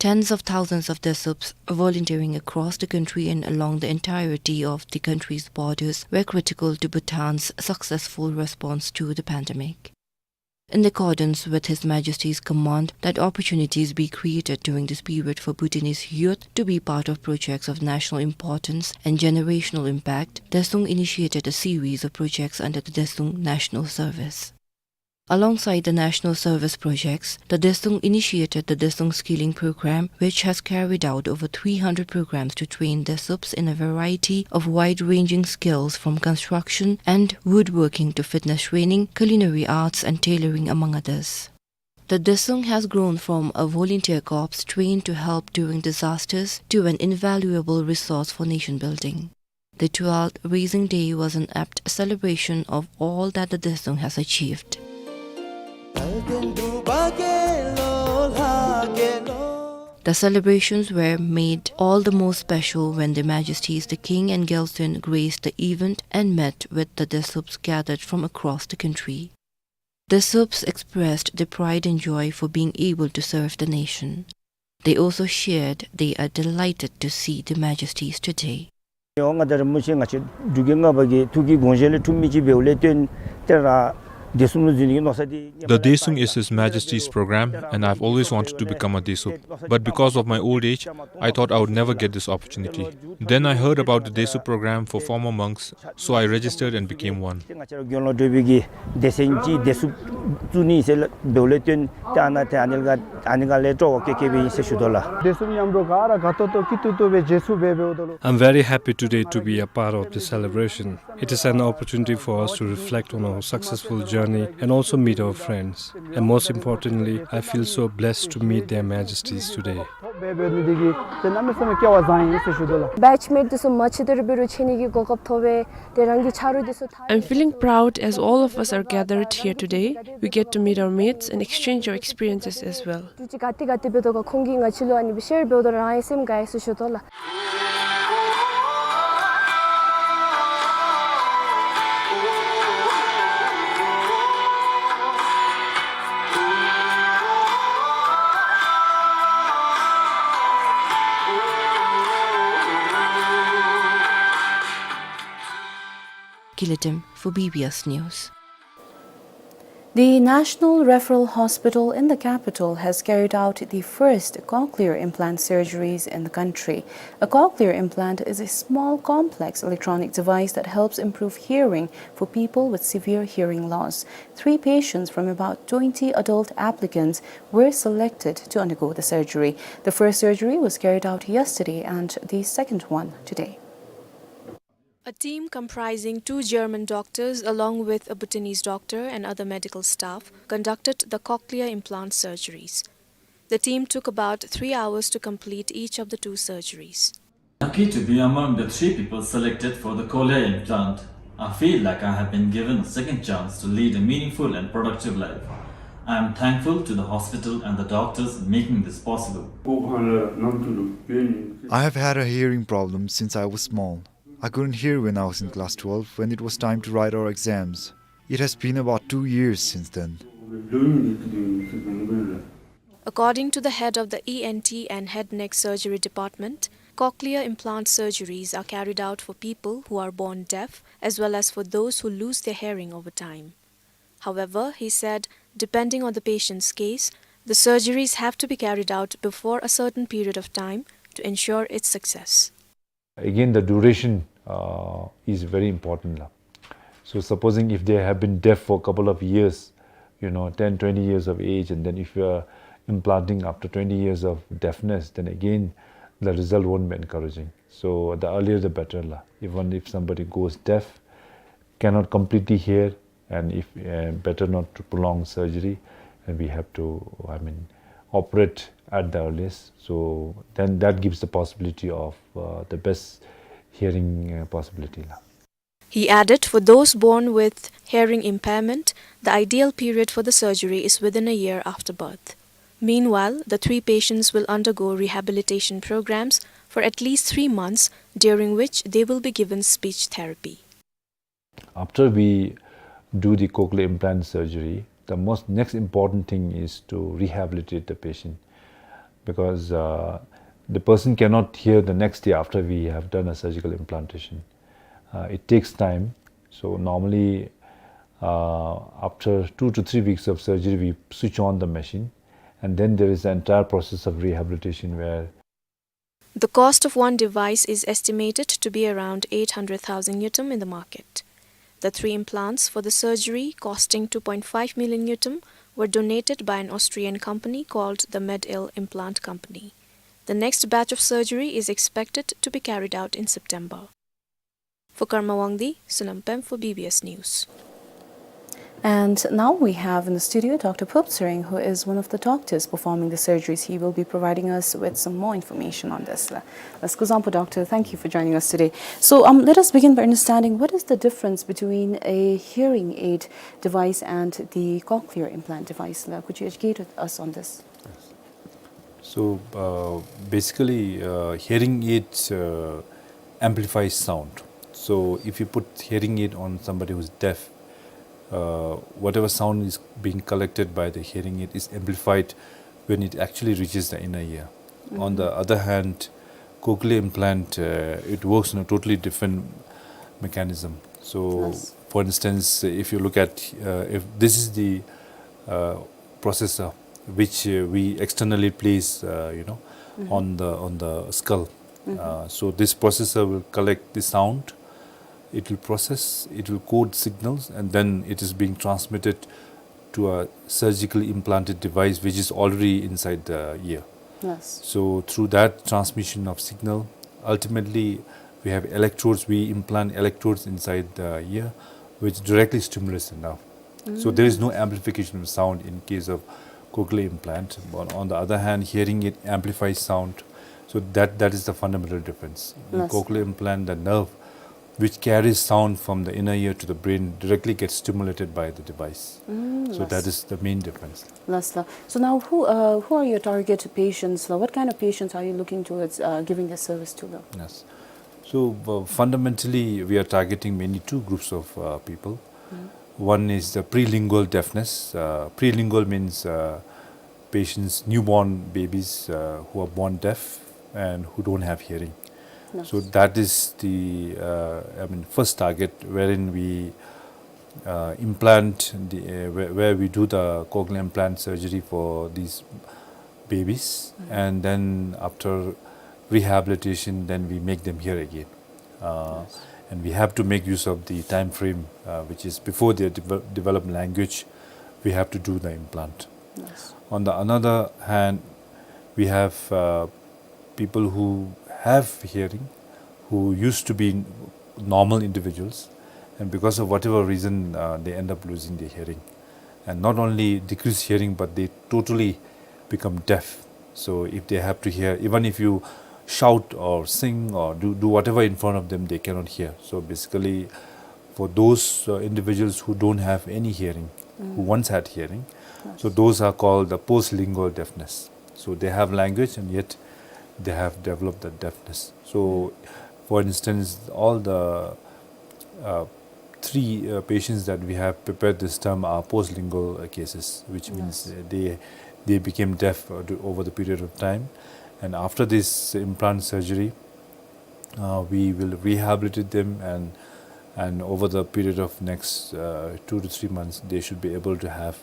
Tens of thousands of Daesups volunteering across the country and along the entirety of the country's borders were critical to Bhutan's successful response to the pandemic. In accordance with His Majesty's command that opportunities be created during this period for Bhutanese youth to be part of projects of national importance and generational impact, Daesung initiated a series of projects under the Daesung National Service. Alongside the national service projects, the Daesung initiated the Daesung Skilling Program, which has carried out over three hundred programs to train Daesups in a variety of wide-ranging skills from construction and woodworking to fitness training, culinary arts and tailoring, among others. The Daesung has grown from a volunteer corps trained to help during disasters to an invaluable resource for nation building. The twelfth Raising Day was an apt celebration of all that the Daesung has achieved. The celebrations were made all the more special when Their Majesties the King and Gyaltsuen graced the event and met with the Daesups gathered from across the country. Daesups expressed their pride and joy for being able to serve the nation. They also shared they are delighted to see Their Majesties today. ང་དང་རིན་པོ་ཆེ་ང་བཅས་འབྲུག་རྒྱལ་ལྔ་པ་གི་ཐུགས་ཀྱི་དགོངས་བཞེད་ལས་འཁྲུལ་མི་ཅིག་འབདཝ་ལས་བརྟེན་ཏེ་ར་Daesung ལུ་འཛུལ་ནི་གི་མནོ་བསམ་འདི། The Daesung is His Majesty's program, and I've always wanted to become a Daesup. But because of my old age, I thought I would never get this opportunity. Then I heard about the Daesup program for former monks, so I registered and became one. ང་བཅས་ར་དགེ་སློང་གྲོགས་པོའི་གི་སྡེ་ཚན་གྱི་Daesup བཙུགས་ནི་ཟེར་འབདཝ་ལས་བརྟེན་ཏེ་ཨ་ནཱ་ཏེ་ཨ་ནི་ལས་ཨ་ནི་ལས་སྤྲོ་བ་བསྐྱེད་བསྐྱེདཔ་ཨིན་ཟེར་ཞུ་དོ་ལགས། Daesup མཉམ་དུ་ག་ར་དགའ་ཏོག་ཏོ་སྐྱིད་ཏོག་ཏོ་སྦེ་རྗེས་སུ་འབད་འབདཝ་ད་ལུ། I'm very happy today to be a part of the celebration. It is an opportunity for us to reflect on our successful journey. journey and also meet our friends. And most importantly, I feel so blessed to meet Their Majesties today. Batchmate དེ་ཚུ་མ་མཇལ་དོ་རུང་འབད་རུང་མཇལ་ནི་གི་གོ་སྐབས་ཐོབ་པས། ཏེ་རང་གི་ཆ་རོགས་དེ་ཚུ་ཐ་I'm feeling proud as all of us are gathered here today. We get to meet our mates and exchange our experiences as well. དུས་ཅི་ག་ཏེ་ག་ཏེ་འབད་དོ་ག་ཁོང་གིས་ང་བཅས་ལུ་ཨ་ནི་སྦེ་ཤེར་འབདཝ་ད་རང་ཡང་སེམས་དགའ་ཡི་ཟེར་ཞུ་དོ་ལགས། Kilatim for B B S News. The National Referral Hospital in the capital has carried out the first cochlear implant surgeries in the country. A cochlear implant is a small, complex electronic device that helps improve hearing for people with severe hearing loss. Three patients from about twenty adult applicants were selected to undergo the surgery. The first surgery was carried out yesterday and the second one today. A team comprising two German doctors along with a Bhutanese doctor and other medical staff conducted the cochlear implant surgeries. The team took about three hours to complete each of the two surgeries. Lucky to be among the three people selected for the cochlear implant. I feel like I have been given a second chance to lead a meaningful and productive life. I am thankful to the hospital and the doctors making this possible. I have had a hearing problem since I was small. I couldn't hear when I was in class twelve when it was time to write our exams. It has been about two years since then. According to the head of the E N T and head neck surgery department, cochlear implant surgeries are carried out for people who are born deaf as well as for those who lose their hearing over time. However, he said, depending on the patient's case, the surgeries have to be carried out before a certain period of time to ensure its success. Again, the duration, uh, is very important, la. So, supposing if they have been deaf for a couple of years, you know, ten, twenty years of age, and then if you are implanting after twenty years of deafness, then again, the result won't be encouraging. So, the earlier the better, la. Even if somebody goes deaf, cannot completely hear, and if, uh, better not to prolong surgery, and we have to, I mean, operate at the earliest. So then that gives the possibility of, uh, the best hearing, uh, possibility, la. He added, for those born with hearing impairment, the ideal period for the surgery is within a year after birth. Meanwhile, the three patients will undergo rehabilitation programs for at least three months, during which they will be given speech therapy. After we do the cochlear implant surgery, the most next important thing is to rehabilitate the patient, because, uh, the person cannot hear the next day after we have done a surgical implantation. Uh, it takes time. So normally, uh, after two to three weeks of surgery, we switch on the machine, and then there is the entire process of rehabilitation where The cost of one device is estimated to be around eight hundred thousand ngultrum in the market. The three implants for the surgery, costing two point five million ngultrum, were donated by an Austrian company called the Med-Ill Implant Company. The next batch of surgery is expected to be carried out in September. For Karma Wangdi, Sonam Pem for B B S News. And now we have in the studio Doctor Phup Tshering, who is one of the doctors performing the surgeries. He will be providing us with some more information on this. Let's go on, Doctor. Thank you for joining us today. So, um, let us begin by understanding what is the difference between a hearing aid device and the cochlear implant device. Could you educate us on this? Yes. So, uh, basically, uh, hearing aids, uh, amplifies sound. So, if you put hearing aid on somebody who's deaf, uh, whatever sound is being collected by the hearing aid is amplified when it actually reaches the inner ear. On the other hand, cochlear implant, uh, it works in a totally different mechanism. So, for instance, if you look at, uh, if this is the, uh, processor which, uh, we externally place, uh, you know, on the, on the skull. Uh, so this processor will collect the sound, it will process, it will code signals, and then it is being transmitted to a surgically implanted device which is already inside the ear. Yes. So through that transmission of signal, ultimately we have electrodes, we implant electrodes inside the ear, which directly stimulates the nerve. So there is no amplification of sound in case of cochlear implant. But on the other hand, hearing aid amplifies sound. So that, that is the fundamental difference. In cochlear implant, the nerve which carries sound from the inner ear to the brain directly gets stimulated by the device. So that is the main difference. Lasla. So now, who, uh, who are your target patients, la? What kind of patients are you looking towards, uh, giving this service to, la? Yes. So, uh, fundamentally, we are targeting mainly two groups of, uh, people. One is the prelingual deafness. Uh, prelingual means, uh, patients, newborn babies, uh, who are born deaf and who don't have hearing. So that is the, uh, I mean, first target wherein we, uh, implant the, uh, where, where we do the cochlear implant surgery for these babies, and then after rehabilitation, then we make them hear again. Uh, and we have to make use of the time frame, uh, which is before they deve- develop language, we have to do the implant. On the another hand, we have, uh, people who have hearing, who used to be normal individuals, and because of whatever reason, uh, they end up losing their hearing. And not only decrease hearing, but they totally become deaf. So if they have to hear, even if you shout or sing or do, do whatever in front of them, they cannot hear. So basically, for those, uh, individuals who don't have any hearing, who once had hearing, so those are called the postlingual deafness. So they have language and yet they have developed the deafness. So, for instance, all the, uh, three, uh, patients that we have prepared this time are postlingual, uh, cases, which means, uh, they, they became deaf, uh, do- over the period of time. And after this implant surgery, uh, we will rehabilitate them, and, and over the period of next, uh, two to three months, they should be able to have,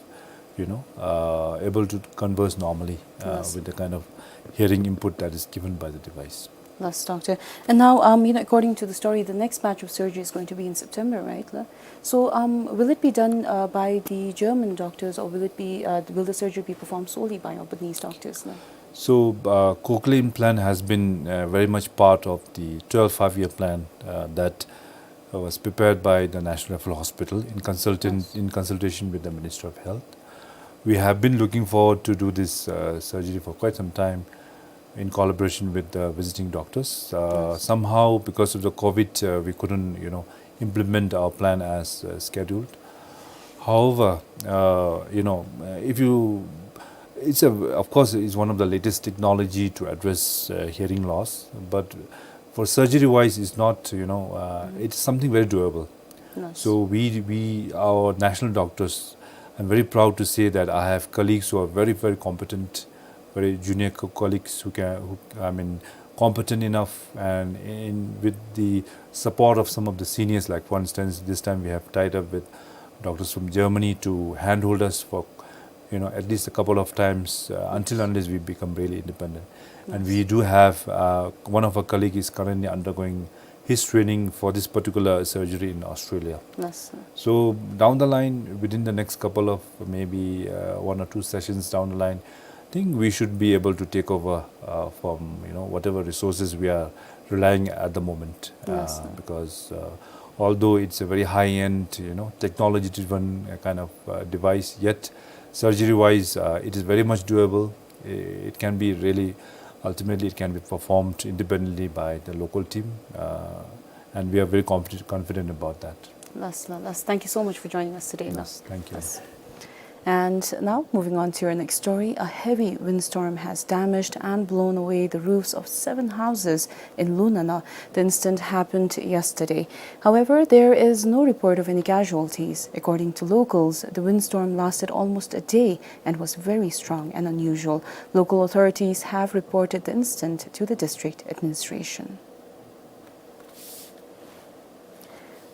you know, uh, able to converse normally, uh, with the kind of hearing input that is given by the device. Yes, doctor. And now, um, you know, according to the story, the next batch of surgery is going to be in September, right, la? So, um, will it be done, uh, by the German doctors, or will it be, uh, will the surgery be performed solely by our Bhutanese doctors, la? So, uh, cochlear implant has been, uh, very much part of the twelve five-year plan, uh, that, uh, was prepared by the National Referral Hospital in consultant- in consultation with the Ministry of Health. We have been looking forward to do this, uh, surgery for quite some time in collaboration with the visiting doctors. Uh, somehow, because of the COVID, uh, we couldn't, you know, implement our plan as, uh, scheduled. However, uh, you know, uh, if you, it's a, of course, it's one of the latest technology to address, uh, hearing loss, but for surgery-wise, it's not, you know, uh, it's something very doable. So we, we, our national doctors, I'm very proud to say that I have colleagues who are very, very competent, very junior co- colleagues who can, who, I mean, competent enough, and in, with the support of some of the seniors, like, for instance, this time we have tied up with doctors from Germany to handhold us for, you know, at least a couple of times, uh, until unless we become really independent. And we do have, uh, one of our colleague is currently undergoing his training for this particular surgery in Australia. So down the line, within the next couple of maybe, uh, one or two sessions down the line, I think we should be able to take over, uh, from, you know, whatever resources we are relying at the moment. Uh, because, uh, although it's a very high-end, you know, technology-driven, uh, kind of, uh, device, yet surgery-wise, uh, it is very much doable. It can be really, ultimately, it can be performed independently by the local team, uh, and we are very confident, confident about that. Las, la, las. Thank you so much for joining us today, la. Yes, thank you. Las. And now, moving on to your next story, a heavy windstorm has damaged and blown away the roofs of seven houses in Lunana. The incident happened yesterday. However, there is no report of any casualties. According to locals, the windstorm lasted almost a day and was very strong and unusual. Local authorities have reported the incident to the district administration.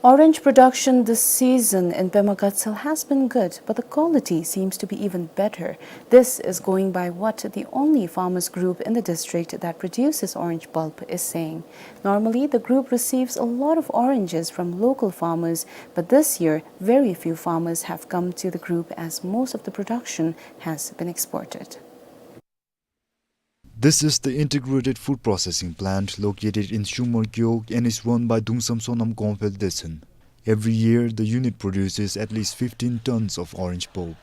Orange production this season in Pema Gatshel has been good, but the quality seems to be even better. This is going by what the only farmers group in the district that produces orange pulp is saying. Normally, the group receives a lot of oranges from local farmers, but this year, very few farmers have come to the group as most of the production has been exported. This is the integrated food processing plant located in Shungmor Gewog and is run by Dungsam Sonam Gongphel Desen. Every year, the unit produces at least fifteen tons of orange pulp.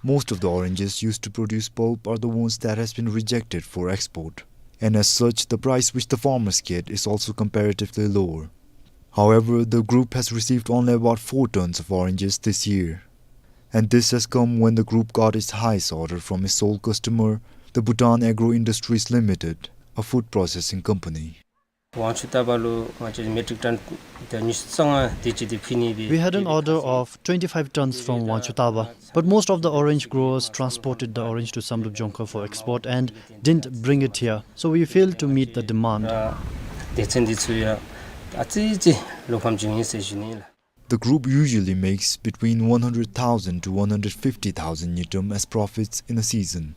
Most of the oranges used to produce pulp are the ones that has been rejected for export, and as such, the price which the farmers get is also comparatively lower. However, the group has received only about four tons of oranges this year. And this has come when the group got its highest order from its sole customer, the Bhutan Agro Industries Limited, a food processing company. ཝང་ཆུ་ཏ་བ་ལུ་ང་བཅས་མེ་ཊིག་ཊོན་ད་ཉི་ཤུ་རྩ་ལྔ་དེ་ཅིག་དེ་ཕུལ་ནི་སྦེ། We had an order of twenty-five tons from Wangchutaba, but most of the orange growers transported the orange to Samdrup Jongkhar for export and didn't bring it here, so we failed to meet the demand. ཨ་སྡེ་ཚན་འདི་ཚུ་ཡང་ཨ་ཙི་ཅིག་བློ་ཕམ་བྱུང་ཡི་ཟེར་ཞུ་ནི་ལགས། The group usually makes between one hundred thousand to one hundred fifty thousand ngultrum as profits in a season.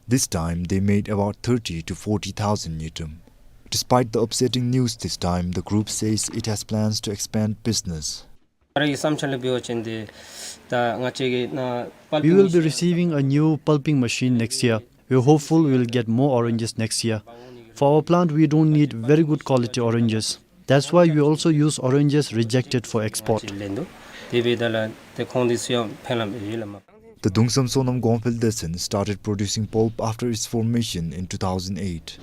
This time, they made about thirty to forty thousand ngultrum. Despite the upsetting news this time, the group says it has plans to expand business. ད་རེས་ཀྱི་བསམ་འཆར་ལུ་འབད་བ་ཅིན་ཏེ་ད་ང་བཅས་ཀྱིས་ནཱ་pulping machine We will be receiving a new pulping machine next year. We're hopeful we'll get more oranges next year. For our plant, we don't need very good quality oranges. That's why we also use oranges rejected for export. ལེན་འདུག། དེ་འབདཝ་ད་ལུ་ཏེ་ཁོང་འདི་ཚུ་ཡང་ཕན་ལམ་ཡོད་ལགས། The Dungsam Sonam Gongphel Desen started producing pulp after its formation in two thousand eight.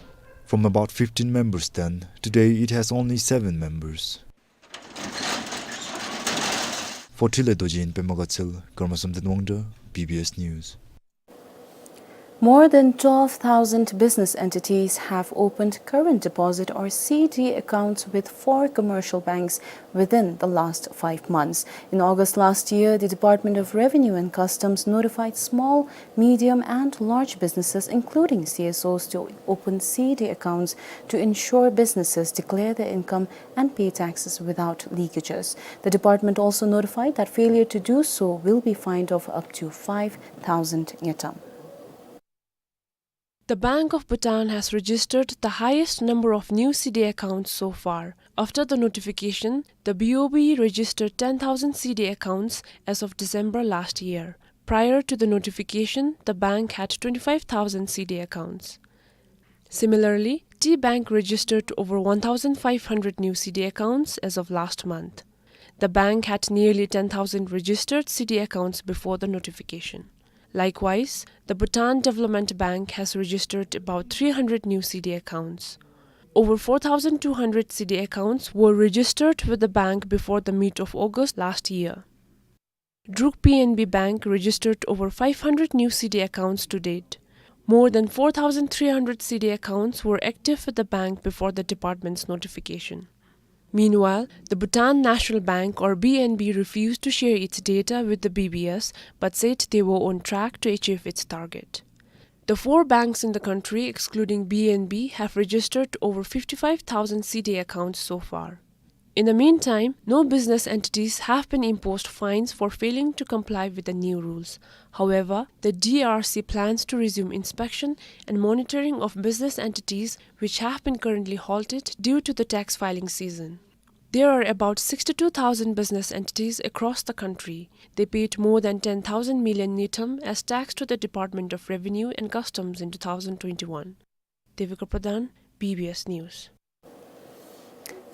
From about fifteen members then, today it has only seven members. For Thrilley Dorji in Pema Gatshel, Karma Samten Wangda, B B S News. More than twelve thousand business entities have opened current deposit or C D accounts with four commercial banks within the last five months. In August last year, the Department of Revenue and Customs notified small, medium and large businesses, including C S Os, to open C D accounts to ensure businesses declare their income and pay taxes without leakages. The department also notified that failure to do so will be fined of up to five thousand ngultrum. The Bank of Bhutan has registered the highest number of new C D accounts so far. After the notification, the B O B registered ten thousand C D accounts as of December last year. Prior to the notification, the bank had twenty-five thousand C D accounts. Similarly, Tea Bank registered over one thousand five hundred new C D accounts as of last month. The bank had nearly ten thousand registered C D accounts before the notification. Likewise, the Bhutan Development Bank has registered about three hundred new C D accounts. Over four thousand two hundred C D accounts were registered with the bank before the mid of August last year. Druk P N B Bank registered over five hundred new C D accounts to date. More than four thousand three hundred C D accounts were active with the bank before the department's notification. Meanwhile, the Bhutan National Bank, or B N B, refused to share its data with the B B S, but said they were on track to achieve its target. The four banks in the country, excluding B N B, have registered over fifty-five thousand C D accounts so far. In the meantime, no business entities have been imposed fines for failing to comply with the new rules. However, the D R C plans to resume inspection and monitoring of business entities which have been currently halted due to the tax filing season. There are about sixty-two thousand business entities across the country. They paid more than ten thousand million ngultrum as tax to the Department of Revenue and Customs in two thousand twenty-one. Devika Pradhan, B B S News.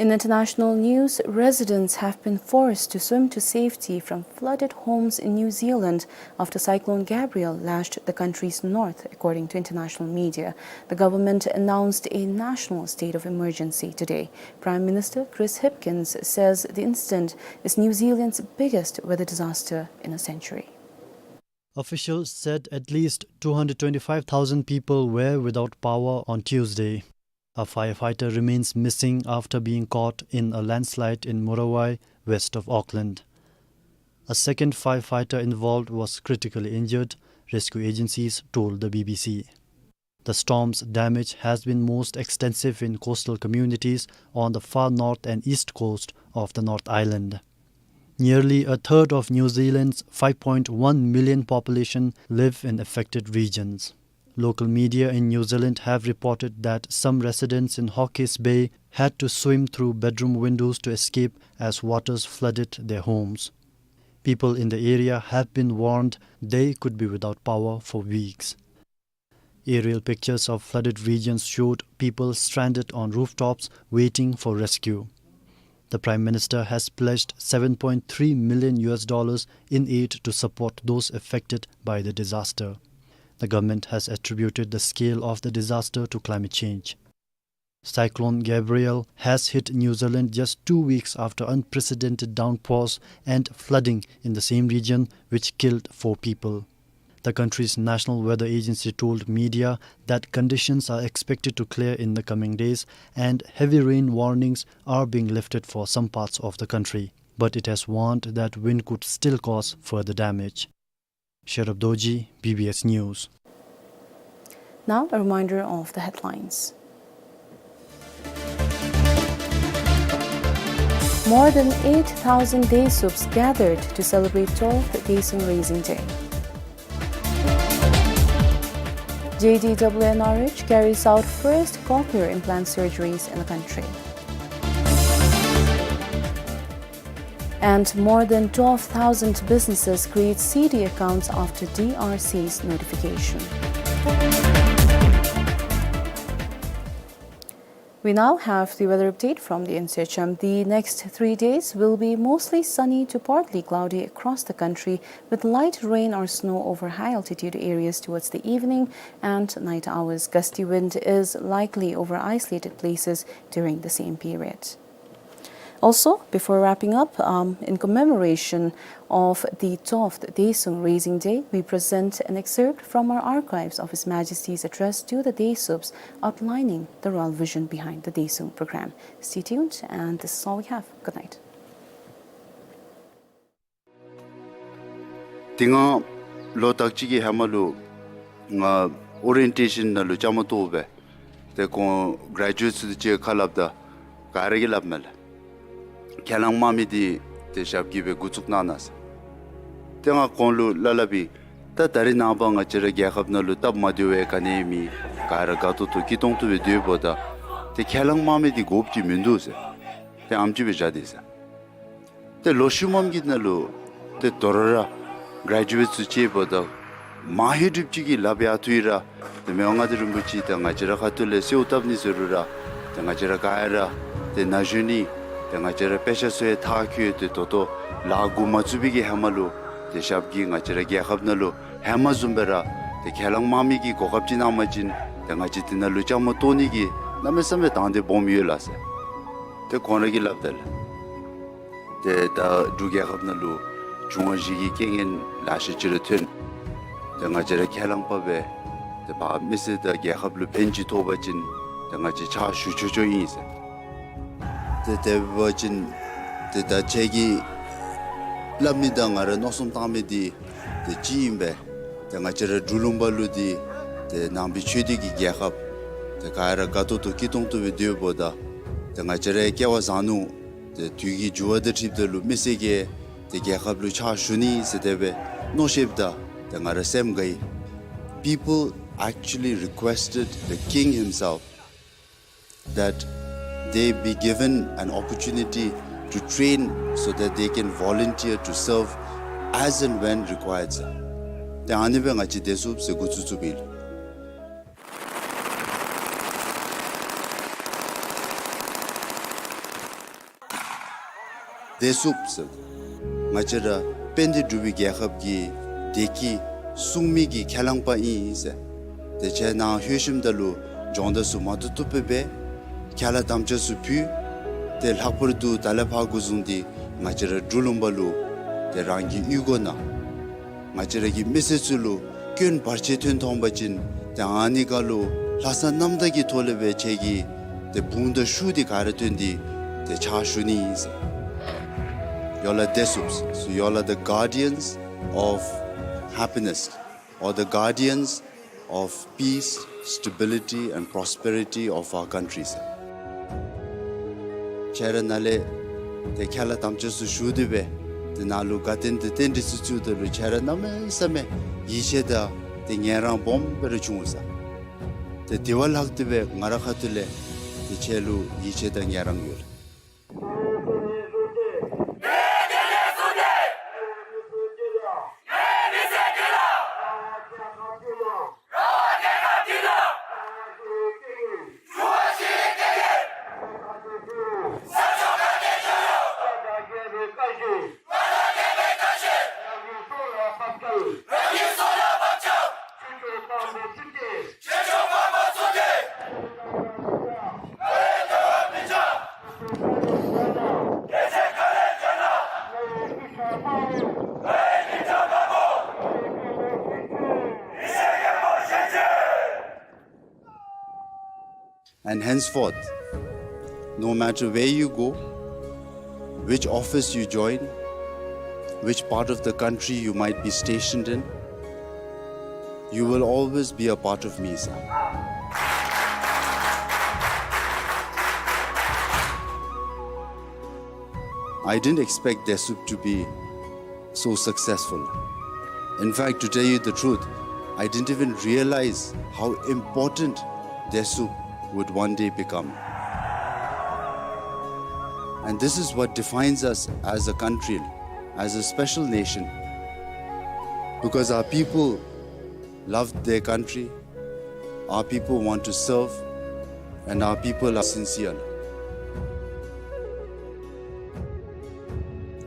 In international news, residents have been forced to swim to safety from flooded homes in New Zealand after Cyclone Gabrielle lashed the country's north, according to international media. The government announced a national state of emergency today. Prime Minister Chris Hipkins says the incident is New Zealand's biggest weather disaster in a century. Officials said at least two hundred twenty-five thousand people were without power on Tuesday. A firefighter remains missing after being caught in a landslide in Muriwai, west of Auckland. A second firefighter involved was critically injured, rescue agencies told the B B C. The storm's damage has been most extensive in coastal communities on the far north and east coast of the North Island. Nearly a third of New Zealand's five point one million population live in affected regions. Local media in New Zealand have reported that some residents in Hawke's Bay had to swim through bedroom windows to escape as waters flooded their homes. People in the area have been warned they could be without power for weeks. Aerial pictures of flooded regions showed people stranded on rooftops waiting for rescue. The Prime Minister has pledged seven point three million U S dollars in aid to support those affected by the disaster. The government has attributed the scale of the disaster to climate change. Cyclone Gabrielle has hit New Zealand just two weeks after unprecedented downpours and flooding in the same region, which killed four people. The country's National Weather Agency told media that conditions are expected to clear in the coming days and heavy rain warnings are being lifted for some parts of the country. But it has warned that wind could still cause further damage. Sherab Dorji, B B S News. Now, a reminder of the headlines. More than eight thousand Desuups gathered to celebrate twelfth Desuung Raising Day. J D W N R H carries out first cochlear implant surgeries in the country. And more than twelve thousand businesses create C D accounts after D R C's notification. We now have the weather update from the INSEACHEM. The next three days will be mostly sunny to partly cloudy across the country, with light rain or snow over high altitude areas towards the evening, and night hours. Gusty wind is likely over isolated places during the same period. Also, before wrapping up, um, in commemoration of the twelfth Desuung Raising Day, we present an excerpt from our archives of His Majesty's address to the Desuups, outlining the royal vision behind the Desuung program. Stay tuned, and this is all we have. Good night. དེ་སྔ་ལོ་དག་ཅིག་གི་ཧེ་མ་ལུ་ང་ཨོ་རི་ཡེན་ཊེ་ཤཱན་ནང་ལུ་བཅའ་མར་གཏོགས་སྦེ་ཏེ་ཁོང་གྲེ་ཇུ་ཨེཊ་ཚུ་དང་གཅིག་ཁར་སླབ་ད་ག་ར་གིས་སླབ་མས་ལགས། ཁས་བླངས་མང་མི་འདི་ཏེ་ཞབས་ཀྱིས་སྦེ་འགོ་བཙུགས་གནང་གནང་ཟེར། ཏེ་ང་ཁོང་ལུ་སླབ་སླབ་པས། ད་ད་རིས་ནངས་པ་ང་བཅས་ར་རྒྱལ་ཁབ་ནང་ལུ་སྟབས་མ་བདེཝ་ག་ནི་ཡང་མེད། ག་ར་དགའ་ཏོག་ཏོ་སྐྱིད་ཏོང་ཏོ་སྦེ་སྡོད་འབདཝ་ད་ཏེ་ཁས་བླངས་མང་མི་འདི་དགོཔ་ཅིག་མིན་འདུག་ཟེར། ཏེ་ཨམ་ཅིག་སྦེ་བཞག་སྟེ་ཟེར། ཏེ་ལོ་ཤུལ་མམ་གྱི་ནང་ལུ་ཏེ་དོ་རུང་ར་གྲེ་ཇུ་ཨེཊ་ཚུ་ཅིག་འབདཝ་ད་མང་ཧེང་སྒྲིབ་ཅིག་གིས་ལགཔ་ཡར་འཐུ་ཡི་ར་ཏེ་མི་དབང་མངའ་བདག་རིན་པོ་ཆེ་དང་ང་བཅས་ར་ཁ་ཐུག་ལས་གསོལཝ་བཏབ་ནི་ཟེར་རུང་ར་ཏེ་ང་བཅས་ར་ག་ར་ཏེ་ན་གཞོན་ནི་ཏེ་ང་བཅས་ར་དཔེ་ཆ་ཚུ་ཡང་མཐར་འཁྱོལ་ཏེ་ད་ལྟོ་ལཱ་འགོ་མ་བཙུགས་པའི་གི་ཧེ་མ་ལུ་ཏེ་ཞབས་ཀྱིས་ང་བཅས་ར་རྒྱལ་ཁབ་ནང་ལུ་ཧེ་མ་བཟུམ་སྦེ་ར་ཏེ་ཁས་བླངས་མང་མི་གི་གོ་སྐབས་ཅིག་གནང་པ་ཅིན་ཏེ་ང་བཅས་དེ་ནང་ལུ་བཅའ་མར་གཏོགས་ནི་གི་གནམ་མེད་ས་མེད་དང་འདོད་སྦོམ་ཡོད་ལགས་ཟེར། ཏེ་ཁོང་ར་གིས་སླབ་ད་ལགས། ཏེ་ད་འབྲུག་རྒྱལ་ཁབ་ནང་ལུ་འབྱུང་བ་བཞི་གི་རྐྱེན་ངན་ལེ་ཤ་ཅིག་ར་ཐོན། ཏེ་ང་བཅས་ར་ཁས་བླངས་པ་སྦེ་ཏེ་ཕར་མི་སེར་དང་རྒྱལ་ཁབ་ལུ་ཕན་ཅིག་ཐོགས་པ་ཅིན་ཏེ་ང་བཅས་ཕྱག་ཞུ་ཆོག་ཆོག་ཨིན་ཟེར། ཏེ་དེ་འབད་བ་ཅིན་ཏེ་ད་ཁྱེད་ཀྱིས་སླབ་མི་དང་ང་ར་མནོ་བསམ་བཏང་མི་འདི་ཏེ་གཅིག་ཨིན་པས། ཏེ་ང་བཅས་ར་འབྲུག་ལུང་པ་ལུ་འདི་ཏེ་ནང་པའི་ཆོས་སྡེ་གི་རྒྱལ་ཁབ་ཏེ་ག་ར་དགའ་ཏོག་ཏོ་སྐྱིད་ཏོང་ཏོ་སྦེ་སྡོད་འབདཝ་ད་ཏེ་ང་བཅས་ར་སྐལ་བ་བཟང་ནུག། ཏེ་དུས་ཀྱི་འགྱུར་བ་དང་འཁྲིལཝ་ད་ལུ་མི་སེར་གྱིས་ཏེ་རྒྱལ་ཁབ་ལུ་ཕྱག་ཞུ་ནི་ཟེར་དེ་སྦེ་མནོ་ཤེསཔ་ད་ཏེ་ང་ར་སེམས་དགའ་ཡི། People actually requested the king himself that they be given an opportunity to train so that they can volunteer to serve as and when required ཟེར། ཏེ་ཨ་ནི་སྦེ་ང་བཅས་དེ་ཚུ་ཟེར་འགོ་བཙུགས་བཙུགསཔ་ཨིན། དེ་ཚུ་ཟེར་ང་བཅས་ར་དཔལ་ལྡན་འབྲུག་པའི་རྒྱལ་ཁབ་ཀྱི་བདེ་སྐྱིད་སྲུང་མི་གི་ཁས་བླངས་པ་ཨིན་ཟེར། ཏེ་ཁྱེད་ནཱ་ལྷོད་ཞིནམ་ད་ལུ་སྦྱོང་བརྡར་ཚུ་མ་བཏུབ་བཏུབ་སྦེ་འབད། ཁས་བླངས་དམ་བཅའ་ཚུ་ཕུལ། ཏེ་ལྷག་པར་དུ་ད་ལས་ཕར་འགོ་བཟུང་སྟེ་ང་བཅས་ར་འབྲུག་ལུང་པ་ལུ་ཏེ་རང་གི་གཡུས་སྒོ་ནང་ང་བཅས་ར་གི་མི་སེར་ཚུ་ལུ་སྐྱོན་བར་ཆད་ཐོན་ཐོན་པ་ཅིན་ཏེ་ཨ་ནི་ཁར་ལུ་ལྷག་བསམ་རྣམ་དག་གི་ཐོག་ལས་སྦེ་ཁྱེད་ཀྱིས་ཏེ་དཔུང་དང་ཤུགས་འདི་ག་ར་བཏོན་ཏེ་ཏེ་ཕྱག་ཞུ་ནི་ཨིན་ཟེར། You all are དེ་ཚུ། So you all are the guardians of happiness or the guardians of peace, stability and prosperity of our country ཟེར། ཁྱེད་ར་ནཱ་ལས་ཏེ་ཁས་བླངས་དམ་བཅའ་ཚུ་ཞུ་སྟེ་སྦེ་ཏེ་ནཱ་ལུ་དགའ་སྟོན་དང་རྟེན་འབྲེལ་ཚུ་བཙུགསཔ་ད་ལུ་ཁྱེད་ར་གནམ་མེད་ས་མེད་ཡིད་ཆེས་དང་ཏེ་ངལ་རངས་སྦོམ་སྦེ་ར་བྱུང་ས། ཏེ་དེ་བ་ལྷག་སྟེ་སྦེ་ང་ར་ཁ་ཐུག་ལས་ཏེ་ཁྱེད་ལུ་ཡིད་ཆེས་དང་ངལ་རངས་ཡོད། And henceforth, no matter where you go, which office you join, which part of the country you might be stationed in, you will always be a part of me, sir. I didn't expect Desup to be so successful. In fact, to tell you the truth, I didn't even realize how important Desup would one day become. And this is what defines us as a country, as a special nation, because our people love their country, our people want to serve, and our people are sincere.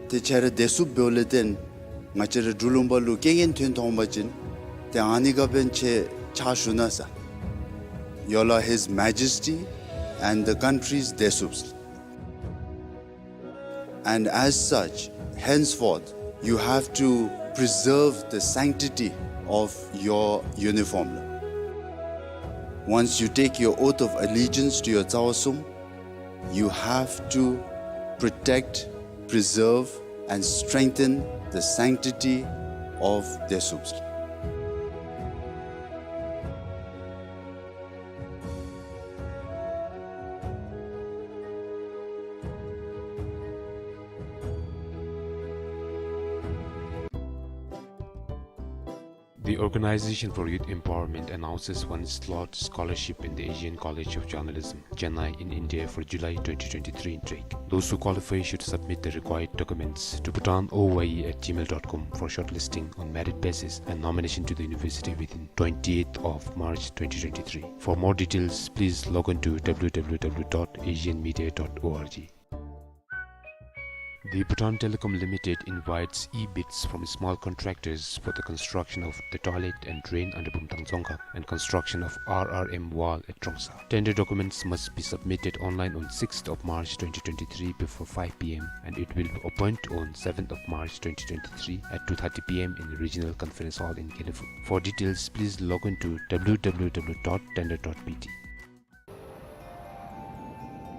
ཏེ་ཁྱེད་ར་དེ་སུ་འབདཝ་ལས་བརྟེན་ང་བཅས་ར་འབྲུག་ལུང་པ་ལུ་རྐྱེན་ངན་ཐོན་ཐོན་པ་ཅིན་ཏེ་ཨ་ནི་ག་འབདན་ཁྱེད་ཕྱག་ཞུ་ན་ས། You all are His Majesty and the country's Desups. And as such, henceforth, you have to preserve the sanctity of your uniform. Once you take your oath of allegiance to your Tsawa Sum, you have to protect, preserve, and strengthen the sanctity of Desup. The Organization for Youth Empowerment announces one slot scholarship in the Asian College of Journalism, Chennai, in India for July twenty twenty-three intake. Those who qualify should submit the required documents to bhutan O Y E at gmail dot com for shortlisting on merit basis and nomination to the university within twentieth of March twenty twenty-three. For more details, please log on to W W W dot asian media dot org. The Bhutan Telecom Limited invites e-bids from small contractors for the construction of the toilet and drain under Bumthang Dzongkhag and construction of R R M wall at Trongsa. Tender documents must be submitted online on sixth of March twenty twenty-three before five P M, and it will be opened on seventh of March twenty twenty-three at two thirty P M in the Regional Conference Hall in Gelephu. For details, please log on to W W W dot tender dot B T.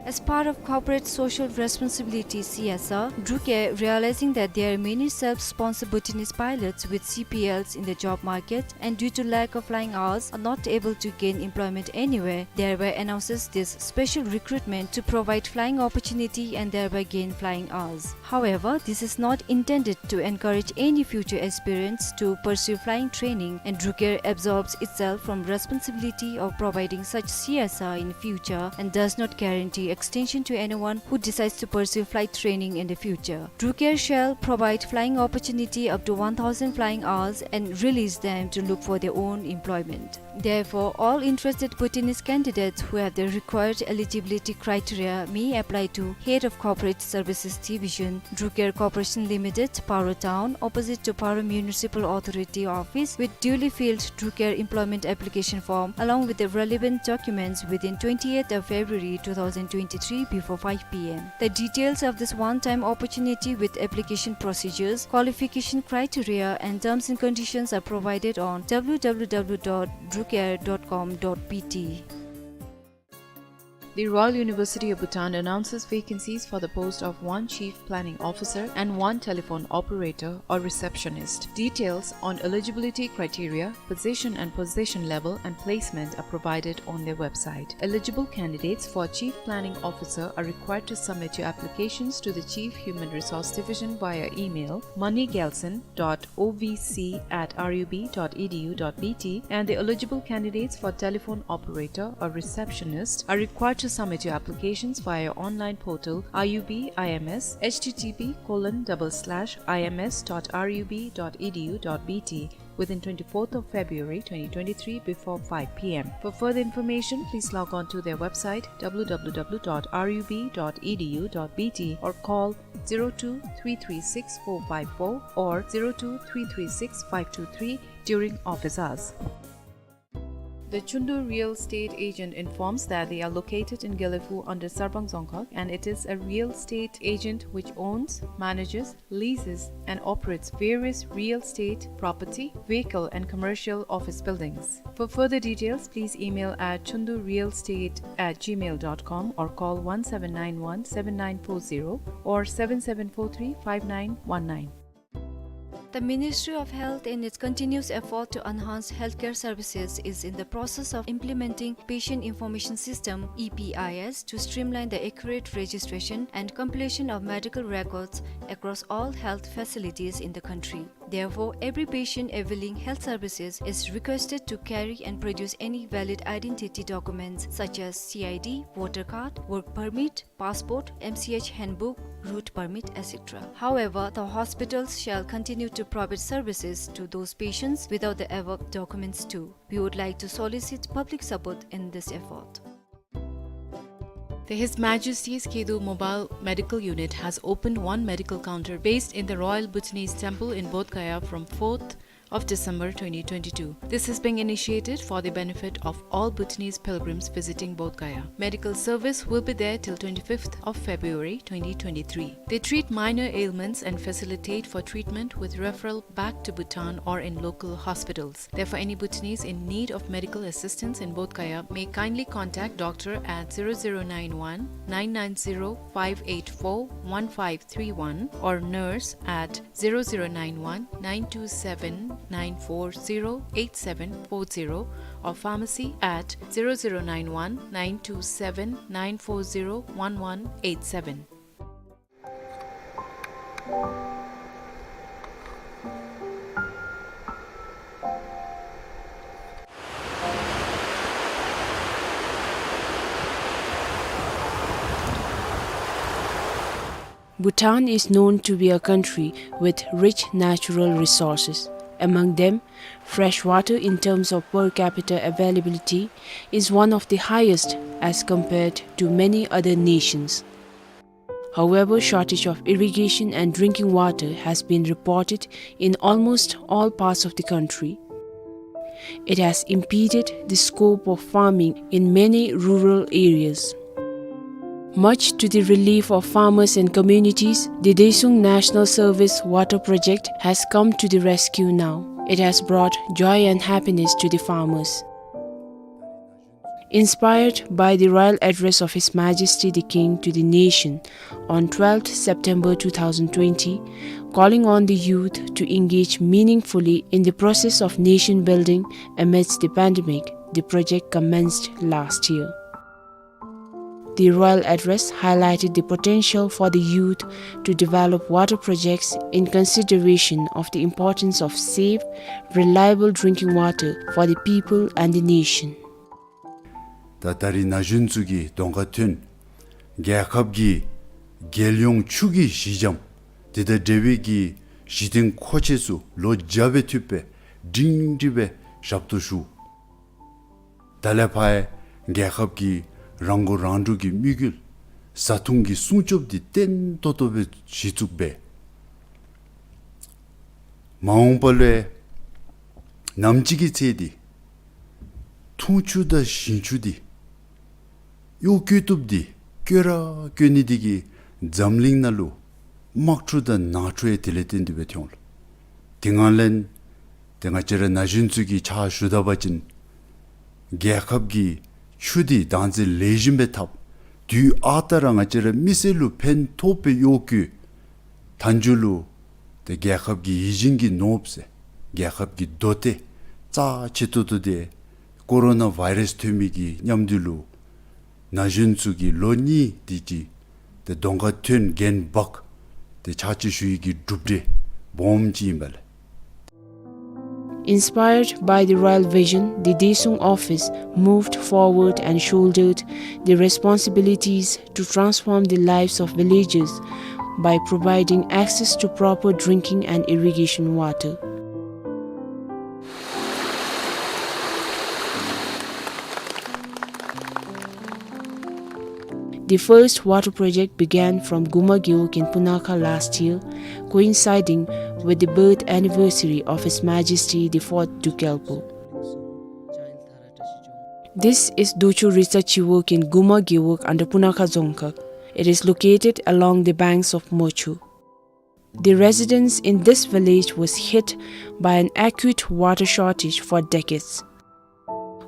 As part of corporate social responsibility, C S R, Drukair, realizing that there are many self-sponsored Bhutanese pilots with C P Ls in the job market and due to lack of flying hours are not able to gain employment anywhere, thereby announces this special recruitment to provide flying opportunity and thereby gain flying hours. However, this is not intended to encourage any future aspirants to pursue flying training, and Drukair absolves itself from responsibility of providing such C S R in future and does not guarantee extension to anyone who decides to pursue flight training in the future. Drukair shall provide flying opportunity up to one thousand flying hours and release them to look for their own employment. Therefore, all interested Bhutanese candidates who have the required eligibility criteria may apply to Head of Corporate Services Division, Drukair Corporation Limited, Paro Town, opposite to Paro Municipal Authority Office, with duly filled Drukair employment application form along with the relevant documents within twentieth of February two thousand twenty-three before five P M. The details of this one-time opportunity with application procedures, qualification criteria, and terms and conditions are provided on W W W dot drukair dot com dot B T. The Royal University of Bhutan announces vacancies for the post of one Chief Planning Officer and one Telephone Operator or Receptionist. Details on eligibility criteria, position and position level, and placement are provided on their website. Eligible candidates for Chief Planning Officer are required to submit your applications to the Chief Human Resource Division via email, money gelson dot O V C at R U B dot E D U dot B T, and the eligible candidates for telephone operator or receptionist are required to submit your applications via online portal R U B I M S, H T T P colon double slash I M S dot R U B dot E D U dot B T, within twenty-fourth of February twenty twenty-three before five P M. For further information, please log on to their website, W W W dot R U B dot E D U dot B T, or call zero two three three six four five four or zero two three three six five two three during office hours. The Chundu Real Estate Agent informs that they are located in Gelephu under Sarbang Dzongkhag, and it is a real estate agent which owns, manages, leases, and operates various real estate, property, vehicle, and commercial office buildings. For further details, please email at chundu real estate at gmail dot com or call one seven nine one seven nine four zero or seven seven four three five nine one nine. The Ministry of Health, in its continuous effort to enhance healthcare services, is in the process of implementing Patient Information System, E P I S, to streamline the accurate registration and completion of medical records across all health facilities in the country. Therefore, every patient availing health services is requested to carry and produce any valid identity documents such as C I D, voter card, work permit, passport, M C H handbook, route permit, et cetera. However, the hospitals shall continue to provide services to those patients without the above documents too. We would like to solicit public support in this effort. The His Majesty's Kedu Mobile Medical Unit has opened one medical counter based in the Royal Bhutanese Temple in Bodh Gaya from fourth of December twenty twenty-two. This is being initiated for the benefit of all Bhutanese pilgrims visiting Bodh Gaya. Medical service will be there till twenty-fifth of February twenty twenty-three. They treat minor ailments and facilitate for treatment with referral back to Bhutan or in local hospitals. Therefore, any Bhutanese in need of medical assistance in Bodh Gaya may kindly contact doctor at zero zero nine one nine nine zero five eight four one five three one or nurse at zero zero nine one nine two seven nine four zero eight seven four zero or pharmacy at zero zero nine one nine two seven nine four zero one one eight seven. Bhutan is known to be a country with rich natural resources. Among them, fresh water in terms of per capita availability is one of the highest as compared to many other nations. However, shortage of irrigation and drinking water has been reported in almost all parts of the country. It has impeded the scope of farming in many rural areas. Much to the relief of farmers and communities, the Desuung National Service Water Project has come to the rescue now. It has brought joy and happiness to the farmers. Inspired by the royal address of His Majesty the King to the nation on twelfth September two thousand twenty, calling on the youth to engage meaningfully in the process of nation building amidst the pandemic, the project commenced last year. The royal address highlighted the potential for the youth to develop water projects in consideration of the importance of safe, reliable drinking water for the people and the nation. ད་ད་རིས་ན་གཞོན་ཚུ་གིས་གདོང་ཁར་ཐོན་རྒྱལ་ཁབ་ཀྱི་རྒྱལ་ཡོངས་ཆུ་གི་གཞི་འགྱམ་དེ་དང་འབྲེལ་བའི་གི་གཞི་རྟེན་མཁོ་ཆས་ཚུ་ལོ་བརྒྱ་སྦེ་ཐུབ་སྦེ་སྒྲིང་སྒྲི་སྦེ་ཞབས་ཏོག་ཞུ། ད་ལས་ཕར་རྒྱལ་ཁབ་ཀྱི་རང་མགོ་རང་འདྲོངས་ཀྱི་དམིགས་ཡུལ་བཟའ་འཐུང་གི་སྲུང་སྐྱོབ་འདི་བརྟན་ཏོག་ཏོ་སྦེ་གཞི་བཙུགས་འབད། མ་འོངས་པ་ལུ་ནམ་ཅིག་གི་ཚེ་འདི་འཐུང་ཆུ་དང་ཞིང་ཆུ་འདི་གཡོག་བཀོལ་བཏུབ་འདི་བཀོལ་ར་བཀོལ་ནི་འདི་གིས་འཛམ་གླིང་ནང་ལུ་དམག་འཁྲུག་དང་ནང་འཁྲུག་ཡང་དེ་ལས་བརྟེན་ཏེ་སྦེ་ཐོན་འོང་། དེ་ང་ལན་ཏེ་ང་བཅས་ར་ན་གཞོན་ཚུ་གི་ཕྱག་ཞུ་ད་པ་ཅིན་རྒྱལ་ཁབ་ཀྱི་ཆུ་འདི་བདག་འཛིན་ལེགས་ཤོམ་སྦེ་འཐབ། དུས་ཨ་རྟག་ར་ང་བཅས་ར་མི་སེར་ལུ་ཕན་ཐོགས་པའི་གཡོག་བཀོལ། མཐའ་མཇུག་ལུ་ཏེ་རྒྱལ་ཁབ་ཀྱི་ཡིད་བཞིན་གྱི་ནོར་བུ་ཟེར་རྒྱལ་ཁབ་ཀྱི་མདོ་སྡེ་རྩ་ཆེ་ཏོག་ཏོ་འདི་ཀོ་རོ་ན་བཱའི་རཱསི་ཐོན་མི་གི་མཉམ་དུ་ལུ་ན་གཞོན་ཚུ་གིས་ལོ་གཉིས་དེ་ཅིག་ཏེ་གདོང་ཁར་ཐོན་འགན་འབག་སྟེ་ཕྱག་ཕྱིད་ཞུ་ཡི་གི་གྲུབ་འབྲས་སྦོམ་ཅིག་ཨིན་པས་ལགས། Inspired by the royal vision, the Desuung office moved forward and shouldered the responsibilities to transform the lives of villagers by providing access to proper drinking and irrigation water. The first water project began from Guma Gewog in Punakha last year, coinciding with the birth anniversary of His Majesty the Fourth Druk Gyalpo. This is Dochu Ritsa Chiwog in Guma Gewog under Punakha Dzongkhag. It is located along the banks of Mochu. The residents in this village was hit by an acute water shortage for decades.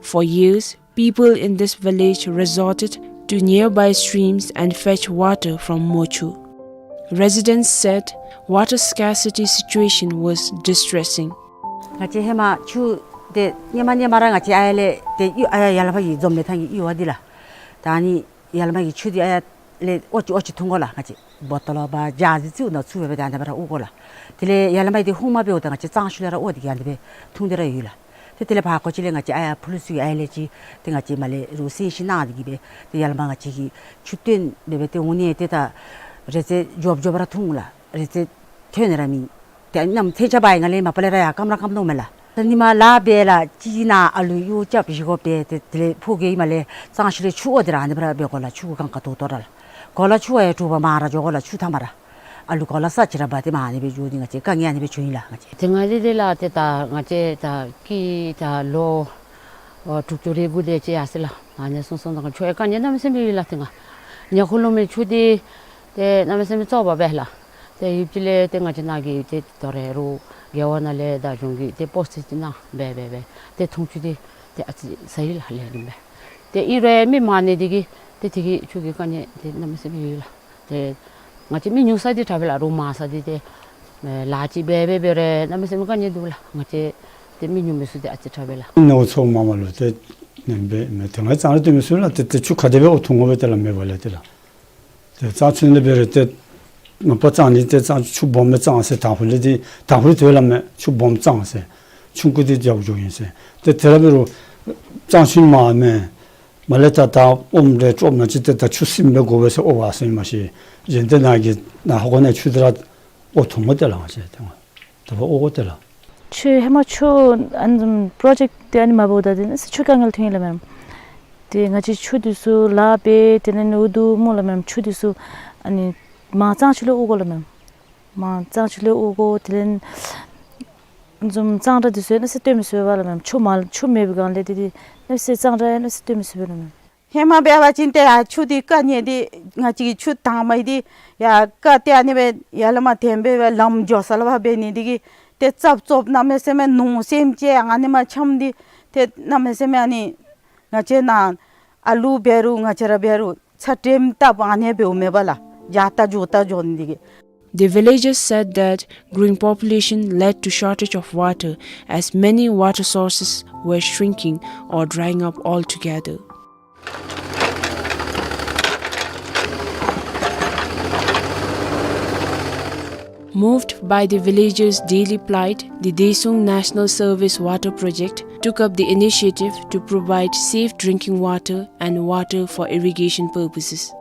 For years, people in this village resorted to nearby streams and fetch water from Mochu. Residents said water scarcity situation was distressing. ང་བཅས་ཧེ་མ་ཆུ་དེ་ཉི་མ་ཉི་མ་ར་ང་བཅས་ཨ་ཡར་ལས་དེ་གཡུར་ཨ་ཡར་ཡར་ལས་ཕར་གྱི་འཛོམས་ལས་ཐང་གི་གཡུར་བ་འདི་ལགས། ད་ཨ་ནི་ཡར་ལས་མར་གྱི་ཆུ་འདི་ཨ་ཡར་ལས་ཨོ་ཅི་ཨོ་ཅི་འཐུང་དགོ་ལགས། ང་བཅས་བོ་ཊོལ་བ་ཇཱར་ཅིག་ནང་བཙུགས་སྦེ་སྦེ་ཏེ་ཨ་ནི་སྦེ་ར་དབོར་དགོ་ལགས། དེ་ལས་ཡར་ལས་མར་འདི་ཧུང་མ་འབདཝ་ད་ང་བཅས་གཙང་ཆུ་ལས་ར་དབོར་ཏེ་གི་ཨ་ནི་སྦེ་འཐུང་སྟེ་ར་ཡོད་ལགས། ཏེ་དེ་ལས་ཕར་ཁོ་ཅིག་ལས་ང་བཅས་ཨ་ཡར་ཕུ་ལུ་སི་ཨ་ཡར་ལས་ཅིག་ཏེ་ང་བཅས་མར་ལས་རུང་སེམས་ཤིང་གནང་སྟེ་གི་སྦེ་ཏེ་ཡར་ལས་མར་ང་བཅས་ཀྱིས་ཆུ་བཏོན་སྦེ་སྦེ་ཏེ་འོང་ནི་ཏེ་ད་རེ་ཙེ་མགྱོགས་མགྱོགས་ར་འཐུང་ལགས། རེ་ཙེ་ཐོན་ནི་ར་མེད། ཏེ་གནམ་ཐེངས་ཆ་བ་ཡི་ང་ལས་མ་པ་ལས་ར་ཡར་སྐམ་ར་སྐམ་དོ་མས་ལགས། ད་ཉི་མ་ལཱ་འབད་ལགས་ཅིག་ནང་ཨ་ལུ་གཡོག་རྐྱབ་བཞེས་དགོ་པས། ཏེ་དེ་ལས་ཕོ་རྒྱས་མར་ལས་གཙང་ཆུ་ལས་ཆུ་དབོར་ཏེ་ར་ཨ་ནི་སྦེ་ར་འབད་དགོ་ལགས། ཆུ་གུ་གང་ག་དོ་དོ་ར་ལགས། གོ་ལ་ཆུ་ཨ་ཡར་དྲོ་པ་མར་ར་འགྱོ་དགོ་ལགས། ཆུ་ཐ་མ་ར་ཨ་ལུ་གོ་ལ་ས་ཅིག་ར་འབག་སྟེ་མར་ཨ་ནི་སྦེ་འགྱོ་ནི་ང་བཅས་དཀའ་ངལ་ཨ་ནི་སྦེ་བྱུང་ཡི་ལགས། ང་བཅས་ཏེ་ང་འདི་འདི་ལགས་ཏེ་ད་ང་བཅས་ད་སྐྱེས་ད་ལོ་ཨོ་དྲུག་ཅུ་རེ་དགུ་དེ་ཅིག་ཡར་སོང་ལགས། ཨ་ནི་སོང་སོང་ད་ཆུ་ཡང་དཀའ་ངལ་གནམ་མེད་ས་མེད་ཡོད་ལགས། ཏེ་ང་ཉ་ཁུ་ལུ་མི་ཆུ་འདི་ཏེ་གནམ་མེད་ས་མེད་བཙོག་པ་སྦེ་ལགས། ཏེ་ཡུདཔ་ཅིག་ལས་ཏེ་ང་བཅས་ནཱ་གི་ཏེ་དོ་རུང་རྒེད་འོག་ནང་ལས་དང་གཞུང་གི་ཏེ་པོ་སི་ཅིག་ནང་འབད་འབད་འབད་ཏེ་འཐུང་ཆུ་འདི་ཏེ་ཨ་ཙི་ཟ་ཡི་ལགས་ལས་རིམ་པས། ཏེ་ཨིན་རུང་མི་མང་ནི་འདི་གིས་ཏེ་དེ་གིས་ཆུ་གི་དཀའ་ངལ་འདི་གནམ་མེད་ས་མེད་ཡོད་ལགས། ཏེ་ང་བཅས་མི་ཉུང་ས་འདི་དྲག་པས་ལགས། རོགས་མང་ས་འདི་ཏེ་ལཱ་ཅིག་འབད་འབད་འབད་རུང་གནམ་མེད་ས་མེད་དཀའ་ངལ་འདུག་ལགས། ང་བཅས་ཏེ་མི་ཉུང་མི་ཚུ་འདི་ཨ་ཙི་དྲག་པས་ལགས། ནོར་འཚོ་མ་མ་ལུ་ཏེ་ནེམ་སྦེ་མེད། ཏེ་ང་གཙང་ར་སྟོན་མི་ཚུ་ལགས་ཏེ་ཏེ་ཆུ་ག་དེ་སྦེ་དབོར་འཐུང་དགོ་པས་ཏེ་ལགས་མེད་པ་ལས་ཏེ་ལགས། ཏེ་གཙང་ཆུ་ལས་འབད་རུང་ཏེ་མ་པ་གཙང་ནི་ཏེ་གཙང་ཆུ་སྦོམ་སྦེ་གཙང་ཟེར། དང་ཕུ་ལས་ཏེ་དང་ཕུ་ལས་ཏེ་སླབ་མས། ཆུ་སྦོམ་གཙང་ཟེར། ཆུང་ཀུ་འདི་རྒྱབ་འགྱོཝ་ཨིན་ཟེར། ཏེ་དེ་ར་འབད་རུང་གཙང་ཆུ་མ་མེན། མར་ལས་ད་ད་ཨོམ་རེ་ཅོག་ནང་ཅིག་ཏེ་ད་ཆུ་སིམ་སྦེ་དགོ་པས་ཟེར་དབོར་བ་ཟེར་མ་ཤེས། གཞན་ཏེ་ནཱ་གི་ནཱ་ཧོ་གོ་ནཱ་ཆུ་དེ་ར་དབོར་འཐུང་དགོ་ཏེ་ལགས། ང་བཅས་ཏེ་ང་ད་ཕར་དབོར་དགོ་ཏེ་ལགས། ཆུ་ཧེ་མ་ཆུ་ཨ་ནི་བཟུམ་པྲོ་ཇེཀཊ་འདི་ཨ་ནི་མ་འབདཝ་ད་འདི་ནི་ཆུ་དཀའ་ངལ་ཐོན་ཡི་ལགས་མེན། ཏེ་ང་བཅས་ཆུ་འདི་ཚུ་ལཱ་འབད་དེ་ལས་ནི་འུ་སྡུག་སྨོ་ལགས་མེན། ཆུ་འདི་ཚུ་ཨ་ནི་མར་གཙང་ཆུ་ལས་དབོར་དགོ་ལགས་མེན། མར་གཙང་ཆུ་ལས་དབོར་དགོ། དེ་ལས་ཨ་ནི་བཟུམ་གཙང་སྦྲ་འདི་ཚུ་ཡང་གནམ་མེད་ས་མེད་སྟོན་མི་ཚུགས་པས་ལགས་མེན། ཆུ་མ་ཆུ་མེད་པའི་སྒང་ལས་འདི་འདི་གནམ་མེད་ས་མེད་གཙང་སྦྲ་ཡང་གནམ་མེད་ས་མེད་སྟོན་མི་ཚུགས་པས་ལགས་མེན། ཧེ་མ་འབད་བ་ཅིན་ཏེ་ཡར་ཆུ་འདི་དཀའ་ངལ་འདི་ང་བཅས་ཀྱི་ཆུ་དྭངས་མ་འདི་ཡར་ཀ་ཏེ་ཨ་ནི་སྦེ་ཡར་ལས་མར་འཐེན་སྦེ་སྦེ་ལམ་འགྱོ་ས་ལུ་ཕར་འབད་ནི་འདི་གིས་ཏེ་ཙབ་ཙོབ་གནམ་མེད་ས་མེད་ནོར་སེམས་ཅན་ཨ་ནི་མར་འཁྱམས་འདི་ཏེ་གནམ་མེད་ས་མེད་ཨ་ནི་ང་བཅས་ནཱ་ཨ་ལུ་འབད་རུང་ང་བཅས་ར་འབད་རུང་ཚ་དྲོད་བཏབ་ཨ་ནི་འབདཝ་མེན་པ་ལགས། འགྱོ་ད་འགྱོ་ད་འགྱོ་ནི་འདི་གིས། The villagers said that growing population led to shortage of water as many water sources were shrinking or drying up altogether. Moved by the villagers' daily plight, the Desung National Service Water Project took up the initiative to provide safe drinking water and water for irrigation purposes.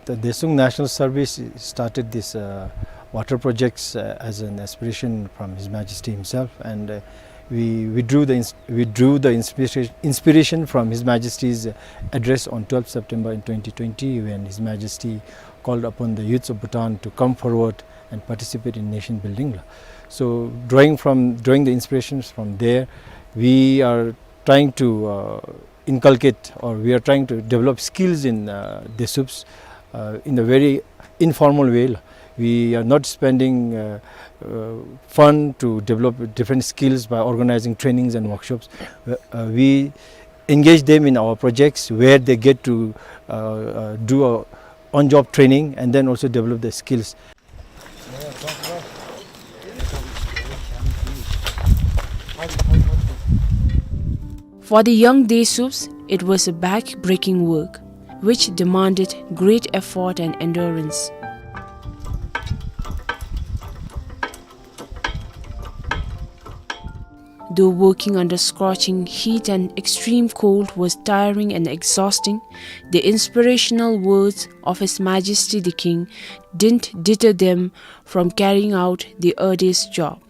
The Desung National Service started this, uh, water projects, uh, as an aspiration from His Majesty himself, and, uh, we, we drew the ins-, we drew the inspiration, inspiration from His Majesty's address on twelfth September in twenty twenty, when His Majesty called upon the youths of Bhutan to come forward and participate in nation building. So drawing from, drawing the inspirations from there, we are trying to, uh, inculcate, or we are trying to develop skills in, uh, Desups, uh, in a very informal way. We are not spending, uh, uh, fund to develop different skills by organizing trainings and workshops. Uh, uh, we engage them in our projects where they get to, uh, uh, do a on-job training and then also develop the skills. For the young Desups, it was a back-breaking work, which demanded great effort and endurance. Though working under scorching heat and extreme cold was tiring and exhausting, the inspirational words of His Majesty the King didn't deter them from carrying out the arduous job.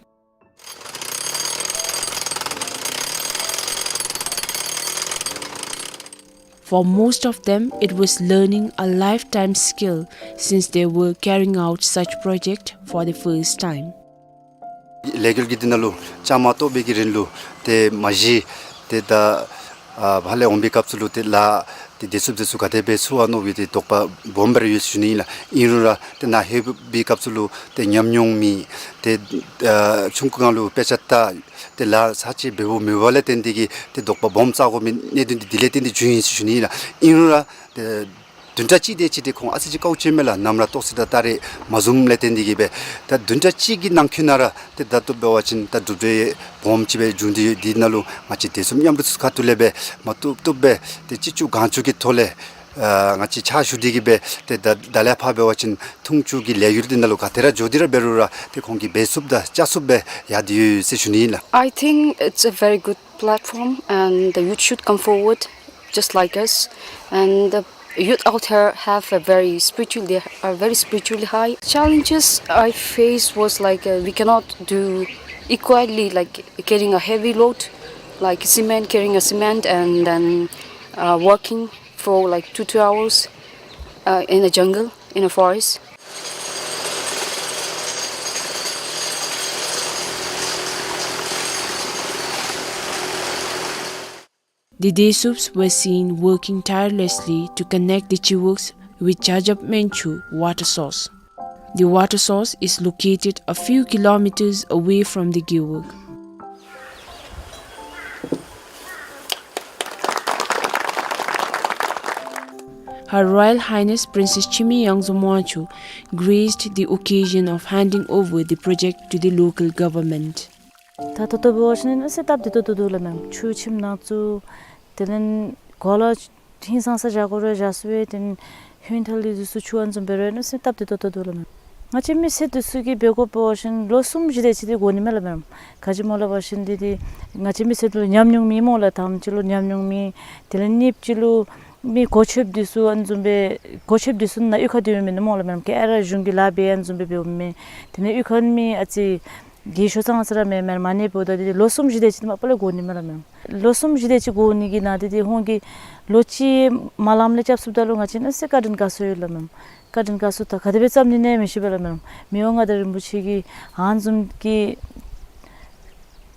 For most of them, it was learning a lifetime skill since they were carrying out such project for the first time. ལས་འགུལ་གྱི་འདི་ནང་ལུ་བཅའ་མར་གཏོགས་པའི་གི་རིང་ལུ་ཏེ་མ་གཞི་ཏེ་ད་ཨ་ཕར་ལས་འོང་པའི་སྐབས་སུ་ལུ་ཏེ་ལཱ་ཏེ་བདེ་སྲུངཔ་འདི་ཚུ་ག་དེ་སྦེ་ཚུགས་པ་མནོ་བའི་ཏེ་དོགས་པ་སྦོམ་སྦེ་ར་ཡོད་ཟེར་ཞུ་ནི་ཨིན་ལགས། ཨིན་རུང་ར་ཏེ་ནཱ་ལྷོད་པའི་སྐབས་སུ་ལུ་ཏེ་ཉམས་མྱོང་མེད། ཏེ་ཨ་ཆུང་ཀུའི་སྒང་ལུ་དཔེ་ཆ་ལྟ་ཏེ་ལཱ་ཚར་གཅིག་འབད་འབདཝ་མེད་པ་ལས་བརྟེན་ཏེ་གིས་ཏེ་དོགས་པ་སྦོམ་རྩ་དགོ་མི་གནད་དོན་འདི་དེ་ལས་བརྟེན་ཏེ་བྱུང་ཡི་ཟེར་ཞུ་ནི་ཨིན་ལགས། ཨིན་རུང་ར་ཏེ་བདུན་ཕྲག་གཅིག་དེ་ཅིག་ཏེ་ཁོང་ཨ་ཙི་ཅིག་དཀའཝ་སྤྱད་མས་ལགས། ནམ་ར་ཏོག་ཙི་དང་ད་རེས་མ་བཟུམ་ལས་བརྟེན་ཏེ་གིས་སྦེ། ད་བདུན་ཕྲག་གཅིག་གི་ནང་འཁོད་ནང་ར་ཏེ་ད་ལྟོ་འབད་བ་ཅིན་ད་གྲུབ་འབྲས་སྦོམ་ཅིག་སྦེ་བྱུང་སྟེ་ཡོད། འདི་ནང་ལུ་ང་བཅས་བདེ་སྲུངཔ་མཉམ་རུབ་ཚུ་ཁ་ཐུག་ལས་སྦེ་མ་བཏུབ་བཏུབ་སྦེ་ཏེ་ཅི་ལྕོགས་གང་ལྕོགས་ཀྱི་ཐོག་ལས་ཨ་ང་བཅས་ཕྱག་ཞུ་སྟེ་གིས་སྦེ་ཏེ་ད་ད་ལས་ཕར་འབད་བ་ཅིན་འཐུང་ཆུ་གི་ལས་འགུལ་འདི་ནང་ལུ་ག་དེ་ར་འགྱོ་སྟེ་ར་འབད་རུང་ར་ཏེ་ཁོང་གིས་འབད་ཚུགསཔ་དང་བཅའ་ཚུགསཔ་སྦེ་ཡར་ཏེ་ཡོད་ཟེར་ཞུ་ནི་ཨིན་ལགས། I think it's a very good platform and the youth should come forward just like us. And the youth out here have a very spiritual, they are very spiritually high. Challenges I faced was like, uh, we cannot do equally, like, carrying a heavy load, like cement, carrying a cement and then uh, working for like two, two hours uh, in a jungle, in a forest. The Desups were seen working tirelessly to connect the Chiwuks with Jajab Menchu water source. The water source is located a few kilometers away from the Gewog. Her Royal Highness Princess Chimi Yangzu Mwanchu graced the occasion of handing over the project to the local government. ད་ད་ལྟོ་འབད་བ་ཅིན་ཨ་ཙི་སྟབས་བདེ་ཏོག་ཏོ་འདུག་ལགས་མེན། ཆུ་ཁྱིམ་ནང་བཙུགས། དེ་ལས་གོ་ལ་ཧིང་སངས་ས་བཞག་དགོ་རུང་བཞག་ཚུགས་པས། དེ་ལས་ཧོན་ཐལ་ལི་འདི་ཚུ་ཆུ་ཨ་ནི་བཟུམ་འབད་རུང་ཨ་ཙི་སྟབས་བདེ་ཏོག་ཏོ་འདུག་ལགས་མེན། ང་བཅས་མི་སེར་འདི་ཚུ་གིས་འབད་དགོཔ་འབད་བ་ཅིན་ལོ་གསུམ་བཞི་དེ་ཅིག་འདི་དགོ་ནི་མས་ལགས་མེན། ག་ཅི་སྨོ་ལབ་པ་ཅིན་འདི་འདི་ང་བཅས་མི་སེར་ལུ་ཉམས་མྱོང་མེད་སྨོ་ལགས། དང་པ་ཅིག་ལུ་ཉམས་མྱོང་མེད། དེ་ལས་གཉིས་པ་ཅིག་ལུ་མི་གོ་ཆོདཔ་འདི་ཚུ་ཨ་ནི་བཟུམ་སྦེ་གོ་ཆོདཔ་འདི་ཚུ་ནཱ་གཡུས་ཁར་སྡོད་མི་མེན་ན་སྨོ་ལགས་མེན། ག་ར་གཞུང་གི་ལཱ་འབད་ཨ་ནི་བཟུམ་སྦེ་འབདཝ་མས། དེ་ལས་གཡུས་ཁར་མི་ཨ་ཙི་གི་ཤོ་ཚང་ཨ་ཙི་ར་མེད་མེན། མ་ཎི་འབདཝ་ད་འདི་ལོ་གསུམ་བཞི་དེ་ཅིག་འདི་མ་པ་ལས་དགོ་ནི་མས་ལགས་མེན། ལོ་གསུམ་བཞི་དེ་ཅིག་དགོ་ནི་གི་ནང་འདི་འདི་ཁོང་གིས་ལོ་གཅིག་མ་ལངམ་ལས་རྐྱབ་ཚུགསཔ་ད་ལུ་ང་བཅས་ཨ་ཙི་བཀའ་དྲིན་དགའ་ཚོར་ཡོད་ལགས་མེན། བཀའ་དྲིན་དགའ་ཚོར་ད་ག་དེ་སྦེ་བརྩམ་ནི་ཨིན་ན་མི་ཤེས་པས་ལགས་མེན། མི་དབང་མངའ་བདག་རིན་པོ་ཆེ་གིས་ཨ་ནི་བཟུམ་གྱི་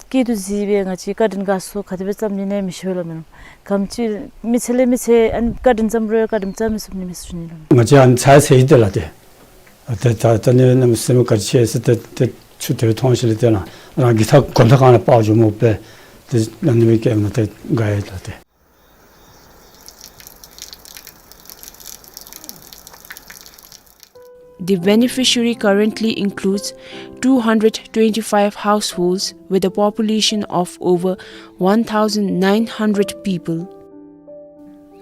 སྐྱིད་སྡུག་གཟིགས་སྦེ་ང་བཅས་བཀའ་དྲིན་དགའ་ཚོར་ག་དེ་སྦེ་བརྩམ་ནི་ཨིན་ན་མི་ཤེས་པས་ལགས་མེན། ག་དེམ་ཅིག་མི་ཚེ་ལས་མི་ཚེ་ཨ་ནི་བཀའ་དྲིན་བརྩམ་རུང་བཀའ་དྲིན་བརྩམ་མི་ཚུགས་ནི་མས་ཟེར་ཞུ་ནི་ལགས་མེན། ང་བཅས་ཨ་ནི་ཚ་ཡི་ཚ་ཡི་ཏེ་ལགས་ཏེ། ཏེ་ད་ད་ནི་གནམ་མེད་ས་མེད་ག་ཅི་ཟེར་ཏེ་ཏེ་ཆུ་དེ་སྦེ་མཐོང་ཞིནམ་ལས་ཏེ་ལགས་རང་གི་ཐག་གོམ་ཐག་གང་ལས་སྤར་འགྱོཝ་སྨོ་པས། ཏེ་ཨ་ནི་སྦེ་སྐྱེས་ན་ཏེ་དགའ་ཡི་ལགས་ཏེ། The beneficiary currently includes two hundred twenty-five households with a population of over one thousand nine hundred people.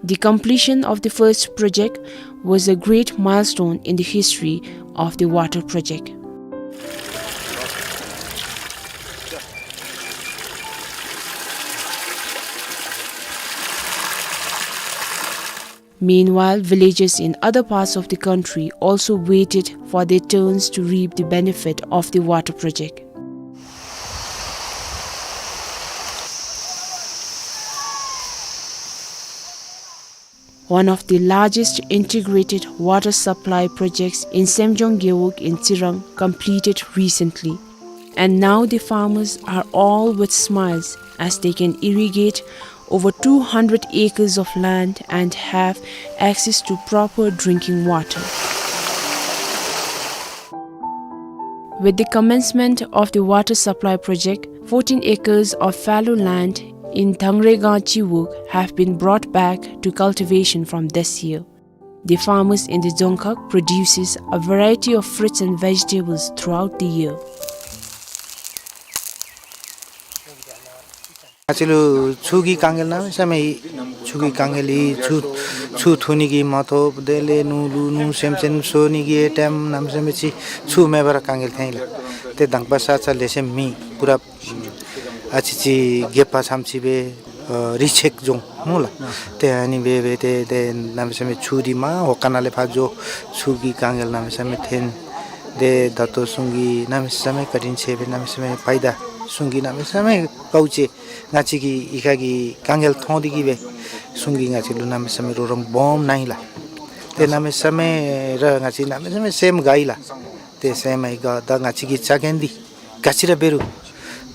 The completion of the first project was a great milestone in the history of the water project. Meanwhile, villagers in other parts of the country also waited for their turns to reap the benefit of the water project. One of the largest integrated water supply projects in Semjong Gewog in Tsirang completed recently. And now the farmers are all with smiles as they can irrigate over two hundred acres of land and have access to proper drinking water. With the commencement of the water supply project, fourteen acres of fallow land in Dhangregang Chiwog have been brought back to cultivation from this year. The farmers in the Dzongkhag produces a variety of fruits and vegetables throughout the year. ང་བཅས་ལུ་ཆུ་གི་དཀའ་ངལ་གནམ་མེད་ས་མེད་ཡོད། ཆུ་གི་དཀའ་ངལ་ཡོད། ཆུ་ཆུ་འཐུང་ནི་གི་མ་ཐོབ། དེ་ལས་ནོར་ལུ་ནོར་སེམས་ཅན་གསོ་ནི་གི་ཨེ་ཊེམ་གནམ་མེད་ས་མེད་ཅིག་ཆུ་མེད་པར་དཀའ་ངལ་ཐོན་ཡི་ལགས། ཏེ་དང་པ་ས་ཆ་ལེ་ཤ་མེད། པུ་ར་ཨ་ཙི་ཅིག་རྒེད་འོག་ཙམ་ཅིག་སྦེ་ཨ་རི་ཅེག་ལྗོངས་སྨོ་ལགས། ཏེ་ཨ་ནི་སྦེ་སྦེ་ཏེ་ཏེ་གནམ་མེད་ས་མེད་ཆུ་འདི་མར་འོག་ཁང་ནང་ལས་ཕར་འགྱོ། ཆུ་གི་དཀའ་ངལ་གནམ་མེད་ས་མེད་ཐོན། ཏེ་ད་ལྟོ་གཞུང་གིས་གནམ་མེད་ས་མེད་བཀའ་དྲིན་ཆེ་སྦེ་གནམ་མེད་ས་མེད་ཕྱི་ད་གཞུང་གིས་གནམ་མེད་ས་མེད་དཀའཝ་སྤྱད། ང་བཅས་ཀྱི་གཡུས་ཁ་གི་དཀའ་ངལ་མཐོང་སྟེ་གིས་སྦེ་གཞུང་གིས་ང་བཅས་ལུ་གནམ་མེད་ས་མེད་རོགས་རམ་སྦོམ་གནང་ཡི་ལགས། ཏེ་གནམ་མེད་ས་མེད་ར་ང་བཅས་གནམ་མེད་ས་མེད་སེམས་དགའ་ཡི་ལགས། ཏེ་སེམས་ཡི་དགའ་ད་ང་བཅས་ཀྱི་ཆ་རྐྱེན་འདི་ ག་ཅི་ར་འབད་རུང་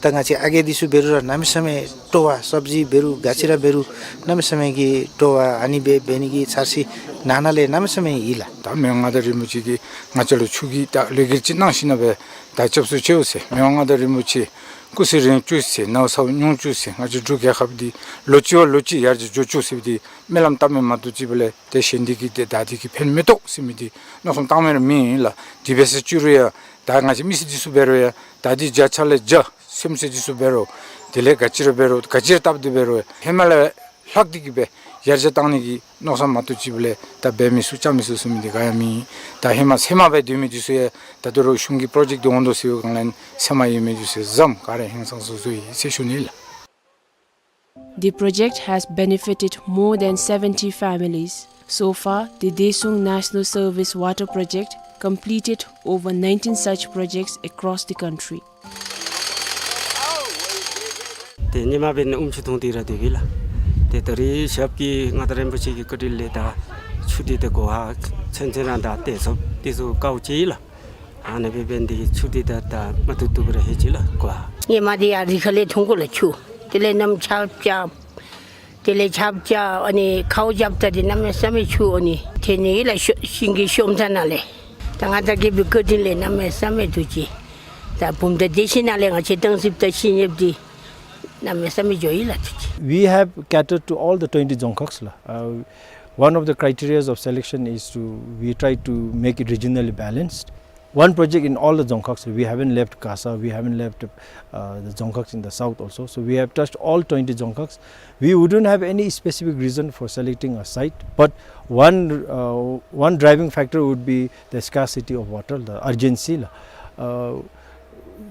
ད་ང་བཅས་ཨ་རྒས་འདི་ཚུ་འབད་རུང་ར་གནམ་མེད་ས་མེད་སྤྲོ་བ་སབ་ཇི་འབད་རུང་ག་ཅི་ར་འབད་རུང་གནམ་མེད་ས་མེད་ཀྱི་སྤྲོ་བ་ཨ་ནི་འབད་འབད་ནི་གི་འཆར་གཞི་ནང་ན་ལས་གནམ་མེད་ས་མེད་ཡོད་ལགས། ད་མི་དབང་མངའ་བདག་རིན་པོ་ཆེ་གིས་ང་བཅས་ལུ་ཆུ་གི་ད་ལས་འགུལ་ཅིག་གནང་ཞིནམ་ལས་ད་སྐྱབས་སུ་མཆིའོ་ཟེར་མི་དབང་མངའ་བདག་རིན་པོ་ཆེ་སྐུ་ཚེ་རིང་བཅུག་ཟེར་ནོར་ས་ཉུང་བཅུག་ཟེར་ང་བཅས་འབྲུག་རྒྱལ་ཁབ་འདི་ལོ་གཅིག་བ་ལོ་གཅིག་ཡར་རྒྱས་འགྱོ་བཅུག་ཟེར་བའི་འདི་སྨོན་ལམ་བཏབ་མི་མ་གཏོགས་ཅིག་འབད་ལས་དེ་གཞན་འདི་གིས་དེ་ད་འདི་གིས་ཕན་མི་ཐོགས་ཟེར་མི་འདི་མནོ་བསམ་བཏང་མི་ར་མེད་ལགས། དེ་འབད་ཟེར་བཅུག་རུང་ཡང་ད་ང་བཅས་མི་སེར་འདི་ཚུ་འབད་རུང་ཡང་ད་འདི་བརྒྱ་ཆ་ལས་བརྒྱ་སེམས་ཅན་འདི་ཚུ་འབད་རུང་དེ་ལས་ག་ཅི་ར་འབད་རུང་ག་ཅི་ར་བཏབ་སྟེ་འབད་རུང་ཧེ་མ་ལས་ལྷག་སྟེ་གིས་སྦེ་ཡར་རྒྱས་བཏང་ནི་གི་མནོ་བསམ་མ་གཏོགས་ཅིག་འབད་ལས་ད་འབད་མི་ཚུགས་རྐྱབ་མི་ཚུགས་ཟེར་མི་འདི་ག་ཡང་མེད། ད་ཧེ་མ་ཚེར་མ་སྦེ་སྡོད་མི་འདི་ཚུ་ཡང་ད་ལྟོ་ར་གཞུང་གི་པྲོ་ཇེཀཊ་འདི་འོང་དོ་ཟེར་བའི་སྒང་ལས་ཚེར་མ་ཡོད་མི་འདི་ཚུ་ཡང་གཟའམ་ག་ར་ཧིང་སངས་ས་བཟོ་ཡི་ཟེར་ཞུ་ནི་ལགས། The project has benefited more than seventy families. So far, the Daesung National Service Water Project completed over nineteen such projects across the country. ཏེ་ཉིནམ་འབད་ནི་ཨུམ་ཆུ་འཐུང་སྟེ་ར་སྡོད་པས་ལགས། ཏེ་ད་རེས་ཞབས་ཀྱིས་མངའ་བདག་རིན་པོ་ཆེ་གི་བཀའ་དྲིན་ལས་ད་ཆུ་འདི་ད་གོ་བ་ཚུན་ཚོད་ར་ད་ཏེ་ཚུ་ཏེ་ཚུ་དཀའཝ་སྤྱད་ཡི་ལགས། ཨ་ནི་འབད་འབད་ནི་འདི་གིས་ཆུ་འདི་ད་ད་མ་བཏུབ་བཏུབ་ར་ལྷོད་ཅི་ལགས་གོ་བ། ཉིནམ་འདི་ཡར་རི་ཁ་ལས་འཐུང་དགོ་ལགས་ཆུ། དེ་ལས་གནམ་ཆརཔ་རྐྱབ། དེ་ལས་ཆརཔ་རྐྱབ་ཨ་ནི་ཁཝ་རྐྱབ་ད་འདི་གནམ་མེད་ས་མེད་ཆུ་ཨ་ནི་ཐོན་ནི་ཨིན་ལགས་ཤོ་ཤིང་གི་ཤོམ་ཐ་ན་ལས། ད་མངའ་བདག་རྒྱལ་པོའི་བཀའ་དྲིན་ལས་གནམ་མེད་ས་མེད་ཐུགས་རྗེ། ད་བུམ་ཐང་སྡེ་བཞི་ནང་ལས་ང་བཅས་སྟང་སི་པ་དང་ཤིང་ཡིབ་འདི་གནམ་མེད་ས་མེད་འགྱོ་ཡི་ལགས་ཐུགས་རྗེ། We have catered to all the twenty dzongkhags ལགས། Uh, one of the criterias of selection is to, we try to make it regionally balanced. One project in all the dzongkhags. We haven't left Kasa, we haven't left, uh, the dzongkhags in the south also. So we have touched all twenty dzongkhags. We wouldn't have any specific reason for selecting a site, but one, uh, one driving factor would be the scarcity of water, the urgency. Uh,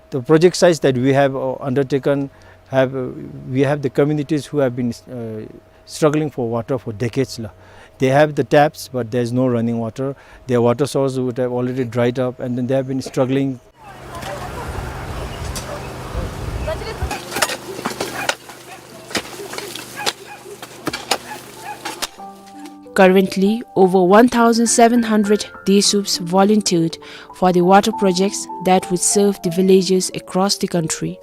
the project sites that we have, uh, undertaken have, uh, we have the communities who have been, uh, struggling for water for decades la. They have the taps, but there's no running water. Their water source would have already dried up, and then they have been struggling. Currently, over one thousand seven hundred Desups volunteered for the water projects that would serve the villages across the country.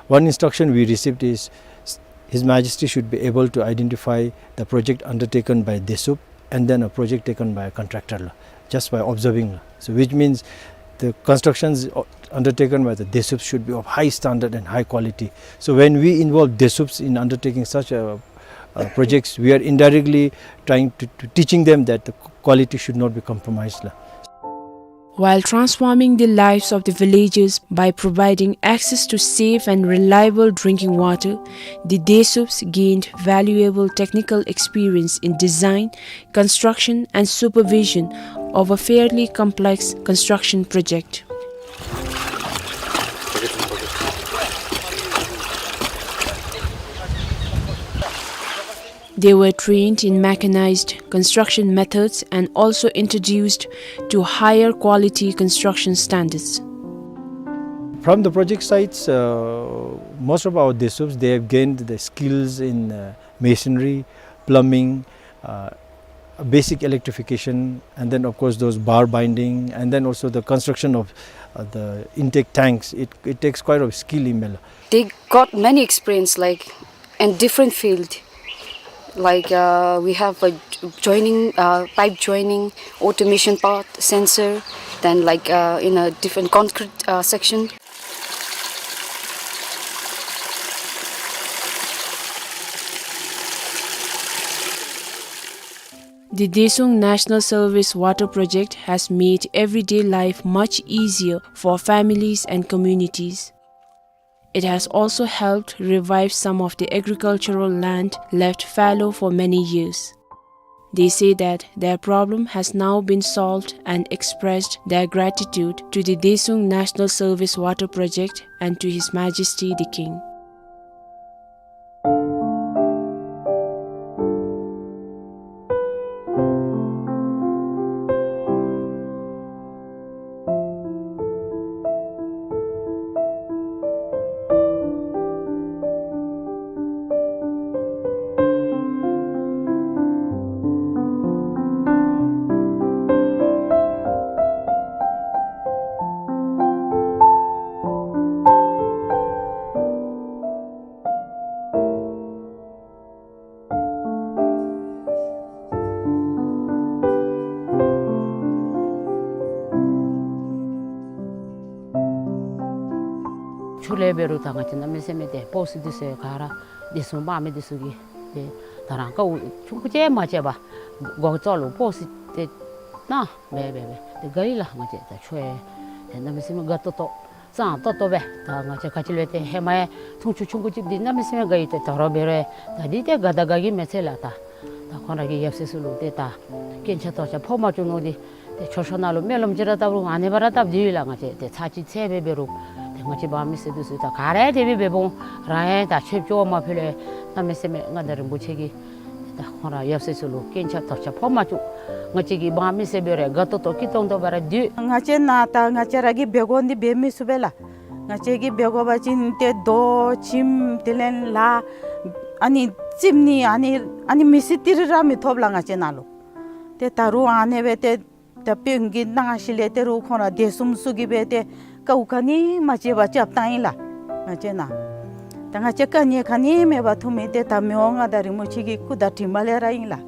One instruction we received is His Majesty should be able to identify the project undertaken by Desup and then a project taken by a contractor la, just by observing la. So which means the constructions, uh, undertaken by the Desups should be of high standard and high quality. So when we involve Desups in undertaking such, uh, uh, projects, we are indirectly trying to, to teaching them that the qu-, quality should not be compromised la. While transforming the lives of the villagers by providing access to safe and reliable drinking water, the Desups gained valuable technical experience in design, construction and supervision of a fairly complex construction project. They were trained in mechanized construction methods and also introduced to higher quality construction standards. From the project sites, uh, most of our Desups, they have gained the skills in, uh, masonry, plumbing, uh, basic electrification, and then of course those bar binding, and then also the construction of, uh, the intake tanks. It, it takes quite a skill in Mela. They got many experience, like, in different field. Like, uh, we have a joining, uh, pipe joining, automation part, sensor, then, like, uh, in a different concrete, uh, section. The Desup National Service Water Project has made everyday life much easier for families and communities. It has also helped revive some of the agricultural land left fallow for many years. They say that their problem has now been solved and expressed their gratitude to the Desup National Service Water Project and to His Majesty the King. ཆུ་ལས་འབད་རུང་ད་ང་བཅས་གནམ་མེད་ས་མེད་ཏེ་པོ་སི་འདི་ཚུ་ག་ར་བདེ་སྲུང་འབག་མི་འདི་ཚུ་གིས་ཏེ་ད་རང་དཀའཝ་ཆུང་ཀུ་ཅིག་མ་སྤྱད་པར་སྒོ་ཅོག་ལུ་པོ་སི་ཏེ་ནཱ་འབད་འབད་འབད་ཏེ་དགའ་ཡི་ལགས། ང་བཅས་ད་ཆུ་ཡང་ཏེ་གནམ་མེད་ས་མེད་དགའ་ཏོག་ཏོ་གཙང་ཏོག་ཏོ་སྦེ་ད་ང་བཅས་ག་ཅི་ལས་ཏེ་ཧེ་མ་ཡང་འཐུང་ཆུ་ཆུང་ཀུ་ཅིག་འདི་གནམ་མེད་ས་མེད་དགའ་ཡི། ཏེ་ད་རུང་འབད་རུང་ད་འདི་ཏེ་དགའ་དང་དགའ་གི་མི་ཚད་ལགས། ད་ད་ཁོང་ར་གི་ཡབ་སྲས་ཚུ་ལུ་ཏེ་ད་རྐྱེན་ཆག་ཐོགས་ཆགས་ཕོག་མ་བཅུག་མནོ་སྟེ་ཏེ་མཆོད་བཤམ་ནང་ལུ་སྨོན་ལམ་ཅིག་ར་བཏབ་རུང་ཨ་ནེ་སྦེ་ར་བཏབ་སྡོད་ཡི་ལགས། ང་བཅས་ཏེ་ཚར་གཅིག་ཚར་སྦེ་འབད་རུང་ཏེ་ང་བཅས་འབངས་མི་སེར་འདི་ཚུ་ད་ག་ར་དེ་སྦེ་འབདཝ་ད་རང་ཡང་ད་ཆོས་སྐྱོང་མ་ཕུལ་ལས་གནམ་མེད་ས་མེད་མངའ་བདག་རིན་པོ་ཆེ་གིས་ད་ཁོང་ར་ཡབ་སྲས་ཚུ་ལུ་རྐྱེན་ཆག་ཐོགས་ཆགས་ཕོག་མ་བཅུག། ང་བཅས་ཀྱི་འབངས་མི་སེར་འབད་རུང་དགའ་ཏོག་ཏོ་སྐྱིད་ཏོང་ཏོ་སྦེ་ར་སྡོད། ང་བཅས་ནཱ་ད་ང་བཅས་ར་གིས་འབད་དགོ་འདི་འབད་མི་ཚུགས་པས་ལགས། ང་བཅས་ཀྱིས་འབད་དགོ་པ་ཅིན་ཏེ་རྡོ་ཁྱིམ་དེ་ལས་ལ་ཨ་ནི་རྩིགཔ་ནི་ཨ་ནི་ཨ་ནི་མི་སེར་ཏི་རི་ར་མི་ཐོབ་ལགས་ང་བཅས་ནཱ་ལུ། ཏེ་ད་རུང་ཨ་ནེ་སྦེ་ཏེ་ད་དཔོན་གྱིས་གནང་ཞིནམ་ལས་ཏེ་རུང་ཁོང་ར་བདེ་སྲུང་ཚུ་གིས་སྦེ་ཏེ་དཀའཝ་ག་ནི་མ་སྤྱད་པར་རྐྱབ་བཏང་ཡི་ལགས། ང་བཅས་ནཱ་ད་ང་བཅས་དཀའ་ངལ་ག་ནི་མེད་པར་ཐོབ་མི་འདི་ད་མི་དབང་མངའ་བདག་རིན་པོ་ཆེ་གི་སྐུ་དྲིན་མ་ལས་ར་ཨིན་ལགས།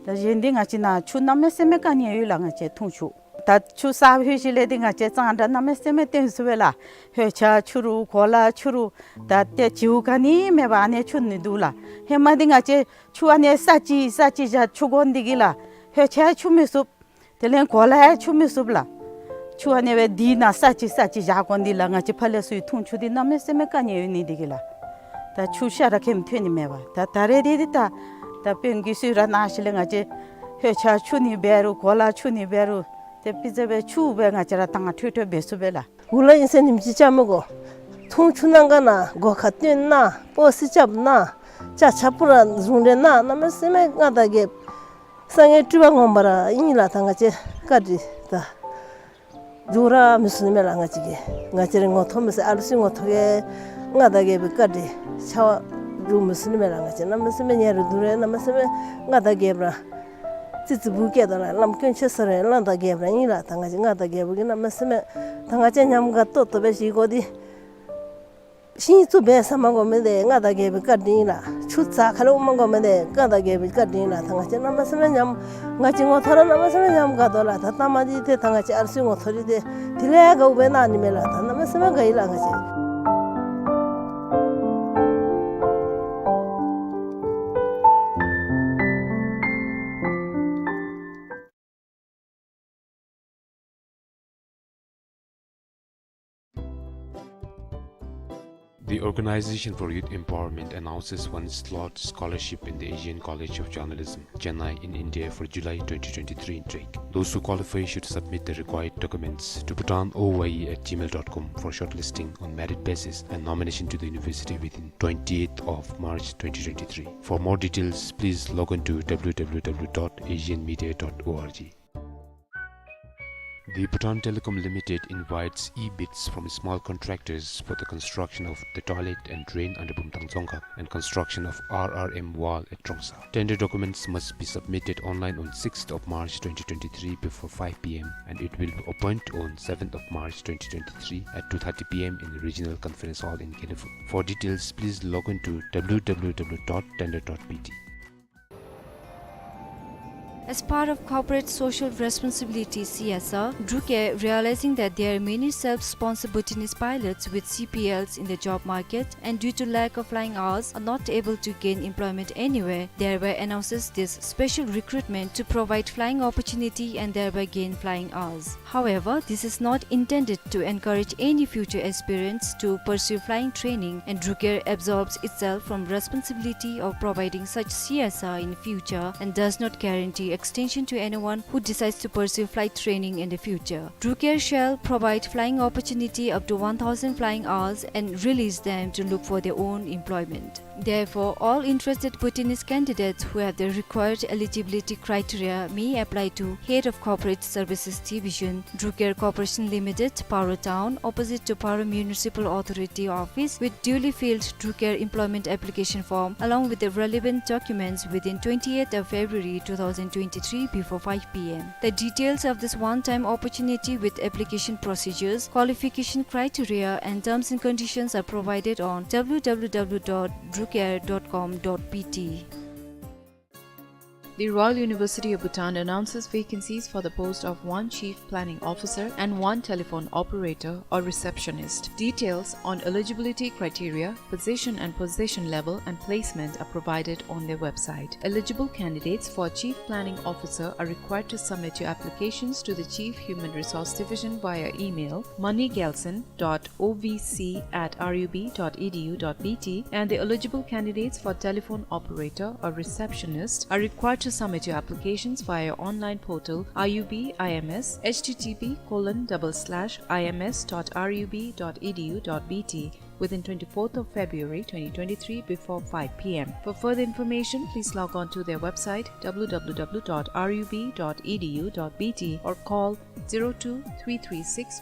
ད་གཞན་འདི་ང་བཅས་ནཱ་ཆུ་གནམ་མེད་ས་མེད་དཀའ་ངལ་ཡོད་ལགས། ང་བཅས་འཐུང་ཆུ་ད་ཆུ་གསརཔ་ལྷོད་ཞིནམ་ལས་འདི་ང་བཅས་གཙང་སྦྲ་གནམ་མེད་ས་མེད་སྟོན་ཚུགས་པས་ལགས། ལྷོད་ཆས་འཁྱུ་རུང་གོ་ལ་འཁྱུ་རུང་ད་ཏེ་བྱིའུ་ག་ནི་མེད་པར་ཨ་ནི་འཁྱུ་ནི་འདུག་ལགས། ཧེ་མ་འདི་ང་བཅས་ཆུ་ཨ་ནི་ས་ཅིག་ས་ཅིག་བཞག་འཁྱུ་དགོ་འདི་གིས་ལགས། ལྷོད་ཆས་འཁྱུ་མི་ཚུགས། དེ་ལས་གོ་ལ་ཡང་འཁྱུ་མི་ཚུགས་ལགས། ཆུ་ཨ་ནི་སྦེ་འདི་ནང་ས་ཅིག་ས་ཅིག་བཞག་དགོ་འདི་ལགས། ང་བཅས་ཕར་ལས་ཚུར་འཐུང་ཆུ་འདི་གནམ་མེད་ས་མེད་དཀའ་ངལ་ཡོད་ནི་འདི་གིས་ལགས། ད་ཆུ་ཤ་ར་ཁེམ་ཐོན་ནི་མེད་པར་ད་ད་རེས་འདི་འདི་ད་ད་དཔོན་གྱིས་གསོལ་རས་གནང་ཞིནམ་ལས་ང་བཅས་ལྷོད་ཆས་འཁྱུ་ནི་འབད་རུང་གོ་ལ་འཁྱུ་ནི་འབད་རུང་ཏེ་དཔེ་ཆ་སྦེ་ཆུ་སྦེ་ང་བཅས་ར་དྭངས་འཕྲོས་འཕྲོས་འབད་ཚུགས་པས་ལགས། འུ་ལགས་ཨིན་ཟེར་ཉིནམ་གཅིག་བཅར་མི་དགོ། འཐུང་ཆུ་གནང་ག་ན་སྒོ་ཁར་བཏོན་ན་པོ་སི་རྐྱབ་ན་ཅ་ཆས་པུ་ར་བཟུང་སྟེ་ན་གནམ་མེད་ས་མེད་མངའ་བདག་རྒྱལཔོ་སངས་རྒྱས་སྤྲུལ་པ་ངོ་མ་ར་ཨིན་ལགས། ད་ང་བཅས་བཀའ་དྲིན་ད་འགྱོ་ར་མི་ཚུགས་ནི་མས་ལགས། ང་བཅས་ཀྱིས་ང་བཅས་ར་ངོ་ཐོག་མི་ཚེ་ཨ་ལུ་ཚུ་ངོ་ཐོག་གི་མངའ་བདག་རྒྱལ་པོའི་བཀའ་དྲིན་ཆ་བ་འགྱོ་མི་ཚུགས་ནི་མས་ལགས། ང་བཅས་གནམ་མེད་ས་མེད་ཉེ་རུ་འདུག་རེ་གནམ་མེད་ས་མེད་མངའ་བདག་རྒྱལཔོ་ར་ཙི་ཙི་བུ་སྐྱེས་དོ་ལགས། བླམ་དཀོན་མཆོག་ཟེར་རུང་བླམ་དང་རྒྱལཔོ་ར་ཨིན་ལགས། ད་ང་བཅས་མངའ་བདག་རྒྱལ་པོ་གིས་གནམ་མེད་ས་མེད་ད་ང་བཅས་ཉམས་དགའ་ཏོག་ཏོ་སྦེ་བཞེས་དགོ་འདི། ཤིང་བཙུགས་འབད་ས་མ་དགོ་མི་འདི་མངའ་བདག་རྒྱལ་པོའི་བཀའ་དྲིན་ལགས། ཆུ་རྩྭ་ཁ་ལུ་མ་དགོ་མི་འདི་མངའ་བདག་རྒྱལ་པོའི་བཀའ་དྲིན་ལགས། ད་ང་བཅས་གནམ་མེད་ས་མེད་ཉམས་ང་བཅས་ངོ་ཐོག་ར་གནམ་མེད་ས་མེད་ཉམས་དགའ་དོ་ལགས། ད་ལྟ་མ་འདི་ཏེ་ད་ང་བཅས་ཨ་ལུ་ཚུ་ངོ་ཐོག་འདི་ཏེ་དེ་ལས་དགའཝ་སྦེ་གནང་ནི་མས་ལགས། ད་གནམ་མེད་ས་མེད་དགའ་ཡི་ལགས་ང་བཅས། The Organization for Youth Empowerment announces one slot scholarship in the Asian College of Journalism, Chennai, in India for July twenty twenty-three intake. Those who qualify should submit the required documents to bhutan O Y E at gmail dot com for shortlisting on merit basis and nomination to the university within twentieth of March twenty twenty-three. For more details, please log on to W W W dot asian media dot org. The Bhutan Telecom Limited invites e-bids from small contractors for the construction of the toilet and drain under Bumthang Dzongkhag and construction of R R M wall at Trongsa. Tender documents must be submitted online on sixth of March twenty twenty-three before five P M and it will open on seventh of March twenty twenty-three at two thirty P M in the Regional Conference Hall in Gelephu. For details, please log on to W W W dot tender dot B T. As part of corporate social responsibility, C S R, Drukair, realizing that there are many self-sponsored Bhutanese pilots with C P Ls in the job market and due to lack of flying hours are not able to gain employment anywhere, thereby announces this special recruitment to provide flying opportunity and thereby gain flying hours. However, this is not intended to encourage any future aspirants to pursue flying training, and Drukair absolves itself from responsibility of providing such C S R in future and does not guarantee extension to anyone who decides to pursue flight training in the future. Drukair shall provide flying opportunity up to one thousand flying hours and release them to look for their own employment. Therefore, all interested Bhutanese candidates who have the required eligibility criteria may apply to Head of Corporate Services Division, Drukair Corporation Limited, Paro Town, opposite to Paro Municipal Authority Office, with duly filled Drukair employment application form along with the relevant documents within twentieth of February two thousand twenty-three before five P M. The details of this one-time opportunity with application procedures, qualification criteria, and terms and conditions are provided on W W W dot drukair dot com dot B T. The Royal University of Bhutan announces vacancies for the post of one Chief Planning Officer and one telephone operator or receptionist. Details on eligibility criteria, position and position level, and placement are provided on their website. Eligible candidates for Chief Planning Officer are required to submit your applications to the Chief Human Resource Division via email, moneygelson dot O V C at R U B dot E D U dot B T, and the eligible candidates for telephone operator or receptionist are required to submit your applications via online portal R U B I M S, H T T P colon double slash I M S dot R U B dot E D U dot B T, within twenty-fourth of February twenty twenty-three before five P M. For further information, please log on to their website W W W dot R U B dot E D U dot B T or call zero two three three six